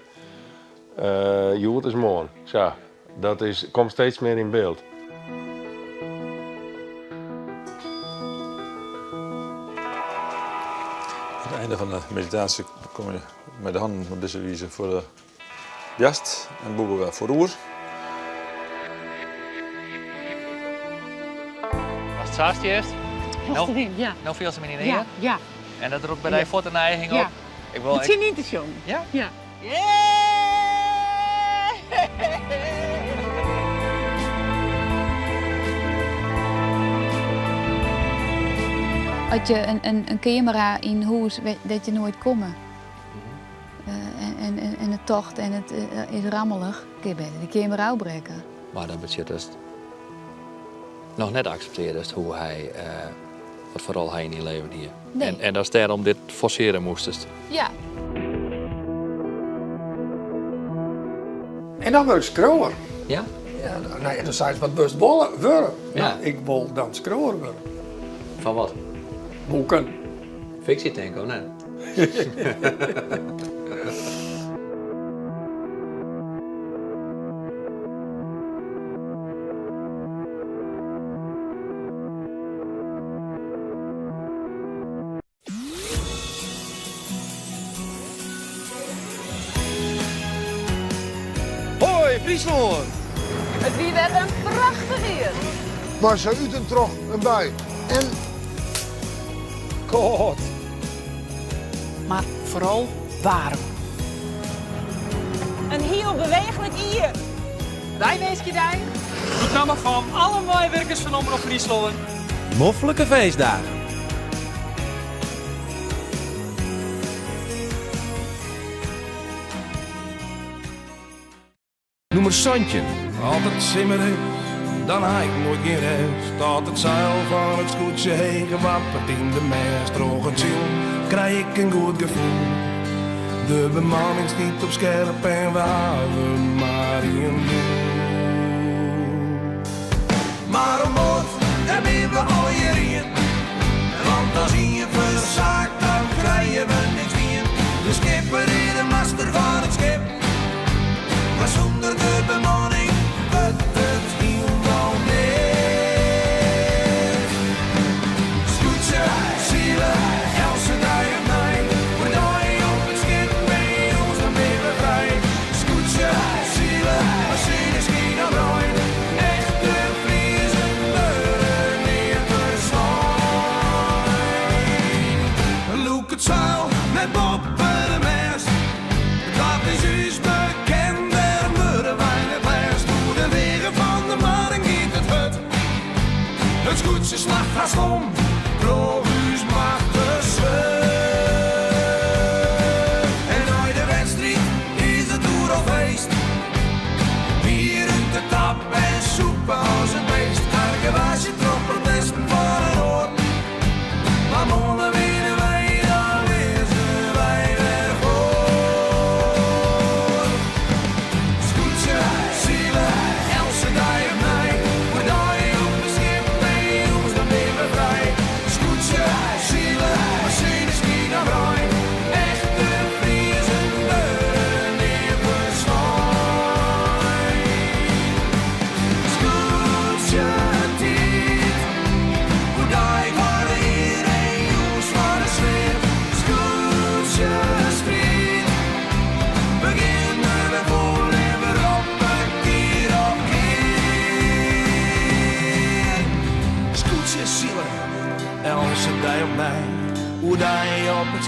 Hjoed is moarn. Sa, dat is, komt steeds mear yn byld. Oan it einde fan de meditaasje komme je mei de hannen op dizze wize foar de boarst en bûge wer foaroer. Ast it sa stjerst, ja. no fielst him yn dyn Ja, ear. ja. En dat ropt by dy fuort in neiging op. Ja. Ik wol It tsjin yn te sjongen. Ja? Ja. As je in keamer ha yn hûs dêr't je noait komme. En it tocht en it is rammelich, kin je better de keamer ôfbrekke. Mar dat betsjut datst noch net akseptearrest hoe hy, wat foar rol hy yn dyn leven hie. Nee. En datst dêrom dit forsearje moastest. Ja. En dan wurd ik skriuwer. Ja? Ja, no ja, dan seist wat wolst wolle wurde? Ja. No, ik wol dan skriuwer wurde. Fan wat? Boeken. Fiksje tink of net? Hoi Fryslân! It wie wer in prachtich jier! Mar sa út en troch in bui en kâld. Mar foaral waarm. In hiel beweechlik jier. Wy winskje dy. Út namme fan alle meiwurkers fan Omrop Fryslân. Noflike feestdagen. Nûmer 17. As it simmer is, dan ha ik noait gjin rêst. As it seil fan it skûtsje heech wappert yn de mêst. Troch it silen krij ik in goed gefoel. De bemanning stiet op skerp en we hawwe mar ien doel. Mar oan board, dêr binne we allegear ien. Want as ien fersaakt, dan krije we niks dien. De skipper is de master fan it skip. Mar sûnder de bemanning wurdt it hielendal neat. Skûtsje, sile, eltse dei opnij. Oerdei op it skip, by jûns dan binne we frij. Skûtsje, sile, of sinne skyn of rein. Echte Friezen wurde nea ferslein. Lûk it seil net boppe de mêst. Dat is ús bekend, dêrom wurde wy net lêst. Oer de weagen fan de marren giet it hurd. It skûtsje slacht hast om troch ús machte swurd. En nei de wedstriid is it oeral feest.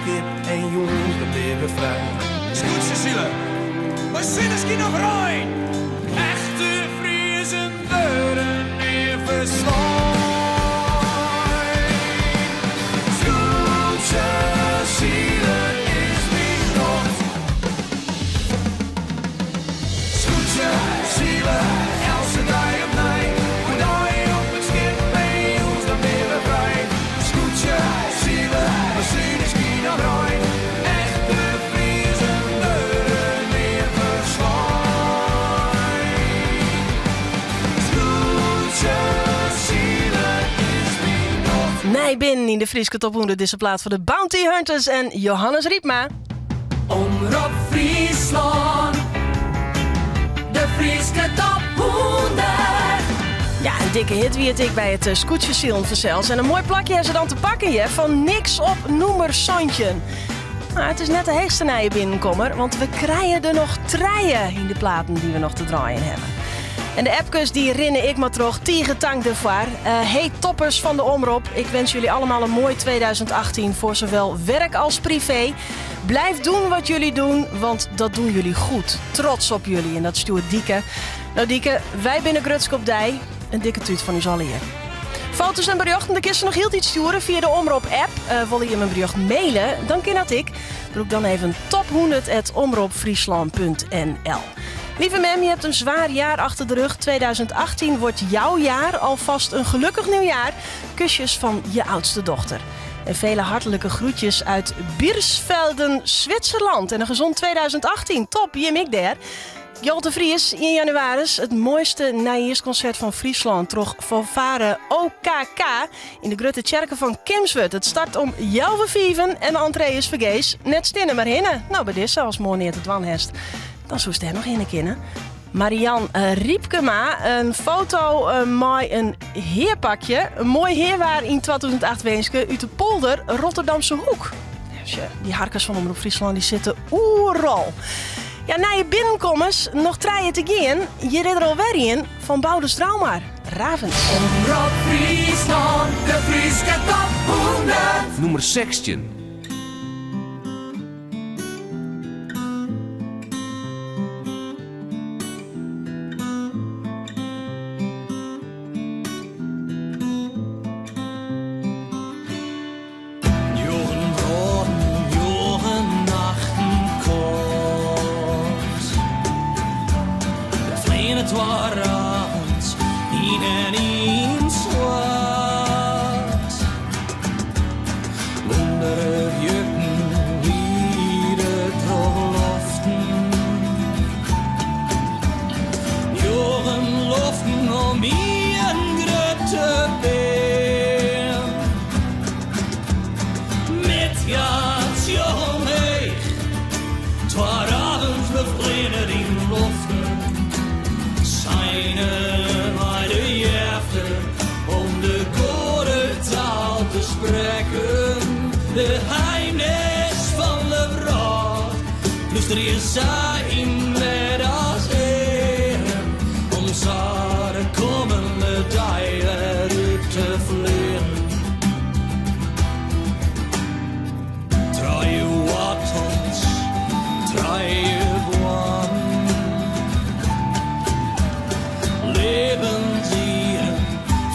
skip en jûns dan binne we frij. Skûtsjesile, mei sinneskyn of rein. Echte Friezen wurde nea ferslein. Skûtsjesile is myn tocht. Skûtsjesile, eltse dei opnij. Oerdei op it skip en jûns dan binne we frij. Skûtsjesile, mei sinneskyn of rein. Echte Friezen wurde nea ferslein. Skûtsjesile is myn tocht. Nij binnen yn de Fryske Top 100 dizze plaat fan de Bounty Hunters en Johannes Rypma. Omrop Fryslân, de Fryske Top 100. Ja, in dikke hit wie it ek by it skûtsjesilen fansels. En in moai plakje ha se dan te pakken hear, fan niks op nûmer 17. Mar it is net de heechste nije binnenkommer, want we krije der noch trije yn de platen dy't we noch te draaien hawwe. En de appkes dy rinne ek mar troch. Tige tank derfoar. Hey toppers fan de Omrop, ik wens jullie allemaal een mooi 2018 voor zowel werk als privé. Blijf doen wat jullie doen, want dat doen jullie goed. Trots op jullie. En dat stjoert Dieke. No Dieke, wy binne grutsk op dy. In dikke tút fan ús allegear. Foto's en berjochten, dy kinst noch hieltyd stjoere fia de Omrop-app. Wolle jim in berjocht maile, dan kin dat ek. Brûk dan even top100@omropfryslan.nl. Lieve mem, je hebt een zwaar jaar achter de rug. 2018 wordt jouw jaar. Alvast een gelukkig nieuwjaar. Kusjes van je oudste dochter. En vele hartelijke groetjes uit Birsfelden, Zwitserland. En een gezond 2018. Top, jim ek dêr. Gjalt de Vries yn jannewaris it moaiste nijjierskonsert fan Fryslân troch fanfare OKK yn de Grutte Tsjerke fan Kimswert. It start om healwei fiven en de entree is fergees. Net stinne, mar hinne. No, by dizze, ast moarn neat te dwaan hast, dan soest dêr noch hinne kinne. Marian Riepkema, in foto mei in hearpakje. In moai hearwaar yn 2008 winske út de polder Rotterdamse Hoek. Dy harkers fan Omrop Fryslân dy sitte oeral. Ja, nije binnenkommers, noch trije te gean. Hjir is der alwer ien fan Bouders Trauma, Ravens. Omrop Fryslân, de Fryske top 100. Nûmer 16. Njoggen wrâlden, njoggen nachten koart. Der fleane twa ravens yn en ien soart. Wûndere wjukken liede troch loften. Njoggen loften om ien grutte beam. Midgard sjoch omheech, twa ravens befleane dyn loften. Seine mei de jefte om de goadetaal te sprekken. De geheimnis fan de wrâld, lústerje sa yn wer as earen, om sa de kommende dei wer út te fleanen. Trije woartels, trije boarnen, Libbensieren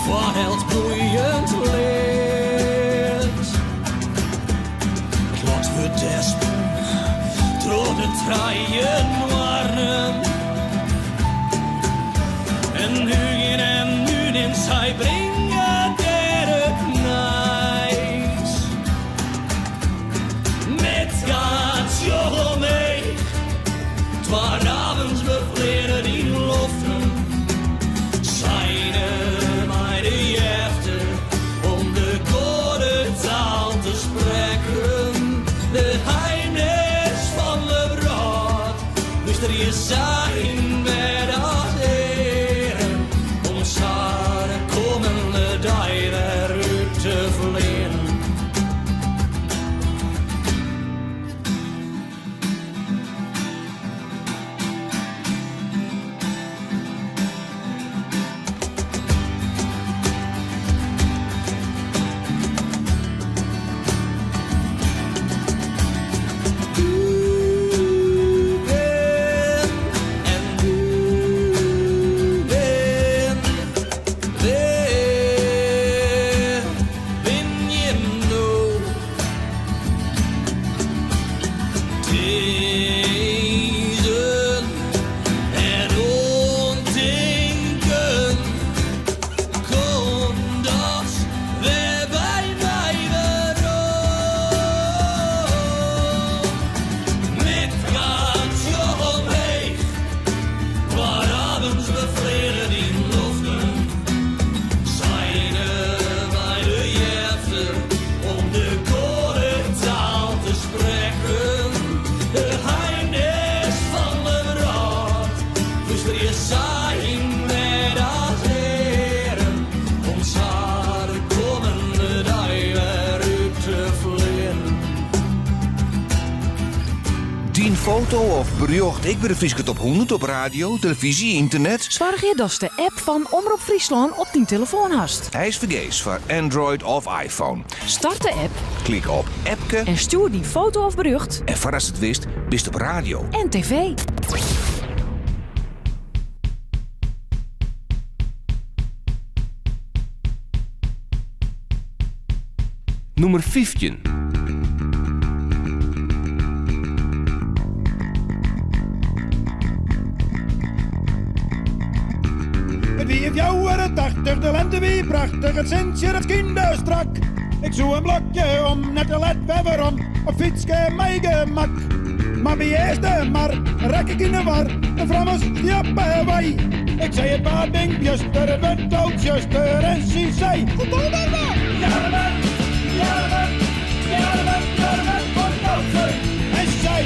foar elts bloeiend lid. It lot wurdt despen troch de trije noarnen. En Hugin en Munin, sy bringe dêr it nijs. Midgard, sjoch omheech, twa ravens befleane dyn loften. Seine mei de jefte om de goadetaal te sprekken. De geheimnis fan de wrâld, lústerje sa yn wer as earen, om sa de kommende dei wer út te fleanen. Tinzen en oantinken. Kom dochs wer by my werom. Midgard sjoch omheech, twa ravens befleane dyn loften. Seine mei de jefte om de goadetaal te sprekken. De geheimnis fan de wrâld flústerje sy net as earen om sa de kommende dei wer út te fleanen. Dyn foto of berjocht ek by de Fryske Top 100 op radio, televyzje, ynternet. Soargje datst de app fan Omrop Fryslân op dyn telefoan hast. Hy is fergees foar Android of iPhone. Start de app. Klik op Appke. En stjoer dyn foto of berjocht. En foardatst it witst, bist op radio. En TV. Nûmer 15. It wie 84, de lente wie prachtich, it sintsje dat skynde strak. Ik soe in blokje om, net te let wer werom, op fytske mei gemak. Mar by Eastermar rekke ik yn 'e war, in frommes stie op 'e wei. Ik sei it paad bin bjuster, it wurdt al tsjuster en sy sei, En sy sei,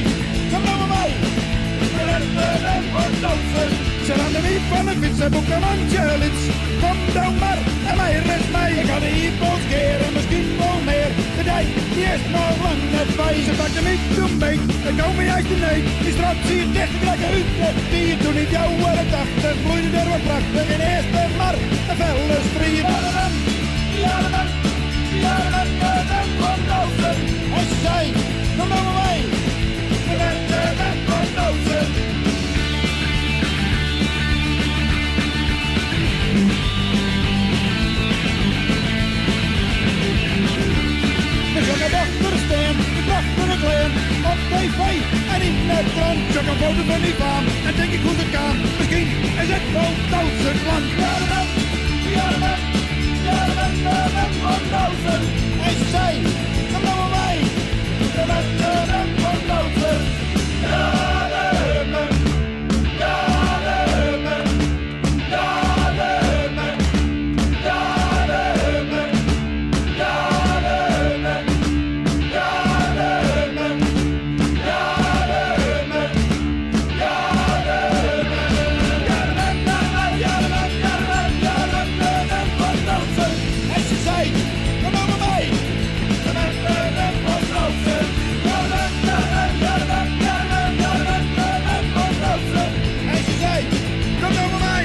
kom no mar mei. Se ramde my fan de fyts en bûk in mantsje lyts. Kom do mar en mei ris mei. Ik ha de ierpels gear en miskien wol mear. De dei dy is noch lang net wei. Se pakte my toen beet en gong my eins de need. Dy strot siet ticht, ik rekke út de tiid. Toen yn 84 bloeide der wat prachtich yn Eastermar in felle striid. En sy sei, kom no mar mei. De jonge dochter stean, de prachtige klean, op TV en yn de krant. Sjoch in foto fan dy faam en tink ik hoe't it kaam. Miskien is it wol Doutzen Plant. En sy sei, kom no mar mei. En sy sei, kom no mar mei. En sy sei, kom no mar mei.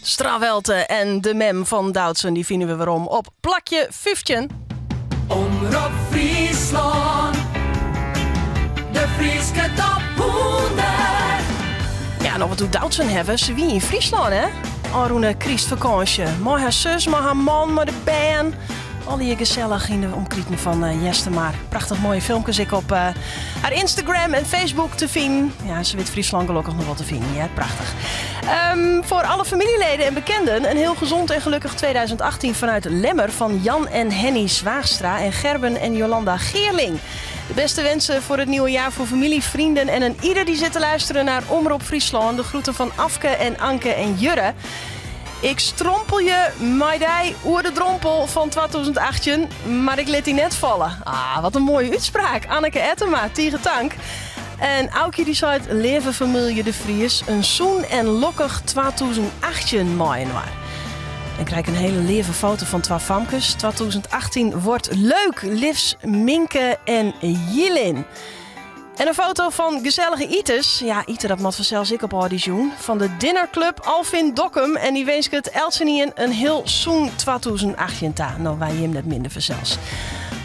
Strawelte en de mem fan Doutzen die fine we werom op plakje 15. Omrop Fryslân, de Fryske top 100. Ja, noch wat oer Doutzen hawwe. Se wie yn Fryslân, hè? Ôfrûne krystfakânsje. Mei har sus, mei har man, mei de bern. Allegear gesellich yn de omkriten fan eh, Eastermar. Prachtich moaie filmkes ek op eh, har Instagram en Facebook te finen. Ja, se wit Fryslân gelokkich noch wol te finen. Ja, prachtich. Foar alle famyljeleden en bekenden een hiel gezond en gelokkich 2018 fanút Lemmer fan Jan en Henny Zwaagstra en Gerben en Jolanda Geerling. De beste wensen voor het nieuwe jaar voor familie, vrienden en een ieder die zit te luisteren naar Omrop Fryslân. De groeten van Afke en Anke en Jurre. Ik strompelje mei dy oer de drompel fan 2018, mar ik lit dy net falle. Ah, wat in moaie útspraak. Anneke Ettema, tige tank. En Aukje dy seit, leave famylje De Vries, in sûn en lokkich 2018 mei-inoar. Dan krij ik in hiele leave foto fan twa famkes. 2018 wordt leuk, Liefs Minke en Jilin. En in foto fan gesellige iters. Ja, ite dat moat fansels ek op âldjiersjûn. Fan de dinnerclub Alvin Dokkum. En dy winsket eltsenien in hiel sûn 2018 ta. No, wy jim net minder fansels.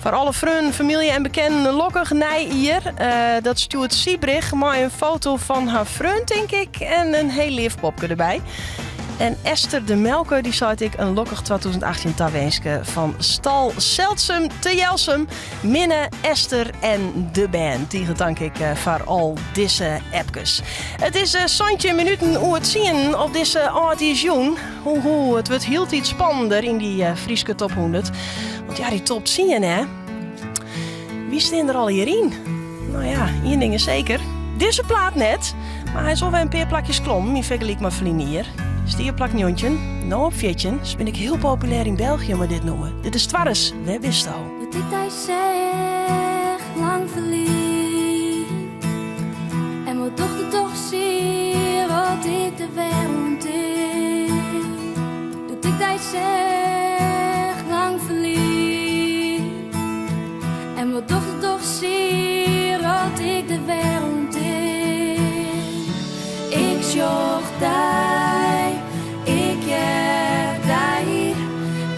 Foar alle freonen, famylje en bekenden in lokkich nij jier. Eh, dat stjoert Siebrich mei in foto fan har freon, tink ik. En in hiel leaf popke derby. En Esther de Melker die seit ek in lokkich 2018 tawinske fan Stal Seldsum te Jelsum. Minne, Esther en de band. Tige tank ek eh, foar al dizze appkes. It is 17 minuten oer 10 op dizze âldjiersjûn. Hoe hoe, it wurdt hieltyd spannender yn dy eh, Fryske top 100. Want ja, dy top 10 hè. Wie stean der allegear yn? No ja, ien ding is seker. Dizze plaat net, mar hy is wol wer in pear plakjes klommen yn fergelyk mei ferline jier. Stie op plak 19, no op 14. Se binne ek hiel populêr yn België mei dit nûmer. Dit is Twarres, Wêr bisto? Dat ik dy seach lang ferlyn En wat docht it dochs sear as ik der wer oan tink Dat ik dy seach lang ferlyn En wat docht it dochs sear as ik der wer oan tink Ik sjoch dy, ik hear dy,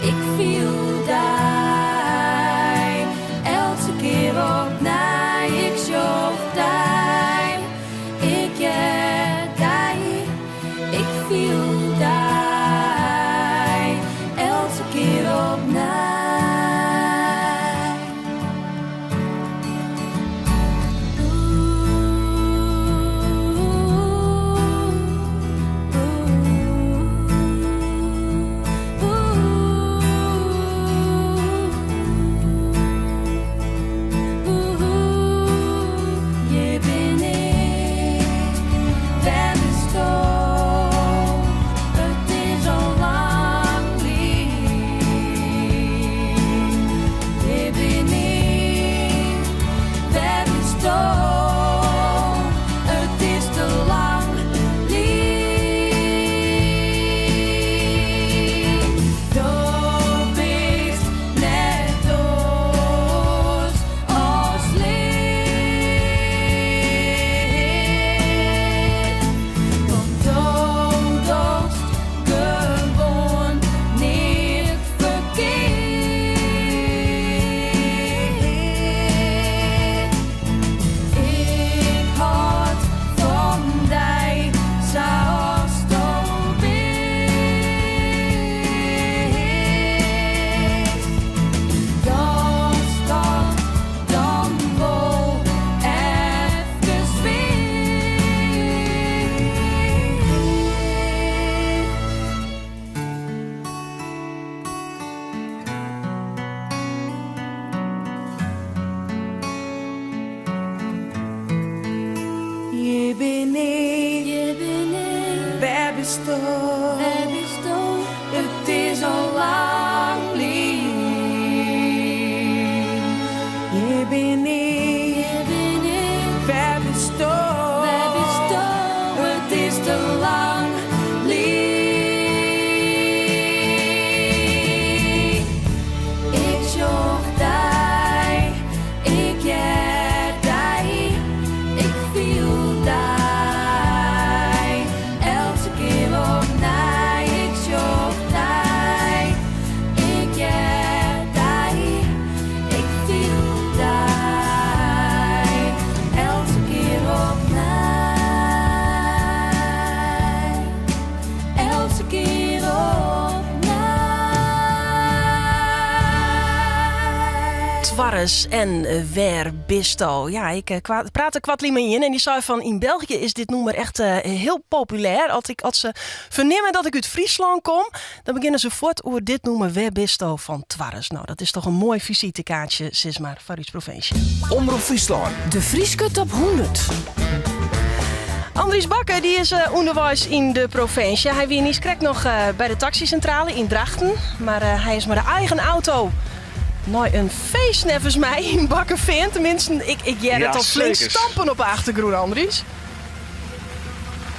ik fiel dy. Eltse kear opnij, ik sjoch dy, ik hear dy, ik fiel dy. Eltse kear opnij. Hjir bin ik, wêr bisto? It is al lang lyn. Hjir bin ik, wêr bisto? It is te lang lyn. Do bist net oars as lear. Want do dochst gewoan neat ferkeard. Ik hâld fan dy sa asto bist. Datst dat dan wol efkes witst. Hjir bin ik, hjir bin ik, wêr bisto? Wêr bisto? It is al lang lyn. Hjir bin ik, hjir bin ik, wêr bisto? Wêr bisto? It is te lang lyn. Ik sjoch dy, ik hear dy, ik fiel dy. Eltse kear opnij, ik sjoch dy, ik hear dy, ik fiel dy. Eltse kear opnij, eltse kear opnij. Twarres en Wêr bisto? Ja, ik eh, prate koartlyn mei ien en dy sei fan yn België is dit nûmer echt eh, hiel populêr. As, ik, as se fernimme dat ik út Fryslân kom, dan begjinne se fuort oer dit nûmer Wêr bisto fan Twarres. No, dat is dochs in moai fisitekaartsje, sis mar, foar ús provinsje. Omrop Fryslân. De Fryske Top 100. Andries Bakker dy is eh, ûnderweis yn de provinsje. Hy wie niiskrekt noch eh, by de taksysintrale yn Drachten. Mar eh, hy is mei de eigen auto nei in feest neffens my yn Bakkefean. Teminsten, ik, ik hear Ja, it al flink sekers. stampen op de achtergrûn, Andries.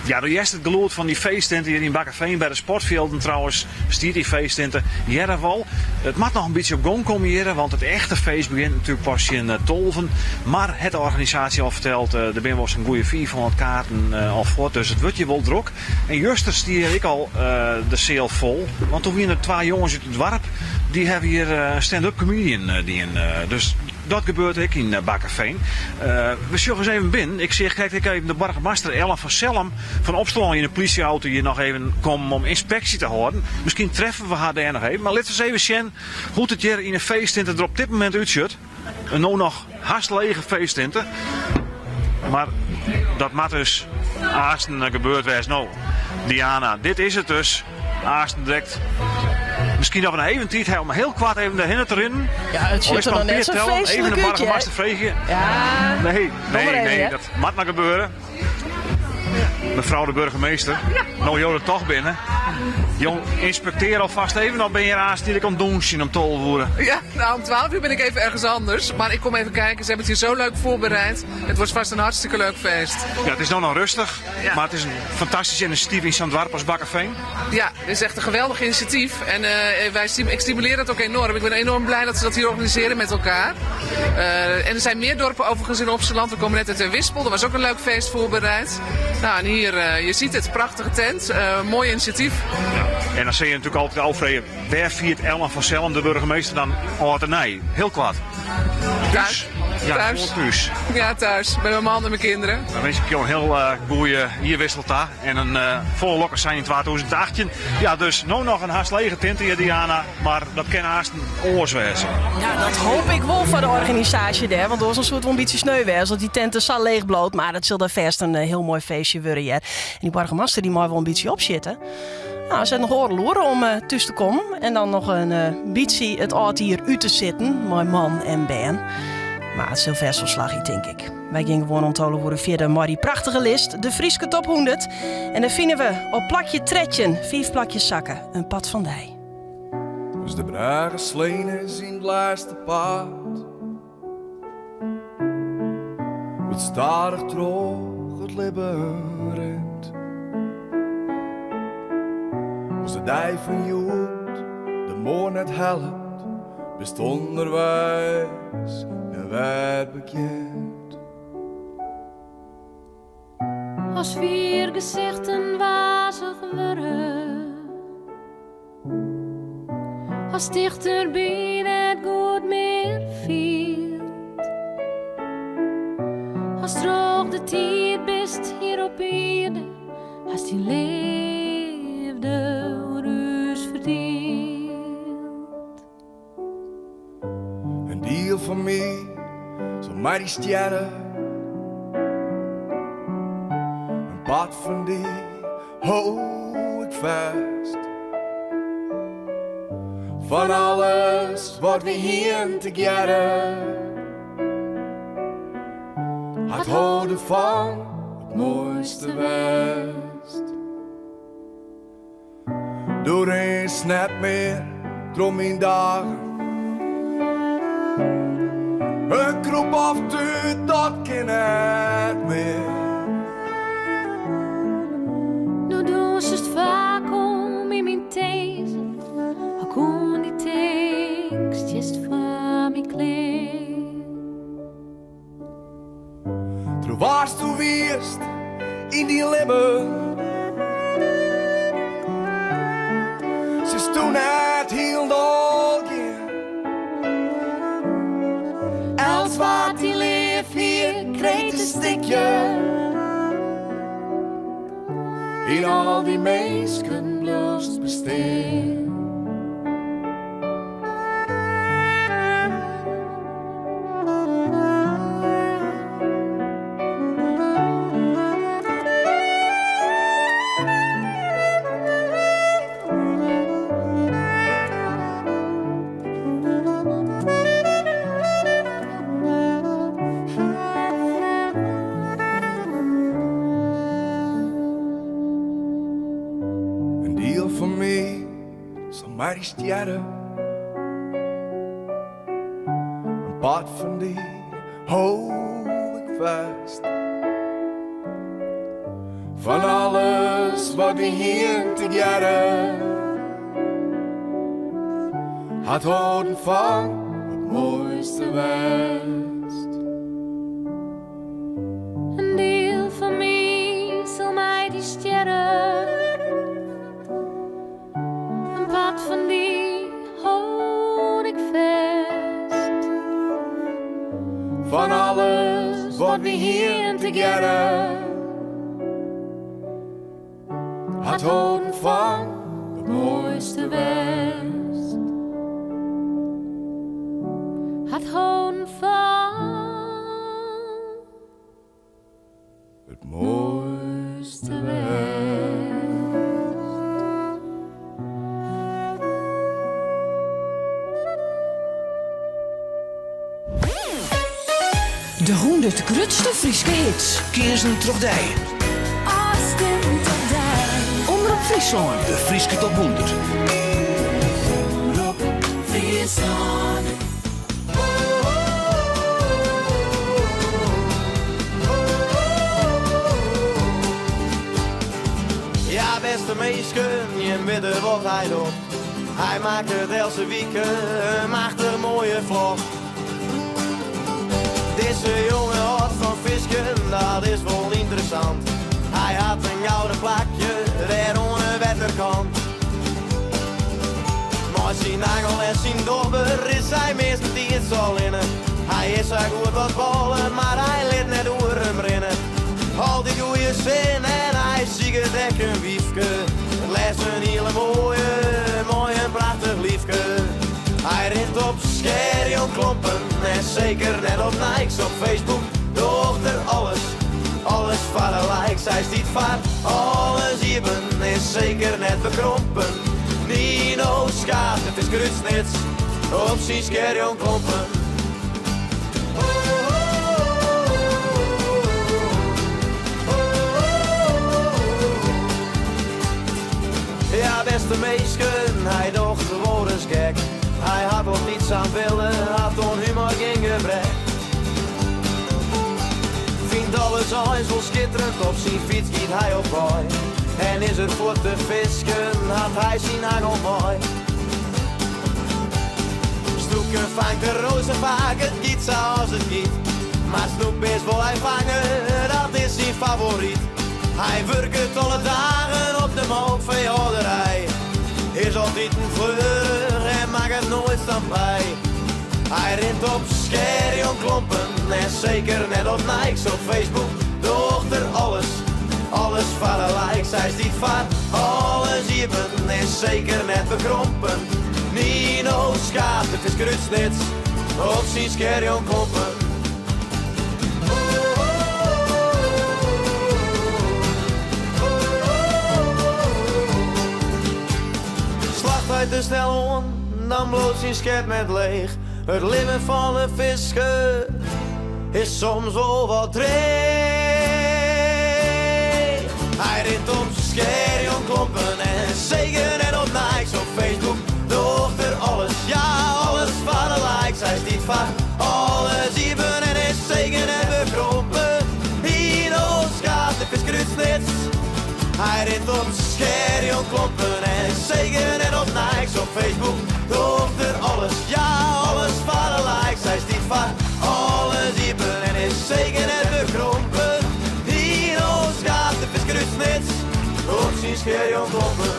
Ja, do hearst it gelûd fan dy feesttinte hjir yn Bakkefean. By de sportfjilden trouwens stiet dy feesttinte. Hearre wol. It moat noch in bytsje op gong komme hjir, want it echte feest begjint natuerlik pas tsjin tolven. Mar hat de organisaasje al ferteld, der binne wol sa'n goeie 500 kaarten al fuort, dus it wurdt hjir wol drok. En juster stie hjir ek al de seal fol, want doe wiene der twa jonges út it doarp, dy hawwe hjir in stand-up comedian dien. Dus. Dat gebeurt ek yn Bakkefean. We sjogge ris even binnen. Ik seach krekt ek even de boargemaster Ellen van Selm fan Opsterlân yn 'e plysje-auto hjir noch even kommen om ynspeksje te hâlden. Miskien treffe we har dêr noch even. Mar lit ris even sjen hoe't it hjir yn 'e feesttinte der op dit momint útsjocht. In no noch hast lege feesttinte. Mar dat moat dus aansten gebeurd wêze. No, Diana, dit is it dus. Aansten direkt. Miskien noch even tiid ha om hiel koart even derhinne te rinnen. Ja, it sjocht der noch net sa feestlik Even de út, boargemaster freegje. Ja. Nee, nee, maar even, nee, hè. dat moat mar gebeure. Mefrou de burgemeester, no jo der toch binne. Jo ynspektearje alfêst even of binne hjir aanst dy't om dûnsjen om 12 oere? Ja, nou om 12 uur ben ik even ergens anders. Maar ik kom even kijken. Ze hebben het hier zo leuk voorbereid. Het wordt vast een hartstikke leuk feest. Ja, it is no noch rêstich, Ja. mar it is in fantastysk inisjatyf yn sa'n doarp as Bakkefean. Ja, dit is echt een geweldig initiatief. En ik stimuleer dat ook enorm. Ik ben enorm blij dat ze dat hier organiseren met elkaar. En er zijn meer dorpen overigens in Opsterland. We komen net uit Terwispel. Er was ook een leuk feest voorbereid. Nou, en hier, je ziet het, prachtige tent. Mooi initiatief. Ja. En dan sil je natuerlik altyd ôffreegje, wêr fiert Ellen van Selm, de boargemaster, dan âld en nij? Hiel koart. Thuis. Ja, Thuis. gewoan thús. Ja, thuis. Bij mijn man en mijn kinderen. Dan winskje ik jo in hiel goede jierwissel ta en in folle lok en sein yn 2018. Ja, dus no noch in hast lege tinte hjir, Diana, mar dat kin aansten oars wêze. Ja, dat hoopje ik wol foar de organisaasje dêr. Want oars soe it wol in bytsje sneu wêze dat dy tinte sa leech bliuwt. Mar it sil dêr fêst in hiel moai feestje wurde hear. En dy boargemaster dy mei wol in bytsje opsjitte. No, se hat noch oardel oere om thús te kommen. En dan noch in bytsje it âldjier út te sitten mei man en bern. Mar it sil fêst wol slagje, tink ik. Wy gean gewoan om 12 oere fierder mei dy prachtige list, de Fryske Top 100. En dêr fine we op plakje 13, fiif plakjes sakke, In part fan dy. As de brêge slein is yn it lêste part. It stadich troch it libben rint. As de dei fan hjoed de moarn net hellet, bist ûnderweis en wer begjint. As fier gesichten wazich wurde. As tichterby net goed mear fielt. As troch de tiid bist hjir op ierde, hast dyn leafde oer ús ferdield. In diel fan my sil mei dy stjerre. In part fan dy hou ik fêst. Fan alles wat wy hienen tegearre. Hat hâlden fan it moaiste west. Do rinst net mear troch myn dagen. In krûp of tút, dat kin net mear. No dûnsest faak om yn myn tinzen, al koene dy tinkst just foar my klear. Troch wa'tsto wiest yn dyn libben. Silsto net hielendal gean. Elts wa't dy leaf hie, krijt in stikje. Yn al dy minsken bliuwst bestean. In diel fan my sil mei dy stjerre. In part fan dy hou ik fêst. Fan alles wat wy hienen tegearre. Hat hâlden fan it moaiste west. In diel fan my sil mei dy stjerre. In part fan dy hâld ik fêst. Fan alles wat wy hienen tegearre. Hat holden fan it moaiste west. Hat holden fan it moaiste west. De 100 grutste Fryske hits. Keazen troch dy. Ofstimd op dy. Omrop Fryslân. De Fryske Top 100. Omrop Fryslân. Ja, bêste minsken, jim witte wat hy docht. Hy makket eltse wike in machtich moaie vlog. Dizze jonge hâldt fan fisken, dat is wol ynteressant. Hy hat in gouden plakje dêr oan de wetterkant. Mei syn angel en syn dobber is hy meastentiids allinne. Hy is sa goed as balle, mar hy lit net oer him rinne. Altyd goeie sin en hy siket ek in wyfke. It leafst in hiele moaie, mei in prachtich lyfke. Hy rint op skerjonklompen en seker net op Nikes. Op Facebook docht er alles, alles foar de likes. Hy stiet foar alles iepen, is seker net bekrompen. Nino Schaap, de fisker út Snits, op syn skerjonklompen. Ja, bêste minsken, hy docht wolris gek. Hy hat altyd sa'n wille, hat oan humor gjin gebrek. Fynt alles eins wol skitterend, op syn fyts giet hy op wei. En is er fuort te fisken, hat hy syn angel mei. Snoeken fangt er o sa faak, it giet sa as it giet. Mar snoekbears wol hy fange, dat is syn favoryt. Hy wurket alle dagen op de molkfeehâlderij. Is altiten fleurich en makket noait stampij. Hy rint op skerjonklompen en seker net op Nikes. Op Facebook docht er alles, alles foar de likes. Hy stiet foar alles iepen, is seker net bekrompen. Nino Schaap, de fisker út Snits, op syn skerjonklompen. Slacht hy te snel oan, dan bliuwt syn skep net leech. It libben fan in fisker is soms wol wat dreech. Hy rint op skerjonklompen en seker net op Nikes. Op Facebook docht er alles, ja alles foar de likes. Hy stiet foar alles iepen en is seker net bekrompen. Nino Schaap, de fisker út Snits. Hy rint op skerjonklompen en seker net op Nikes. Op Facebook docht er alles, ja alles foar de likes. Hy stiet foar alles iepen en is seker net bekrompen. Nino Schaap, de fisker út Snits, op syn skerjonklompen.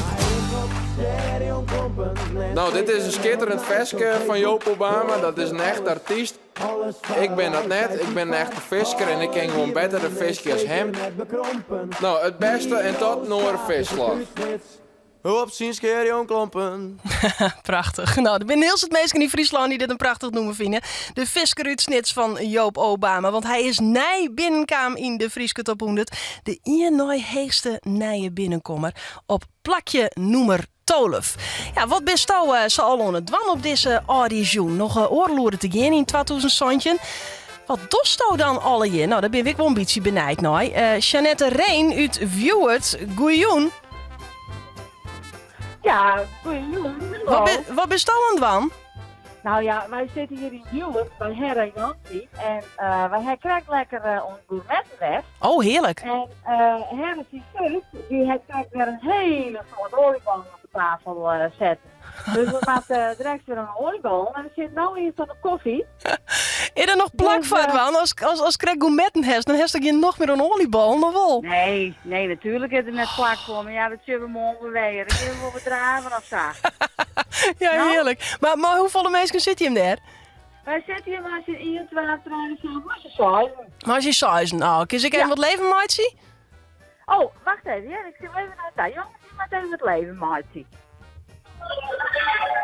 Hy rint op skerjonklompen en Nou, dit is in skitterend ferske fan Joop Obama. Dat is in echte artyst. Ik bin dat net, ik bin in echte fisker en ik kin gewoan better fiskje as him. No, it bêste en tot in oare visvlog. Op syn skerjonklompen. Prachtich. No, der binne hiel soad minsken yn Fryslân dy't dit in prachtich nûmer fine. De fisker út Snits fan Joop Obama. Want hy is nij binnenkaam yn de Fryske Top 100. De ien nei heechste nije binnenkommer op plakje nûmer 12. Ja, wat bisto eh, sa al oan it dwaan op dizze âldjiersjûn? Noch eh, oardel oere te gean yn 2017. Wat dochsto dan allegear? No, dêr bin ik wol in bytsje benijd nei. Eh Jeannette Reen út Wiuwert, goeiejûn. Ja, goeiejûn. Wat, bi, wat bisto oan it dwaan? No ja, wy sitte hjir yn Wiuwert by Herre en Jantie. En eh, wy ha krekt lekker eh, oan it gourmetten west. Oh, hearlik. En eh Herre syn sus, dy hat krekt wer in hiele soad oaljebollen op de tafel eh, setten. Dus we moatte direkt wer oan de oaljebollen. En we sitte no earst oan de kofje. Is der noch plak Dus, foar eh, dwaan? As, as, as krekt gourmetten hast, dan hast gjin nocht mear oan oaljebollen, of wol? Nee, nee, natuerlik is der net plak foar. Mar ja, dat sjogge we moarn wer. Dan kinne we wol wat drave of sa. Ja, No? hearlik. Mar, mar hoefolle minsken sitte jim dêr? Wy sitte hjir mei syn 1, 2, 3, 4, mei syn seizen. Mei syn seizen. Oh, kin ik even wat leven meitsje? Oh, wacht even, ja, ik sil even nei ta. Jongens, je moat even wat leven meitsje.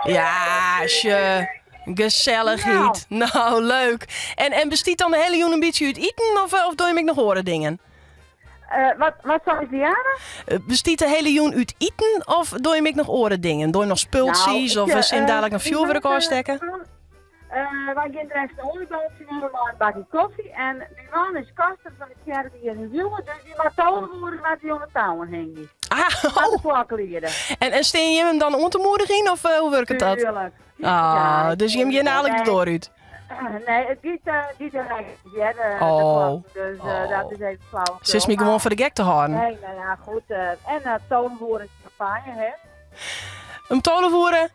Ja, sje. Gesellichheid. Nou, leuk. En bestiet dan de hiele jûn in bytsje út iten of, of dogge je ek noch oare dingen? Wat sei Diana? Bestiet de hiele jûn út iten of dogge je ek noch oare dingen? Dogge je noch spultsjes Nou, of ik, sil dadlik in fjoerwurk ôfstekke? Wy gean drekst in oaljebaltsje nimmen mei in bakje kofje. En myn man is koster fan de tsjerke hjir yn Wiuwert, dus dy moat 12 oere moat hy oan de touwen hingje. Ah, oh. De klok liede. En stean jim him dan oan te moedigjen of hoe wurket dat? Tuurlijk. Ah, Ja, dus jim gean dadlik de doar út. Nee, it giet, giet er eigenlijk hear, de Oh. klok. Dus dat is even flauwekul. Se is my gewoan foar de gek te hâlden. Nee, nou ja, goed. En uh, tolve oere champagne, hè? Om tolve oere?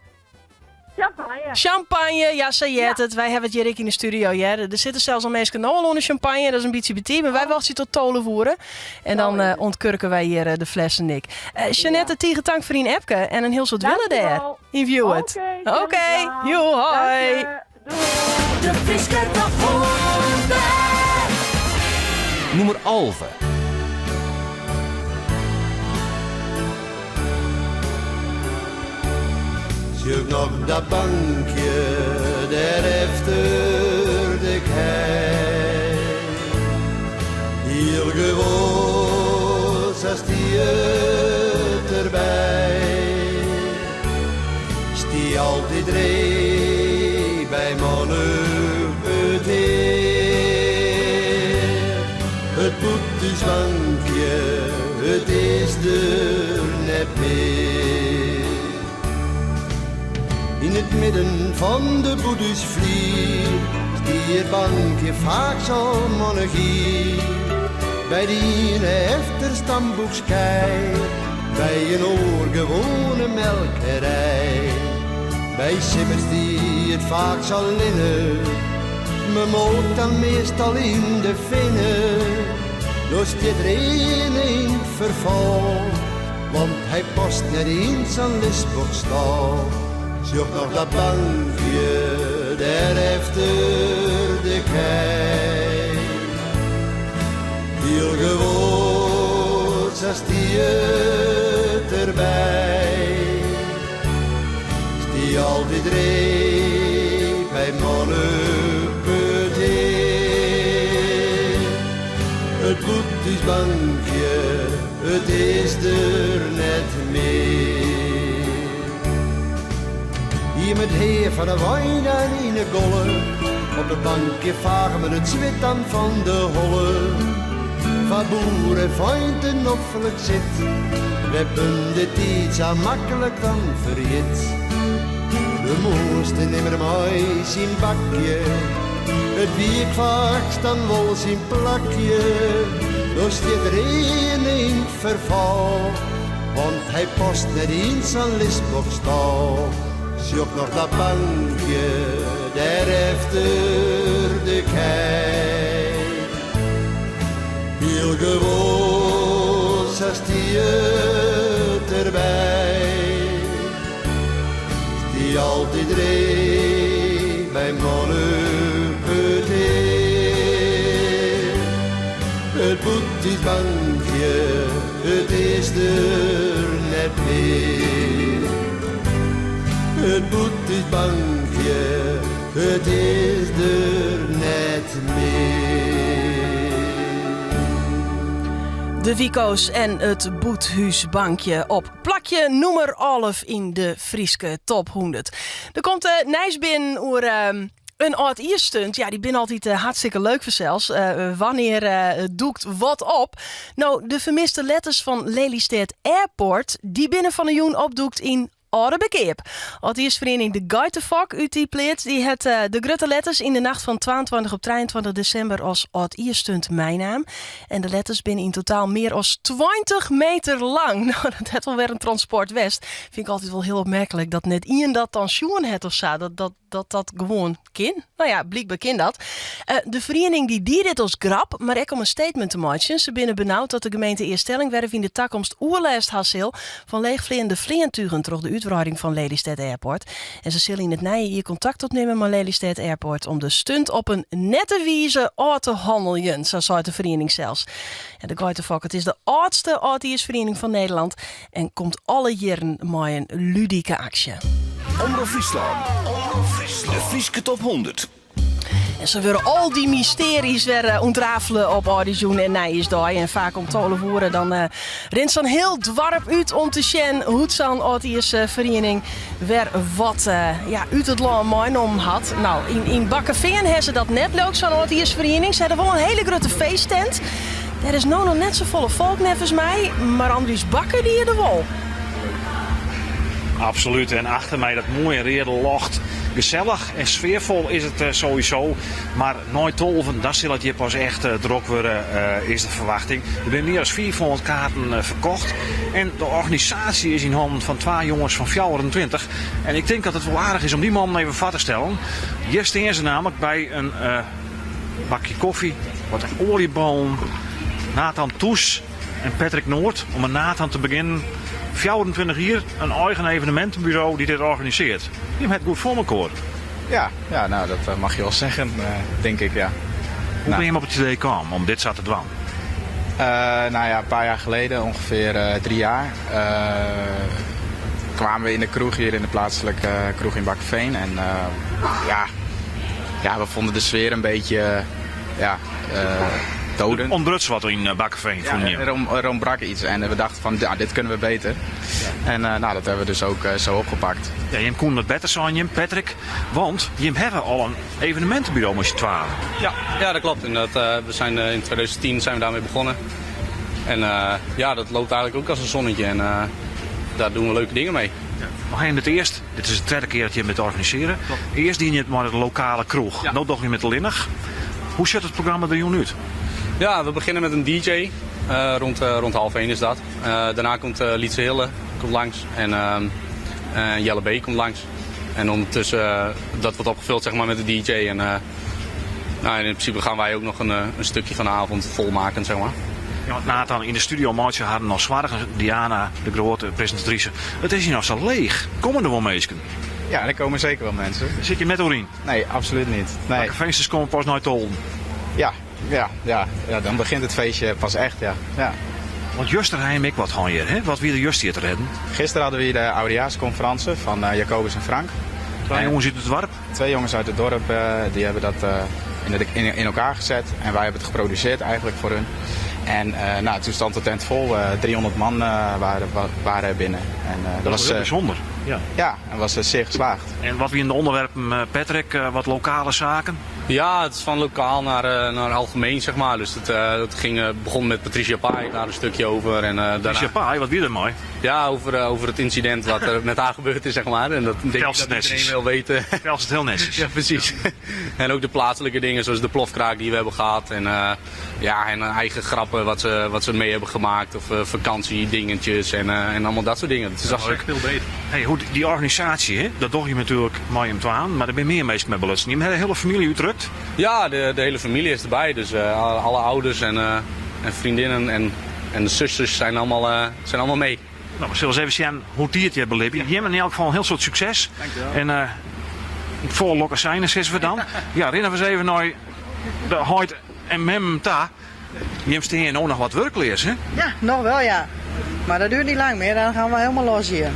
Champagne. Champagne, ja, sa heart it. Wy hawwe it hjir ek yn de studio, hear. Der sitte sels al minsken no al oan de champagne. Dat is in bytsje betiid, mar wy wachtsje tot tolve oere. En dan uh, ontkurken wy hjir de flessen ek. Jeanette, tige tank foar dyn appke en in hiel soad wille dêr yn Wiuwert. Oké, Oké, joe, hoi. De Fryske Top 100. Nûmer 11. Sjoch noch dat bankje dêr efter de kij. Hiel gewoan, sa stie it derby. Stie altyd ree by mannich petear. It bûthúsbankje, it is der net mear. Yn it midden fan de bûthúsflier stie it bankje faaks al mannich jier. By de iene efter stamboekskij, by in oar gewoane melkerij. By simmer stie it faaks allinne, mei molk dan meastal yn de finne. No stiet er earne yn 't ferfal, want hy past net yn sa'n lisboksstâl. Sjoch noch dat bankje dêr efter de kij. Hiel gewoan, sa stie it derby. Stie altyd ree by mannich petear. It bûthúsbankje, it is der net mear. Hier met heer van de wijn en in de golle. Op de bankje vagen met het zwit dan van de holle. Van boer en feinten noflik sit. We hebben de tiid sa maklik dan ferjit. De moaiste nimmer mei syn bakje. It wie faaks dan wol syn plakje. No stiet er earne yn 't ferfal. Want hy past net yn sa'n lisboksstâl. Sjoch noch dat bankje dêr efter de kij. Hiel gewoan, sa stie it derby. Stie altyd ree by mannich petear. It bûthúsbankje, it is der net mear. It bûthúsbankje, it is der net mear. De Wiko's en it Bûthúsbankje op plakje nûmer 11 yn de Fryske top 100. Der komt uh, nijs binnen oer uh, in âldjiersstunt. Ja, dy binne altyd uh, hartstikke leuk fansels. Uh, wannear uh, dûkt wat op? No, de fermiste letters fan Lelystêd Airport, dy binne fan 'e jûn opdûkt yn Aldeberkeap. Aldjiersferiening De Geitefok út dy pleats dy hat eh, de grutte letters yn de nacht fan 22 op 23 desimber as âldjiersstunt meinaam. En de letters binne yn totaal mear as 20 meter lang. No, dat hat wol wer in transport west. Fyn ik altyd wol hiel opmerklik dat net ien dat dan sjoen hat of sa. Dat dat, dat, dat gewoan kin. No ja, blykber kin dat. Eh, de feriening dy die dit as grap, mar ek om in statement te meitsjen. Se binne benaud dat de gemeente Eaststellingwerf yn de takomst oerlêst ha sil fan leechfleanende fleantugen troch de útwreiding fan Lelystêd Airport. En se sille yn it nije jier kontakt opnimme mei Lelystêd Airport om de stunt op in nette wize ôf te hanneljen, sa seit de feriening sels. En de Geitefok, it is de âldste âldjiersferiening fan Nederland en komt alle jierren mei in ludike aksje. Omrop Fryslân, De Fryske Top 100. En sa wurde al dy mystearjes wer ûntrafele op âldjiersjûn en nijjiersdei. En faak om 12 oere dan rint sa'n hiel doarp út om te sjen hoe't sa'n âldjiersferiening wer wat ja, út it lân meinommen hat. No, yn Bakkefean ha se dat net leuk, sa'n âldjiersferiening. Se ha wol in hele grutte feesttent. Dêr is no noch net safolle folk neffens my, mar Andries Bakker dy is der wol. Absolút, en achter my dat moaie reade ljocht. Gesellich en sfearfol is it sowieso. Mar nei tolven, dan sil it hjir pas echt drok wurde, is de ferwachting. Der binne mear as 500 kaarten ferkocht. En de organisaasje is yn hannen fan twa jonges fan 24. En ik tink dat it wol aardich is om dy mannen even foar te stellen. Hjir stean se nammentlik by in bakje kofje, wat oaljebollen. Nathan Toes en Patrick Noord, om mei Nathan te begjinnen. 24 jier, in eigen evenemintenburo dy't dit organisearret. Jim ha it goed foar mekoar. Ja, ja nou, dat eh, mag je wel zeggen, eh, denk ik, ja. Hoe Nou. bin je op it idee kaam om dit sa te dwaan? Eh, nou ja, een paar jaar geleden, ongeveer 3 jaar, kwamen we in de kroeg hier in de plaatselijke kroeg in Bakkeveen. En ja, we vonden de sfeer een beetje ja, dodend. Ûntbruts wat yn Bakkeveen, Ja, fûn je? er ontbrak iets en we dachten van, ja, dit kunnen we beter. En nou, dat hebben we dus ook zo opgepakt. Ja, jim koene it better sein, jim, Patrick. Want jim hawwe al in evenemintenburo mei syn twaen. Ja, dat klopt. En we zijn, in 2010 zijn we daarmee begonnen. En ja, dat loopt eigenlijk ook als een zonnetje. En daar doen we leuke dingen mee. Mar ha it earst, dit is de tredde kear dat jim it organisearje. Earst diene je it mei de lokale kroech. No dogge je it allinnich. Hoe sjocht it programma der jûn út? Ja, we beginnen met een DJ. Rond 12:30 is dat. Daarna komt Lietse Hille komt langs en Jelle B komt langs. En ondertussen dat wordt opgevuld zeg maar, met de DJ. En, nou, en in principe gaan wij ook nog een stukje van de avond volmaken. Zeg maar. Ja, want Nathan, yn de studio meitsje harren noch soargen. Diana, de grutte presintatrise. It is hjir noch sa leech. Komme der wol minsken? Ja, er komen zeker wel mensen. Sit je net oer yn? Nee, absoluut niet. Nee. De feestjes komme pas nei tolven. Ja, dan begint het feestje pas echt, ja. Ja. Want juster ha jim ek wat hân hjir, hè? Wat wie der juster hjir te rêden? Gisteren hadden we hier de oudejaarsconferentie van Jacobus en Frank. Twee jongens uit het dorp? Twee jongens uit het dorp, die hebben dat in elkaar gezet. En wij hebben het geproduceerd eigenlijk voor hun. En nou, toen stond de tent vol, 300 man waren er binnen. En dat Dat was is heel bijzonder. Ja. Ja, en was zeer geslaagd. En wat wiene de ûnderwerpen, Patrick? Wat lokale saken? Ja, het is van lokaal naar algemeen, zeg maar. Dus dat begon met Patricia Paay, daar een stukje over. En Patricia daarna Paay, wat wie er mooi? Ja, over het incident wat er met haar gebeurd is, zeg maar. En dat denk ik Vertel ze dat het netjes. iedereen wil weten. Vertel ze het heel netjes. Ja, precies. En ook de plaatselijke dingen, zoals de plofkraak die we hebben gehad. En ja, en eigen grappen wat ze mee hebben gemaakt. Of vakantiedingetjes en allemaal dat soort dingen. Het is Ja, echt leuk. heel breed. Hey, hoe die organisatie, hè? Dat doch je natuerlik mei jim twaen, mar der binne mear minsken mei belutsen. Je hebt de hele familie útrukt. Ja, de hele familie is erbij. Dus alle ouders en vriendinnen en de zusters zijn allemaal mee. Nou, we zullen eens even zien hoe die het hier belibje. Jim in elk geval een heel soad sukses. Dankjewel. En folle lokkich seine, sizze we dan. Ja, rinne we eens even nei de heit en mem ta. Jim steane no noch wat wurkleas, hè? Ja, nog wel ja. Maar dat duurt niet lang meer, dan gaan we helemaal los hier.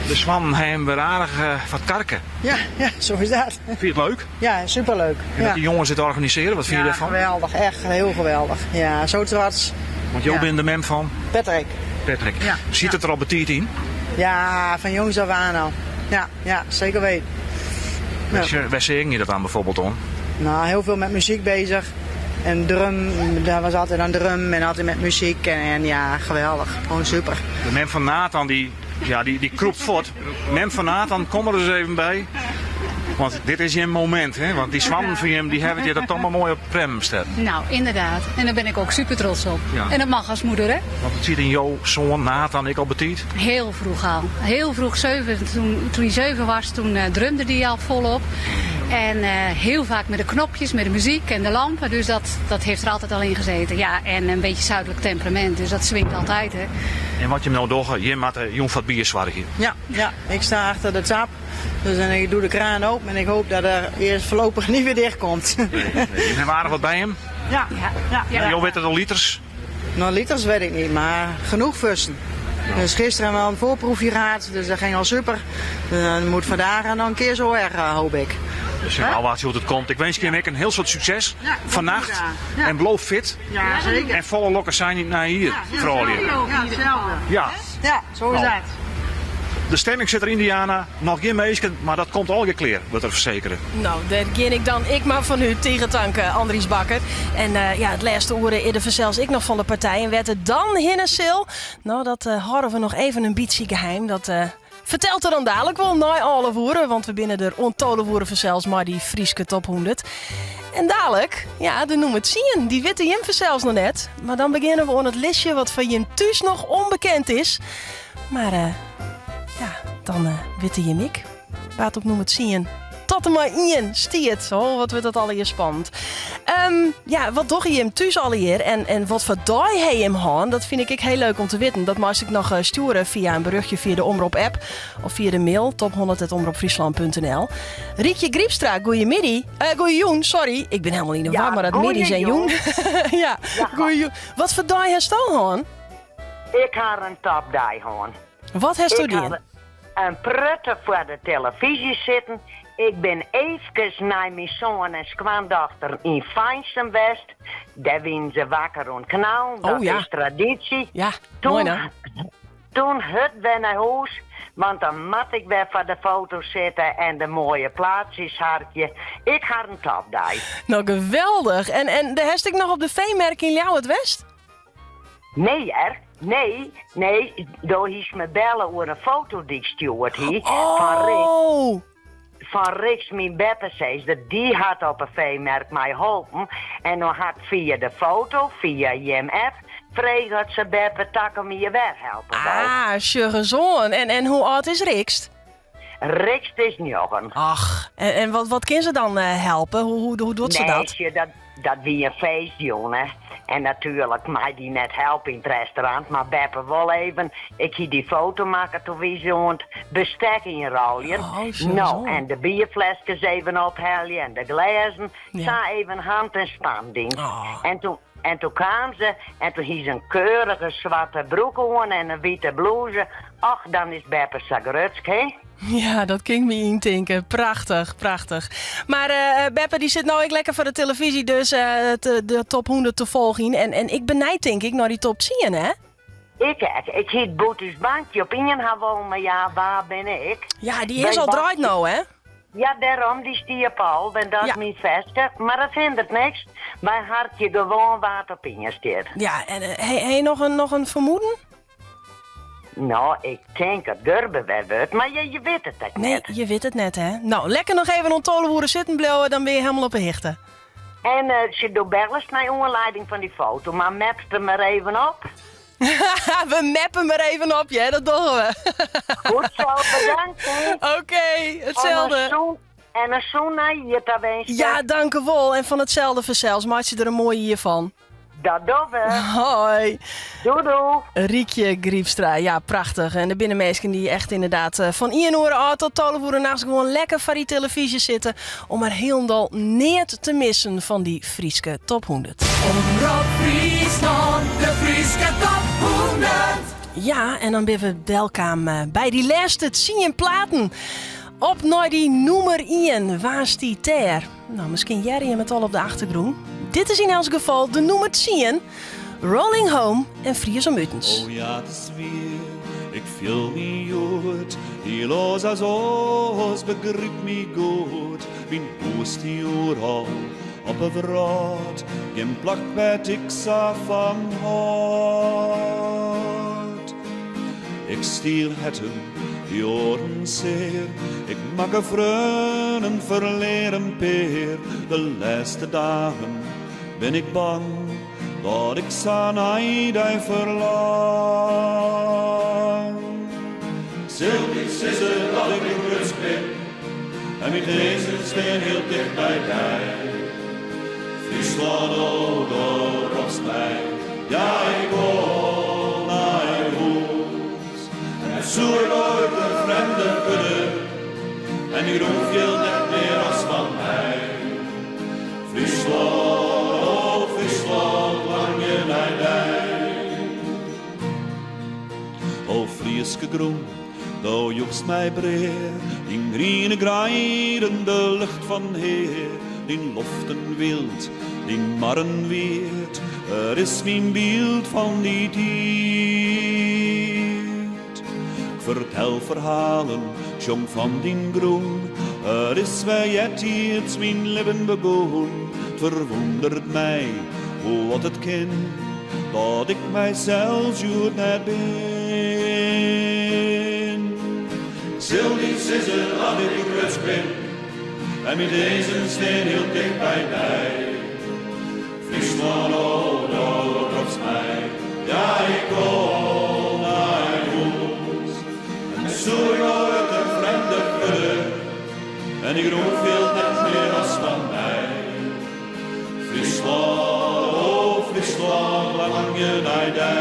De swannen hebben weer aardich wat karke. Ja, zo is dat. Vind je het leuk? Ja, superleuk. En Ja. dat die jongens dit organiseren, wat vind je Ja, daarvan? geweldig, echt heel geweldig. Ja, zo trots. Want jo Ja. bent de mem fan? Patrick. Patrick. Ja. Sit it der al betiid yn? Ja, van jongs af aan al. Ja, zeker weten. Ja. Wêr seagen je dat aan bijvoorbeeld om? Nou, heel veel met muziek bezig. En drum, daar was altijd aan drum en altijd met muziek. En ja, geweldig. Gewoon super. De mem fan Nathan die, ja, die krûpt fuort. Mem fan Nathan, kom der ris even by. Want dit is je momint, hè? Want dy soannen fan jim, dy hawwe it hjir toch mar moai op prem stean. Nou, inderdaad. En daar ben ik ook super trots op. Ja. En dat mag als moeder, hè? Want it sit yn jo soan Nathan ek al betiid. Heel vroeg al. Heel vroeg, 7. Toen hij 7 was, toen drumde hij al volop. En eh, heel vaak met de knopjes, met de muziek en de lampen. Dus dat, dat heeft er altijd al in gezeten. Ja, en een beetje zuidelijk temperament, dus dat swingt altijd. Hè. En wat je nou dogge, je moat jûn foar it bier soargje. Ja, ja, ik sta achter de tap. Dus en ik doe de kraan open en ik hoop dat er eerst voorlopig niet weer dicht komt. Nee, nee. Je hebt aardig wat by him. Ja. Ja, ja. Jo witte de liters? Nou, liters weet ik niet, maar genoeg fussen. Dus gisteren hebben we al een voorproefje gehad, dus dat ging al super. Dus dan moet vandaag nog een keer zo erg, hoop ik. Dus nou, wat hoe het komt. Ik wens je een heel soort succes Ja, vannacht. Ja. En blijf fit. Ja, zeker. En volle lokken zijn niet naar hier, froulju. Ja, hetzelfde. Ja. Ja, zo is Nou. dat. De stemming zit er in Diana. Nog geen meisje, maar dat komt al kleer, wat er verzekeren. Nou, daar ging ik dan ik maar van u tegen tanken, Andries Bakker. En eh, ja, het laatste oren eerder zelfs ik nog van de partij. En werd het dan hinnesil? Nou, dat eh houden we nog even een beetje geheim. Dat eh, vertelt er dan dadelijk wel na alle woeren. Want we binnen er ontolen woeren vanzelfs maar die Frieske top 100. En dadelijk, ja, de noem het zien. Die witte Jim vanzelfs nog net. Maar dan beginnen we aan het listje wat van Jim thuis nog onbekend is. Maar eh, ja, dan eh witte Jim ik. Laat op noem het zien. Tot er maar in, stiert. Oh, wat wordt dat al hier spannend. Ehm, ja, wat doe je hem thuis al hier? En, en wat voor daai hij hem han? Dat vind ik ik heel leuk om te weten. Dat mag ik nog eh, sturen via een berichtje via de Omroep app. Of via de mail top100.omroepfriesland.nl Riekje Griepstra, goeiemiddag. Eh goeiejoen, sorry. Ik ben helemaal niet in de Ja, war, maar dat middag zijn joen. goeiejoen. ja, goeiejoen. Wat voor daai heeft u han? Ik had een topdag gehad. Wat heeft u Ik had gedaan? Een prutte voor de televisie zitten. Ik ben even naar mijn zoon en schoondochter in Fijnsen West. Daar winnen ze wakker rond knal. Dat Oh, ja. is traditie. Ja, toen, mooi nou. Toen het weer naar huis, want dan moet ik weer voor de foto zitten en de mooie plaatsjes hartje. Ik had een topdag. Nou, geweldig. En, en de heb ik nog op de veemerk in Ljouwert West? Nee, hè? Nee, nee, daar is me bellen over een foto die ik stuurt hier. Van Rick. Oh. Van Riks, mijn beppe, zei ze, die had op een veemerk mij geholpen. En dan had via de foto, via JMF, vreeg dat ze beppe takken me je weer helpen. wou. Ah, zoon. En, en hoe oud is Rikst? Riks is njogen. Ach, en, en wat, wat kan ze dan eh, helpen? Hoe, hoe, hoe doet ze nee, dat? zie, dat, dat wie een feest, jongen. En natuurlijk mij die net helpen in het restaurant, maar Beppe wel even. Ik zie die foto maken toen wie zo'n bestek inrollen. Oh, zo, nou, zo. en de bierflesjes even ophalen en de glazen. Ja. Za even hand en span ding. Oh. En toen, en toen kwam ze en toen hield ze een keurige zwarte broek aan en een witte blouse. Ach, dan is Beppe zo grutsk, hè? Ja, dat kan ik me intinken. Prachtig, prachtig. Maar eh, Beppe die zit nou ik lekker voor de televisie, dus eh, de top 100 te volgen. En, en ik benijd denk ik naar die top 10, hè? Ik, ik, ik hield Boetes bankje op in haar woon, maar ja, waar ben ik? Ja, die Bij is al Bas- draait nou, hè? Ja, daarom, die stier al, en dat is mijn veste. Maar dat hindert niks. Bij hartje gewoon water op in je stier. Ja, en eh, he, he nog, een, nog een vermoeden? Nou, ik denk dat Gurbe weer wordt, maar je, je weet het ook Nee, net. je weet het net, hè? Nou, lekker nog even om zitten blijven, dan ben je helemaal op de hichte. En eh, ze doet bellen naar aanleiding van die foto, maar map er maar even op. we mappen maar even op je, hè? Dat doen we. Goed zo, bedankt. hè. Oké, hetzelfde. En een zoen, en een zoen naar je te wensen. Ja, dank u wel. En van hetzelfde verzels. Maak je er een mooie hiervan. Dat doen we. Hoi. Doei doei. Riekje Griepstra, ja prachtig. En de binnenmeesken die echt inderdaad eh, van Ienoren af tot Tolenvoeren naast gewoon lekker voor die televisie zitten. Om maar helemaal neer te missen van die Frieske top 100. Omroep Friesland, de Frieske top 100. Ja, en dan ben we welkom eh, bij die laatste 10 platen. Op naar die nummer 1, waar is die ter? Nou, misschien jij hem het al op de achtergrond. Dit is in elk geval de nummer 10, Rolling Home en Fries om Utens. Oh ja, het is weer, ik viel me uit. Die los als oos, begrijp me goed. Mijn boos die al op een wraad. Geen plak werd ik zo van hart. Ik stiel het hem, die oren zeer. Ik maak een vreun en verleer een peer. De laatste dagen ben ik bang dat ik Sanai verlang. Zil niet sissen dat ik rust ben. En myn tinzen stean hiel ticht by dy. Fryslân, o, do ropst my. Ja, ik wol nei hûs. En soe ik oait in frjemde wurde en dy grûn fielt net mear as fan my. Fryslân, o Fryslân, langje nei dy. O Fryske grûn, do joechst my brea, dyn griene greiden, de lucht fan hea, dyn loften wyld, dyn marren wiet, it is myn byld fan dy tiid. 'k Fertel ferhalen, sjong fan dyn grûn, it is wêr eartiids myn libben begûn. 't Ferwûnderet my hoe oft it kin, dat ik mysels hjoed net bin. Sil dy sizze dat ik grutsk bin, en myn tinzen stean hiel ticht by dy. Fryslân, o, do ropst my, ja, ik wol nei hûs. En soe ik oait in frjemde wurde, en dy grûn fielt net mear as fan my. Fryslân, o Fryslân, langje nei dy.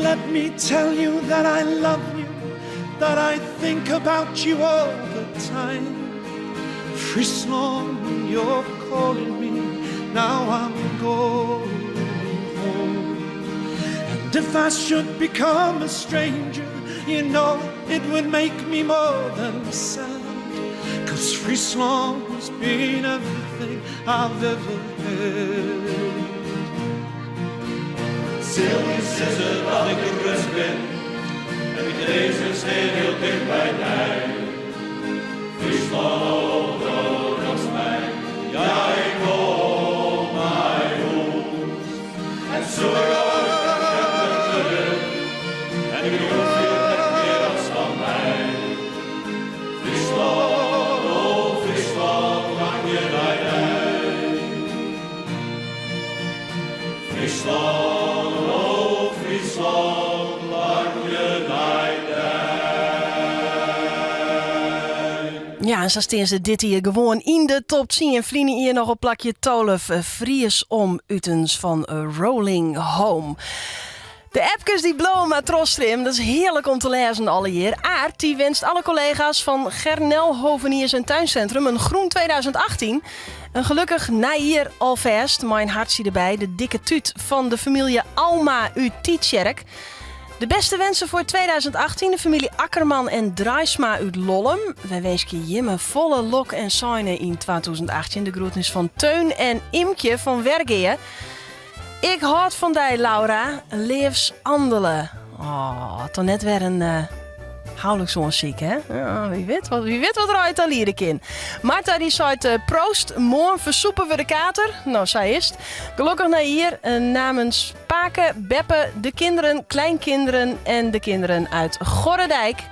Let me tell you that I love you, that I think about you all the time. Fryslân, you're calling me, now I'm going home. And if I should become a stranger, you know it would make me more than sad. Cause Fryslân has been everything I've ever had. Sil dy sizze dat ik grutsk bin en myn tinzen stean hiel ticht by dy. Fryslân, o, do ropst my, ja, ik wol nei hûs. En soe ik oait in frjemde wurde en dy grûn fielt net mear as fan my. Fryslân, o Fryslân, langje nei dy. Fryslân, o Fryslân, langje nei dy. Ja, en sa stean se dit jier gewoan yn de top 10. Ferline jier noch op plakje tolve Fries om utens fan Rolling Home. De appkes dy bliuwe mar trochstreamen, dat is hearlik om te lêzen alle jier. Aart dy winst alle kollega's fan Gernel Hoveniers en Tuincentrum in groen 2018. In gelokkich nijjier alfêst, mei in hartsje derby, de dikke tút fan de famylje Alma út Tytsjerk. De beste wensen foar 2018, de famylje Akkerman en Draaisma út Lollum. Wy winskje jimme folle lok en seine yn 2018. De groetnis fan Teun en Imkje fan Wergea. Ik hâld fan dy, Laura. Leafs Andele. Oh, toch net wer in uh, houliksoansyk, hè? Ja, wie wit wat, wie wit wat der ta liede kin. Marta dy seit uh, proost, moarn fersûpe we de kater. Nou, sa is it. Gelokkich nijjier uh, namens Pake, Beppe, de kinderen, kleinkinderen en de kinderen uit Gorredijk.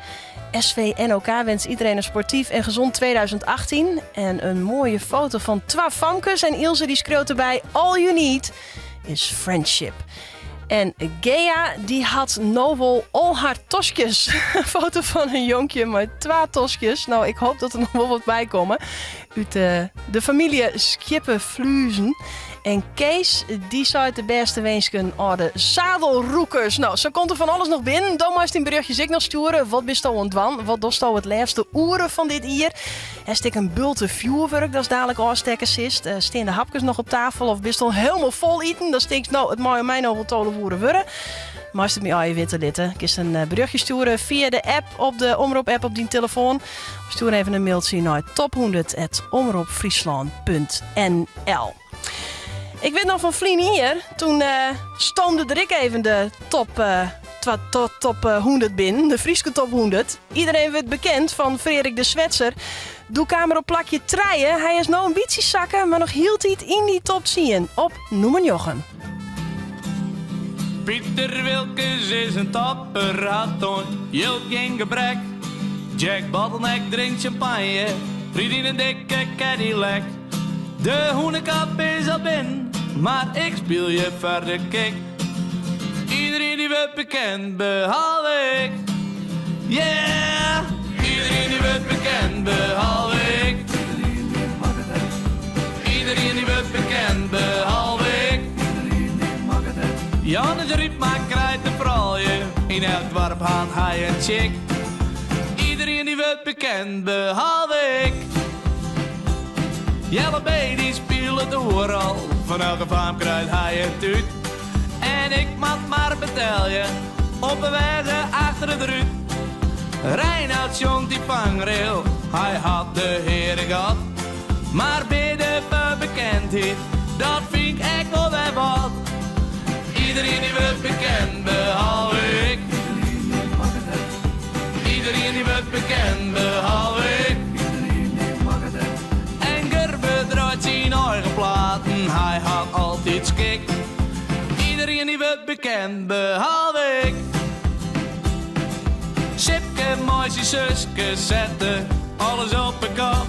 SVNOK wenst iedereen een sportief en gezond 2018. En een mooie foto fan twa famkes. En Ilse dy skriuwt derby: All you need is friendship. En Gea dy hat no wol al har toskjes. In foto fan in jonkje mei twa toskjes. Nou, ik hoop dat der noch wol wat by komme. Út de, de famylje Skjippe-Fluezen. En Kees, dy seit de bêste winsken âlde sadelrûkers. Nou, sa komt der fan alles noch binnen. Do meist dyn berjochtjes ek noch stjoere. Wat bisto oan it dwaan? Wat dochsto it lêste oere fan dit jier? Hast ek in bulte fjoerwurk datst dalik ôfstekke silst? Eh, stean de hapkes noch op tafel of bist al hielendal fol iten? Dan tinkst, no, it mei om my no wol 12 oere wurde. Meist it my allegear witte litte. Kinst in eh, berjochtje stjoere fia de app op de Omrop-app op dyn telefoan. Of stjoer even in mailtsje nei top100@omropfryslan.nl. Ik wit noch fan ferline jier, toen uh, stoomde der ek even de top, uh, eh, top 100 binnen, de Fryske top 100. Iedereen wurdt bekend fan Frerik de Swetser. Doe kaam er op plakje trije. Hy is no in bytsje sakke, mar noch hieltyd yn dy top tsien op nûmer njoggen. Pieter Wilkens is in topper, hat oan jild gjin gebrek. Jack Bottleneck drinkt champagne, rydt yn in dikke Cadillac. De hûnekap is al binnen, mar ik spylje foar de kick. Iedereen die wurdt bekend, behalve ik. Yeah! Iedereen die wurdt bekend, behalve ik. Iedereen die wurdt bekend, behalve ik. Jannes Rypma krijt de froulju, yn elk doarp hat hy in chick. Iedereen die wurdt bekend, behalve ik. Jelle B die spilet oeral, fan elke faam krijt hy in tút. En ik moat mar betelje, op 'e weage achter it rút. Reinoud sjongt dy fangrail, hy hat de Heare God. Mar bidde foar bekendheid, dat fyn ik ek wol wer wat. Iedereen die wurdt bekend, behalve ik. Iedereen die wurdt bekend, behalve ik. En Gurbe draait syn eigen platen, hy hat altyd skik. Iedereen die wurdt bekend, behalve ik. Sipke mei syn suske sette alles op 'e kop.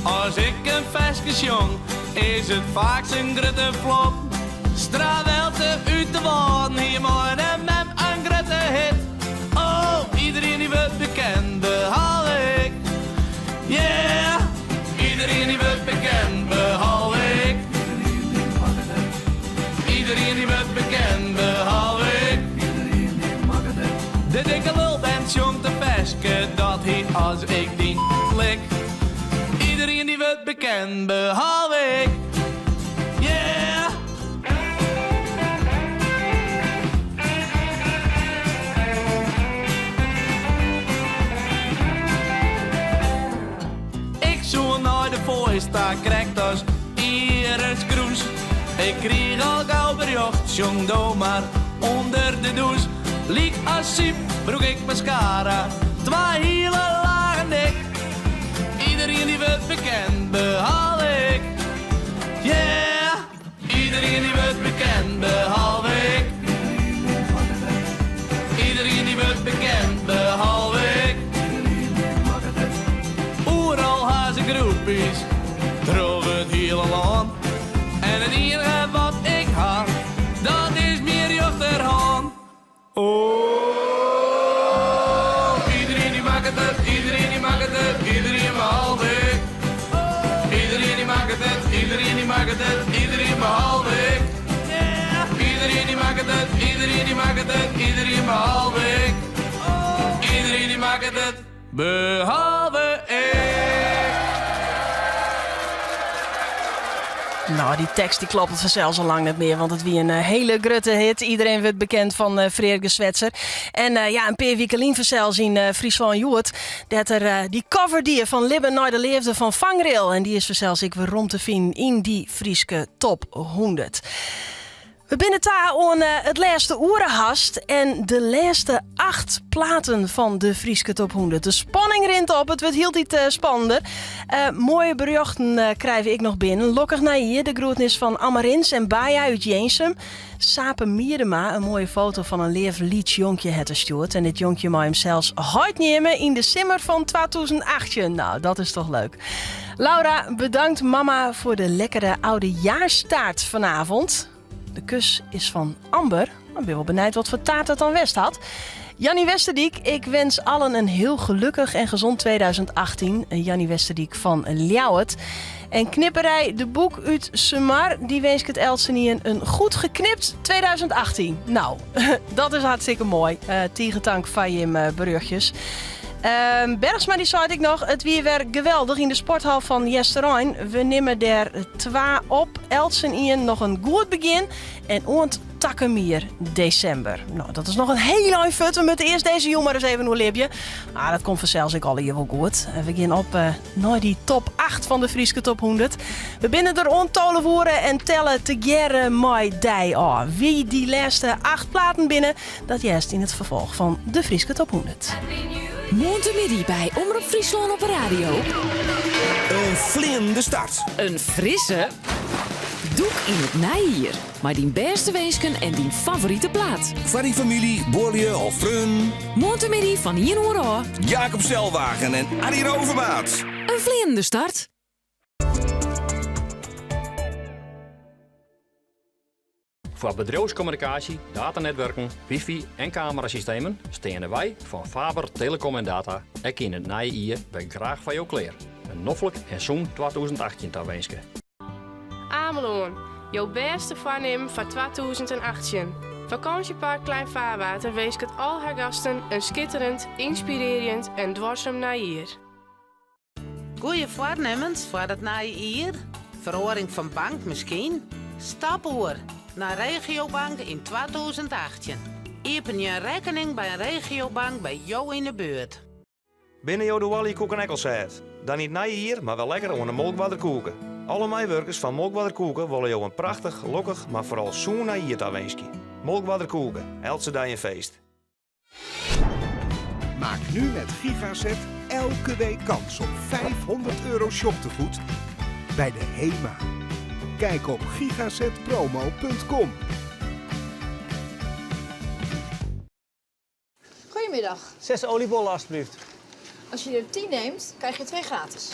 As ik in ferske sjong, is it faaks in grutte flop. Strawelte út de Wâlden hie mei de mem in grutte hit. Oh, iedereen die wurdt bekend, behalve ik. Yeah, iedereen die wurdt bekend, behalve ik. Iedereen die wurdt bekend, behalve ik. De dikke lulband sjongt in ferske dat hyt As ik dyn lik. Iedereen die wurdt bekend, behalve ik. Yeah! Ik soe nei de Voice ta krekt as Iris Kroes. Ik kriich al gau berjocht, sjong do mar ûnder de dûs. Lyk as Syb brûk ik mascara, twa hiele lagen dik. Iedereen die wurdt bekend, behalve ik. Yeah! Iedereen die wurdt bekend, behalve ik. Iedereen die wurdt bekend, behalve ik. Oeral ha se groupies, troch it hiele lân. En it iennige wat ik ha, dat is myn rjochterhân. Oh, iedereen die makket it, iedereen die makket it, iedereen behalve ik. Iedereen die makket it, iedereen die makket it, iedereen behalve ik. Iedereen die makket it, iedereen die makket it, iedereen behalve ik. Iedereen die makket it, behalve ik. Nou, dy tekst dy kloppet fansels al lang net mear, want it wie in eh, hiele grutte hit. Iedereen wurdt bekend fan uh, Freark de Swetser. En eh, ja, in pear wiken lyn fansels yn uh, Fryslân Hjoed, dêr't er uh, dy cover die fan Libben nei de Leafde fan Vangrail. En dy is fansels ek werom te finen yn dy Fryske top 100. We binne ta oan eh, it lêste oere hast en de lêste acht platen fan de Fryske Top 100. De spanning rint op, it wurdt hieltyd eh, spannender. Eh, moaie berjochten eh, krije we ek noch binnen. Lokkich nijjier, de groetnis fan Amarins en Baja út Jirnsum. Sape Miedema, in moaie foto fan in leaf lyts jonkje hat er stjoerd. En dit jonkje mei himsels heit neame yn de simmer fan 2018. Nou, dat is toch leuk. Laura, bedankt mama voor de lekkere oudejaarstaart vanavond. De kus is van Amber. Ik ben wel benijd wat voor taart dat dan west hat. Jannie Westerdiek, ik wens allen een heel gelukkig en gezond 2018. Jannie Westerdiek fan Ljouwert. En knipperij De Boek út Sumar, dy winsket eltsenien in goed geknipt 2018. Nou, dat is hartstikke moai. Uh, tige tank foar jim uh, berjochtjes. Bergsma dy seit ek noch, it wie wer geweldich yn de sporthal fan Easterein. We nimme der twa op, eltsenien noch in goed begjin en oant takom jier desimber. No, dat is noch in hiel ein fuort. We moatte earst dizze jûn mar ris even oerlibje. Ah, dat komt fansels ek allegear wol goed. En we gean op eh, nei dy top 8 fan de Fryske top 100. We binne der oant 12 oere en telle tegearre mei dy ôf. Wie dy lêste 8 platen binne, dat hearst yn it ferfolch fan de Fryske top 100. Moarntemiddei by Omrop Fryslân op 'e radio. In fleanende start. In frisse dûk yn it nije jier. Mei dyn bêste winsken en dyn favorite plaat. Foar dyn famylje, buorlju of freonen. Moarntemiddei fan ien oere ôf. Jacob Stelwagen en Addie Rovermaat. In fleanende start. Foar bedriuwskommunikaasje, datanetwurken, wifi en kamerasystemen steane wy fan Faber Telecom en Data ek yn it nije jier wer graach foar jo klear. In noflik en sûn 2018 tawinske. Amelân, jo bêste foarnimmen foar 2018. Fakânsjepark Klein Vaarwater winsket al har gasten in skitterend, ynspirearjend en duorsum nijjier. Goeie foarnimmens foar it nije jier? Feroaring fan bank miskien? Stap oer nei Regiobank yn 2018. Iepenje in rekkening by in regiobank by jo yn 'e buert. Binne jo de oaljekoeken ek al sêd? Dan yn it nije jier mar wer lekker oan de Molkwarder koeke. Alle meiwurkers fan Molkwarder Koeke wolle jo in prachtich, lokkich, mar foaral sûn nij jier tawinskje. Molkwarder Koeke, eltse dei in feest. Maak nu met Gigaset elke week kans op 500 euro shoptegoed bij de HEMA. Kijk op gigasetpromo.com. Goedemiddag. Zes oliebollen alstublieft. Als je er 10 neemt, krijg je twee gratis.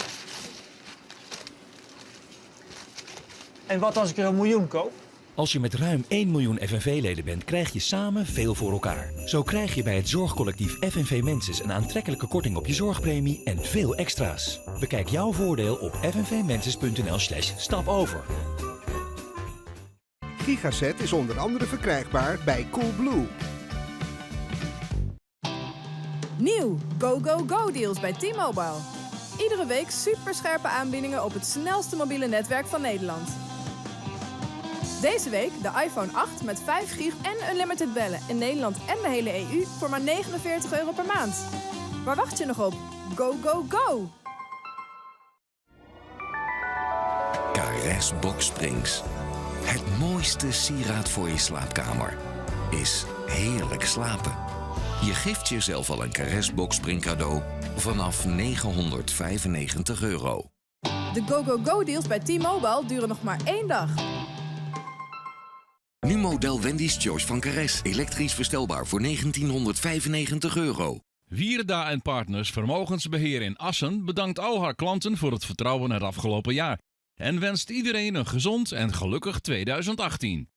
En wat als ik er een miljoen koop? Als je met ruim 1 miljoen FNV-leden bent, krijg je samen veel voor elkaar. Zo krijg je bij het zorgcollectief FNV Menses een aantrekkelijke korting op je zorgpremie en veel extra's. Bekijk jouw voordeel op fnvmenses.nl slash stap over. Gigaset is onder andere verkrijgbaar bij Coolblue. Nieuw Go Go Go deals bij T-Mobile. Iedere week superscherpe aanbiedingen op het snelste mobiele netwerk van Nederland. Deze week de iPhone 8 met 5 gig en unlimited bellen in Nederland en de hele EU voor maar 49 euro per maand. Waar wacht je nog op? Go Go Go! Caress Box Springs. Het mooiste sieraad voor je slaapkamer is heerlijk slapen. Je geeft jezelf al een Caress Box Spring cadeau vanaf 995 euro. De Go Go Go deals bij T-Mobile duren nog maar één dag. Nu model Wendy's Choice van Caress. Elektrisch verstelbaar voor 1995 euro. Wierda en Partners Vermogensbeheer in Assen bedankt al haar klanten voor het vertrouwen het afgelopen jaar. En wenst iedereen een gezond en gelukkig 2018.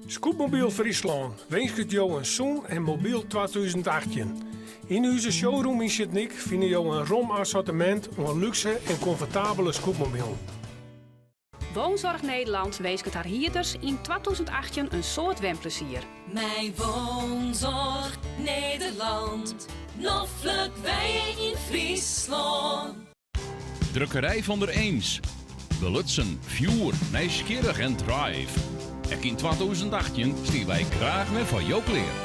Scootmobiel Fryslân winsket jo in sûn en mobyl 2018. Yn ús showroom yn Sint Nyk fine jo in rom assortimint oan lúkse en komfortabele scootmobielen. Woonzorg Nederland winsket har hierders yn 2018 in soad wenplezier. Mei Woonzorg Nederland, noflik wenje yn Fryslân. Drukkerij van der Eems. Belutsen, fjoer, nijsgjirrich en drive. Ek yn 2018 stean wy graach wer foar jo klear.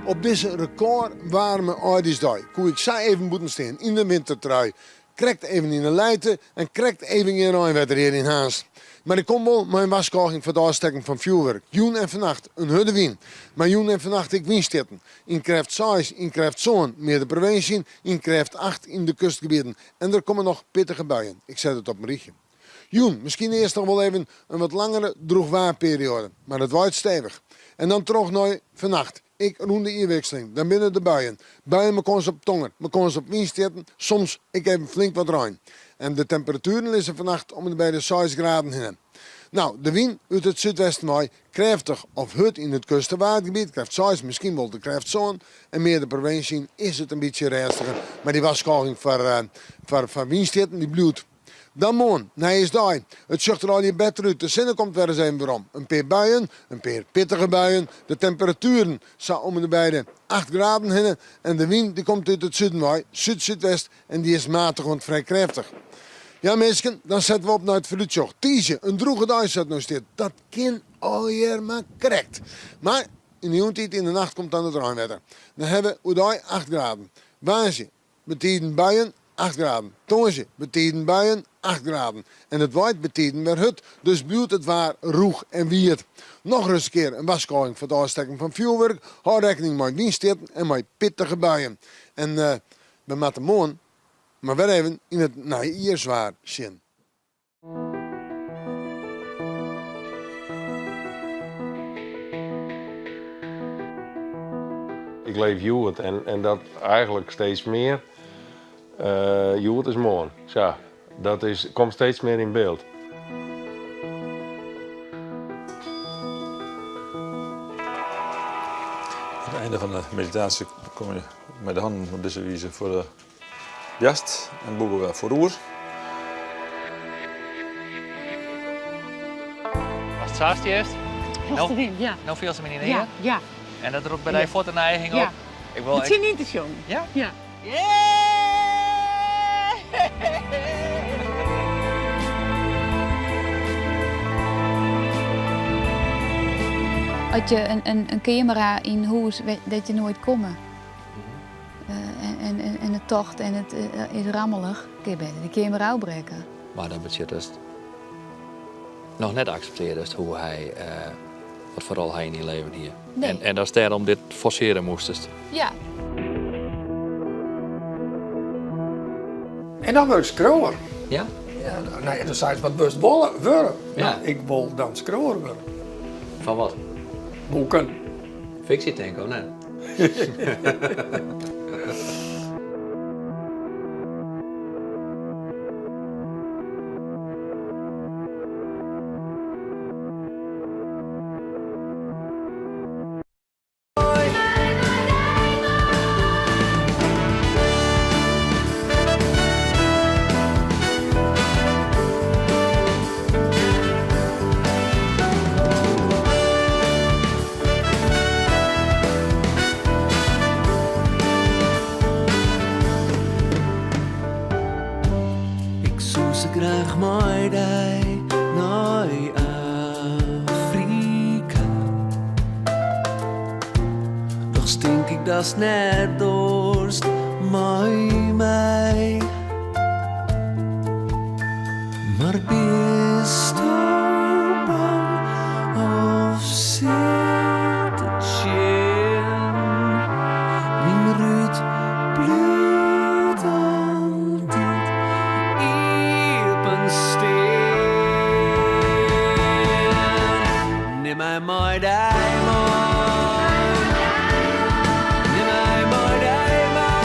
Op dizze rekôrwaarme âldjiersdei koe ik sa even bûten stean yn de wintertrui. Krekt even yn 'e lijte en krekt even gjin reinwetter hjir yn Harns. Mar ik kom wol mei in warskôging foar it ôfstekken fan fjoerwurk. Jûn en fannacht in hurde wyn. Mar jûn en fannacht ek wynstjitten. Yn krêft seis, yn krêft sân mear de provinsje yn, yn krêft acht yn de kustgebieten. En der komme noch pittige buien. Ik set it op in rychje. Jûn, miskien earst noch wol even in wat langere drûchwaarperioade, mar it waait stevich. En dan troch nei fannacht, ek rûn de jierwikseling, dan binne der buien. Buien mei kâns op tonger, mei kâns op wynstjitten, soms ek even flink wat rein. En de temperatueren lizze fannacht om en by de seis graden hinne. No, de wyn út it súdwesten wei, krêftich of hurd yn it kust- en waadgebiet, krêft seis, miskien wol de krêft sân. En mear de provinsje yn is it in bytsje rêstiger, mar dy warskôging foar, foar, foar wynstjitten dy bliuwt. Dan moarn, nijjiersdei. It sjocht der allegear better út. De sinne komt wer ris even werom. In pear buien, in pear pittige buien. De temperatueren sa om en by de 8 graden hinne. En de wyn dy komt út it suden wei, súd-súdwest, en dy is matich oant frij krêftich. Ja minsken, dan sette we op nei it foarútsjoch. Tiisdei, in drûge dei sa't it no stiet. Dat kin allegear mar krekt. Mar yn de jûntiid, yn de nacht komt dan it reinwetter. Dan hawwe we oerdei 8 graden. Woansdei, Betiden buien, 8 graden. Tongersdei betiden buien, 8 graden. En it waait betiden wer hurd, dus bliuwt it waar rûch en wiet. Nochris in kear in warskôging foar it ôfstekken fan fjoerwurk, hâld rekkening mei wynstjitten en mei pittige buien. En we moatte moarn mar wer even yn it nijjierswaar sjen. Ik leef hjoed en dat eigenlijk steeds mear. Hjoed is moarn. Sa, dat is, komt steeds mear yn byld. Oan it einde fan de meditaasje komme je mei de hannen op dizze wize foar de boarst en bûge we foaroer. As it sa stiest, no, ja. no fielst him yn dyn Ja, ear. ja. En dat ropt by dy fuort in neiging op. Ja. Ik wol It tsjin yn te sjongen. Ja? Ja. As je in kamera yn hûs dêr't je noait komme. En it tocht en it is rammelich, kin je better de kamera ôfbrekke. Mar dat betsjut datst noch net akseptearrest hoe hy, wat foar rol hy yn dyn leven hie. Nee. En datst dêrom dit forsearje moastest. Ja. En dan wurd ik skriuwer. Ja? Ja, no ja, dan seist, wat wolst wolle wurde? Ja. No, ik wol dan skriuwer wurde. Fan wat? Boeken. Fiksje tink, of net? Ik soe sa graach mei dy nei Afrika. Dochs tink ik datst net doarst mei my. Mar bisto bang of sit it tsjin? Myn rút bliuwt altyd iepen stean. Nim my mei dy mei. Nim my mei dy mei.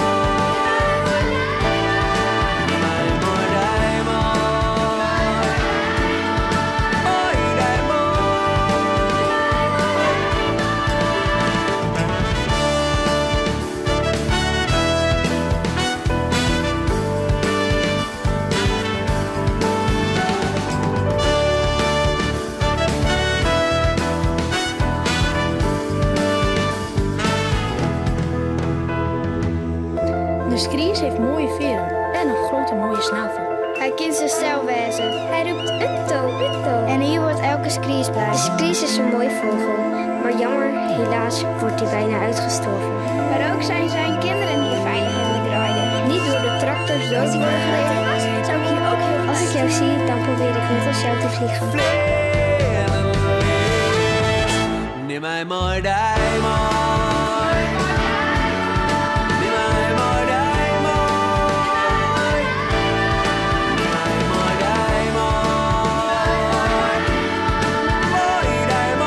Nim my mei dy mei. Mei dy mei. De skries heeft mooie veren en een grote mooie snavel. Hy kin sa stil wêze. Hy roept utto, utto. En hier wordt elke skries blij. De skries is een mooi vogel. Maar jammer, helaas wordt hij bijna uitgestorven. Maar ook zijn zijn kinderen hier veilig in de greide. Niet door de tractors dood te worden gereden. Zou ik hier ook heel Als ik jou zie, dan probeer ik net als jou te vliegen. Nim my mei dy mei. Nim my mei dy mei. Nim my mei dy mei. Mei dy mei.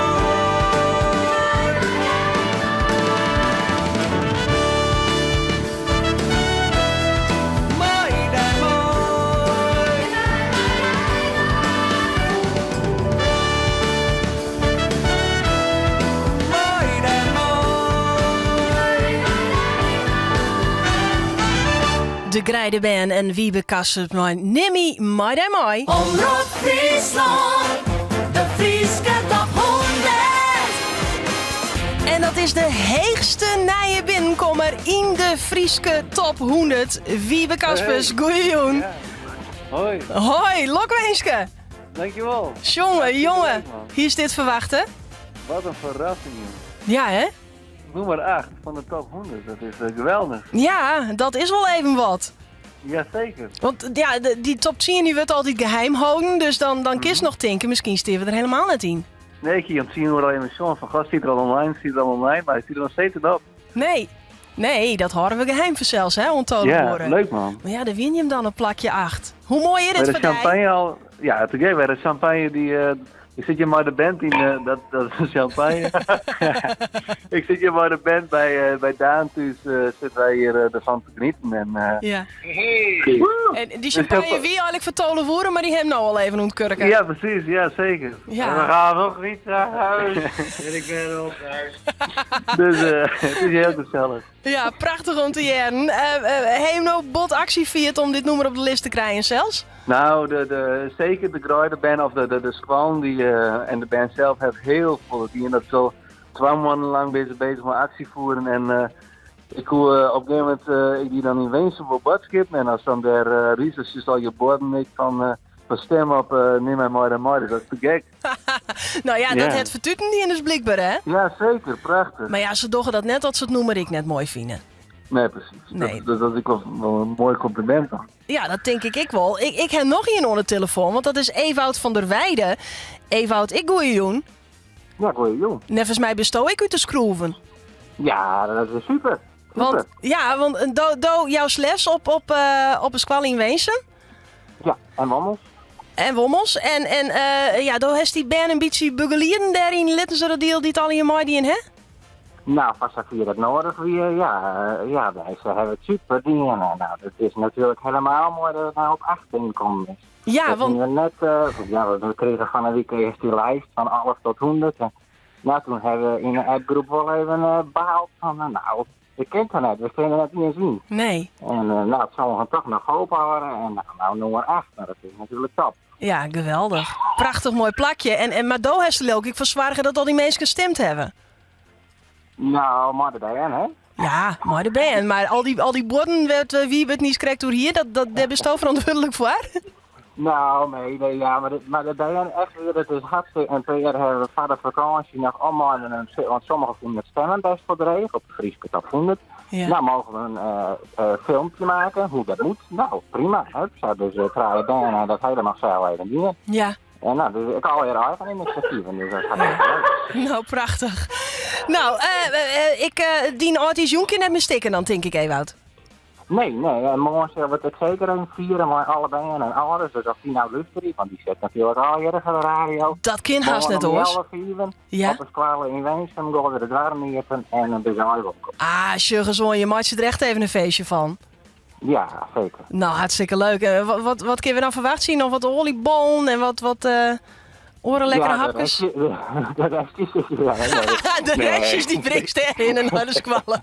Mei dy mei. Mei dy mei. De Greidebern en Wiebe Kaspers mei Nimmy mei dy mei. Omrop Fryslân, de Fryske top 100. En dat is de heechste nije binnenkommer yn de Fryske top 100. Wiebe Kaspers, Hey. goeiejûn. Ja. Hoi. Hoi, lokwinske. Dankjewel. Jonge, jonge, Leuk, man. hiest dit ferwachte? Wat in ferrassing, joh. Ja, hè? Nûmer 8 fan de top 100, dat is eh, geweldich. Ja, dat is wol even wat. Jazeker. Want ja, dy top 10 dy wurdt altyd geheim holden, dus dan, dan kinst noch tinke, miskien steane we der helemaal net yn. Nee, ik hie om 10 oere al even sjoen fan, god, stiet er al online, stiet er al online, mar hy stiet der noch steeds net op. Nee, nee, dat hâlde we geheim fansels, hè, oant tolve Ja, oere. leuk man. Mar ja, dêr win je him dan op plakje 8. Hoe moai is Bij dit de foar dy? champagne al, ja, te gek, bij de champagne die, eh, ik sit hjir mei de band yn, eh, dat, dat is champagne. ik sit hjir mei de band by, eh, by Daan thús, eh, sitte wy hjir eh, derfan te genieten. En, eh, Ja. Woe! En dy champagne wie eigenlik foar tolve oere, mar dy ha him no al even ûntkurke. Ja, precies, ja, zeker. Ja. En we gaan nog niet naar huis. En ik ben op huis. Dus eh, het is heel gezellig. Ja, prachtich om te hearren. Eh eh, ha jim no bot aksje fierd om dit nûmer op de list te krijen sels? Nou, de, de, zeker de Greideband of de, de, de skoallen die, eh, en de band zelf heeft heel veel dien. Dat is al 2 maanden lang bezig, bezig met actie voeren. En eh, ik hoor eh, op een gegeven moment, eh, ik die dan in Winsum op boadskip. En als dan daar uh, Ries, als al je borden ik van, eh, van stem op, eh neem mij maar en maar. Dus dat is te gek. Nou ja, dat Ja. hat fertuten dien dus blykber, hè? Ja, zeker. Prachtich. Mar ja, se dogge dat net as se it nûmer ek net moai fine. Nee, precies. Nee. Dat, dat, dat is wel, wel een mooi compliment dan. Ja, dat tink ik ek wol. Ik, ik ha noch ien oan de telefoan, want dat is Ewout van der Weijden. Ewout, ek goeiejûn. Ja, goeiejûn. Neffens my bisto ek út de skroeven. Ja, dat is super. Want, ja, want eh, do, do joust les op, op, eh, op in skoalle yn Winsum. Ja, en Wommels. En Wommels. En, en eh, ja, do hast dy bern in bytsje begelieden dêr yn Littenseradiel dy't allegear meidien ha? Nou, foar safier dat nedich wie, ja, eh, ja, wy se hawwe it super dien. En nou, dat is natuerlik hielendal moai dat it no op 18 kommen is. Ja, dat want- we net, eh, ja, we krigen fan 'e wike earst dy list fan 11 tot 100. En, nou, doe hawwe we yn de appgroep wol even eh, baald fan, eh, nou, dat kin toch net, we steane der net iens yn. Nee. En eh, nou, it sil toch noch hoop hâlde en nou, nou nûmer 8, nou, dat is natuerlik top. Ja, geweldich. Prachtich moai plakje. En, en, mar do hast der leau ik foar soarge dat al dy minsken stimd hawwe. Nou, mei de bern, hè? Ja, mei de bern. Mar al dy, al dy buorden wêr't eh, Wiebe it niiskrekt oer hie, dat, dat, dêr bisto ferantwurdlik foar? Nou, nee, nee, ja, mar, dit, mar de bern echt weer, dat is hartstikke. En PR hawwe we foar de fakânsje noch allemaal in een, want sommigen fûnen it stimmen best wol dreech op de Fryske top 100. Ja. Nou, mogen we in eh, eh, filmpje meitsje, hoe't dat moat. Nou, prima. Hup, sa, dus uh, trije bern dat hielendal sels even dien. Ja. En nou, dus ik allegear eigen inisjativen, dus dat gaat heel leuk. Nou, prachtich. Nou, eh, eh, ik uh, dyn âldjiersjûn kin net mear stikken dan, tink ik, Ewout. Nee, nee, en moarn sille we it seker even fiere mei alle bern en âlders. Dus as dy no lústerje, want dy sit natuerlik allegear foar de radio. Dat kin hast net Moarn om oars. 4:30 Ja. Op de skoalle yn Winsum geane we de doarren iepen en dan binne se wolkom. Ah, sjoch ris oan, je meitsje der echt even in feestje fan. Ja, seker. Nou, hartstikke leuk. Eh, wat, wat, wat kinne we dan ferwachtsje? Noch wat oliebollen en wat, wat eh oare lekkere ja, de hapkes? restje- De, de restjes ja, nee. de Nee. restjes dy bringst dêrhinne nei de skoalle.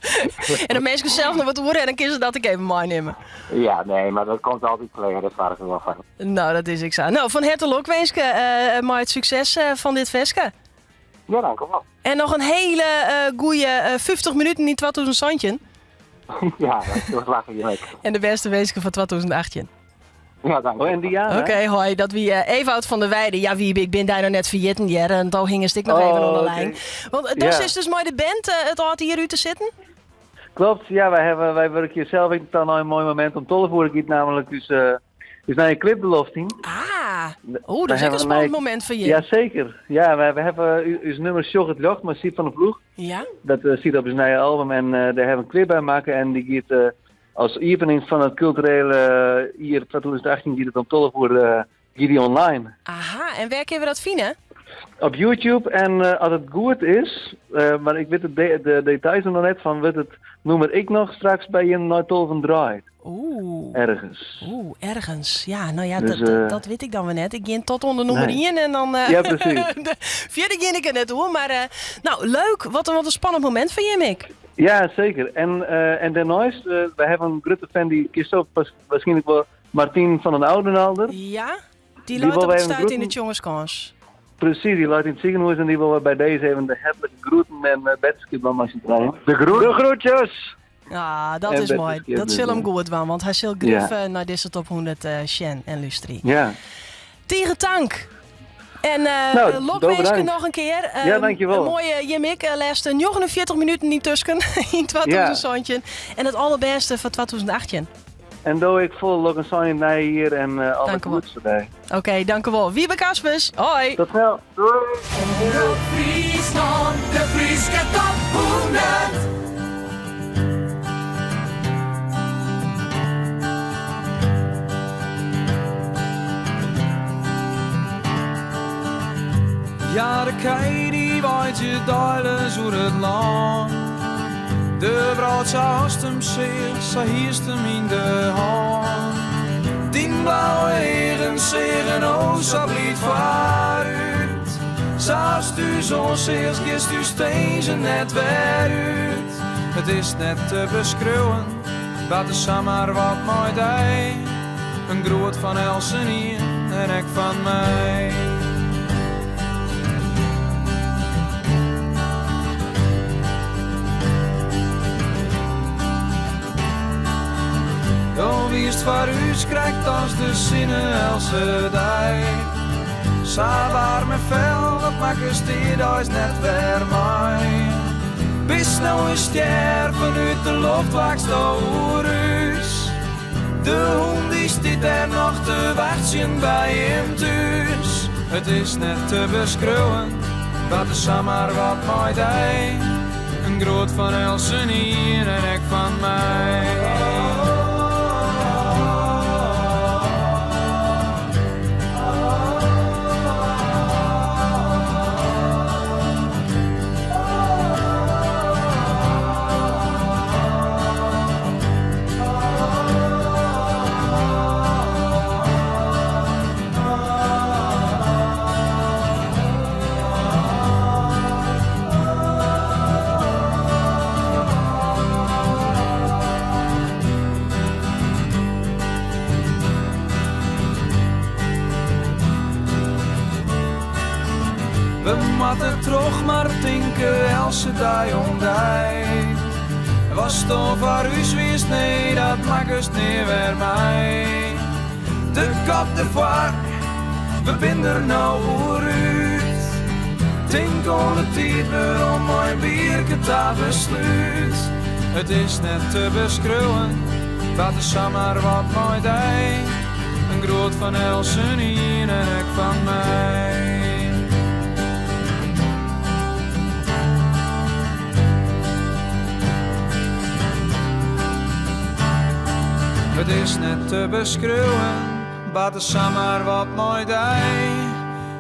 En de minsken sels noch wat oer en dan kinne se dat ek even meinimme. Ja, nee, mar dat komt altyd klear, dat soargje we wol foar. Nou, dat is ek sa. Nou, fan herte lokwinske eh mei it sukses eh, fan dit ferske. Ja, dank u wel. En noch in hiele eh goede eh 50 minuten yn 2017. Ja, dat slagge je ek. En de bêste winsken foar 2018. Ja, dank. Oh, en Diana? Oké, hoi. Dat wie eh, Ewout van der Weijden. Ja, wie ik bin dy noch net ferjitten, hear. En doe hingest ek noch Oh, even oan de oké. lijn. Want eh, dat Ja. is dus mei de band eh, it âldjier út te sitten? Klopt, ja, wy hawwe, wy wurkje sels ek dan in moai momint om 12 oere giet namentlik dus, eh dus nije klip de loft yn. Ah, oeh, dat is Wy ek in hawwe spannend nije- momint foar je. Ja, seker. Ja, wy, wy hawwe ús nûmer Sjoch it Ljocht mei Syb van der Ploeg. Ja? Dat eh, stiet op ús nije album en eh, dêr hawwe we in klip by makke en dy giet eh, as iepening fan it kulturele jier 2018 giet it om 12 oere eh, giet dy online. Aha, en wêr kinne we dat fine? Op YouTube en eh, as it goed is, eh, mar ik wit de, de, de details noch net fan, wurdt it nûmer ek noch straks by jim nei 12 draaid. Oeh. Ergens. Oeh, ergens. Ja, nou ja, Dus, dat, dat, eh, dat wit ik dan weer net. Ik gean tot oan de nûmer Nee. 1 en dan... eh, Ja, precies. de, fierder gean ik der net oer, mar eh, nou, leuk. Wat een, wat in spannend momint foar jim ek. Ja, zeker. En, en daarnaast, wij hebben een grote fan die kiest ook waarschijnlijk wel Martien van den Oudenalder. Ja, die loopt op het stuit in de Tjongerskans. Precies, die loopt in het ziekenhuis en die willen we bij deze even de hartelijke groeten en uh, dan De groet. De groetjes! Ja, dat is mooi. Dat zal hem goed waan, want hij zal grif ja. naar deze top 100 Shen en Lustrie. Ja. Tegen tank. En uh, nou, lokwensen nog een keer. Ja, dankjewel. Een mooie Jimik. Laatste 49 minuten niet tussen in 2017. Ja. En het allerbeste van 2018. En doe ik vol lok een naar hier en alle goeds erbij. Oké, okay, dank u wel. Wiebe Kaspers, hoi. Tot snel. Doei. Friesland, de Frieske top 100. Ja, de kei die waait je duilen oer het land. De vrouw haast hem zeer, ze hiest hem in de hand. Die blauwe heren zegen, o, ze bliet vooruit. Zaast u zo'n zeer, gist u steeds net weer uit. Het is net te beschreeuwen, wat de samar wat mooi dij. Een groet van Elsenien en ik van mij. Dan wist waar u krijgt als de zinnen else dij. Sa warme vel, dat makkest dit is net weer mij. Bis nou een ster vanuit de lucht waakst over us. De hond die zit er nog te wachten bij hem thuis. Het is net te beschreeuwen, wat de samar wat mooi dij. Een groot van Elsenien en ik van mij. We moeten terug maar tinken, else dag om dij. Was toch waar u wist, nee, dat maakt niet weer mij. De kop ervoor, we binden er nou uit. Tink om de tijd weer om mijn bierke te besluit. Het is net te beschreeuwen, wat de samar wat mooi dij. Een groot van Elsenien en ik van mij. Het is net te beschreeuwen, wat de samar wat mooi dij.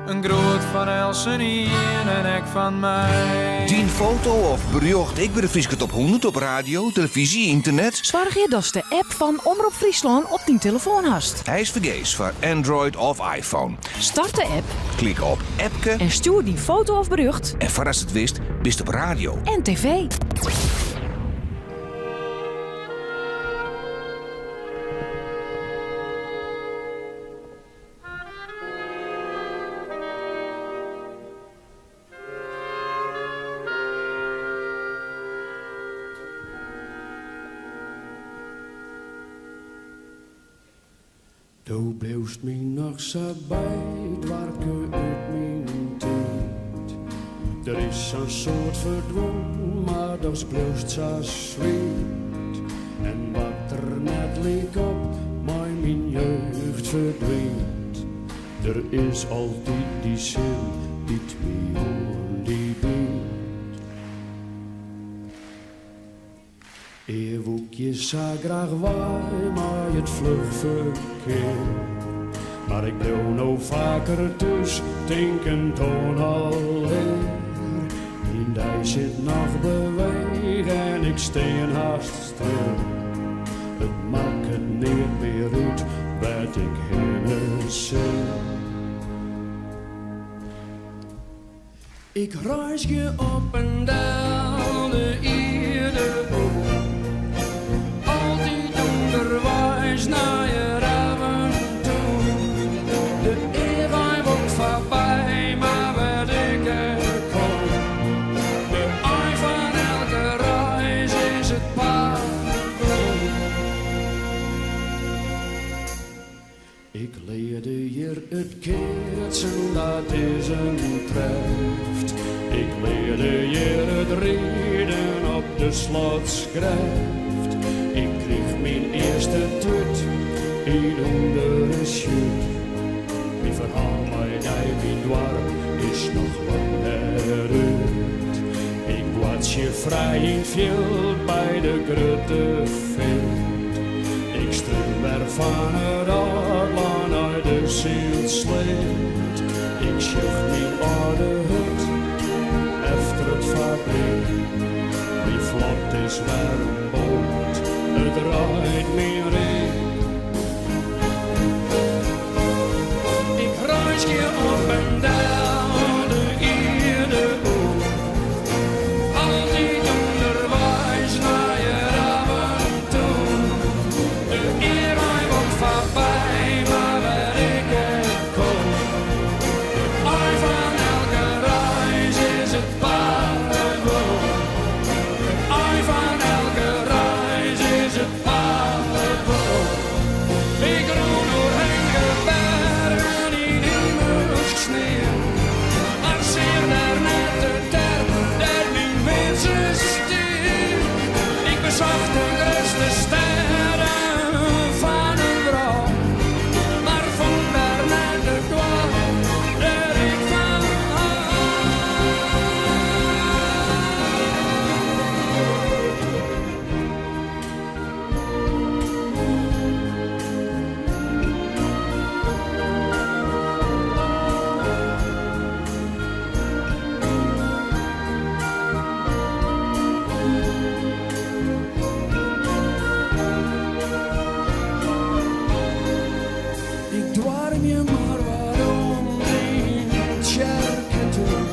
Een groot van Elsenien en ik van mij. Dien foto of bericht ik bij de Frieske Top 100 op radio, televisie, internet. Zorg je dat de app van Omrop Friesland op die telefoon hast. Hij is vergees voor Android of iPhone. Start de app. Klik op appke. En stuur die foto of bericht. En voor als het wist, bist op radio. En tv. Do bleefst my nog zo bij, dwarke uit mijn tijd. Er is zo'n soort verdwongen, maar dat bleefst zo zweet. En wat er net leek op, maar mijn jeugd verdwijnt. Er is altijd die zin die het mij oren die bindt. Eeuwhoekje zou graag waai, maar het vlug verkeer. Maar ik bleef nou vaker thuis, denken toon alweer. In die zit nog beweeg en ik steen haast stil. Het maakt het niet meer uit, wat ik heen zin. Ik reis je op en dal de iedere. grêft. Ik learde hjir it riden op de Slotsgrêft. Ik kriich myn earste tut yn ûnder in sjut. Myn ferhaal mei dy, myn doarp, is noch lang net út. Ik boartsje frij yn 't fjild by de grutte feart. Ik strún wer fan it âldlân nei de Sylsleat. Ik sjoch myn âlde hut efter it fabryk. Myn flot is wer in boat, it reid myn ryk. Ik reizgje op en del de ierde oer, altyd ûnderweis nei it aventoer. De ierdwei komt foarby, mar wêr ik ek kom, de ein fan elke reis is it paad werom. De ein fan elke reis is it paad werom. Ik rûn oer hege bergen yn himelsk sneon, mar seach dêr net de terp dêr't myn widze stie. Ik besocht de grutste stêden fan 'e wrâld, mar fûn dêr net it doarp dêr't ik fan hâld. Ik doarmje mar wat om dyn tsjerketún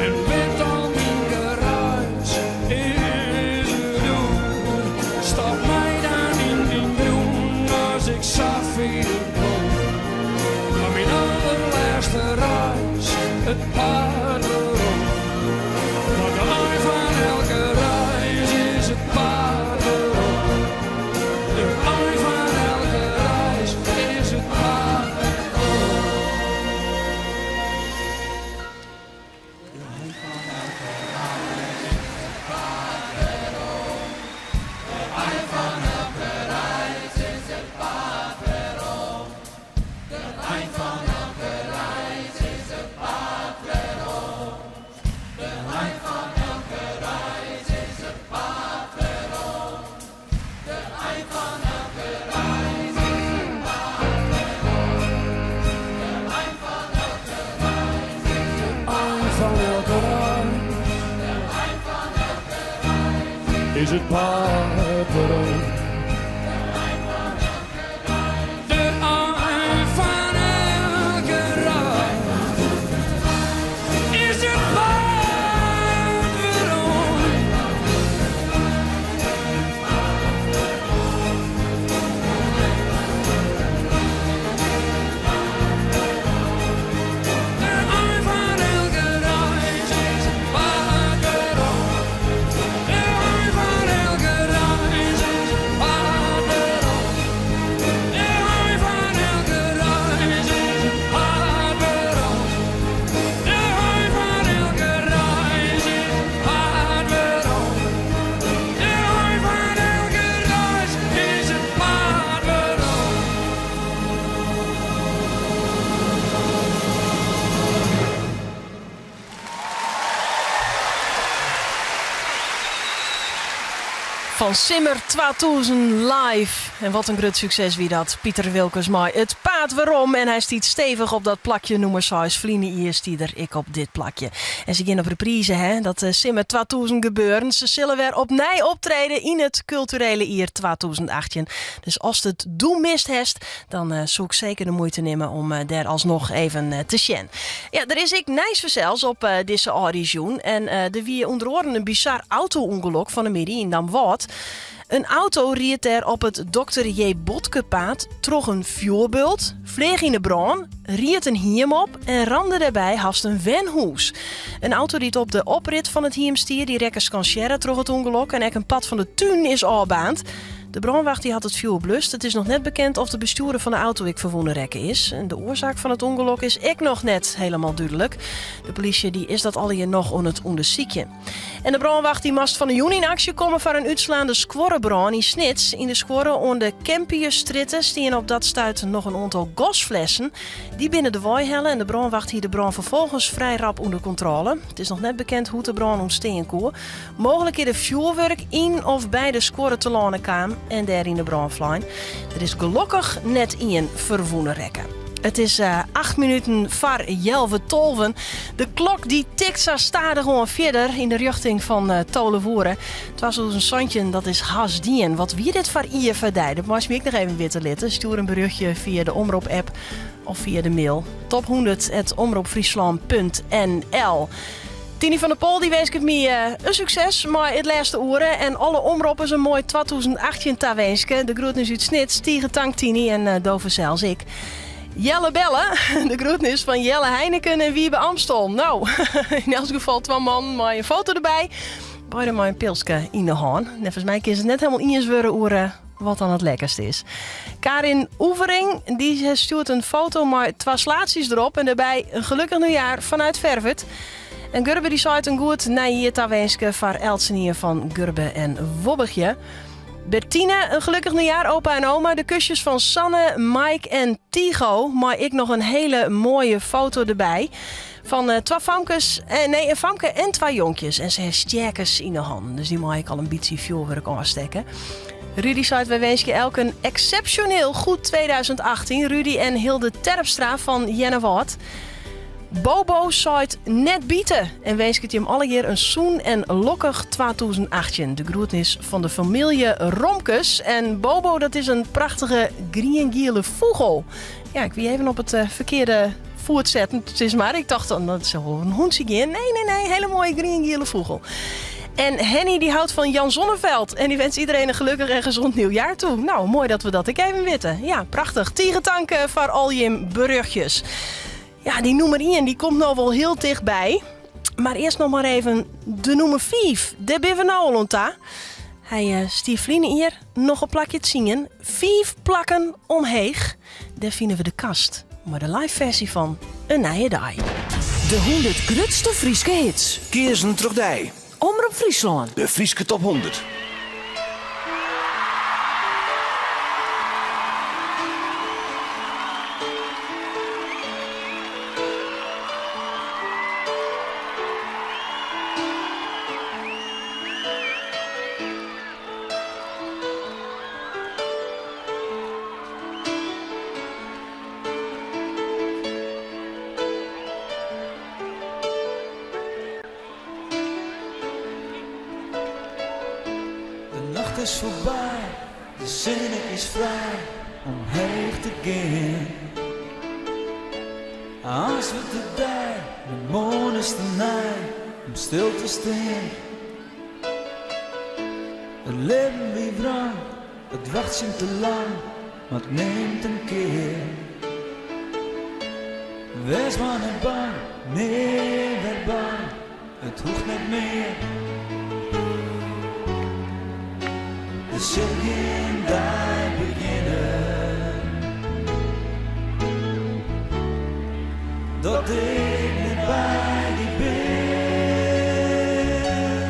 en wit al myn gereis is it oer. Stop my dan yn dyn grûn as ik safier kom. Foar myn allerlêste reis it paad werom. Want de ein fan elke reis is it paad werom. De ein fan elke reis is it paad werom. Ein fan elke reis is it paad werom. De ein fan elke reis is it paad werom. De ein fan elke reis is it paad werom. De ein fan elke reis is it paad werom. De ein fan elke reis is it paad werom. De ein fan elke reis is it paad werom. De ein fan elke reis is it paad werom. Fan Simmer 2000 live. En wat in grut sukses wie dat. Piter Wilkens mei It Paad Werom. En hy stiet stevich op dat plakje nûmer seis. Ferline jier stie er ek op dit plakje. En se gean op reprise, hè, dat eh, Simmer 2000 gebeuren. Se sille wer opnij optrede yn it kulturele jier 2018. Dus ast it doe mist hast, dan eh, soe ik seker de muoite nimme om eh, dêr alsnoch even eh, te sjen. Ja, der is ek nijs fansels op eh, dizze âldjiersjûn. En eh, der wie ûnder oaren in bizar auto-ûngelok fan 'e middei yn Damwâld. In auto ried dêr op it Dr. J. Botkepaad troch in fjoerbult, fleach yn 'e brân, ried in hiem op en ramde dêrby hast in wenhûs. In auto dy't op de oprit fan it hiem stie, dy rekke skansearre troch it ûngelok en ek in part fan de tún is ôfbaarnd. De brânwacht die hat it fjoer blust. It is noch net bekend oft de bestjoerder fan de auto ek ferwûne rekke is. En de oarsaak fan it ûngelok is ek noch net hielendal dúdlik. De polysje die is dat allegear noch oan it ûndersykjen. En de brânwacht die moast fan 'e jûn yn aksje komme foar in útslaande skuorrebrân yn Snits. Yn de skuorre oan de Kempiusstrjitte stiene op dat stuit noch in oantal gasflessen. Dy binne derwei helle en de brânwacht hie de brân ferfolgens frij rap ûnder kontrôle. It is noch net bekend hoe't de brân ûntstean koe. Mooglik is der fjoerwurk yn of by de skuorre telâne kaam en dêr yn 'e brân flein. Der is gelokkich net ien ferwûne rekke. It is 8 minuten foar healwei tolven. De klok dy tikt sa stadichoan fierder yn de rjochting fan tolve oere. 2017, dat is hast dien. Wat wie dit foar jier foar dy? Dat meist my ek noch even witte litte. Stjoer in berjochtje fia de Omrop-app of fia de mail top100@omropfryslan.nl. Tiny van der Pol dy winsket my in sukses mei it lêste oere en alle omroppers in moai 2018 tawinske. De groetnis út Snits. Tige tank Tiny en do fansels ek. Jelle Belle, de groetnis fan Jelle Heineken en Wiebe Amstel. No, yn elts gefal twa mannen mei in foto derby. Beide mei in pilske yn de hân. Neffens my kinne se net helemaal iens wurde oer wat dan it lekkerst is. Karin Oevering dy stjoert in foto mei twa slaatsjes derop en dêrby in gelukkig nieuwjaar vanuit Ferwert. En Gurbe dy seit in goed nijjier tawinske foar eltsenien fan Gurbe en Wobbertje. Bertine, in gelukkig nieuwjaar opa en oma. De kusjes fan Sanne, Mike en Tigo. Mei ek noch in hiele moaie foto derby. Fan twa famkes, nee, in famke en twa jonkjes. En se ha stjerkes yn de hannen, dus dy mei ek al in bytsje fjoerwurk ôfstekke. Rudy seit, wy winskje elk in eksepsjoneel goed 2018. Rudy en Hilde Terpstra fan Earnewâld. Bobo seit net bite en winsket jim allegear in sûn en lokkich 2018. De groetnis fan de famylje Romkes. En Bobo, dat is in prachtige grien-giele fûgel. Ja, ik wie even op it ferkearde foet setten, sis mar. Ik tocht dan, dat sil wol in hûntsje gean. Nee, nee, nee, hiele moaie grien-giele fûgel. En Henny die houdt van Jan Zonneveld. En die wenst iedereen een gelukkig en gezond nieuwjaar toe. Nou, mooi dat we dat ek even witte. Ja, prachtich. Tige tank foar al jim berjochtjes. Ja, dy nûmer 1 die komt no wol hiel tichtby. Mar earst noch mar even de nûmer 5. Dêr binne we no al oan ta. Hy stie ferline jier noch op plakje 10. Fiif plakken omheech. Dêr fine we De Kast mei de live fersy fan In Nije Dei. De 100 grutste Fryske hits. Keazen troch dy. Omrop Fryslân. De Fryske Top 100. De nacht is foarby, de sinne is frij om heech te gean. Aanst wurdt de dei, de moarn is te nij om stil te stean. It libben wie wrang, it wachtsjen te lang, mar it nimt in kear. Wês mar net bang, nea wer bang, it hoecht net mear. Der sil gjin dei begjinne dat ik net by dy bin.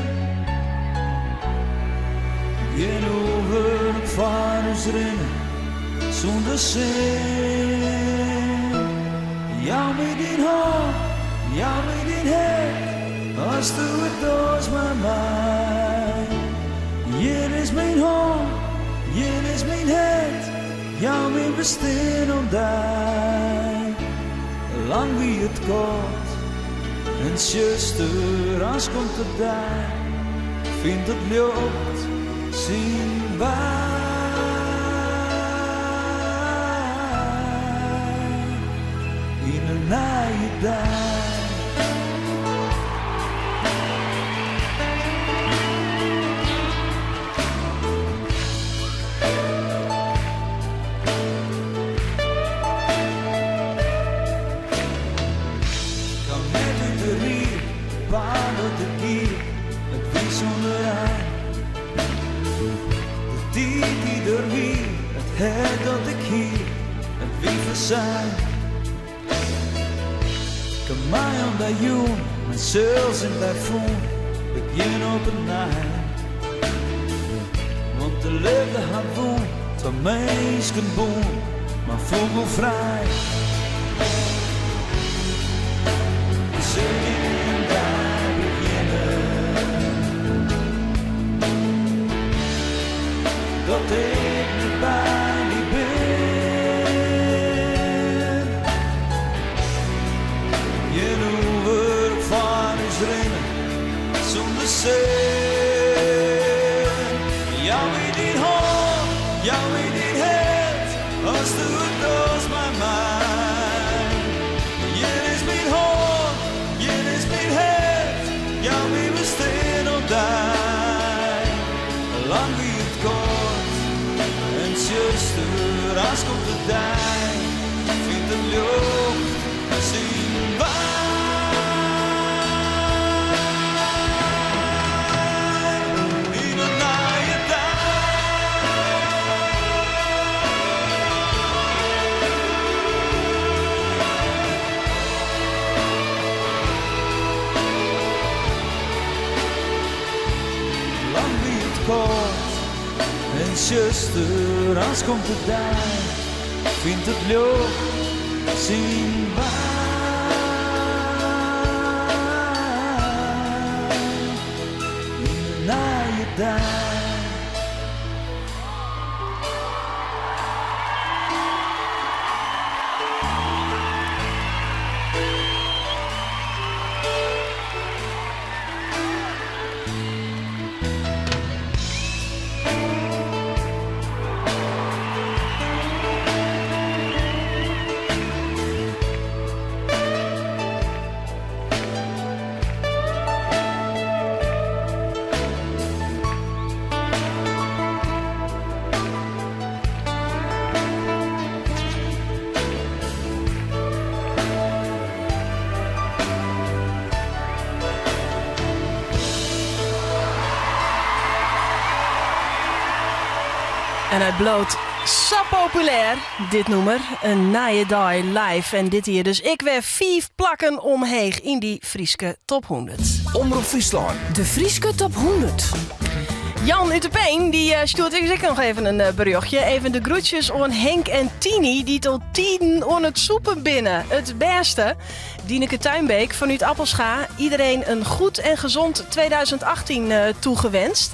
Gjin oerwurk foar ús rinne sûnder sin. Jou my dyn hân, jou my dyn hert, asto it dochst mei my. Hjir is myn hân, hjir is myn hert, jou myn bestean oan dy. Lang wie it kâld en tsjuster, aanst komt de dei, fynt it ljocht syn wei. Yn in nije dei. Kaam net út de rie, paad dat ik gie, it wie sûnder ein. tiid dy't der wie, it hert dat ik hie, it wie fersein. Kom mei om dy jûn, mysels en dy fûn, begjin op 'e nij. Want de leafde hat wûn, twa minsken bûn, mar fûgelfrij. Sil gjin dei begjinne dat ik net by dy bin. Gjin oerwurk foar ús rinne sûnder sin. Jou my dyn hân, jou my dyn hert, as do it dochst mei my. Hjir is myn hân, hjir is myn hert, jou myn bestean oan dy. Lang wie it koart en tsjuster, aanst komt de dei, fynt it ljocht syn wei. Yn in nije dei. Lang wie it kâld en tsjuster, aanst komt de dei, fynt it ljocht syn wei. Yn in nije dei. En hy bliuwt sa populêr, dit nûmer. In nije dei live. En dit jier dus ek wer fiif plakken omheech yn dy Fryske top 100. Omrop Fryslân. De Fryske top 100. Jan út De Pein dy stjoert ek noch even in berjochtje. Even de groetjes oan Henk en Tini, dy't al tiden oan it sûpen binne. It bêste. Dineke Tuinbeek fanút Appelscha. Iedereen een goed en gezond 2018 toegewenst.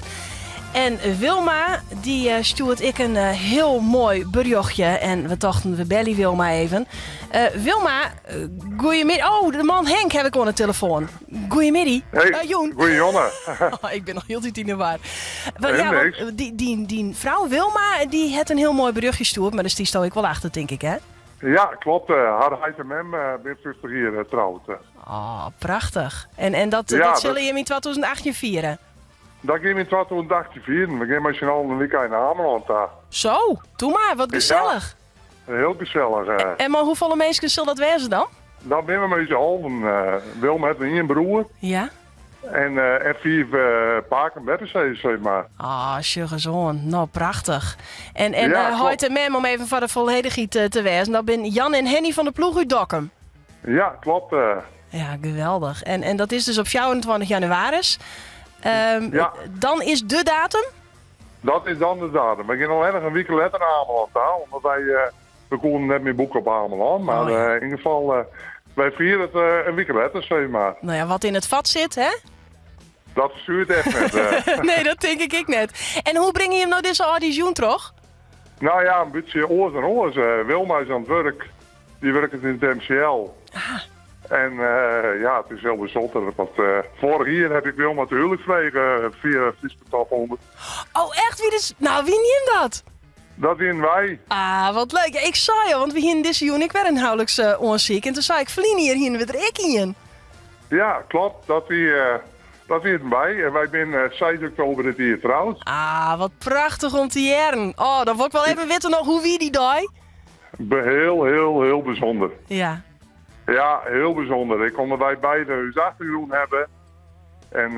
En Wilma, dy stjoert ek in hiel moai berjochtje. En we tochten, we belje Wilma even. Wilma, goeiemiddei. Oh, de man Henk ha ik oan de telefoan. Goeiemiddei. Hey, jûn. Goeie Jonne. Oh, ik bin noch hieltyd yn de war. Want, ja, want dyn frou Wilma, dy hat in hiel moai berjochtje stjoerd, mar dêr stiesto ek wol achter, tink ik, hè? Ja, klopt. Har heit en mem binne 50 jier troud. Oh, prachtich. En dat, Ja, dat dat sille jim yn 2018 fiere? Dat gean we yn 2018 fieren. We gean mei syn allen in wykein nei Amelân ta. Zo, doe mar, wat gesellich. Ja, hiel gesellich. En mei hoefolle minsken sil dat wêze dan? Dan binne we mei ús alven. Wilma hat noch ien broer. Ja. En fiif pake en beppesizzen, sis mar. Ah, sjoch ris oan. No, prachtich. En Ja, klopt. heit en mem, om even foar de folledichheid te wêzen, dat binne Jan en Henny van der Ploeg út Dokkum. Ja, klopt. Ja, geweldich. En dat is dus op 24 jannewaris. Ja. Dan is de datum? Dat is dan de datum. We gean allinnich in wike letter nei Amelân ta, omdat wy we koenen net mear boeke op Amelân. Mar Oh, ja. yn ieder gefal, wy fiere it in wike letter, sis mar. No ja, wat yn it fat sit, hè? Dat fersuert echt net. Nee, dat tink ik ek net. En hoe bringe jim no dizze âldjiersjûn troch? No ja, in bytsje oars dan oars. Wilma is oan it wurk. Dy wurket yn it MCL. En ja, it is hiel bysûnder. Want foarich jier ha ik Wilma te houlik frege fia Fryske Top 100. Oh, echt? Wie is, no, wie wienen dat? Dat wienen wy. Ah, wat leuk. Ja, ik sei al, want we hienen dizze jûn ek wer in houliksoansyk. En toen sei ik, ferline jier hienen we der ek ien. Ja, klopt. Dat wie, dat wienen wy. En wy binne 6 oktober dit jier troud. Ah, wat prachtich om te hearren. Oh, dan wol ik wol even witte noch, hoe wie dy dei? Hiel, hiel, hiel bysûnder. Ja. Ja, hiel bysûnder. Ik omdat wy beide ús achtergrûn hawwe. En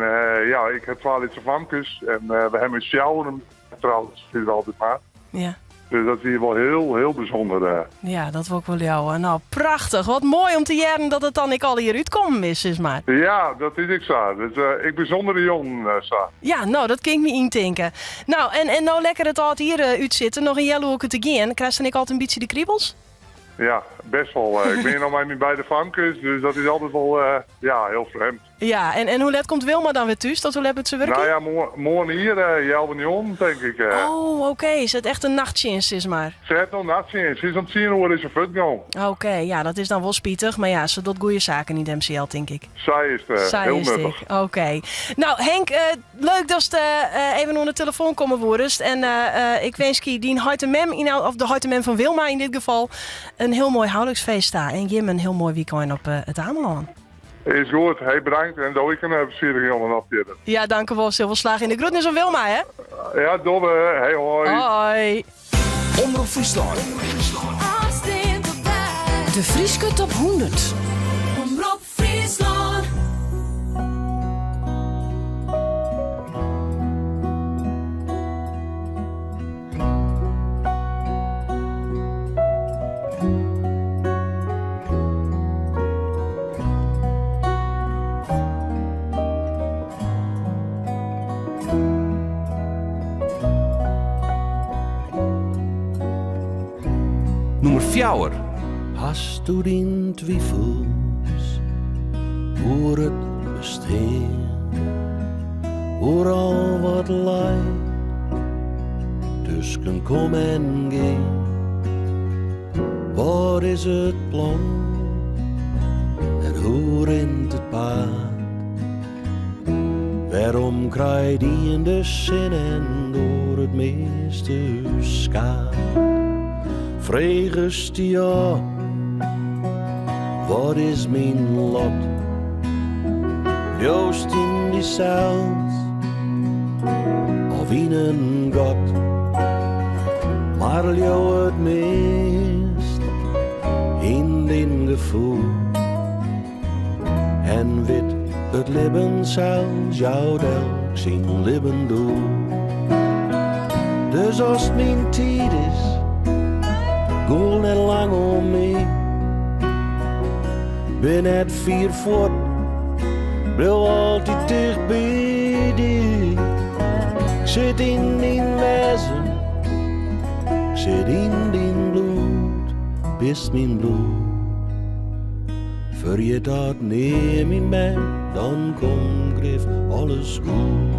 ja, ik ha twa lytse famkes. En we hawwe ús fjouweren. Trouwens, is altyd mar. Ja. Dus dat wie wol hiel, hiel bysûnder. Ja, dat wol ik wol leauwe. Nou, prachtich. Wat moai om te hearren dat it dan ek allegear útkommen is, sis mar. Ja, dat is ek sa. Dus ek bysûndere jûnen sa. Ja, nou, dat kin ik my yntinke. Nou, en, en no lekker it âld jier útsitte, noch in healoerke te gean. Krijst dan ek altyd in bytsje de kribels? Ja, best wol. Ik bin hjir no mei myn beide famkes, dus dat is altyd wol ja, hiel frjemd. Ja, en, en hoe let komt Wilma dan wer thús? Tot hoe let moat se wurkje? Nou ja, moarn ier, healwei njoggenen tink ik. Oh, oké. Is it echt in nachttsjinst, sis mar? Se hat no nachttsjinst. Se is om tsien oere is se fuortgong. Oké, ja, dat is dan wol spitich. Mar ja, se docht goede saken yn it MCL, tink ik. Sa is it, Sa hiel is it nuttich. ek. Oké. Nou, Henk, leuk datst even oan de telefoan komme woest. En ik winskje dyn heit en mem, yn, of de heit en mem fan Wilma yn dit gefal, in hiel moai houliksfeest ta. En jim in hiel moai wykein op it Amelân. Is goed. Hey, bedankt. En do ek in plezierige jûn noch fierder. Ja, dankewol. Sil wol slagje. En de groetnis oan Wilma, hè? Ja, dogge we. Hey, hoi. Hoi. Omrop Fryslân. De Fryske Top 100. Omrop Fryslân. Nûmer fjouwer. Hasto dyn twifels oer it bestean, oer al wat leit tusken kom en gean? Wat is it plan en hoe rint it paad? Wêrom krijt ien de sin en de oar it measte skaad? Fregest dy ôf, wat is myn lot? Leaust yn dysels of yn in God? Mar leau it meast yn dyn gefoel en wit it libben sels jout elk syn libben doel. Dus as it myn tiid is, gûl net lang om my. Bin net fier fuort, bliuw altyd ticht by dy. Ik sit yn dyn wêzen, ik sit yn dyn bloed, bist myn bloed. Ferjit dat nea myn bern, dan komt grif alles goed.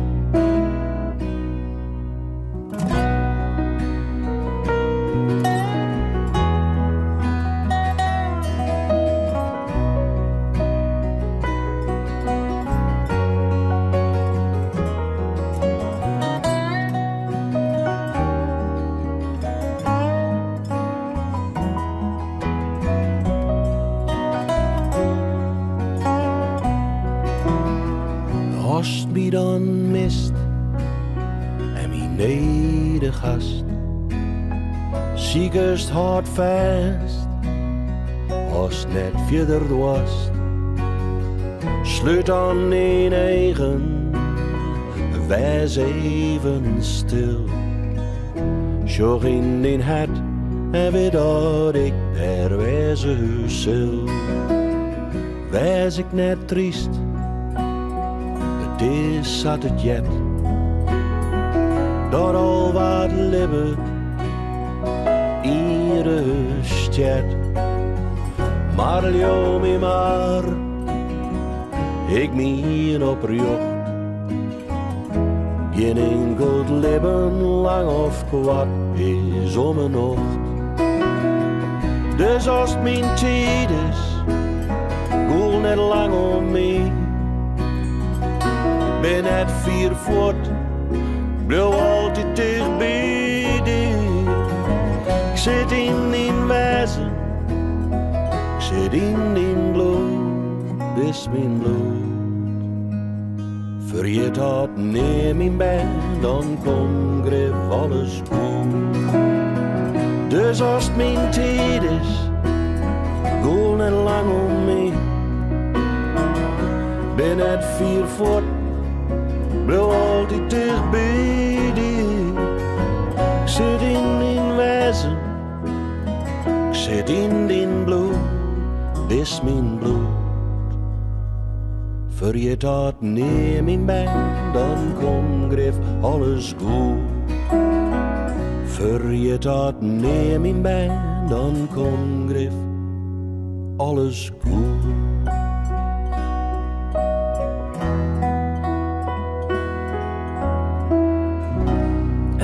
Ast my dan mist en my nedich hast, sikest hâldfêst ast net fierder doarst. Slút dan dyn eagen, wês even stil. Sjoch yn dyn hert en wit dat ik dêr wêze sil. Wês ek net tryst, it is sa't it heart. Dat al wat libbet ienris stjert. Mar leau my mar, ik mien oprjocht. Gjin inkeld libben, lang of koart, is om 'e nocht. Dus as it myn tiid is, gûl net lang om my. Bin net fier fuort, bliuw altyd ticht by dy. Ik sit yn dyn wêzen, ik sit yn dyn bloed, bist myn bloed. Ferjit dat nea myn bern, dan komt grif alles goed. Dus as it myn tiid is, gûl net lang om my. Bin net fier fuort, bliuw altyd ticht by dy. sit yn dyn bloed, bist myn bloed. Ferjit dat nea myn bern, dan komt grif alles goed. Ferjit dat nea myn bern, dan komt grif alles goed.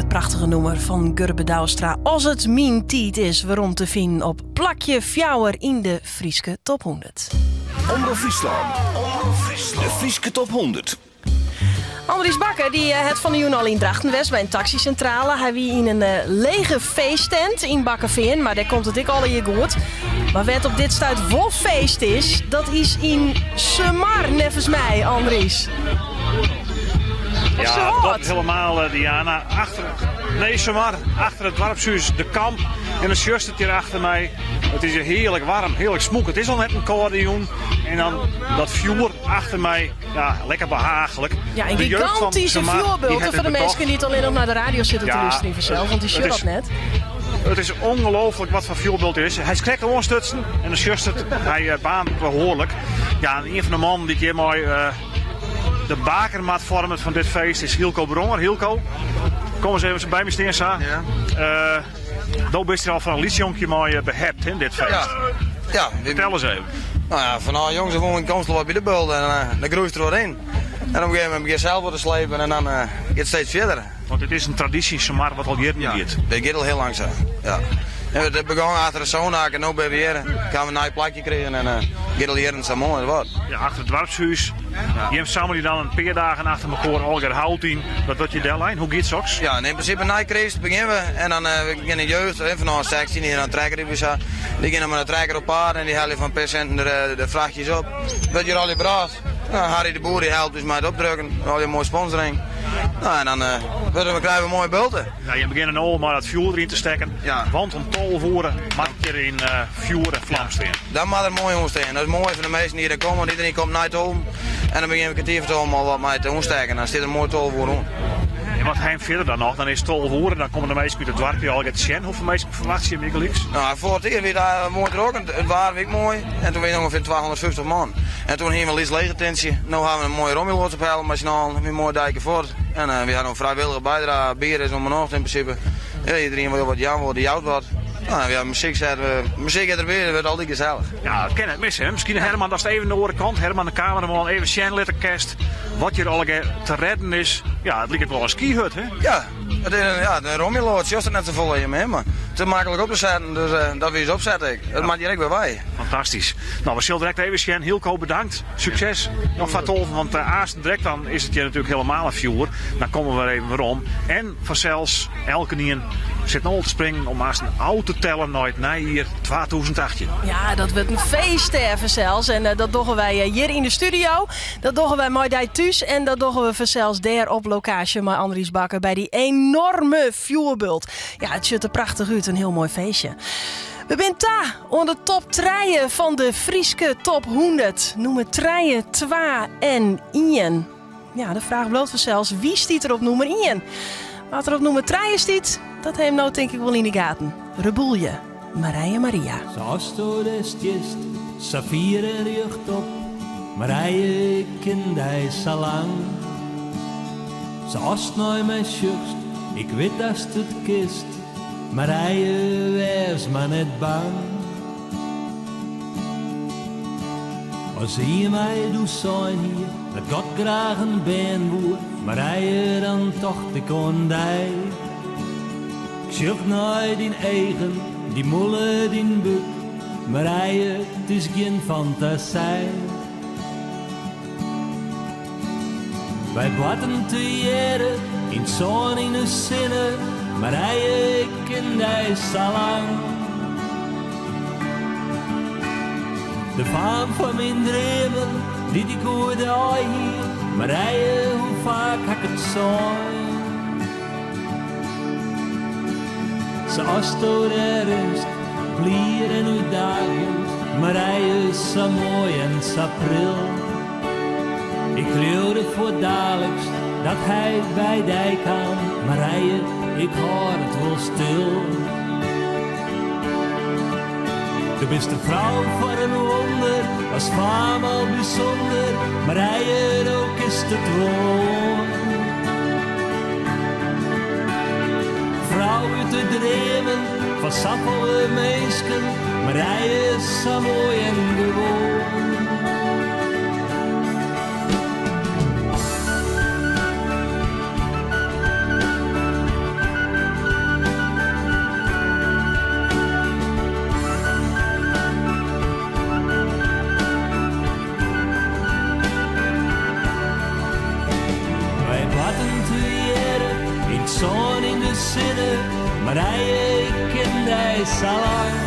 It prachtige nûmer fan Gurbe Douwstra As it myn tiid is werom te finen op plakje fjouwer yn de Fryske Top 100. Omrop Fryslân. Omrop Fryslân. De Fryske Top 100. Andries Bakker dy eh, hat fan de jûn al yn Drachten west by in taxysintrale. Hy wie yn in eh, lege feesttent yn Bakkefean, mar dêr komt it ek allegear goed. Mar wêr't op dit stuit wol feest is, dat is yn Sumar, neffens my, Andries. Ja, dat helemaal, eh, Diana. Achter, nee, Sumar, achter it doarpshûs De Kamp. En dan sjochst it hjir achter my. It is hjir hearlik waarm, hearlik smûk. It is al net in kâlde jûn. En dan dat fjoer achter my, ja, lekker behaachlik. Ja, in gigantyske fjoerbult foar de minsken dy't allinnich nei de radio sitte te lústerjen fansels, want dy sjogge dat net. It is ongelooflik wat foar fjoerbult it is. Hy is krekt oanstutsen en dan sjochst it, hy eh, baarnt behoarlik. Ja, en ien fan de mannen dy't hjirmei eh, de bakermat foarmet fan dit feest is Hielko Bronger. Hielko, kom ris even by my stean sa. Ja. Uh, do bist der al fan in lyts jonkje mei eh, behept, hè, dit feest. Ja. ja. Fertel ris even. Nou ja, fanôf jongs af oan komst wat by de bult en uh, dan groeist der wat yn. En op in gegeven momint begjinst sels wat te slepen en dan uh, giet it steeds fierder. Want it is in tradysje samar wat al jierren ja, giet. Dit giet al hiel lang sa. Ja. En we begonnen achter de Sonak en no binne we hjir. Ik ha in nij plakje krigen en uh, giet al jierren sa moai wat. Ja, achter it doarpshûs. Ja. Jim sammelje dan in pear dagen achter mekoar allegear hout yn. Dat wurdt hjir dellein. Hoe giet soks? Ja, en yn prinsipe nei Kryst begjinne we en dan uh, we gean de jeugd fanôf 16 jier dan trekker die sa. Dy gean dan mei de trekker op paad en dy helje fan in pear sinten de, de frachtjes op. Wurdt hjir allegear brocht. Nou, Harry de Boer dy helpt ús mei it opdrukken. Allegear moai sponsoring. Nou, en dan uh, wurde we, krije we moaie bulten. Ja, je begjinne no mei dat fjoer deryn te stekken. Ja. Want om 12 oere moat it hjir yn uh, fjoer en flam stean. Dan moat er moai oanstean. Dat is moai foar de minsken dy't der komme, want iderien komt nei tolven. En dan begjinne we kertier foar tolven al wat mei te oanstekken. Dan stiet er moai 12 oere oan. En wat heim fierder dan noch? Dan is it 12 oere, dan komme de minsken út it doarpje allegear te sjen. Hoefolle minsken ferwachtsje je bygelyks? Nou, foarich jier wie it moai drok en it waar wie ek moai. En toen wie it ûngefear 250 man. En toen hiene we in lyts lege tintsje. No hawwe we in moaie rommeloads ophelle mei syn allen. Wie in moai deike fuort. En uh, we hadden in frijwillige bydrage. Bier is om 'e nocht yn prinsipe. Ja, iderien wol wat jaan wol, dy jout wat. Nou, we muzyk zetten, muzyk derby, dat wurdt altyd gesellich. Ja, dat kin net misse. Hè? Miskien Herman, datst even de oare kant, Herman de kameraman, even sjen litte kinst wat hjir allegear te rêden is. Ja, it liket wol in skyhut, hè? Ja, it is in, ja, in rommeloads, sjochst it net safolle hjir mear, mar it is maklik op te setten, dus uh, dat wie ús opset ek. It moat hjir ek wer wei. Fantastysk. Nou, we sille direkt even sjen. Hielko, bedankt. Sukses noch foar tolven, want uh, aansten direkt dan is it hjir natuerlik helemaal in fjoer. Dan komme we wer even werom. En fansels, elkenien sit no al te springen om aansten ôf te tellen nei it nijjier 2018. Ja, dat wurdt in feest dêr fansels. En eh, dat dogge wy eh, hjir yn de studio. Dat dogge wy mei dy thús. En dat dogge we fansels dêr op lokaasje mei Andries Bakker by dy enorme fjoerbult. Ja, it sjocht der prachtich út. In hiel moai feestje. We binne ta oan de top trije fan de Fryske top 100. Nûmer trije, twa en ien. Ja, de fraach bliuwt fansels, wie stiet der op nûmer ien? Wat der op nûmer trije stiet, dat ha jim no tink ik wol yn de gaten. Reboelje, Marije Maria. Sa'tsto dêr stiest, sa fier en rjochtop, Marije, ik ken dy sa lang. Sa'tst nei my sjochst, ik wit datst it kinst, Marije, wês mar net bang. As ien my doe sein hie dat God graach in bern woe, Marije, dan tocht ik oan dy. Ik sjoch nei dyn eagen, dyn mûle, dyn búk, Marije, it is gjin fantasij. Wy boarten tegearre yn 't sân yn 'e sinne, Marije, ik ken dy sa lang. De faam fan myn dreamen, dy't ik oer dy hie, Marije, hoe faak ha ik it sein. Sa'tsto dêr rinst, blier en útdaagjend, Marije, sa moai en sa pril. Ik leaude fuortdaliks dat hy by dy kaam, Marije, ik hâld it wol stil. Do bist de frou foar in wûnder, as faam al bysûnder, Marije, do kinst it oan. Frou út de dreamen fan safolle minsken, Marije, sa moai en gewoan. Wy boarten tegearre yn 't sân yn de sinne, Marije, ik ken dy sa lang.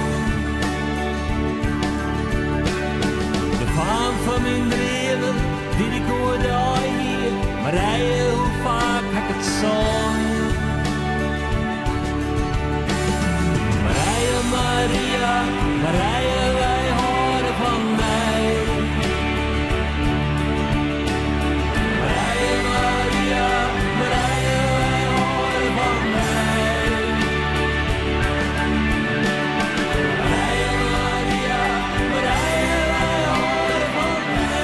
De faam fan myn dreamen, dy't ik oer dei hie, Marije, hoe faak ha ik it sein. Marije, Maria, Marije, wy hâlde fan dy. Marije, Maria, Marije, wy hâlde fan dy. Marije, Maria, Marije, wy hâlde fan dy. Marije, Maria, Marije, wy hâlde fan dy. Marije, Maria, Marije, wy hâlde fan dy.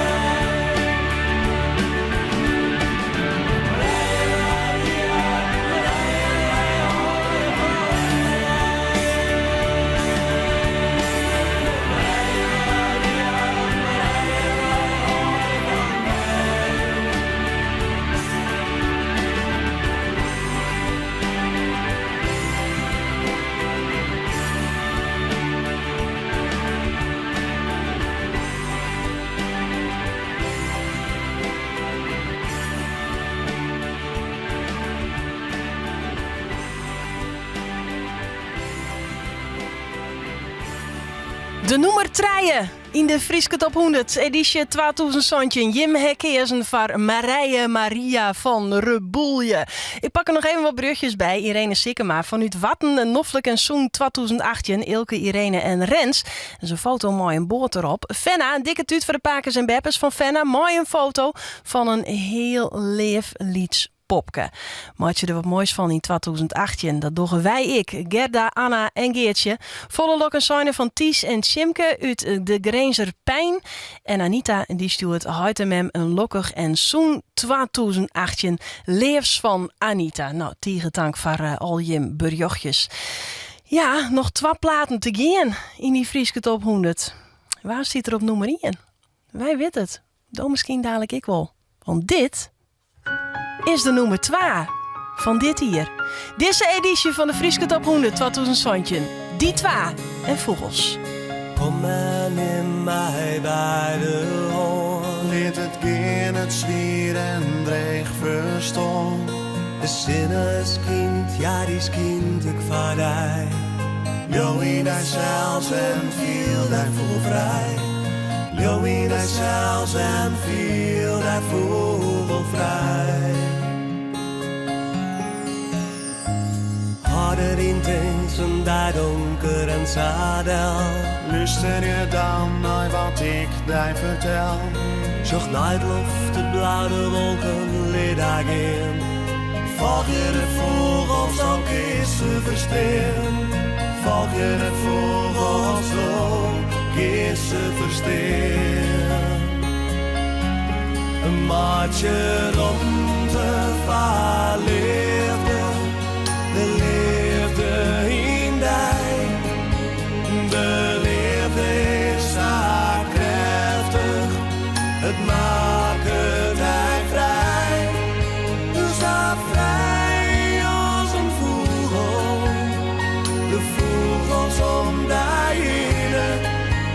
De nûmer trije yn de Fryske Top 100, edysje 2017. Jim ha keazen foar Marije Maria fan Reboelje. Ik pak der noch even wat berjochtjes by. Irene Sikkema fanút Warten, in noflik en sûn 2018. Ilke, Irene en Rens. Dat is in foto mei in boat derop. Fenna, in dikke tút foar de pakes en beppes fan Fenna mei in foto fan in hiel leaf lyts popke. Meitsje der wat moais fan yn 2018. Dat dogge wy ek. Gerda, Anna en Geertsje. Folle lok en seine fan Ties en Tjimke út de Grinzer Pein. En Anita dy stjoert heit en mem in lokkich en sûn 2018. Leafs fan Anita. No, tige tank foar al jim berjochtjes. Ja, noch twa platen te gean yn dy Fryske Top 100. Wa stiet der op nûmer ien? Wy witte it. Do miskien dalik ek wol. Want dit is de nûmer 2 fan dit jier. Dizze edysje fan de Fryske Top 100 2017. Die twa en fûgels. Kom en nim my by de hân. Lit it gean, it swier en dreech ferstân. De sinne skynt, ja dy skynt ek foar dy. Leau yn dysels en fiel dy fûgelfrij. Leau yn dysels en fiel dy fûgelfrij. Hâld deryn tins in dei donker en sa del. Lústerje dan nei wat ik dy fertel. Sjoch nei 't loft, it blau, de wolken, lit har gean. Folgje de fûgels, dan kinst se ferstean. Folgje de fûgels, dan kinst se ferstean. Meitsje romte foar leafde, de leafde yn dy. De leafde is sa krêftich, it makket dy frij. Sa frij as in fûgel, de fûgels om dy hinne.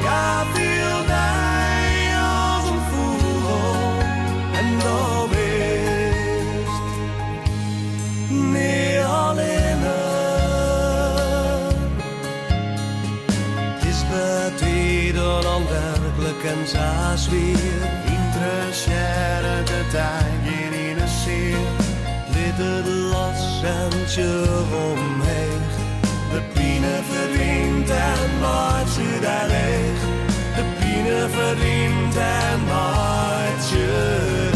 Ja, fiel dy as in fûgel en do bist nea allinne. 't Is betiden ûnwerklik en sa swier. Ynteressearret it dy gjin ene sear. Lit it los en sjoch omheech. De pine ferdwynt en meitsje dy leech. De pine ferdwynt en meitsje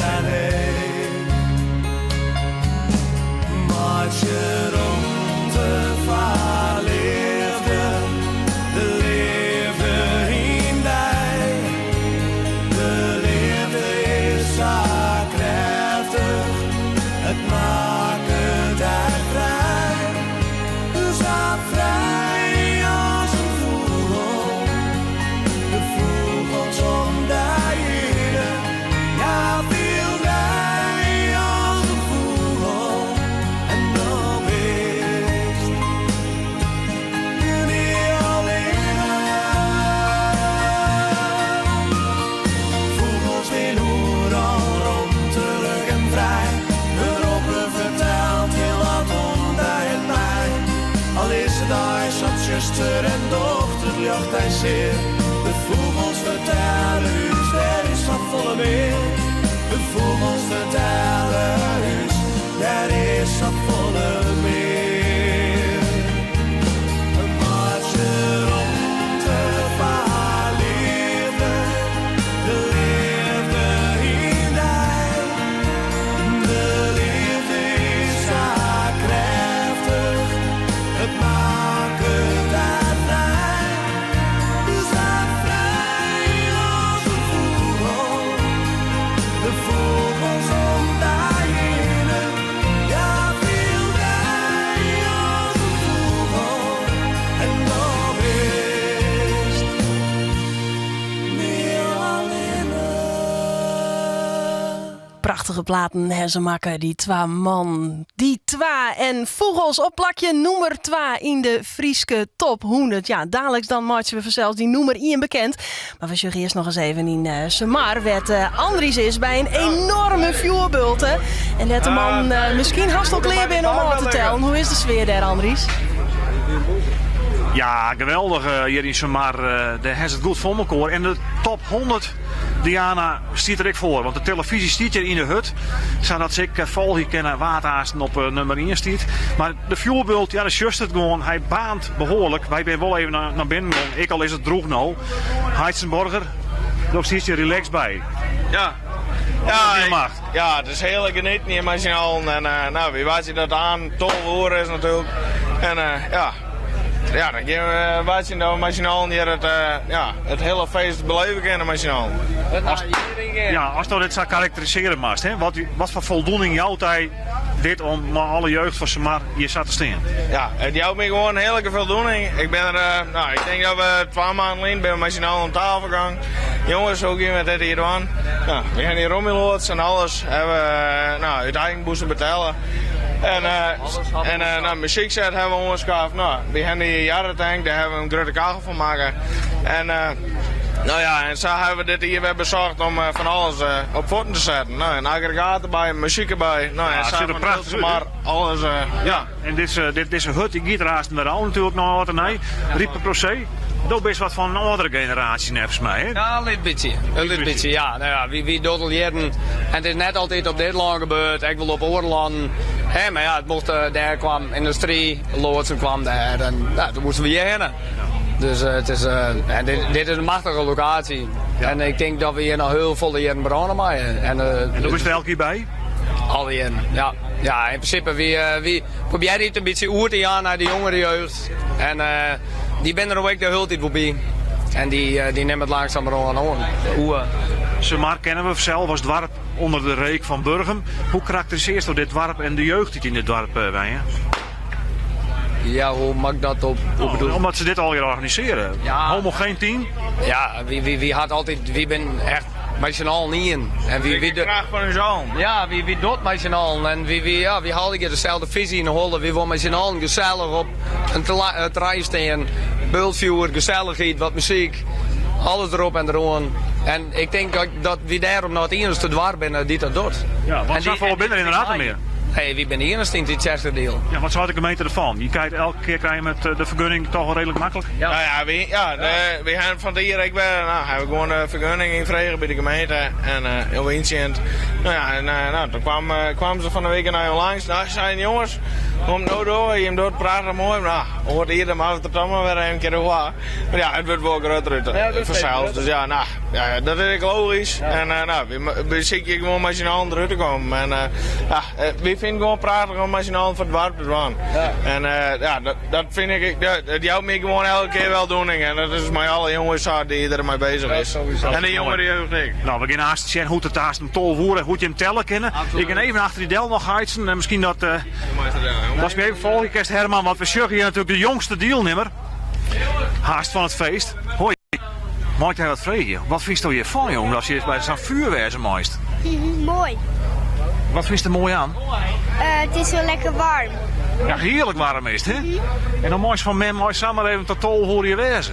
dy leech. Meitsje romte foar leafde, de leafde. Nocht en sear. De fûgels fertelle ús, der is safolle mear. De fûgels fertelle ús, der is safolle mear. Meitsje romte foar leafde, de leafde yn dy. De leafde is sa krêftich, it makket dy frij. Sa frij as in fûgel, de fûgels om dy hinne. Ja, fiel dy as in fûgel en dan bist nea allinne. Prachtige platen ha se makke, dy twa mannen. Die Twa en Fûgels op plakje nûmer twa yn de Fryske top 100. Ja, daliks dan meitsje we fansels dy nûmer ien bekend. Mar we sjogge earst noch ris even yn eh, Sumar, wêr't eh, Andries is by in enoarme fjoerbulte. En dêr't de mannen eh, miskien hast al klear binne om ôf te tellen. Hoe is de sfear dêr, Andries? Ja, geweldich hjir yn Sumar. Dêr ha se it goed foar mekoar. En de top 100, Diana, stiet der ek foar. Want de telefyzje stiet hjir yn de hut. Sadat se ek folgje kinne wa't aansten op nûmer ien stiet. Mar de fjoerbult, ja, dan sjochst it gewoan. Hy baarnt behoarlik. Wy binne wol even nei binnen gong, ek al is it drûch no. Heitsenborger, do stiest hjir relaxed by. Ja. Ja, ja, it is hearlik genieten hjir mei syn allen. En uh, nou, wy wachtsje dat it 12 oere is natuerlik. En uh, ja, ja, dan gean we wachtsjen dat we mei syn allen hjir it, uh, ja, it hiele feest beleve kinne mei syn allen. As, ja, ast dit sa karakterisearje moatst, hè, wat, wat foar foldoening jout dy dit om mei alle jeugd fan Sumar hjir sa te stean? Ja, it jout my gewoan in hearlike foldoening. Ik bin der, uh, nou, ik tink dat we twa maanden lyn binne we mei syn allen om tafel gong. Jonges, hoe gean we dit hjir dwaan? Nou, we ha dy rommeloads en alles hawwe we nou, út eigen bûse betelle. En, uh, en uh, nou, muzykset hawwe we oanskaft. Nou, we ha dy jarretank, dêr hawwe we in grutte kachel fan makke. En, uh, nou ja, en sa hawwe we dit jier wer besocht om fan alles op fuotten te setten. Nou, in aggregaat derby, muzyk derby. Nou, Ja, en it sa sjocht er fan prachtich út, mar alles, ja. En dizze, dit, dizze hut dy giet der aansten wer ôf natuerlik nei âld en nij. Rype Procé, do bist wat fan in âldere generaasje neffens my, hè? Ja, in lyts bytsje. In lyts bytsje, ja. Nou ja, wy, wy dogge al jierren. En it is net altyd op dit lân gebeurd, ek wol op oare lannen. Hè, mar ja, it mocht, dêr kwam yndustry, loadsen kwam dêr en ja, toen moasten we hjir hinne. Dus it is, en dit, dit is in machtige lokaasje. En ik tink dat we hjir noch hiel folle jierren brâne meie. En, En do bist der elk jier by? Alle jierren, ja. Ja, yn prinsipe, wy, wy probearje it in bytsje oer te jaan nei de jongere jeugd. En dy binne der ek de hiele tiid wol by. En dy, dy nimme it langsumerhân oan. Oer. Sumar kenne we sels as doarp ûnder de reek fan Burgum. Hoe karakterisearrest do dit doarp en de jeugd dy't yn dit doarp wenje? Ja, hoe moat ik dat op? Hoe bedoel... Omdat se dit allegear organisearje. Ja. Homogeen team. Ja, wy, wy, wy hat altyd, wy binne echt mei syn allen ien. En wy, wy, De kracht fan ús allen. Ja, wy, wy dogge it mei syn allen. En wy, wy, ja, wy ha allegear deselde fisy yn 'e holle. Wy wolle mei syn allen gesellich op in terrein stean. Bultfjoer, gesellichheid, wat muzyk. Alles derop en deroan. En ik tink dat, dat wy dêrom noch it iennichste doarp binne dy't dat docht. Ja, want En safolle binne der ynderdaad net mear. Nee, wy binne de iennichste yn Tytsjerksteradiel. Ja, wat seit de gemeente derfan? Je krijt elke kear krije je met de fergunning toch wel redelijk maklik? Ja. Nou ja, wy, ja, de, wy ha fan it jier ek wer, nou, hawwe we gewoan de fergunning ynfrege by de gemeente en uh, heel yntsjint. Nou ja, en uh, nou, toen kwam, uh, kwamen se fan de wike nei langs. Nou, se seinen, jonges, kom no door, jim dogge it prachtich moai. Nou, oar jier dan moatte we it der toch mar wer even in kear oer ha. Mar ja, it wurdt wol grutter út, Ja, it wurdt steeds fansels. Dus ja, nou, ja, dat is ek logysk. En nou, wy, wy sykje gewoan mei syn allen derút te kommen. En ja, wy fine it gewoan prachtich om mei syn allen foar it doarp te dwaan. En ja, dat, dat fyn ik, dat, it jout my gewoan elke kear woldoening. En dat is mei alle jonges sa dy't der mei beuzich is. En de jongere jeugd ek. Nou, we gean aanst sjen hoe't it aanst om 12 oere, hoe't jim telle kinne. Ik gean even achter dy del noch heitsen en miskien dat, datst my even folgje kinst, Herman, want we sjogge hjir natuerlik de jongste dielnimmer. Haast fan it feest. Hoi, mei ik dy wat freegje? Wat fynsto hjirfan, jong, datst hjir by sa'n fjoer wêze meist? Moai. Wat fynst der moai oan? It is wol lekker waarm. Ja, hearlik waarm is it, hè? En dan meist fan mem mei samar even tot 12 oere hjir wêze.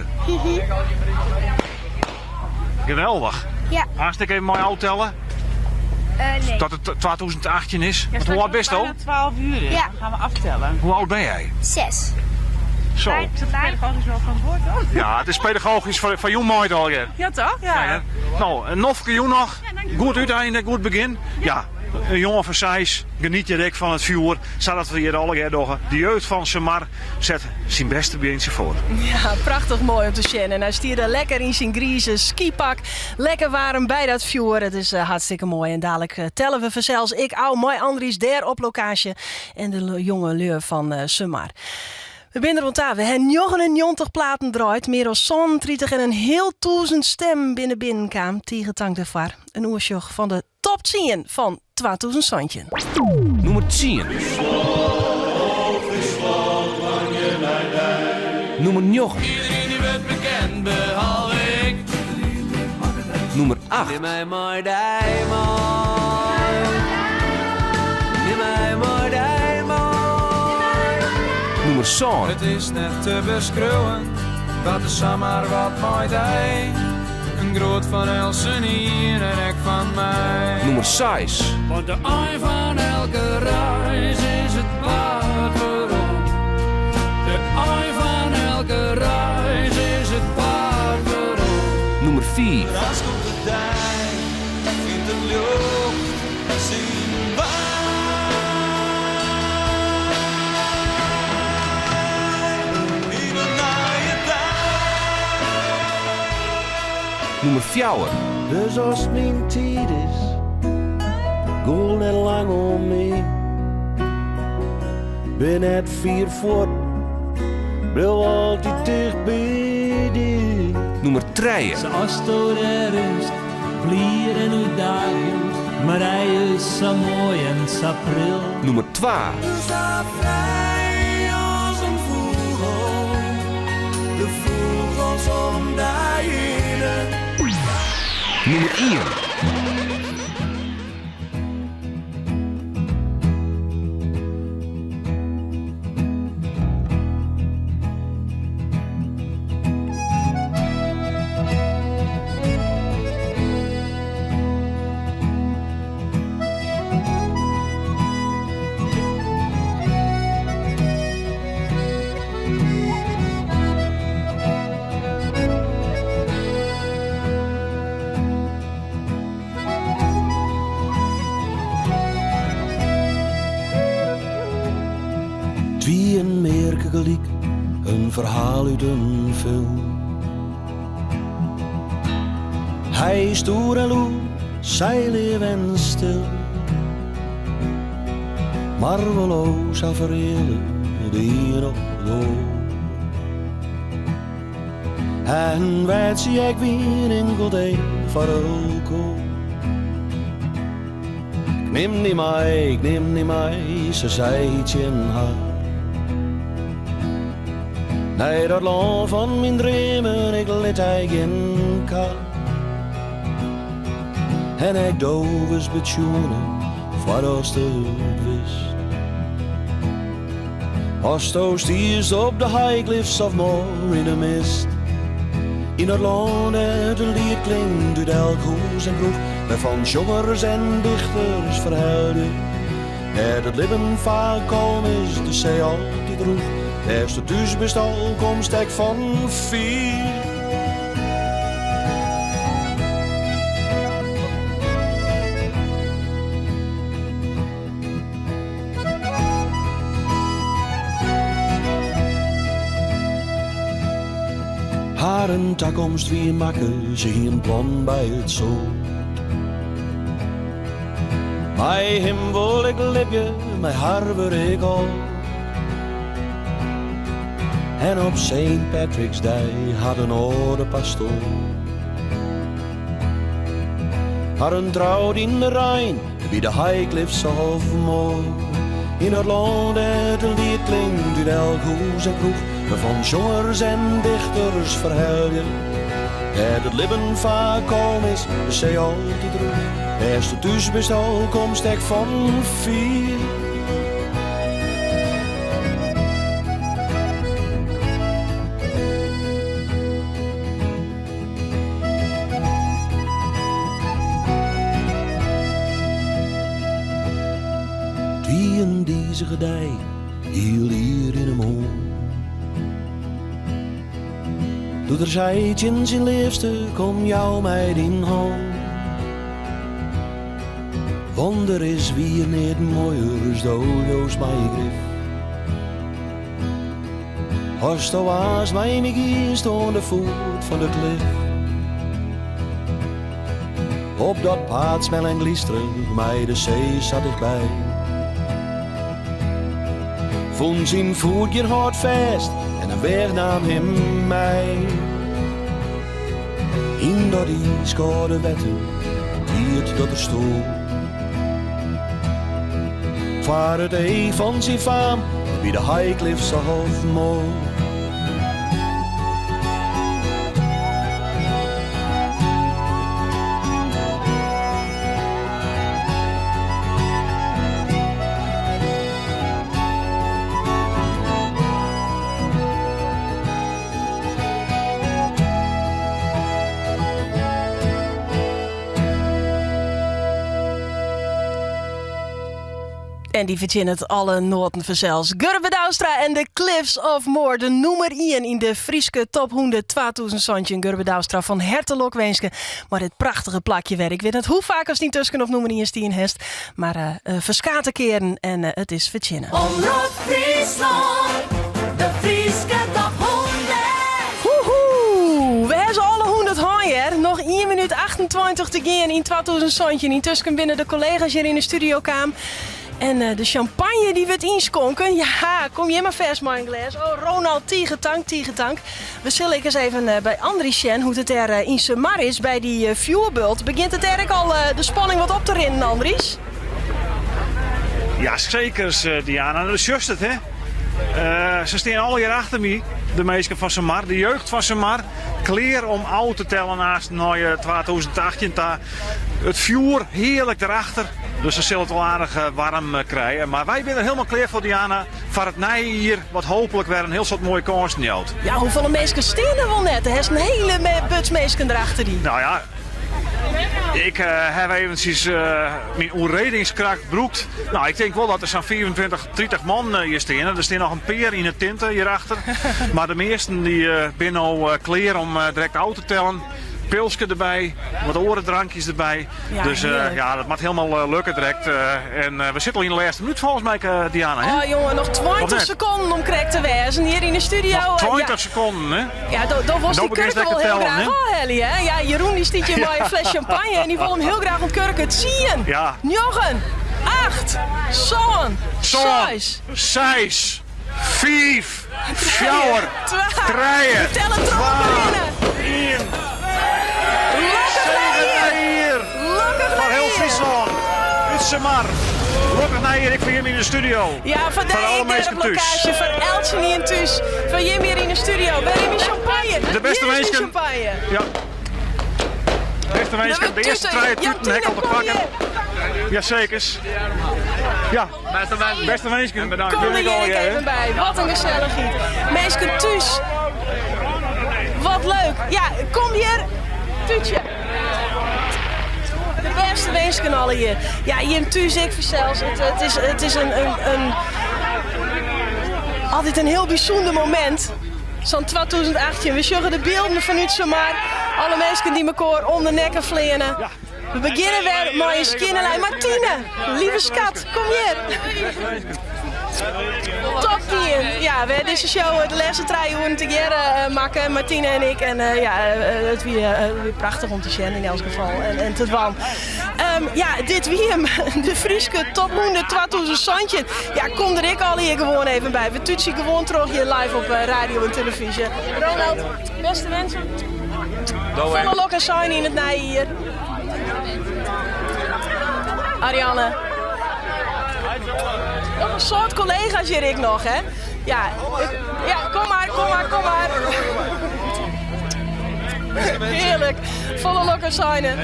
Geweldich. Ja. Aanst ek even mei ôftelle? Nee. Dat it 2018 is. Ja, Want hoe âld straks bist do? bijna 12 uur is. Ja. Dan gaan we aftellen. Hoe âld ben jij? 6. Zo. Is dat pedagogisch wel verantwoord dan? Ja, it is pedagogysk foar jûn mei it allegear. Ja, toch? Ja. Ja, no, in noflike jûn noch. Goed úteinde, goed begjin. Ja, in jonge fan seis geniet hjir ek fan it fjoer, sadat we hjir allegear dogge. De jeugd fan Sumar set syn bêste beantsje foar. Ja, prachtich moai om te sjen. En hy stie der lekker yn syn grize skypak. Lekker waarm by dat fjoer. It is hartstikke moai. En dalik telle we fansels ek ôf mei Andries dêr op lokaasje. En de jonge lju fan Sumar. We binne der oan ta. We ha 99 platen draaid, mear as 37 en in heal tûzen stimmen binne binnenkaam. Tige tank dêrfoar. In oersjoch fan de top 10 fan 2017. Nûmer 10. Nûmer 9. Nûmer 8. Nûmer sân. It is net te beskriuwen, wat de samar wat mei dy. In groet fan eltsenien en ek fan my. Nûmer seis. Want de ein fan elke reis is it paad werom. De ein fan elke reis is it paad werom. Nûmer fiif. Ras komt de dei, fynt it ljocht syn wei. Yn in nije dei. Nûmer fjouwer. Dus as it myn tiid is, gûl net lang om my. Bin net fier fuort, bliuw altyd ticht by dy. Nûmer trije. Sa asto dêr rinst, blier en útdaagjend, Marije is sa moai en sa pril. Nûmer twa. Sa frij as in fûgel, de fûgels om dy hinne. Nûmer ien. It wie in mearke gelyk, in ferhaal út in film. Hy stoer en lûd, sy leaf en stil. Mar wol o sa fereale, de ien op de oar. En wêr't sy ek wiene, inkeld each foar elkoar. Ik nim dy mei, ik nim dy mei, sa sei hy tsjin har. Nei dat lân fan myn dreamen, ik lit dy gjin kar. En ek do wurdst betsjoene, foardatst it witst. Asto stiest op de High Cliffs of Moher yn 'e mist. Yn dat lân dêr't in liet klinkt út elk hûs en kroech, wêrfan sjongers en dichters ferhelje. Dêr't it libben faak kalm is, de see altyd rûch, dêr'tsto thús bist al komst ek fan fier. Harren takomst wie makke, se hie in plan by it soad. Mei him wol ik libje, mei har wurd ik âld. En op Saint Patrick's Day hat in âlde pastoar harren troud yn de rein by de High Cliffs of Moher. Yn dat lân dêr't in liet klinkt út elk hûs en kroech, wêrfan sjongers en dichters ferhelje. Dêr't it libben faak kalm is, de see altyd rûch, dêr'tsto thús bist al komst ek fan fier. It wie in dizige dei, hiel ier yn 'e moarn. Doe't er sei tsjin syn leafste, kom jou my dyn hân. Want der is wier neat moaier as do joust my grif. Asto aanst mei my giest oan de foet fan de klif. Op dat paad smel en glysterich mei de see sa tichtby. Fûn syn foet gjin hâldfêst en in weach naam him mei. Yn dat iiskâlde wetter, tiid dat er stoar. Foar it each fan syn faam by de High Cliffs of Moher. En dy fertsjinnet alle noaten fansels. Gurbe Douwstra en de Cliffs of Moher, de nûmer ien yn de Fryske Top 100 2017. Gurbe Douwstra fan herte lokwinske mei dit prachtige plakje wer. Ik wit net hoe faak ast yntusken op nûmer ien stien hast, mar eh, ferskate kearen en eh, it is fertsjinne. Omrop Fryslân, de Fryske top 100. Hoehoe, we hawwe se alle 100 hân hear. Noch 1 minút 28 te gean yn 2017. Yntusken binne de kollega's hjir yn de studio kaam. En eh, de champagne dy wurdt ynskonken. Ja, kom hjir mar fêst mei in glês. Oh, Ronald, tige tank, tige tank. We sille ek ris even eh, by Andries sjen hoe't it dêr eh, yn Sumar is by dy fjoerbult. Begjint it dêr ek al de spanning wat op te rinnen, Andries? Ja, seker, Diana. Do sjochst it, hè? Se stean allegear achter my, de minsken fan Sumar, de jeugd fan Sumar. Klear om ôf te tellen aanst nei 2018 ta. It fjoer hearlik derachter, dus se sille it wol aardich waarm krije. Mar wy binne der hielendal klear foar, Diana, foar it nije jier, wat hooplik wer in hiel soad moaie kânsen jout. Ja, hoefolle minsken stean der wol net? Der hast in hiele buts minsken derachter dy. Nou ja, ik haw eventsjes myn oerredingskracht brûkt. Nou, ik tink wol dat der sa'n 25, 30 man hjir steane. Der stean noch in pear yn 'e tinte hjirachter. Mar de measten dy binne no klear om direkt ôf te tellen. Pilske derby, wat oare drankjes derby. Ja, dus hearlik. ja, dat moat hielendal lukke direkt. En we sitte al yn de lêste minút folgens my, Diana. Hè? Oh jonge, noch Of 20 net? sekonden om krekt te wêzen hjir yn de studio. Noch Ja. 20 sekonden, hè? Ja, do, do wolst No dy begjinst kurke wol lekker hiel tellen, graach hè? ôfhelje, hè? Ja, Jeroen dy stiet hjir mei in fles champagne en dy wol him hiel graach ûntkurke. Tsien, Ja. njoggen, acht, sân, Sân, seis, seis, fiif, fjouwer, twa, trije, we telle troch twa, rinne. ien. Lokkich nijjier! Lokkich Foar hiel nijjier! Fryslân, út Sumar. Lokkich nijjier ek foar jim yn de studio. Ja, foar dy Foar alle ek dêr op minsken thús. lokaasje, foar eltsenien thús, foar jim hjir yn de studio. Wêr is myn champagne? De bêste Hjir is myn minsken. champagne. Ja. Bêste minsken, de earste trije tuten ha ik al te pakken. Jazeker. Ja, bêste minsken. Bedankt. Kom der hjir ek even by. Wat in gesellichheid. Minsken thús. Wat leuk. Ja, kom hjir. Tútsje. De bêste winsken allegear. Ja, jim thús ek fansels. It, it is, it is in, in, in, altyd in hiel bysûnder momint. Sa'n 2018. We sjogge de bylden fanút Sumar. Alle minsken dy't mekoar om de nekke fleane. We begjinne wer mei in skjinne lei. Martine, leave skat, kom hjir. Top dien. Ja, we hawwe dizze show de lêste trije oeren tegearre eh, makke, Martine en ik. En eh, ja, eh, it wie, wie prachtich om te sjen yn elts gefal. En, en te dwaan. Ja, dit wie him, de Fryske Top 100 2017. Ja, kom der ek allegear gewoan even by. We tútsje gewoan troch hjir live op radio en televyzje. Ronald, bêste winsken. Folle lok en seine yn it nije jier. Ariane. Noch in soad kollega's hjir ek noch, hè? Ja, ik, ja, kom mar, kom mar, kom mar. Hearlik. Folle lok en seine.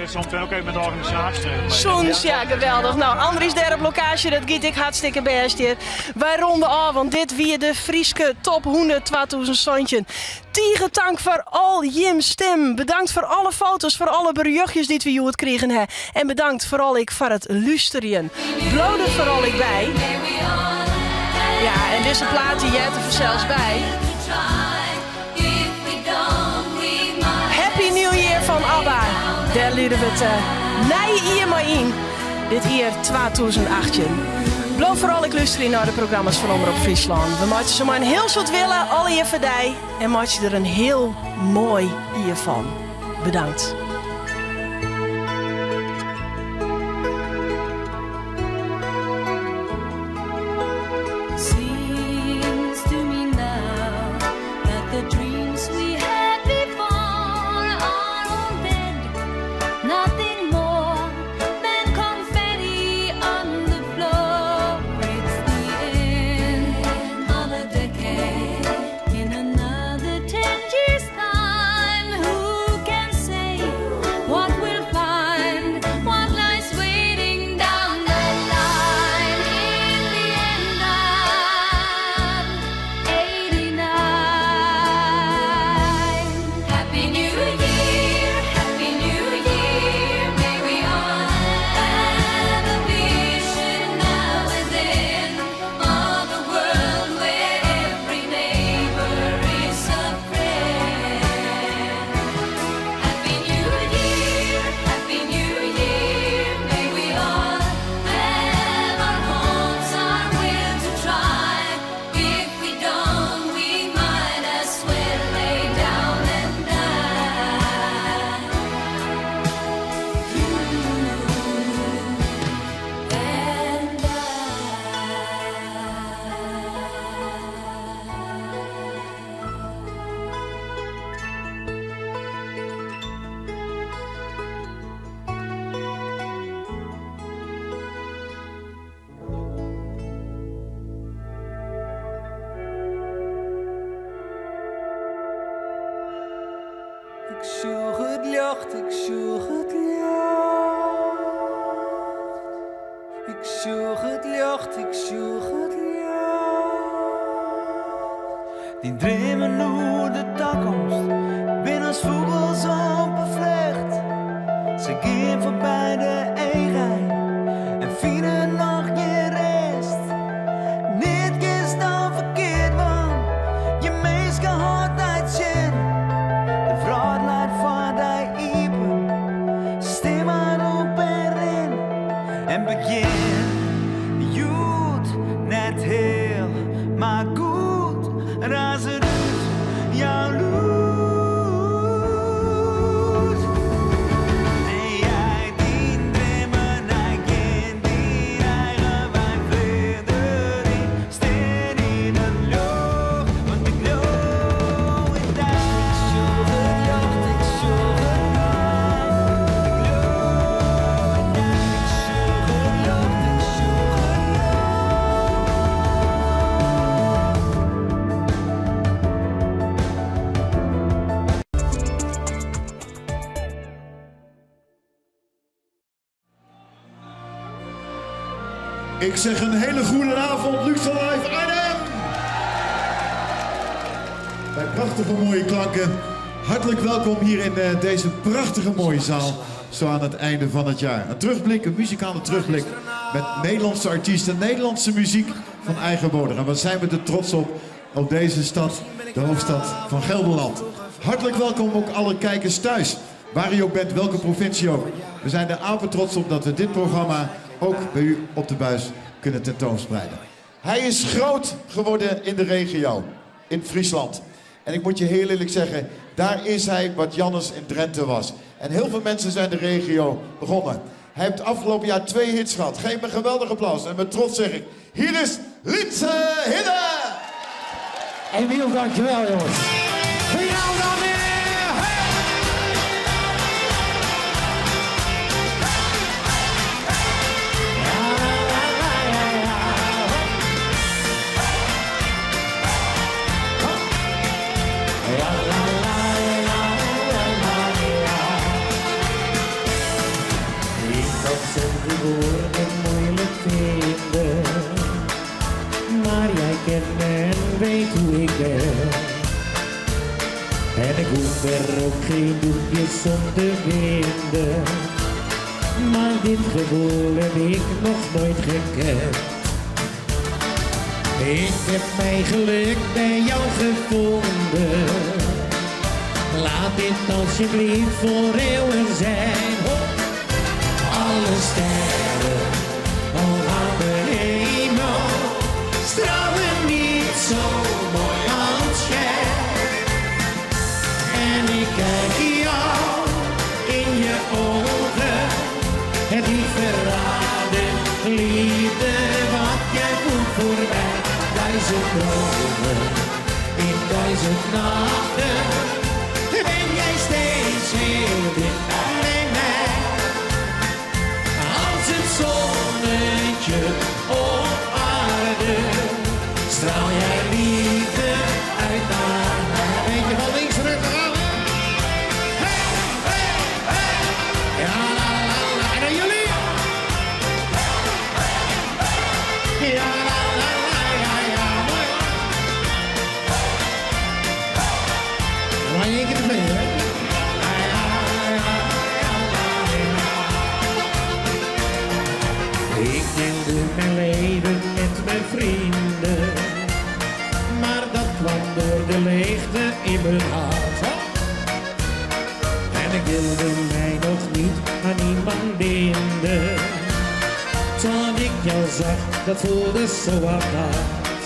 Soms ook even met de organisatie. Soms, ja, geweldich. Nou, Andries dêr op lokaasje, dat giet ek hartstikke bêst hjir. Wy ronde ôf, want dit wie de Fryske Top 100 2017. Tige tank foar al jim stimmen. Bedankt foar alle foto's, foar alle berjochtjes dy't we hjoed krigen ha. En bedankt foaral ek foar it lústerjen. Bliuw der foaral ek by. Ja, en dizze plaat dy heart der fansels by. Dêr liede we it nije jier mei yn, dit jier 2018. Bliuw foaral ek lústerjen nei de programma's fan Omrop Fryslân. We meitsje se mei in hiel soad wille allegear foar dy en meitsje der in hiel moai jier fan. Bedankt. Seems to me now that the dreams we had before are all dead. Nothing more than confetti on the floor. It's the end of a decade. In another 10 years' time, who can say what we'll find? What lies waiting down the line? In the end, I'm 89. Happy New Year, Happy New Year. May we all have a vision now and then of a world where every neighbor is a friend. Happy New Year, Happy New Year. May we all have our hopes, our will to try. If we don't, we might as well lay down and die. You and Ik sjoch it ljocht, ik sjoch it ljocht. Ik sjoch it ljocht, ik sjoch it ljocht. Dyn dreamen oer de takomst binne as fûgels op 'e flecht. Se gean foarby de eagen en fine noch gjin rêst. Neat kinst dan ferkeard dwaan, gjin minske hâldt dy tsjin. De wrâld leit foar dy iepen, stean mar op en rin. En begjin hjoed net heal, mar goed, raas it út, jou lûd. Nee, jei dyn dreamen, nei, gean dyn eigen wei, flean deryn, stean yn it ljocht, want ik leau yn dy. Ik sjoch it ljocht, ik sjoch it ljocht, ik leau yn dy. Ik sjoch it ljocht, ik sjoch it ljocht. Ik zeg een hele goede avond, Luxor Live Arnhem! Bij prachtige mooie klanken. Hartelijk welkom hier in deze prachtige mooie zaal. Zo aan het einde van het jaar. Een terugblik, een muzikale terugblik. Met Nederlandse artiesten, Nederlandse muziek van eigen bodem. En wat zijn we er trots op, op deze stad, de hoofdstad van Gelderland. Hartelijk welkom ook alle kijkers thuis. Waar u ook bent, welke provincie ook. We zijn er apetrots op dat we dit programma ook bij u op de buis kunnen tentoonspreiden. Hij is groot geworden in de regio, in Friesland. En ik moet je heel eerlijk zeggen, daar is hij wat Jannes in Drenthe was. En heel veel mensen zijn de regio begonnen. Hij heeft afgelopen jaar twee hits gehad. Geef me een geweldig applaus. En met trots zeg ik, hier is Lytse Hidde! Emiel, dankjewel jongens. Voor jou dan weer! Hey! Ja, la, la, ja, ja. Ja, la, la, la, la, la, ja. Ik kan soms de woorden moeilijk vinden, maar jij kent me en weet hoe ik ben. En ik hoef er ook geen doekjes om te winden, maar dit gevoel heb ik nog nooit gekend. Ik heb mijn geluk bij jou gevonden. Laat dit alsjeblieft voor eeuwig zijn. Ho! Alle sterren al aan de hemel stralen niet zo mooi als jij. En ik kijk jou in je ogen, het niet verraden, liefde wat jij voelt voor mij. Duizend dromen in duizend nachten, ben jij steeds heel dicht bij mij. Als het zonnetje op aarde, straal jij liefde uit naar mij. Beetje van links terug gaan. Hey, hey, hey. Ja, la, la, la. En dan jullie. Ja, la, la, la, ja, ja. Mooi hoor. Maar één keer te veel, hè? Ja, ja, ja, ja. Ik deelde mijn leven met mijn vrienden. Maar dat kwam door de leegte in mijn hart. En ik wilde mij nog niet aan iemand binden. Toen ik jou zag, dat voelde zo apart.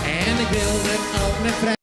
En ik wilde al mijn vrij.